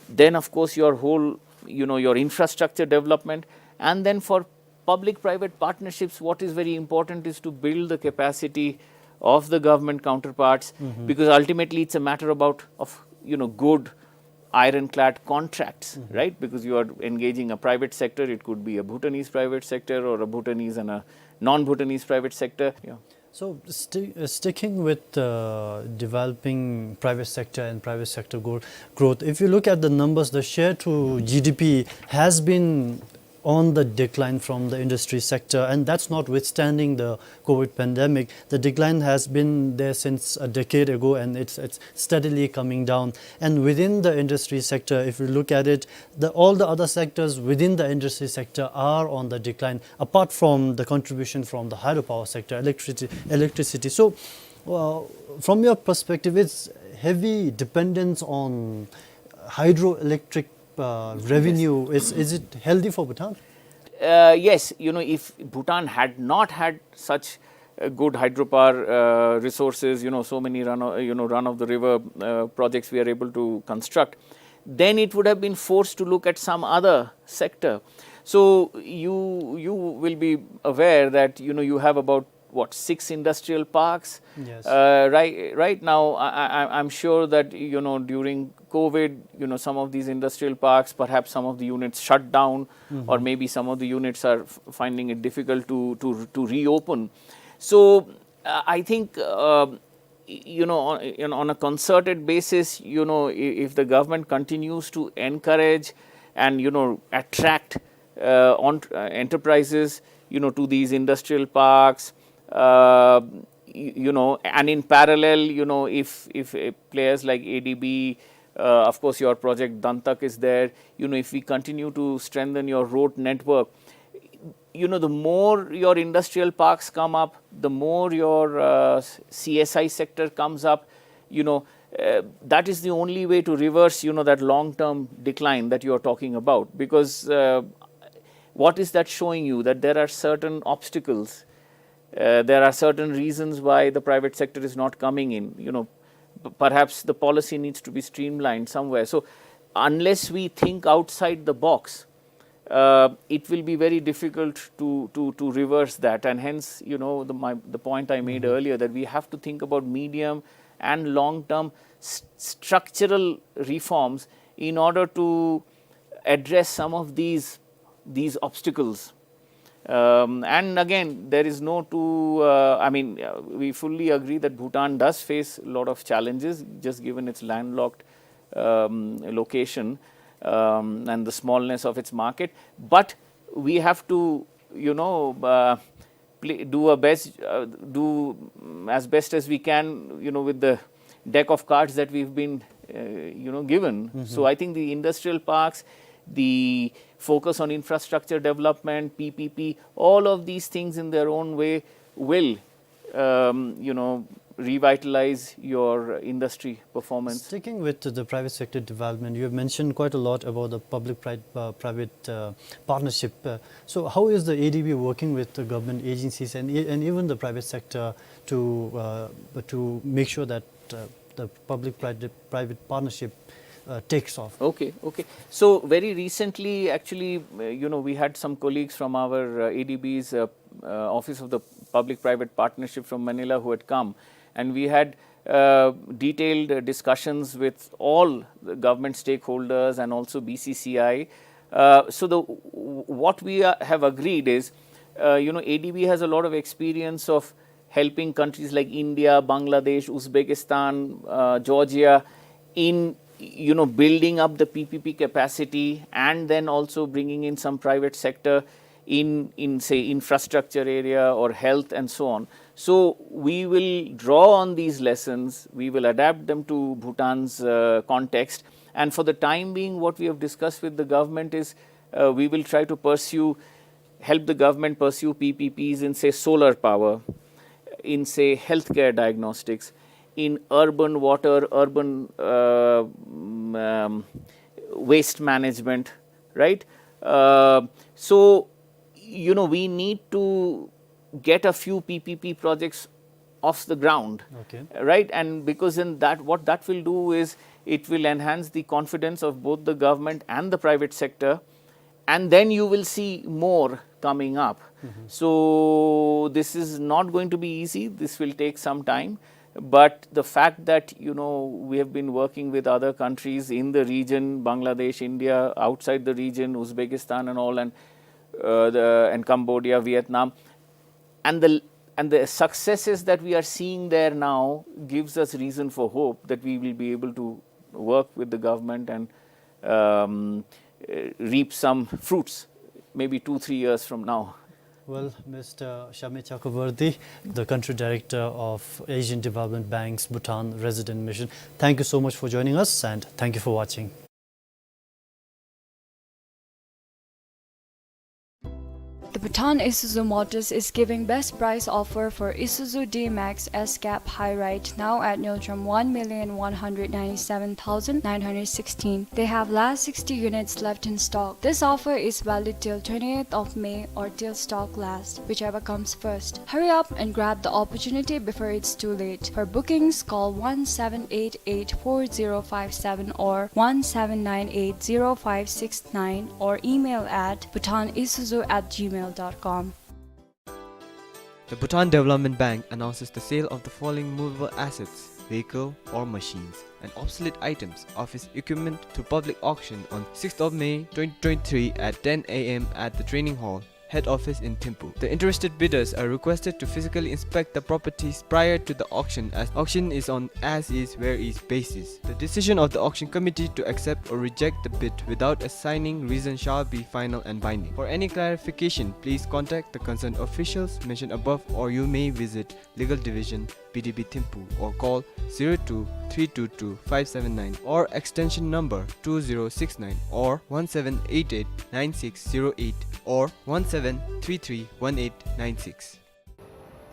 then of course your whole, you know, your infrastructure development, and then for public private partnerships, what is very important is to build the capacity of the government counterparts, because ultimately it's a matter about, of, you know, good ironclad contracts, right? Because you are engaging a private sector, it could be a Bhutanese private sector or a Bhutanese and a non-Bhutanese private sector. Yeah. So, sti- uh, sticking with, uh, developing private sector and private sector gro- growth, if you look at the numbers, the share to G D P has been on the decline from the industry sector, and that's notwithstanding the COVID pandemic. The decline has been there since a decade ago, and it's, it's steadily coming down. And within the industry sector, if we look at it, the, all the other sectors within the industry sector are on the decline, apart from the contribution from the hydropower sector, electricity. Electricity. So, uh, from your perspective, it's heavy dependence on hydroelectric, uh, revenue. Is, is it healthy for Bhutan? Uh, yes, you know, if Bhutan had not had such, uh, good hydropower, uh, resources, you know, so many run, o- you know, run of the river, uh, projects we are able to construct, then it would have been forced to look at some other sector. So you, you will be aware that, you know, you have about, what, six industrial parks. Yes. Uh, right, right now, I, I, I'm sure that, you know, during COVID, you know, some of these industrial parks, perhaps some of the units shut down, or maybe some of the units are f- finding it difficult to, to, to reopen. So, uh, I think, uh, y- you know, on, you know, on a concerted basis, you know, i- if the government continues to encourage and, you know, attract, uh, on, uh, enterprises, you know, to these industrial parks, uh, y- you know, and in parallel, you know, if, if, uh, players like A D B, uh, of course, your project Dantak is there. You know, if we continue to strengthen your road network, you know, the more your industrial parks come up, the more your, uh, C S I sector comes up, you know, uh, that is the only way to reverse, you know, that long-term decline that you are talking about. Because, uh, what is that showing you? That there are certain obstacles, uh, there are certain reasons why the private sector is not coming in. You know, p- perhaps the policy needs to be streamlined somewhere. So, unless we think outside the box, uh, it will be very difficult to, to, to reverse that. And hence, you know, the, my, the point I made earlier, that we have to think about medium and long-term s-, structural reforms in order to address some of these, these obstacles. Um, and again, there is no two, uh, I mean, uh, we fully agree that Bhutan does face a lot of challenges, just given its landlocked, um, location, um, and the smallness of its market. But we have to, you know, uh, play, do a best, uh, do, mm, as best as we can, you know, with the deck of cards that we've been, uh, you know, given. Mm-hmm. So I think the industrial parks, the focus on infrastructure development, P P P, all of these things in their own way will, um, you know, revitalize your industry performance. Sticking with the private sector development, you have mentioned quite a lot about the public pri-, uh, private, uh, partnership. Uh, so how is the A D B working with the government agencies and e-, and even the private sector to, uh, to make sure that, uh, the public private, private partnership, uh, takes off? Okay, okay. So very recently, actually, uh, you know, we had some colleagues from our, uh, A D B's, uh, uh, Office of the Public Private Partnership from Manila who had come, and we had, uh, detailed, uh, discussions with all the government stakeholders and also B C C I. Uh, so the, w-, what we, uh, have agreed is, uh, you know, A D B has a lot of experience of helping countries like India, Bangladesh, Uzbekistan, uh, Georgia in, you know, building up the P P P capacity and then also bringing in some private sector in, in, say, infrastructure area or health and so on. So we will draw on these lessons, we will adapt them to Bhutan's, uh, context. And for the time being, what we have discussed with the government is, uh, we will try to pursue, help the government pursue P P Ps in, say, solar power, in, say, healthcare diagnostics, in urban water, urban, uh, mm, um, waste management, right? Uh, so, you know, we need to get a few P P P projects off the ground, okay, right? And because in that, what that will do is it will enhance the confidence of both the government and the private sector, and then you will see more coming up. Mm-hmm. So this is not going to be easy. This will take some time. But the fact that, you know, we have been working with other countries in the region, Bangladesh, India, outside the region, Uzbekistan and all, and, uh, the, and Cambodia, Vietnam, and the, and the successes that we are seeing there now gives us reason for hope that we will be able to work with the government and, um, uh, reap some fruits maybe two, three years from now. Well, Mister Shamir Chakravarty, the Country Director of Asian Development Bank's Bhutan Resident Mission, thank you so much for joining us, and thank you for watching. The Bhutan Isuzu Motors is giving best price offer for Isuzu D-Max S-Cab High Ride now at Ngultrum, one million one hundred ninety-seven thousand nine hundred sixteen. They have last sixty units left in stock. This offer is valid till twentieth of May or till stock last, whichever comes first. Hurry up and grab the opportunity before it's too late. For bookings, call one seven eight eight four zero five seven or one seven nine eight zero five six nine or email at bhutanisuzu at gmail dot com. The Bhutan Development Bank announces the sale of the following movable assets, vehicle or machines, and obsolete items, office equipment through public auction on sixth of May twenty twenty-three at ten A M at the training hall, head office in Thimphu. The interested bidders are requested to physically inspect the properties prior to the auction, as auction is on as is where is basis. The decision of the auction committee to accept or reject the bid without assigning reason shall be final and binding. For any clarification, please contact the concerned officials mentioned above, or you may visit Legal Division, B D B Thimphu, or call zero two three two two five seven nine or extension number two zero six nine or one seven eight eight nine six zero eight or one seven three three one eight nine six.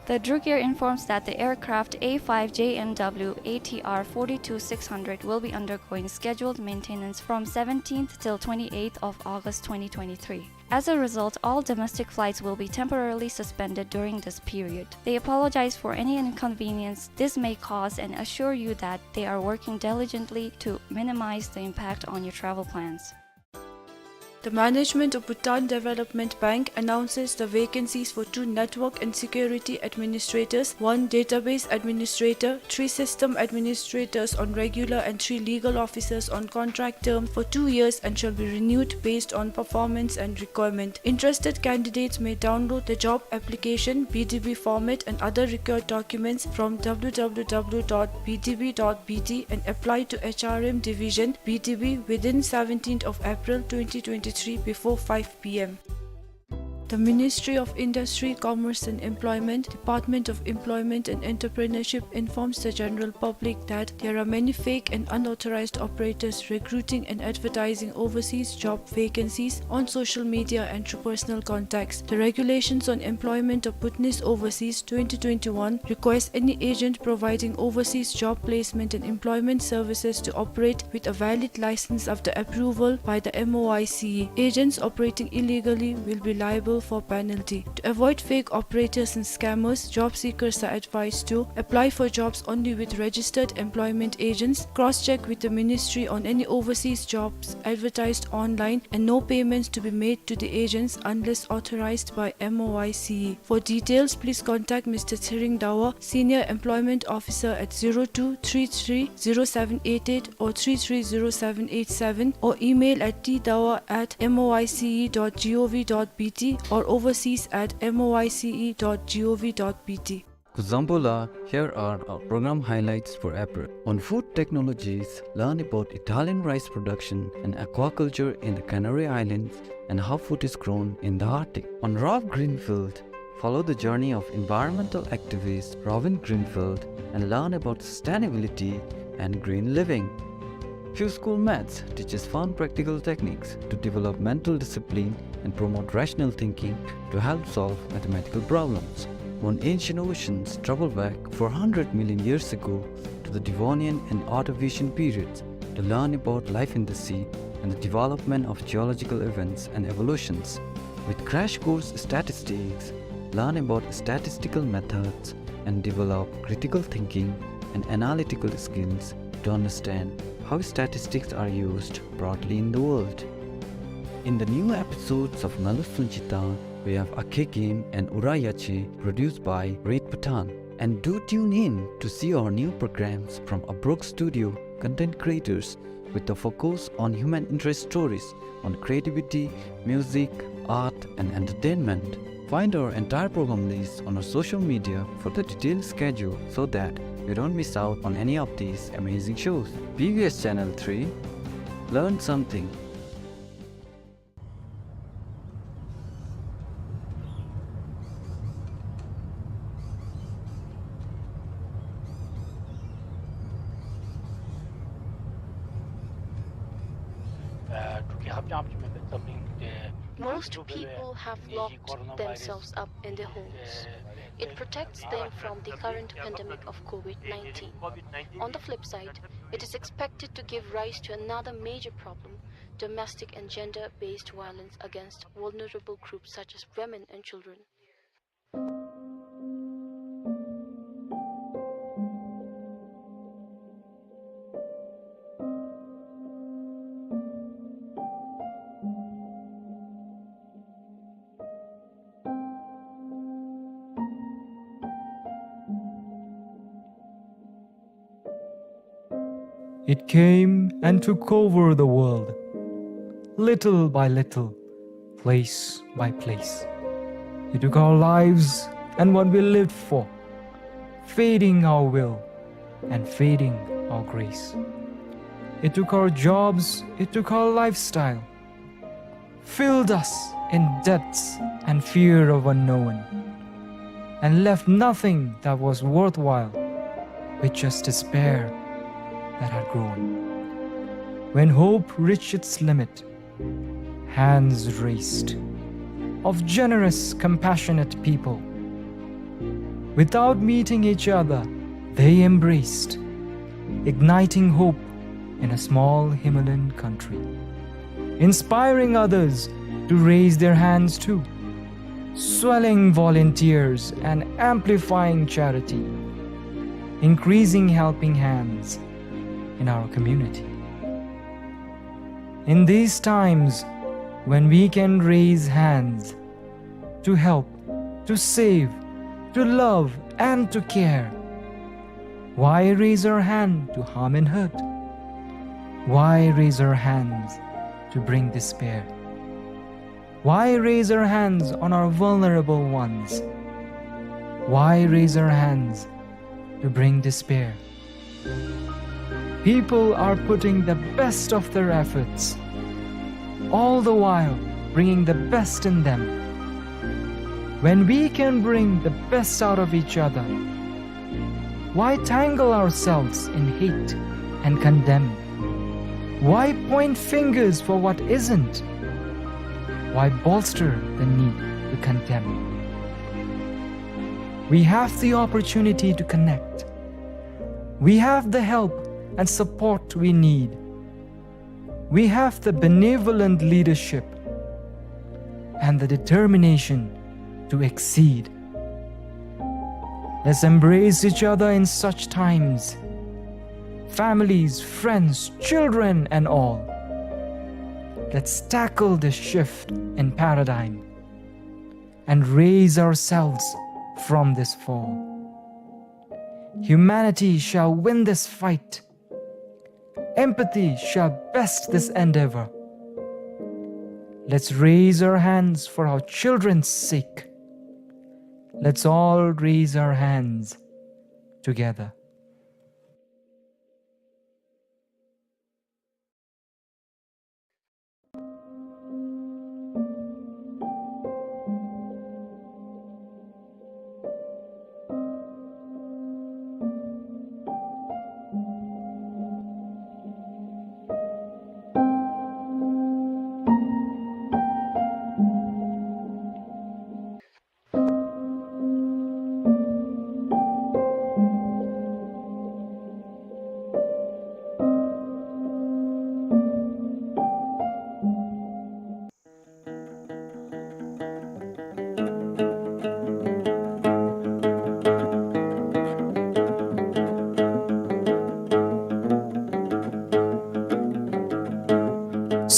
The Druk Air informs that the aircraft A five J N W A T R forty-two six hundred will be undergoing scheduled maintenance from seventeenth till twenty-eighth of August twenty twenty-three. As a result, all domestic flights will be temporarily suspended during this period. They apologize for any inconvenience this may cause and assure you that they are working diligently to minimize the impact on your travel plans. The management of Bhutan Development Bank announces the vacancies for two network and security administrators, one database administrator, three system administrators on regular and three legal officers on contract term for two years and shall be renewed based on performance and requirement. Interested candidates may download the job application, B D B format and other required documents from W W W dot B D B dot B T and apply to H R M Division, B D B, within seventeenth of April twenty twenty-three before five P M. The Ministry of Industry, Commerce and Employment, Department of Employment and Entrepreneurship informs the general public that there are many fake and unauthorized operators recruiting and advertising overseas job vacancies on social media and through personal contacts. The Regulations on Employment of Bhutanese Overseas twenty twenty-one requires any agent providing overseas job placement and employment services to operate with a valid license after approval by the M O I C E. Agents operating illegally will be liable for penalty. To avoid fake operators and scammers, job seekers are advised to apply for jobs only with registered employment agents, cross-check with the ministry on any overseas jobs advertised online, and no payments to be made to the agents unless authorized by M O I C E. For details, please contact Mister Tshering Dawa, Senior Employment Officer, at zero two three three zero seven eight eight or three three zero seven eight seven, or email at T dawa at M O I C E dot G O V dot B T or overseas at M O I C E dot G O V dot B T. Kuzuzangpo la, here are our program highlights for April. On food technologies, learn about Italian rice production and aquaculture in the Canary Islands and how food is grown in the Arctic. On Ralph Greenfield, follow the journey of environmental activist Robin Greenfield and learn about sustainability and green living. Few School Maths teaches fun practical techniques to develop mental discipline and promote rational thinking to help solve mathematical problems. On Ancient Oceans, travel back four hundred million years ago to the Devonian and Ordovician periods to learn about life in the sea and the development of geological events and evolutions. With Crash Course Statistics, learn about statistical methods and develop critical thinking and analytical skills to understand how statistics are used broadly in the world. In the new episodes of Ngalu Sunchita, we have Akhe Game and Ura Yache, produced by Red Bhutan. And do tune in to see our new programs from Abrok Studio content creators with a focus on human interest stories on creativity, music, art, and entertainment. Find our entire program list on our social media for the detailed schedule so that you don't miss out on any of these amazing shows. B B S Channel three, learn something. Most people have locked themselves up in their homes. It protects them from the current pandemic of COVID nineteen. On the flip side, it is expected to give rise to another major problem, domestic and gender-based violence against vulnerable groups such as women and children. It came and took over the world, little by little, place by place. It took our lives and what we lived for, fading our will and fading our grace. It took our jobs, it took our lifestyle, filled us in debts and fear of unknown, and left nothing that was worthwhile, with just despair that had grown. When hope reached its limit, hands raised of generous, compassionate people, without meeting each other, they embraced, igniting hope in a small Himalayan country, inspiring others to raise their hands too, swelling volunteers and amplifying charity, increasing helping hands in our community. In these times, When we can raise hands to help, to save, to love, and to care, why raise our hand to harm and hurt? Why raise our hands to bring despair? Why raise our hands on our vulnerable ones? Why raise our hands to bring despair? People are putting the best of their efforts, all the while bringing the best in them. When we can bring the best out of each other, why tangle ourselves in hate and condemn? Why point fingers for what isn't? Why bolster the need to condemn? We have the opportunity to connect. We have the help and support we need. We have the benevolent leadership and the determination to exceed. Let's embrace each other in such times. Families, friends, children, and all. Let's tackle this shift in paradigm and raise ourselves from this fall. Humanity shall win this fight. Empathy shall best this endeavor. Let's raise our hands for our children's sake. Let's all raise our hands together.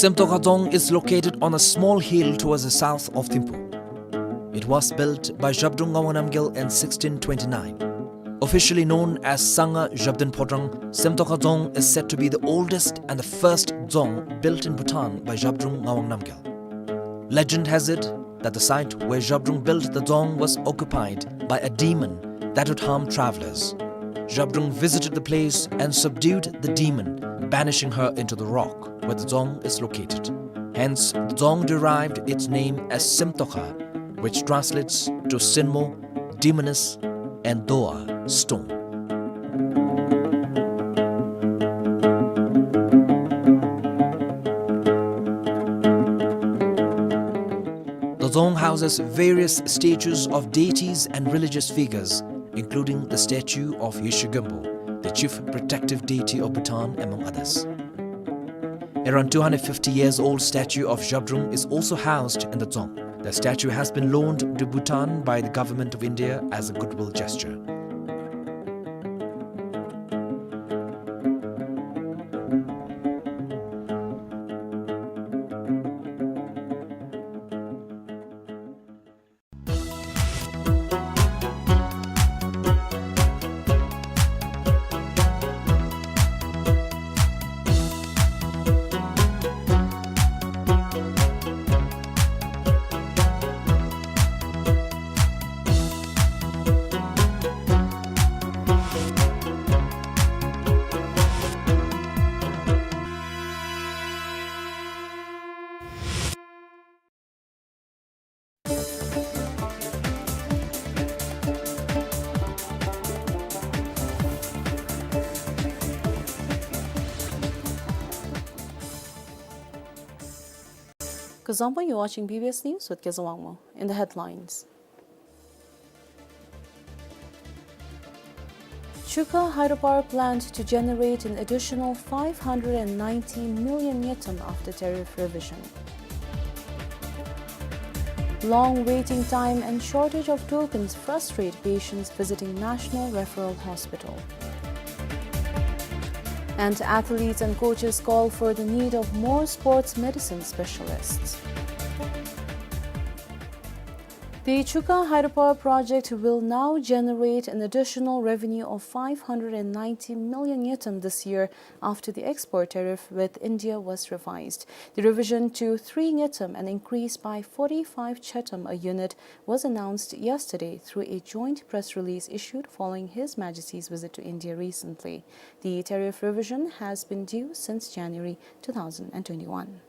Semtoka Dzong is located on a small hill towards the south of Thimphu. It was built by Zhabdrung Ngawang Namgyel in sixteen twenty-nine. Officially known as Sangha Zhabdrung Phodrang, Semtoka Dzong is said to be the oldest and the first dzong built in Bhutan by Zhabdrung Ngawang Namgyel. Legend has it that the site where Zhabdrung built the dzong was occupied by a demon that would harm travelers. Zhabdrung visited the place and subdued the demon, banishing her into the rock where the dzong is located. Hence, the dzong derived its name as Semtoka, which translates to Sinmo, demoness, and Doa, stone. The dzong houses various statues of deities and religious figures, including the statue of Yeshe Gönpo, the chief protective deity of Bhutan, among others. Around two hundred fifty years old statue of Zhabdrung is also housed in the dzong. The statue has been loaned to Bhutan by the Government of India as a goodwill gesture. Kuzuzangpo, you're watching B B S News with Kezawangmo. In the headlines. Chukha hydropower plant to generate an additional five hundred and ninety million ngultrum after tariff revision. Long waiting time and shortage of tokens frustrate patients visiting National Referral Hospital. And athletes and coaches call for the need of more sports medicine specialists. The Chukha hydropower project will now generate an additional revenue of five hundred and ninety million ngultrum this year after the export tariff with India was revised. The revision to three ngultrum, an increase by forty-five chakram a unit, was announced yesterday through a joint press release issued following His Majesty's visit to India recently. The tariff revision has been due since January two thousand and twenty-one.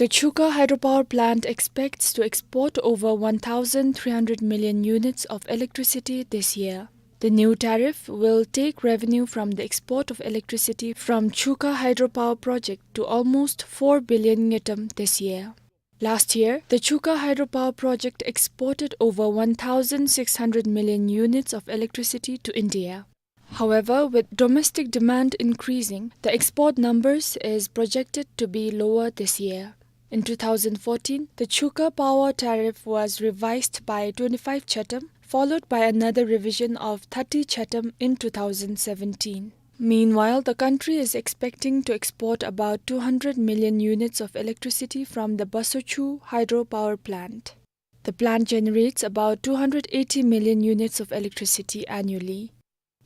The Chukha hydropower plant expects to export over one thousand three hundred million units of electricity this year. The new tariff will take revenue from the export of electricity from Chukha hydropower project to almost four billion ngultrum this year. Last year, the Chukha hydropower project exported over one thousand six hundred million units of electricity to India. However, with domestic demand increasing, the export numbers is projected to be lower this year. In two thousand fourteen, the Chukha power tariff was revised by twenty-five chakram, followed by another revision of thirty chakram in two thousand seventeen. Meanwhile, the country is expecting to export about two hundred million units of electricity from the Basochhu hydropower plant. The plant generates about two hundred eighty million units of electricity annually.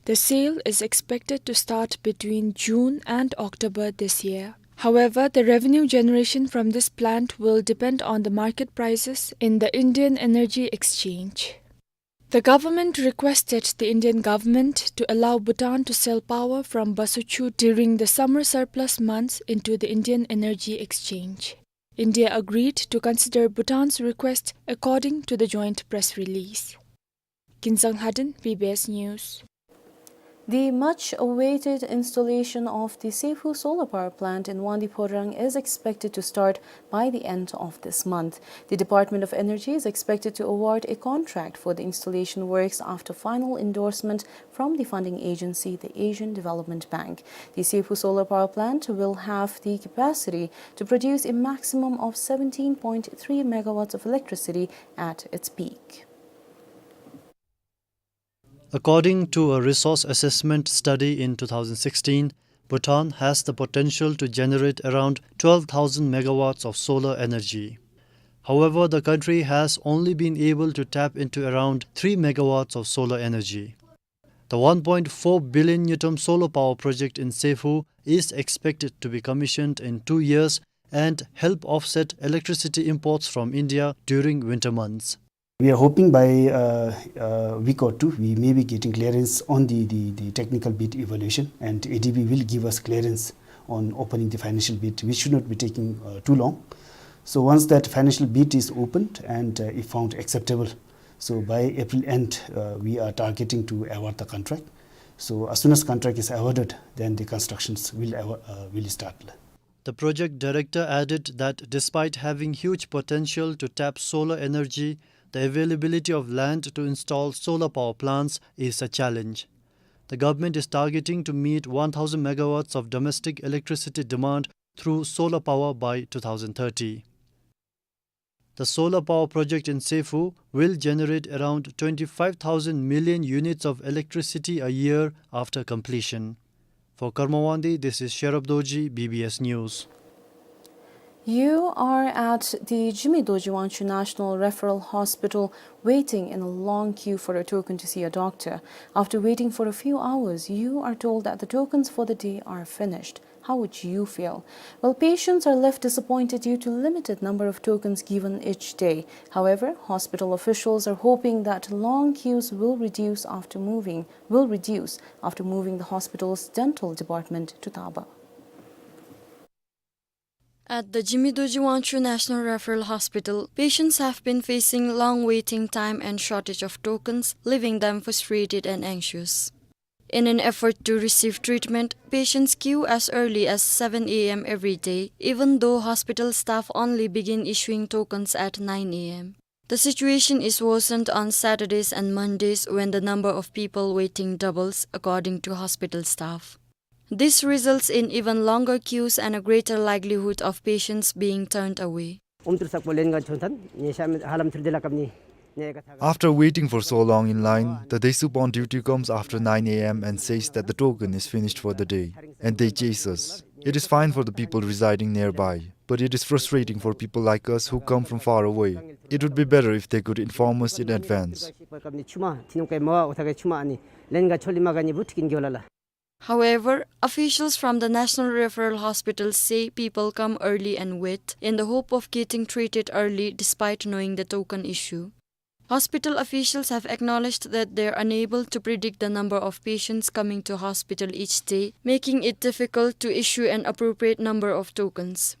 The sale is expected to start between June and October this year. However, the revenue generation from this plant will depend on the market prices in the Indian Energy Exchange. The government requested the Indian government to allow Bhutan to sell power from Basochhu during the summer surplus months into the Indian Energy Exchange. India agreed to consider Bhutan's request, according to the joint press release. Kinzang Haden, B B S News. The much-awaited installation of the Sephu solar power plant in Wangdue Phodrang is expected to start by the end of this month. The Department of Energy is expected to award a contract for the installation works after final endorsement from the funding agency, the Asian Development Bank. The Sephu solar power plant will have the capacity to produce a maximum of seventeen point three megawatts of electricity at its peak. According to a resource assessment study in two thousand sixteen, Bhutan has the potential to generate around twelve thousand megawatts of solar energy. However, the country has only been able to tap into around three megawatts of solar energy. The one point four billion ngultrum solar power project in Sephu is expected to be commissioned in two years and help offset electricity imports from India during winter months. We are hoping by, uh, a week or two, we may be getting clearance on the, the, the technical bid evaluation, and A D B will give us clearance on opening the financial bid, which should not be taking, uh, too long. So once that financial bid is opened and, uh, if found acceptable, so by April end, uh, we are targeting to award the contract. So as soon as contract is awarded, then the constructions will awa-, uh, will start. The project director added that despite having huge potential to tap solar energy, the availability of land to install solar power plants is a challenge. The government is targeting to meet one thousand megawatts of domestic electricity demand through solar power by two thousand thirty. The solar power project in Sephu will generate around twenty-five thousand million units of electricity a year after completion. For Karma Wangdi, this is Sherab Dorji, B B S News. You are at the Jigme Dorji Wangchuck National Referral Hospital waiting in a long queue for a token to see a doctor. After waiting for a few hours, you are told that the tokens for the day are finished. How would you feel? Well, patients are left disappointed due to limited number of tokens given each day. However, hospital officials are hoping that long queues will reduce after moving, will reduce after moving the hospital's dental department to Taba. At the Jigme Dorji Wangchuck National Referral Hospital, patients have been facing long waiting time and shortage of tokens, leaving them frustrated and anxious. In an effort to receive treatment, patients queue as early as seven A M every day, even though hospital staff only begin issuing tokens at nine A M. The situation is worsened on Saturdays and Mondays when the number of people waiting doubles, according to hospital staff. This results in even longer queues and a greater likelihood of patients being turned away. Umtur sakpo len gan chontan, nye sham halam tur de lakam ni. After waiting for so long in line, the Desup on duty comes after nine a m and says that the token is finished for the day, and they chase us. It is fine for the people residing nearby, but it is frustrating for people like us who come from far away. It would be better if they could inform us in advance. However, officials from the National Referral Hospital say people come early and wait in the hope of getting treated early despite knowing the token issue. Hospital officials have acknowledged that they are unable to predict the number of patients coming to hospital each day, making it difficult to issue an appropriate number of tokens.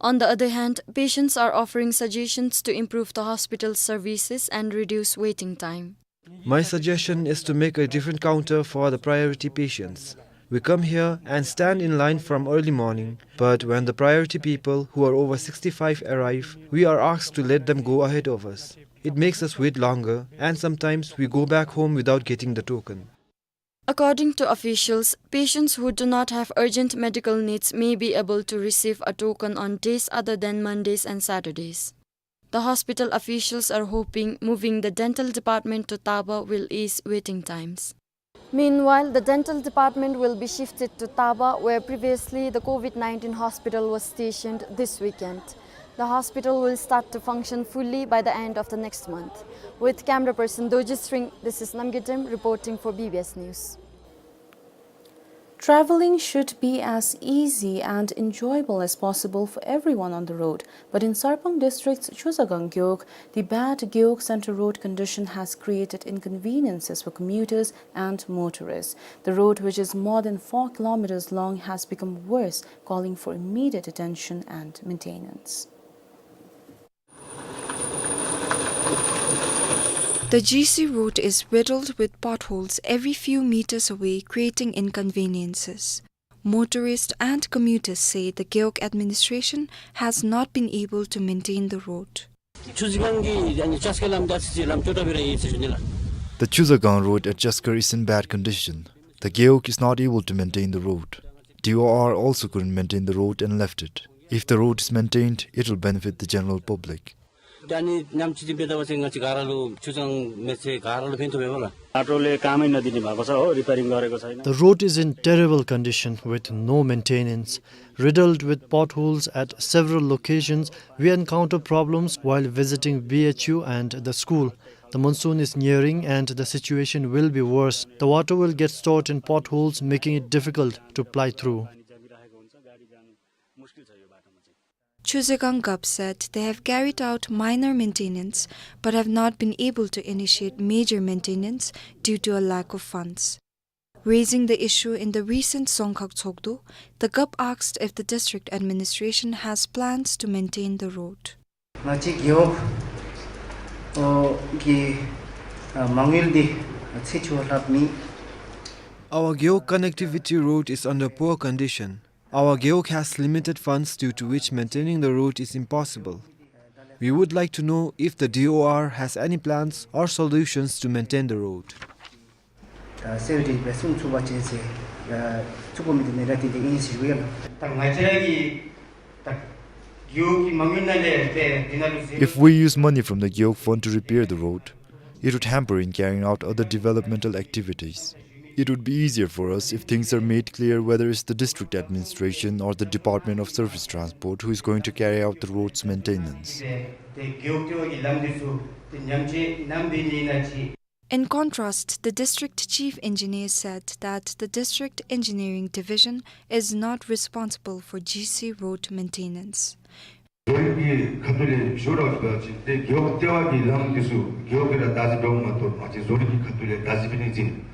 On the other hand, patients are offering suggestions to improve the hospital services and reduce waiting time. My suggestion is to make a different counter for the priority patients. We come here and stand in line from early morning, but when the priority people who are over sixty-five arrive, we are asked to let them go ahead of us. It makes us wait longer, and sometimes we go back home without getting the token. According to officials, patients who do not have urgent medical needs may be able to receive a token on days other than Mondays and Saturdays. The hospital officials are hoping moving the dental department to Taba will ease waiting times. Meanwhile, the dental department will be shifted to Taba, where previously the COVID nineteen hospital was stationed, this weekend. The hospital will start to function fully by the end of the next month. With camera person Doji Sring, this is Namgay Dem reporting for B B S News. Traveling should be as easy and enjoyable as possible for everyone on the road. But in Sarpang District's Chuzagang Gewog, the bad Gewog Center road condition has created inconveniences for commuters and motorists. The road, which is more than four kilometers long, has become worse, calling for immediate attention and maintenance. The G C road is riddled with potholes every few meters away, creating inconveniences. Motorists and commuters say the Gewog administration has not been able to maintain the road. The Chuzagang road at Chaskar is in bad condition. The Gewog is not able to maintain the road. D O R also couldn't maintain the road and left it. If the road is maintained, it will benefit the general public. बाटोले कामै नदिने भएको छ हो, रिपेयरिङ गरेको छैन। The road is in terrible condition with no maintenance. Riddled with potholes at several locations, we encounter problems while visiting B H U and the school. The monsoon is nearing and the situation will be worse. The water will get stored in potholes, making it difficult to ply through. Chuzagang Gewog said they have carried out minor maintenance but have not been able to initiate major maintenance due to a lack of funds. Raising the issue in the recent Dzongkhag Tshogdu, the Gewog asked if the district administration has plans to maintain the road. ང་བཅས་རྒེད་འོག་གི་མ་དངུལ་འདི་ཚད་ཆེ་བ་ལྷགཔ་མེད། Our Gewog connectivity road is under poor condition. Our Gewog has limited funds, due to which maintaining the road is impossible. We would like to know if the D O R has any plans or solutions to maintain the road. ད་སེ་ཝི་ཊི་འབད་བརྩོན་ཚུགས་པ་བྱས་ཚེ་ཚུགས་དགོ་མི་འདི་ནི་ར་དེ་འདི་ཨིན་ཟེར་ཞུ་ཡ་ལགས། ད་ང་བཅས་ར་གི་ད་རྒེད་འོག་གི་མ་དངུལ་ནང་ལས་ཏེ་འདི་ནང་ལུ་ཟེར། If we use money from the Gewog Fund to repair the road, it would hamper in carrying out other developmental activities. It would be easier for us if things are made clear whether it's the district administration or the Department of Surface Transport who is going to carry out the road's maintenance. ཏེ་རྒེད་འོག་ལྟེ་བ་གི་ལམ་འདི་ཚུ་ཏེ་ཉམས་བཅོས་གནང་འབད་ནི་ཨིན་ན་ཅིག། In contrast, the district chief engineer said that the district engineering division is not responsible for G C road maintenance. བཟོ་རིག་གི་ཁ་ཐུག་ལས་ཞུ་རོགས་ཞུ་བ་ཅིན་ཏེ་རྒེད་འོག་ལྟེ་བ་གི་ལམ་འདི་ཚུ་རྒེད་འོག་གིས་ར་བདག་འཛིན་འབདཝ་མ་གཏོགས་ང་བཅས་བཟོ་རིག་གི་ཁ་ཐུག་ལས་བདག་འཛིན་འབད་ནི་ཅིག།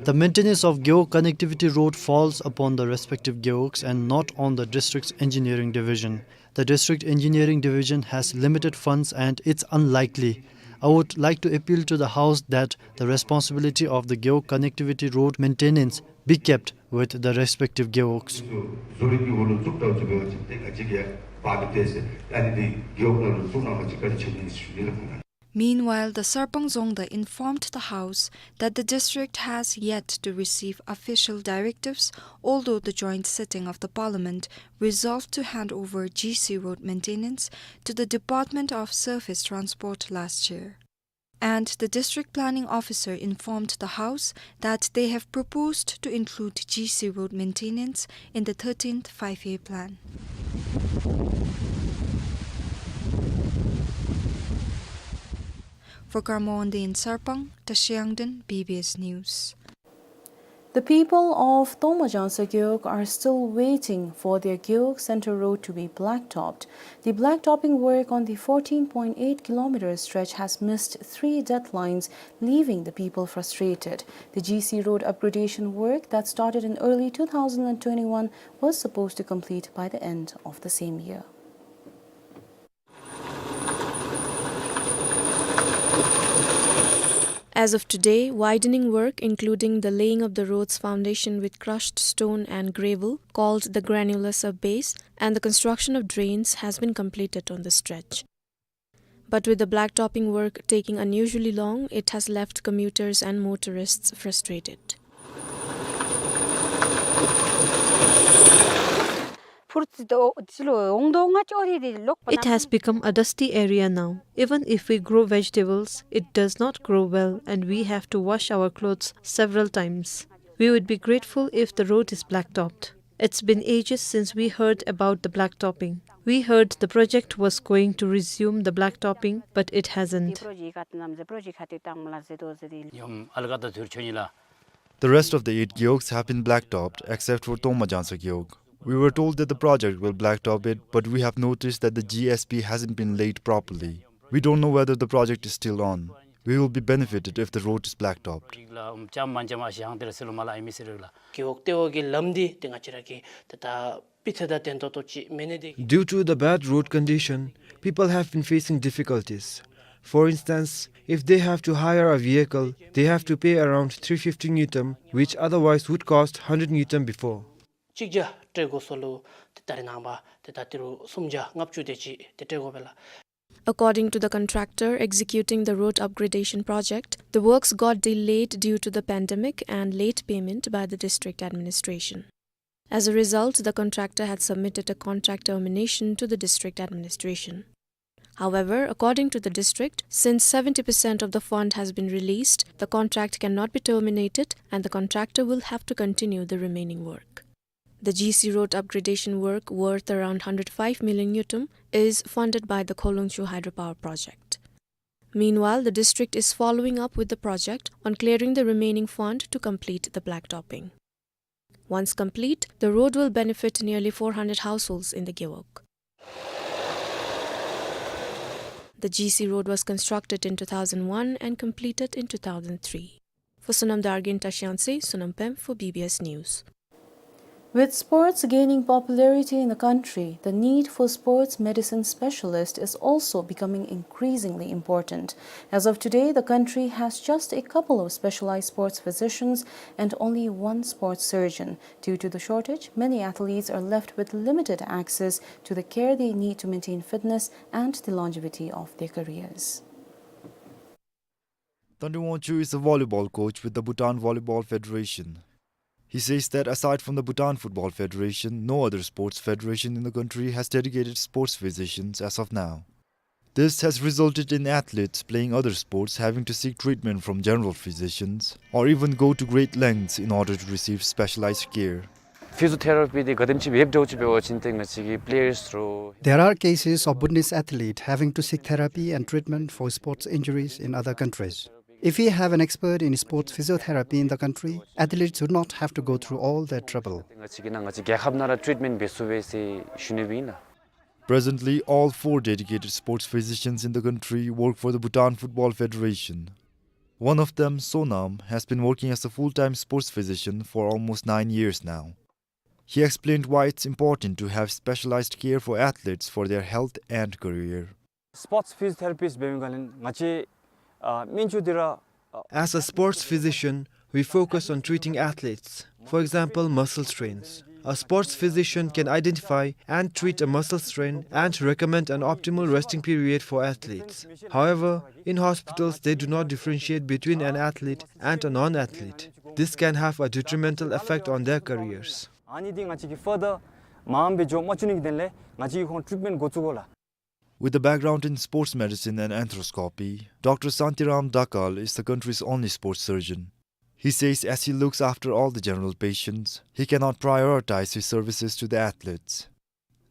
The maintenance of Gewog connectivity road falls upon the respective Gewogs and not on the district's engineering division. The district engineering division has limited funds and it's unlikely. I would like to appeal to the House that the responsibility of the Gewog connectivity road maintenance be kept with the respective Gewogs. བཟོ་རིག་གི་འོག་ལུ་བཙུགས་ད་བཙུགས་པ་ཅིན་ཏེ་ག་ཅི་གི་ཡང་བབ་སྟེ་ཟེར་ཨ་ནི་འདི་རྒེད་འོག་ནང་ལུ་བཙུགས་གནང་བ་ཅིན་བཀའ་དྲིན་ཆེ་ནི་ཟེར་ཞུ་ནི་ལགས། Meanwhile, the Sarpang Dzongda informed the House that the district has yet to receive official directives, although the joint sitting of the parliament resolved to hand over G C road maintenance to the Department of Surface Transport last year. And the district planning officer informed the House that they have proposed to include G C road maintenance in the thirteenth five-year plan. For Karamoondin Sarpang, Tashiangden, B B S News. The people of Tongmajangsa Gewog are still waiting for their Gewog Centre Road to be blacktopped. The blacktopping work on the fourteen point eight kilometer stretch has missed three deadlines, leaving the people frustrated. The G C road upgradation work that started in early two thousand and twenty-one was supposed to complete by the end of the same year. As of today, widening work, including the laying of the road's foundation with crushed stone and gravel, called the granular subbase, and the construction of drains, has been completed on the stretch. But with the blacktopping work taking unusually long, it has left commuters and motorists frustrated. It has become a dusty area now. Even if we grow vegetables, it does not grow well, and we have to wash our clothes several times. We would be grateful if the road is blacktopped. It's been ages since we heard about the blacktopping. We heard the project was going to resume the blacktopping, but it hasn't. The rest of the eight gewogs have been blacktopped, except for Tongmajangsa gewog. We were told that the project will blacktop it, but we have noticed that the G S P hasn't been laid properly. We don't know whether the project is still on. We will be benefited if the road is blacktopped. Due to the bad road condition, people have been facing difficulties. For instance, if they have to hire a vehicle, they have to pay around three fifty ngultrum, which otherwise would cost hundred ngultrum before. According to the contractor executing the road upgradation project, the works got delayed due to the pandemic and late payment by the district administration. As a result, the contractor had submitted a contract termination to the district administration. However, according to the district, since seventy percent of the fund has been released, the contract cannot be terminated and the contractor will have to continue the remaining work. The G C road upgradation work, worth around hundred five million ngultrum, is funded by the Kholongchu hydropower project. Meanwhile, the district is following up with the project on clearing the remaining fund to complete the blacktopping. Once complete, the road will benefit nearly four hundred households in the gewog. The G C road was constructed in two thousand one and completed in two thousand three. For Sonam Dargin, Tashiangse, Sonam Pem for B B S News. With sports gaining popularity in the country, the need for sports medicine specialists is also becoming increasingly important. As of today, the country has just a couple of specialized sports physicians and only one sports surgeon. Due to the shortage, many athletes are left with limited access to the care they need to maintain fitness and the longevity of their careers. Thangten Wangchuk is a volleyball coach with the Bhutan Volleyball Federation. He says that aside from the Bhutan Football Federation, no other sports federation in the country has dedicated sports physicians as of now. This has resulted in athletes playing other sports having to seek treatment from general physicians or even go to great lengths in order to receive specialized care. Physiotherapy འདི་ག་དེམ་ཅིག་འབདཝ་འདྲཝ་ཅིག་འབད་བ་ཅིན་ཏེ་ང་བཅས་ཀྱི་players ཚུ། There are cases of Bhutanese athlete having to seek therapy and treatment for sports injuries in other countries. If we have an expert in sports physiotherapy in the country, athletes would not have to go through all that trouble. ང་བཅས་ཀྱི་ནང་ང་བཅས་རྒྱལ་ཁབ་ནང་ར་treatment འབད་ཚུགས་པས་ཟེར་ཞུ་ནི་ཨིན་ལགས། Presently, all four dedicated sports physicians in the country work for the Bhutan Football Federation. One of them, Sonam, has been working as a full-time sports physician for almost nine years now. He explained why it's important to have specialized care for athletes for their health and career. Sports physiotherapist འབད་མི་ག་ལས་ང་བཅས་ཨ་སྨན་བཅོས་འདི་ར། As a sports physician, we focus on treating athletes, for example, muscle strains. A sports physician can identify and treat a muscle strain and recommend an optimal resting period for athletes. However, in hospitals, they do not differentiate between an athlete and a non-athlete. This can have a detrimental effect on their careers. ཨ་ནི་འདི་ང་བཅས་ཀྱིས་further་མངམ་སྦེ་འགྱོ་མ་བཅུག་ནི་གི་དོན་ལས་ང་བཅས་ཀྱིས་ཁོང་treatment འགོ་བཙུགས་དགོ་ལགས། With a background in sports medicine and arthroscopy, Doctor Santiram Dhakal is the country's only sports surgeon. He says as he looks after all the general patients, he cannot prioritize his services to the athletes.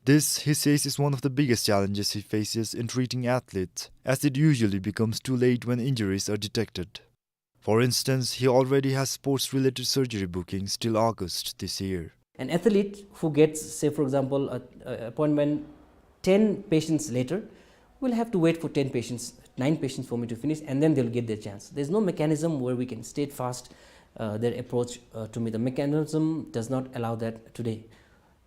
This, he says, is one of the biggest challenges he faces in treating athletes, as it usually becomes too late when injuries are detected. For instance, he already has sports-related surgery bookings till August this year. An athlete who gets, say, for example, a, a appointment ten patients later, will have to wait for ten patients, nine patients for me to finish, and then they'll get their chance. There's no mechanism where we can steadfast, uh, their approach, uh, to me. The mechanism does not allow that today.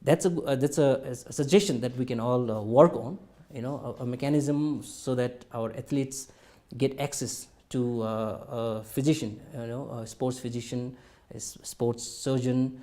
That's a, uh, that's a, a suggestion that we can all, uh, work on, you know, a, a mechanism so that our athletes get access to, uh, a physician, you know, a sports physician, a s-, sports surgeon.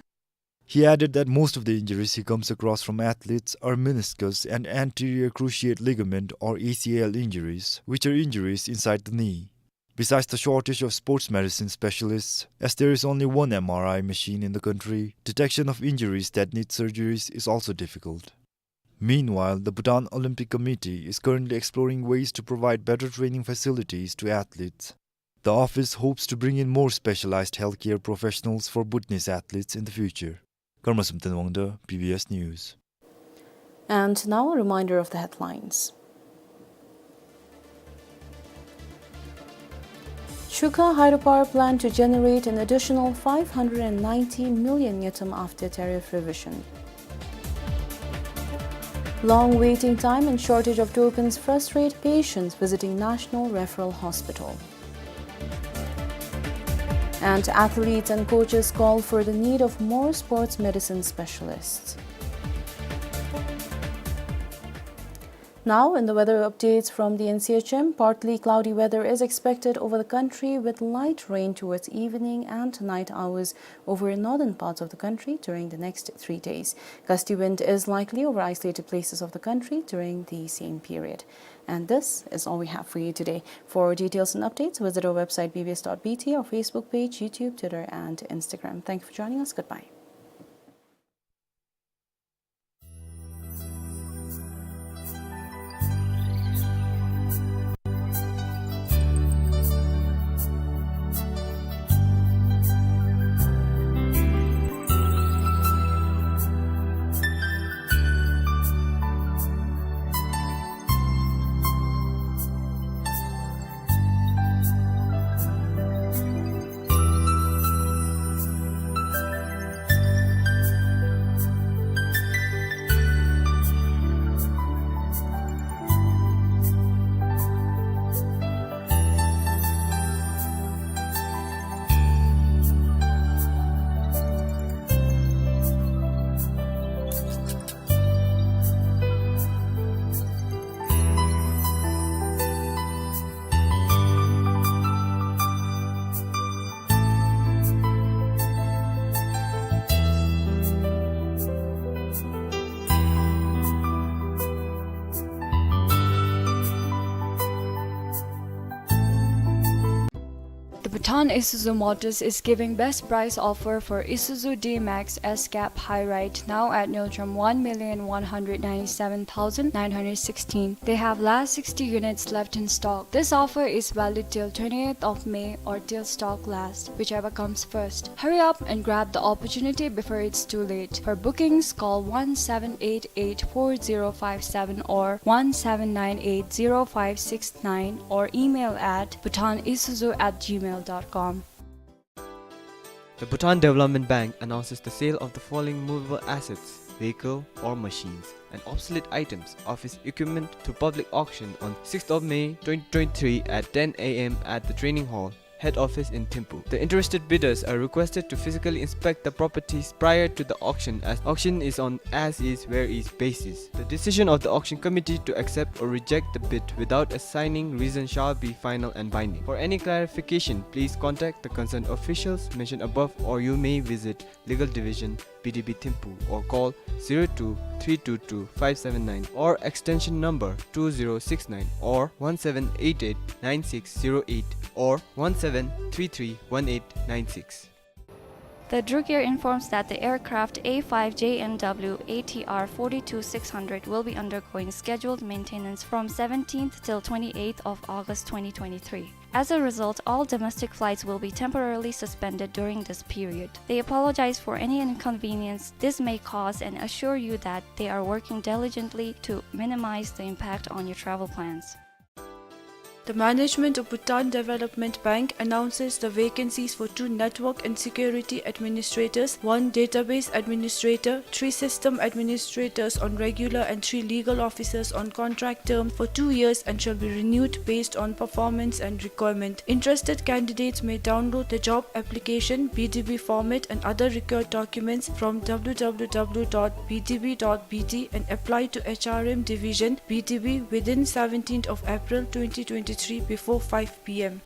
He added that most of the injuries he comes across from athletes are meniscus and anterior cruciate ligament, or A C L, injuries, which are injuries inside the knee. Besides the shortage of sports medicine specialists, as there is only one M R I machine in the country, detection of injuries that need surgeries is also difficult. Meanwhile, the Bhutan Olympic Committee is currently exploring ways to provide better training facilities to athletes. The office hopes to bring in more specialized healthcare professionals for Bhutanese athletes in the future. Karma Samten Wangda, B B S News. And now a reminder of the headlines. Chukha hydropower plant to generate an additional five hundred and ninety million ngultrum after tariff revision. Long waiting time and shortage of tokens frustrate patients visiting National Referral Hospital. And athletes and coaches call for the need of more sports medicine specialists. Now, in the weather updates from the N C H M, partly cloudy weather is expected over the country with light rain towards evening and night hours over northern parts of the country during the next three days. Gusty wind is likely over isolated places of the country during the same period. And this is all we have for you today. For details and updates, visit our website B B S dot B T, our Facebook page, YouTube, Twitter, and Instagram. Thank you for joining us. Goodbye. The Bhutan Isuzu Motors is giving best price offer for Isuzu D-Max S Cab High Ride now at Ngultrum one million one hundred ninety-seven thousand nine hundred sixteen. They have last sixty units left in stock. This offer is valid till twentieth of May or till stock last, whichever comes first. Hurry up and grab the opportunity before it's too late. For bookings, call one seven eight eight four zero five seven or one seven nine eight zero five six nine or email at bhutanisuzu at gmail dot com. The Bhutan Development Bank announces the sale of the following movable assets, vehicle or machines, and obsolete items, office equipment to public auction on sixth of May twenty twenty-three at ten A M at the training hall, head office in Thimphu. The interested bidders are requested to physically inspect the properties prior to the auction, as auction is on as is where is basis. The decision of the auction committee to accept or reject the bid without assigning reason shall be final and binding. For any clarification, please contact the concerned officials mentioned above, or you may visit Legal Division, B D B Thimphu, or call zero two three two two five seven nine or extension number two zero six nine or one seven eight eight nine six zero eight or one seven three three one eight nine six. The Druk Air informs that the aircraft A five J N W A T R forty-two six hundred will be undergoing scheduled maintenance from seventeenth till twenty-eighth of August twenty twenty-three. As a result, all domestic flights will be temporarily suspended during this period. They apologize for any inconvenience this may cause and assure you that they are working diligently to minimize the impact on your travel plans. The management of Bhutan Development Bank announces the vacancies for two network and security administrators, one database administrator, three system administrators on regular and three legal officers on contract term for two years and shall be renewed based on performance and requirement. Interested candidates may download the job application, B D B format and other required documents from W W W dot B D B dot B T and apply to H R M Division, B D B within seventeenth of April twenty twenty-three before five P M.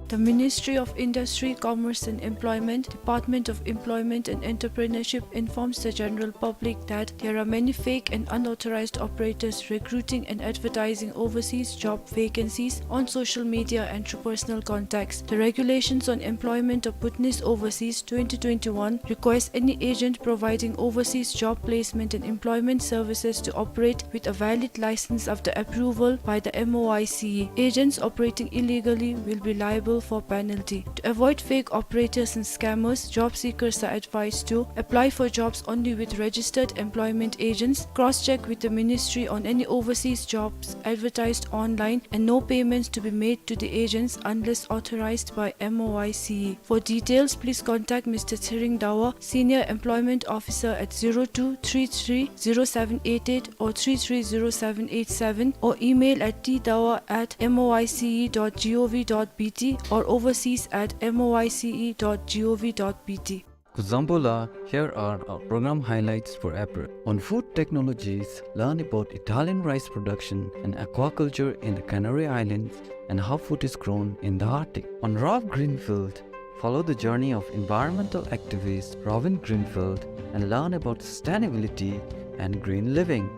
The Ministry of Industry, Commerce and Employment, Department of Employment and Entrepreneurship informs the general public that there are many fake and unauthorized operators recruiting and advertising overseas job vacancies on social media and through personal contacts. The Regulations on Employment of Bhutanese Overseas twenty twenty-one requires any agent providing overseas job placement and employment services to operate with a valid license after approval by the M O I C E. Agents operating illegally will be liable for penalty. To avoid fake operators and scammers, job seekers are advised to apply for jobs only with registered employment agents, cross-check with the ministry on any overseas jobs advertised online, and no payments to be made to the agents unless authorized by M O I C E. For details, please contact Mister Tshering Dawa, Senior Employment Officer, at zero two three three zero seven eight eight or three three zero seven eight seven, or email at t dawa at M O I C E dot gov dot B T or overseas at M O I C E dot gov dot B T. Kuzuzangpo la, here are our program highlights for April. On food technologies, learn about Italian rice production and aquaculture in the Canary Islands and how food is grown in the Arctic. On Rob Greenfield, follow the journey of environmental activist Robin Greenfield and learn about sustainability and green living.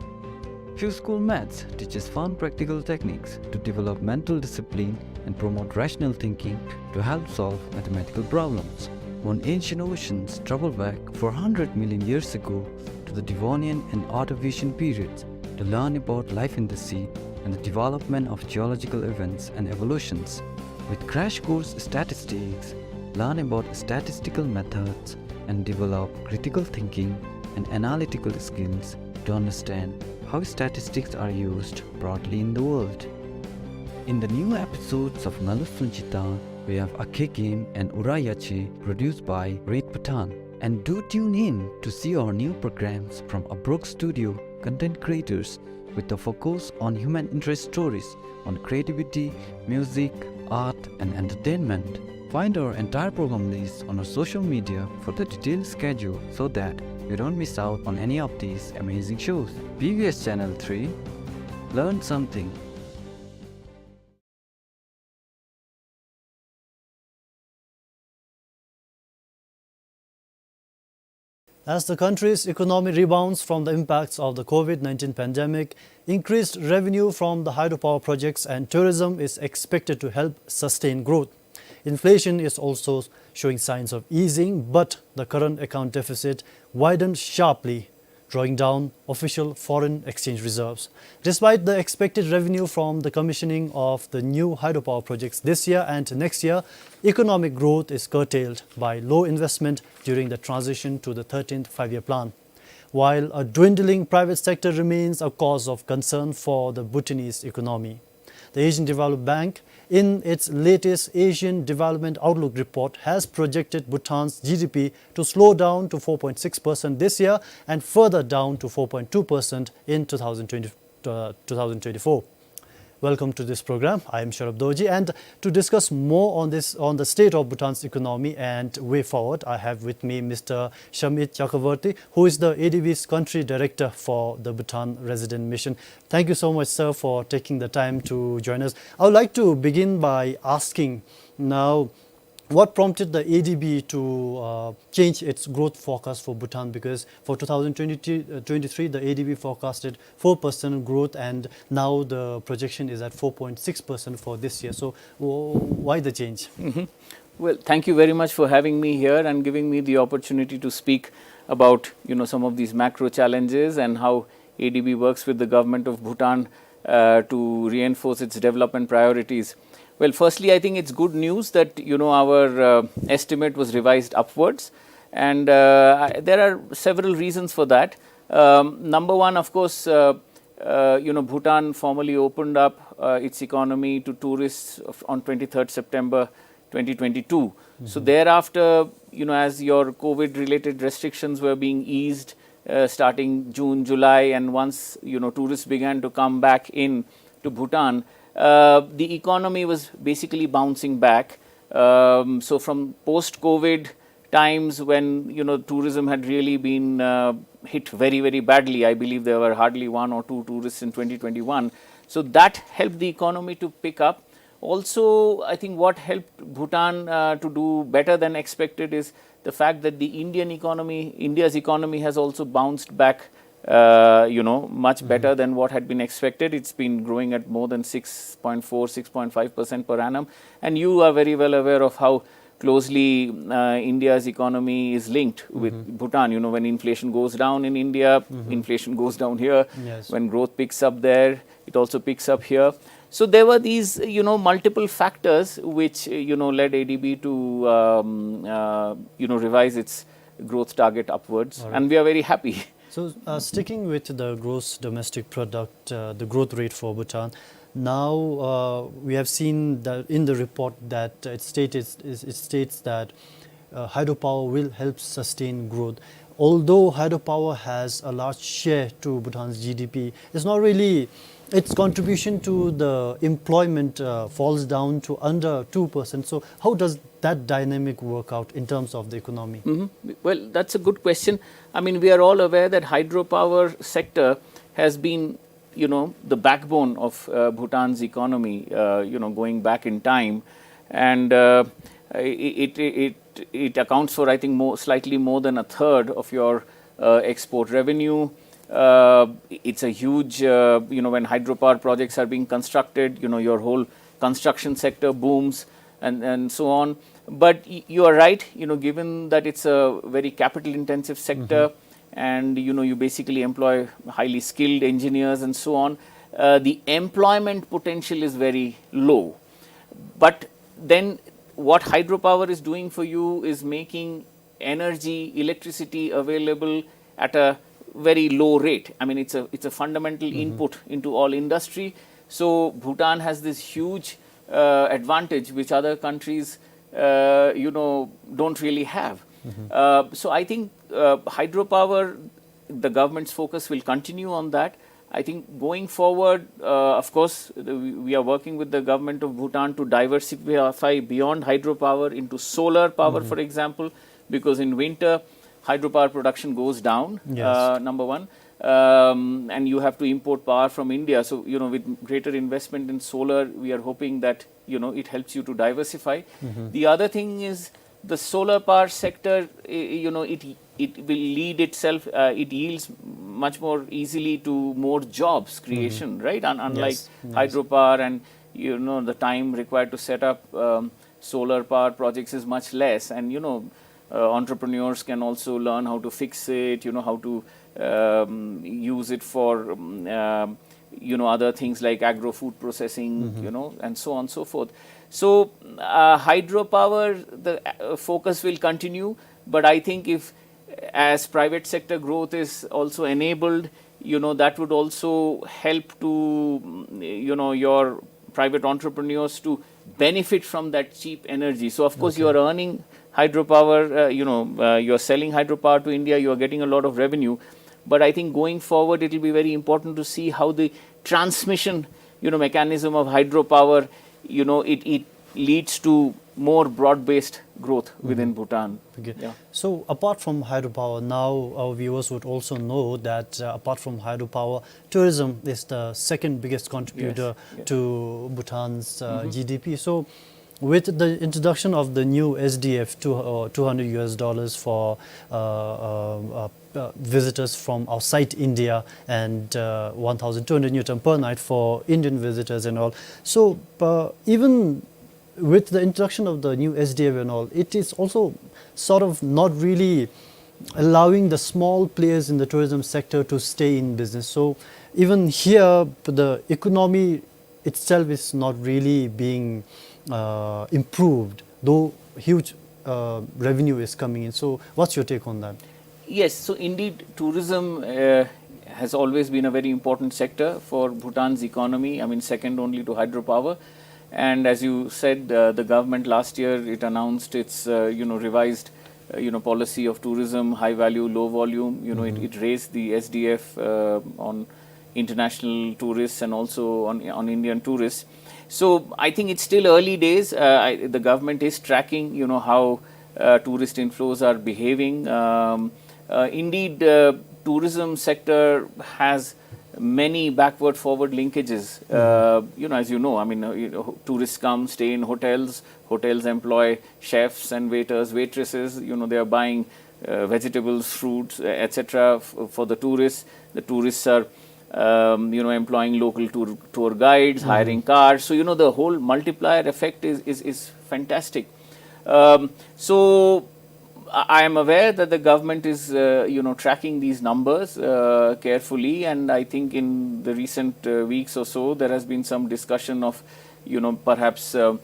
Few School Maths teaches fun practical techniques to develop mental discipline and promote rational thinking to help solve mathematical problems. On Ancient Oceans, travel back four hundred million years ago to the Devonian and Ordovician periods to learn about life in the sea and the development of geological events and evolutions. With Crash Course Statistics, learn about statistical methods and develop critical thinking and analytical skills to understand how statistics are used broadly in the world. In the new episodes of Ngalu Sunchita, we have Akhe Game and Ura Yache, produced by Read Bhutan. And do tune in to see our new programs from Abrok Studio, content creators with a focus on human interest stories on creativity, music, art, and entertainment. Find our entire program list on our social media for the detailed schedule so that you don't miss out on any of these amazing shows. B B S Channel three, learn something. As the country's economy rebounds from the impacts of the COVID nineteen pandemic, increased revenue from the hydropower projects and tourism is expected to help sustain growth. Inflation is also showing signs of easing, but the current account deficit widened sharply, drawing down official foreign exchange reserves. Despite the expected revenue from the commissioning of the new hydropower projects this year and next year, economic growth is curtailed by low investment during the transition to the thirteenth Five-Year Plan, while a dwindling private sector remains a cause of concern for the Bhutanese economy. The Asian Development Bank, in its latest Asian Development Outlook report, has projected Bhutan's G D P to slow down to four point six percent this year and further down to four point two percent in two thousand twenty, uh, two thousand twenty-four. Welcome to this program. I am Sharab Dorji, and to discuss more on this, on the state of Bhutan's economy and way forward, I have with me Mister Shamit Chakravarty, who is the A D B's country director for the Bhutan Resident Mission. Thank you so much, sir, for taking the time to join us. I would like to begin by asking now, what prompted the A D B to, uh, change its growth forecast for Bhutan? Because for two thousand twenty, uh, twenty-three, the A D B forecasted four percent growth, and now the projection is at four point six percent for this year. So, w-, why the change? Mm-hmm. Well, thank you very much for having me here and giving me the opportunity to speak about, you know, some of these macro challenges and how A D B works with the government of Bhutan uh, to reinforce its development priorities. Well, firstly, I think it's good news that, you know, our uh, estimate was revised upwards, and uh, I- there are several reasons for that. Um, number one, of course, uh, uh, you know, Bhutan formally opened up uh, its economy to tourists of- on twenty-third September twenty twenty-two. So thereafter, you know, as your COVID-related restrictions were being eased, uh, starting June, July, and once, you know, tourists began to come back in to Bhutan, uh, the economy was basically bouncing back. Um, so from post-COVID times when, you know, tourism had really been uh, hit very, very badly, I believe there were hardly one or two tourists in twenty twenty-one. So that helped the economy to pick up. Also, I think what helped Bhutan uh, to do better than expected is the fact that the Indian economy, India's economy has also bounced back, uh, you know, much better than what had been expected. It's been growing at more than six point four, six point five percent per annum. And you are very well aware of how closely uh, India's economy is linked with Bhutan. You know, when inflation goes down in India, inflation goes down here. Yes. When growth picks up there, it also picks up here. So there were these, you know, multiple factors which, you know, led A D B to, um, uh, you know, revise its growth target upwards, All right. And we are very happy. So, uh, sticking with the gross domestic product, uh, the growth rate for Bhutan, now uh, we have seen that in the report that it stated it states that uh, hydropower will help sustain growth. Although hydropower has a large share to Bhutan's G D P, it's not really its contribution to the employment uh, falls down to under two percent. So, how does that dynamic work out in terms of the economy? Mhm. Well, that's a good question. I mean, we are all aware that hydropower sector has been, you know, the backbone of uh, Bhutan's economy, uh, you know, going back in time, and uh, it, it it it accounts for, I think, more slightly more than a third of your uh, export revenue. Uh, it's a huge, uh, you know, when hydropower projects are being constructed, you know, your whole construction sector booms and and so on. But y- you are right, you know, given that it's a very capital intensive sector, and, you know, you basically employ highly skilled engineers and so on, uh, the employment potential is very low. But then what hydropower is doing for you is making energy, electricity available at a very low rate. I mean, it's a it's a fundamental input into all industry. So Bhutan has this huge uh, advantage which other countries, uh, you know, don't really have. Uh, so I think uh, hydropower, the government's focus will continue on that. I think going forward, uh, of course, the, we we are working with the government of Bhutan to diversify beyond hydropower into solar power, for example, because in winter, hydropower production goes down, Yes. Uh, number one. Um, and you have to import power from India. So, you know, with greater investment in solar, we are hoping that, you know, it helps you to diversify. The other thing is the solar power sector, y- you know, it it will lead itself, uh, it yields much more easily to more jobs creation, right? Un- unlike Yes, yes. Hydropower, and, you know, the time required to set up um, solar power projects is much less, and, you know, uh, entrepreneurs can also learn how to fix it, you know, how to um, use it for um, um, you know, other things like agro food processing, you know, and so on and so forth. So uh, hydropower, the uh, focus will continue, but I think if, as private sector growth is also enabled, you know, that would also help to mm, you know, your private entrepreneurs to benefit from that cheap energy. So of course you are earning hydropower, uh, you know, uh, you are selling hydropower to India, you are getting a lot of revenue. But I think going forward, it will be very important to see how the transmission, you know, mechanism of hydropower, you know, it, it leads to more broad-based growth within Bhutan. Okay. Yeah. So, apart from hydropower, now our viewers would also know that uh, apart from hydropower, tourism is the second biggest contributor Yes. to Bhutan's uh, G D P. So, with the introduction of the new S D F, two, uh, two hundred U S dollars for uh, uh, uh, uh, visitors from outside India and uh, one thousand two hundred ngultrum per night for Indian visitors and all. So, uh, even With the introduction of the new S D F and all, it is also sort of not really allowing the small players in the tourism sector to stay in business. So even here, the economy itself is not really being uh, improved, though huge uh, revenue is coming in. So what's your take on that? Yes, so indeed, tourism uh, has always been a very important sector for Bhutan's economy. I mean, second only to hydropower. And as you said, uh, the government last year, it announced its, uh, you know, revised, uh, you know, policy of tourism, high value, low volume. You know, it, it raised the S D F uh, on international tourists and also on, on Indian tourists. So I think it's still early days. Uh, I, the government is tracking, you know, how uh, tourist inflows are behaving. Um, uh, indeed, uh, tourism sector has many backward forward linkages. Uh, you know, as you know, I mean, uh, you know, tourists come, stay in hotels, hotels employ chefs and waiters, waitresses. You know, they are buying uh, vegetables, fruits, uh, et cetera f- for the tourists. The tourists are, um, you know, employing local tour, tour guides, hiring cars. So, you know, the whole multiplier effect is, is, is fantastic. Um, so, I I am aware that the government is, uh, you know, tracking these numbers uh, carefully, and I think in the recent uh, weeks or so, there has been some discussion of, you know, perhaps uh,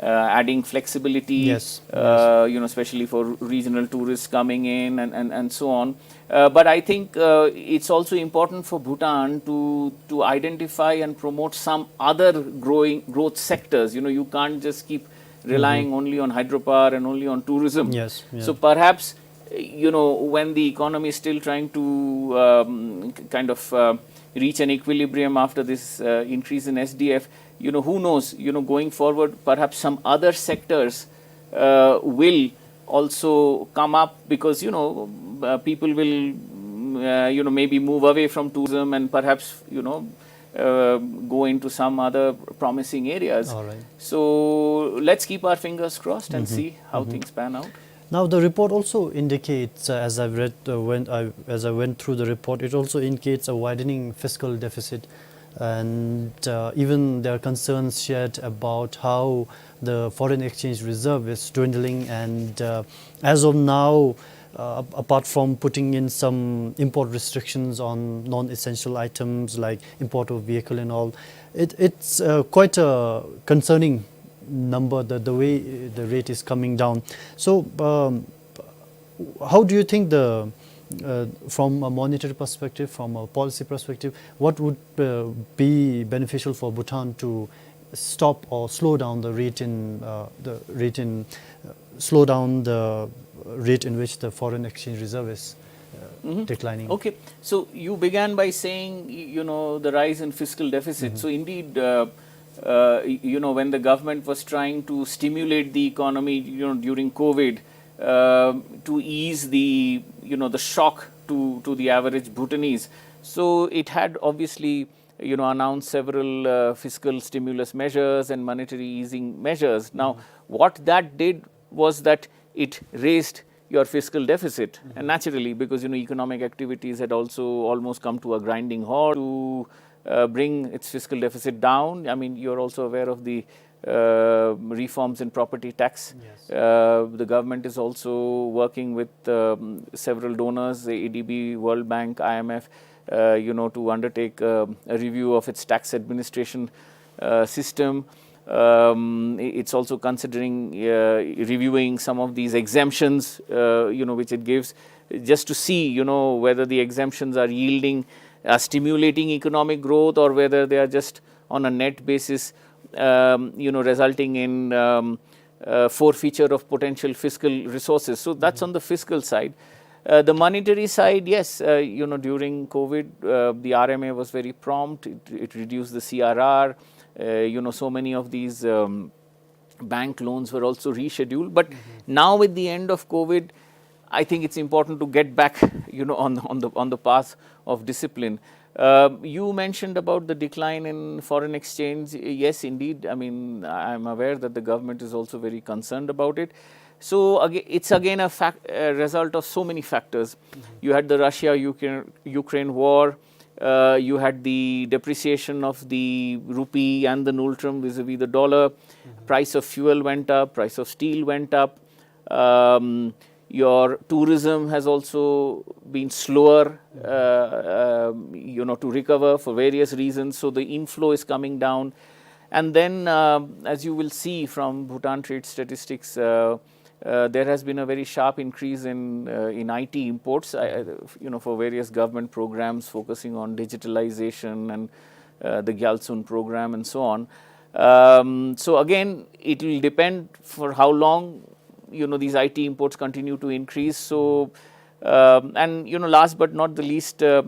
uh, adding flexibility, Yes, uh, you know, especially for regional tourists coming in and, and, and so on. Uh, but I think uh, it's also important for Bhutan to to identify and promote some other growing growth sectors. You know, you can't just keep relying only on hydropower and only on tourism. Yes, yeah. So perhaps, you know, when the economy is still trying to um, k- kind of uh, reach an equilibrium after this uh, increase in S D F, you know, who knows? You know, going forward, perhaps some other sectors uh, will also come up because, you know, uh, people will, mm, uh, you know, maybe move away from tourism and perhaps, you know, uh, go into some other promising areas. All right. So let's keep our fingers crossed and see how things pan out. Now, the report also indicates, uh, as I've read, uh, when I, as I went through the report, it also indicates a widening fiscal deficit, and uh, even there are concerns shared about how the foreign exchange reserve is dwindling, and uh, as of now, uh, apart from putting in some import restrictions on non-essential items like import of vehicle and all, it, it's uh, quite a concerning number, the, the way the rate is coming down. So, um, how do you think the, uh, from a monetary perspective, from a policy perspective, what would uh, be beneficial for Bhutan to stop or slow down the rate in uh, the rate in uh, slow down the rate in which the foreign exchange reserve is uh, declining? Okay, so you began by saying, y- you know, the rise in fiscal deficit. So indeed, uh, uh, y- you know, when the government was trying to stimulate the economy, you know, during COVID, uh, to ease the, you know, the shock to to the average Bhutanese, so it had obviously, you know, announced several uh, fiscal stimulus measures and monetary easing measures. Now, what that did was that it raised your fiscal deficit, and naturally, because, you know, economic activities had also almost come to a grinding halt, to uh, bring its fiscal deficit down. I mean, you're also aware of the uh, reforms in property tax. Yes. Uh, the government is also working with um, several donors, the A D B, World Bank, I M F, uh, you know, to undertake uh, a review of its tax administration uh, system. Um, i- it's also considering uh, reviewing some of these exemptions, uh, you know, which it gives, just to see, you know, whether the exemptions are yielding, are stimulating economic growth, or whether they are just on a net basis, um, you know, resulting in um, uh, forfeiture of potential fiscal resources. So that's on the fiscal side. Uh, the monetary side, yes, uh, you know, during COVID, uh, the R M A was very prompt. It, it reduced the C R R. Uh, you know, so many of these um, bank loans were also rescheduled. But now, with the end of COVID, I think it's important to get back, you know, on on the on the path of discipline. Uh, you mentioned about the decline in foreign exchange. Yes, indeed. I mean, I'm aware that the government is also very concerned about it. So aga- it's again a, fact, a result of so many factors. You had the Russia-Ukraine Ukraine war. Uh, you had the depreciation of the rupee and the ngultrum vis-a-vis the dollar. Price of fuel went up, price of steel went up. Um, your tourism has also been slower, uh, um, you know, to recover for various reasons. So the inflow is coming down. And then, uh, as you will see from Bhutan trade statistics, uh, uh, there has been a very sharp increase in, uh, in I T imports, uh, uh, you know, for various government programs focusing on digitalization and, uh, the Gyaltsuen program and so on. Um, so again, it will depend for how long, you know, these I T imports continue to increase. So, um, and, you know, last but not the least, uh,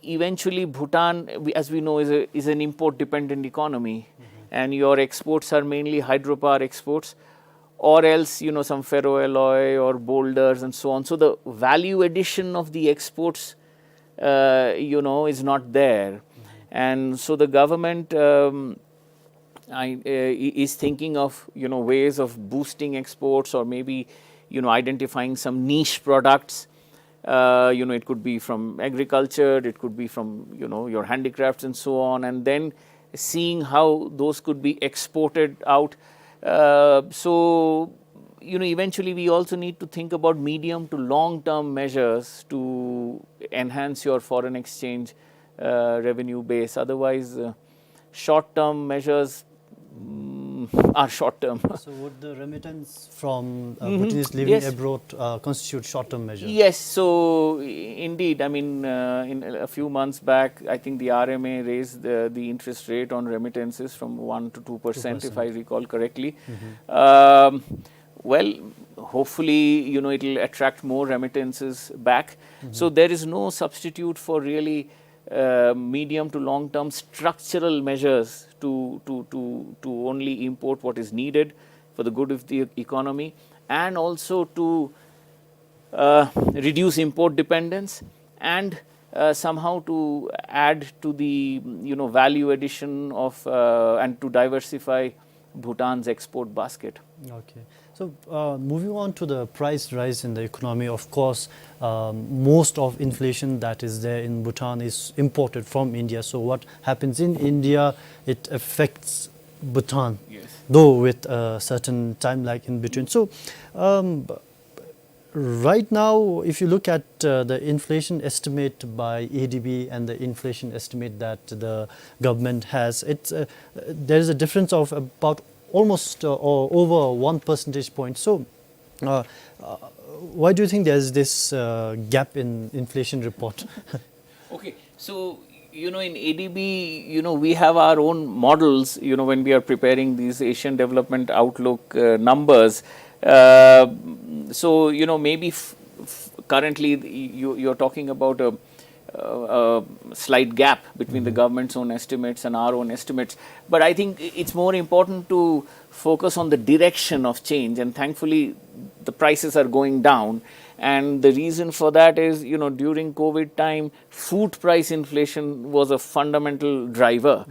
eventually Bhutan, we, as we know, is a, is an import dependent economy. And your exports are mainly hydropower exports, or else, you know, some ferroalloy or boulders and so on. So the value addition of the exports, uh, you know, is not there. And so the government, um, I, uh, i- is thinking of, you know, ways of boosting exports, or maybe, you know, identifying some niche products. Uh, you know, it could be from agriculture, it could be from, you know, your handicrafts and so on, and then seeing how those could be exported out. Uh, so, you know, eventually we also need to think about medium to long-term measures to enhance your foreign exchange, uh, revenue base. Otherwise, uh, short-term measures, mm, are short-term. So would the remittance from, uh, Bhutanese living abroad, uh, constitute short-term measures? Yes, so i- indeed, I mean, uh, in a few months back, I think the R M A raised the, the interest rate on remittances from one to two percent, if I recall correctly. Um, well, hopefully, you know, it'll attract more remittances back. So there is no substitute for really, uh, medium to long-term structural measures to, to, to, to only import what is needed for the good of the economy, and also to, uh, reduce import dependence, and, uh, somehow to add to the, you know, value addition of, uh, and to diversify Bhutan's export basket. Okay. So, uh, moving on to the price rise in the economy, of course, um, most of inflation that is there in Bhutan is imported from India. So what happens in India, it affects Bhutan, though with a certain time lag in between. So, um, right now, if you look at, uh, the inflation estimate by A D B and the inflation estimate that the government has, it's, uh, there is a difference of about almost, uh, or over one percentage point. So, uh, uh, why do you think there is this, uh, gap in inflation report? Okay, so, you know, in A D B, you know, we have our own models, you know, when we are preparing these Asian Development Outlook, uh, numbers. Uh, so, you know, maybe f- f- currently you, you're talking about a, a, a slight gap between the government's own estimates and our own estimates. But I think it's more important to focus on the direction of change, and thankfully the prices are going down. And the reason for that is, you know, during COVID time, food price inflation was a fundamental driver,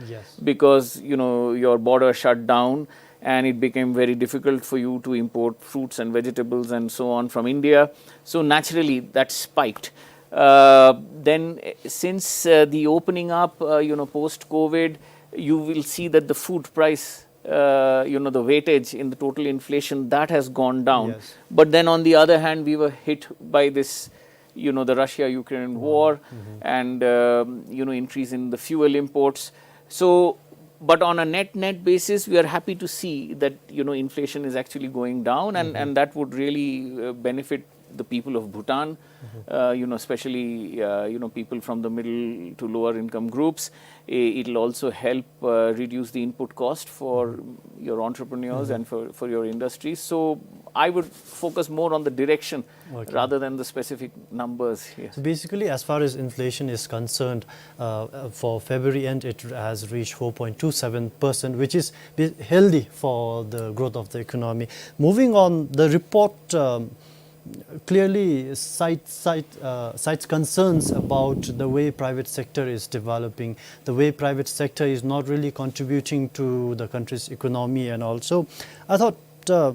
because, you know, your border shut down and it became very difficult for you to import fruits and vegetables and so on from India. So naturally that spiked. Uh, then, eh, since, uh, the opening up, uh, you know, post COVID, you will see that the food price, uh, you know, the weightage in the total inflation, that has gone down. But then on the other hand, we were hit by this, you know, the Russia-Ukraine war, and, um, you know, increase in the fuel imports. So, but on a net-net basis, we are happy to see that, you know, inflation is actually going down, and, and that would really, uh, benefit the people of Bhutan, uh, you know, especially, uh, you know, people from the middle to lower income groups. I- It'll also help, uh, reduce the input cost for your entrepreneurs and for, for your industries. So I would focus more on the direction rather than the specific numbers here. So basically, as far as inflation is concerned, uh, uh, for February end, it has reached four point two seven percent, which is be- healthy for the growth of the economy. Moving on, the report, um, clearly cite, cite, uh, cites concerns about the way private sector is developing, the way private sector is not really contributing to the country's economy, and also, I thought, uh,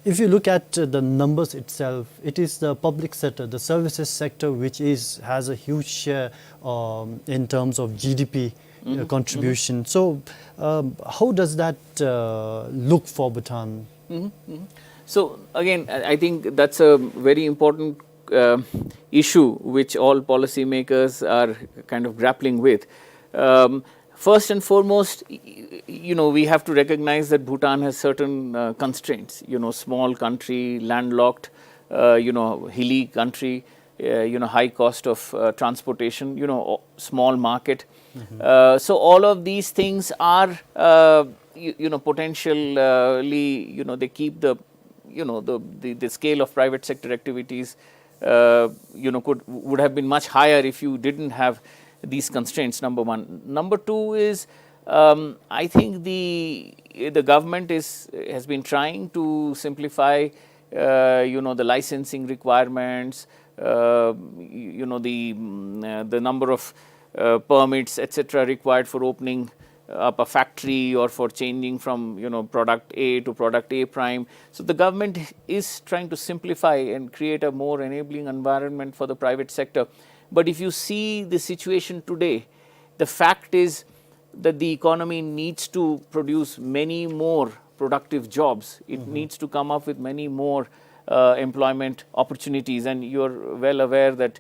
If you look at, uh, the numbers itself, it is the public sector, the services sector, which is, has a huge share, um, in terms of G D P, uh, contribution. So, um, how does that, uh, look for Bhutan? So again, I I think that's a very important uh, issue which all policymakers are kind of grappling with. Um, first and foremost, y- y- you know, we have to recognize that Bhutan has certain uh, constraints. You know, small country, landlocked, uh, you know, hilly country, uh, you know, high cost of uh, transportation, you know, o- small market. Uh, so all of these things are, uh, you, you know, potentially, you know, they keep the, you know, the, the, the scale of private sector activities, uh, you know, could, would have been much higher if you didn't have these constraints, number one. Number two is, um, I think the, the government is, has been trying to simplify, uh, you know, the licensing requirements, uh, y- you know, the, mm, uh, the number of uh, permits, et cetera, required for opening up a factory or for changing from, you know, product A to product A prime. So the government is trying to simplify and create a more enabling environment for the private sector. But if you see the situation today, the fact is that the economy needs to produce many more productive jobs. It needs to come up with many more uh, employment opportunities. And you're well aware that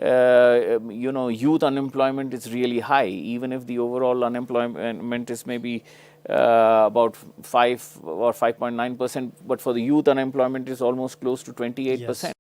uh, um, you know, youth unemployment is really high, even if the overall unemployment is maybe uh, about five or five point nine percent, but for the youth, unemployment is almost close to twenty-eight percent.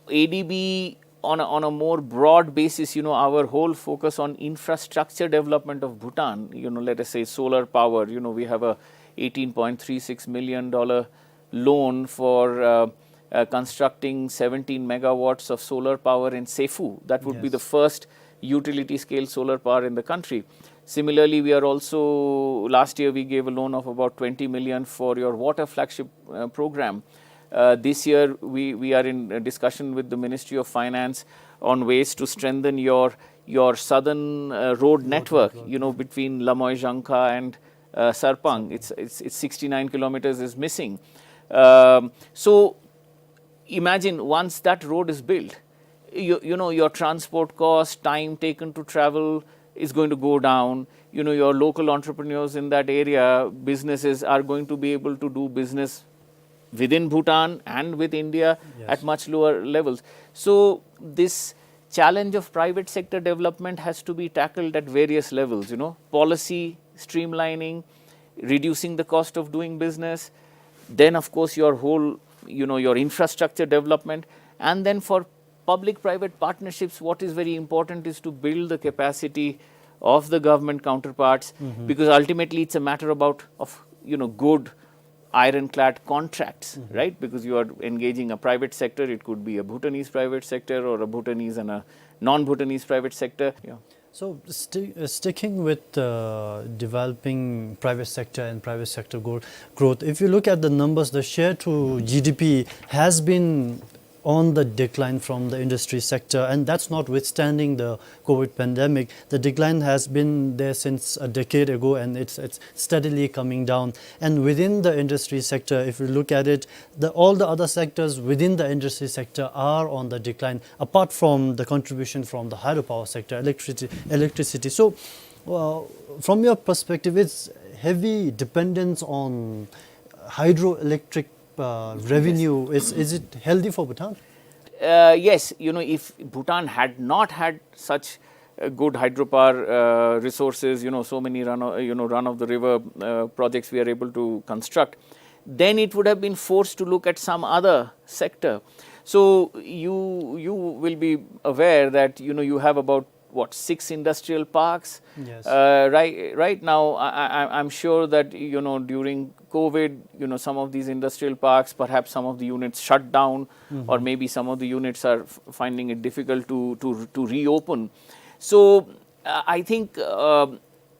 A D B, on a, on a more broad basis, you know, our whole focus on infrastructure development of Bhutan, you know, let us say solar power, you know, we have a eighteen point three six million dollar loan for uh, uh, constructing seventeen megawatts of solar power in Sefu. That would be the first utility scale solar power in the country. Similarly, we are also, last year we gave a loan of about twenty million for your water flagship uh, program. Uh, this year, we, we are in a discussion with the Ministry of Finance on ways to strengthen your, your southern uh, road network, you know, between Lamoizhangkha and uh, Sarpang. It's, it's, it's sixty-nine kilometers is missing. Um, so imagine once that road is built, you, you know, your transport cost, time taken to travel is going to go down. You know, your local entrepreneurs in that area, businesses are going to be able to do business within Bhutan and with India at much lower levels. So this challenge of private sector development has to be tackled at various levels, you know, policy streamlining, reducing the cost of doing business, then of course your whole, you know, your infrastructure development, and then for public private partnerships, what is very important is to build the capacity of the government counterparts, because ultimately it's a matter about, of, you know, good ironclad contracts, right? Because you are engaging a private sector, it could be a Bhutanese private sector or a Bhutanese and a non-Bhutanese private sector. Yeah. So, sti- uh, sticking with uh, developing private sector and private sector gro- growth, if you look at the numbers, the share to G D P has been on the decline from the industry sector, and that's notwithstanding the COVID pandemic. The decline has been there since a decade ago, and it's, it's steadily coming down. And within the industry sector, if we look at it, the, all the other sectors within the industry sector are on the decline, apart from the contribution from the hydropower sector, electricity. electricity. So, uh, from your perspective, it's heavy dependence on hydroelectric uh, revenue. Is, is it healthy for Bhutan? Uh, yes, you know, if Bhutan had not had such uh, good hydropower uh, resources, you know, so many run o- you know, run of the river uh, projects we are able to construct, then it would have been forced to look at some other sector. So you, you will be aware that, you know, you have about, what, six industrial parks. Yes. Uh, right, right now, I, I, I'm sure that, you know, during COVID, you know, some of these industrial parks, perhaps some of the units shut down, or maybe some of the units are f- finding it difficult to, to, to reopen. So uh, I think, uh,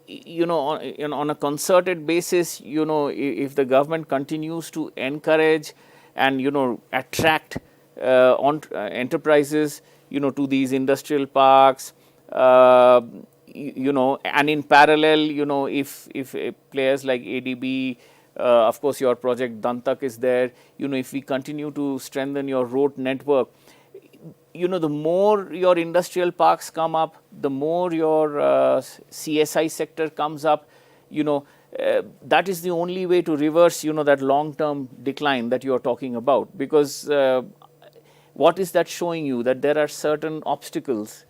you know, on, you know, on a concerted basis, you know, i- if the government continues to encourage and, you know, attract uh, on, uh, enterprises, you know, to these industrial parks, uh, y- you know, and in parallel, you know, if, if uh, players like A D B Uh, of course, your project Dantak is there. You know, if we continue to strengthen your road network, you know, the more your industrial parks come up, the more your, uh, C S I sector comes up, you know, uh, that is the only way to reverse, you know, that long-term decline that you are talking about. Because, uh, what is that showing you? That there are certain obstacles,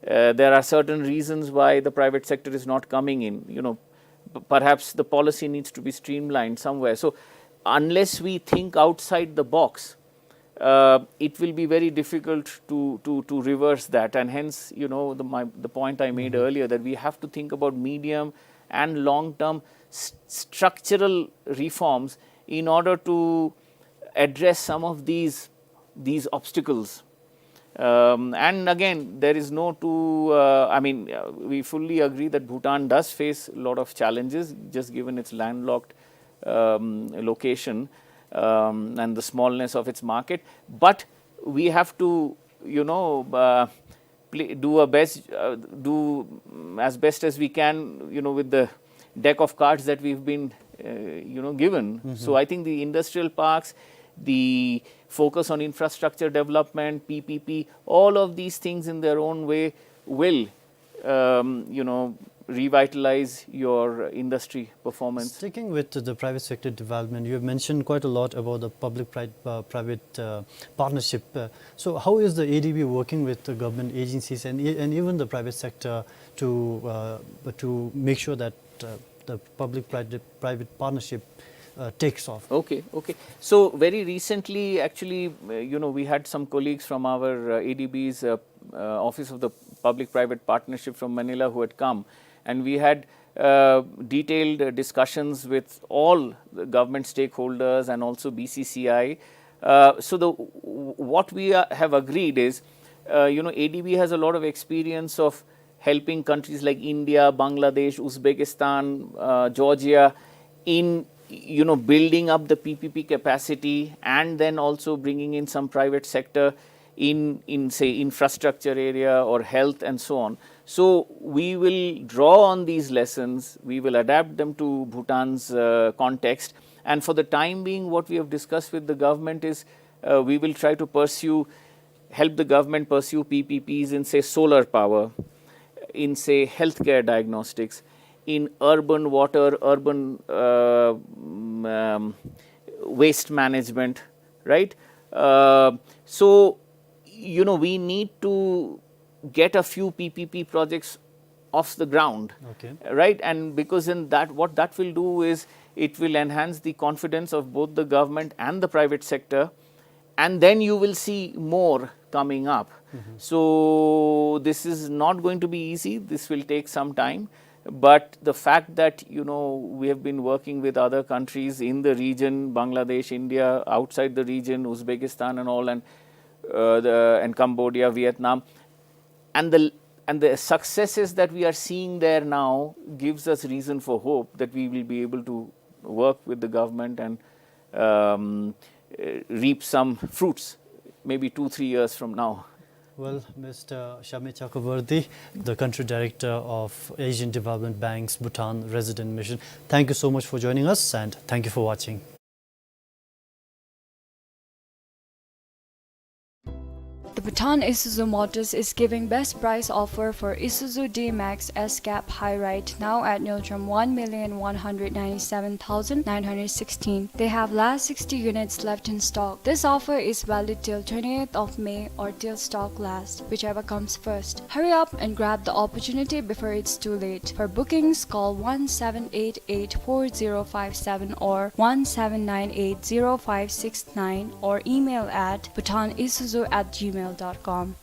uh, there are certain reasons why the private sector is not coming in. You know, p-, perhaps the policy needs to be streamlined somewhere. So, unless we think outside the box, uh, it will be very difficult to, to, to reverse that. And hence, you know, the, my, the point I made earlier, that we have to think about medium and long-term s-, structural reforms in order to address some of these, these obstacles. Um, and again, there is no two, uh, I mean, uh, we fully agree that Bhutan does face a lot of challenges, just given its landlocked, um, location, um, and the smallness of its market. But we have to, you know, uh, play, do a best, uh, do, mm, as best as we can, you know, with the deck of cards that we've been, uh, you know, given. So I think the industrial parks, the focus on infrastructure development, P P P, all of these things in their own way will, um, you know, revitalize your industry performance. Sticking with the private sector development, you have mentioned quite a lot about the public pri-, uh, private, uh, partnership. Uh, so how is the A D B working with the government agencies and e-, and even the private sector to, uh, to make sure that, uh, the public private, private partnership, uh, takes off? Okay, okay. So very recently, actually, uh, you know, we had some colleagues from our, uh, A D B's, uh, uh, Office of the Public-Private Partnership from Manila who had come, and we had, uh, detailed, uh, discussions with all the government stakeholders and also B C C I. Uh, so the, w-, what we, uh, have agreed is, uh, you know, A D B has a lot of experience of helping countries like India, Bangladesh, Uzbekistan, uh, Georgia in, you know, building up the P P P capacity and then also bringing in some private sector in, in, say, infrastructure area or health and so on. So we will draw on these lessons, we will adapt them to Bhutan's, uh, context. And for the time being, what we have discussed with the government is, uh, we will try to pursue, help the government pursue P P Ps in, say, solar power, in, say, healthcare diagnostics, in urban water, urban, uh, mm, um, waste management, right? Uh, so, you know, we need to get a few P P P projects off the ground, okay, right? And because in that, what that will do is it will enhance the confidence of both the government and the private sector, and then you will see more coming up. So this is not going to be easy. This will take some time. But the fact that, you know, we have been working with other countries in the region, Bangladesh, India, outside the region, Uzbekistan and all, and, uh, the, and Cambodia, Vietnam, and the, and the successes that we are seeing there now gives us reason for hope that we will be able to work with the government and, um, uh, reap some fruits maybe two, three years from now. Well, Mister Shami Chakraborty, the Country Director of Asian Development Bank's Bhutan Resident Mission, thank you so much for joining us, and thank you for watching. The Bhutan Isuzu Motors is giving best price offer for Isuzu D-Max S-Cab High Ride now at Ngultrum one million one hundred ninety-seven thousand nine hundred sixteen. They have last sixty units left in stock. This offer is valid till twentieth of May or till stock last, whichever comes first. Hurry up and grab the opportunity before it's too late. For bookings, call one seven eight eight four zero five seven or one seven nine eight zero five six nine or email at bhutanisuzu at gmail dot com.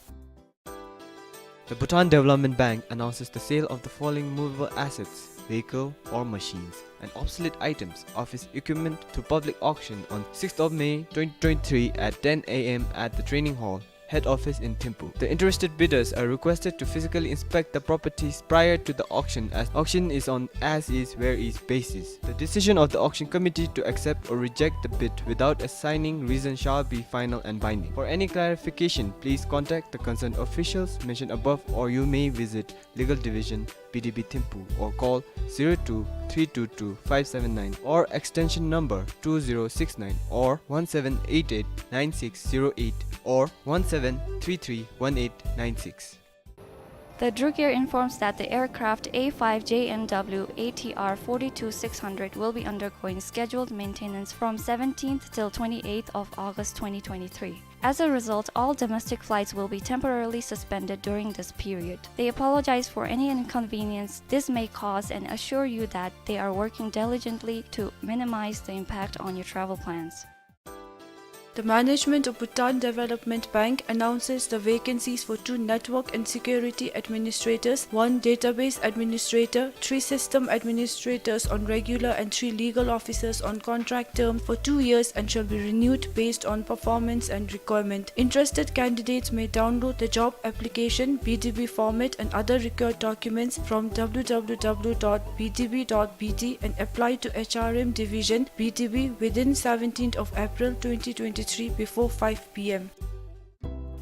The Bhutan Development Bank announces the sale of the following movable assets, vehicle or machines, and obsolete items of its equipment to public auction on sixth of May twenty twenty-three at ten A M at the training hall. head office in Thimphu. The interested bidders are requested to physically inspect the properties prior to the auction, as auction is on as is where is basis. The decision of the auction committee to accept or reject the bid without assigning reason shall be final and binding. For any clarification, please contact the concerned officials mentioned above, or you may visit Legal Division, B D B Thimphu, or call zero two three two two five seven nine or extension number two zero six nine or one seven eight eight nine six zero eight or one seven three three one eight nine six. The Druk Air informs that the aircraft A five J M W A T R forty-two six hundred will be undergoing scheduled maintenance from seventeenth till twenty-eighth of August twenty twenty-three. As a result, all domestic flights will be temporarily suspended during this period. They apologize for any inconvenience this may cause and assure you that they are working diligently to minimize the impact on your travel plans. The management of Bhutan Development Bank announces the vacancies for two network and security administrators, one database administrator, three system administrators on regular and three legal officers on contract term for two years and shall be renewed based on performance and requirement. Interested candidates may download the job application, B D B format and other required documents from W W W dot B D B dot B T and apply to H R M Division, B D B within seventeenth of April twenty twenty-three before five P M.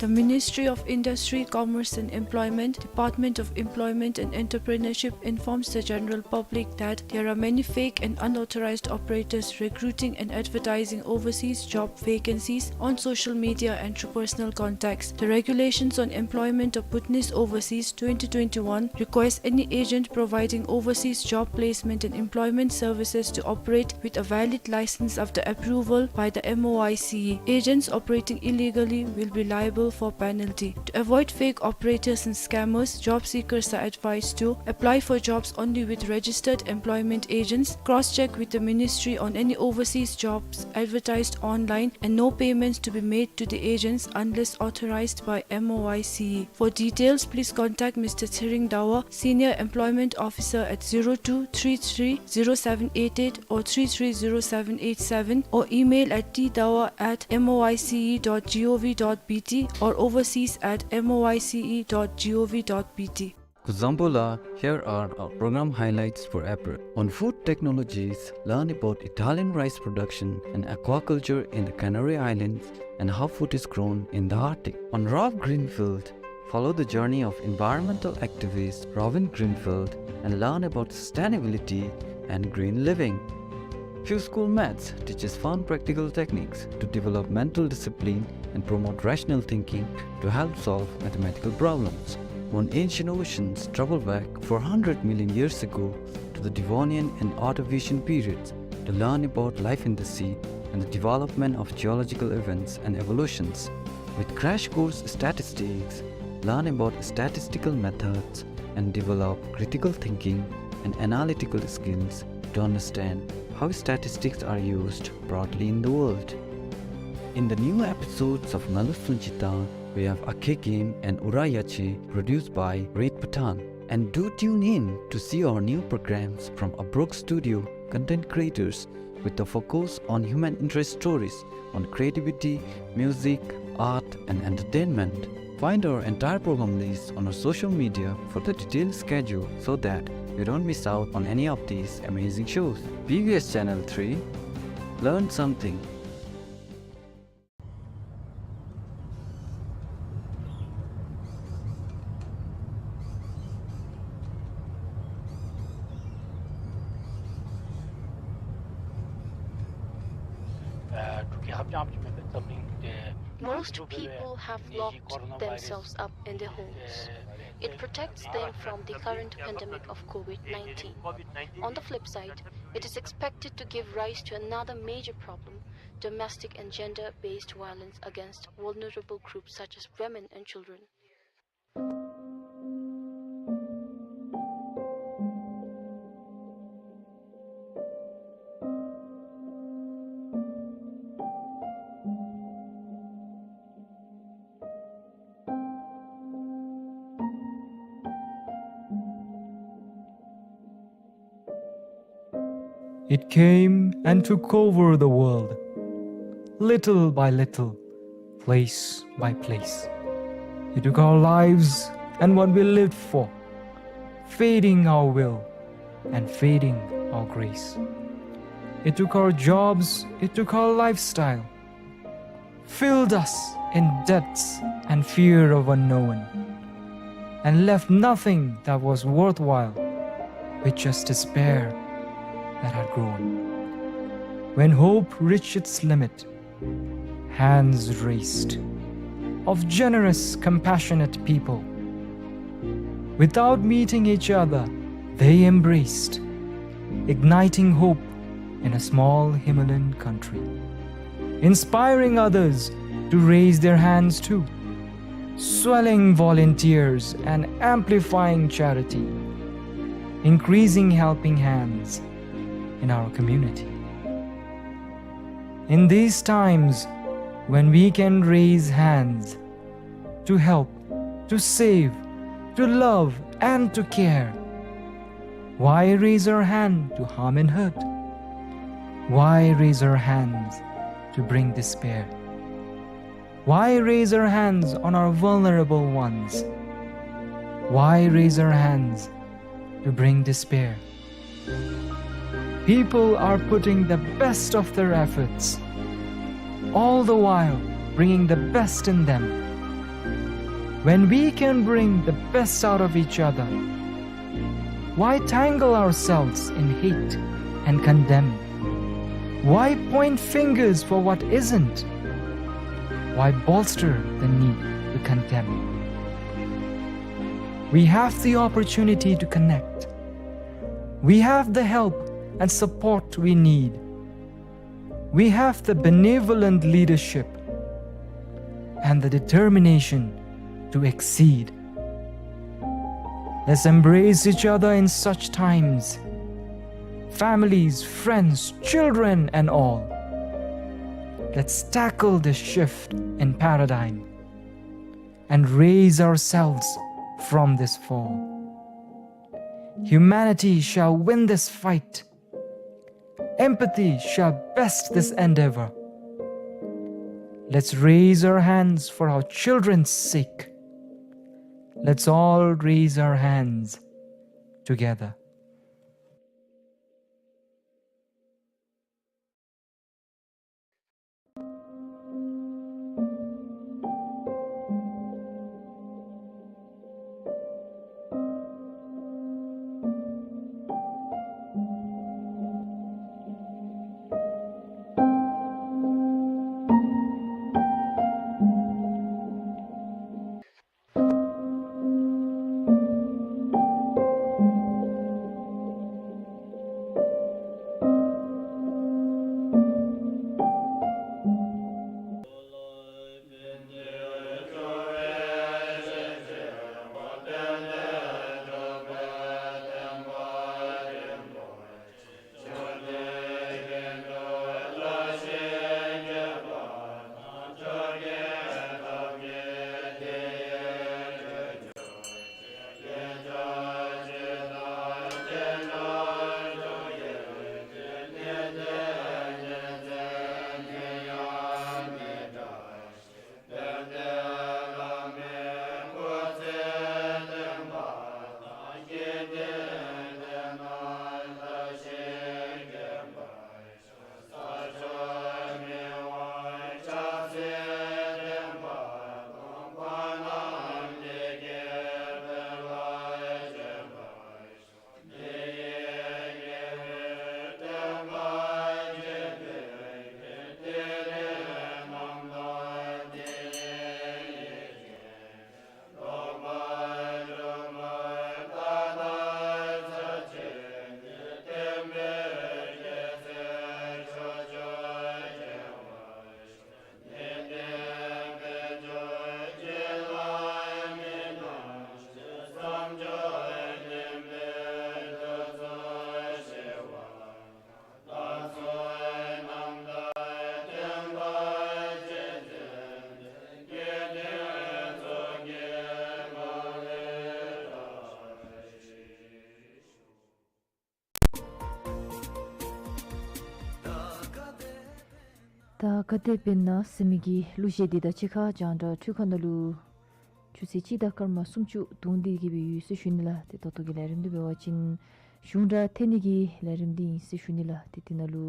The Ministry of Industry, Commerce and Employment, Department of Employment and Entrepreneurship informs the general public that there are many fake and unauthorized operators recruiting and advertising overseas job vacancies on social media and through personal contacts. The Regulations on Employment of Bhutanese Overseas twenty twenty-one requires any agent providing overseas job placement and employment services to operate with a valid license after approval by the M O I C E. Agents operating illegally will be liable for penalty. To avoid fake operators and scammers, job seekers are advised to apply for jobs only with registered employment agents, cross-check with the ministry on any overseas jobs advertised online, and no payments to be made to the agents unless authorized by M O I C E. For details, please contact Mister Tshering Dawa, Senior Employment Officer, at zero two three three zero seven eight eight or three three zero seven eight seven, or email at T dawa at M O I C E dot G O V dot B T or overseas at M O I C E dot G O V dot B T. Kuzuzangpo la, here are our program highlights for April. On food technologies, learn about Italian rice production and aquaculture in the Canary Islands and how food is grown in the Arctic. On Rob Greenfield, follow the journey of environmental activist Robin Greenfield and learn about sustainability and green living. Fuse School Maths teaches fun practical techniques to develop mental discipline and promote rational thinking to help solve mathematical problems. On Ancient Oceans, travel back four hundred million years ago to the Devonian and Ordovician periods to learn about life in the sea and the development of geological events and evolutions. With Crash Course Statistics, learn about statistical methods and develop critical thinking and analytical skills to understand how statistics are used broadly in the world. In the new episodes of Ngalu Sunchita, we have Akhe Game and Ura Yache, produced by Red Bhutan. And do tune in to see our new programs from Abrok Studio, content creators with a focus on human interest stories on creativity, music, art, and entertainment. Find our entire program list on our social media for the detailed schedule so that you don't miss out on any of these amazing shows. B B S Channel three, learn something. Most people have locked themselves up in their homes. It protects them from the current pandemic of COVID nineteen. On the flip side, it is expected to give rise to another major problem, domestic and gender-based violence against vulnerable groups such as women and children. It came and took over the world, little by little, place by place. It took our lives and what we lived for, fading our will and fading our grace. It took our jobs, it took our lifestyle, filled us in debts and fear of unknown, and left nothing that was worthwhile, with just despair that had grown. When hope reached its limit, hands raised of generous, compassionate people. Without meeting each other, they embraced, igniting hope in a small Himalayan country, inspiring others to raise their hands too, swelling volunteers and amplifying charity, increasing helping hands in our community. In these times when we can raise hands to help, to save, to love, and to care, why raise our hand to harm and hurt? Why raise our hands to bring despair? Why raise our hands on our vulnerable ones? Why raise our hands to bring despair? People are putting the best of their efforts, all the while bringing the best in them. When we can bring the best out of each other, why tangle ourselves in hate and condemn? Why point fingers for what isn't? Why bolster the need to condemn? We have the opportunity to connect. We have the help and support we need. We have the benevolent leadership and the determination to exceed. Let's embrace each other in such times, families, friends, children, and all. Let's tackle this shift in paradigm and raise ourselves from this fall. Humanity shall win this fight. Empathy shall best this endeavor. Let's raise our hands for our children's sake. Let's all raise our hands together. ད་ག་དེ་སྦེ་ཨིན་ན་ཟེར་མི་གི་གླུ་གཞས་འདི་དང་གཅིག་ཁར་རྒྱང་བསྒྲགས་འཕྲུལ་ཁང་ནང་ལུ་ ཆུ་ཚོད་གཅིག་དང་སྐར་མ་སུམ་ཅུ་བརྡུངས་ཏེ་གི་སྦེ་ཡོད་ཟེར་ཞུ་ནི་ལགས། ཏེ་ད་ལྟོ་གི་ལས་རིམ་འདི་འབད་བ་ཅིན་གཞུང་སྒྲ་འཐེན་ནི་གི་ལས་རིམ་འདི་ཨིན་ཟེར་ཞུ་ནི་ལགས། ཏེ་དེ་ནང་ལུ་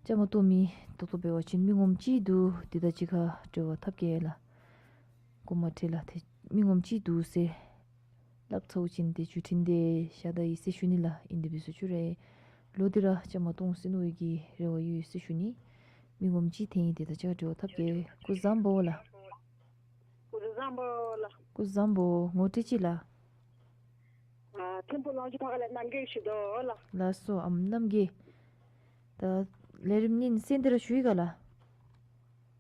བཅའ་མར་གཏོགས་མི་ད་ལྟོ་འབད་བ་ཅིན་མི་ངོམ་གཅིག་འདུག། དེ་དང་གཅིག་ཁར་འབྲེལ་བ་འཐབ་གེ་ལགས། གོ་མ་ཐོས་ལགས། ཏེ་མི་ངོམ་གཅིག་འདུག་ཟེར་སླབ་ཚརཝ་ཅིག་ཏེ་བརྒྱུད་འཕྲིན་འདི་བཞག་ད་ཡི་ཟེར་ཞུ་ནི་ལགས། ཨིན་དེ་འབད་ཟེར་ཞུ་རུང་ལོག་སྟེ་ར་བཅའ་མར་གཏོང་ཟེར་མནོ་བའི་གི་རེ་བ་ཡོད་ཟེར་ཞུ་ནི། མི་ངོམ་གཅིག་འཐོན་ཡི། དེ་དང་གཅིག་ཁར་འབྲེལ་བ་འཐབ་གེ། སྐུ་གཟུགས་བཟང་པོ་ལགས། སྐུ་གཟུགས་བཟང་པོ་ལགས། སྐུ་གཟུགས་བཟང་པོ། ངོ་སྤྲོད་ཅིག་ལགས། ཨ་ཐིམ་ཕུག་ལོངས་སྤྱོད་ཕ་ག་ལས་རྣམ་རྒྱལ་ཞུ་དོ་ལགས། ལགས་སོ་ཨམ་རྣམ་རྒྱལ། ད་ལས་རིམ་ནི་གསན་ཏེ་ར་ཞུ་ཡི་ག་ལགས།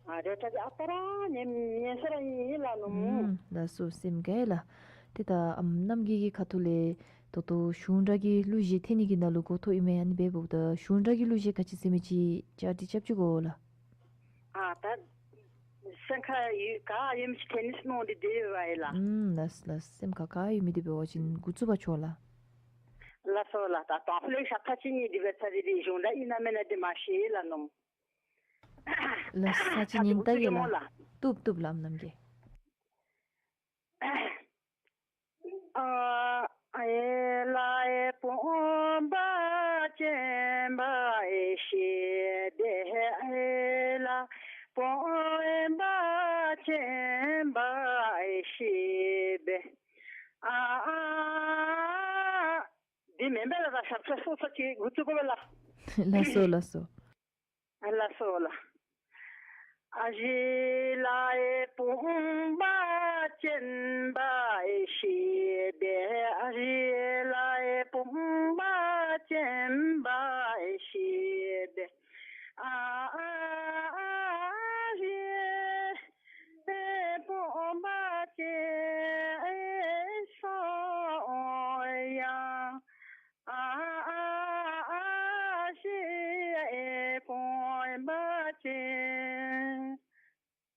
ཨ་རེ་ད་ཨ་རྟག་ར་ཉན་ཉན་ས་ར་ཨིན་ལགས་ནོ། ཨམ་ལགས་སོ་སེམས་དགའ་ཡི་ལགས། ཏེ་ད་ཨམ་རྣམ་རྒྱལ་གྱི་ཁ་ཐུག་ལས་ད་ལྟོ་གཞུང་སྒྲ་གི་གླུ་གཞས་འཐེན་ནི་གི་ནང་ལུ་འགོ་ཐོག་ཨིན་མས། ཨ་ནི་འབདཝ་ད་གཞུང་སྒྲ་གི་གླུ་གཞས་ག་ཅི་ཟེར་མི་ཅིག་བཅའ་སྒྲིག་རྐྱབ་བཅུག་གོ་ལགས། ཨ་ད་སེམས་ཁར་ཡོད་ག་ཡོད་མི་ཅིག་འཐེན་ནི་སྨོ་འདི་དེ་ཡོད་པ་ཨིན་ལགས། ཨམ་ལགས་ལགས། སེམས་ཁར་ག་ཡོད་མི་འདི་འབད་བ་ཅིན་འགོ་བཙུགས་པར་ཤོག་ལགས། ལགས་སོ་ལགས། ད་དང་ཕུ་ལས་ཞབས་ཁྲ་ཅིག་གཉིས་འདི་འབད་ཚར་ཏེ་འདི་གཞུང་སྒྲ་ཨིན་ན་མེན་ན་འདི་མ་ཤེས་ལགས་ནོ། ལགས་སོ་ཅིག་ཉན་ད་གེ་ལགས། བཏུབ་བཏུབ་ལགས་ཨམ་རྣམ་རྒྱལ། ཨ་ཨེ་ལའི་བུམ་པ་ཅན་འབའ་ཞིག་སྦེ། ཨེ་ལའི་བུམ་པ་ཅན་འབའ་ཞིག་སྦེ། ཨ་ཨ་འདི་མེན་པས་ལགས། ད་ཞབས་ཁྲ་སོ་སོ་ཅིག་འགོ་བཙུགས་དགོ་པས་ལགས། ལགས་སོ་ལགས་སོ། ཨ་ལགས་སོ་ལགས། ཨ་ཨེ་ལའི་བུམ་པ་ཅན་འབའ་ཞིག་སྦེ། ཨ་ཨེ་ལའི་བུམ་པ་ཅན་འབའ་ཞིག་སྦེ། ཨ་ཨ་ཨ་ཨེ་བུམ་པ་ཅན་སོང་ཡང་། ཨ་ཨ་ཨ་ཨ་ཞེས་བུམ་པ་ཅན།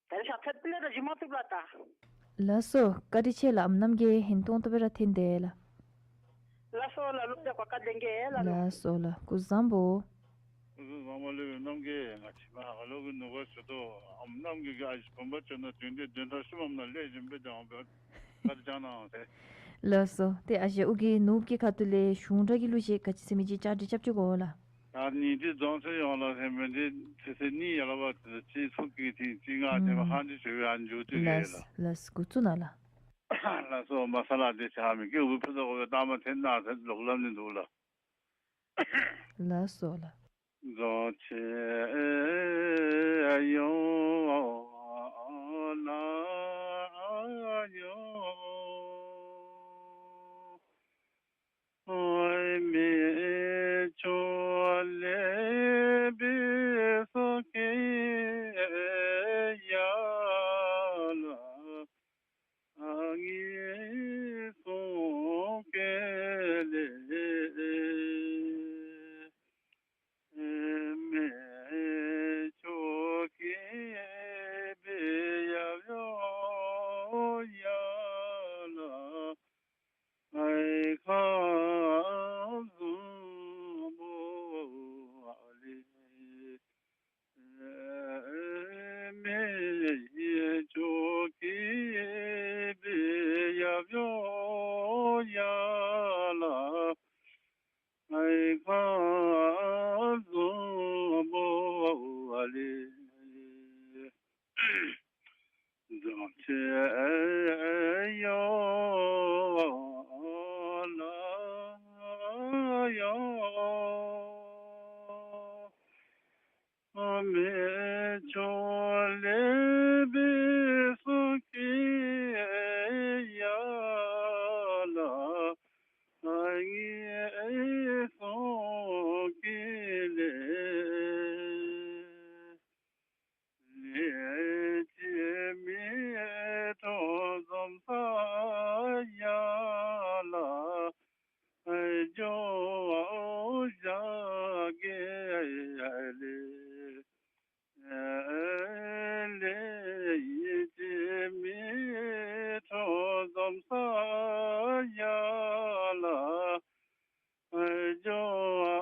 ད་རེས་ཞབས་ཁྲ་སྤུ་ལས་ར་ཞུ་མ་བཏུབ་ལགས་ད། ལགས་སོ། བཀའ་དྲིན་ཆེ་ལགས། ཨམ་རྣམ་རྒྱལ་ཧིང་གཏོང་ཏོག་སྦེ་ར་འཐེན་དེས་ལགས། ལགས་སོ་ལགས། ལུག་རྒྱལ་བ་བཀའ་དྲིན་ཆེ་ལགས། ལགས་སོ་ལགས། སྐུ་གཟུགས་བཟང་པོ། སྐུ་གཟུགས་བཟང་པོ་ལགས། རྣམ་རྒྱལ་ང་བཅས་མ་ཧ་ལོ་གི་ནུབ་པ་ཞུ་དོ། ཨམ་རྣམ་རྒྱལ་གྱིས་ཨ་ཞེ་བུམ་པ་ཅན་ན་དོན་འདི་དོན་དག་ཤུལ་མམ་ན་ལས་བཞིན་པའི་དང་པ་བཀའ་དྲིན་བསྐྱང་གནང་ཟེར། ལགས་སོ། ཏེ་ཨ་ཞེ་ཨོ་རྒྱན་ནོར་བུ་གི་ཁ་ཐུག་ལས་གཞུང་སྒྲ་གི་གླུ་གཞས་ག་ཅི་ཟེར་མི་ཅིག་བཅའ་སྒྲིག་རྐྱབ་བཅུག་གོ་ལགས། ད་ནི་འདི་རྫོང་ཚེ་ཡོངས་ལ་ཟེར་མི་འདི་ཚེ་ཚེ་གཉིས་ཡར་ལ་བ་ཚེ་ཚེ་ཚུ་གི་ཐིང་ཚེ་ལྔ་ཐེ་བ་ཧང་འདི་ཞུ་བའི་ཨ་འཇུ་དུས་ཡོད་ལགས། ལགས་སོ། འགོ་བཙུགས་གནང་ལགས། ལགས་སོ། མ་ས་ལགས་དེ་ཆ་མི་སྐྱེ་བུ་ཕུན་ཚོགས་གོ་བའི་རྟགས་མ་འཐེན་གནང་ཟེར་ལོག་ལམ་ནི་འདུག་ལགས། ལགས་སོ་ལགས། རྫོང་ཚེ་ཡོངས་ལ་ཡོད། མི་མཆོག་ལེགས་པའི་སོ་སྐྱེ་ཡ་ལ། ཨ་ངེ་སོ་སྐྱེ་ལེ། མི་མཆོག་སྐྱེ་བའི་ཡབ་ཡོ་ཡ་ལ། ཨའི་ཁ་བཟང་པོ་ལེ། མི་མཆོག་སྐྱེ་བའི་ཡབ་ཡོ་ཡ་ལ། ཨའི་ཁ་བཟང་པོ་ལེ། རྫོང་ཚེ་ཡོངས་ལ་ཡོད། མི་མཆོག་ལེགས་པའི་སོ་སྐྱེ་ཡ་ལ། ཨ་ངེ་སོ་སྐྱེ་ལེ། ལས་ཀྱི་མེ་ཏོག་འཛོམས་ས་ཡ་ལ། ཨའི་ཇོ་བོ་ཞབས་དཀྱིལ་ལེ། ལས་ཀྱི་མེ་ཏོག་འཛོམས་ས་ཡ་ལ། ཨའི་ཇོ་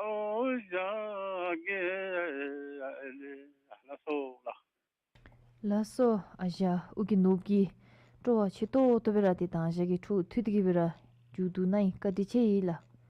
བོ་ཞབས་དཀྱིལ་ལེ། ལགས་སོ་ལགས། ལགས་སོ། ཨ་ཞེ་ཨོ་རྒྱན་ནོར་བུ་གི་ སྤྲོ་བ་ཆེ་ཏོག་ཏོ་སྦེ་ར་ཏེ་དང་ཞག་གི་འཕྲོ་མཐུད་དེ་གི་སྦེ་ར་མཇུག་བསྡུ་ནི་ཨིན། བཀའ་དྲིན་ཆེ་ཡི་ལགས།